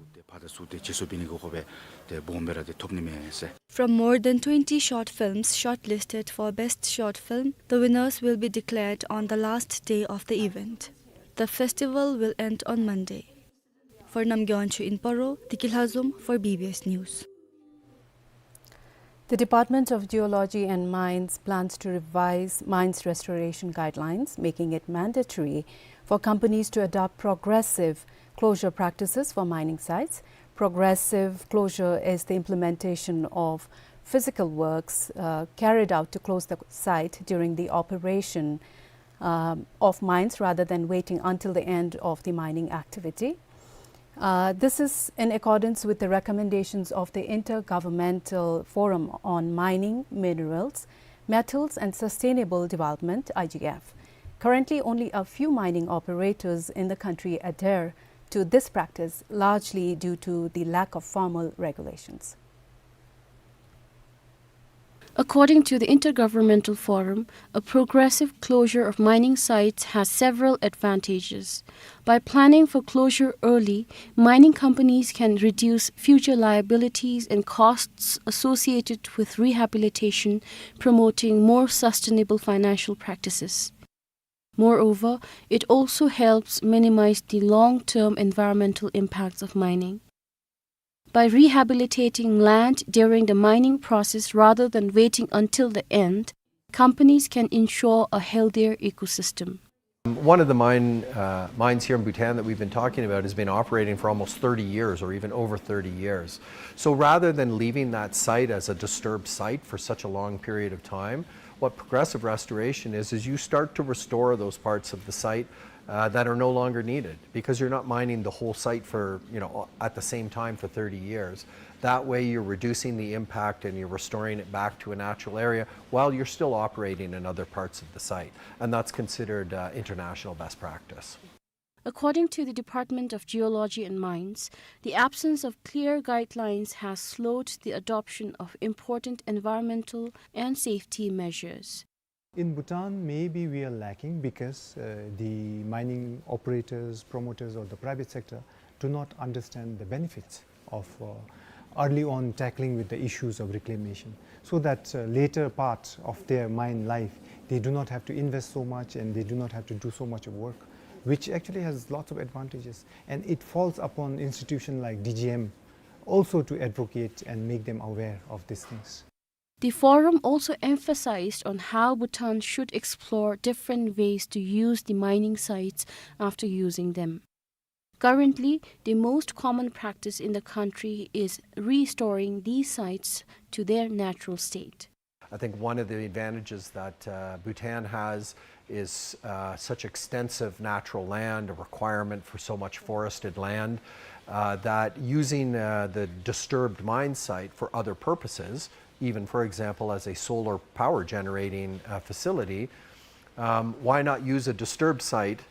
From more than twenty short films shortlisted for Best Short Film, the winners will be declared on the last day of the event. The festival will end on Monday. For Namgay Wangchuk in Paro, Tiki Lhazom for B B S News. The Department of Geology and Mines plans to revise mines restoration guidelines, making it mandatory for companies to adopt progressive closure practices for mining sites. Progressive closure is the implementation of physical works, uh, carried out to close the site during the operation, um, of mines rather than waiting until the end of the mining activity. Uh, this is in accordance with the recommendations of the Intergovernmental Forum on Mining, Minerals, Metals and Sustainable Development, I G F. Currently, only a few mining operators in the country adhere to this practice, largely due to the lack of formal regulations. According to the Intergovernmental Forum, a progressive closure of mining sites has several advantages. By planning for closure early, mining companies can reduce future liabilities and costs associated with rehabilitation, promoting more sustainable financial practices. Moreover, it also helps minimize the long-term environmental impacts of mining. By rehabilitating land during the mining process rather than waiting until the end, companies can ensure a healthier ecosystem. One of the mine, uh, mines here in Bhutan that we've been talking about has been operating for almost thirty years or even over thirty years. So rather than leaving that site as a disturbed site for such a long period of time, what progressive restoration is, is you start to restore those parts of the site, uh, that are no longer needed because you're not mining the whole site for, you know, at the same time for thirty years. That way you're reducing the impact and you're restoring it back to a natural area while you're still operating in other parts of the site. And that's considered, uh, international best practice. According to the Department of Geology and Mines, the absence of clear guidelines has slowed the adoption of important environmental and safety measures. In Bhutan, maybe we are lacking because, uh, the mining operators, promoters, or the private sector do not understand the benefits of, uh, early on tackling with the issues of reclamation, so that, uh, later part of their mine life, they do not have to invest so much and they do not have to do so much of work, which actually has lots of advantages. And it falls upon institution like D G M also to advocate and make them aware of these things. The forum also emphasized on how Bhutan should explore different ways to use the mining sites after using them. Currently, the most common practice in the country is restoring these sites to their natural state. I think one of the advantages that, uh, Bhutan has is, uh, such extensive natural land, a requirement for so much forested land, uh, that using, uh, the disturbed mine site for other purposes, even, for example, as a solar power generating, uh, facility, um, why not use a disturbed site,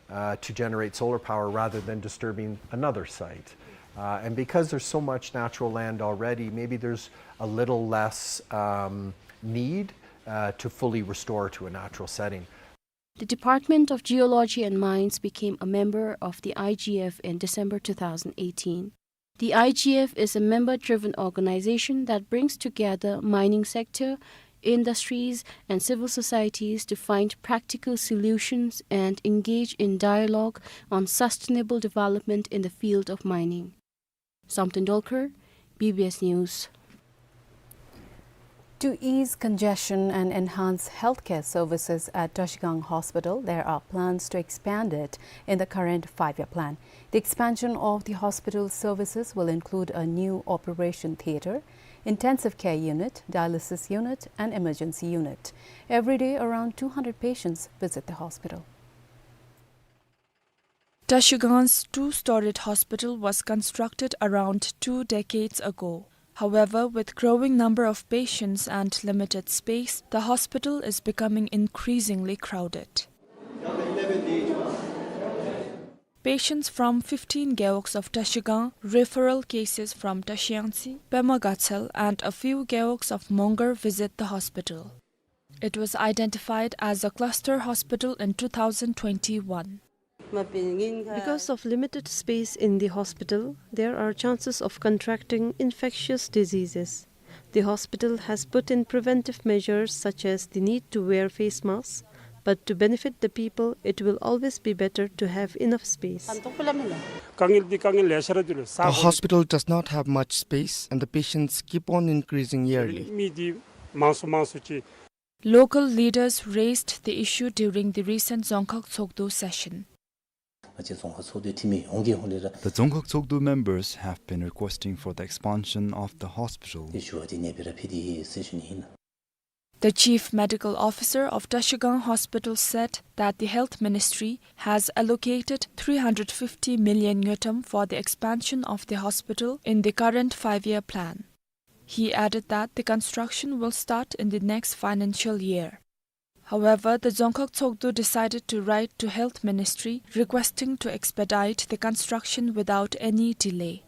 uh, to generate solar power rather than disturbing another site? Uh, and because there's so much natural land already, maybe there's a little less, um, need, uh, to fully restore to a natural setting. The Department of Geology and Mines became a member of the I G F in December two thousand eighteen. The I G F is a member-driven organization that brings together mining sector, industries, and civil societies to find practical solutions and engage in dialogue on sustainable development in the field of mining. Samten Dolkar, B B S News. To ease congestion and enhance healthcare services at Trashigang Hospital, there are plans to expand it in the current five-year plan. The expansion of the hospital services will include a new operation theater, intensive care unit, dialysis unit, and emergency unit. Every day, around two hundred patients visit the hospital. Trashigang's two-storied hospital was constructed around two decades ago. However, with growing number of patients and limited space, the hospital is becoming increasingly crowded. Patients from fifteen gewogs of Trashigang, referral cases from Trashiyangtse, Pema Gatshel, and a few gewogs of Mongar visit the hospital. It was identified as a cluster hospital in two thousand twenty-one. Because of limited space in the hospital, there are chances of contracting infectious diseases. The hospital has put in preventive measures such as the need to wear face masks, but to benefit the people, it will always be better to have enough space. དཀའ་ངལ་འདི་དཀའ་ངལ་ལེ་ཤ་ར་འདུག་ལགས། The hospital does not have much space, and the patients keep on increasing yearly. མི་འདི་མང་སུ་མང་སུ་ཅིག Local leaders raised the issue during the recent Dzongkhag Tshogdu session. ང་བཅས་རྫོང་ཁག་ཚོགས་འདུའི་འཐུས་མི་ཡོངས་ཀྱི་ཧོངས་ལས་ར། The Dzongkhag Tshogdu members have been requesting for the expansion of the hospital. དེ་ཞུ་བ་དེ་ནེ་སྦེ་ར་ཕུལ་ཏེ་ཡོད་ཟེར་ཞུ་ནི་ཨིན། The Chief Medical Officer of Trashigang Hospital said that the Health Ministry has allocated three hundred fifty million ngultrum for the expansion of the hospital in the current five-year plan. He added that the construction will start in the next financial year. However, the Dzongkhag Tshogdu decided to write to Health Ministry requesting to expedite the construction without any delay.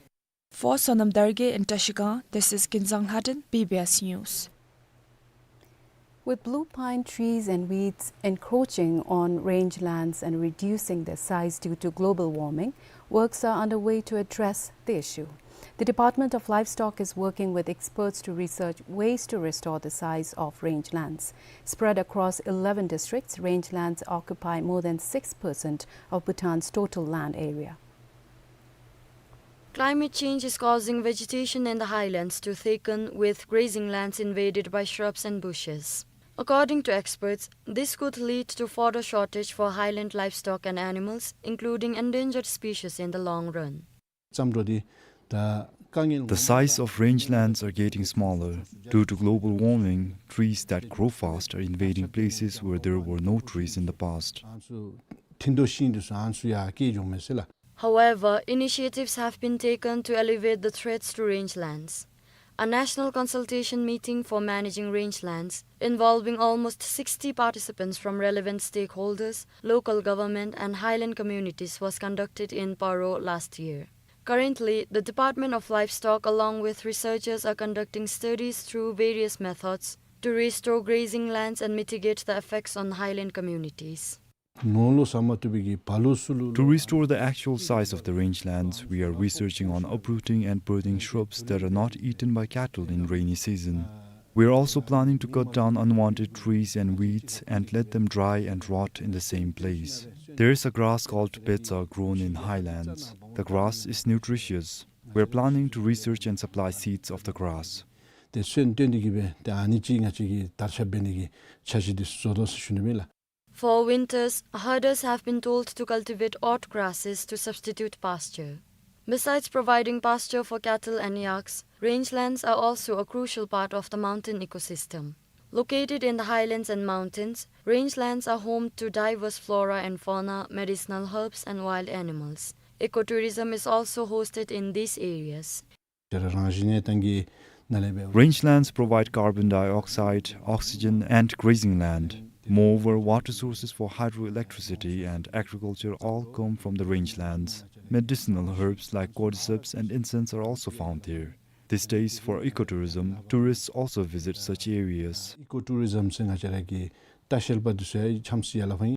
For Sonam Dargay in Trashigang, this is Kinzang Lhaden, B B S News. With blue pine trees and weeds encroaching on rangelands and reducing their size due to global warming, works are underway to address the issue. The Department of Livestock is working with experts to research ways to restore the size of rangelands. Spread across eleven districts, rangelands occupy more than six percent of Bhutan's total land area. Climate change is causing vegetation in the highlands to thicken, with grazing lands invaded by shrubs and bushes. According to experts, this could lead to fodder shortage for highland livestock and animals, including endangered species, in the long run. The size of rangelands are getting smaller. Due to global warming, trees that grow fast are invading places where there were no trees in the past. However, initiatives have been taken to alleviate the threats to rangelands. A national consultation meeting for managing rangelands, involving almost sixty participants from relevant stakeholders, local government and highland communities, was conducted in Paro last year. Currently, the Department of Livestock, along with researchers, are conducting studies through various methods to restore grazing lands and mitigate the effects on highland communities. ནོར་ལུ་ཟ་མ་བཏུབ་པའི་གི་བ་ལུ་སུ་ལུ། To restore the actual size of the rangelands, we are researching on uprooting and burning shrubs that are not eaten by cattle in rainy season. We are also planning to cut down unwanted trees and weeds and let them dry and rot in the same place. There is a grass called betsa grown in highlands. The grass is nutritious. We are planning to research and supply seeds of the grass. ཏེ་སོན་བཏོན་ཏེ་གི་སྦེ་ཏེ་ཨ་ནི་ཅིག་ང་བཅས་ཀྱིས་དར་ཁྱབ་འབད་ནི་གི་འཆར་གཞི་འདི་བཟོ་དོ་ཟེར་ཞུ་ནི་ཨིན་ལགས། For winters, herders have been told to cultivate odd grasses to substitute pasture. Besides providing pasture for cattle and yaks, rangelands are also a crucial part of the mountain ecosystem. Located in the highlands and mountains, rangelands are home to diverse flora and fauna, medicinal herbs, and wild animals. Ecotourism is also hosted in these areas. རང་བཞིན་གནས་སྟངས་ཀྱི་ནང་ལས་འབད། Rangelands provide carbon dioxide, oxygen, and grazing land. Moreover, water sources for hydroelectricity and agriculture all come from the rangelands. Medicinal herbs like cordyceps and incense are also found there. These days, for ecotourism, tourists also visit such areas. Ecotourism ཟེར་ང་བཅས་ར་གི་ལྟ་བཤལ་པ་འདི་ཚུ་ཡང་འཁྱམས་སི་ཡར་ལས་ཕར་ཨིན།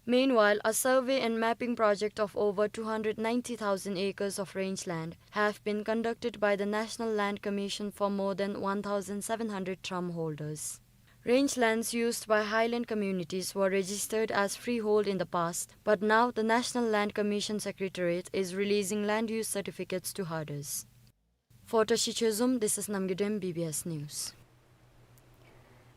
Meanwhile, a survey and mapping project of over two hundred ninety thousand acres of rangeland have been conducted by the National Land Commission for more than one thousand seven hundred thram holders. Rangelands used by highland communities were registered as freehold in the past, but now the National Land Commission Secretariat is releasing land use certificates to herders. For Tashi Chozom, this is Namgay Dem, B B S News.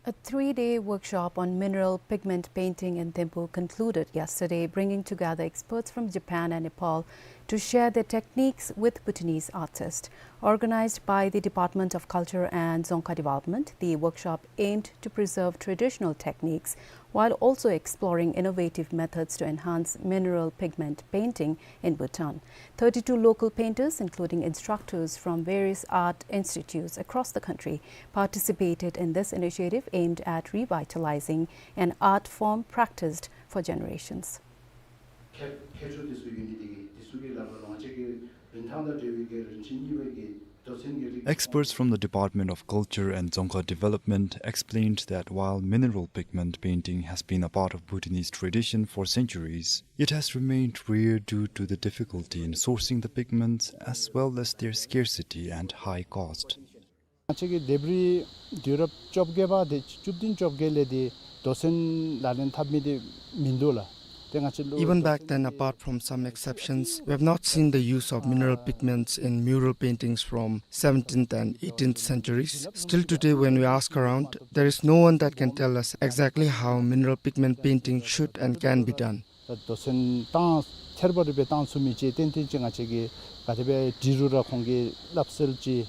A three-day workshop on mineral pigment painting in Thimphu concluded yesterday, bringing together experts from Japan and Nepal to share their techniques with Bhutanese artists. Organized by the Department of Culture and Dzongkha Development, the workshop aimed to preserve traditional techniques while also exploring innovative methods to enhance mineral pigment painting in Bhutan. Thirty-two local painters, including instructors from various art institutes across the country, participated in this initiative aimed at revitalizing an art form practiced for generations. Experts from the Department of Culture and Dzongkha Development explained that while mineral pigment painting has been a part of Bhutanese tradition for centuries, it has remained rare due to the difficulty in sourcing the pigments as well as their scarcity and high cost. ང་བཅས་ཀྱི་དེ་འབྲུག་དུས་རབས་བཅོ་བརྒྱད་པ་དེ་བཅུ་བདུན་བཅོ་བརྒྱད་ལས་དེ་རྡོ་སོན་ལག་ལེན་འཐབ་མི་དེ་མིན་འདུག་ལགས། ཏེ་ང་བཅས་ལུ། Even back then, apart from some exceptions, we have not seen the use of mineral pigments in mural paintings from seventeenth and eighteenth centuries. Still today, when we ask around, there is no one that can tell us exactly how mineral pigment painting should and can be done. ད་རྡོ་སོན་བཏང་ཐེར་པ་རུ་སྦེ་བཏང་ཚུགས་མི་ཅིག་ཏན་ཏན་ཅིག་ང་བཅས་ཀྱིས་ག་དེ་སྦེ་འབྲི་རུང་ར་ཁོང་གིས་སླབ་སྲོལ་ཅིག་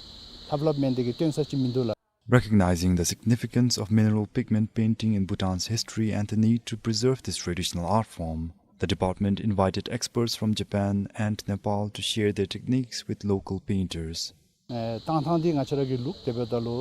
ལྷབ་ལྷབ་མེན་དེ་གིས་སྟོན་ས་ཅིག་མིན་འདུག་ལགས། Recognizing the significance of mineral pigment painting in Bhutan's history and the need to preserve this traditional art form, the department invited experts from Japan and Nepal to share their techniques with local painters. ཨེ་བཏང་ཐངས་འདི་ང་བཅས་ར་གི་ལུགས་དེ་འབདཝ་ད་ལུ་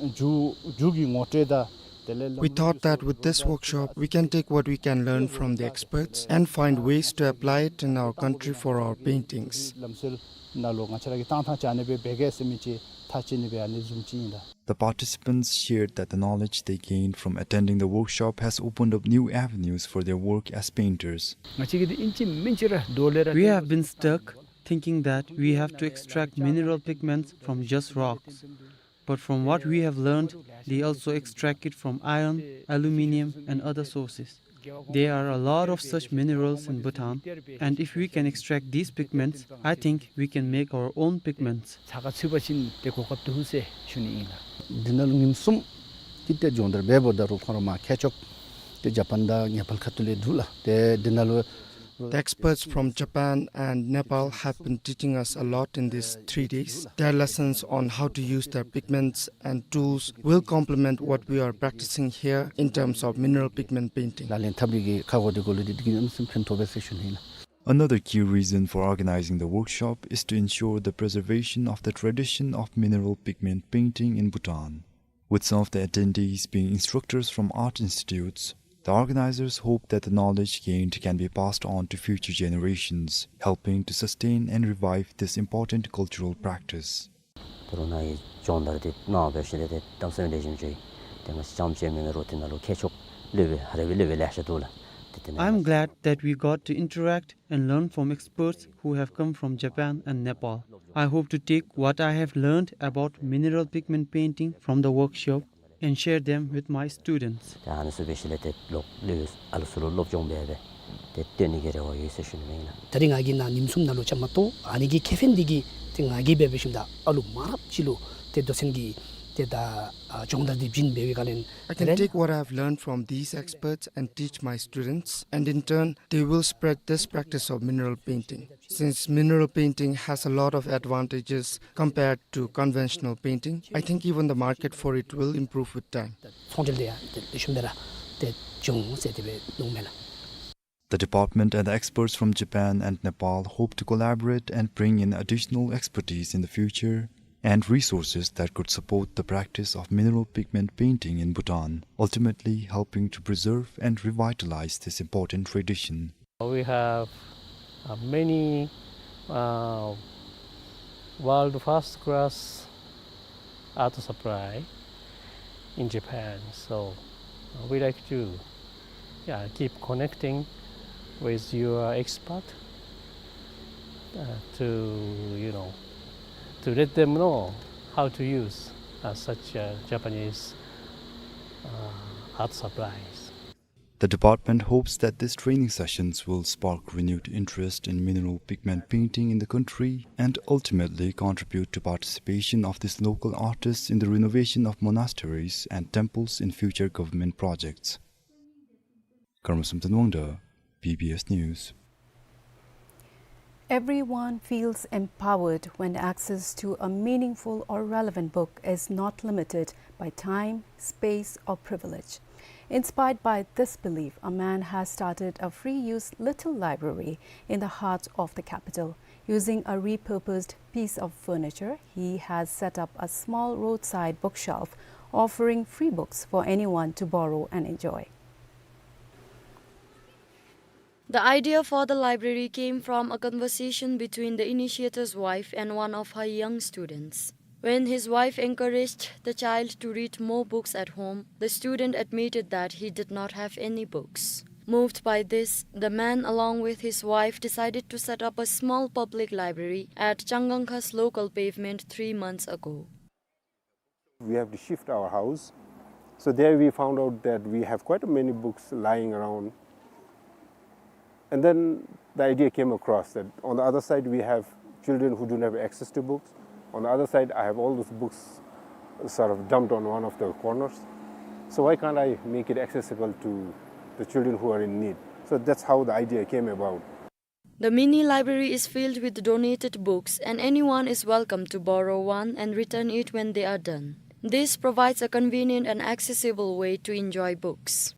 མཇུག་མཇུག་གི་ངོ་སྤྲོད་དང་དེ་ལས། We thought that with this workshop, we can take what we can learn from the experts and find ways to apply it in our country for our paintings. ལམ་སྲོལ་ནང་ལུ་ང་བཅས་ར་གི་བཏང་ཐངས་ཅིག་ཨ་ནི་སྦེ་འབད་གེ་ཟེར་མི་ཅིག་ཐག་བཅད་ནི་སྦེ་ཨ་ནི་བཟུམ་ཅིག་ཨིན་ལགས། The participants shared that the knowledge they gained from attending the workshop has opened up new avenues for their work as painters. ང་བཅས་ཀྱིས་འདི་ཨིན་ཅི་མིན་ཅི་ར་དོ་ལས་ར། We have been stuck thinking that we have to extract mineral pigments from just rocks. But from what we have learned, they also extract it from iron, aluminium, and other sources. There are a lot of such minerals in Bhutan, and if we can extract these pigments, I think we can make our own pigments. ཚ་ཁ་ཚུད་པ་ཅིན་ཏེ་གོ་སྐབས་འདུག་ཟེར་ཞུ་ནི་ཨིན་ལགས། འདི་ནང་ལུ་ཉིནམ་གསུམ་ཅིག་ཏེ་སྦྱོང་བརྡར་འབད་འབདཝ་ད་རུང་ཁོང་ར་མ་མཁས་མཆོག་ཏེ་ཇ་པཱན་དང་ནེ་པཱལ་ཁ་ཐུག་ལས་འདུག་ལགས། ཏེ་འདི་ནང་ལུ། The experts from Japan and Nepal have been teaching us a lot in these three days. Their lessons on how to use their pigments and tools will complement what we are practicing here in terms of mineral pigment painting. ལག་ལེན་འཐབ་ནི་གི་ཁག་དགོ་དེ་གུ་ལུ་འདི་གིས་ཨ་ནི་བཟུམ་ཕན་ཐོགས་པས་ཟེར་ཞུ་ནི་ཨིན་ལགས། Another key reason for organizing the workshop is to ensure the preservation of the tradition of mineral pigment painting in Bhutan. With some of the attendees being instructors from art institutes, the organizers hope that the knowledge gained can be passed on to future generations, helping to sustain and revive this important cultural practice. ད་རུང་ནཱ་གི་སྦྱོང་བརྡར་འདི་གནང་བ་འབད་ཞིནམ་ལས་ཏེ་གནམ་མེད་ས་མེད་ལེགས་ཤོམ་ཅིག། ཏེ་ང་བཅས་རྐྱངམ་ཅིག་མེན་མེན་རུང་འདི་ནང་ལུ་མཁས་མཆོག་སློབ་དཔོན་ཧ་ལས་པའི་སློབ་དཔོན་ལེ་ཤ་འདུག་ལགས། ཏེ་དེ་ནང་། I'm glad that we got to interact and learn from experts who have come from Japan and Nepal. I hope to take what I have learned about mineral pigment painting from the workshop and share them with my students. ཏེ་ཨ་ནི་ཚུ་འབད་ཞིནམ་ལས་ཏེ་ལོག་ལུ་ཨ་ལུ་ཚུ་ལུ་སློབ་སྦྱོང་འབད་སྦེ་ཏེ་སྟོན་ནི་གི་རེ་བ་ཡོད་ཟེར་ཞུ་ནི་ཨིན་ལགས། ད་རིས་ང་གིས་ནཱ་ཉིནམ་གསུམ་ནང་ལུ་བཅའ་མར་གཏོགས་ཨ་ནི་གི་ཁེ་ཕན་འདི་གིས་ཏེ་ང་གིས་འབད་འབད་ཞིནམ་ད་ཨ་ལུ་མང་རབས་ཅིག་ལུ་ཏེ་དོ་ཚན་གྱི་ཏེ་ད་ཨ་སྦྱོང་བརྡར་འདི་བྱིན་འབད་བའི་སྒང་ལས། I can take what I have learned from these experts and teach my students, and in turn, they will spread this practice of mineral painting. Since mineral painting has a lot of advantages compared to conventional painting, I think even the market for it will improve with time. ཚོང་འབྲེལ་འདི་ཡང་ཏེ་ལེགས་ཤོམ་སྦེ་ར་ཏེ་འབྱུང་ཟེར་དེ་སྦེ་མནོཝ་མས་ལགས། The department and the experts from Japan and Nepal hope to collaborate and bring in additional expertise in the future and resources that could support the practice of mineral pigment painting in Bhutan, ultimately helping to preserve and revitalize this important tradition. We have uh, many uh, world first class art supply in Japan. So uh, we like to, yeah, keep connecting with your expert uh, to, you know, to let them know how to use uh, such uh, Japanese uh, art supplies. The department hopes that these training sessions will spark renewed interest in mineral pigment painting in the country and ultimately contribute to participation of these local artists in the renovation of monasteries and temples in future government projects. Karma Samten Wangda, B B S News. Everyone feels empowered when access to a meaningful or relevant book is not limited by time, space, or privilege. Inspired by this belief, a man has started a free-use little library in the heart of the capital. Using a repurposed piece of furniture, he has set up a small roadside bookshelf, offering free books for anyone to borrow and enjoy. The idea for the library came from a conversation between the initiator's wife and one of her young students. When his wife encouraged the child to read more books at home, the student admitted that he did not have any books. Moved by this, the man, along with his wife, decided to set up a small public library at Changangkha's local pavement three months ago. We have to shift our house. So there we found out that we have quite many books lying around. And then the idea came across that on the other side we have children who don't have access to books. On the other side, I have all those books sort of dumped on one of the corners. So why can't I make it accessible to the children who are in need? So that's how the idea came about. The mini library is filled with donated books, and anyone is welcome to borrow one and return it when they are done. This provides a convenient and accessible way to enjoy books.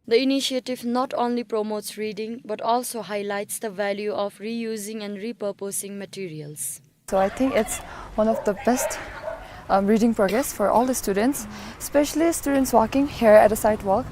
The initiative not only promotes reading, but also highlights the value of reusing and repurposing materials. So I think it's one of the best um, reading progress for all the students, especially students walking here at the sidewalk.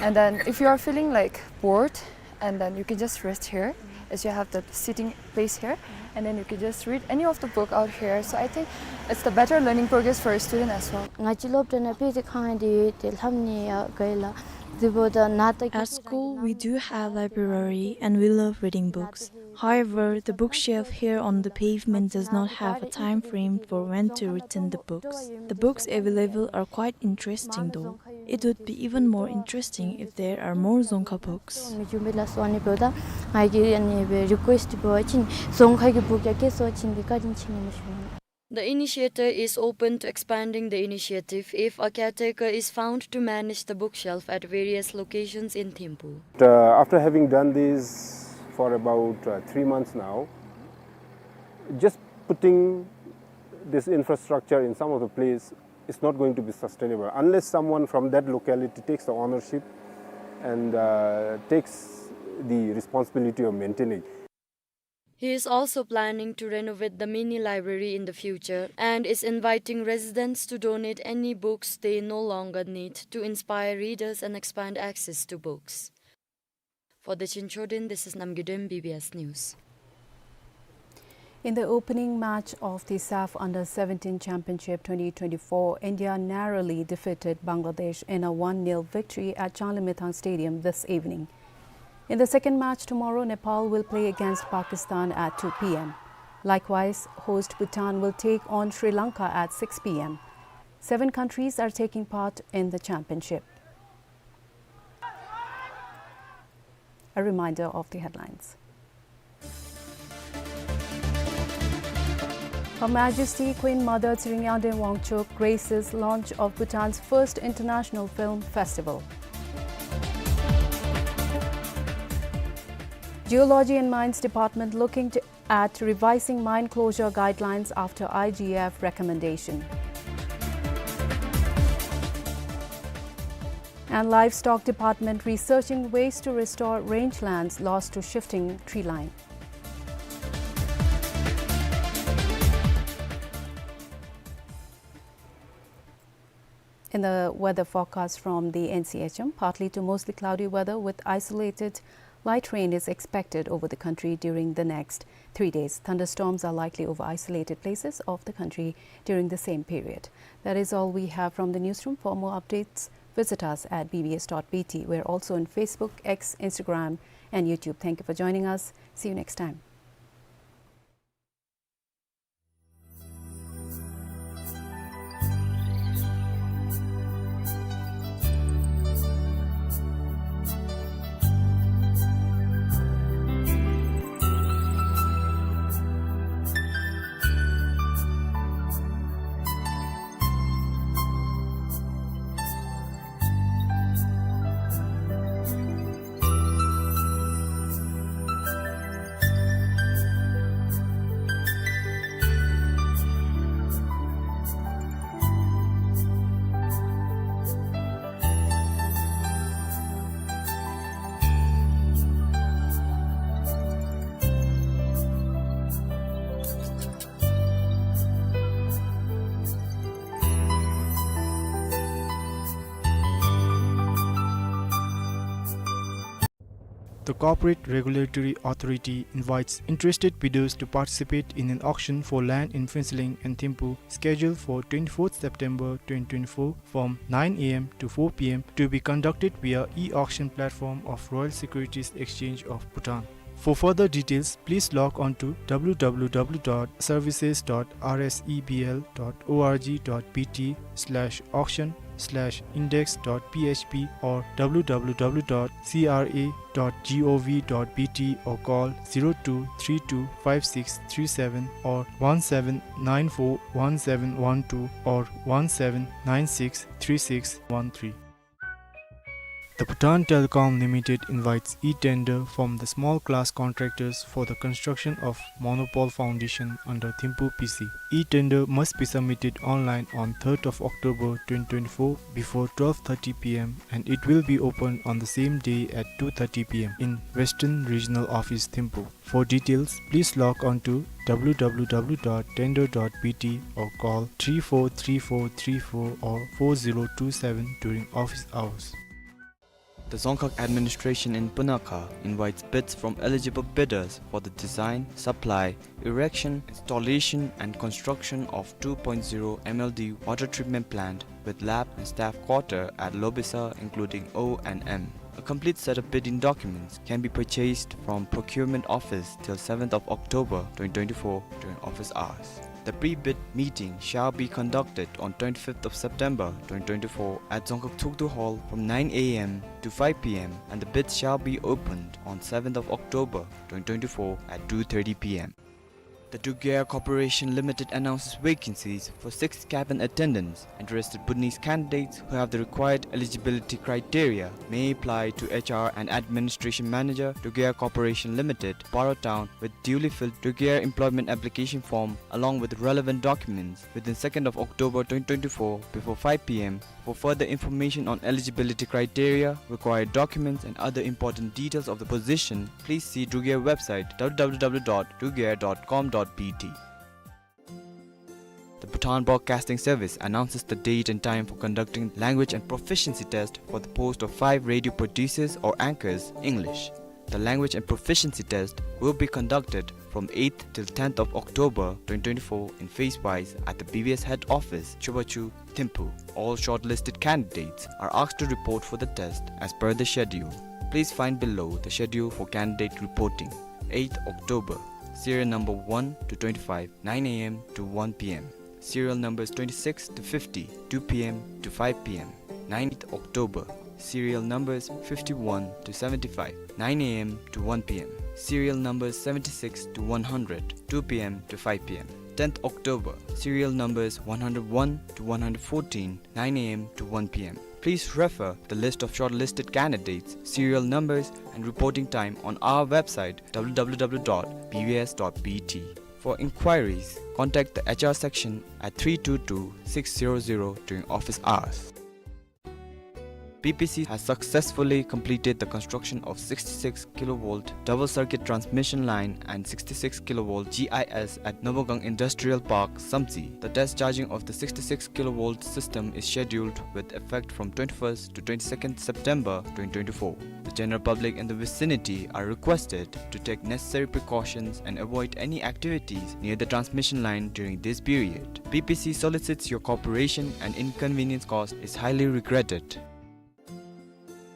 And then if you are feeling, like, bored, and then you can just rest here, as you have the seating place here, and then you can just read any of the book out here. So I think it's the better learning progress for a student as well. ང་བཅས་སློབ་གྲྭ་ནང་དཔེ་ཆ་ཁང་འདི་ཏེ་ལྷམ་ནི་ཡང་ག་ལགས། དེ་འབདཝ་ད་ནཱ་ད། At school, we do have library and we love reading books. However, the bookshelf here on the pavement does not have a time frame for when to return the books. The books available are quite interesting though. It would be even more interesting if there are more Dzongkha books. མི་འགྱུར་མེད་ལགས་སོ། ཨ་ནི་འབདཝ་ད་ང་གིས་ཨ་ནི་སྦེ་རི་ཀུ་ཨེསཊ་འབད་བ་ཅིན་Dzongkha གི་book ཡང་བཀལ་སོང་པ་ཅིན་གི་བཀའ་དྲིན་ཆེ་ནི་སྨོ་ཞུ་ནི། The initiator is open to expanding the initiative if a caretaker is found to manage the bookshelf at various locations in Thimphu. Uh, after having done this for about uh, three months now, just putting this infrastructure in some of the place is not going to be sustainable unless someone from that locality takes the ownership and uh, takes the responsibility of maintaining. He is also planning to renovate the mini library in the future and is inviting residents to donate any books they no longer need to inspire readers and expand access to books. For the Chinchorigya, this is Namgay Dem, B B S News. In the opening match of the SAFF Under seventeen Championship twenty twenty-four, India narrowly defeated Bangladesh in a one nil victory at Changlimithang Stadium this evening. In the second match tomorrow, Nepal will play against Pakistan at two p m. Likewise, host Bhutan will take on Sri Lanka at six p m. Seven countries are taking part in the championship. A reminder of the headlines. Her Majesty Queen Mother Tshering Yangden Wangchuck graces launch of Bhutan's first international film festival. Geology and Mines Department looking to at revising mine closure guidelines after I G F recommendation. And Livestock Department researching ways to restore rangelands lost to shifting tree line. In the weather forecast from the N C H M, partly to mostly cloudy weather with isolated light rain is expected over the country during the next three days. Thunderstorms are likely over isolated places of the country during the same period. That is all we have from the newsroom. For more updates, visit us at B B S dot B T. We're also on Facebook, X, Instagram, and YouTube. Thank you for joining us. See you next time. The Corporate Regulatory Authority invites interested bidders to participate in an auction for land in Phuentsholing and Thimphu, scheduled for twenty-fourth September twenty twenty-four, from nine A M to four P M, to be conducted via e-auction platform of Royal Securities Exchange of Bhutan. For further details, please log on to W W W dot services dot R S E B L dot org dot B T slash auction slash index dot P H P or W W W dot C R A dot gov dot B T or call zero two three two five six three seven or one seven nine four one seven one two or one seven nine six three six one three. The Bhutan Telecom Limited invites e-tender from the small class contractors for the construction of monopole foundation under Thimphu P C. E-tender must be submitted online on third of October twenty twenty-four before twelve thirty P M and it will be opened on the same day at two thirty P M in Western Regional Office, Thimphu. For details, please log on to W W W dot tender dot B T or call three four three four three four or four zero two seven during office hours. The Dzongkhag Administration in Punakha invites bids from eligible bidders for the design, supply, erection, installation and construction of two point zero M L D water treatment plant with lab and staff quarter at Lobisa, including O and M. A complete set of bidding documents can be purchased from procurement office till seventh of October twenty twenty-four during office hours. The pre-bid meeting shall be conducted on twenty-fifth of September twenty twenty-four at Dzongkhag Thukdu Hall from nine A M to five P M, and the bids shall be opened on seventh of October twenty twenty-four at two thirty P M. The Druge Air Corporation Limited announces vacancies for six cabin attendants. Interested Bhutanese candidates who have the required eligibility criteria may apply to H R and Administration Manager, Druge Air Corporation Limited, Paro Town, with duly filled Druge Air employment application form along with relevant documents within second of October twenty twenty-four before five P M. For further information on eligibility criteria, required documents, and other important details of the position, please see Druge Air website, W W W dot druge air dot com dot B T. The Bhutan Broadcasting Service announces the date and time for conducting language and proficiency test for the post of five radio producers or anchors, English. The language and proficiency test will be conducted from eighth till tenth of October twenty twenty-four in phase wise at the B B S head office, Chubachu, Thimphu. All shortlisted candidates are asked to report for the test as per the schedule. Please find below the schedule for candidate reporting. Eighth October, serial number one to twenty-five, nine A M to one P M. Serial numbers twenty-six to fifty, two P M to five P M. Ninth October, serial numbers fifty-one to seventy-five, nine A M to one P M. Serial numbers seventy-six to one hundred, two P M to five P M. Tenth October, serial numbers one hundred one to one hundred fourteen, nine A M to one P M. Please refer the list of shortlisted candidates, serial numbers, and reporting time on our website, W W W dot B B S dot B T. For inquiries, contact the H R section at three two two six zero zero during office hours. B P C has successfully completed the construction of sixty-six kilovolt double circuit transmission line and sixty-six kilovolt G I S at Nobogang Industrial Park, Samtse. The test charging of the sixty-six kilovolt system is scheduled with effect from twenty-first to twenty-second September twenty twenty-four. The general public in the vicinity are requested to take necessary precautions and avoid any activities near the transmission line during this period. B P C solicits your cooperation and inconvenience caused is highly regretted.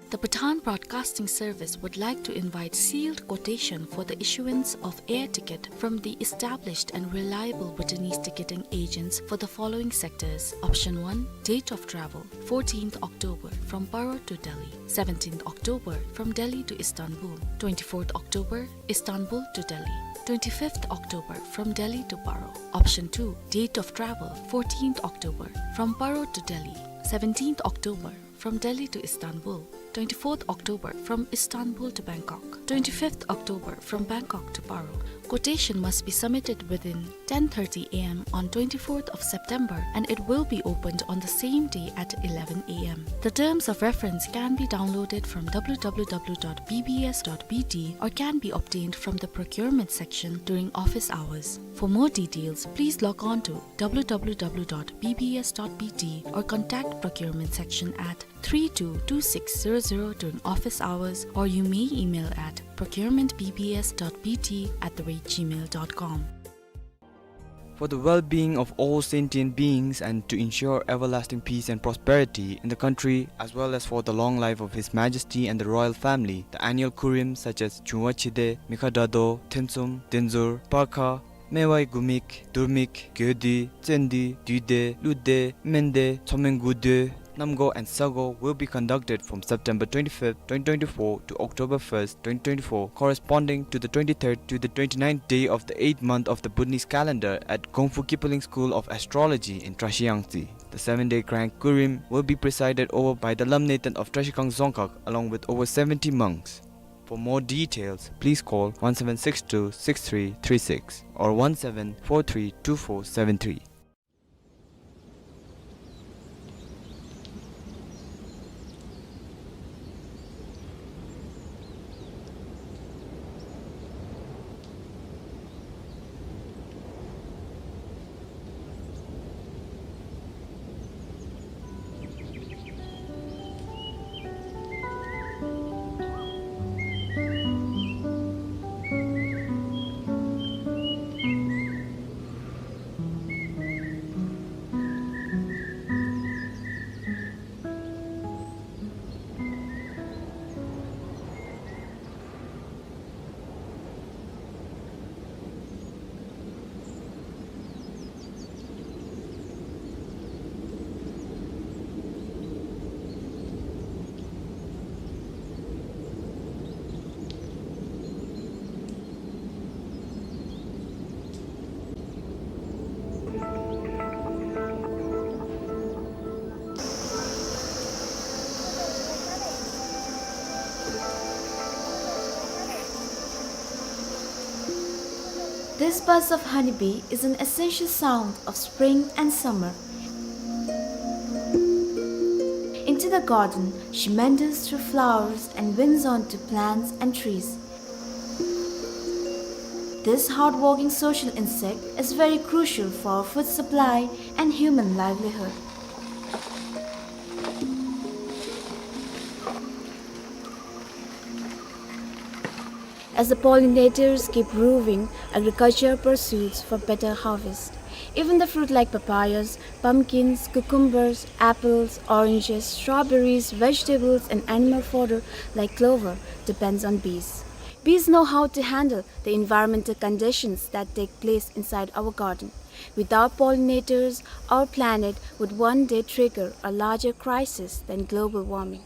The Bhutan Broadcasting Service would like to invite sealed quotation for the issuance of air ticket from the established and reliable Bhutanese ticketing agents for the following sectors. Option one, date of travel, fourteenth October from Paro to Delhi, seventeenth October from Delhi to Istanbul, twenty-fourth October Istanbul to Delhi, twenty-fifth October from Delhi to Paro. Option two, date of travel, fourteenth October from Paro to Delhi, seventeenth October from Delhi to Istanbul, twenty-fourth October from Istanbul to Bangkok, twenty-fifth October from Bangkok to Paro. Quotation must be submitted within ten thirty A M on twenty-fourth of September, and it will be opened on the same day at eleven A M. The terms of reference can be downloaded from W W W dot B B S dot B T or can be obtained from the procurement section during office hours. For more details, please log on to W W W dot B B S dot B T or contact procurement section at three two two six zero zero during office hours, or you may email at procurement B B S dot B T at the rate gmail dot com. For the well-being of all sentient beings and to ensure everlasting peace and prosperity in the country, as well as for the long life of His Majesty and the royal family, the annual kurim such as Chungwa Chide, Mikha Dado, Themtsum, Denzur, Parkha, Mewai Gumik, Durmik, Gyodi, Tsendi, Duide, Lude, Mende, Tsomeng Gude, Namgo and Sago will be conducted from September twenty-fifth, twenty twenty-four to October first, twenty twenty-four, corresponding to the twenty-third to the twenty-ninth day of the eighth month of the Bhutanese calendar at Gongfu Kipling School of Astrology in Trashiyangtse. The seven-day grand kurim will be presided over by the Lamnetan of Trashigang Dzongkhag along with over seventy monks. For more details, please call one seven six two six three three six or one seven four three two four seven three. This buzz of honeybee is an essential sound of spring and summer. Into the garden, she meanders through flowers and winds onto plants and trees. This hardworking social insect is very crucial for food supply and human livelihood. As the pollinators keep roving, agriculture pursues for better harvest. Even the fruit like papayas, pumpkins, cucumbers, apples, oranges, strawberries, vegetables, and animal fodder like clover depends on bees. Bees know how to handle the environmental conditions that take place inside our garden. Without pollinators, our planet would one day trigger a larger crisis than global warming.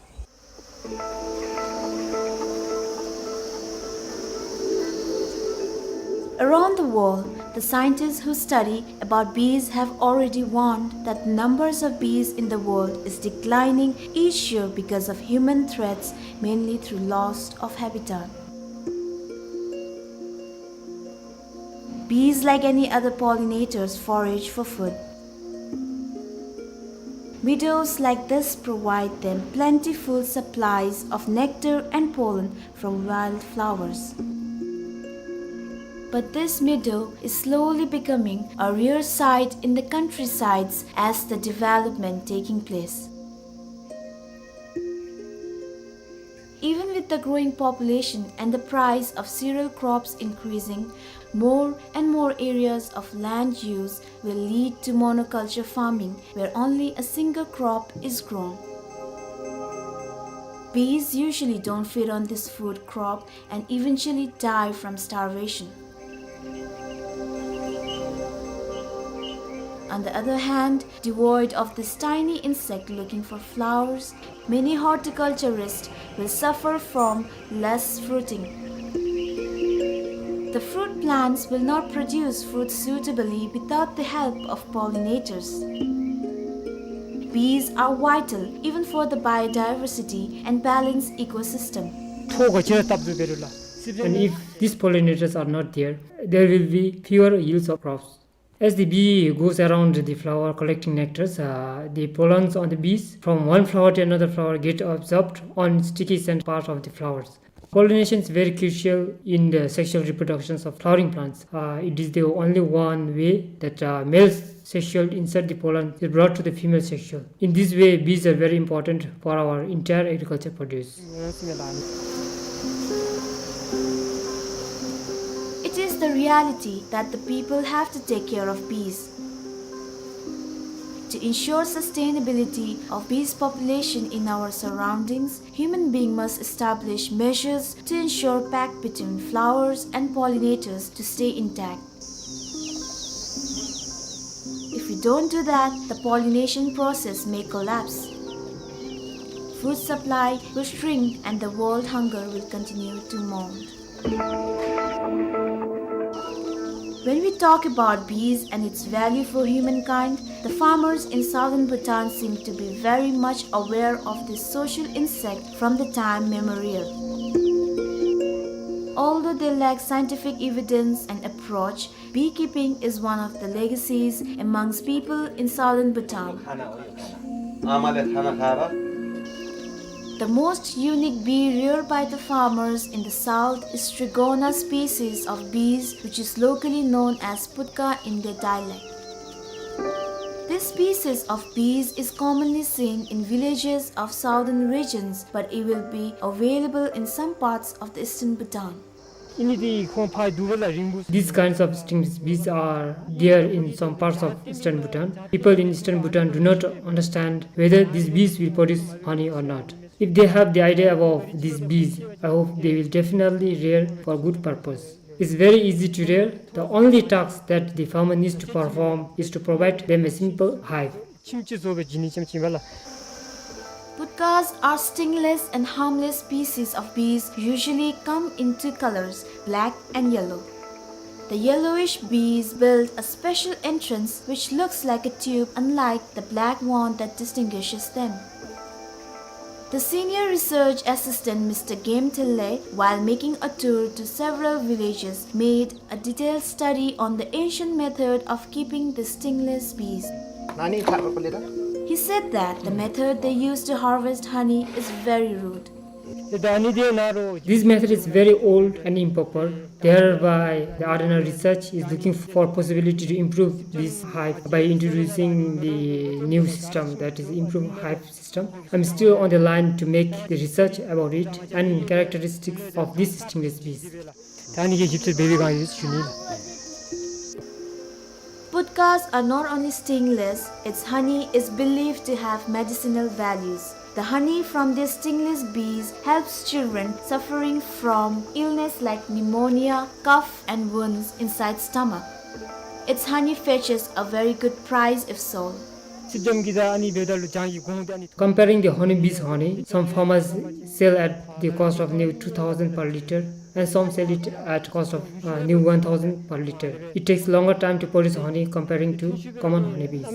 Around the world, the scientists who study about bees have already warned that the numbers of bees in the world is declining each year because of human threats, mainly through loss of habitat. Bees, like any other pollinators, forage for food. Meadows like this provide them plentiful supplies of nectar and pollen from wildflowers. But this meadow is slowly becoming a rare sight in the countrysides as the development taking place. Even with the growing population and the price of cereal crops increasing, more and more areas of land use will lead to monoculture farming, where only a single crop is grown. Bees usually don't feed on this food crop and eventually die from starvation. On the other hand, devoid of this tiny insect looking for flowers, many horticulturists will suffer from less fruiting. The fruit plants will not produce fruit suitably without the help of pollinators. Bees are vital even for the biodiversity and balanced ecosystem. And if these pollinators are not there, there will be fewer yields of crops. As the bee goes around the flower collecting nectars, uh, the pollens on the bees from one flower to another flower get absorbed on sticky scent part of the flowers. Pollination is very crucial in the sexual reproductions of flowering plants. Uh, it is the only one way that, uh, male sexual insert, the pollen, is brought to the female sexual. In this way, bees are very important for our entire agriculture produce. It is the reality that the people have to take care of bees. To ensure sustainability of bees population in our surroundings, human being must establish measures to ensure pact between flowers and pollinators to stay intact. If we don't do that, the pollination process may collapse. Food supply will shrink and the world hunger will continue to mount. When we talk about bees and its value for humankind, the farmers in southern Bhutan seem to be very much aware of this social insect from the time memorial. Although they lack scientific evidence and approach, beekeeping is one of the legacies amongst people in southern Bhutan. The most unique bee reared by the farmers in the south is Trigona species of bees, which is locally known as putka in their dialect. This species of bees is commonly seen in villages of southern regions, but it will be available in some parts of the eastern Bhutan. These kinds of stingless bees are there in some parts of eastern Bhutan. People in eastern Bhutan do not understand whether these bees will produce honey or not. If they have the idea about these bees, I hope they will definitely rear for good purpose. It's very easy to rear. The only task that the farmer needs to perform is to provide them a simple hive. Putkas are stingless and harmless species of bees, usually come in two colors, black and yellow. The yellowish bees build a special entrance which looks like a tube, unlike the black one that distinguishes them. The senior research assistant, Mister Game Thille, while making a tour to several villages, made a detailed study on the ancient method of keeping the stingless bees. He said that the method they use to harvest honey is very rude. This method is very old and improper. Thereby, the R N R research is looking for possibility to improve this hive by introducing the new system, that is improved hive system. I'm still on the line to make the research about it and characteristics of these stingless bees. Putkas are not only stingless, its honey is believed to have medicinal values. The honey from these stingless bees helps children suffering from illness like pneumonia, cough, and wounds inside stomach. Its honey fetches a very good price if sold. Comparing the honeybees' honey, some farmers sell at the cost of new two thousand per liter, and some sell it at cost of, uh, new one thousand per liter. It takes longer time to produce honey comparing to common honeybees.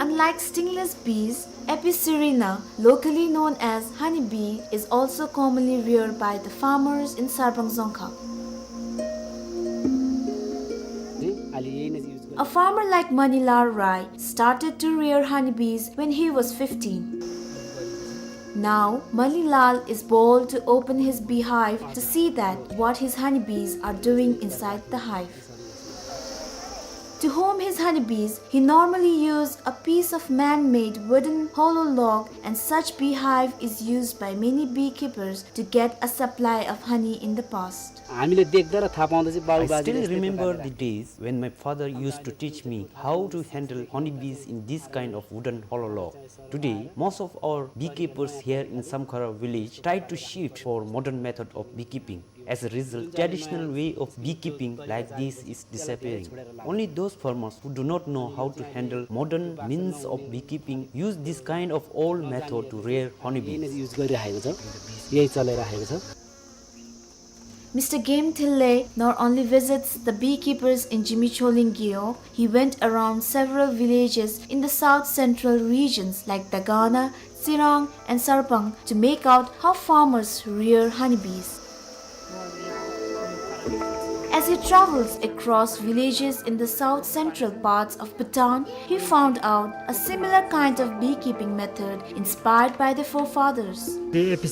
Unlike stingless bees, Apicerina, locally known as honeybee, is also commonly reared by the farmers in Sarpang Dzongkha. A farmer like Manilal Rai started to rear honeybees when he was fifteen. Now, Manilal is bold to open his beehive to see that what his honeybees are doing inside the hive. To home his honeybees, he normally used a piece of man-made wooden hollow log, and such beehive is used by many beekeepers to get a supply of honey in the past. I still remember the days when my father used to teach me how to handle honeybees in this kind of wooden hollow log. Today, most of our beekeepers here in Samkhara village try to shift for modern method of beekeeping. As a result, traditional way of beekeeping like this is disappearing. Only those farmers who do not know how to handle modern means of beekeeping use this kind of old method to rear honeybees. Mister Game Thille not only visits the beekeepers in Jimi Choling Gewog, he went around several villages in the south central regions like Dagana, Tsirang, and Sarpang to make out how farmers rear honeybees. As he travels across villages in the south central parts of Bhutan, he found out a similar kind of beekeeping method inspired by the forefathers. This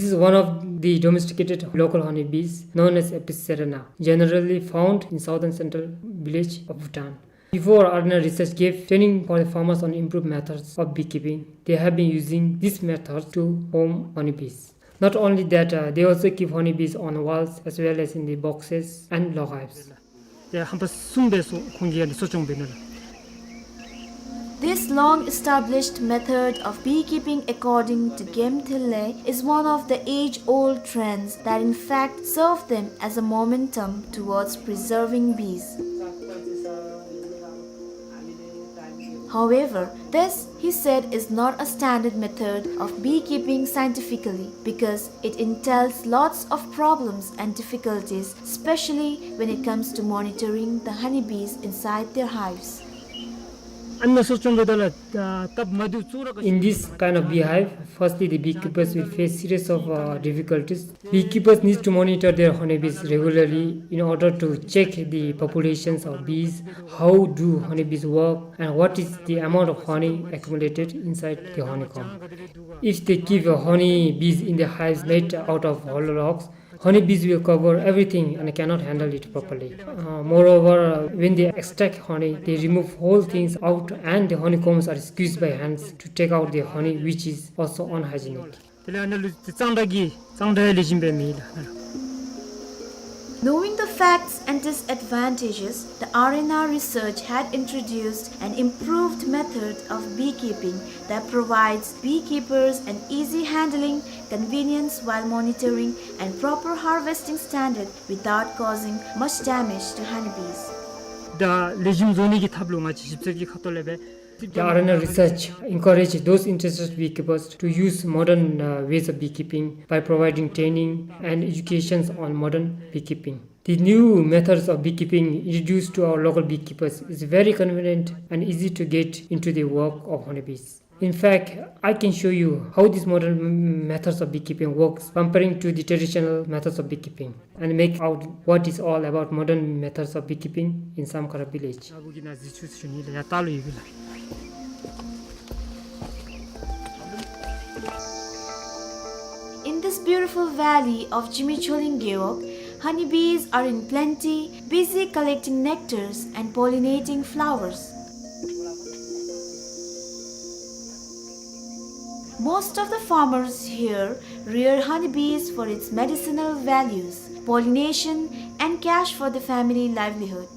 is one of the domesticated local honeybees known as Apicerina, generally found in southern central village of Bhutan. Before, R N R research gave training for the farmers on improved methods of beekeeping. They have been using this method to home honeybees. Not only that, uh, they also keep honeybees on walls as well as in the boxes and log hives. This long-established method of beekeeping, according to Game Thille, is one of the age-old trends that in fact serve them as a momentum towards preserving bees. However, this, he said, is not a standard method of beekeeping scientifically because it entails lots of problems and difficulties, especially when it comes to monitoring the honeybees inside their hives. In this kind of beehive, firstly the beekeepers will face series of, uh, difficulties. Beekeepers need to monitor their honeybees regularly in order to check the populations of bees, how do honeybees work, and what is the amount of honey accumulated inside the honeycomb. If they keep, uh, honeybees in the hives made out of hollow logs, honeybees will cover everything and cannot handle it properly. Uh, moreover, uh, when they extract honey, they remove whole things out and the honeycombs are squeezed by hands to take out the honey, which is also unhygienic. Knowing the facts and disadvantages, the R N R research had introduced an improved method of beekeeping that provides beekeepers an easy handling, convenience while monitoring, and proper harvesting standard without causing much damage to honeybees. ད་ལེགས་ཤོམ་བཟོ་ནི་གི་ཐབས་ལུ་ང་བཅས་ཞིབ་འཚོལ་གྱི་ཁ་ཐུག་ལས་སྦེ། The R N R research encourage those interested beekeepers to use modern, uh, ways of beekeeping by providing training and educations on modern beekeeping. The new methods of beekeeping introduced to our local beekeepers is very convenient and easy to get into the work of honeybees. In fact, I can show you how these modern m-, methods of beekeeping works comparing to the traditional methods of beekeeping and make out what is all about modern methods of beekeeping in Samkhara village. In this beautiful valley of Jimi Choling Gewog, honeybees are in plenty, busy collecting nectars and pollinating flowers. Most of the farmers here rear honeybees for its medicinal values, pollination, and cash for the family livelihood.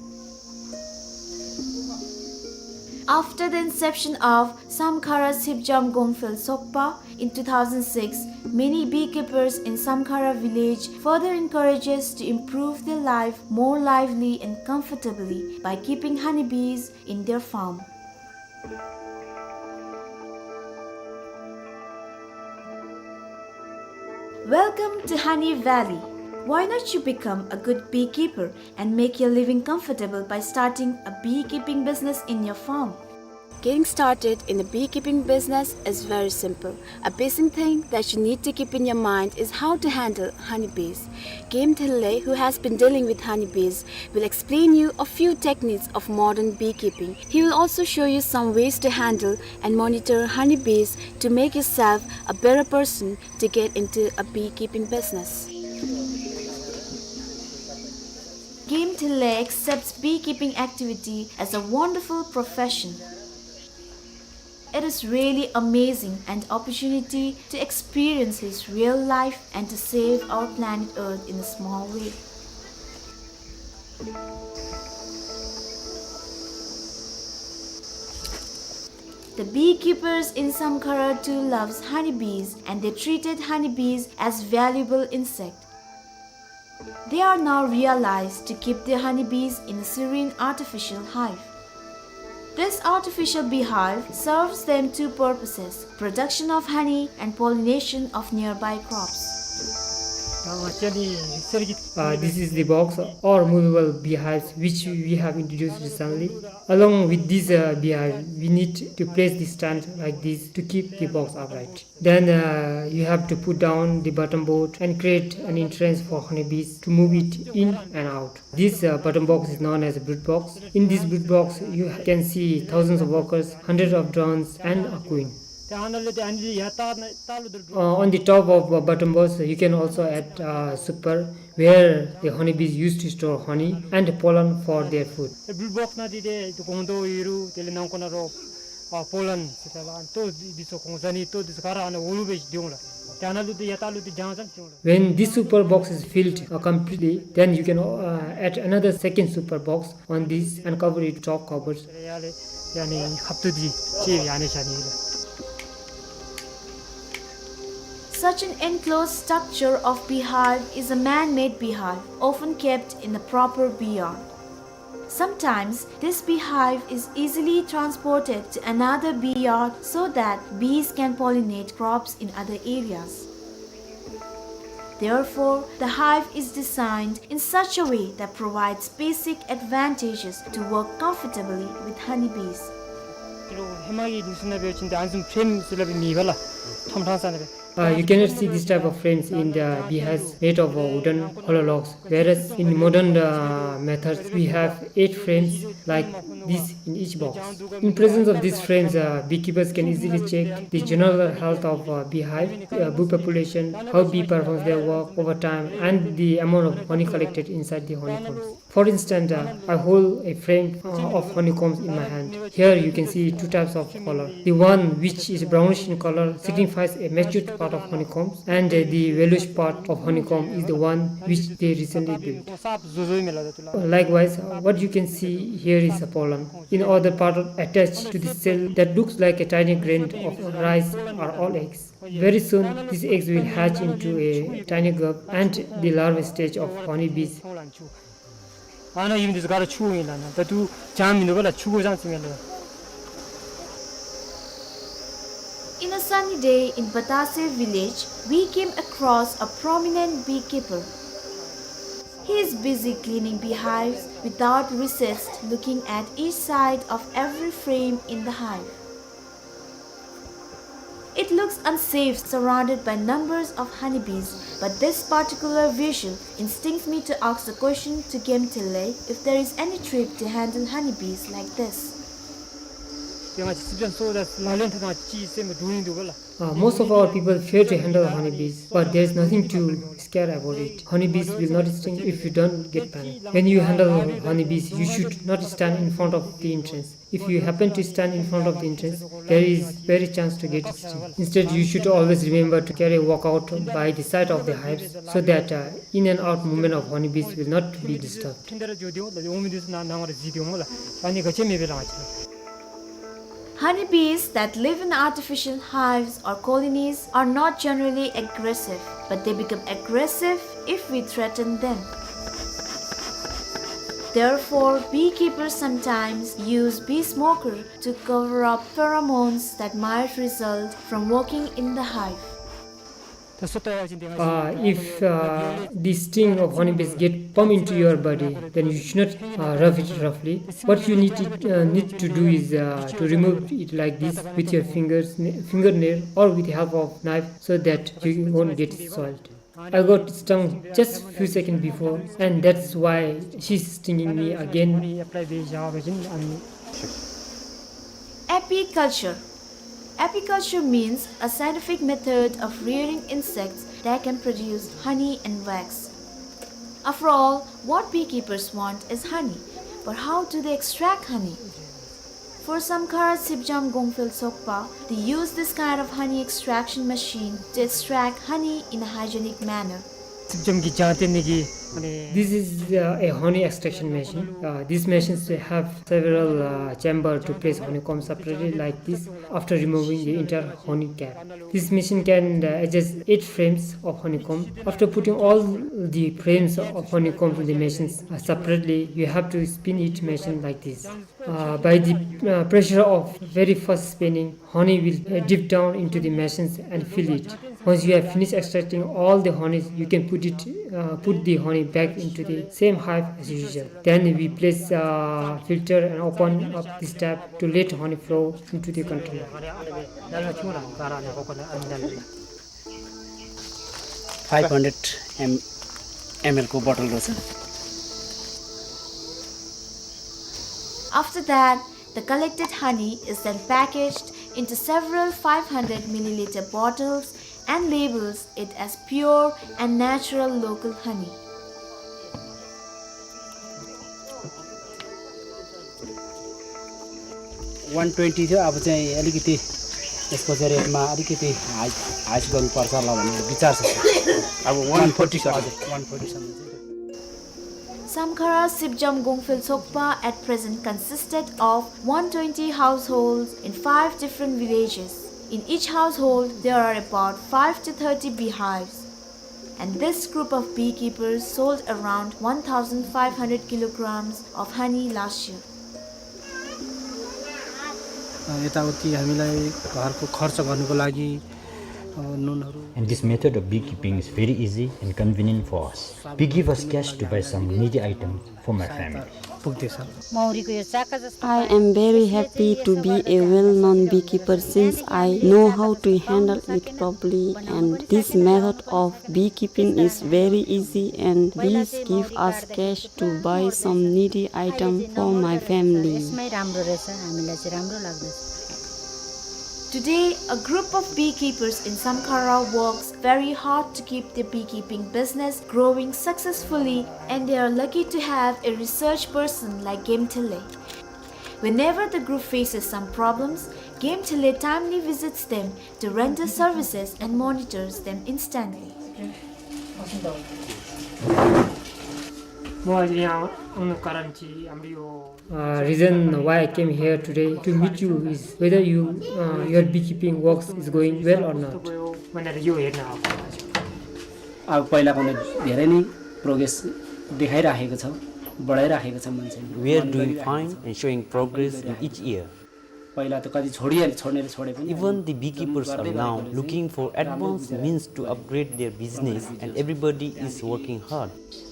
After the inception of Samkhara Sipjam Gomphel Sokpa in two thousand six, many beekeepers in Samkhara village further encourages to improve their life more lively and comfortably by keeping honeybees in their farm. Welcome to Honey Valley. Why not you become a good beekeeper and make your living comfortable by starting a beekeeping business in your farm? Getting started in a beekeeping business is very simple. A basic thing that you need to keep in your mind is how to handle honeybees. Game Thille, who has been dealing with honeybees, will explain you a few techniques of modern beekeeping. He will also show you some ways to handle and monitor honeybees to make yourself a better person to get into a beekeeping business. Game Thille accepts beekeeping activity as a wonderful profession. It is really amazing an opportunity to experience his real life and to save our planet Earth in a small way. The beekeepers in Samkhara too loves honeybees, and they treated honeybees as valuable insect. They are now realized to keep their honeybees in a serene artificial hive. This artificial beehive serves them two purposes, production of honey and pollination of nearby crops. Uh, this is the box or movable beehives which we have introduced recently. Along with this, uh, beehive, we need to place the stand like this to keep the box upright. Then, uh, you have to put down the bottom board and create an entrance for honeybees to move it in and out. This, uh, bottom box is known as a brood box. In this brood box, you can see thousands of workers, hundreds of drones, and a queen. Uh, on the top of, uh, bottom box, you can also add, uh, super, where the honeybees used to store honey and pollen for their food. Brood box ནང་འདི་ཏེ་ཏེ་སྒོང་རྡོག་ཡོད་རུང་དེ་ལས་ནང་ཁོག་ནང་རོ་ཨ་སྤོ་ལོན་ཟེར་ད་ལགས། ལྟོ་འདི་ཚུ་གོང་ས་ནི་ལྟོ་འདི་ཚུ་ག་ར་ཨ་ནཱ་འོག་ལུ་སྦེ་སྡོད་འོང་ལགས། ཏེ་ཨ་ནཱ་ལུ་ཏེ་ཡར་ལྟག་ལུ་ཏེ་གྱང་ཙམ་ཅིག་འོང་ལགས། When this super box is filled, uh, completely, then you can, uh, add another second super box on this and cover it top covers. ཡར་ལས་ཡར་ནི་ཁབ་ཏོ་འདི་ཅིག་ཡར་ནི་བཞག་ནི་ལགས། Such an enclosed structure of beehive is a man-made beehive, often kept in a proper bee yard. Sometimes, this beehive is easily transported to another bee yard so that bees can pollinate crops in other areas. Therefore, the hive is designed in such a way that provides basic advantages to work comfortably with honeybees. ཧེ་མ་གི་དུས་ཚོད་ནང་འབད་བ་ཅིན་ཏེ་ཨ་ནི་བཟུམ་ཕྲེམ་ཟེར་སླབ་མེད་པས་ལགས། ཁྲམ་ཁྲང་ས་ནང་སྦེ། Uh, you cannot see this type of frames in the beehives made of, uh, wooden hollow logs, whereas in modern, uh, methods we have eight frames like this in each box. In presence of these frames, uh, beekeepers can easily check the general health of, uh, beehive, uh, bee population, how bee performs their work over time, and the amount of honey collected inside the honeycombs. For instance, uh, I hold a frame, uh, of honeycombs in my hand. Here you can see two types of color. The one which is brownish in color signifies a matured part of honeycombs, and, uh, the yellowish part of honeycomb is the one which they recently built. Likewise, uh, what you can see here is a pollen. In other part, attached to the cell that looks like a tiny grain of rice, are all eggs. Very soon, these eggs will hatch into a tiny grub and the larva stage of honeybees. ཨ་ནཱ་ཨིན་འདི་ཚུ་ག་ར་ཕྱུ་ཨིན་ལགས། ད་ལྟོ་གྱང་མིན་འདུག་པ་ལགས། ཕྱུ་གུ་ཙམ་ཅིག་ཨིན་ལགས། In a sunny day in Batase village, we came across a prominent beekeeper. He is busy cleaning beehives without recess, looking at each side of every frame in the hive. It looks unsafe, surrounded by numbers of honeybees, but this particular visual instincts me to ask the question to Gemtele if there is any trick to handle honeybees like this. Uh, most of our people fear to handle honeybees, but there's nothing to scare about it. Honeybees will not sting if you don't get panic. When you handle honeybees, you should not stand in front of the entrance. If you happen to stand in front of the entrance, there is very chance to get sting. Instead, you should always remember to carry a walkout by the side of the hives so that, uh, in and out movement of honeybees will not be disturbed. Honeybees that live in artificial hives or colonies are not generally aggressive, but they become aggressive if we threaten them. Therefore, beekeepers sometimes use bee smoker to cover up pheromones that might result from working in the hive. Uh, if, uh, the sting of honeybees get pump into your body, then you should not, uh, rub it roughly. What you need to, uh, need to do is, uh, to remove it like this with your fingers, fingernail, or with the help of knife, so that you won't get soiled. I got stung just few seconds before, and that's why she's stinging me again. Apiculture. Apiculture means a scientific method of rearing insects that can produce honey and wax. After all, what beekeepers want is honey. But how do they extract honey? For Samkhara Sipjam Gongphel Sokpa, they use this kind of honey extraction machine to extract honey in a hygienic manner. This is, uh, a honey extraction machine. Uh, these machines have several, uh, chamber to place honeycomb separately like this after removing the entire honey cap. This machine can, uh, adjust eight frames of honeycomb. After putting all the frames of honeycomb in the machines, uh, separately, you have to spin each machine like this. Uh, by the, uh, pressure of very fast spinning, honey will, uh, drip down into the machines and fill it. Once you have finished extracting all the honey, you can put it, uh, put the honey back into the same hive as usual. Then we place, uh, filter and open up this tap to let honey flow into the container. Five hundred M L को bottle रहेछ। After that, the collected honey is then packaged into several five hundred milliliter bottles and labels it as pure and natural local honey. One twenty थियो, अब चाहिँ अलिकति यसको चाहिँ rate मा अलिकति high, high गर्नुपर्छ होला भन्ने विचार छ। अब one forty सर। हजुर, one forty सम्म चाहिँ। Samkhara Sipjam Gongphel Sokpa at present consisted of one twenty households in five different villages. In each household, there are about five to thirty beehives. And this group of beekeepers sold around one thousand five hundred kilograms of honey last year. अ, यताउति हामीलाई घरको खर्च गर्नको लागि, अ, नुनहरू। And this method of beekeeping is very easy and convenient for us. Bee give us cash to buy some needy items for my family. पुग्दैछ। मौरीको यो चाका जस्तो I am very happy to be a well-known beekeeper since I know how to handle it properly, and this method of beekeeping is very easy and bees give us cash to buy some needy item for my family. यसमै राम्रो रहेछ, हामीलाई चाहिँ राम्रो लाग्दछ। Today, a group of beekeepers in Samkhara works very hard to keep their beekeeping business growing successfully, and they are lucky to have a research person like Gemthele. Whenever the group faces some problems, Gemthele timely visits them to render services and monitors them instantly. म आज यहाँ आउनुको कारण चाहिँ हाम्रो यो Uh, reason why I came here today to meet you is whether you, uh, your beekeeping works is going well or not. अब पहिलाभन्दा धेरै नै progress देखाइराखेको छ, बढाइराखेको छ मान्छेले। We are doing fine and showing progress in each year. पहिला त कति छोडिहाले, छोड्नेले छोडे पनि Even the beekeepers are now looking for advanced means to upgrade their business, and everybody is working hard.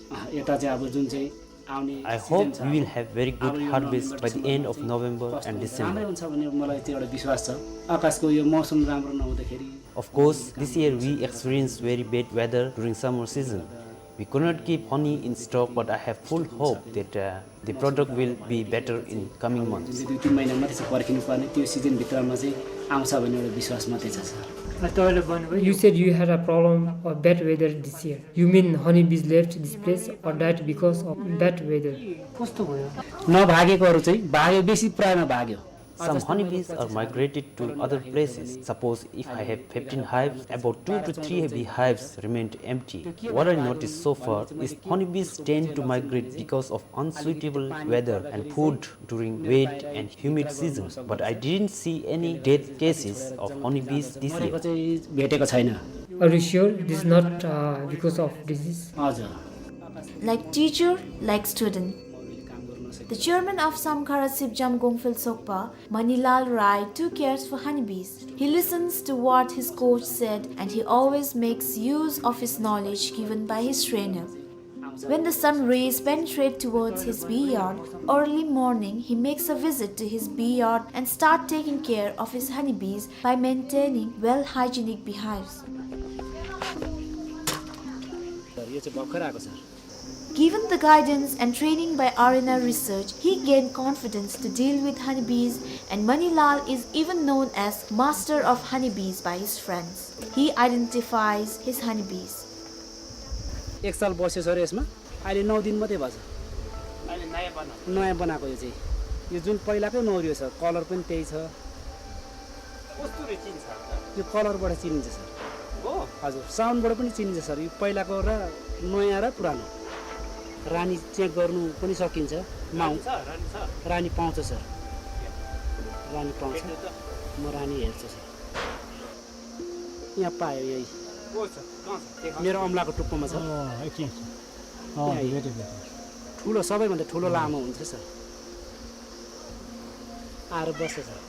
अँ, यता चाहिँ अब जुन चाहिँ आउने I hope we will have very good harvest by the end of November and December. राम्रै हुन्छ भन्ने मलाई त्यो एउटा विश्वास छ। आकाशको यो मौसम राम्रो नहुँदाखेरि Of course, this year we experienced very bad weather during summer season. We could not keep honey in stock, but I have full hope that, uh, the product will be better in coming months. जुन चाहिँ दुई तिन महिना मात्रै छ पर्खिनु पर्ने, त्यो सिजनभित्रमा चाहिँ आउँछ भन्ने एउटा विश्वास मात्रै छ, सर। तपाईँले भन्नुभयो You said you had a problem of bad weather this year. You mean honeybees left this place or died because of bad weather? कस्तो भयो? नभागेकोहरू चाहिँ भाग्यो, बेसी प्रायमा भाग्यो। Some honeybees are migrated to other places. Suppose if I have fifteen hives, about two to three beehives remained empty. What I noticed so far is honeybees tend to migrate because of unsuitable weather and food during wet and humid season, but I didn't see any death cases of honeybees this year. मरेको चाहिँ भेटेको छैन। Are you sure this is not, uh, because of disease? हजुर। Like teacher, like student. The chairman of Samkhara Sipjam Gongphel Sokpa, Manilal Rai, too cares for honeybees. He listens to what his coach said and he always makes use of his knowledge given by his trainer. When the sun rays penetrate towards his bee yard, early morning he makes a visit to his bee yard and start taking care of his honeybees by maintaining well hygienic beehives. Sir, यो चाहिँ भर्खर आएको, sir. Given the guidance and training by R N R Research, he gained confidence to deal with honeybees, and Manilal is even known as master of honeybees by his friends. He identifies his honeybees. एक साल बस्यो सर यसमा, अहिले नौ दिन मात्रै भएको छ। अहिले नयाँ बनाएको। नयाँ बनाएको यो चाहिँ। यो जुन पहिलाकै नौ रियो छ, कलर पनि त्यही छ। कस्तुरी चिन्छ त? यो कलरबाट चिनिन्छ सर। हो? हजुर, साउन्डबाट पनि चिनिन्छ सर। यो पहिलाको र नयाँ र पुरानो। रानी चेक गर्नु पनि सकिन्छ। माउ- रानी छ, रानी छ। रानी पाउँछ सर। रानी पाउँछ। भेट्नु त। म रानी हेर्छु सर। यहाँ पायो यही। को छ? कहाँ छ? देखा। मेरो औँलाको टुप्पोमा छ। अँ, एकछिन, एकछिन। अँ, यहाँ भेटेँ, भेटेँ। ठुलो, सबैभन्दा ठुलो लामो हुन्छ सर। आएर बस्छ sir.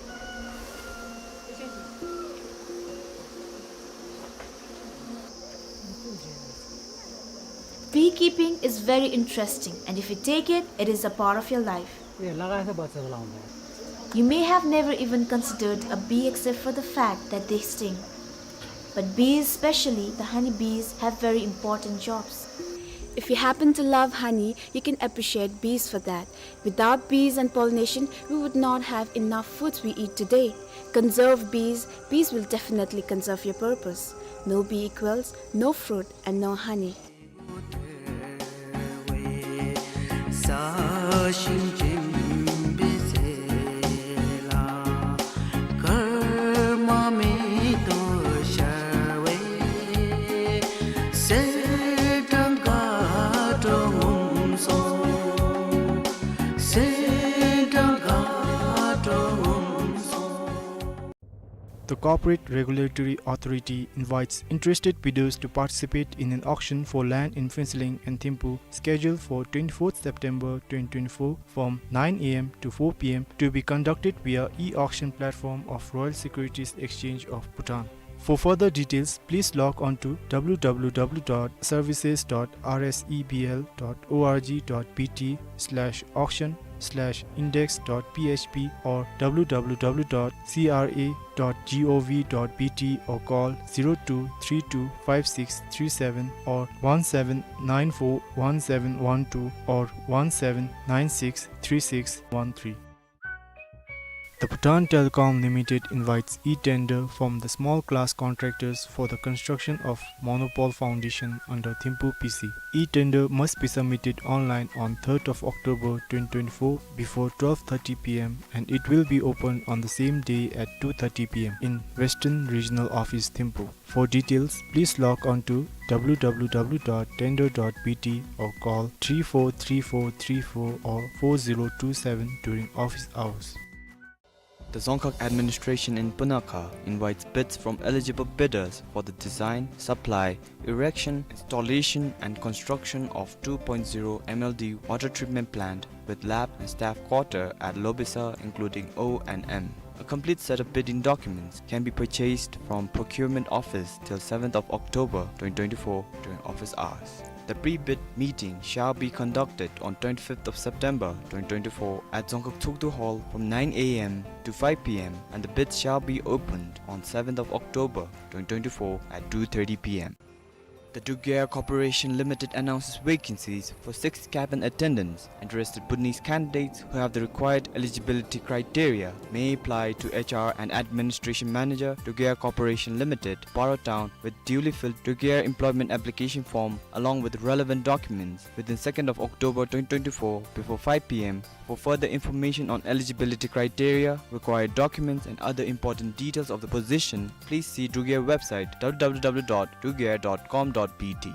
Beekeeping is very interesting, and if you take it, it is a part of your life. ए, लगाएछ बच्चा बोलाउँदा। You may have never even considered a bee except for the fact that they sting. But bees, especially the honey bees, have very important jobs. If you happen to love honey, you can appreciate bees for that. Without bees and pollination, we would not have enough foods we eat today. Conserve bees, bees will definitely conserve your purpose. No bee equals no fruit and no honey. The Corporate Regulatory Authority invites interested bidders to participate in an auction for land in Phuentsholing and Thimphu, scheduled for twenty-fourth September twenty twenty-four, from nine A M to four P M, to be conducted via e-auction platform of Royal Securities Exchange of Bhutan. For further details, please log on to W W W dot services dot R S E B L dot org dot B T slash auction slash index dot P H P or W W W dot C R A dot gov dot B T or call zero two three two five six three seven or one seven nine four one seven one two or one seven nine six three six one three. The Bhutan Telecom Limited invites e-tender from the small class contractors for the construction of monopole foundation under Thimphu P C. E-tender must be submitted online on third of October twenty twenty-four before twelve thirty P M and it will be opened on the same day at two thirty P M in Western Regional Office, Thimphu. For details, please log on to W W W dot tender dot B T or call three four three four three four or four zero two seven during office hours. The Dzongkhag administration in Punakha invites bids from eligible bidders for the design, supply, erection, installation and construction of two point zero M L D water treatment plant with lab and staff quarter at Lobisa, including O and M. A complete set of bidding documents can be purchased from Procurement Office till seventh of October twenty twenty-four during office hours. The pre-bid meeting shall be conducted on twenty-fifth of September twenty twenty-four at Dzongkhag Tshogdu Hall from nine A M to five P M, and the bids shall be opened on seventh of October twenty twenty-four at two thirty P M. The Druge Air Corporation Limited announces vacancies for six cabin attendants. Interested Bhutanese candidates who have the required eligibility criteria may apply to H R and Administration Manager, Druge Air Corporation Limited, Paro Town, with duly filled Druge Air employment application form along with relevant documents within second of October twenty twenty-four before five P M. For further information on eligibility criteria, required documents, and other important details of the position, please see Druge Air website, W W W dot druge air dot com dot B T.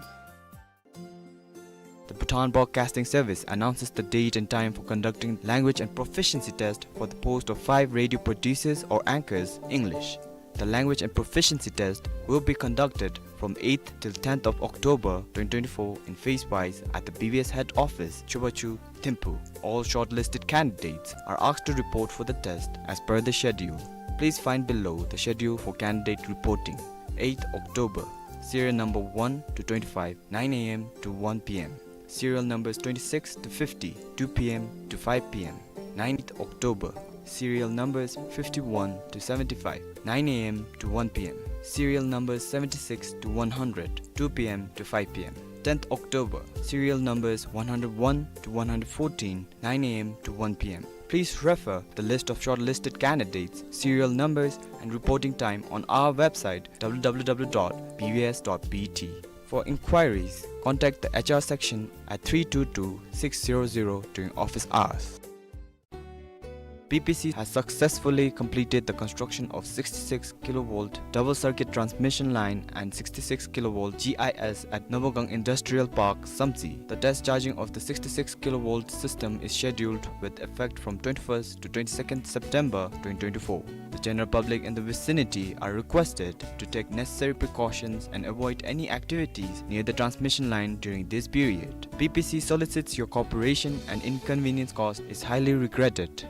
The Bhutan Broadcasting Service announces the date and time for conducting language and proficiency test for the post of five radio producers or anchors, English. The language and proficiency test will be conducted from eighth till tenth of October twenty twenty-four in phase wise at the B B S head office, Chubachu, Thimphu. All shortlisted candidates are asked to report for the test as per the schedule. Please find below the schedule for candidate reporting. Eighth October, serial number one to twenty-five, nine A M to one P M. Serial numbers twenty-six to fifty, two P M to five P M. Ninth October, serial numbers fifty-one to seventy-five, nine A M to one P M. Serial numbers seventy-six to one hundred, two P M to five P M. Tenth October, serial numbers one hundred one to one hundred fourteen, nine A M to one P M. Please refer the list of shortlisted candidates, serial numbers, and reporting time on our website, W W W dot B B S dot B T. For inquiries, contact the H R section at three two two, six zero zero during office hours. B P C has successfully completed the construction of sixty-six kilovolt double circuit transmission line and sixty-six kilovolt G I S at Nobogang Industrial Park, Samtse. The test charging of the sixty-six kilovolt system is scheduled with effect from twenty-first to twenty-second September twenty twenty-four. The general public in the vicinity are requested to take necessary precautions and avoid any activities near the transmission line during this period. B P C solicits your cooperation and inconvenience caused is highly regretted.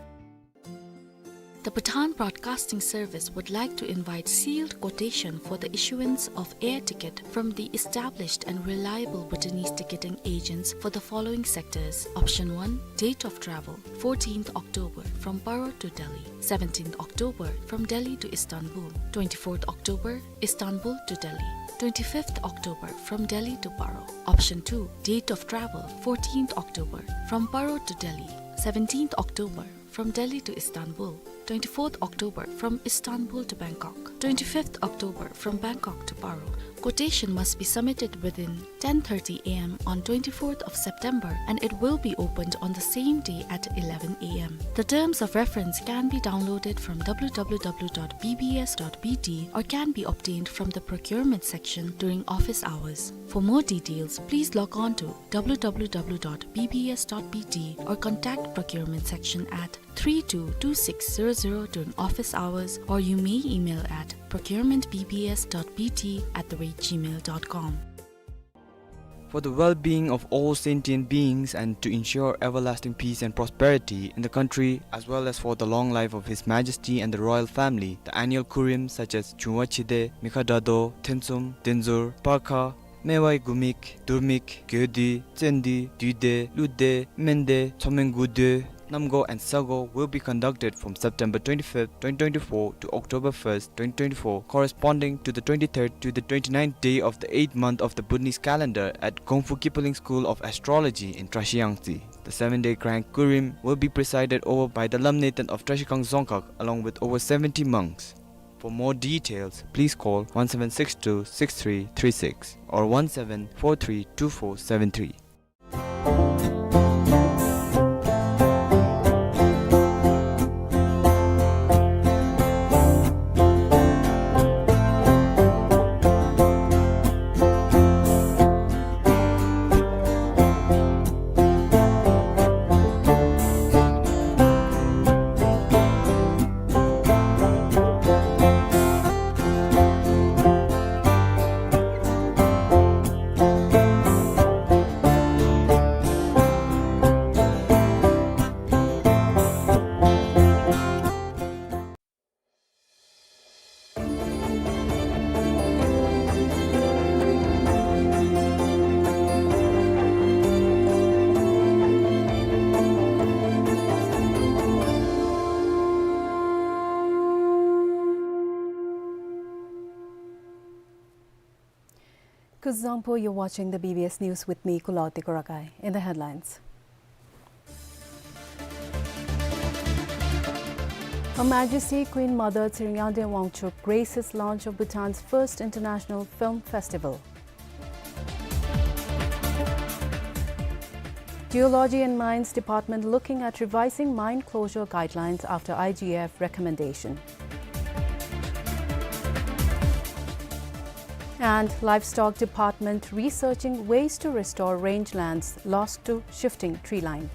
The Bhutan Broadcasting Service would like to invite sealed quotation for the issuance of air ticket from the established and reliable Bhutanese ticketing agents for the following sectors. Option one, date of travel, fourteenth October from Paro to Delhi, seventeenth October from Delhi to Istanbul, twenty-fourth October, Istanbul to Delhi, twenty-fifth October from Delhi to Paro. Option two, date of travel, fourteenth October from Paro to Delhi, seventeenth October from Delhi to Istanbul, twenty-fourth October from Istanbul to Bangkok, twenty-fifth October from Bangkok to Paro. Quotation must be submitted within ten thirty A M on twenty-fourth of September, and it will be opened on the same day at eleven A M. The terms of reference can be downloaded from W W W dot B B S dot B T or can be obtained from the procurement section during office hours. For more details, please log on to W W W dot B B S dot B T or contact procurement section at three two two six zero zero during office hours, or you may email at procurement B B S dot B T at the rate gmail dot com. For the well-being of all sentient beings and to ensure everlasting peace and prosperity in the country, as well as for the long life of His Majesty and the royal family, the annual kurim such as Chungwa Chide, Mikha Dado, Thensum, Denzur, Parkha, Mewai Gumik, Durmik, Gyodi, Tsendi, Duide, Lude, Mende, Tsomeng Gude, Namgo and Sago will be conducted from September twenty-fifth, twenty twenty-four to October first, twenty twenty-four, corresponding to the twenty-third to the twenty-ninth day of the eighth month of the Bhutanese calendar at Gongfu Kipling School of Astrology in Trashiyangtse. The seven-day grand kurim will be presided over by the Lamneten of Trashigang Dzongkhag along with over seventy monks. For more details, please call one seven six two six three three six or one seven four three two four seven three. Zangpo, you're watching the B B S News with me, Kulawati Kurakai. In the headlines, Her Majesty Queen Mother Tshering Yangden Wangchuck graces launch of Bhutan's first international film festival. Geology and Mines Department looking at revising mine closure guidelines after I G F recommendation. And Livestock Department researching ways to restore rangelands lost to shifting tree line.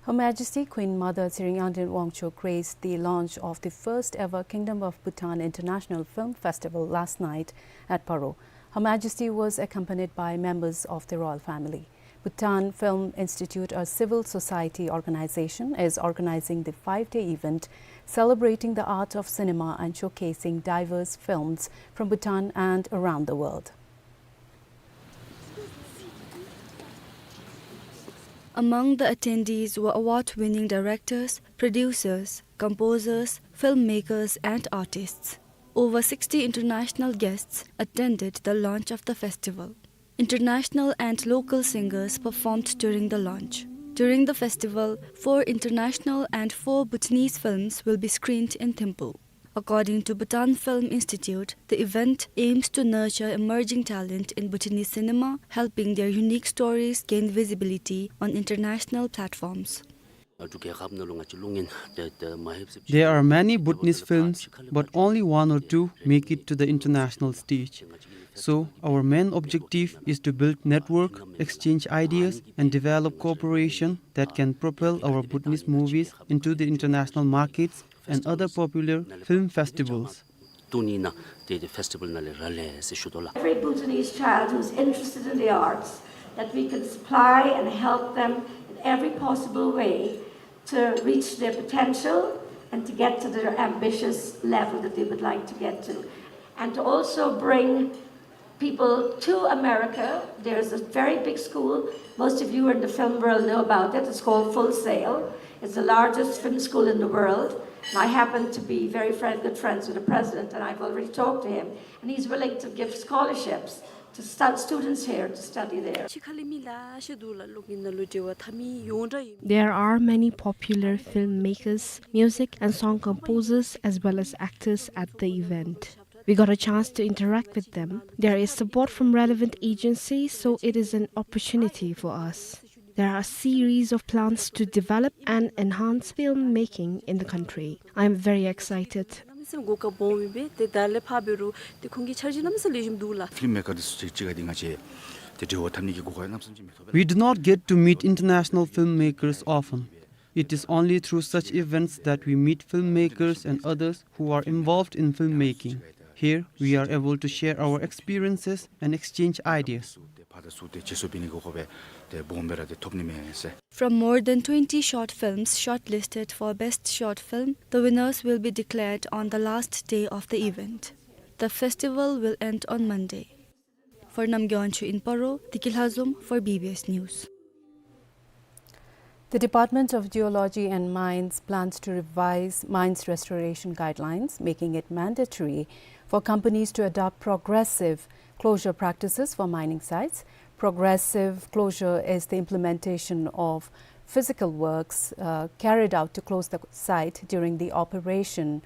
Her Majesty Queen Mother Tshering Yangden Wangchuck graced the launch of the first ever Kingdom of Bhutan International Film Festival last night at Paro. Her Majesty was accompanied by members of the royal family. Bhutan Film Institute, a civil society organization, is organizing the five-day event celebrating the art of cinema and showcasing diverse films from Bhutan and around the world. Among the attendees were award-winning directors, producers, composers, filmmakers, and artists. Over sixty international guests attended the launch of the festival. International and local singers performed during the launch. During the festival, four international and four Bhutanese films will be screened in Thimphu. According to Bhutan Film Institute, the event aims to nurture emerging talent in Bhutanese cinema, helping their unique stories gain visibility on international platforms. There are many Bhutanese films, but only one or two make it to the international stage. So, our main objective is to build network, exchange ideas, and develop cooperation that can propel our Bhutanese movies into the international markets and other popular film festivals. དུས་ནི་ནང་ཏེ་ཏེ་ཕེསི་ཊི་བཱལ་ནང་ལས་ར་ལས་ཟེར་ཞུ་དོ་ལགས། Every Bhutanese child who's interested in the arts, that we can supply and help them in every possible way to reach their potential and to get to their ambitious level that they would like to get to. And to also bring people to America. There's a very big school. Most of you in the film world know about it. It's called Full Sail. It's the largest film school in the world. And I happen to be very friend, good friends with the president, and I've already talked to him. And he's willing to give scholarships to stud-, students here to study there. There are many popular filmmakers, music and song composers, as well as actors at the event. We got a chance to interact with them. There is support from relevant agencies, so it is an opportunity for us. There are a series of plans to develop and enhance filmmaking in the country. I am very excited. གནམ་མེད་ས་མེད་གོ་སྐབས་སྦོམ་ཨིན་པས། ཏེ་ད་ལས་ཕར་འབད་རུང་ཏེ་ཁོང་གི་འཆར་གཞི་གནམ་མེད་ས་མེད་ལེགས་ཤོམ་འདུག་ལགས། ཕིལམ་མེ་ཀར་འདི་ཚུ་ཅིག་ཅིག་ཁར་འདི་ང་བཅས་ཏེ་འབྲེལ་བ་འཐབ་ནི་གི་གོ་སྐབས་གནམ་མེད་ས་མེད་ཅིག་མི་ཐོབ་པས། We do not get to meet international filmmakers often. It is only through such events that we meet filmmakers and others who are involved in filmmaking. Here, we are able to share our experiences and exchange ideas. From more than twenty short films shortlisted for Best Short Film, the winners will be declared on the last day of the event. The festival will end on Monday. For Namgay Wangchuk in Paro, Diki Lhazom for B B S News. The Department of Geology and Mines plans to revise mines restoration guidelines, making it mandatory for companies to adopt progressive closure practices for mining sites. Progressive closure is the implementation of physical works, uh, carried out to close the site during the operation,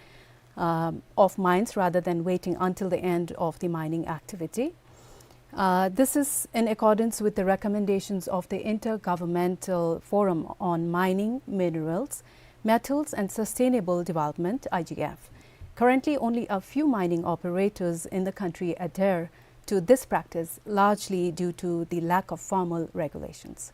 um, of mines rather than waiting until the end of the mining activity. Uh, this is in accordance with the recommendations of the Intergovernmental Forum on Mining, Minerals, Metals and Sustainable Development, I G F. Currently, only a few mining operators in the country adhere to this practice, largely due to the lack of formal regulations.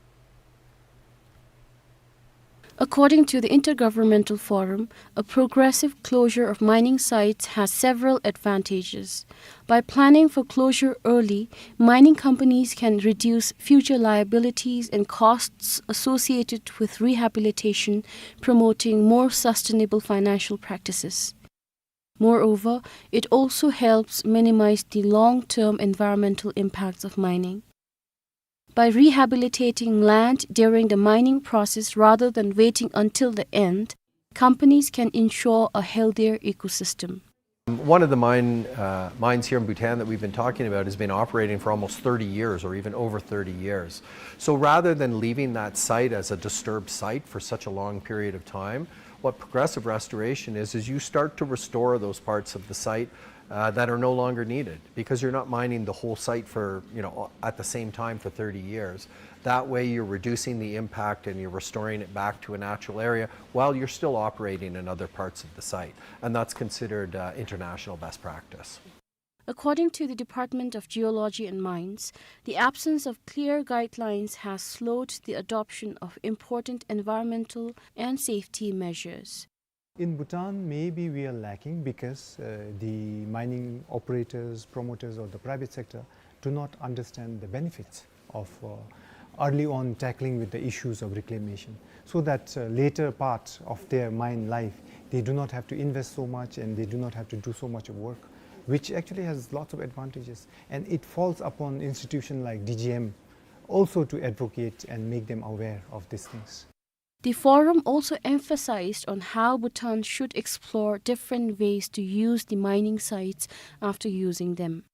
According to the Intergovernmental Forum, a progressive closure of mining sites has several advantages. By planning for closure early, mining companies can reduce future liabilities and costs associated with rehabilitation, promoting more sustainable financial practices. Moreover, it also helps minimize the long-term environmental impacts of mining. By rehabilitating land during the mining process rather than waiting until the end, Companies can ensure a healthier ecosystem. One of the mine, uh, mines here in Bhutan that we've been talking about has been operating for almost thirty years or even over thirty years. So rather than leaving that site as a disturbed site for such a long period of time, what progressive restoration is, is you start to restore those parts of the site, uh, that are no longer needed because you're not mining the whole site for, you know, at the same time for thirty years. That way, you're reducing the impact and you're restoring it back to a natural area while you're still operating in other parts of the site. And that's considered, uh, international best practice. According to the Department of Geology and Mines, the absence of clear guidelines has slowed the adoption of important environmental and safety measures. In Bhutan, maybe we are lacking because, uh, the mining operators, promoters, or the private sector do not understand the benefits of, uh, early on tackling with the issues of reclamation, so that, uh, later part of their mine life, they do not have to invest so much and they do not have to do so much of work, which actually has lots of advantages. And it falls upon institution like D G M also to advocate and make them aware of these things. The forum also emphasized on how Bhutan should explore different ways to use the mining sites after using them.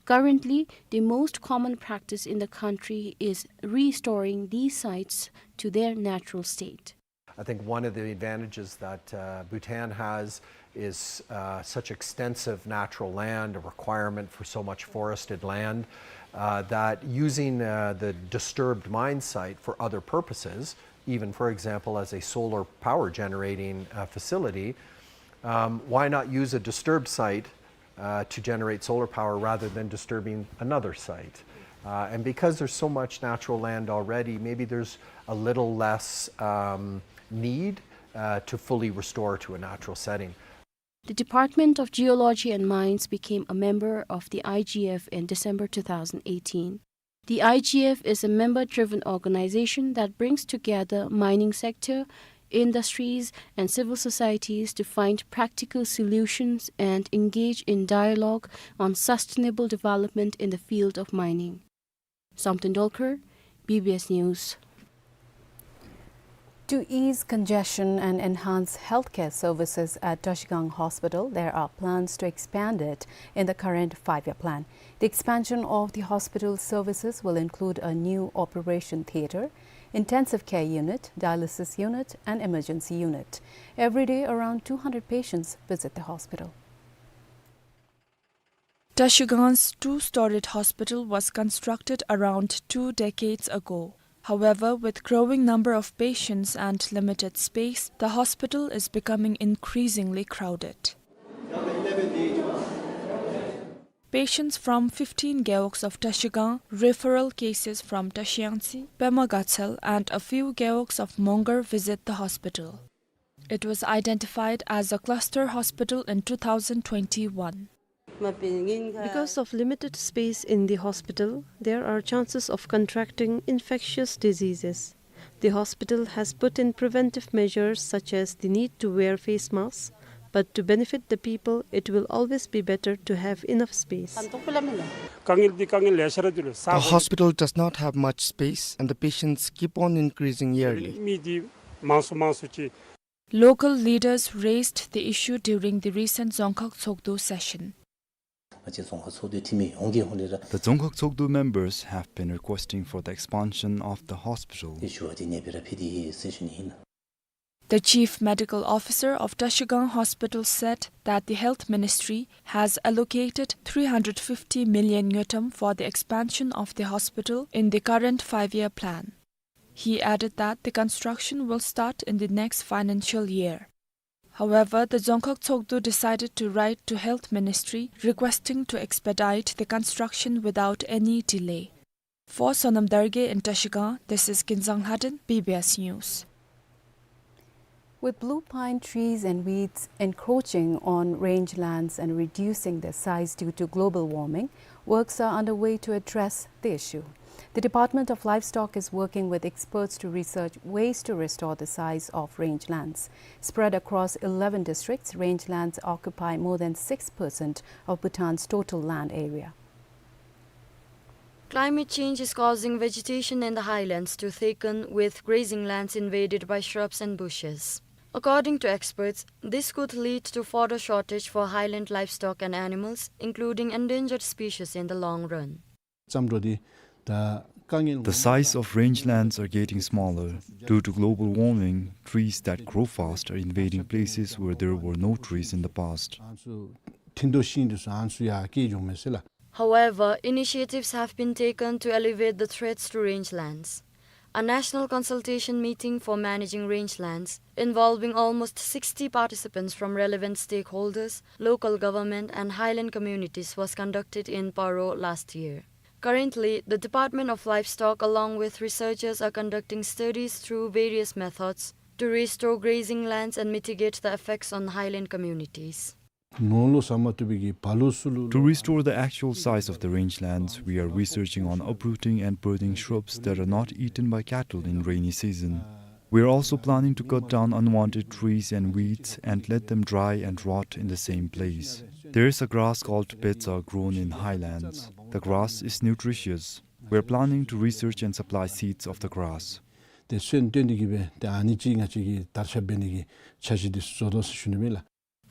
Currently, the most common practice in the country is restoring these sites to their natural state. I think one of the advantages that, uh, Bhutan has is, uh, such extensive natural land, a requirement for so much forested land, uh, that using, uh, the disturbed mine site for other purposes, even, for example, as a solar power generating, uh, facility, um, why not use a disturbed site, uh, to generate solar power rather than disturbing another site? Uh, and because there's so much natural land already, maybe there's a little less, um, need, uh, to fully restore to a natural setting. The Department of Geology and Mines became a member of the I G F in December two thousand eighteen. The I G F is a member-driven organization that brings together mining sector, industries, and civil societies to find practical solutions and engage in dialogue on sustainable development in the field of mining. Samten Dolkar, B B S News. To ease congestion and enhance healthcare services at Trashigang Hospital, there are plans to expand it in the current five-year plan. The expansion of the hospital services will include a new operation theater, intensive care unit, dialysis unit, and emergency unit. Every day, around two hundred patients visit the hospital. Trashigang's two-storied hospital was constructed around two decades ago. However, with growing number of patients and limited space, the hospital is becoming increasingly crowded. Patients from fifteen gewogs of Trashigang, referral cases from Trashiyangtse, Pema Gatshel, and a few gewogs of Mongar visit the hospital. It was identified as a cluster hospital in two thousand twenty-one. Because of limited space in the hospital, there are chances of contracting infectious diseases. The hospital has put in preventive measures such as the need to wear face masks, but to benefit the people, it will always be better to have enough space. དཀའ་ངལ་འདི་དཀའ་ངལ་ལེ་ཤ་ར་འདུག་ལགས། ས་The hospital does not have much space and the patients keep on increasing yearly. མི་འདི་མང་སུ་མང་སུ་ཅིག Local leaders raised the issue during the recent Dzongkhag Tshogdu session. ང་བཅས་རྫོང་ཁག་ཚོགས་འདུའི་འཐུས་མི་ཡོངས་ཀྱི་ཧོངས་ལས་ར། The Dzongkhag Tshogdu members have been requesting for the expansion of the hospital. དེ་ཞུ་བ་དེ་ནེ་སྦེ་ར་ཕུལ་ཏེ་ཡོད་ཟེར་ཞུ་ནི་ཨིན། The Chief Medical Officer of Trashigang Hospital said that the Health Ministry has allocated three hundred fifty million ngultrum for the expansion of the hospital in the current five-year plan. He added that the construction will start in the next financial year. However, the Dzongkhag Tshogdu decided to write to Health Ministry requesting to expedite the construction without any delay. For Sonam Dargay in Trashigang, this is Kinzang Lhaden, B B S News. With blue pine trees and weeds encroaching on rangelands and reducing their size due to global warming, works are underway to address the issue. The Department of Livestock is working with experts to research ways to restore the size of rangelands. Spread across eleven districts, rangelands occupy more than six percent of Bhutan's total land area. Climate change is causing vegetation in the highlands to thicken, with grazing lands invaded by shrubs and bushes. According to experts, this could lead to fodder shortage for highland livestock and animals, including endangered species, in the long run. བརྩམས་འགྲོ་དེ་ད་དཀའ་ངལ། The size of rangelands are getting smaller. Due to global warming, trees that grow fast are invading places where there were no trees in the past. ཨ་ནི་ཚུ་ཐིམ་ཐོག་ཤིང་འདི་ཚུ་ཨ་ནི་ཚུ་ཡར་སྐྱེ་འགྱོཝ་མས་ཟེར་ལགས། However, initiatives have been taken to alleviate the threats to rangelands. A national consultation meeting for managing rangelands, involving almost sixty participants from relevant stakeholders, local government and highland communities, was conducted in Paro last year. Currently, the Department of Livestock, along with researchers, are conducting studies through various methods to restore grazing lands and mitigate the effects on highland communities. ནོར་ལུ་ཟ་མ་བཏུབ་པའི་གི་བ་ལུ་སུ་ལུ། To restore the actual size of the rangelands, we are researching on uprooting and burning shrubs that are not eaten by cattle in rainy season. We are also planning to cut down unwanted trees and weeds and let them dry and rot in the same place. There is a grass called petsa grown in highlands. The grass is nutritious. We are planning to research and supply seeds of the grass. ཏེ་སོན་བཏོན་ཏེ་གི་སྦེ་ཏེ་ཨ་ནི་ཅིག་ང་བཅས་ཀྱིས་དར་ཁྱབ་འབད་ནི་གི་འཆར་གཞི་འདི་ཚུ་བཟོ་དོ་ཟེར་ཞུ་ནི་མས་ལགས།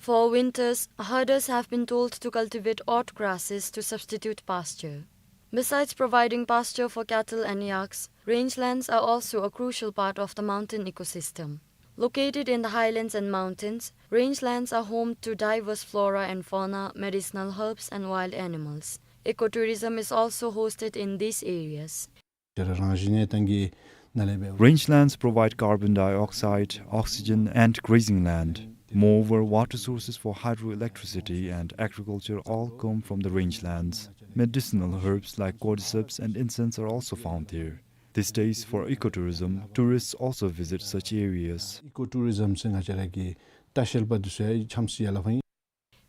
For winters, herders have been told to cultivate odd grasses to substitute pasture. Besides providing pasture for cattle and yaks, rangelands are also a crucial part of the mountain ecosystem. Located in the highlands and mountains, rangelands are home to diverse flora and fauna, medicinal herbs, and wild animals. Ecotourism is also hosted in these areas. རང་བཞིན་གནས་སྟངས་ཀྱི་ནང་ལས་སྦེ། Rangelands provide carbon dioxide, oxygen, and grazing land. Moreover, water sources for hydroelectricity and agriculture all come from the rangelands. Medicinal herbs like cordyceps and incense are also found there. These days, for ecotourism, tourists also visit such areas. Ecotourism ཟེར་ང་བཅས་ར་གི་ལྟ་བཤལ་པ་འདི་ཚུ་ཡང་ཆམས་སྲིད་ཡར་ལ་འཕང་ཡི།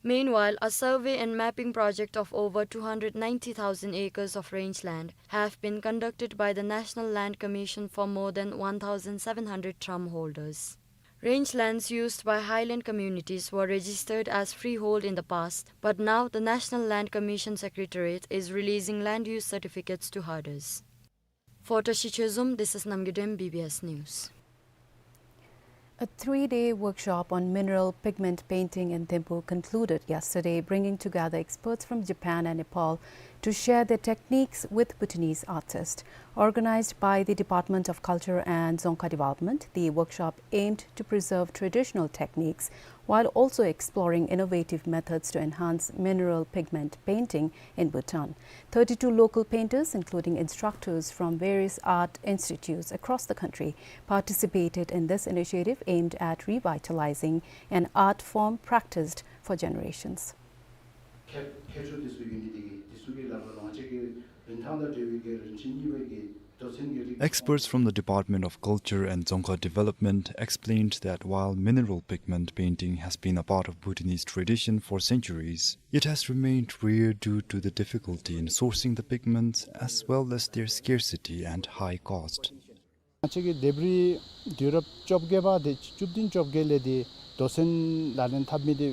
Meanwhile, a survey and mapping project of over two hundred ninety thousand acres of rangeland have been conducted by the National Land Commission for more than one thousand seven hundred thrum holders. Rangelands used by highland communities were registered as freehold in the past, but now the National Land Commission Secretariat is releasing land use certificates to herders. For Tashi Chezom, this is Namgay Dem, B B S News. A three-day workshop on mineral pigment painting in Thimphu concluded yesterday, bringing together experts from Japan and Nepal to share their techniques with Bhutanese artists. Organized by the Department of Culture and Dzongkha Development, the workshop aimed to preserve traditional techniques while also exploring innovative methods to enhance mineral pigment painting in Bhutan. Thirty-two local painters, including instructors from various art institutes across the country, participated in this initiative aimed at revitalizing an art form practiced for generations. ཁྱད་ཁྱད་ཆོས་འདི་ཚུ་ཡོད་ནི་འདི་གིས་འདི་ཚུ་གི་ལག་པར་ལོངས་སྤྱོད་ཀྱི་རིན་ཐང་དང་འབྲེལ་བའི་གི་རིན་ཆེན་གཉིས་པའི་གི་རྡོ་ཚོན་གྱི་རིགས། Experts from the Department of Culture and Dzongkha Development explained that while mineral pigment painting has been a part of Bhutanese tradition for centuries, it has remained rare due to the difficulty in sourcing the pigments as well as their scarcity and high cost. ང་བཅས་ཀྱི་ལྡེབས་རིས་དུས་རབས་བཅོ་བརྒྱད་པ་དེ་བཅུ་བདུན་བཅོ་བརྒྱད་ལས་དེ་རྡོ་ཚོན་ལག་ལེན་འཐབ་མི་དེ་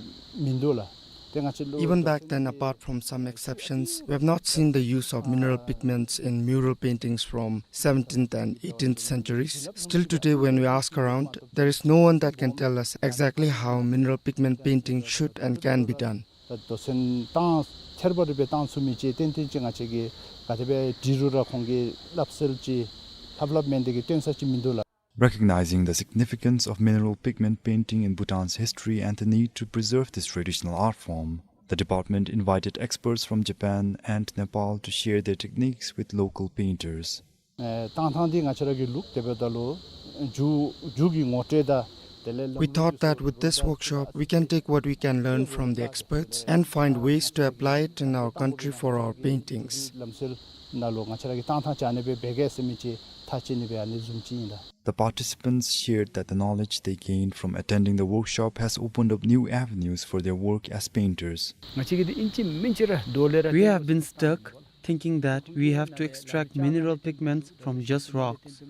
མིན་འདུག་ལགས། ཏེ་ང་བཅས་ལུ། Even back then, apart from some exceptions, we have not seen the use of mineral pigments in mural paintings from seventeenth and eighteenth centuries. Still today, when we ask around, there is no one that can tell us exactly how mineral pigment painting should and can be done. ད་རྡོ་ཚོན་བཏང་ཐེར་པ་རུ་སྦེ་བཏང་ཚུགས་མི་ཅིག་ཏན་ཏན་ཅིག་ང་བཅས་ཀྱིས་ག་དེ་སྦེ་འབྲི་རུང་ར་ཁོང་གིས་སླབ་སྲོལ་ཅིག་ལྷབ་ལྷབ་མེན་ཏེ་གིས་སྟོན་ས་ཅིག་མིན་འདུག་ལགས། Recognizing the significance of mineral pigment painting in Bhutan's history and the need to preserve this traditional art form, the department invited experts from Japan and Nepal to share their techniques with local painters. ཨེ་བཏང་ཐངས་འདི་ང་བཅས་ར་གི་ལུགས་དེ་འབདཝ་ད་ལུ་མཇུག་མཇུག་གི་ངོ་སྤྲོད་དང་དེ་ལས། We thought that with this workshop, we can take what we can learn from the experts and find ways to apply it in our country for our paintings. ལམ་སྲོལ་ནང་ལུ་ང་བཅས་ར་གིས་བཏང་ཐངས་ཅིག་ཨ་ནི་སྦེ་འབད་གེ་ཟེར་མི་ཅིག་ཐག་བཅད་ནི་སྦེ་ཨ་ནི་བཟུམ་ཅིག་ཨིན་ལགས། The participants shared that the knowledge they gained from attending the workshop has opened up new avenues for their work as painters. ང་བཅས་ཀྱིས་འདི་ཨིན་ཅི་མིན་ཅི་ར་རྡོ་ལས་ར། We have been stuck thinking that we have to extract mineral pigments from just rocks.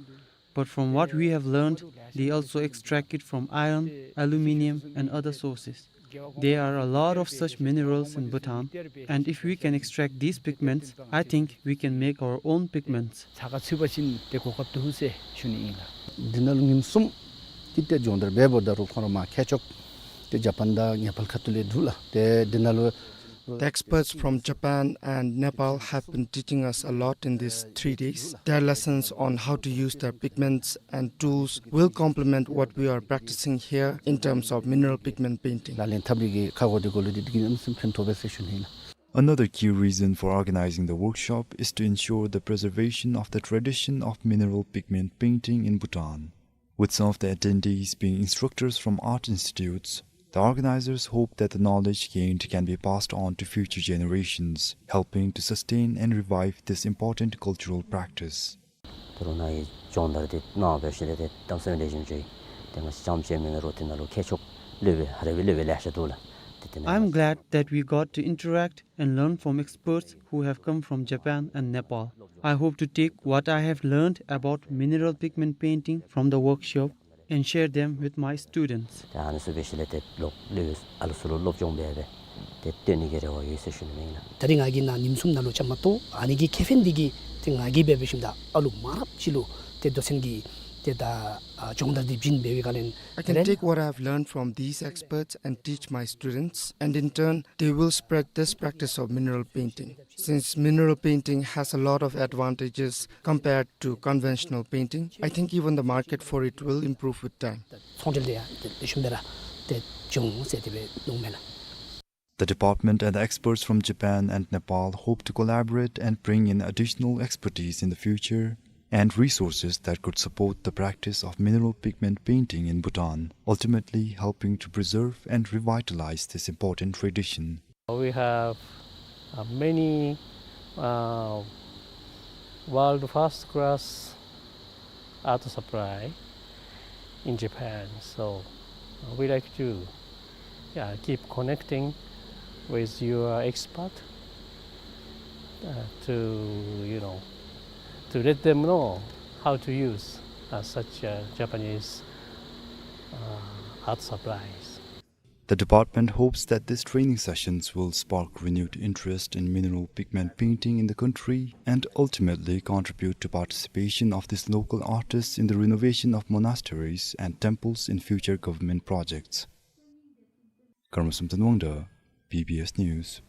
But from what we have learned, they also extract it from iron, aluminium, and other sources. There are a lot of such minerals in Bhutan, and if we can extract these pigments, I think we can make our own pigments. ཚ་ཁ་ཚུད་པ་ཅིན་ཏེ་གོ་སྐབས་འདུག་ཟེར་ཞུ་ནི་ཨིན་ལགས། འདི་ནང་ལུ་ཉིནམ་གསུམ་ ཏེ་ཏེ་སྦྱོང་བརྡར་འབད་འབདཝ་ད་རུང་ཁོང་ར་མ་མཁས་མཆོག་ཏེ་ཇ་པཱན་དང་ནེ་པཱལ་ཁ་ཐུག་ལས་འདུག་ལགས། ཏེ་འདི་ནང་ལུ། The experts from Japan and Nepal have been teaching us a lot in these three days. Their lessons on how to use their pigments and tools will complement what we are practicing here in terms of mineral pigment painting. ལག་ལེན་འཐབ་ནི་གི་ཁག་དགོ་འདི་གུ་ལུ་འདི་གིས་གནམ་མེད་ས་མེད་ཕན་ཐོགས་པའི་ཟེར་ཞུ་ནི་ཨིན་ལགས། Another key reason for organizing the workshop is to ensure the preservation of the tradition of mineral pigment painting in Bhutan, with some of the attendees being instructors from art institutes. The organizers hope that the knowledge gained can be passed on to future generations, helping to sustain and revive this important cultural practice. ད་རུང་ནཱ་གི་སྦྱོང་བརྡར་འདི་གནང་བའི་ཤུལ་ལས་ཏེ་གནམ་མེད་ས་མེད་ལེགས་ཤོམ་ཅིག། ཏེ་ང་བཅས་རྐྱངམ་ཅིག་མེན་རུང་འདི་ནང་ལུ་མཁས་མཆོག་སློབ་དཔོན་ཧ་ར་བའི་སློབ་དཔོན་ལེ་ཤ་འདུག་ལགས། ཏེ་ཏེ་ནཱ། I'm glad that we got to interact and learn from experts who have come from Japan and Nepal. I hope to take what I have learned about mineral pigment painting from the workshop and share them with my students. ཏེ་ཨ་ནི་ཚུ་འབད་ཞིནམ་ལས་ཏེ་ལོག་ལུ་ཨ་ལུ་ཚུ་ལུ་སློབ་སྦྱོང་འབད་སྦེ་ཏེ་སྟོན་ནི་གི་རེ་བ་ཡོད་ཟེར་ཞུ་ནི་ཨིན་ལགས། ད་རིས་ང་གིས་ནཱ་ཉིནམ་གསུམ་ནང་ལུ་བཅའ་མར་གཏོགས་ཨ་ནི་གི་ཁེ་ཕན་འདི་གིས་ཏེ་ང་གིས་འབད་འབད་ཞིནམ་ད་ཨ་ལུ་མང་རབས་ཅིག་ལུ་ཏེ་མདོ་མཚན་གྱི་ཏེ་ད་ཨ་སྦྱོང་བརྡར་འདི་བྱིན་འབད་བའི་སྒང་ལས། I can take what I have learned from these experts and teach my students, and in turn, they will spread this practice of mineral painting. Since mineral painting has a lot of advantages compared to conventional painting, I think even the market for it will improve with time. ཚོང་འབྲེལ་འདི་ཡང་ཏེ་ལེགས་ཤོམ་སྦེ་ར་ཏེ་འབྱུང་ཟེར་དེ་སྦེ་མནོཝ་མས་ལགས། The department and the experts from Japan and Nepal hope to collaborate and bring in additional expertise in the future and resources that could support the practice of mineral pigment painting in Bhutan, ultimately helping to preserve and revitalize this important tradition. We have, uh, many, uh, world first class art supply in Japan. So, uh, we like to, yeah, keep connecting with your expert, uh, to, you know, to let them know how to use, uh, such, uh, Japanese, uh, art supplies. The department hopes that these training sessions will spark renewed interest in mineral pigment painting in the country and ultimately contribute to participation of these local artists in the renovation of monasteries and temples in future government projects. Karma Samten Wangda, B B S News.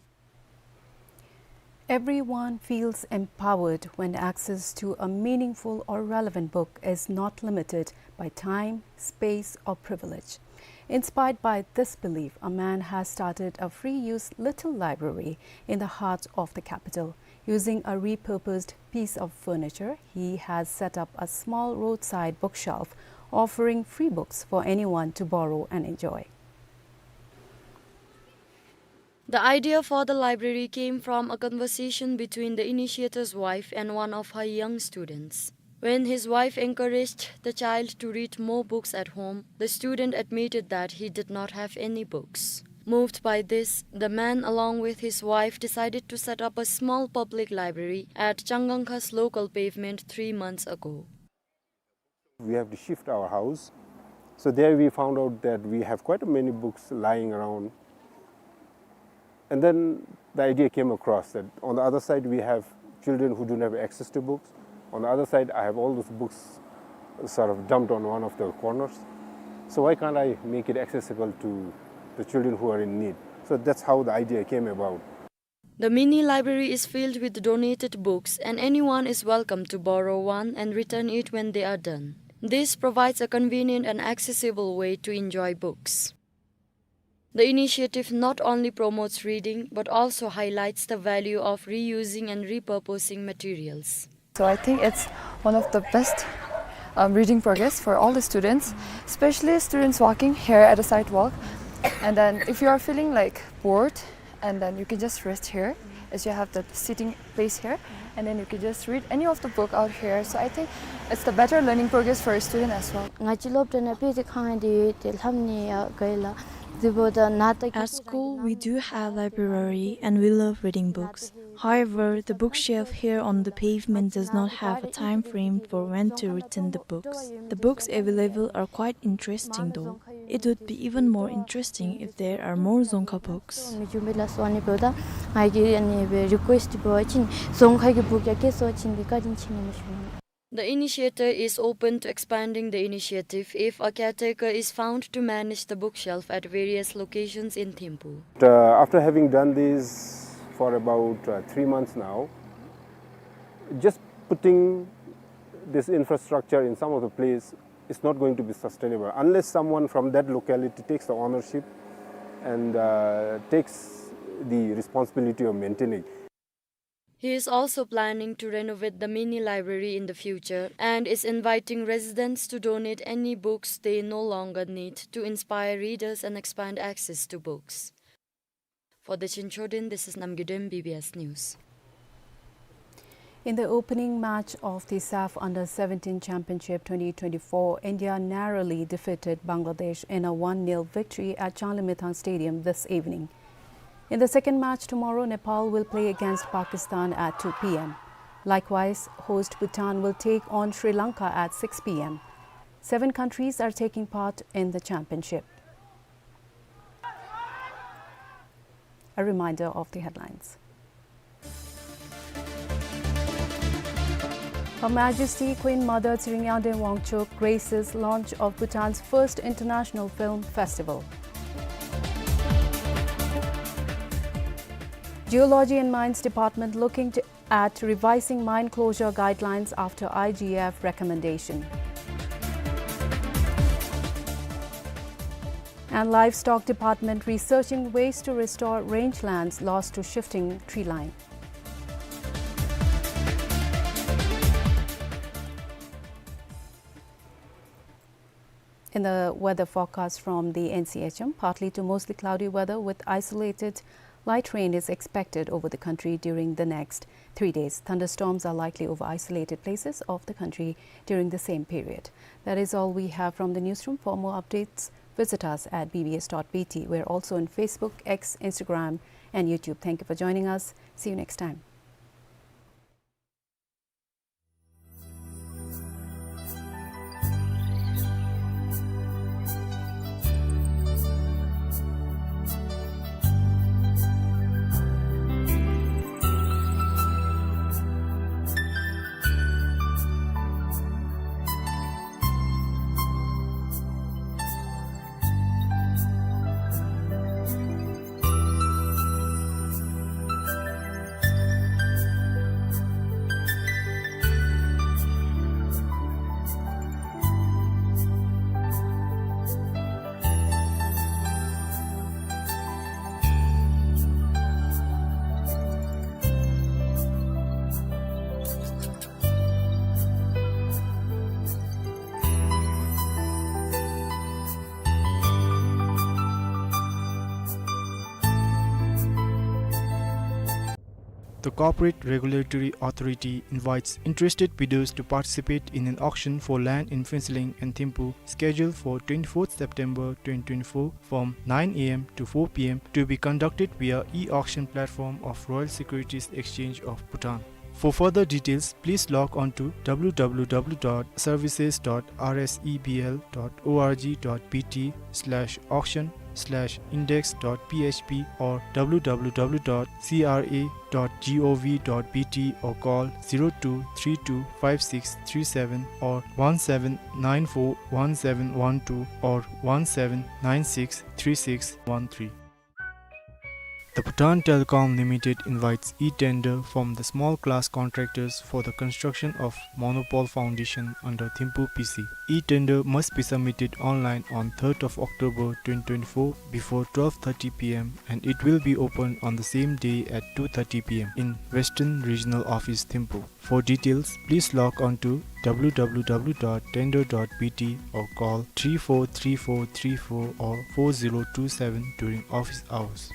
Everyone feels empowered when access to a meaningful or relevant book is not limited by time, space, or privilege. Inspired by this belief, a man has started a free-use little library in the heart of the capital. Using a repurposed piece of furniture, he has set up a small roadside bookshelf offering free books for anyone to borrow and enjoy. The idea for the library came from a conversation between the initiator's wife and one of her young students. When his wife encouraged the child to read more books at home, the student admitted that he did not have any books. Moved by this, the man, along with his wife, decided to set up a small public library at Changangkha's local pavement three months ago. We have to shift our house. So there we found out that we have quite many books lying around. And then the idea came across that on the other side we have children who don't have access to books. On the other side, I have all those books sort of dumped on one of the corners. So why can't I make it accessible to the children who are in need? So that's how the idea came about. The mini library is filled with donated books, and anyone is welcome to borrow one and return it when they are done. This provides a convenient and accessible way to enjoy books. The initiative not only promotes reading, but also highlights the value of reusing and repurposing materials. So I think it's one of the best, um, reading progress for all the students, especially students walking here at the sidewalk. And then if you are feeling, like, bored, and then you can just rest here, as you have the seating place here, and then you can just read any of the book out here. So I think it's the better learning progress for a student as well. ང་བཅས་སློབ་གྲྭ་ནང་དཔེ་ཆ་ཁང་འདི་ཡོད་དེ་ལྷབ་ནི་ཡང་ག་ལ་འདི་འབདཝ་ད་ནཱ་ད། At school, we do have library and we love reading books. However, the bookshelf here on the pavement does not have a time frame for when to return the books. The books available are quite interesting though. It would be even more interesting if there are more Dzongkha books. མི་རྒྱུ་མེད་ལགས་སོ། ཨ་ནི་འབདཝ་ད་ང་གིས་ཨ་ནི་སྦེ་རི་ཀུ་ཨེསཊ་འབད་བ་ཅིན་རྫོང་ཁ་གི་བུ་ག་གིས་སོ་ཅིན་འདི་བཀའ་དྲིན་ཆེ་ནི་མས་ཞུ་ནི། The initiator is open to expanding the initiative if a caretaker is found to manage the bookshelf at various locations in Thimphu. Uh, after having done this for about, uh, three months now, just putting this infrastructure in some of the place is not going to be sustainable unless someone from that locality takes the ownership and, uh, takes the responsibility of maintaining. He is also planning to renovate the mini library in the future and is inviting residents to donate any books they no longer need to inspire readers and expand access to books. For the Chinchorigya, this is Namgay Dem, B B S News. In the opening match of the SAFF Under seventeen Championship twenty twenty-four, India narrowly defeated Bangladesh in a one nil victory at Changlimithang Stadium this evening. In the second match tomorrow, Nepal will play against Pakistan at two p m. Likewise, host Bhutan will take on Sri Lanka at six p m. Seven countries are taking part in the championship. A reminder of the headlines. Her Majesty Queen Mother Tshering Yangden Wangchuck graces launch of Bhutan's first international film festival. Geology and Mines Department looking to, at revising mine closure guidelines after I G F recommendation. And Livestock Department researching ways to restore rangelands lost to shifting tree line. In the weather forecast from the N C H M, partly to mostly cloudy weather with isolated light rain is expected over the country during the next three days. Thunderstorms are likely over isolated places of the country during the same period. That is all we have from the newsroom. For more updates, visit us at B B S dot B T. We're also on Facebook, X, Instagram, and YouTube. Thank you for joining us. See you next time. The Corporate Regulatory Authority invites interested bidders to participate in an auction for land in Phuentsholing and Thimphu, scheduled for twenty-fourth September twenty twenty-four, from nine a m to four p m, to be conducted via e-auction platform of Royal Securities Exchange of Bhutan. For further details, please log on to w w w dot services dot r s e b l dot o r g dot b t slash auction slash index dot p h p or w w w dot c r a dot g o v dot b t or call zero two three two five six three seven or one seven nine four one seven one two or one seven nine six three six one three. The Bhutan Telecom Limited invites e-tender from the small class contractors for the construction of monopole foundation under Thimphu P C. E-tender must be submitted online on third of October twenty twenty-four before twelve thirty p m and it will be opened on the same day at two thirty p m in Western Regional Office, Thimphu. For details, please log on to w w w dot tender dot b t or call three four three four three four or four zero two seven during office hours.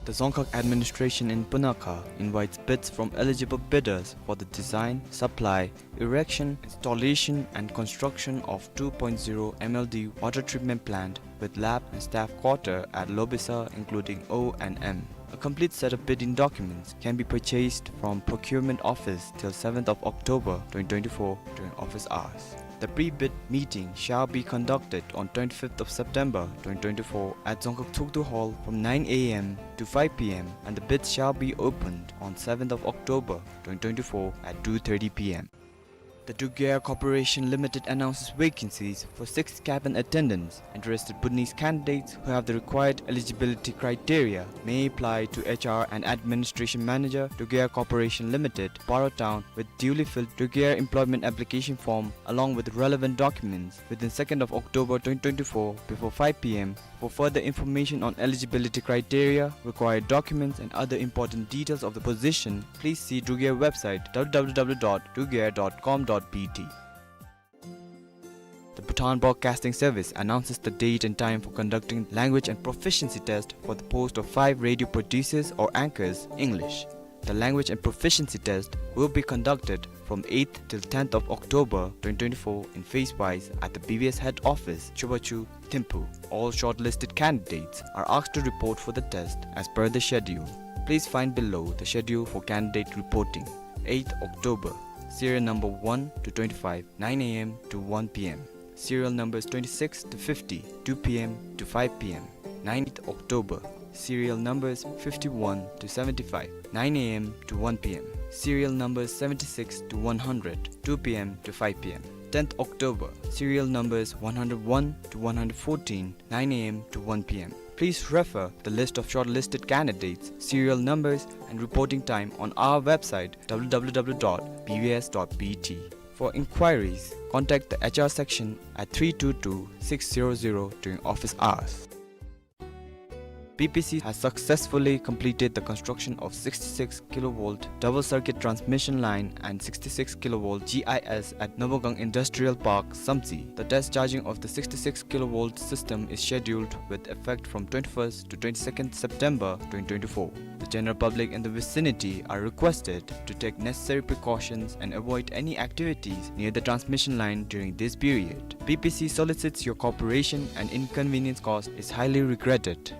The Dzongkhag Administration in Punakha invites bids from eligible bidders for the design, supply, erection, installation and construction of two point zero M L D water treatment plant with lab and staff quarter at Lobisa, including O and M. A complete set of bidding documents can be purchased from Procurement Office till seventh of October twenty twenty-four during office hours. The pre-bid meeting shall be conducted on twenty-fifth of September twenty twenty-four at Dzongkhag Tshogdu Hall from nine a m to five p m, and the bids shall be opened on seventh of October twenty twenty-four at two thirty p m. The Druk Air Corporation Limited announces vacancies for six cabin attendants. Interested Bhutanese candidates who have the required eligibility criteria may apply to H R and Administration Manager, Druk Air Corporation Limited, Paro Town, with duly filled Druk Air employment application form along with relevant documents within second of October twenty twenty-four before five P M. For further information on eligibility criteria, required documents, and other important details of the position, please see Druk Air website, W W W dot druk air dot com dot B T. The Bhutan Broadcasting Service announces the date and time for conducting language and proficiency test for the post of five radio producers or anchors, English. The language and proficiency test will be conducted from eighth till tenth of October twenty twenty-four in phase wise at the B B S head office, Chubachu, Thimphu. All shortlisted candidates are asked to report for the test as per the schedule. Please find below the schedule for candidate reporting. Eighth October, serial number one to twenty-five, nine A M to one P M. Serial numbers twenty-six to fifty, two P M to five P M. Ninth October, serial numbers fifty-one to seventy-five, nine A M to one P M. Serial numbers seventy-six to one hundred, two P M to five P M. Tenth October, serial numbers one hundred one to one hundred fourteen, nine A M to one P M. Please refer the list of shortlisted candidates, serial numbers, and reporting time on our website, W W W dot B B S dot B T. For inquiries, contact the H R section at three two two six zero zero during office hours. B P C has successfully completed the construction of sixty-six kilovolt double circuit transmission line and sixty-six kilovolt G I S at Nobogang Industrial Park, Samtse. The test charging of the sixty-six kilovolt system is scheduled with effect from twenty-first to twenty-second September twenty twenty-four. The general public in the vicinity are requested to take necessary precautions and avoid any activities near the transmission line during this period. B P C solicits your cooperation and inconvenience caused is highly regretted.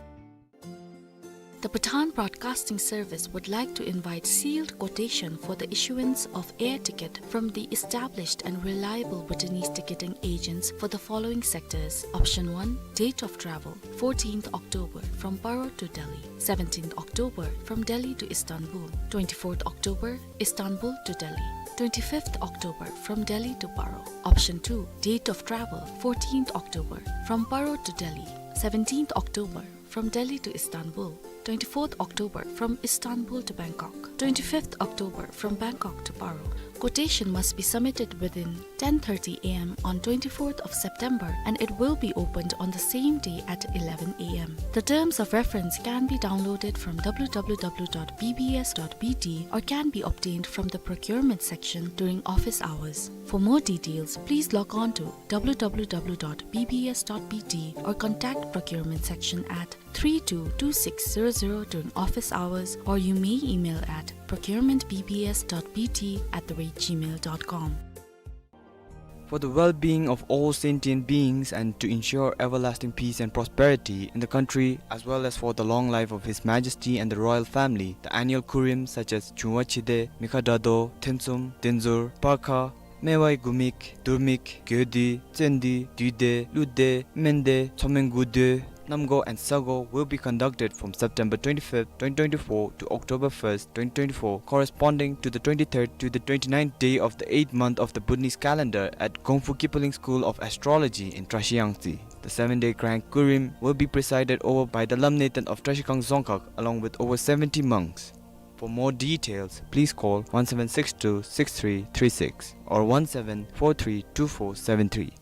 The Bhutan Broadcasting Service would like to invite sealed quotation for the issuance of air ticket from the established and reliable Bhutanese ticketing agents for the following sectors. Option one, date of travel, fourteenth October from Paro to Delhi, seventeenth October from Delhi to Istanbul, twenty-fourth October Istanbul to Delhi, twenty-fifth October from Delhi to Paro. Option two, date of travel, fourteenth October from Paro to Delhi, seventeenth October from Delhi to Istanbul, twenty-fourth October from Istanbul to Bangkok, twenty-fifth October from Bangkok to Paro. Quotation must be submitted within ten thirty A M on twenty-fourth of September, and it will be opened on the same day at eleven A M. The terms of reference can be downloaded from W W W dot B B S dot B T or can be obtained from the procurement section during office hours. For more details, please log on to W W W dot B B S dot B T or contact procurement section at three two two six zero zero during office hours, or you may email at procurement B B S dot B T at the rate gmail dot com. For the well-being of all sentient beings and to ensure everlasting peace and prosperity in the country, as well as for the long life of His Majesty and the royal family, the annual kurim such as Chungwa Chide, Mikha Dado, Thensum, Denzur, Parkha, Mewai Gumik, Durmik, Gyodi, Tsendi, Duide, Lude, Mende, Tsomen Gude, Namgo and Sago will be conducted from September twenty-fifth, twenty twenty-four to October first, twenty twenty-four, corresponding to the twenty-third to the twenty-ninth day of the eighth month of the Bhutanese calendar at Gongfu Kipling School of Astrology in Trashiyangtse. The seven-day grand kurim will be presided over by the Lamneten of Trashikang Dzongkhag along with over seventy monks. For more details, please call one seven six two six three three six or one seven four three two four seven three.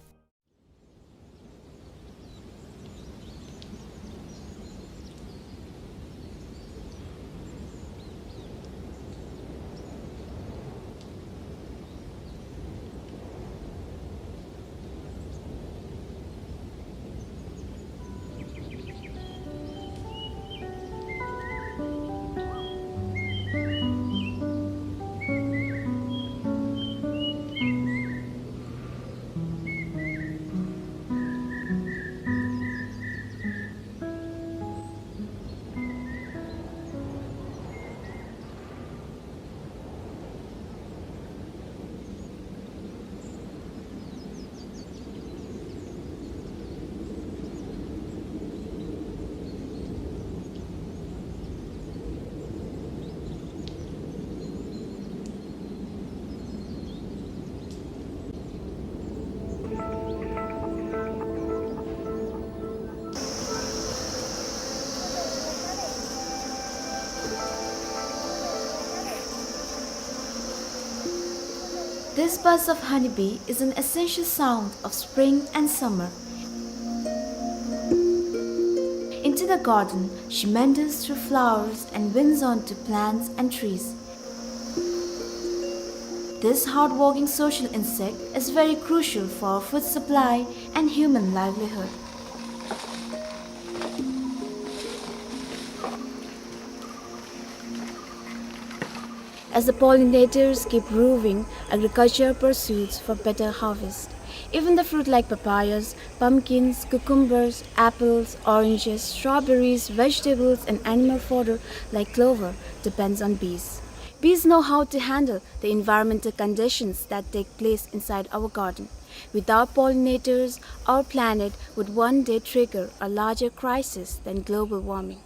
This buzz of honeybee is an essential sound of spring and summer. Into the garden, she meanders through flowers and winds onto plants and trees. This hardworking social insect is very crucial for food supply and human livelihood. As the pollinators keep roving, agriculture pursues for better harvest. Even the fruit like papayas, pumpkins, cucumbers, apples, oranges, strawberries, vegetables, and animal fodder like clover depends on bees. Bees know how to handle the environmental conditions that take place inside our garden. Without pollinators, our planet would one day trigger a larger crisis than global warming.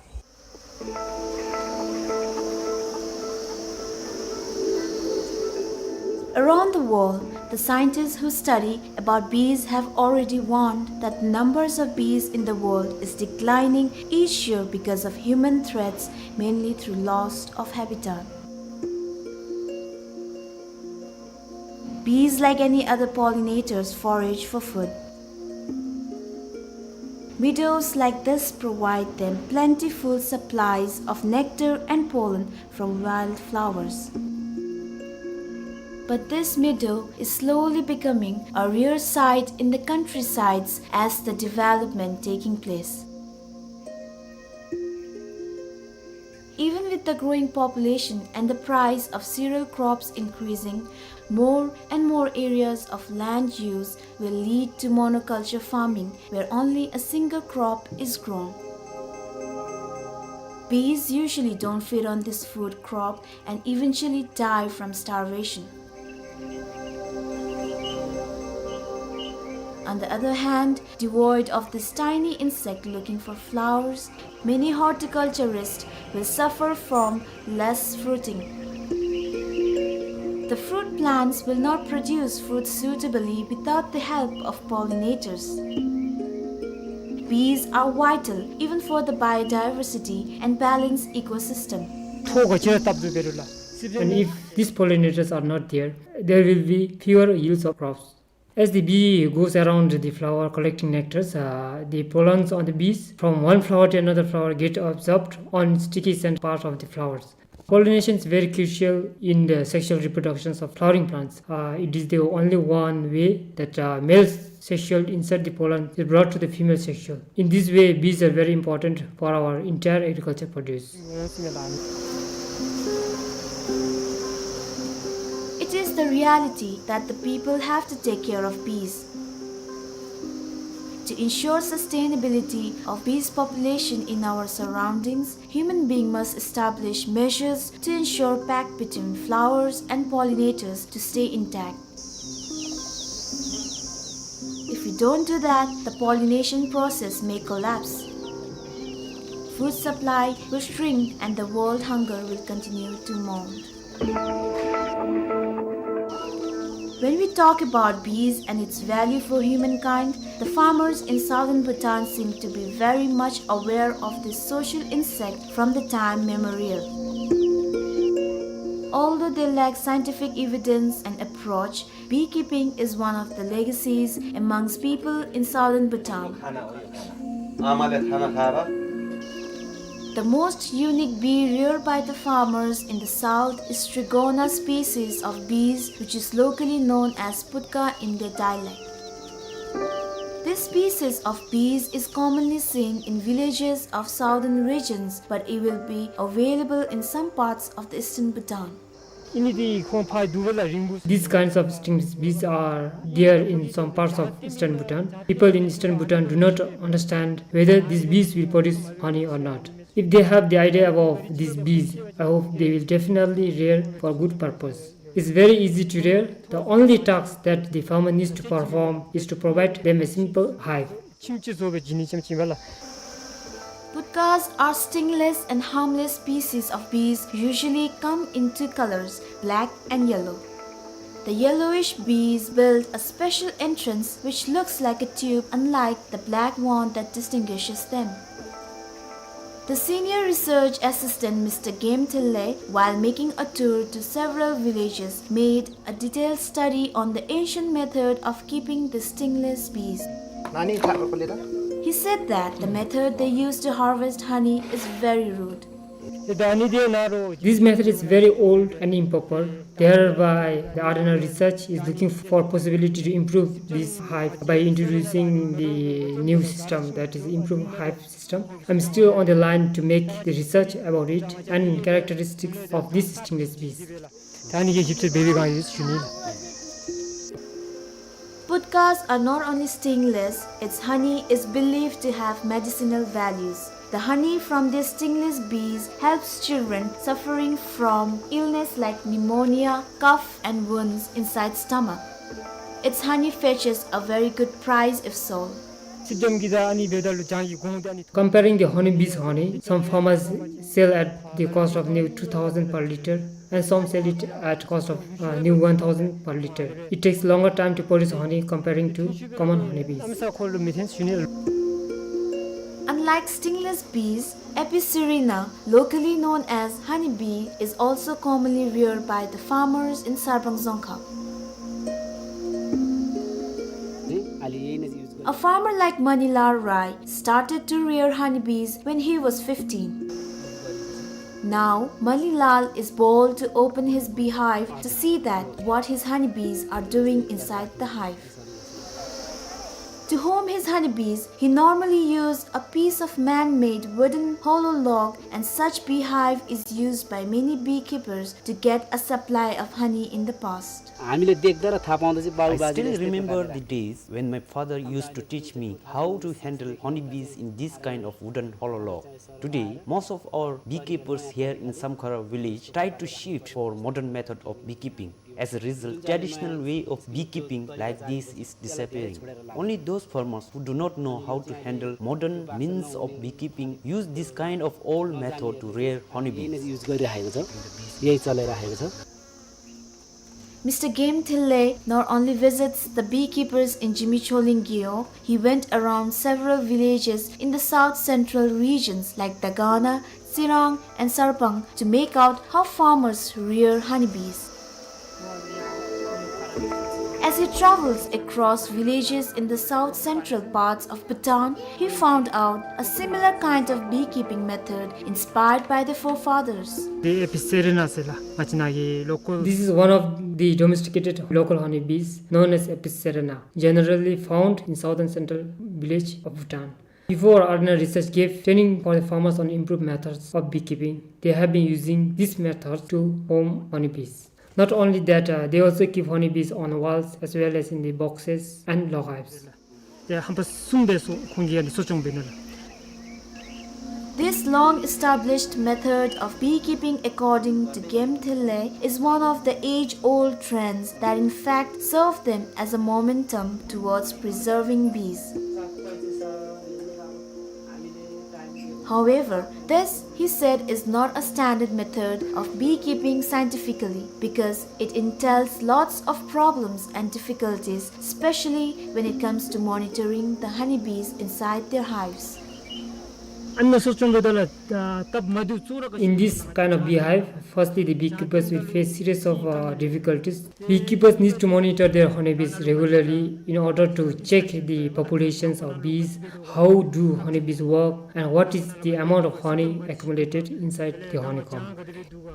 Around the world, the scientists who study about bees have already warned that the numbers of bees in the world is declining each year because of human threats, mainly through loss of habitat. Bees, like any other pollinators, forage for food. Meadows like this provide them plentiful supplies of nectar and pollen from wildflowers. But this meadow is slowly becoming a rare sight in the countrysides as the development taking place. Even with the growing population and the price of cereal crops increasing, more and more areas of land use will lead to monoculture farming, where only a single crop is grown. Bees usually don't feed on this food crop and eventually die from starvation. On the other hand, devoid of this tiny insect looking for flowers, many horticulturists will suffer from less fruiting. The fruit plants will not produce fruit suitably without the help of pollinators. Bees are vital even for the biodiversity and balanced ecosystem. And if these pollinators are not there, there will be fewer yields of crops. As the bee goes around the flower collecting nectars, uh, the pollens on the bees from one flower to another flower get absorbed on sticky scent part of the flowers. Pollination is very crucial in the sexual reproductions of flowering plants. Uh, it is the only one way that, uh, male sexual insert, the pollen is brought to the female sexual. In this way, bees are very important for our entire agriculture produce. It is the reality that the people have to take care of bees. To ensure sustainability of bees population in our surroundings, human being must establish measures to ensure pact between flowers and pollinators to stay intact. If we don't do that, the pollination process may collapse. Food supply will shrink and the world hunger will continue to mount. When we talk about bees and its value for humankind, the farmers in southern Bhutan seem to be very much aware of this social insect from the time memorial. Although they lack scientific evidence and approach, beekeeping is one of the legacies amongst people in southern Bhutan. The most unique bee reared by the farmers in the south is Strigona species of bees, which is locally known as putka in their dialect. This species of bees is commonly seen in villages of southern regions, but it will be available in some parts of the eastern Bhutan. These kinds of stingless bees are there in some parts of eastern Bhutan. People in eastern Bhutan do not understand whether these bees will produce honey or not. If they have the idea about these bees, I hope they will definitely rear for good purpose. It's very easy to rear. The only task that the farmer needs to perform is to provide them a simple hive. Putkas are stingless and harmless species of bees, usually come in two colors, black and yellow. The yellowish bees build a special entrance which looks like a tube, unlike the black one that distinguishes them. The senior research assistant, Mister Game Thille, while making a tour to several villages, made a detailed study on the ancient method of keeping the stingless bees. He said that the method they use to harvest honey is very rude. This method is very old and improper. Thereby, the R N R research is looking for possibility to improve this hive by introducing the new system, that is, improve hive system. I'm still on the line to make the research about it and characteristics of these stingless bees. Putkas are not only stingless, its honey is believed to have medicinal values. The honey from these stingless bees helps children suffering from illness like pneumonia, cough, and wounds inside stomach. Its honey fetches a very good price if sold. Comparing the honeybee's honey, some farmers sell at the cost of near two thousand per liter, and some sell it at cost of, uh, near one thousand per liter. It takes longer time to produce honey comparing to common honeybees. Unlike stingless bees, Apis cerana, locally known as honeybee, is also commonly reared by the farmers in Sarpang Dzongkhag. A farmer like Manilal Rai started to rear honeybees when he was fifteen. Now, Manilal is bold to open his beehive to see that what his honeybees are doing inside the hive. To home his honeybees, he normally used a piece of man-made wooden hollow log, and such beehive is used by many beekeepers to get a supply of honey in the past. I still remember the days when my father used to teach me how to handle honeybees in this kind of wooden hollow log. Today, most of our beekeepers here in Samkhara village try to shift for modern method of beekeeping. As a result, traditional way of beekeeping like this is disappearing. Only those farmers who do not know how to handle modern means of beekeeping use this kind of old method to rear honeybees. Mister Game Thille not only visits the beekeepers in Jimicholing Gyo, he went around several villages in the south central regions like Dagana, Tsirang, and Sarpang to make out how farmers rear honeybees. As he travels across villages in the south central parts of Bhutan, he found out a similar kind of beekeeping method inspired by the forefathers. This is one of the domesticated local honeybees known as Apis cerana, generally found in southern central village of Bhutan. Before, R N R research gave training for the farmers on improved methods of beekeeping. They have been using this method to home honeybees. Not only that, uh, they also keep honeybees on walls as well as in the boxes and log hives. This long-established method of beekeeping, according to Game Thille, is one of the age-old trends that in fact serve them as a momentum towards preserving bees. However, this, he said, is not a standard method of beekeeping scientifically because it entails lots of problems and difficulties, especially when it comes to monitoring the honeybees inside their hives. In this kind of beehive, firstly, the beekeepers will face series of, uh, difficulties. Beekeepers need to monitor their honeybees regularly in order to check the populations of bees, how do honeybees work, and what is the amount of honey accumulated inside the honeycomb.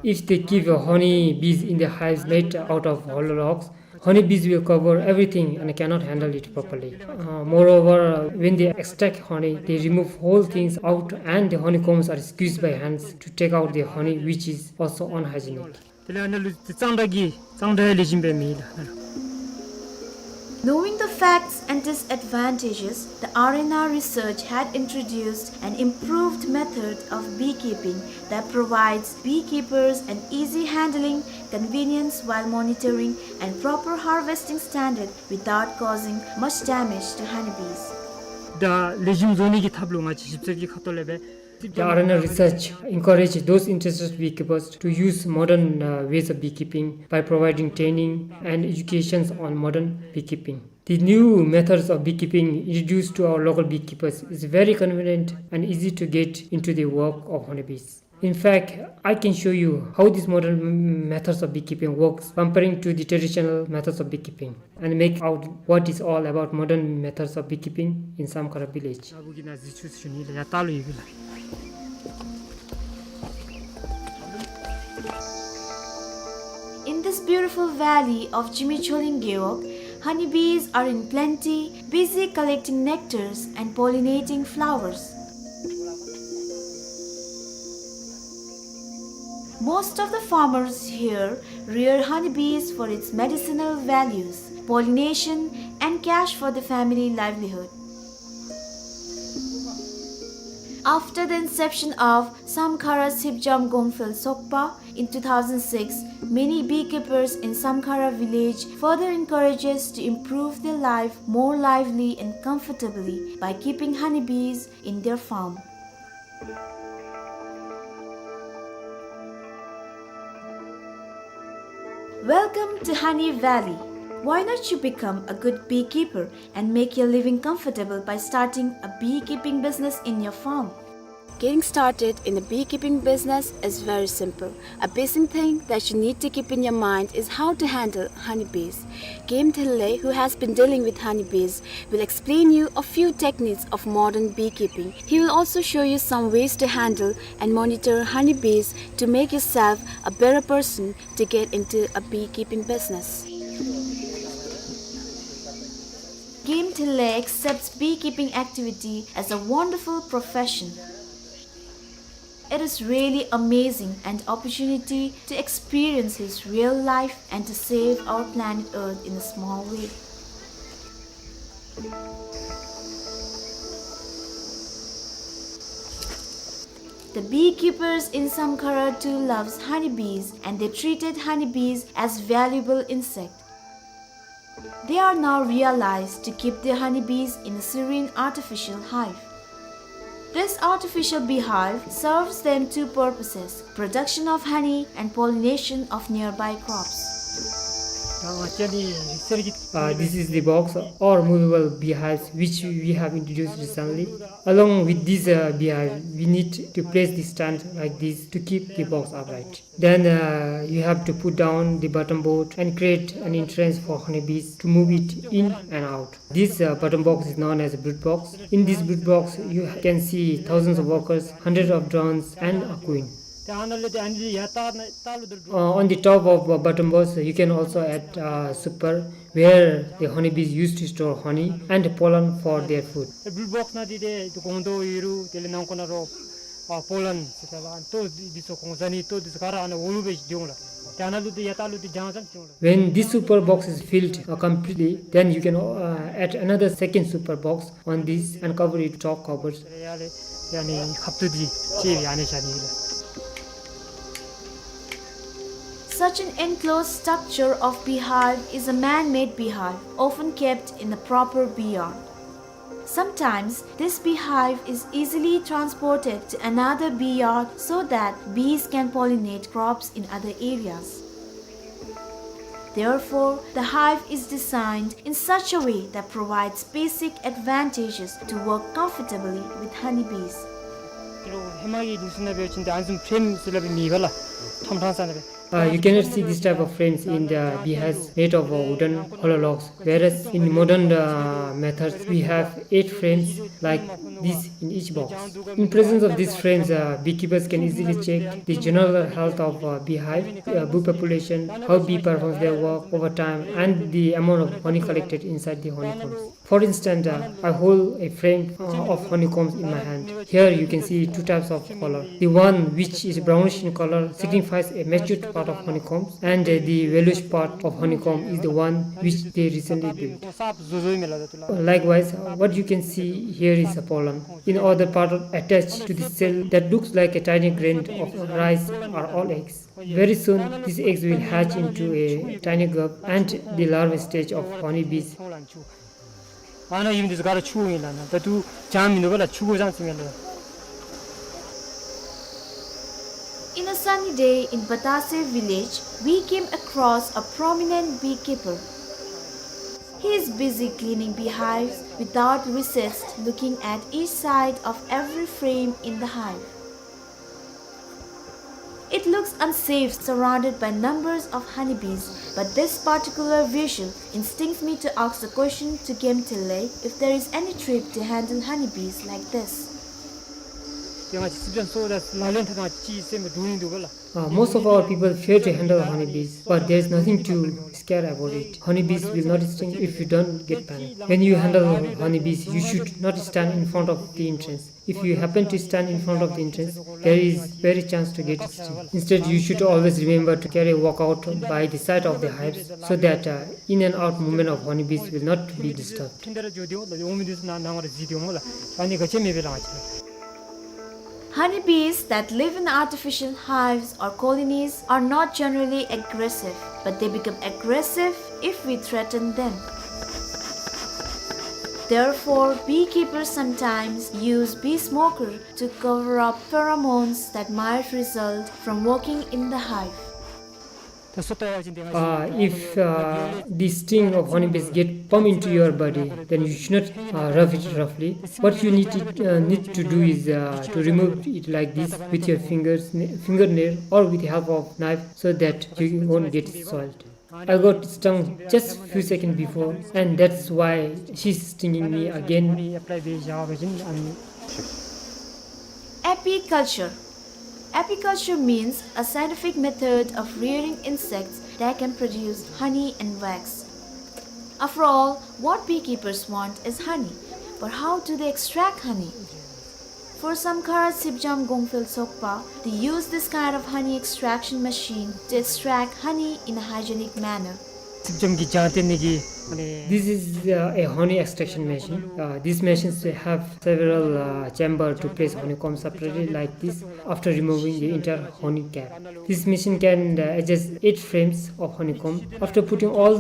If they keep, uh, honeybees in the hives made out of hollow logs, honeybees will cover everything and cannot handle it properly. Uh, moreover, uh, when they extract honey, they remove whole things out and the honeycombs are squeezed by hands to take out the honey, which is also unhygienic. Knowing the facts and disadvantages, the R N R research had introduced an improved method of beekeeping that provides beekeepers an easy handling, convenience while monitoring, and proper harvesting standard without causing much damage to honeybees. The R N R research encouraged those interested beekeepers to use modern, uh, ways of beekeeping by providing training and educations on modern beekeeping. The new methods of beekeeping introduced to our local beekeepers is very convenient and easy to get into the work of honeybees. In fact, I can show you how these modern m-, methods of beekeeping works comparing to the traditional methods of beekeeping and make out what is all about modern methods of beekeeping in Samkhara village. In this beautiful valley of Jimi Choling Gewog, honeybees are in plenty, busy collecting nectars and pollinating flowers. Most of the farmers here rear honeybees for its medicinal values, pollination, and cash for the family livelihood. After the inception of Samkhara Sipjam Gongphel Sokpa in two thousand six, many beekeepers in Samkhara village further encourages to improve their life more lively and comfortably by keeping honeybees in their farm. Welcome to Honey Valley. Why not you become a good beekeeper and make your living comfortable by starting a beekeeping business in your farm? Getting started in a beekeeping business is very simple. A basic thing that you need to keep in your mind is how to handle honeybees. Game Thille, who has been dealing with honeybees, will explain you a few techniques of modern beekeeping. He will also show you some ways to handle and monitor honeybees to make yourself a better person to get into a beekeeping business. Game Thille accepts beekeeping activity as a wonderful profession. It is really amazing an opportunity to experience his real life and to save our planet Earth in a small way. The beekeepers in Samkhara too loves honeybees and they treated honeybees as valuable insect. They are now realized to keep their honeybees in a serene artificial hive. This artificial beehive serves them two purposes, production of honey and pollination of nearby crops. Uh, this is the box or movable beehives which we have introduced recently. Along with this, uh, beehive, we need to place the stand like this to keep the box upright. Then, uh, you have to put down the bottom board and create an entrance for honeybees to move it in and out. This, uh, bottom box is known as a brood box. In this brood box, you can see thousands of workers, hundreds of drones, and a queen. Uh, on the top of, uh, bottom box, you can also add, uh, super, where the honeybees used to store honey and pollen for their food. ཨེ་བུལ་བོགས་ནང་འདི་ཏེ་ཏེ་སྒོང་རྡོག་ཡོད་རུང་དེ་ལས་ནང་ཁོག་ནང་རོ་ཨ་པོ་ལན་ཟེར་ད་ལ་ཨ་ལྟོ་འདི་འདི་ཚུ་གོང་ས་ནི་ལྟོ་འདི་ཚུ་ག་ར་ཨ་ནཱ་འོག་ལུ་སྦེ་འགྱོ་འོང་ལགས། ཏེ་ཨ་ནཱ་ལུ་ཏེ་ཡར་ལྟག་ལུ་ཏེ་རྒྱང་ཙམ་འགྱོ་འོང་ལགས། When this super box is filled, uh, completely, then you can, uh, add another second super box on this and cover it top covers. ཡར་ལས་ཡར་ནི་ཁབ་ཏུ་འདི་ཅིག་ཡར་ནི་བཞག་ནི་ལགས། Such an enclosed structure of beehive is a man-made beehive, often kept in a proper bee yard. Sometimes, this beehive is easily transported to another bee yard so that bees can pollinate crops in other areas. Therefore, the hive is designed in such a way that provides basic advantages to work comfortably with honeybees. ཧེ་མ་གི་ནི་སུ་ན་འབད་བ་ཅིན་ཏེ་ཨ་ནི་བཟུམ་ཕྲེམ་ཟེར་སླབ་མེད་པ་ལགས། ཁྲམ་ཁྲང་ས་ན་སྦེ། Uh, you cannot see this type of frames in the beehives made of, uh, wooden hollow logs, whereas in modern, uh, methods we have eight frames like this in each box. In presence of these frames, uh, beekeepers can easily check the general health of, uh, beehive, uh, bee population, how bee performs their work over time, and the amount of honey collected inside the honeycombs. For instance, uh, I hold a frame, uh, of honeycombs in my hand. Here you can see two types of color. The one which is brownish in color signifies a matured part of honeycombs, and, uh, the yellowish part of honeycomb is the one which they recently built. Likewise, uh, what you can see here is a pollen. In other part attached to the cell that looks like a tiny grain of rice are all eggs. Very soon, these eggs will hatch into a tiny grub and the larval stage of honeybees. ཨ་ནཱ་ཨིན་འདི་ཚུ་ག་ར་ཆུ་ཨིན་ལགས། ཨ་ནཱ་ད་ལྟོ་ལྗང་མིན་འདུག་པ་ལགས། ཆུ་གོ་ཙང་ཙིང་ཨིན་ལགས། In a sunny day in Batase village, we came across a prominent beekeeper. He is busy cleaning beehives without recess, looking at each side of every frame in the hive. It looks unsafe surrounded by numbers of honeybees, but this particular visual instincts me to ask the question to Gemtele if there is any trick to handle honeybees like this. ཏེ་ང་བཅས་སྲིབ་འཇམ་ཚུ་ལག་ལེན་འཐབ་ནི་ཅིག་སེམས་སྡུག་ནི་འདུག་པ་ལགས། Uh, most of our people fear to handle honeybees, but there is nothing to scare about it. Honeybees will not sting if you don't get panic. When you handle honeybees, you should not stand in front of the entrance. If you happen to stand in front of the entrance, there is very chance to get stung. Instead, you should always remember to carry a walkout by the side of the hives so that, uh, in and out movement of honeybees will not be disturbed. Honeybees that live in artificial hives or colonies are not generally aggressive, but they become aggressive if we threaten them. Therefore, beekeepers sometimes use bee smoker to cover up pheromones that might result from working in the hive. Uh, if, uh, the sting of honeybees get pump into your body, then you should not, uh, rub it roughly. What you need to, uh, need to do is, uh, to remove it like this with your fingers, fingernail, or with the help of knife, so that you won't get soiled. I got stung just few seconds before, and that's why she's stinging me again. Apiculture. Apiculture means a scientific method of rearing insects that can produce honey and wax. After all, what beekeepers want is honey. But how do they extract honey? For Samkhara Sibjam Gongphel Sokpa, they use this kind of honey extraction machine to extract honey in a hygienic manner. སྲིབ་འཇམ་གྱི་ལྗང་ཐན་ནི་གི། This is, uh, a honey extraction machine. Uh, these machines have several, uh, chamber to place honeycomb separately like this after removing the entire honey cap. This machine can, uh, adjust eight frames of honeycomb. After putting all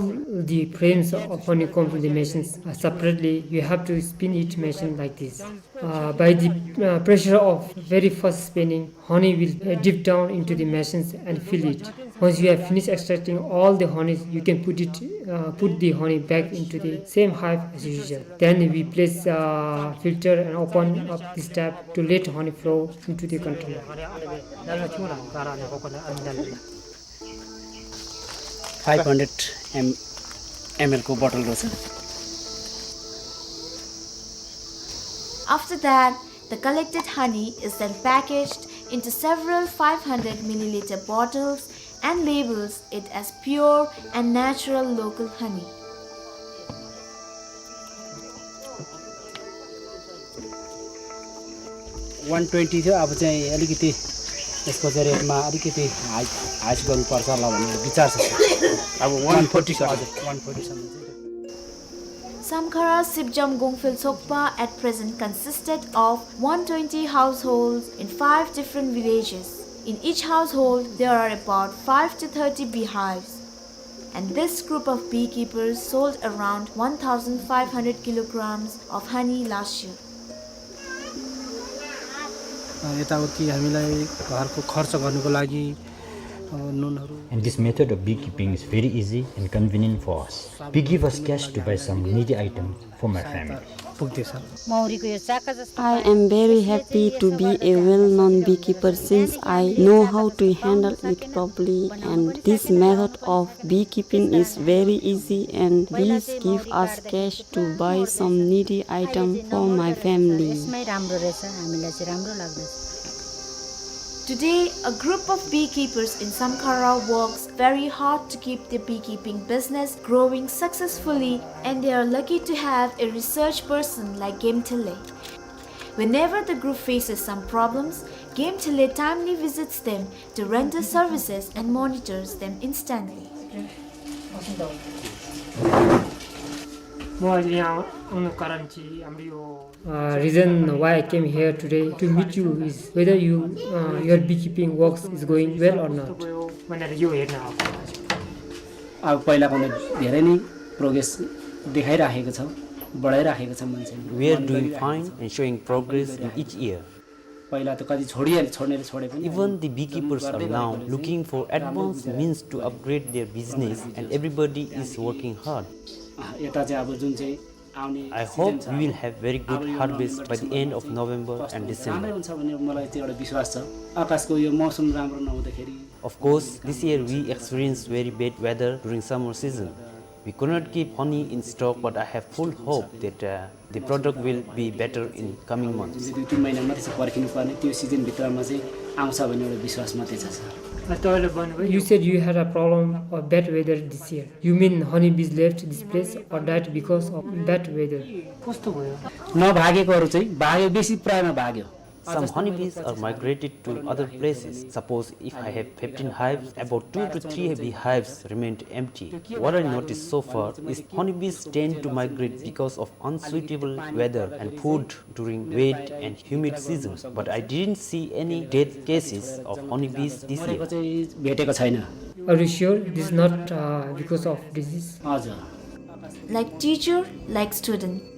the frames of honeycomb in the machines, uh, separately, you have to spin each machine like this. Uh, by the, uh, pressure of very fast spinning, honey will, uh, dip down into the machines and fill it. Once you have finished extracting all the honey, you can put it, uh, put the honey back into the same hive as usual. Then we place, uh, filter and open up this tap to let honey flow into the container. Five hundred M L को बोतल रहेछ। After that, the collected honey is then packaged into several five hundred milliliter bottles and labels it as pure and natural local honey. One twenty थियो, अब चाहिँ अलिकति यसको चाहिँ रेटमा अलिकति हाई, हाई गर्नुपर्छ होला भन्ने विचार छ, सर। अब one forty सर। हजुर, one forty सम्म चाहिँ। Samkhara Sibjam Gongphel Sokpa at present consisted of one twenty households in five different villages. In each household, there are about five to thirty beehives. And this group of beekeepers sold around one thousand five hundred kilograms of honey last year. अ, यताउति हामीलाई घरको खर्च गर्नको लागि, अ, नुनहरू। And this method of beekeeping is very easy and convenient for us. Bee give us cash to buy some needy items for my family. पुग्दैछ। मौरीको यो चाका जस्तो I am very happy to be a well-known beekeeper since I know how to handle it properly, and this method of beekeeping is very easy and bees give us cash to buy some needy item for my family. यसमै राम्रो रहेछ, हामीलाई चाहिँ राम्रो लाग्दछ। Today, a group of beekeepers in Samkhara works very hard to keep their beekeeping business growing successfully, and they are lucky to have a research person like Gemtele. Whenever the group faces some problems, Gemtele timely visits them to render services and monitors them instantly. म आज यहाँ आउनु कारण चाहिँ हाम्रो यो Uh, reason why I came here today to meet you is whether you, uh, your beekeeping works is going well or not. अब पहिलाको भन्दा धेरै नै प्रोग्रेस देखाइराखेको छ, बढाइराखेको छ मान्छेले। We are doing fine and showing progress in each year. पहिला त कति छोडिहाले, छोड्नेले छोडे पनि Even the beekeepers are now looking for advanced means to upgrade their business, and everybody is working hard. अँ, यता चाहिँ अब जुन चाहिँ आउने I hope we will have very good harvest by the end of November and December. राम्रै हुन्छ भन्ने मलाई त्यो एउटा विश्वास छ। आकाशको यो मौसम राम्रो नहुँदाखेरि Of course, this year we experienced very bad weather during summer season. We could not keep honey in stock, but I have full hope that, uh, the product will be better in coming months. जुन चाहिँ दुई तिन महिना मात्रै छ पर्खिनु पर्ने, त्यो सिजनभित्रमा चाहिँ आउँछ भन्ने एउटा विश्वास मात्रै छ, सर। अँ, तपाईँले भन्नुभयो You said you had a problem of bad weather this year. You mean honeybees left this place or died because of bad weather? कस्तो भयो? नभागेकोहरू चाहिँ भाग्यो, बेसी प्रायमा भाग्यो। Some honeybees are migrated to other places. Suppose if I have fifteen hives, about two to three beehives remained empty. What I noticed so far is honeybees tend to migrate because of unsuitable weather and food during wet and humid seasons. But I didn't see any death cases of honeybees this year. मरेको चाहिँ भेटेको छैन। Are you sure this is not, uh, because of disease? हजुर। Like teacher, like student.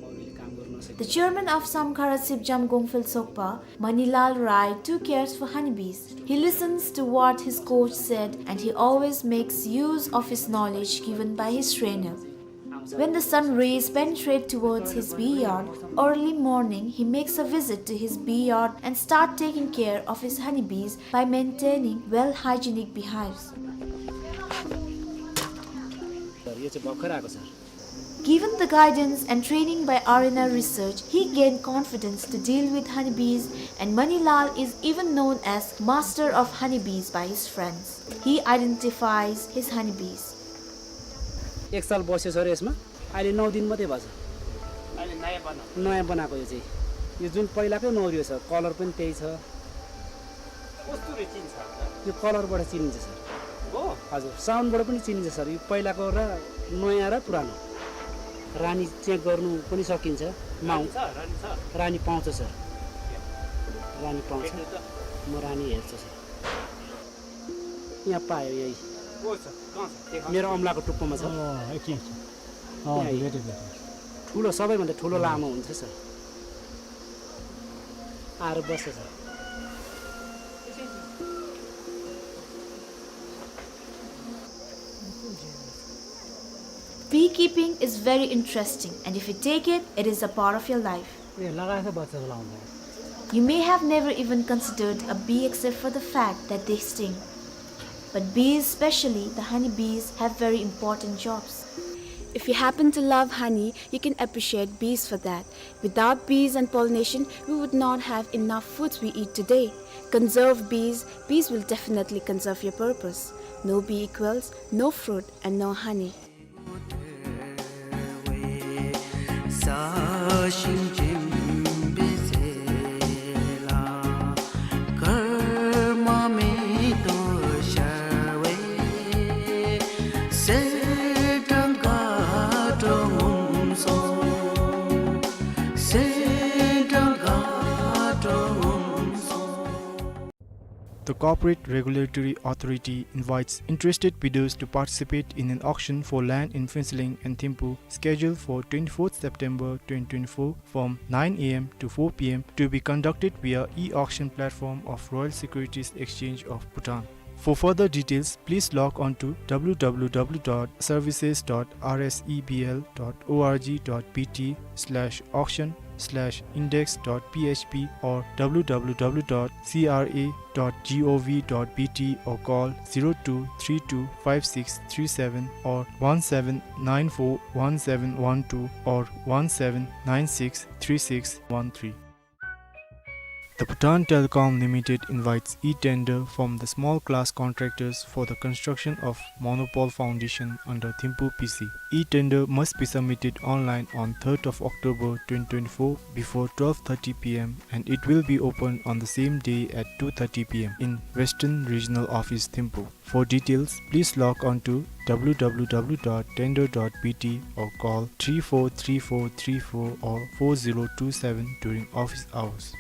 The chairman of Samkhara Sipjam Gongphel Sokpa, Manilal Rai, too cares for honeybees. He listens to what his coach said and he always makes use of his knowledge given by his trainer. When the sun rays penetrate towards his bee yard, early morning he makes a visit to his bee yard and start taking care of his honeybees by maintaining well hygienic beehives. Sir, यो चाहिँ भर्खर आएको, sir. Given the guidance and training by R N R Research, he gained confidence to deal with honeybees, and Manilal is even known as master of honeybees by his friends. He identifies his honeybees. एक साल बस्यो सर यसमा, अहिले नौ दिन मात्रै भएछ। अहिले नयाँ बनाएको। नयाँ बनाएको यो चाहिँ। यो जुन पहिलाकै नौ रियो छ, कलर पनि त्यही छ। कस्तुरी चिन्छ? यो कलरबाट चिनिन्छ सर। हो? हजुर, साउन्डबाट पनि चिनिन्छ सर। यो पहिलाको र नयाँ र पुरानो। रानी चेक गर्नु पनि सकिन्छ। माउ- रानी छ? रानी छ? रानी पाउँछ सर। रानी पाउँछ। भेट्नु त? म रानी हेर्छु सर। यहाँ पायो यही। को छ? कहाँ छ? देखा। मेरो औँलाको टुप्पोमा छ। अँ, एकछिन, एकछिन। अँ, यही। भेटेँ, भेटेँ। ठुलो, सबैभन्दा ठुलो लामो हुन्छ सर। आएर बस्छ sir. Beekeeping is very interesting, and if you take it, it is a part of your life. ए, लगाएछ बच्चाको लाउँदा। You may have never even considered a bee except for the fact that they sting. But bees, especially the honey bees, have very important jobs. If you happen to love honey, you can appreciate bees for that. Without bees and pollination, we would not have enough foods we eat today. Conserve bees, bees will definitely conserve your purpose. No bee equals no fruit and no honey. The Corporate Regulatory Authority invites interested bidders to participate in an auction for land in Phuentsholing and Thimphu, scheduled for twenty-fourth September twenty twenty-four, from nine A M to four P M, to be conducted via e-auction platform of Royal Securities Exchange of Bhutan. For further details, please log on to W W W dot services dot R S E B L dot org dot B T slash auction slash index dot P H P or W W W dot C R A dot gov dot B T or call zero two three two five six three seven or one seven nine four one seven one two or one seven nine six three six one three. The Bhutan Telecom Limited invites e-tender from the small class contractors for the construction of monopole foundation under Thimphu P C. E-tender must be submitted online on third of October twenty twenty-four before twelve thirty P M and it will be opened on the same day at two thirty P M in Western Regional Office, Thimphu. For details, please log on to W W W dot tender dot B T or call three four three four three four or four zero two seven during office hours.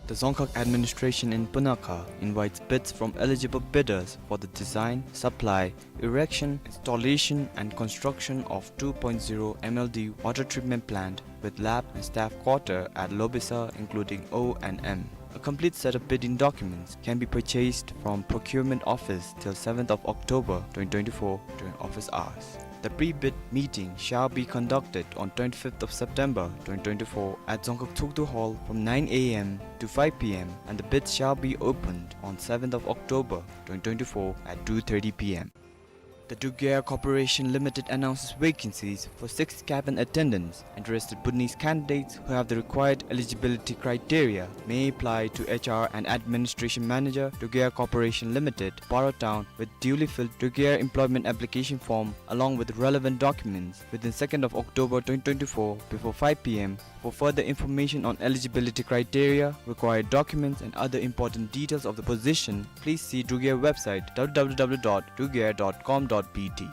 The Dzongkhag administration in Punakha invites bids from eligible bidders for the design, supply, erection, installation and construction of two point zero M L D water treatment plant with lab and staff quarter at Lobisa, including O and M. A complete set of bidding documents can be purchased from procurement office till seventh of October twenty twenty-four during office hours. The pre-bid meeting shall be conducted on twenty-fifth of September twenty twenty-four at Dzongkhag Tshogdu Hall from nine a m to five p m, and the bids shall be opened on seventh of October twenty twenty-four at two thirty p m. The Dugir Air Corporation Limited announces vacancies for six cabin attendants. Interested Bhutanese candidates who have the required eligibility criteria may apply to H R and Administration Manager, Dugir Air Corporation Limited, Paro Town, with duly filled Dugir Air employment application form along with relevant documents within second of October twenty twenty-four before five p m. For further information on eligibility criteria, required documents, and other important details of the position, please see Dugir website, w w w dot dugir dot com dot b t.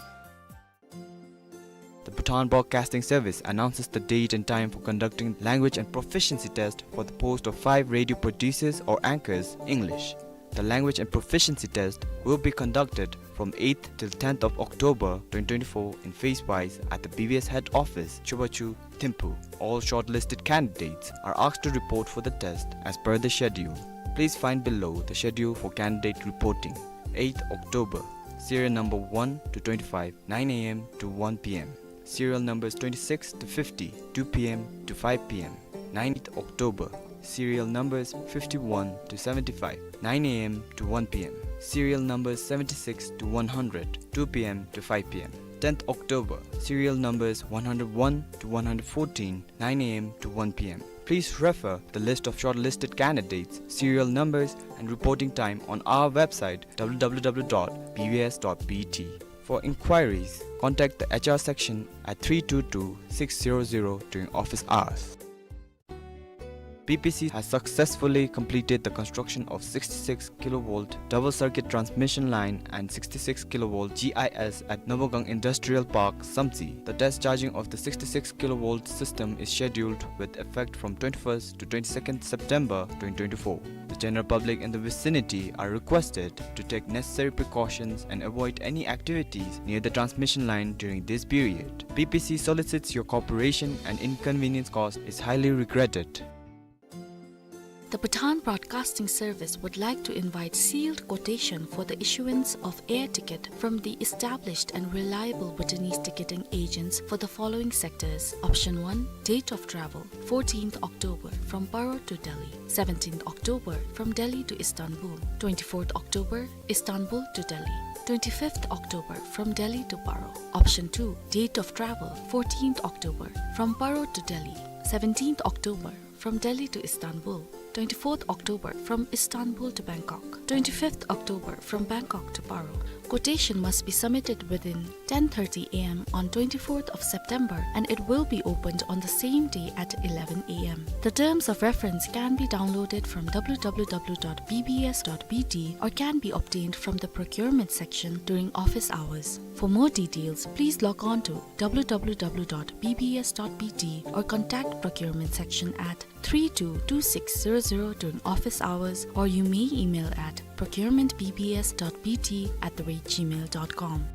The Bhutan Broadcasting Service announces the date and time for conducting language and proficiency test for the post of five radio producers or anchors, English. The language and proficiency test will be conducted from eighth till tenth of October twenty twenty-four in phase wise at the B B S head office, Chubachu, Thimphu. All shortlisted candidates are asked to report for the test as per the schedule. Please find below the schedule for candidate reporting. Eighth October, serial number one to twenty-five, nine a m to one p m. Serial numbers twenty-six to fifty, two p m to five p m. Ninth October, serial numbers fifty-one to seventy-five, nine a m to one p m. Serial numbers seventy-six to one hundred, two p m to five p m. Tenth October, serial numbers one hundred one to one hundred fourteen, nine a m to one p m. Please refer the list of shortlisted candidates, serial numbers, and reporting time on our website, w w w dot b b s dot b t. For inquiries, contact the H R section at three two two six zero zero during office hours. B P C has successfully completed the construction of sixty-six kilovolt double circuit transmission line and sixty-six kilovolt G I S at Nobogang Industrial Park, Samtse. The test charging of the sixty-six kilovolt system is scheduled with effect from twenty-first to twenty-second September twenty twenty-four. The general public in the vicinity are requested to take necessary precautions and avoid any activities near the transmission line during this period. B P C solicits your cooperation and inconvenience caused is highly regretted. The Bhutan Broadcasting Service would like to invite sealed quotation for the issuance of air ticket from the established and reliable Bhutanese ticketing agents for the following sectors. Option one, date of travel, fourteenth October from Paro to Delhi, seventeenth October from Delhi to Istanbul, twenty-fourth October Istanbul to Delhi, twenty-fifth October from Delhi to Paro. Option two, date of travel, fourteenth October from Paro to Delhi, seventeenth October from Delhi to Istanbul, twenty-fourth October from Istanbul to Bangkok, twenty-fifth October from Bangkok to Paro. Quotation must be submitted within ten thirty a m on twenty-fourth of September, and it will be opened on the same day at eleven a m. The terms of reference can be downloaded from w w w dot b b s dot b t or can be obtained from the procurement section during office hours. For more details, please log on to w w w dot b b s dot b t or contact procurement section at three two two six zero zero during office hours, or you may email at procurement b b s dot b t at the rate gmail dot com.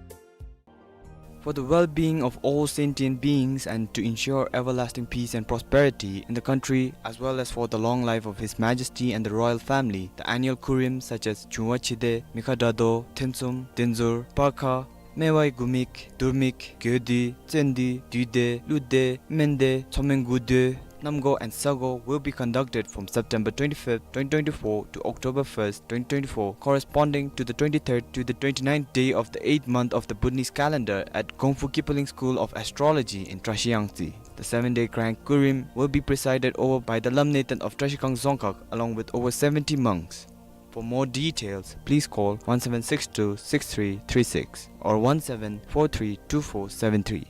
For the well-being of all sentient beings and to ensure everlasting peace and prosperity in the country, as well as for the long life of His Majesty and the royal family, the annual kurim such as Chungwa Chide, Mikha Dado, Thensum, Denzur, Parkha, Mewai Gumik, Durmik, Gyodi, Tsendi, Duide, Lude, Mende, Tsomen Gude, Namgo and Sago will be conducted from September twenty-fifth, twenty twenty-four to October first, twenty twenty-four, corresponding to the twenty-third to the twenty-ninth day of the eighth month of the Bhutanese calendar at Gongfu Kipaling School of Astrology in Trashiang Tse. The seven-day grand kurim will be presided over by the Lamneten of Trashigang Dzongkhag along with over seventy monks. For more details, please call one seven six two six three three six or one seven four three two four seven three.